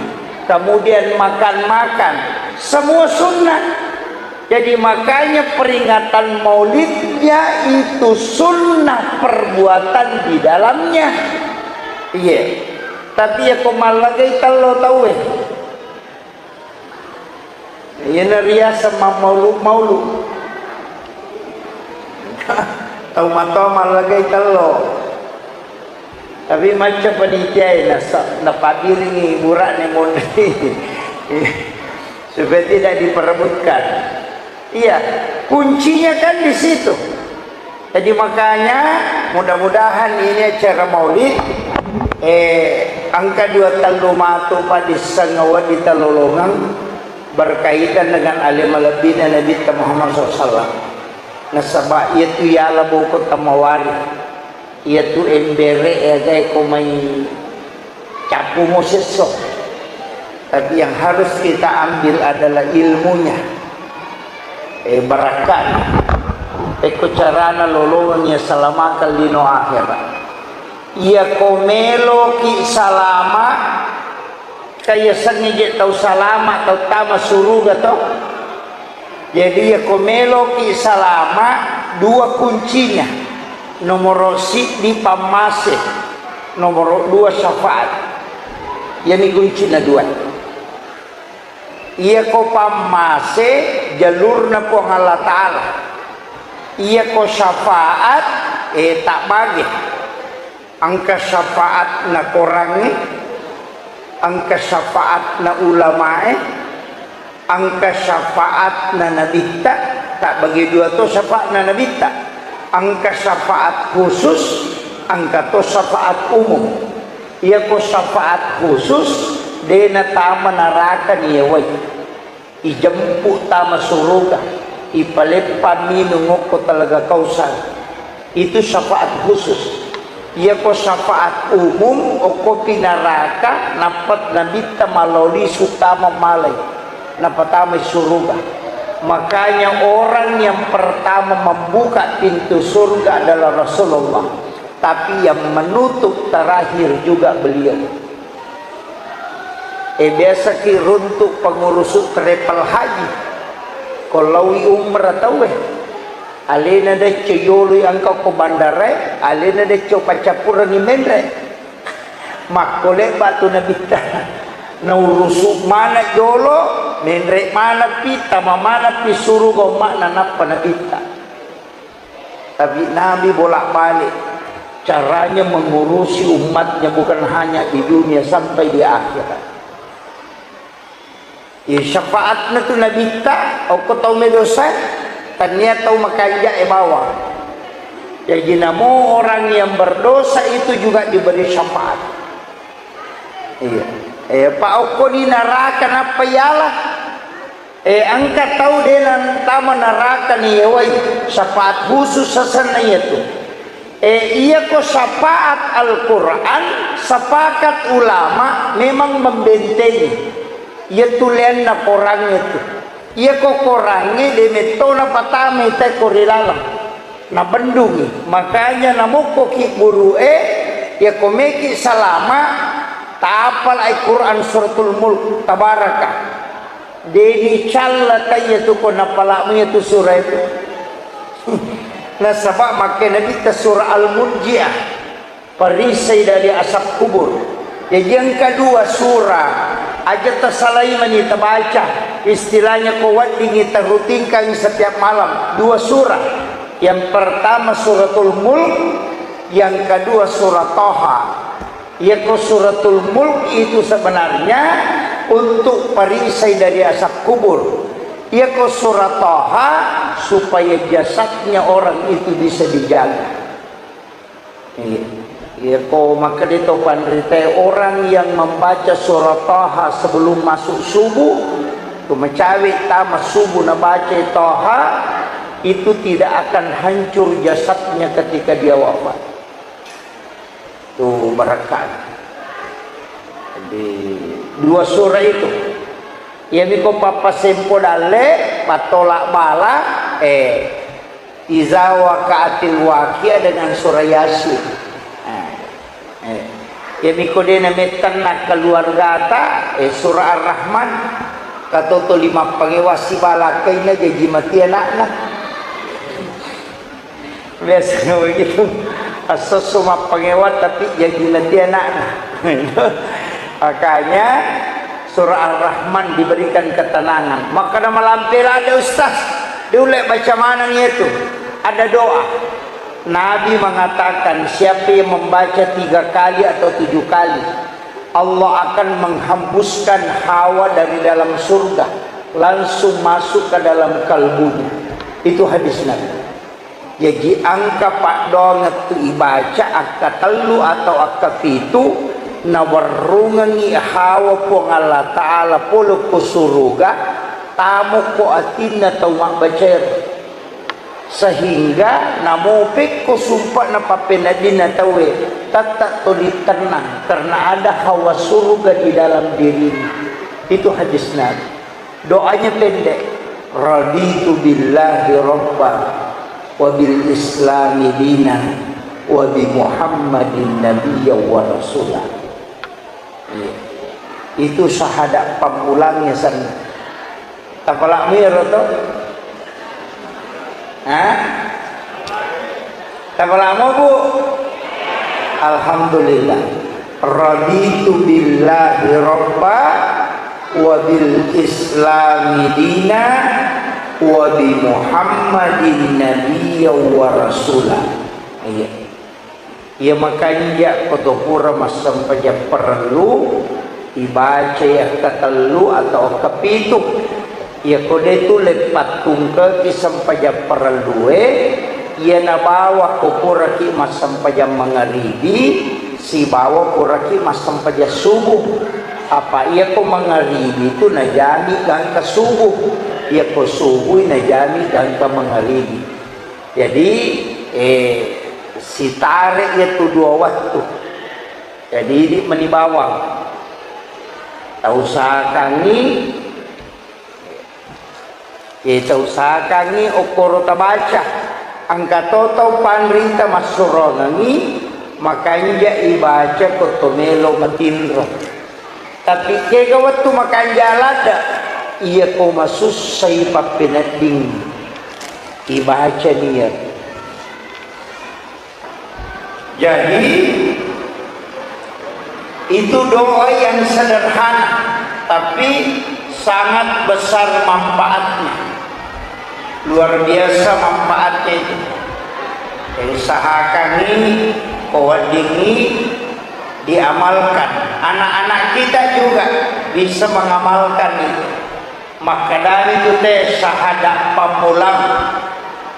kemudian makan-makan, semua sunnah. Jadi makanya peringatan maulidnya itu sunnah perbuatan di dalamnya. Iya. Tapi yakko mallagai tello tauwe. Iyana riaseng mammaulu-maulu. Tau matoa mallagai tello. Tapi macca panitiae nasa-, napabiringi bura'ne monri. Supaya tidak diperebutkan. Iya, kuncinya kan di situ. Jadi makanya mudah-mudahan ini acara maulid, eh, engka dua tellu matu padissengnga wedding talolongeng berkaitan dengan ale malebbina Nabitta Muhammad sallallahu alaihi wasallam. Nasaba iyatu yala boko tamawari, iyatu embere, eh, agae ko mai cappu mo sesso. Tapi yang harus kita ambil adalah ilmunya. Eh, barakka'na. Pekko carana lolongengngi asalamakeng lino akhirat. Iyako meloki salama, kaiyasengngi je tau salama, tau tama suruga to. Jadi, iyako meloki salama, dua kuncinya. Nomoro siddi pammase, nomoro dua syafaat. Iyani kuncina dua. Iyako pammase, jalurna Puang Allah Ta'ala. Iyako syafaat, eh, tabbage. Engka syafaatna korangnge, engka syafaatna ulamae, engka syafaatna nabitta, tabbage dua to syafaatna nabitta. Engka syafaat khusus, engka to syafaat umum. Iyako syafaat khusus, de natama naraka niyawai. Ijempu tama suruga, ipaleppa minung okko Telaga Kausar. Itu syafaat khusus. Iyako syafaat umum, okkopi naraka, nappa nabitta malao lisu tama malai, napatamai suruga. Makanya orang yang pertama membuka pintu surga adalah Rasulullah. Tapi yang menutup terakhir juga beliau. E, biasaki runtu' pengurusu' travel haji. Ko laowi umrah tauwe. Alena decco yoloi engka ko bandarae, alena decco paccappurengngi menre'. Makko lebba' tu Nabitta. Naurusu' mana' jolo, menre' manappi, tama manappi suruga umma'na nappa Nabitta. Tapi Nabi bolak-balik caranya mengurusi umatnya, bukan hanya di dunia, sampai di akhirat. Iya, syafaatna tu Nabitta, okko tau medosa, tania tau makanja' e bawang. Jadi namo orang yang berdosa itu juga diberi syafaat. Iya. Eh, pa okkoni naraka nappa yala. Eh, engka tau de' nantama naraka ni yewai, syafaat khusus asenna iyatu. Eh, iyako syafaat Al-Quran, sepakat ulama memang membentengi. Iyatu leanna korangnge tu. Iyako korangnge de' metto napatamai tekko ri laleng. Nabendungi. Makanya namokkoki guru e, iyako meki salama, tapalai Quran Suratul Mulk, Tabaraka. De' nicalla taiya tu ko napala'mu iyatu sura itu. Nasaba' makkeda Nabitta sura Al-Munjiah. Perisai dari azab kubur. Jadi engka dua surah, aja' tasalai mani tabaca, istilahnya ko weddingngi tarutinkan setiap malam, dua surah. Yang pertama Suratul Mulk, yang kedua surah Toha. Iyako Suratul Mulk itu sebenarnya untuk perisai dari azab kubur. Iyako surah Toha supaya jasadnya orang itu bisa dijaga. Iya. Iya, ko makkeda to panritae, orang yang membaca surah Taha sebelum masuk subuh, tu macawe tama subuh nabaca Taha, itu tidak akan hancur jasadnya ketika dia wafat. Tu berkah. Jadi, dua surah itu. Iyami ko pappasempo dalle, pattola bala, eh, Iza waqa'atil waqi'ah dengan surah Yasin. Eh, eh. Iyami ko de' namettenna keluargata, eh, surah Ar-Rahman. Katoto lima pangewa sibala kaina jaji mati anakna. Biasanya begitu. Asosso mappangewa tapi jaji mati anakna. Makanya, surah Ar-Rahman diberikan ketenangan. Makkeda malampe ladde, Ustaz, de' ulle baca maneng iyatu. Ada doa. Nabi mengatakan, siapa yang membaca tiga kali atau tujuh kali, Allah akan menghembuskan hawa dari dalam surga, langsung masuk ke dalam kalbunya. Itu hadis Nabi. Jaji engka paddoangeng tu ibaca akkatellu atau akkapitu, nawerrungengngi hawa Puang Allah Ta'ala pole ko suruga, tamo ko atinna tau mabbacaero. Sehingga namopekko sumpa'na pappeneddinna tauwe, tette' tuli tennang, karena ada hawa suruga di dalam dirinya. Itu hadis Nabi. Doanya pendek. Raditu billahi rabba wa bil islami dina wa bi Muhammadin nabiyya wa rasula. Iya. Itu syahadat pammulangnya sanna. Tapala'mu iyaro to? Hah? Tapala'mu, Bu? Alhamdulillah. Raditu billahi rabba wa bil islami dina wa bi Muhammadin nabiyya wa rasula. Iya. Iya makanja' ko to pura massempajang parellu, ibaca iya katellu atau kepitu. Iya ko de' tu lepattungkeki sempajang parellue, iya nabawa ko puraki massempajang mangaribi, sibawa puraki massempajang subuh. Apa iya ko mangaribi tu najami gangka subuh, iya ko subuh najami gangka mangaribi. Jadi, eh, sitare' iyatu dua wattu. Jadi, idi' mani bawang. Tausahakangngi, eh, tausahakangngi okkoro tabaca. Engka to tau panrita massurongengngi, makanja' ibaca ko to melo matinro. Tapi kega wettu makanja ladde, iya ko masussai pappenedding ibaca niat. Jadi, itu doa yang sederhana, tapi sangat besar manfaatnya. Luar biasa manfaatnya itu. Jadi, usahakan ini, ko wedding ini diamalkan. Anak-anak kita juga bisa mengamalkan itu. Makkedani tu te syahadat pammulang.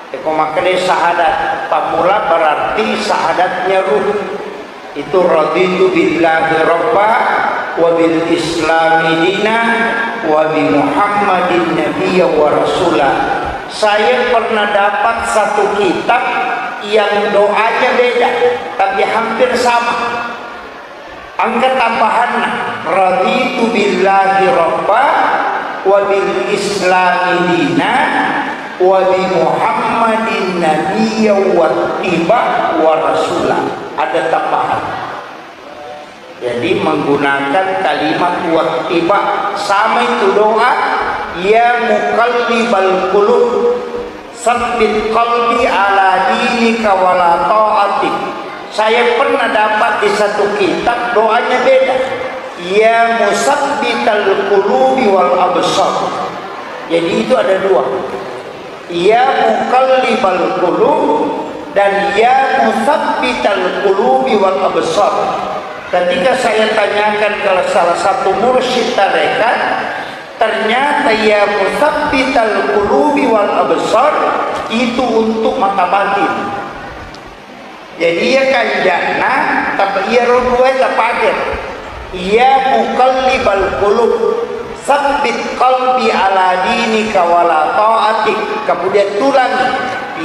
Eko makkeda syahadat pammulang berarti syahadatnya ruh. Itu raditu billahi rabba wa bil islami dina wa bi Muhammadin nabiyya wa rasula. Saya pernah dapat satu kitab yang doanya beda, tapi hampir sama. Engka tambahanna, raditu billahi rabba wa bil islami dina wa bi Muhammadin nabiyya wattiba wa rasula. Ada tambahan. Jadi menggunakan kalimat wattiba, sama itu doa, ya muqallibal qulub, sabbit qalbi ala dinika wala ta'atik. Saya pernah dapat di satu kitab doanya beda. Ya musabbital qulubi wal absar. Jadi itu ada dua. Ya muqallibal qulub dan ya musabbital qulubi wal absar. Ketika saya tanyakan ke salah satu mursyid tarekat, ternyata ya musabbital qulubi wal absar itu untuk mata batin. Jadi iya kanja'na, tapi iyaro duae tapake. Ya muqallibal qulub, sabbit qalbi ala dinika wala ta'atik. Kemudian tulang,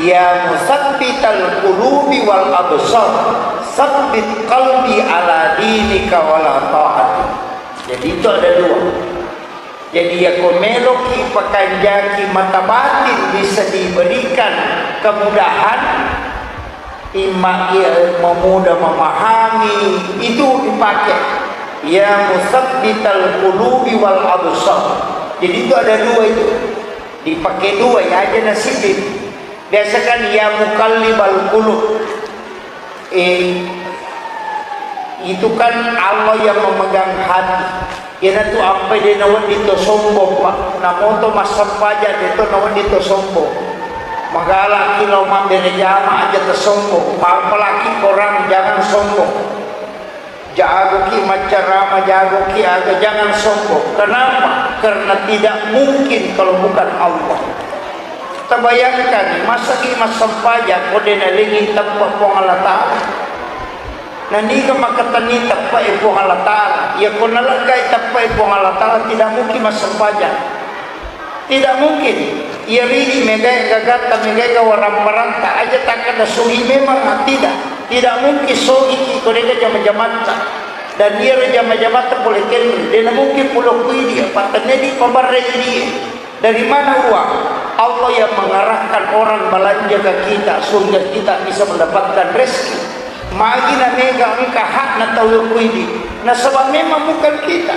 ya musabbital qulubi wal absar, sabbit qalbi ala dinika wala ta'atik. Jadi itu ada dua. Jadi, yako meloki pakanjaki mata batin bisa diberikan kemudahan, imma iya memudah memahami, itu dipakai. Ya musabbital qulubi wal absar. Jadi, itu ada dua itu. Dipakai dua, ya aja nasibin. Biasa kan, ya muqallibal qulub. Eh, itu kan Allah yang memegang hati. Iyanatu ampai de nawedding to sombong, Pak. Namoto massempajang de to nawedding to sombong. Magalaki lao mabbere jama aja to sombong. Apalagi orang jangan sombong. Jagoki maccarama, jagoki aga, jangan sombong. Kenapa? Karena tidak mungkin kalau bukan Allah. Tabayangkan, masagi massempajang ko de nalengi teppa Puang Allah Ta'ala. Naniga makkatenni teppa e Puang Allah Ta'ala? Iya ko naleggai teppa e Puang Allah Ta'ala, tidak mungkin massempajang. Tidak mungkin. Iya ridi megai gagatta, megai gawarang paranta, aja takkada sogi memang, ah, tidak. Tidak mungkin sogi ki ko dega jama-jamatta. Dan iya jama-jamatta pole kenri, de na mungkin pulo kuidi, pattenne di pabarre idi. Dari mana uang? Allah yang mengarahkan orang belanja ke kita sehingga kita bisa mendapatkan rezeki. Magi na mega engka hakna tau kuidi. Nasaba memang bukan kita.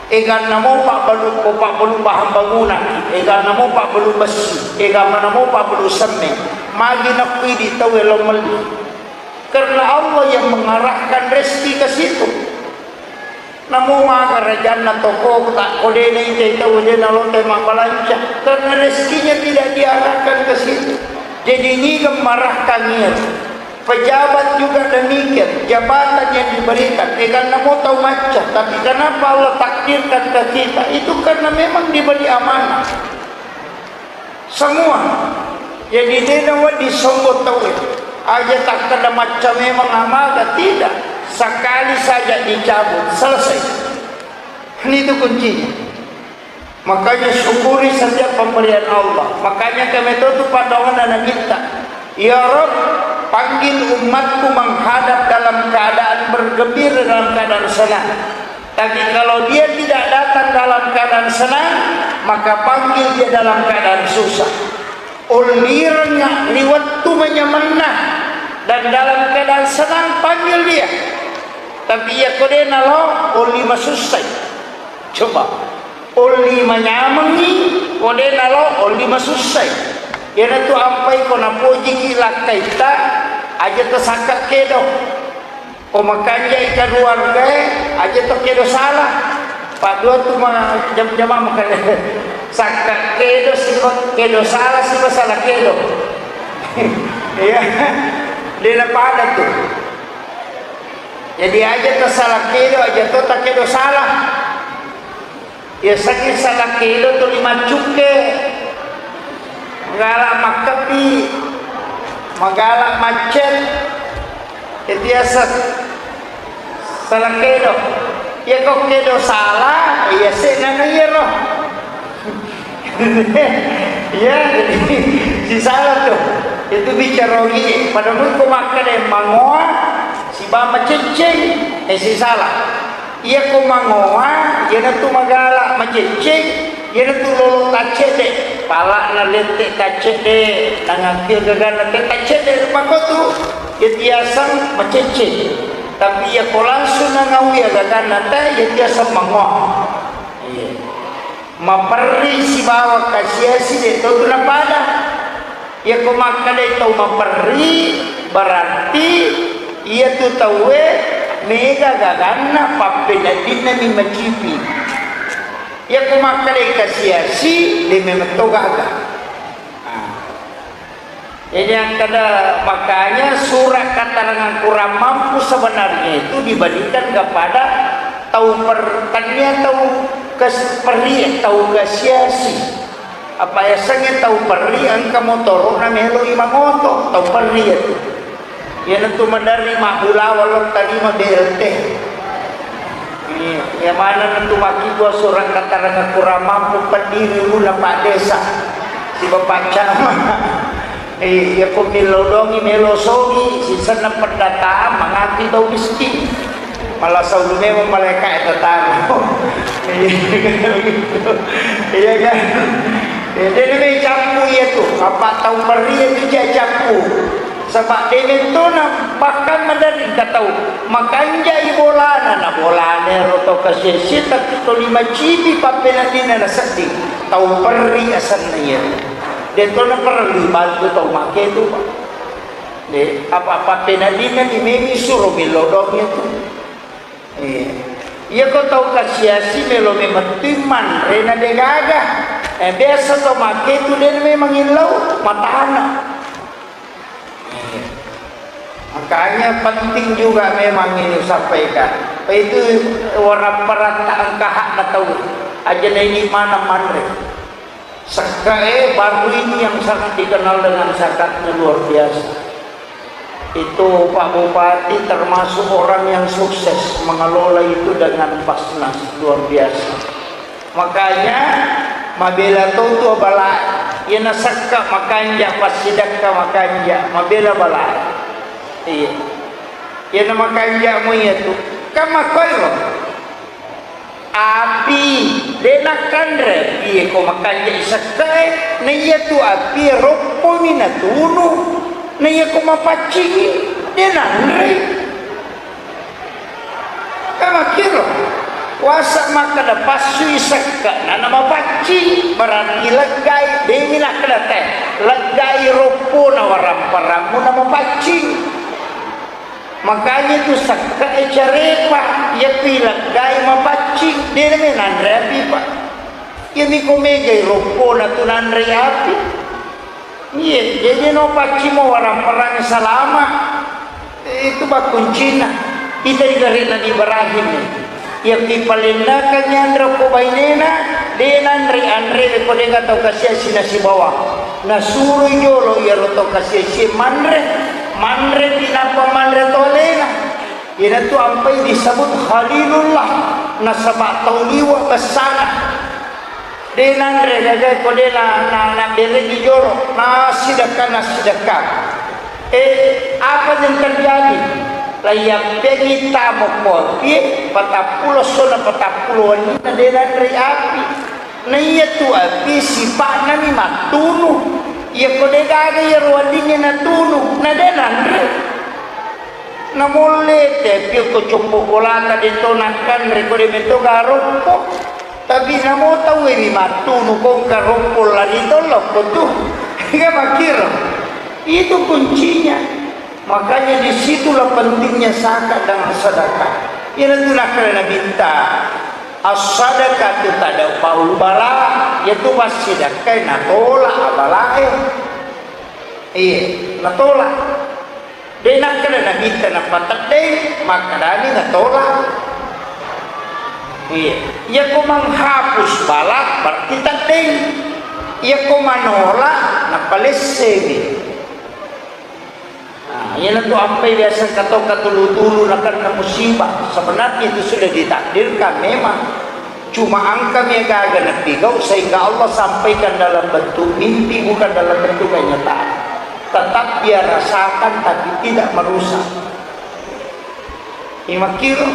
Eganna mo pabbalu, ko pabbalu bahan bangunan, eganna mo pabbalu besi, eganna mo pabbalu semme. Magi na kuidi tau lo melli. Karena Allah yang mengarahkan rezeki ke situ. Namo maga rajanna toko, tak ko de naitai tau de nalotai mabbalanca, karena rezekinya tidak diarahkan ke situ. Jadi niga marahkan niat. Pejabat juga demikian, jabatan yang diberikan, eh, karena mau tahu macca, tapi kenapa Allah takdirkan ke kita? Itu karena memang diberi amanah. Semua. Jadi, de nawedding sombong tauwe. Aja takkeda macca memang amaga, tidak. Sekali saja dicabut, selesai. Ini itu kuncinya. Makanya syukuri setiap pemberian Allah. Makanya kami itu tuh pandangan Nabitta. Ya Rabb, panggil umatku menghadap dalam keadaan bergembira, dalam keadaan senang. Tapi kalau dia tidak datang dalam keadaan senang, maka panggil dia dalam keadaan susah. Ullirengnga ri wettu manyamenna dan dalam keadaan senang, panggil dia. Tapi iya ko de nalo, ulli masussai. Coba, olli manyamengngi, ko de nalo, olli masussai. Iyanatu ampai ko napojiki lakkaitta, aja tasakka kedo. Ko makanjai kaluargae, aja to kedo salah. Paddua tu ma-, jam-, jama makale. Sakka kedo siba, kedo salah siba salah kedo. Iya. De napada tu. Jadi aja tasala kedo, aja to takedo salah. Iya, sakki sala kedo tuli maccukke, magala makkebbi, magala maccet, itu biasa sala kedo. Iya, ko kedo salah, iya, senana iyaro. Iya, jadi sisala tu. Itu bicara ogi. Pada mun ko makkeda mangoa, siba macecceng, eh, sisala. Iya ko mangoa, iyanatu magala macecceng, iyanatu lolo taccedde. Pala'na lette taccedde, nangakkia gaganna te taccedde rupa ko tu, iya tiaseng macecceng. Tapi iya ko langsung nangaui gaganna te, iya tiaseng mangoa. Iya. Maperri sibawa kasiasi de to tu napada. Iyako makkedai tau maperri, berarti iyatu tauwe mega gaganna, pappeneddinna mi macipi. Iyako makkedai kasiasi, de memeng to gaga. Nah. Jadi, akkeda, makanya surat keterangan kurang mampu sebenarnya itu dibandingkan kepada tau per-, tania tau kes-, perri, tau kasiasi. Apa yasengnge tau perri, engka motoro'na meloi mangoto, tau perri itu. Iyanatu maderri mabbulawa lo tarima B L T. Iya, iya maneng tu makkibua surat keterangan kurang mampu pendiri ulunna Pak Desa siba Pak Camat. Eh, iya ko millau dongi melo sogi, sisenna pendataan mangati tau miskin. Malah saulu memang malaika e tataro. Iya kan? Eh, dena mai cappu iya tu, apa tau perri iya tu ja cappu. Saba' de mentona bahkan maderri engka tau makanja'i bolana, na bolana ero tau kasiasi, tapi tuli macipi pappeneddinna nasedding, tau perri asenna iyaro. De to naparellu bantu tau make tu, Pak. De, apa-apa pappeneddinna ni memi suro millau dong itu. Iya. Iyako tau kasiasi melo memettui manre na de gaga. Eh, biasa tau make tu de memang illau matana. Iya. Makanya penting juga memang ini sampaikan. Itu warapparata engka hakna tau. Aja na ini mana manre. Sekkae baru ini yang sangat dikenal dengan zakatnya luar biasa. Itu Pak Bupati termasuk orang yang sukses mengelola itu dengan Basnas, luar biasa. Makanya mabela to tu bala, iya nasekka makanja, passidakka makanja, mabela bala. Iya. Iya na makanja mo iya tu. Kan makkoi lo. Api de nakkanre, iye ko makanja sekkae, na iya tu api roppomi natunu, na iya ko mapaccingi de nanre. Kan makkiro, wasa makkeda passui sekka na namapaccing, berarti leggai, demi nakkeda te, leggai roppona waramparammu namapaccing. Makanya tu sekkae carepa, iya pileggai mapaccing, de name nanre api, Pak. Iya miko megai roppona tu nanre api. Iya, jadi no paccing mo warang-warang salama. Itu bakkuncina. Ita di gare Nabi Ibrahim. Iya, ipalennakang yanre ko bainena, de nanre anre ko de tau kasiasi nasibawa. Nasuroi jolo iyaro tau kasiasi manre, manre pinappa manre to alena. Iyanatu ampai disebut Khalilullah, nasaba tau liwa bessana. De nanre gaga ko de na, na, na bereni jolo, nasidekka, nasidekka. Eh, apa yang terjadi? Laiyappengi tamo kopi, patappulo sona patappulo wenni na de nanre api. Na iya tu api sipa'na mi mattunu. Iya ko de gaga iya ruwalingnge natunu, na de nanre. Namolle te api ko coppo bolata de to nakkanre ko de meto garoppo. Tapi namo tauwe ri mattunu kongka roppong lari tollo ko tu. Ega makkiro. Itu kuncinya. Makanya disitulah pentingnya zakat dan sedekah. Iyana tu nakkeda Nabitta, as-sadaqatu tadfa'ul bala, yaitu massidekkai natolak balae. Iya, natolak. De nakkeda Nabitta napateddeng, makkedani natolak. Iya. Iyako menghapus bala berarti teddeng. Iyako manolak napalessemi. Nah, iyanatu ampai biasa katokka tulu-tulu nakenna musibah. Sebenarnya itu sudah ditakdirkan memang. Cuma engkami gaga napigau sehingga Allah sampaikan dalam bentuk mimpi, bukan dalam bentuk kenyataan. Tetap dia rasakan, tapi tidak merusak. Imakkiro,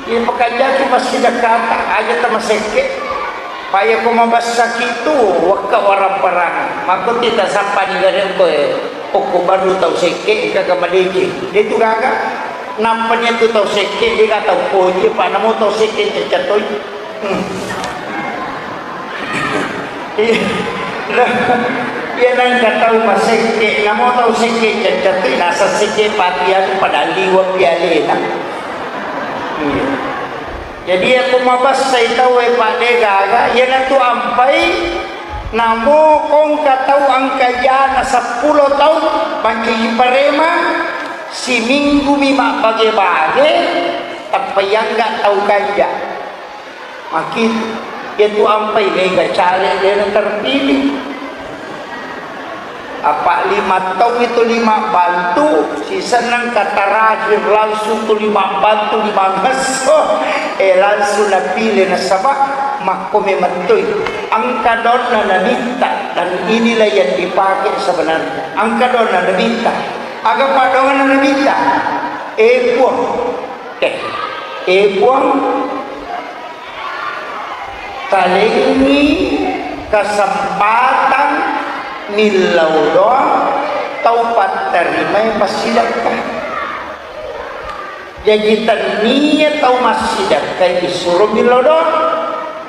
iya pekanjaki massidekkatta, aja tamasekke. Pa iya ko mabassaki tu, wekka warang-parang. Makko tita sappani gare ko e, okko baru tau sekke, engka ga madeceng. De tu gaga. Nappani tu tau sekke, de ga tau poji, pa namo tau sekke cecca toi. Hmm. Iya. Iya, nengka tau masekke, namo tau sekke cecca tu, nasa sekke pati anu pada liwa pialena. Iya. Jadi, iya ko mabassai tau e, Pak, de gaga, iyanatu ampai, namo kongka tau engka jana seppulo tau, pancaji parema, siminggu mi mabbage-bage, tappa yangga tau kanja. Makin, iya tu ampai mega caleg dena terpilih. Apa lima taung itu lima bantu, sisenna engka terakhir langsung tu lima bantu, lima ngesso, eh, langsung napilih nasaba makko memettoi. Engka donna nabitta, dan inilah yang dipakai sebenarnya. Engka donna nabitta. Aga padonganna nabitta? Eh, Puang. Eh, eh, Puang. Talengngi kesempatan millau doang tau pattarimai passidekka. Jaji, tennia tau massidekka isuro millau doang,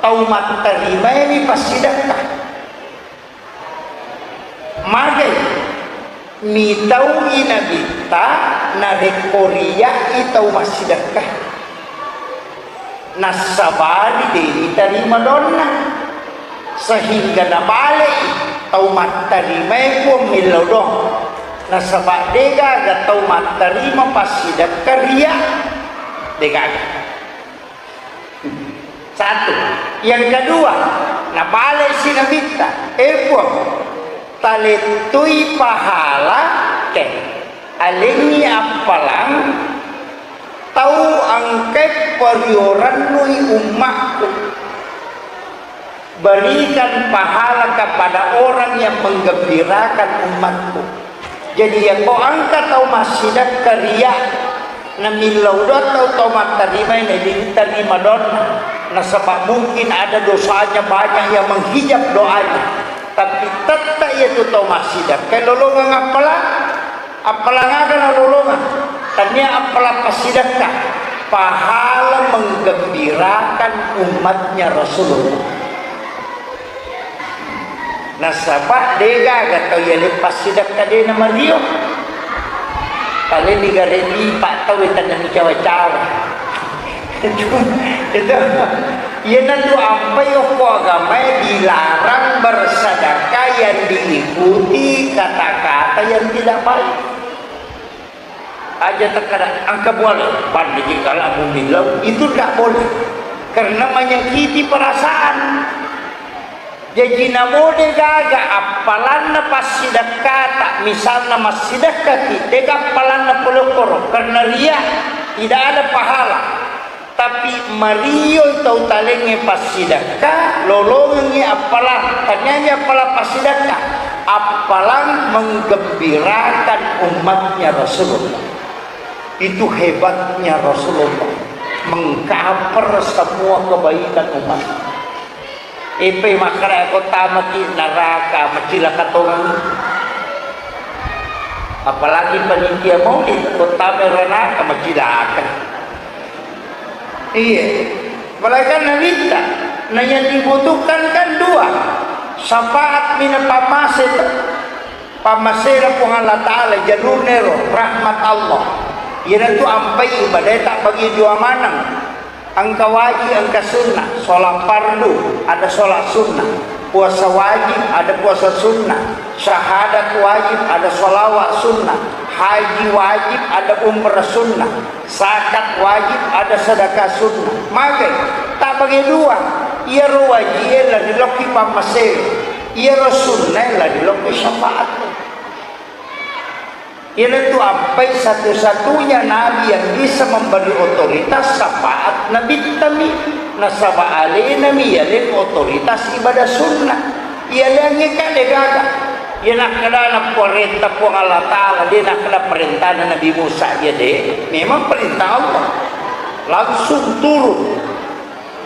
tau mattarimaimi passidekka. Magai mitau'i nabitta narekko ria'i tau massidekka. Nassabari de' nitarima donna, sehingga nabale'i tau mattarimae Puang millau doang. Nasaba de'gaga tau mattarima passidekka ria, de'gaga. Satu. Yang kedua, nabale'si nabitta, eh Puang, talettui pahala ke, alengngi appalang tau engkae pariorennui ummakku. Berikan pahala kepada orang yang menggembirakan umatku. Jadi, iya ko engka tau massidekka ria, namillau doang tau, tau mattarimai, na ditarima doanna. Nasaba mungkin ada dosanya banyak yang menghijab doanya. Tapi tette iya tu tau massidekka lolongeng appalang. Appalang aga nalolongeng? Tania appalang passidekka, pahala menggembirakan umatnya Rasulullah. Nasaba de'gaga tau yale passidekka de' namario. Paling digare lipa tau e, tenna micawa-cawa. Itu, itu. Iyanatu ampai okko agamae dilarang bersedekah yang diikuti kata-kata yang tidak baik. Aja takkada engka muale, pandiki kala mumillau, itu tidak boleh. Karena menyakiti perasaan. Jaji, namo de'gaga appalanna passidekkata, misalna massidekkaki, de'ga appalanna pole okkoro, karena ria, tidak ada pahala. Tapi marioi tau talengnge passidekka, lolongengngi appalang, taniaji appalang passidekka, appalang menggembirakan umatnya Rasulullah. Itu hebatnya Rasulullah, mengcover semua kebaikan umat. Epe makkeda ko tamaki neraka, macilaka tongengngi. Apalagi panitia maulid, ko tama neraka, macilaka. Iya. Apalagi kan nabitta. Nah, yang dibutuhkan kan dua. Syafaat mina pammase, pammasena Puang Allah Ta'ala, jalurnero rahmat Allah. Iyanatu ampai ibadae tabbagi dua maneng. Engka wajib, engka sunnah. Sholat fardu, ada sholat sunnah. Puasa wajib, ada puasa sunnah. Syahadat wajib, ada sholawat sunnah. Haji wajib, ada umrah sunnah. Zakat wajib, ada sedekah sunnah. Magai, tabbagi dua. Iyaro wajie la rilokki pammasero. Iyaro sunnae la rilokki syafaat. Iyanatu ampai satu-satunya nabi yang bisa memberi otoritas syafaat Nabittami. Nasaba alenami yaleng otoritas ibadah sunnah. Iyaleangnge ka de gaga. Iya nakkeda na parenta Puang Allah Ta'ala, de nakkeda parentana Nabi Musa, iya de. Memang perintah Allah. Langsung turun.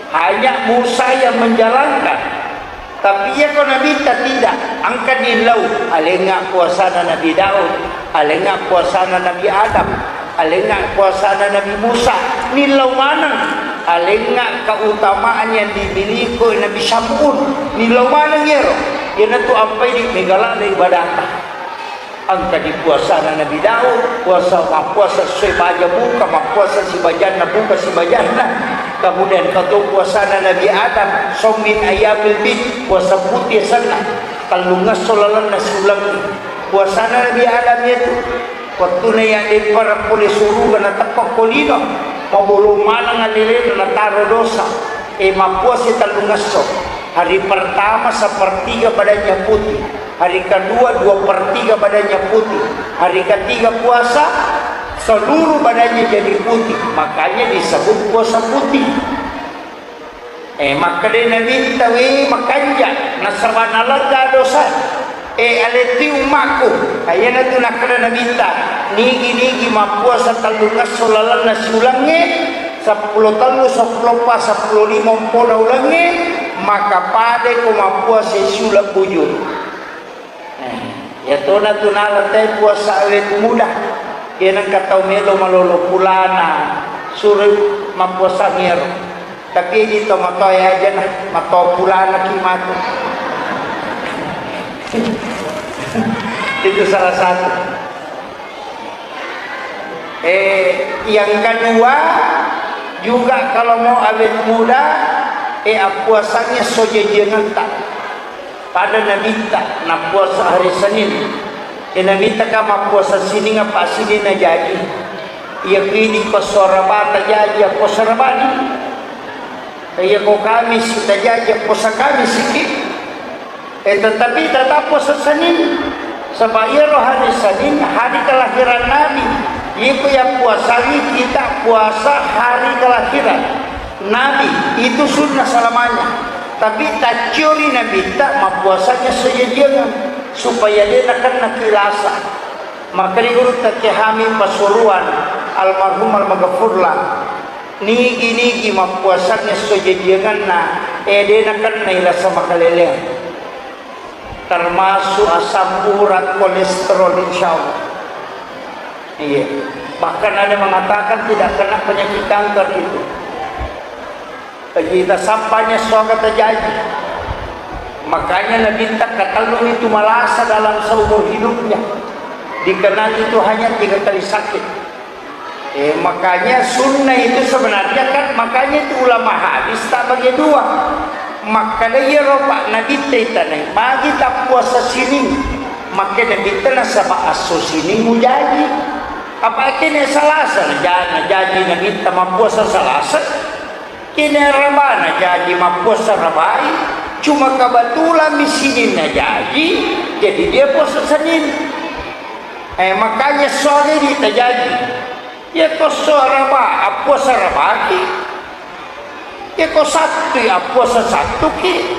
Hanya Musa yang menjalankan. Tapi iya ko Nabitta tidak. Engka nillau. Alengnga puasana Nabi Daud. Alengnga puasana Nabi Adam. Alengnga puasana Nabi Musa, nillau maneng. Alengnga keutamaan yang dimiliki Nabi Syam'un, nillau maneng iyaro. Iyanatu ampai di megala ibadata. Engka di puasana Nabi Daud, puasa, mappuasa sesuai baja buka, mappuasa sibajanna buka sibajanna. Kemudian katu puasana Nabi Adam, saumin ayyamil bid, puasa putih senna, tellungesso lalenna siulengnge. Puasana Nabi Adam itu Wettuna yaddeppara pole suruga nateppa ko lino, mabolong maneng alelena nataro dosa. E, mappuasa tellungesso. Hari pertama sepertiga badannya putih, hari kedua dua per tiga badannya putih, hari ketiga puasa seluruh badannya jadi putih, makanya disebut puasa putih. Eh, makkeda Nabitta, "We, makanja, nasaba nalegga dosa." Eh, aletti ummakku. Ayanatu nakkeda Nabitta, "Nigi-nigi mappuasa tellungesso lalenna siulengnge, seppulo tellu, seppulo eppa, seppulo lima ompona ulengnge, maka padai ko mappuasa siuleng bujur." Eh, iyatona tu nala te puasa awet muda. Iya nengka tau melo malolo pulana, suro mappuasa ngero. Tapi di to matoa aja nah, matoa pulana ki matu. Itu salah satu. Eh, yang kedua juga, kalau mau awet muda, eh, appuasannya sojajiangetta. Pada Nabitta nappuasa hari Senin. Eh, Nabitta ka mappuasa Sining apa Sining na jaji. Iya ko idi ko sorabata jaji, appuasa rabani. Iya ko Kamis tajaji, appuasa Kamis ki. Eh, tetapi tetap puasa Senin. Sebab iyaro hari Senin, hari kelahiran Nabi. Iko yang puasawi kita puasa hari kelahiran Nabi. Itu sunnah selamanya. Tapi tacciori Nabitta mappuasanya sejajiangan supaya de nakenna kilasa. Maka di guru Teke Hamid Pasuruan, almarhum almaghfurlah, nigi-nigi mappuasanna esso jajianganna, eh, de nakennai lasa makaleleang. Termasuk asam urat, kolesterol, insya Allah. Iya. Bahkan ada mengatakan tidak kena penyakit kanker itu. Kita sampanya suaka terjadi. Makanya Nabitta katelluni tu malasa dalam seumur hidupnya. Dikenal itu hanya tiga kali sakit. Eh, makanya sunnah itu sebenarnya kan, makanya itu ulama hadis tak bagi dua. Maka dia ropak Nabitta itanai, magi tak puasa Sining. Maka Nabitta nasaba asso Sining mujaji. Apa kene Salasa naja-, najaji Nabitta mappuasa Salasa? Kene Rabana jaji mappuasa Rabai, cuma kebetulan mi Sininna jaji, jadi dia puasa Senin. Eh, makanya sore di tajaji. Ya ko so Raba, appuasa Rabaki. Ya ko Sabtu, appuasa Sabtuki.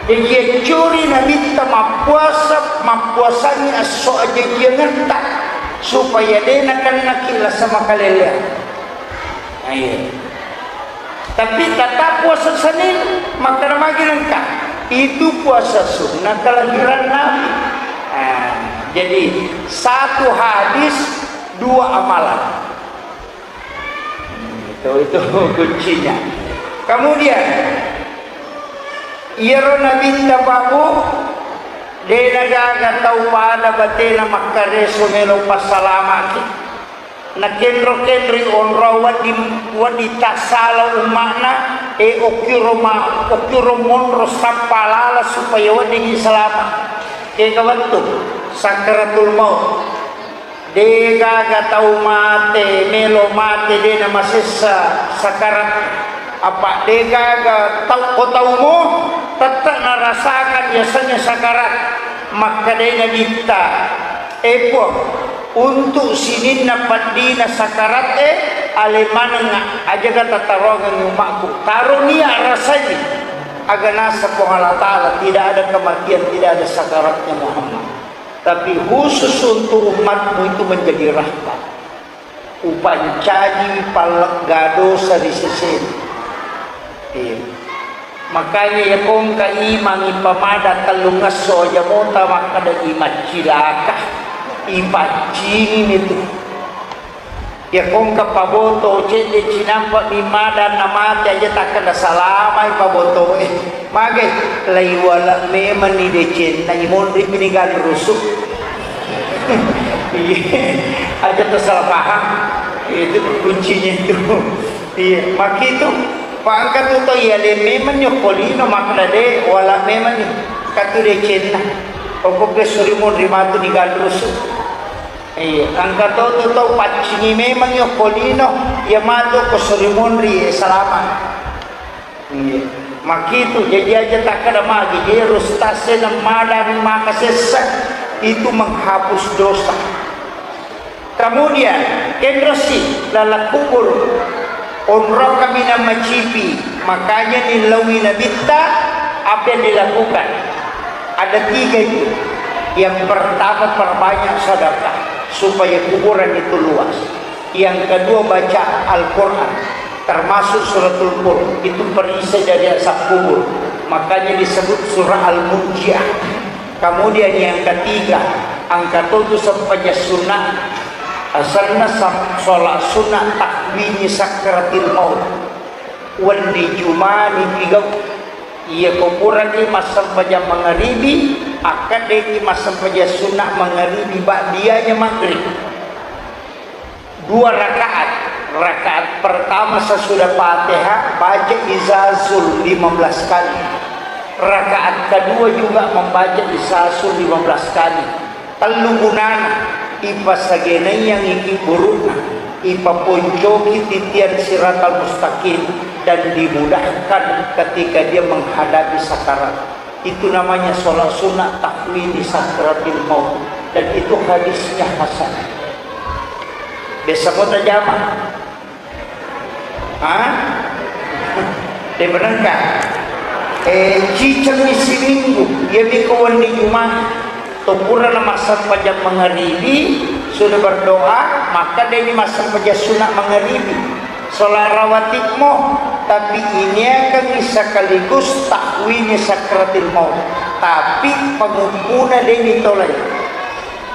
Jadi, yaccuri Nabitta mappuasa, mappuasangi esso ajajiangetta, supaya de nakennaki lasa makaleleang. Nah, iya. Tapi tetap puasa Senin, makkeda magi nengka, itu puasa sunnah kelahiran Nabi. Nah, jadi satu hadis, dua amalan. Itu, itu kuncinya. Kemudian, Iyaro Nabitta, Pak, Bu, de' nagaga tau pada batena makkareso melo passalamaki. Nakenro-kenroi onrong wedding, wedding tassala umma'na, e, okkiro ma-, okkiro monro sappa lala supaya weddingngi salama. Kega wettu sakaratul maut. De' gaga tau mate, melo mate, de' namasessa sakarat. Apa' de' gaga tau, ko taumo tette' narasakan yasengnge sakarat. Makkedai Nabitta, "E Puang, untuk sininna peddina sakarat e, ale manengnga, ajaga tataroangengngi umma'ku. Taro nia' rasai, aga naseng Puang Allah Ta'ala, tidak ada kematian, tidak ada sakaratnya Muhammad." Tapi khusus untuk umatmu itu menjadi rahmat. Upancaji pallegga dosa ri sesena. Iya. Makanya iya kongka imang ipamada tellungesso aja mota makkeda imaccilaka. Ipaccingimi tu. Iya kongka paboto cedde cinampa mi mada namate aja takkeda salamai pabotoe. Magai, laiwala memanni decenna, imonri pini ganrusu. Iya, aja tersalah paham. Itu kuncinya itu. Iya, makitu. Pangka tu to iya le memanni okkolino makkeda de wala memanni. Katu decenna. Okko ke suri monri matu ni ganrusu. Iya, engka to tu tau paccingi memang yo kolino, iya matu ko suri monri, eh, salama. Iya. Makitu, jaji aja takkeda magi, je rustase namada mi maka sessa, itu menghapus dosa. Kemudian, kenrosi laleng kubur. Onrong kaminang macipi, makanya nillaui Nabitta, apa yang dilakukan? Ada tiga itu. Yang pertama, perbanyak sedekah supaya kuburan itu luas. Yang kedua, baca Al-Quran, termasuk suratul Mulk, itu perisai dari azab kubur. Makanya disebut surah Al-Munjiah. Kemudian yang ketiga, engka to tu sempajang sunnah, asenna sa-, sholat sunnah takwini sakratil maut. Wenni Jumani pigau. Iya ko purani massempajang mangaribi, akkaddeki massempajang sunnah mangaribi ba'dianya maghrib. Dua rakaat. Rakaat pertama sesudah Fatihah, baca Izazul lima belas kali. Rakaat kedua juga membaca Izazul lima belas kali. Tellu gunana, ipasagenaiyangngi burukna, ipaponcoki titian siratal mustaqim, dan dimudahkan ketika dia menghadapi sakarat. Itu namanya sholat sunnah takwini sakratil maut. Dan itu hadisnya hasan. Biasa kota jamaah. Ha? Debenengka. Eh, cicengni siminggu. Iya miko wenni Jumat. Topurana massempajang mangaribi, sudah berdoa, maka deni massempajang sunat mangaribi. Sholat rawatibmu, tapi iniakangngi sekaligus takwini sakratil maut. Tapi pengumpuna deni tolai.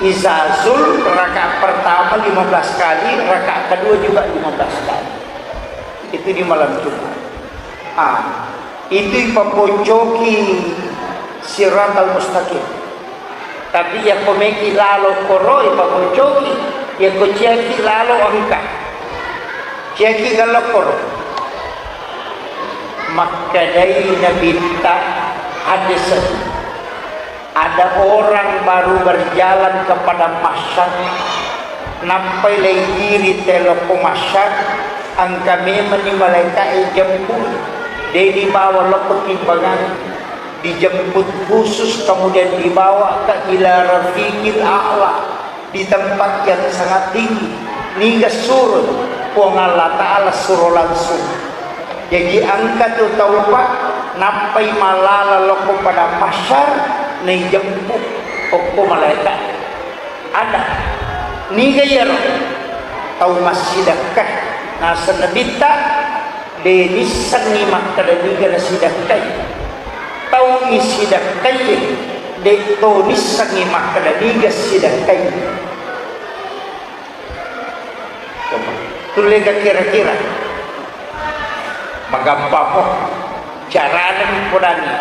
Izazul rakaat pertama lima belas kali, rakaat kedua juga lima belas kali. Itu di malam Jumat. Ah, itu ipaponcoki siratal mustaqim. Tapi yakko meki lalo koro ipaponcoki, yakko ciaki lalo engka. Ciaki galo koro. Makkedai Nabitta hadis. Ada orang baru berjalan ke padang mahsyar, nappai leigiri telokko mahsyar, engka memenni malaika'e jemput, de dibawa lokko timbangan, dijemput khusus, kemudian dibawa ke ila rafiqil a'la. Di tempat yang sangat tinggi. Niga suro? Puang Allah Ta'ala suro langsung. Jaji engka tu tau, Pak, nappai malala lokko padang mahsyar, naijemput okko malaikat. Ada. Niga iyaro? Tau massidekka. Naseng Nabitta, de nissengngi makkeda niga nasidekkai. Tau isidekkai, de to nissengngi makkeda niga sidekkai. Coba, tullega kira-kira. Magampamo. Carana podangi.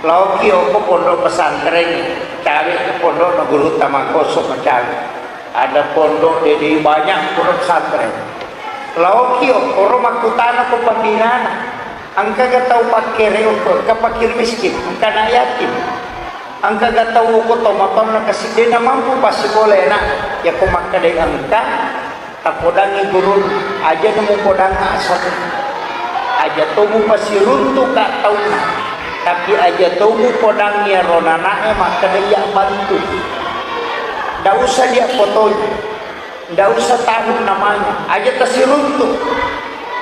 Laoki okko pondok pesantren, cawe ke pondok na guru tamakkoso macawe. Ada pondok dede banyak pondok pesantren. Laoki okko ro makkutana ko pembinana. Engka ga tau pakkere okko, engka fakir miskin, engka anak yatim. Engka ga tau okko tomatonna kasi dena mampu pasikola anak. Ya ko makkeda engka, Tapodangngi gurunna, aja na mupodangnga aseng. Aja to mupasiruntuka taunna, tapi aja to mupodangngi iyaro nanae makkeda iya bantu. Ndak usah dia fotonya, ndak usah tahu namanya, aja tasiruntuk.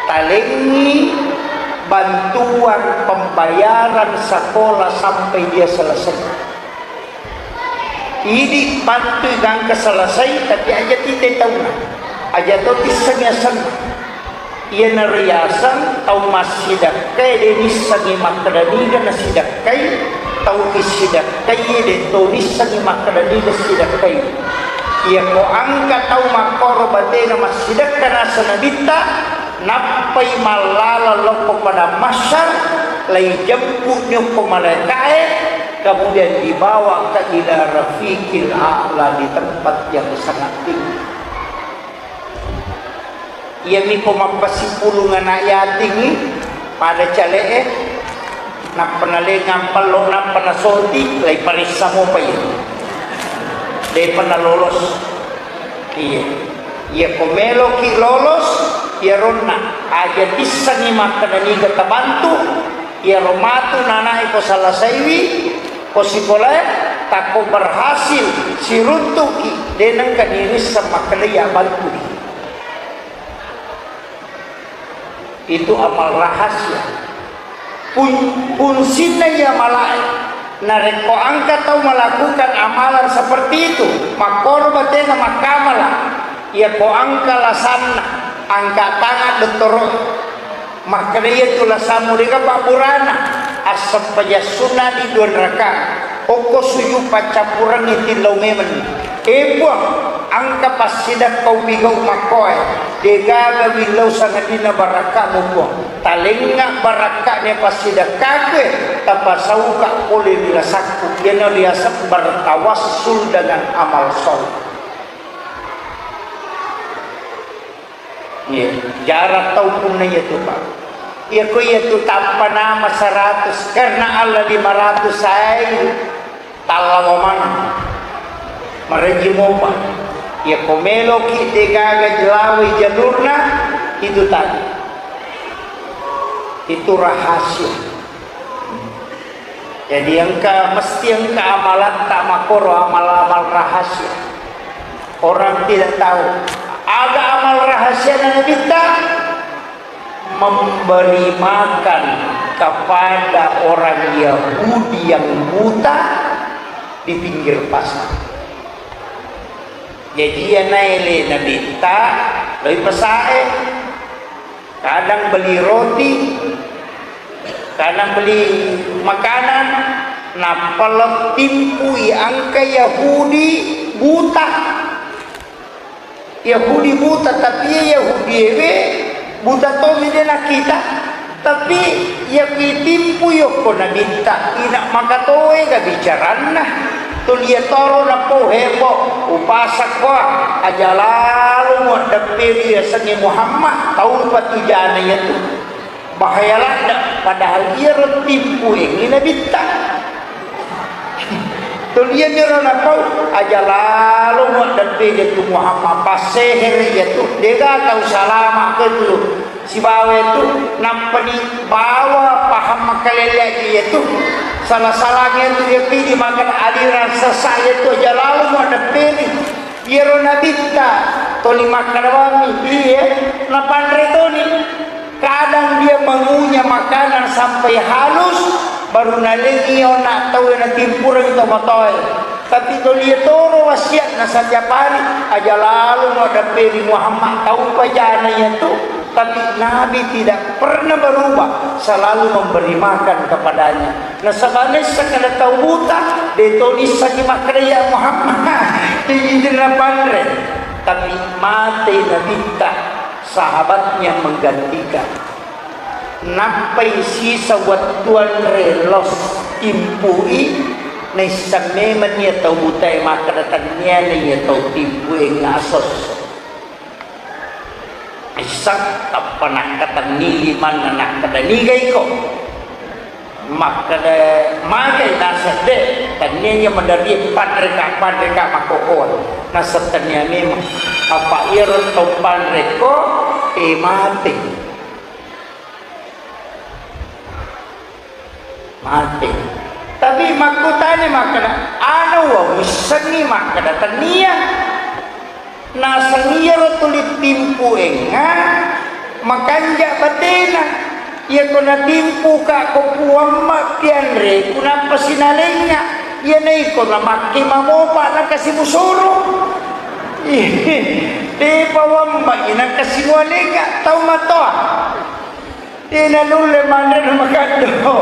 Talengngi bantuan pembayaran sekolah sampai dia selesai. Idi bantui gangka selesai, tapi aja tite taunna. Aja to tissengi asenna. Iyana riaseng tau massidekkae de nissengi makkeda niga nasidekkai, tau issidekkai de to nissengi makkeda niga sidekkai. Iya ko angka tau makkoro batena massidekka naseng nabitta, nappai mallala lokko padang mahsyar, lai jemput ni okko malaikae, kemudian dibawa ke ila rafiqil a'la, di tempat yang sangat tinggi. Iyami ko mappasipulung anak yatim i pada cale'e, nappa nalengang pello, nappa nasoti, lai paressa mopa iya. Depa nalolos. Iya. Iya ko meloki lolos, iyaronna aja tissengi makkeda niga tabantu, iyaro matu nanae ko salasaiwi, ko sikolae, takko berhasil siruntuki, de nengka nirisseng makkeda iya bantu. Itu amal rahasia. Fun-, fungsinna iya malae. Narekko engka tau melakukan amalan seperti itu, makkoro batena makkamala, iya ko engka lasanna, angka tangan dottoro, makkeda iya tu lasammu dega pabburana, assempajang sunna di dua rakaat, okko sujud paccappurengngi tillau memeng. E Puang, engka passidekka upigau makkoe, degaga willau sangadinna barakkamu Puang. Talengnga barakka'na passidekkakue, tapasauka pole ri lasakku. Iyana riaseng bertawassul dengan amal soleh. Iya, jarang tau punna iya tu, Pak. Iya ko iya tu tappa nama seratus, karena Allah lima ratus sai. Tallawa maneng. Mareji mopa. Iya ko meloki degaga jelawai jalurna, itu tadi. Itu rahasia. Jadi engka, mesti engka amalatta makkoro amal-amal rahasia. Orang tidak tahu. Ada amal rahasia Nabitta? Memberi makan kepada orang Yahudi yang buta di pinggir pasar. Jadi, iya naele Nabitta, loi pasae, kadang beli roti, kadang beli makanan, nappa lettimpui angka Yahudi buta. Yahudi buta, tapi iya Yahudi ewe buta tomi de nakkita. Tapi iya kitimpu yokko Nabitta, ina makatoega bicaranna. Tulia toro napau hebo, upasakko, aja lalo muaddepperi yasengnge Muhammad, tau patujana yatu. Bahaya ladde, padahal iyaro timpuengngi Nabitta. Tolianiro napau, aja lalo muaddeppe tu Muhammad, passehere iya tu, dega tau salama ke tu. Sibawa tu, nappani bawa paham makalele iya tu. Salah-salahnya tu iya pidi makan aliran sesat iya tu, aja lalo muaddepperi. Iyaro Nabitta toli makkadawammi, iye, napanre toni. Kadang dia mengunyah makanan sampai halus, baru nalengi ona tau na timpureng to matoe. Tapi toli toro wasiatna setiap hari, aja lalo no dapperi Muhammad tau pajana iya tu. Tapi Nabi tidak pernah berubah, selalu memberi makan kepadanya. Nasaba naisseng ada tau buta, de to nissengi makkeda, "Ya Muhammad, injinna panre." Tapi mate Nabitta, sahabatnya menggantikan. Nappai sisa wettu anre los. timpui, naisseng memeng iya tau butae makkeda tenniana iya tau timpuengnga sosso. Isseng tappa nakkatenni limanna nakkeda, "Niga iko?" Makkeda, "Magai naseng de', tennia iya maderri panreka-panreka makkokkoe." Naseng tennia memeng. Apa iyaro tau panrekko, eh, mate. Mate. Tapi makkutani makkeda, "Anu wa muissengngi makkeda tennia?" Naseng iyaro tuli timpuengnga makanja batena. Iyako natimpuka ko Puang ma pianreku nappa sinalengnga. Iyana iko namakke mamopa nakasi musoro. Depa wambai nakasi mualengnga tau matoa. Tena nulle manre na makaddo.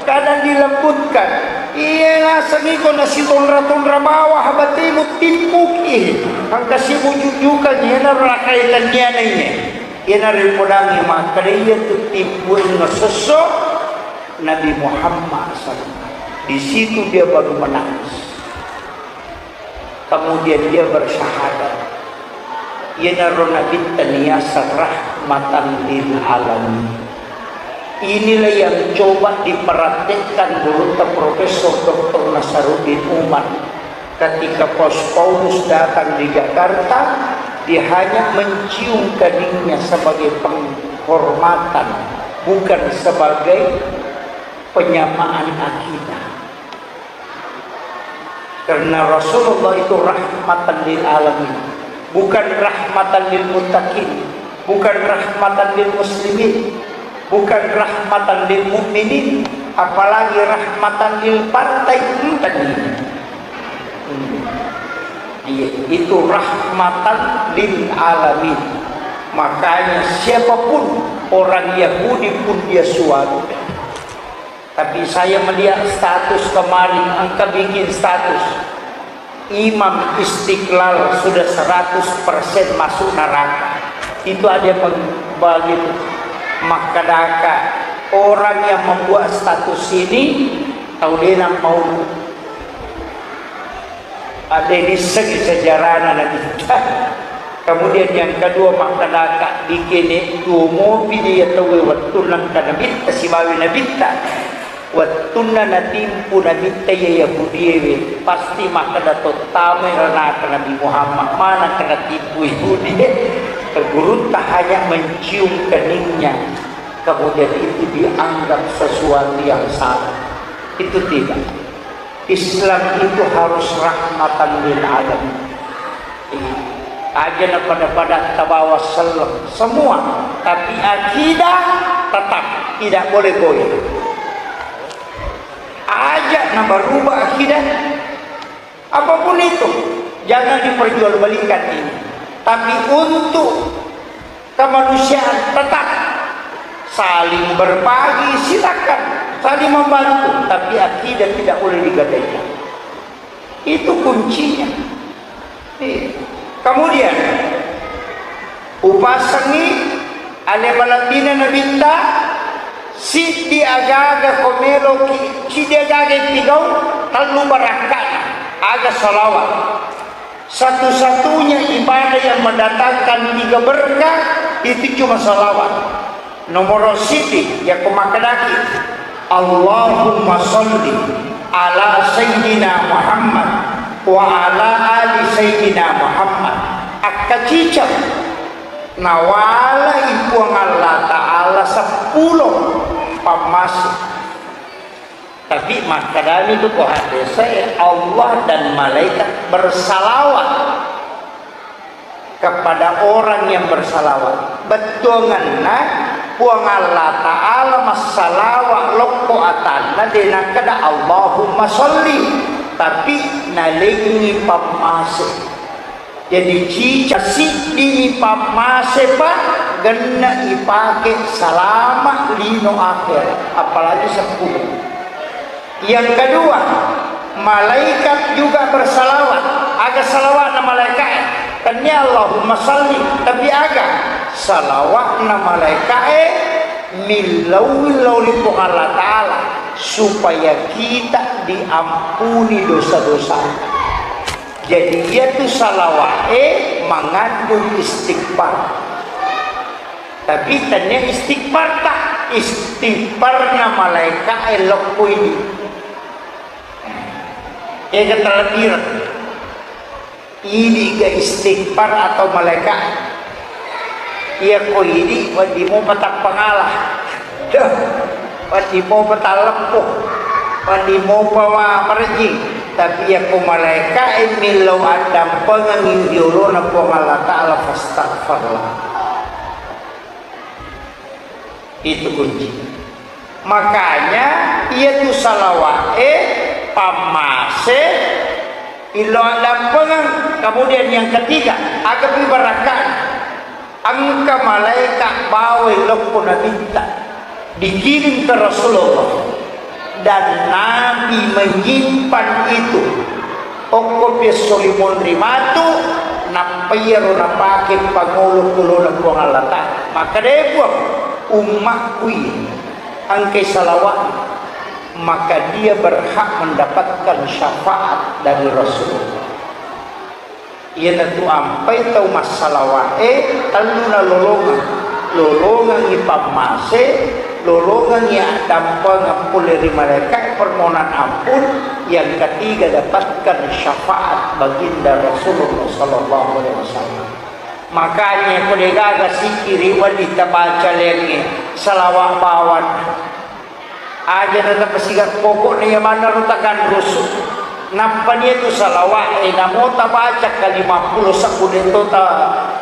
Kadang dilembutkan. Iya naseng iko nasitonra-tonra bawah batemu timpuki. Engka sibujujukan iyanaro nakaitanniana iye. Iyanaro ipodangi makkeda iyatu timpuengnga sosso Nabi Muhammad sallallahu alaihi wasallam. Di situ dia baru menangis. Kemudian dia bersyahadat. Iyanaro Nabitta niyaseng rahmatan lil alamin. Inilah yang coba dipraktekkan gurutta Profesor Doktor Nasaruddin Umar. Ketika Paus Paulus datang di Jakarta, dia hanya mencium keningnya sebagai penghormatan, bukan sebagai penyamaan akidah. Karena Rasulullah itu rahmatan lil alamin, bukan rahmatan lil muttaqin, bukan rahmatan lil muslimin, bukan rahmatan lil mukminin, apalagi rahmatan lil partai. Enten. Hmm. Iya, itu rahmatan lil alamin. Makanya siapapun orang Yahudi pun dia suatu. Tapi saya melihat status kemarin, engka bikin status, Imam Istiqlal sudah seratus persen masuk neraka. Itu ada yang meng-, begitu. Makkedaka orang yang membuat status ini, tau denang mau. Ada yang disseng sejarahna Nabitta. Kemudian yang kedua, makkedaka dikene tuo mopi dia tauwe wettunna engka Nabitta sibawi Nabitta. Wettunna natimpu Nabitta iya Yahudiewe, pasti makkeda tottamai ranaka Nabi Muhammad, manakka natimpu Yahudie. Gurutta hanya mencium keningnya, kemudian itu dianggap sesuatu yang salah. Itu tidak. Islam itu harus rahmatan lil alamin. Aja na pada-pada tabawa selleng semua, tapi akidah tetap tidak boleh goyah. Aja na berubah akidah, apapun itu, jangan diperjualbelikan ini. Tapi untuk kemanusiaan tetap saling berbagi, silakan saling membantu, tapi akidah tidak boleh digadaikan. Itu kuncinya. Iya. Kemudian, upasengi ale malebbi'na Nabitta, siddi aga-aga ko meloki, siddi aga-aga ipigau, tellu barakka'na, aga salawat. Satu-satunya ibadah yang mendatangkan tiga berkah itu cuma salawat. Nomoro siddi, yakko makkedaki, "Allahumma sholli ala Sayyidina Muhammad wa ala ali Sayyidina Muhammad." Akkaciceng nawalai Puang Allah Ta'ala seppulo pammase. Tapi makkedami tu ko hadese, Allah dan malaikat bersalawat kepada orang yang bersalawat. Bettuangenna Puang Allah Ta'ala massalawat lokko atanna, de nakkeda Allahumma sholli, tapi nalengi pammase. Jadi, cica siddimi pammase, Pak, genne ipake salama lino akhirat, apalagi seppulo. Yang kedua, malaikat juga bersalawat. Aga salawatna malaikae? Tennia Allahumma salli, tapi aga salawatna malaikae? Millau-millau ri Puang Allah Ta'ala, supaya kita diampuni dosa-dosa. Jadi, iyatu salawa'e mengandung istighfar. Tapi tania istighfar tak? Istighfarna malaika'e lokko idi. Ega terlebih Idi ga istighfar atau malaika? Iya ko idi, wedding mopa tappangala. Wedding mopa talleppo. Wedding mopa wa marejing. Tapi iya ko malaika e millau addampengengi ri olona Puang Allah Ta'ala, fastaghfirullah. Itu kunci. Makanya, iyatu salawa'e pammase illo addampengeng. Kemudian yang ketiga, agapi barakka. Engka malaika bawai lokko nabitta dikirim ke Rasulullah, dan Nabi menyimpan itu. Okko pi esso limonri matu, nappa iyaro napake pangolo-olona Puang Allah Ta'ala. Makkedai Puang, ummakku iya engkai salawat, maka dia berhak mendapatkan syafaat dari Rasulullah. Iyanatu ampai tau massalawa'e, tellu nalolongeng. Lolongengngi pammase, lolongengngi addampengeng pole ri malaika'e permohonan ampun, yang ketiga dapatkan syafaat baginda Rasulullah sallallahu alaihi wasallam. Makanya ko degaga sikiri wedding tabaca lengnge, salawa bawang. Aja na tapasiga pokokna iya manna ro takanrusu. Nappa nia tu salawa'e, namo tabaca kalimappulo sabbu deto ta,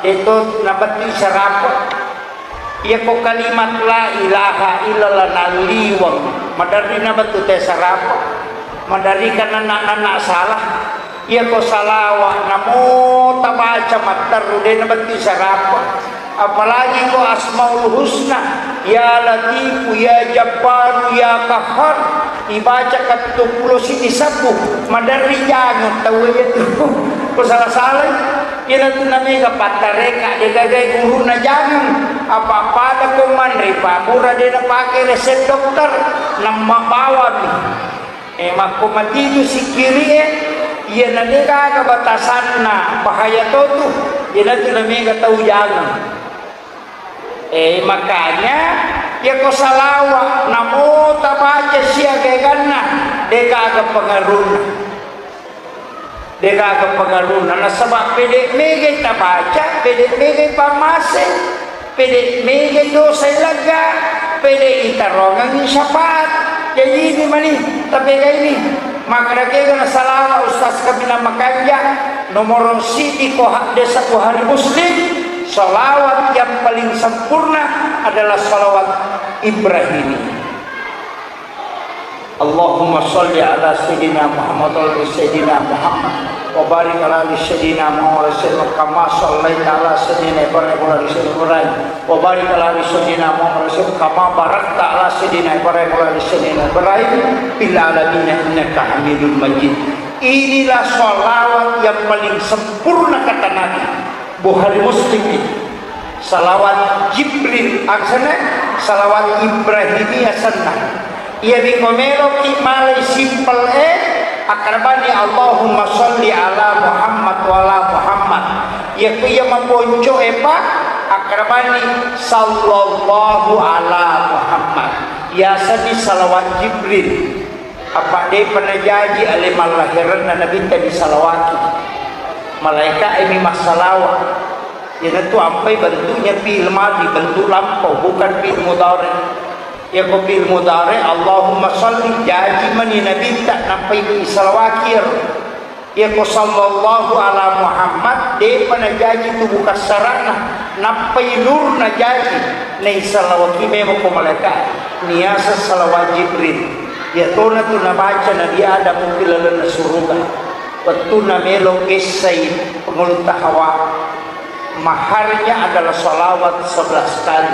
deto nabettui sarapa. Iyako kalimat la ilaha illallah nalliweng, maderri nabettu te sarapa, maderri kan nanna-nanna salah. Iyako salawa namo tabaca matteru de nabettu sarapa. Apalagi ko Asmaul Husna, Ya Latifu, Ya Jabbaru, Ya Qahhar, ibaca katuppulo siddi sabbu, maderri jangang tau iya tu. Ko salah-salah. Iyana tu namega pattareka, degagai guruna jangang. Apa-apada ko manre, pamura de napake resep dokter, namma bawami. Eh, makko matitu sikkiri'e, iyana degaga batasanna bahaya totu, iyana tu namega tau jangang. Eh, makanya, iyako salawa, namo tabaca siaga eganna, degaga pengaruhna. Degaga pengaruhna, nasaba pede megai tabaca, pede megai pammase, pede megai dosa lega, pede itarongengi syafaat. Jadi ini mani, tapi ini, maka kega na salawa Ustaz Kaminang Makanja, nomor sidi ko hadis Bukhari Muslim, salawat yang paling sempurna adalah salawat Ibrahimiyah. Allahumma salli ala Sayyidina Muhammad wa ala Sayyidina Muhammad, wa barik ala ali Sayyidina Muhammad wa sallim, kama sallaita ala Sayyidina Ibrahim wa ala ali Sayyidina Ibrahim, wa barik ala ali Sayyidina Muhammad wa sallim, kama barakta ala Sayyidina Ibrahim wa ala ali Sayyidina Ibrahim fil alamin innaka Hamidum Majid. Inilah salawat yang paling sempurna, kata Nabi. Bukhari Muslim itu. Salawat Jibril asenna, salawat Ibrahimiyah asenna. Iya biko meloki malai simple e, akkarabani Allahumma salli ala Muhammad wa ala Muhammad. Iya ku iya maponco e pa, akkarabani sallallahu ala Muhammad. Yasani salawat Jibril. Apa depa najaji ale mallahiranna Nabitta disalawati. Malaika emi massalawa. Iyanatu ampai bentuknya fi'il madi, bentuk lampau, bukan fi'il mudhari. Iyako fi'il mudhari, Allahumma salli, jaji mani Nabitta, nampai disalawaki iyaro. Iyako sallallahu ala Muhammad, depa najaji tubuh kassarana, nappai nur najaji, naisalawaki memang ko malaika, niasa salawat Jibril. Iyatona tu nabaca Nabi Adam ri lalenna suruga. Wettunna melo kessai pengulutta Hawa. Maharnya adalah salawat sebelas kali.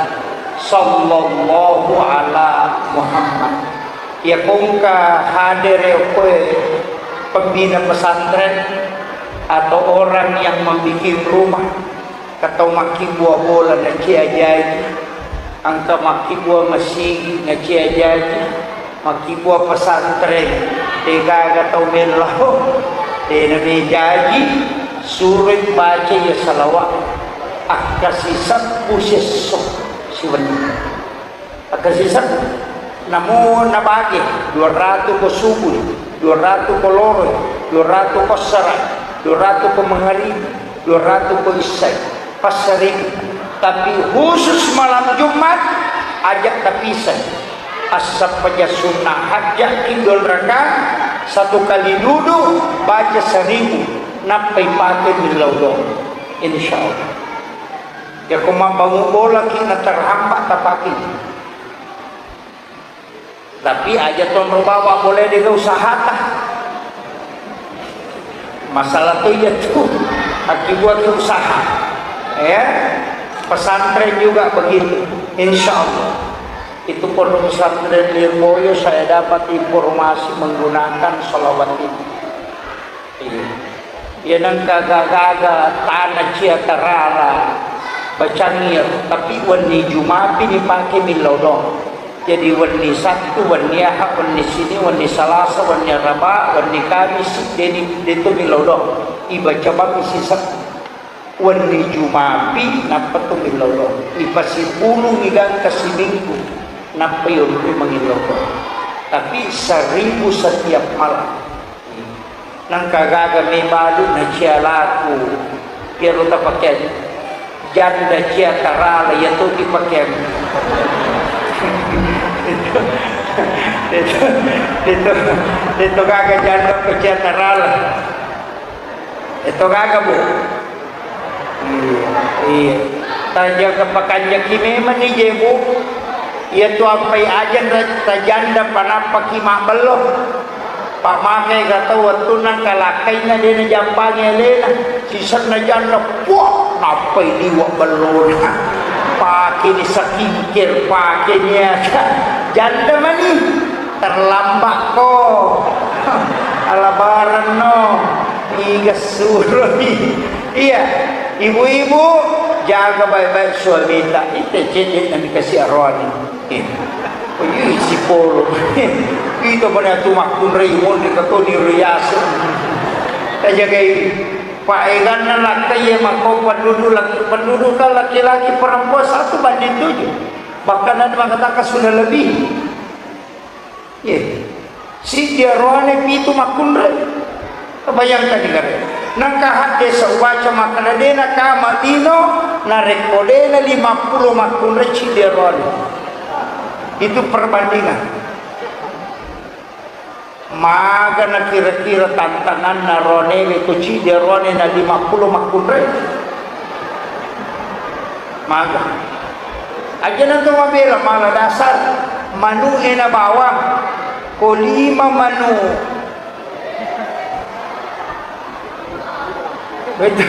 Sallallahu ala Muhammad. Iya kongka hadere okkoe pembina pesantren atau orang yang membikin rumah, katau makkibua bola nacia jaji, engka makkibua masigi nacia jaji, Makkibua pesantren, degaga tau mellau, dena mejaji, suroi baca iya salawat. Akkasi sebbu sesso siwenni. Akkasi sebbu. Namo nabage, dua ratu ko subuh, dua ratu ko loro, dua ratu ko sera, dua ratu ko mengaribi, dua ratu ko isai. Passaribu. Tapi khusus malam Jumat, aja tapisai. Assappaja sunnah hajja ki dua rakaat, satu kali dudu, baca seribu, nappai pake millau doang. Insya Allah. Ya, ko mabbangun bola ki na terhambat tapake. Tapi aja tonro bawa boleh dega usahata. Masalah tu iya tu. Aki buat usaha. Ya. Pesantren juga begitu. Insya Allah. Itu pondok pesantren Lirboyo saya dapat informasi menggunakan salawat ini. Iya. Iya, nengka gaga-gaga tana cia tarala bacang iya, tapi wenni Jumapi dipake millau doang. Jadi wenni Sabtu, wenni Ahad, wenni Sini, wenni Salasa, wenni Araba, wenni Kamis, jadi itu millau doang. Ibaca bang isi Sabtu. Wenni Jumapi nappa tu millau doang. Ipasipulungi gangka siminggu, nappa yonroi mangillau doang. Tapi seribu setiap malam. Nengka gaga mebalu na cia laku. Piaro tapakeang janda cia tarala, iya topi pakeang. Itu, itu, itu, itu gaga janda ko cia tarala. Itu gaga, Bu. Iya, iya. Tajaga pakanjaki memang ni je, Bu. Iya tu ampai ajang ra-, tajanda panappaki mabbello. Pamake ga tau wettunna kalakkainna de najampangi alena. Sisenna janda, puah, nappai liwa bellona. Pake ni skincare, pake ni asa. Janda mani. Terlambat ko. Alabarenno. Iga suroi. Iya, ibu-ibu, jaga baik-baik suamita. Ite cedde na dikasih arwani. Eh, oh, iya, isi polo. Itu pada tu makkunrai monde katoni riaso. Tajagai. Pak eganna lakkai ya mako penduduk laki, penduduk kan laki-laki perempuan satu banding tujuh. Bahkan ada mengatakan sudah lebih. Iya. Siddi aroane pitu makkunrai. Bayangkan ni gare. Nangka hadde saubaca makkeda dena kama lino, narekko dena lima puluh makkunrai siddi aroane. Itu perbandingan. Magana kira-kira tantanganna roanewe ko siddi aroane na lima puluh makkunrai. Maga. Aja nanto mabela mala dasar, manu'e na bawang, ko lima manu. Betul.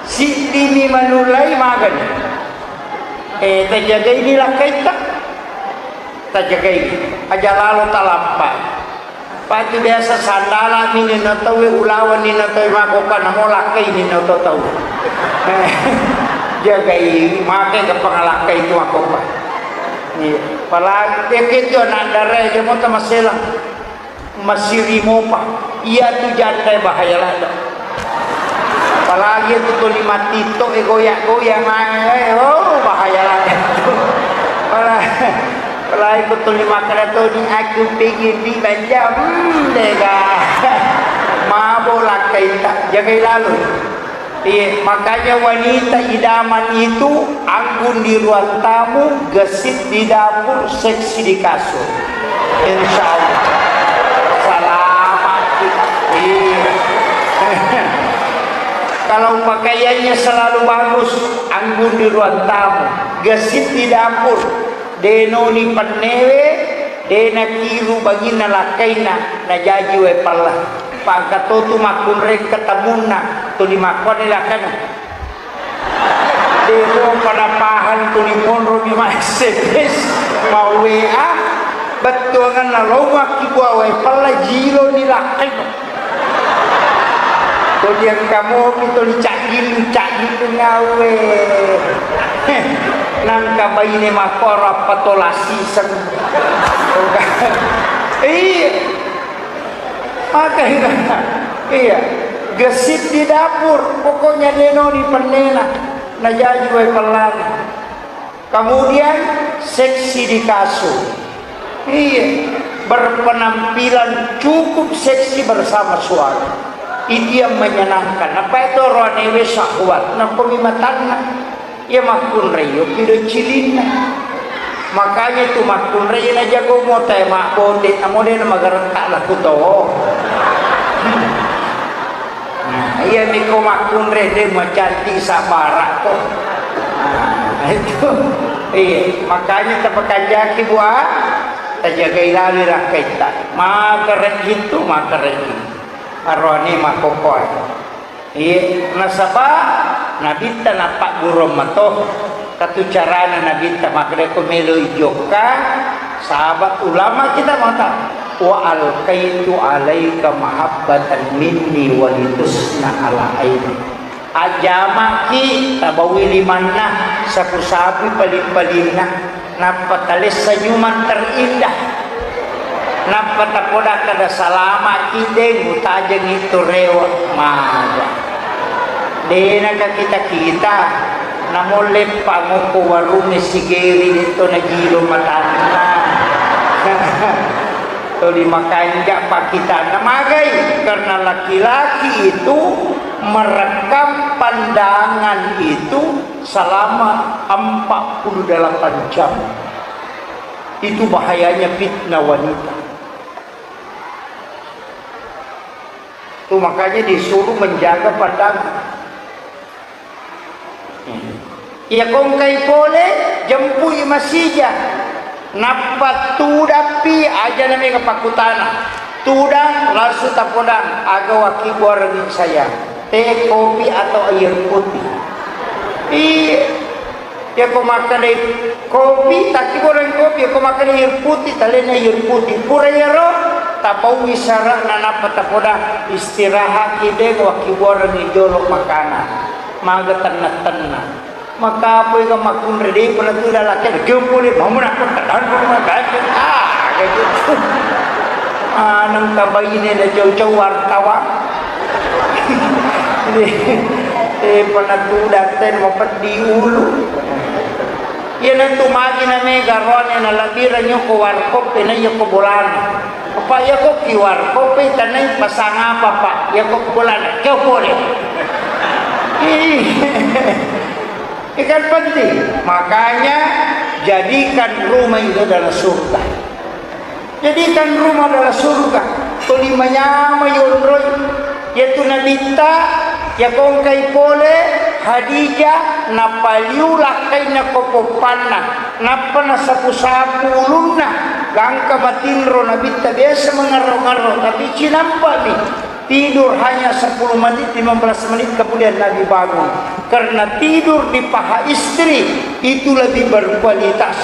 Siddimi manu lai magani. Eh, tajagai ni lakkaitta. Tajagai. Aja lalo talampa. Patu biasa sandala mi ninna tauwe, ulawa ninna tauwe makopa, namo lakkai ninna to tau. Jagai, make ke pangalakkai tu makopa. Iya. Apalagi, eh, itu anak dara, dia mau tamasela. Masiri mopa. Iya tu janda bahaya lada. Apalagi itu tuli mati to, eh, goyak-goyak, eh, oh, bahaya lada. Apalagi, apalagi itu tuli makan to di aku pengen di belanja, hmm, dega. Mabo lakkaita, jagai lalu. Iya, makanya wanita idaman itu anggun di ruang tamu, gesit di dapur, seksi di kasur. Insya Allah. Selamat kita. Iya. Kalau pakaiannya selalu bagus, anggun di ruang tamu, gesit di dapur, denoni pennewe, dena kiru baginna lakkaina, najaji wae palla. Pangkatotu makkunrai ketemunna, tuli makkoni lakkana. Demo pada pahang tuli monro di ma S M S, ma W A, bettuanganna lo makkibua wae pella jilo ni lakkaino. Tuli engka mopi tuli caggilu-caggilu ngawe. Nangka baine makkoro appatolasi seng. Iya. Maka iya. Gesit di dapur, pokoknya denoni pennena. Najaji wae pellana. Kemudian seksi di kasur. Iya, berpenampilan cukup seksi bersama suami. Itu yang menyenangkan. Apa itu rohanewe syahwat? Nakomi matanna. Iya makkunrai yo pido cilinna. Makanya tu makkunrai na jago motai mak bote, namo de na magaretta laku to. Nah, iya miko makkunrai de macantik sabara ko. Nah, itu. Iya, makanya tapakanjaki bua, tajagai lali rakkaitta. Makarejji tu, makarejji. Aroni makokoe. Iya, nasaba Nabitta nappagguru mato. Katu carana Nabitta makkeda ko melo ijokka, sahabat ulama kita mata. Wa alqaitu alaika mahabbatan minni walitusna ala aini. Ajjamaki tabawi limanna, sapu-sapui paling-palinna, nappa talessa nyumang terindah, nappa tapoda kada salamaki deng utajengi tu rewe maga. Dena ka kita-kita, namolle pangoko warunge sigeri detto najilo matanna. Tuli makanja pakkitanna magai, karena laki-laki itu merekam pandangan itu selama empat puluh delapan jam. Itu bahayanya fitnah wanita. Tuh makanya disuruh menjaga pandangan. Iya kongkai pole, jempui masija. Nappa tudappi aja na mega pakkutana. Tudang langsung tapodang, aga wakkibbuarengngi sayang. Teh, kopi, atau air putih? Iya. Yako makkedai kopi, takkibbuareng kopi, yako makkedai air putih, talenna air putih. Pura iyaro, tapaui sara'na nappa tapodang, istirahat ki deng wakkibbuarengngi jolo makanan. Maga tenna-tenna. Makapoi ga makkunrai, de'pa natuda lakkeda, kempole, mamuna ko tadan ko ma gaji. Ah, gaji. Ah, nengka baine na cau-cau wartawan. Eh, panatuda ten mapeddi ulu. Iyanatu magi na mega roane na labbireng yoko warkop na yoko bolana. Apa yako ki warkop tanai pasang apa, Pak? Yako bolana. Kau boleh. Ih. Ini kan penting. Makanya jadikan rumah itu adalah surga. Jadikan rumah adalah surga. Tuli manyama yonroi. Yaitu Nabitta, yakongkai pole Khadijah, napaliu lakkainna ko poppanna, nappa nasapu-sapu ulunna, gangka matinro Nabitta biasa mengarro-ngarro, tapi cinampa mi. Tidur hanya sepuluh menit, lima belas menit, kemudian Nabi bangun. Karena tidur di paha istri itu lebih berkualitas.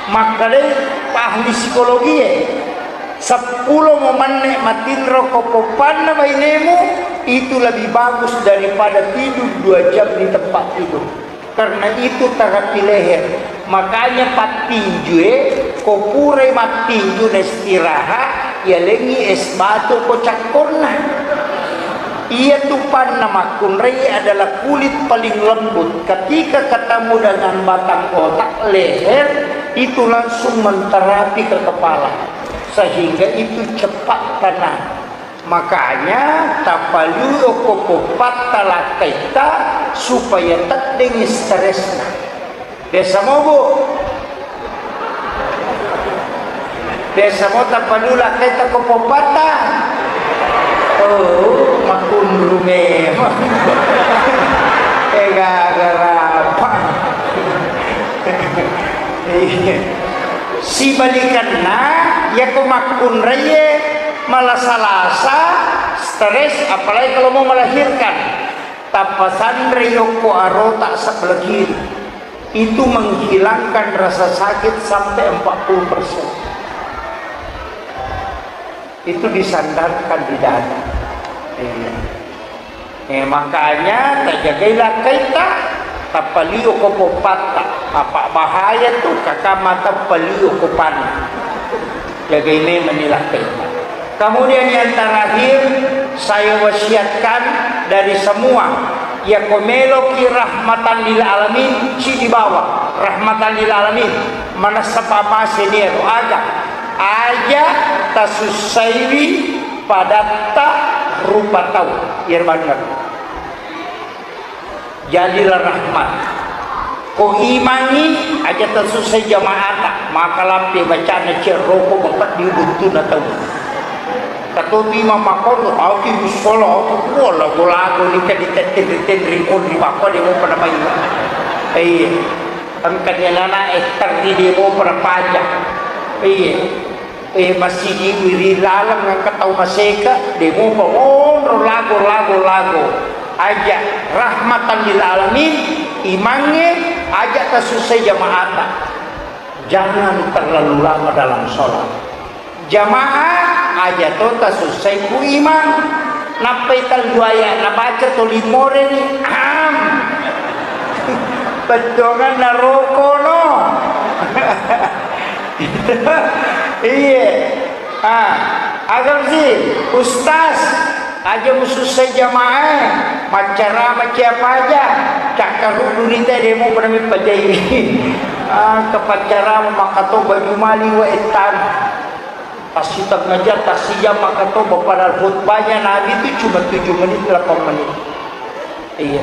Makkedai ahli psikologi e, seppulo mo menne matinro ko poppanna bainemu, itu lebih bagus daripada tidur dua jam di tempat tidur. Karena itu terapi leher. Makanya pattinjue, ko purai mattinju na istirahat, yalengi es batu ko cakkonna. Iya tu panna makkunrai adalah kulit paling lembut. Ketika ketemu dengan batang otak, leher, itu langsung menterapi ke kepala. Sehingga itu cepat tenang. Makanya, tapaliu ko poppatta lakkaitta supaya teddeng stresna. Biasa mo, Bu? Biasa mo tapaliu lakkaitta ko poppatta? Oh, makkunru memang. Eh, gara-gara apa? Iya. Sibalikanna, yako makkunraie malasa-lasa, stres, apalagi kalau mau melahirkan. Tappa sanre yokko arota sebelah kiri. Itu menghilangkan rasa sakit sampai empat puluh persen. Itu disandarkan di dada. Iya. Eh, makanya tajagai lakkaitta, tappalio ko poppatta. Apa bahaya tu, kakang mata palio ko panna. Jagai memang ni lakkaitta. Kemudian yang terakhir, saya wasiatkan dari semua, ya ko meloki rahmatan lil alamin, si di bawah, rahmatan lil alamin, manessa pamase ni ero aga, aja tasussaiwi padatta rupa tau, iya maneng. Jadilah rahmat. Ko imangngi, aja tasussai jamaata, maka lampe bacana cia roko bapeddi buttuna tau. Katotu imang makkono, aku mussola, aku kuola, lago-lago ni ka ditenring-tenring, onri makko de mopa namaiwa. Iya. Engka ni anak-anak eh, terri de mopa napaja. Iya. Eh, masigi wiri laleng engka tau maseka, de mopa onro lago, lago, lago. Aja rahmatan lil alamin, imangnge, aja tasussai jamaata. Jangan terlalu lama dalam sholat. Jamaah aja to tasussai ku imang. Nappai tellu ayat nabaca to limoreni. Am. Bettuangan narokono. Iye. Ah, agam si, Ustaz, aja musussai jamaah, maccarama ciapa aja, cakkaruddu rita demo pada mipajai. Ah, kepaccarama makato baju mali wa ettan. Tasitengah jam, tasijam makato, padahal khutbahnya Nabi itu cuma tujuh menit, delapan menit. Iya.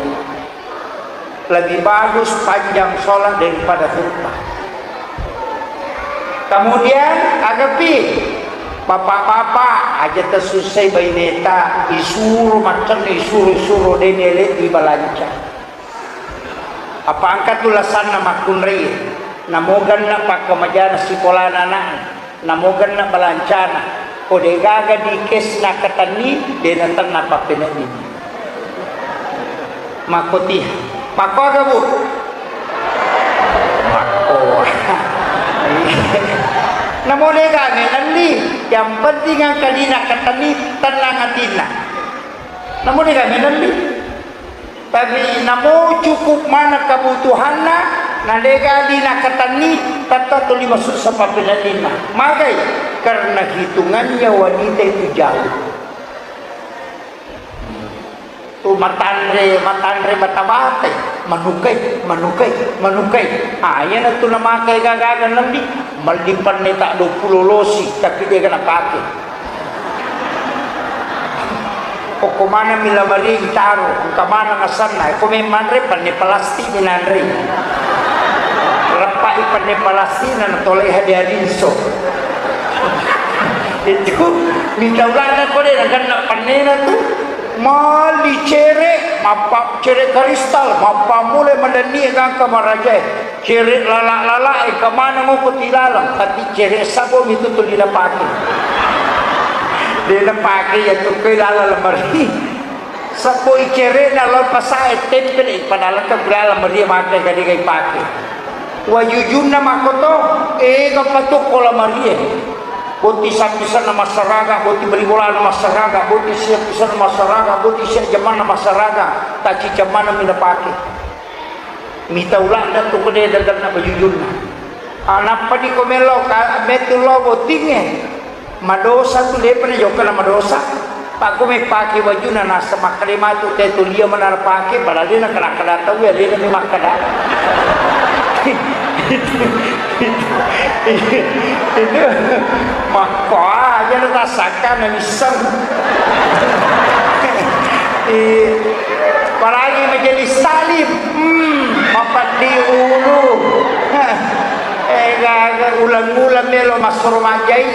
Lebih bagus panjang sholat daripada khutbah. Kemudian, agapi, bapak-bapak, aja tasussai baineta, isuro macam isuro-suro dene le dibalanca. Apa engka tu lasanna makkunrai, namo ganna pakkamajana sikolana anakna, namo ganna balancana, ko degaga di kes nakatenni, de natenna pappenedding. Makkotiha. Makko aga, Bu? Makko. Namo degaga nelli, yang penting engka di nakatenni, tenang atinna. Namo degaga nelli. Tapi namo cukup mana kebutuhanna, na dega di nakatenni, tetta tuli masussa pappeneddinna. Magai? Karena hitungannya wanita itu jauh. Tu matanre, matanre bata-batai, manukai, manukai, manukai. Ah, iyana tu namakai gaga-gaga nabi, malli penne ta dua puluh losi, tapi dega napake. Okko maneng mi lamari taro, engka maneng asenna, ko memmanre penne pelastik mi nanre. Reppai penne pelastik na natolei hadiah rinso. Itu mita ulana ko de nagenna pennena tu. Mali cere, mappa cere kristal, mappammula madanni gangka marajae. Cere lala-lala e, engka maneng ko tilaleng, tapi cere sabo mi tu tuli napake. De napake ya tu ke lala lemari. Sabo i cere na lo pasae tempel e, padahal ka gula lemari mate kadi ga ipake. Wajujunna makoto, ega patukko lamarie. Boti sapisanna massaraga, boti bali bolana massaraga, boti sia pisanna massaraga, boti sia jamanna massaraga, taci jamanna mi napake. Mita ulana tu kode daganna bajujunna. Ah, nappa di ko melo ka, metu lo botingnge. Madosa tu depa na jokka na madosa. Pakko mepake wajuna nasa makkeda matu te tulia manara pake, padahal de nakada-kada tau ya, de nami makkada. Itu, itu, itu, itu makko aja na tasakka na misseng. Iya. Apalagi majelis taklim, hmm, mapaddi ulu. Heh. Eh, gaga ulang-ulang melo massuro majjai.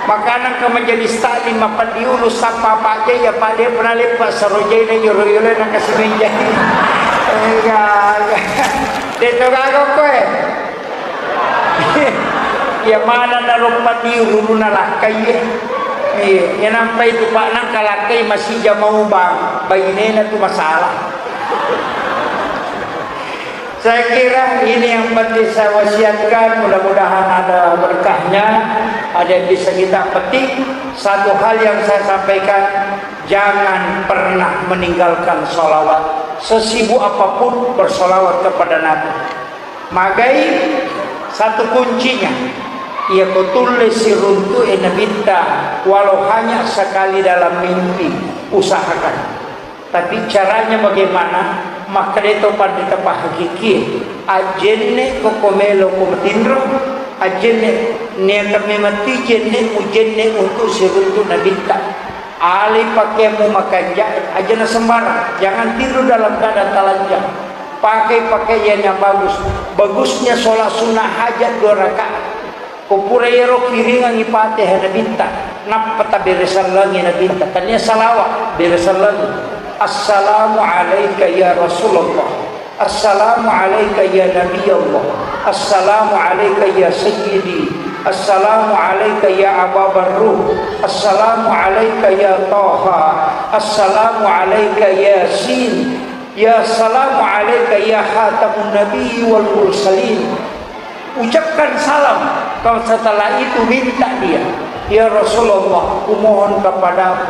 Makanang ke majelis taklim mapaddi ulu sappa pajjai, apa de pernah lepa sarojai na joro yolo na kasi menjai. Eh, gaga. De to gaga koe. Iya maneng na loppa tiru na lakkai e. Iya, iya nampai tu Pak nang kalakkai masija maubang, bainena tu masalah. Saya kira ini yang penting saya wasiatkan, mudah-mudahan ada berkahnya, ada yang bisa kita petik. Satu hal yang saya sampaikan, jangan pernah meninggalkan salawat. Sesibuk apapun, bersalawat kepada Nabi. Magai satu kuncinya, iya ko tulle siruntu e Nabitta, walau hanya sekali dalam mimpi, usahakan. Tapi caranya bagaimana? Makkeda to panrita pahakiki, ajjenne ko ko melo ko matinro, ajjenne niakan memang tu jenne mujenne untuk siruntu Nabitta. Alai pakaianmu makanja, aja na sembarang. Jangan tidur dalam keadaan telanjang. Pakai pakaian yang bagus. Bagusnya sholat sunnah hajat dua rakaat. Ko pura ero kiringangi Fatihah Nabitta, nappa taberesallangi Nabitta. Tania salawat, beresallangi. Assalamu alaika ya Rasulullah. Assalamu alaika ya Nabi Allah. Assalamu alaika ya Sayyidi. Assalamu alaika ya Aba Barruh. Assalamu alaika ya Taha. Assalamu alaika Yasin. Ya salamu alaika ya khatamun nabiyyi wal mursalin. Ucapkan salam. Kalau setelah itu minta dia, "Ya Rasulullah, kumohon kepadamu,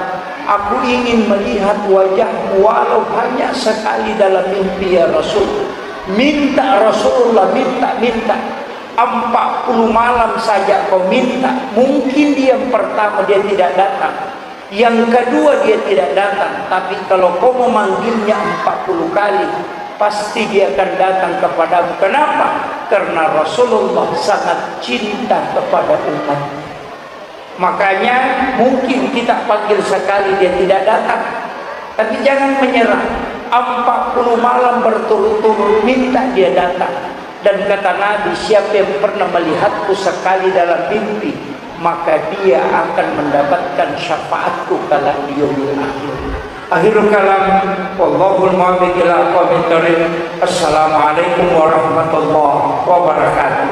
aku ingin melihat wajahmu walau hanya sekali dalam mimpi, ya Rasul." Minta Rasulullah, minta, minta. Empat puluh malam saja kau minta, mungkin dia yang pertama dia tidak datang. Yang kedua, dia tidak datang, tapi kalau kau memanggilnya empat puluh kali, pasti dia akan datang kepadamu. Kenapa? Karena Rasulullah sangat cinta kepada umatnya. Makanya mungkin kita panggil sekali, dia tidak datang. Tapi jangan menyerah. Empat puluh malam berturut-turut minta dia datang. Dan kata Nabi, "Siapa yang pernah melihatku sekali dalam mimpi, maka dia akan mendapatkan syafaatku kelak di yaumil akhir." Akhirul kalam, wallahul muwaffiq ila aqwamit thariq. Assalamualaikum warahmatullahi wabarakatuh.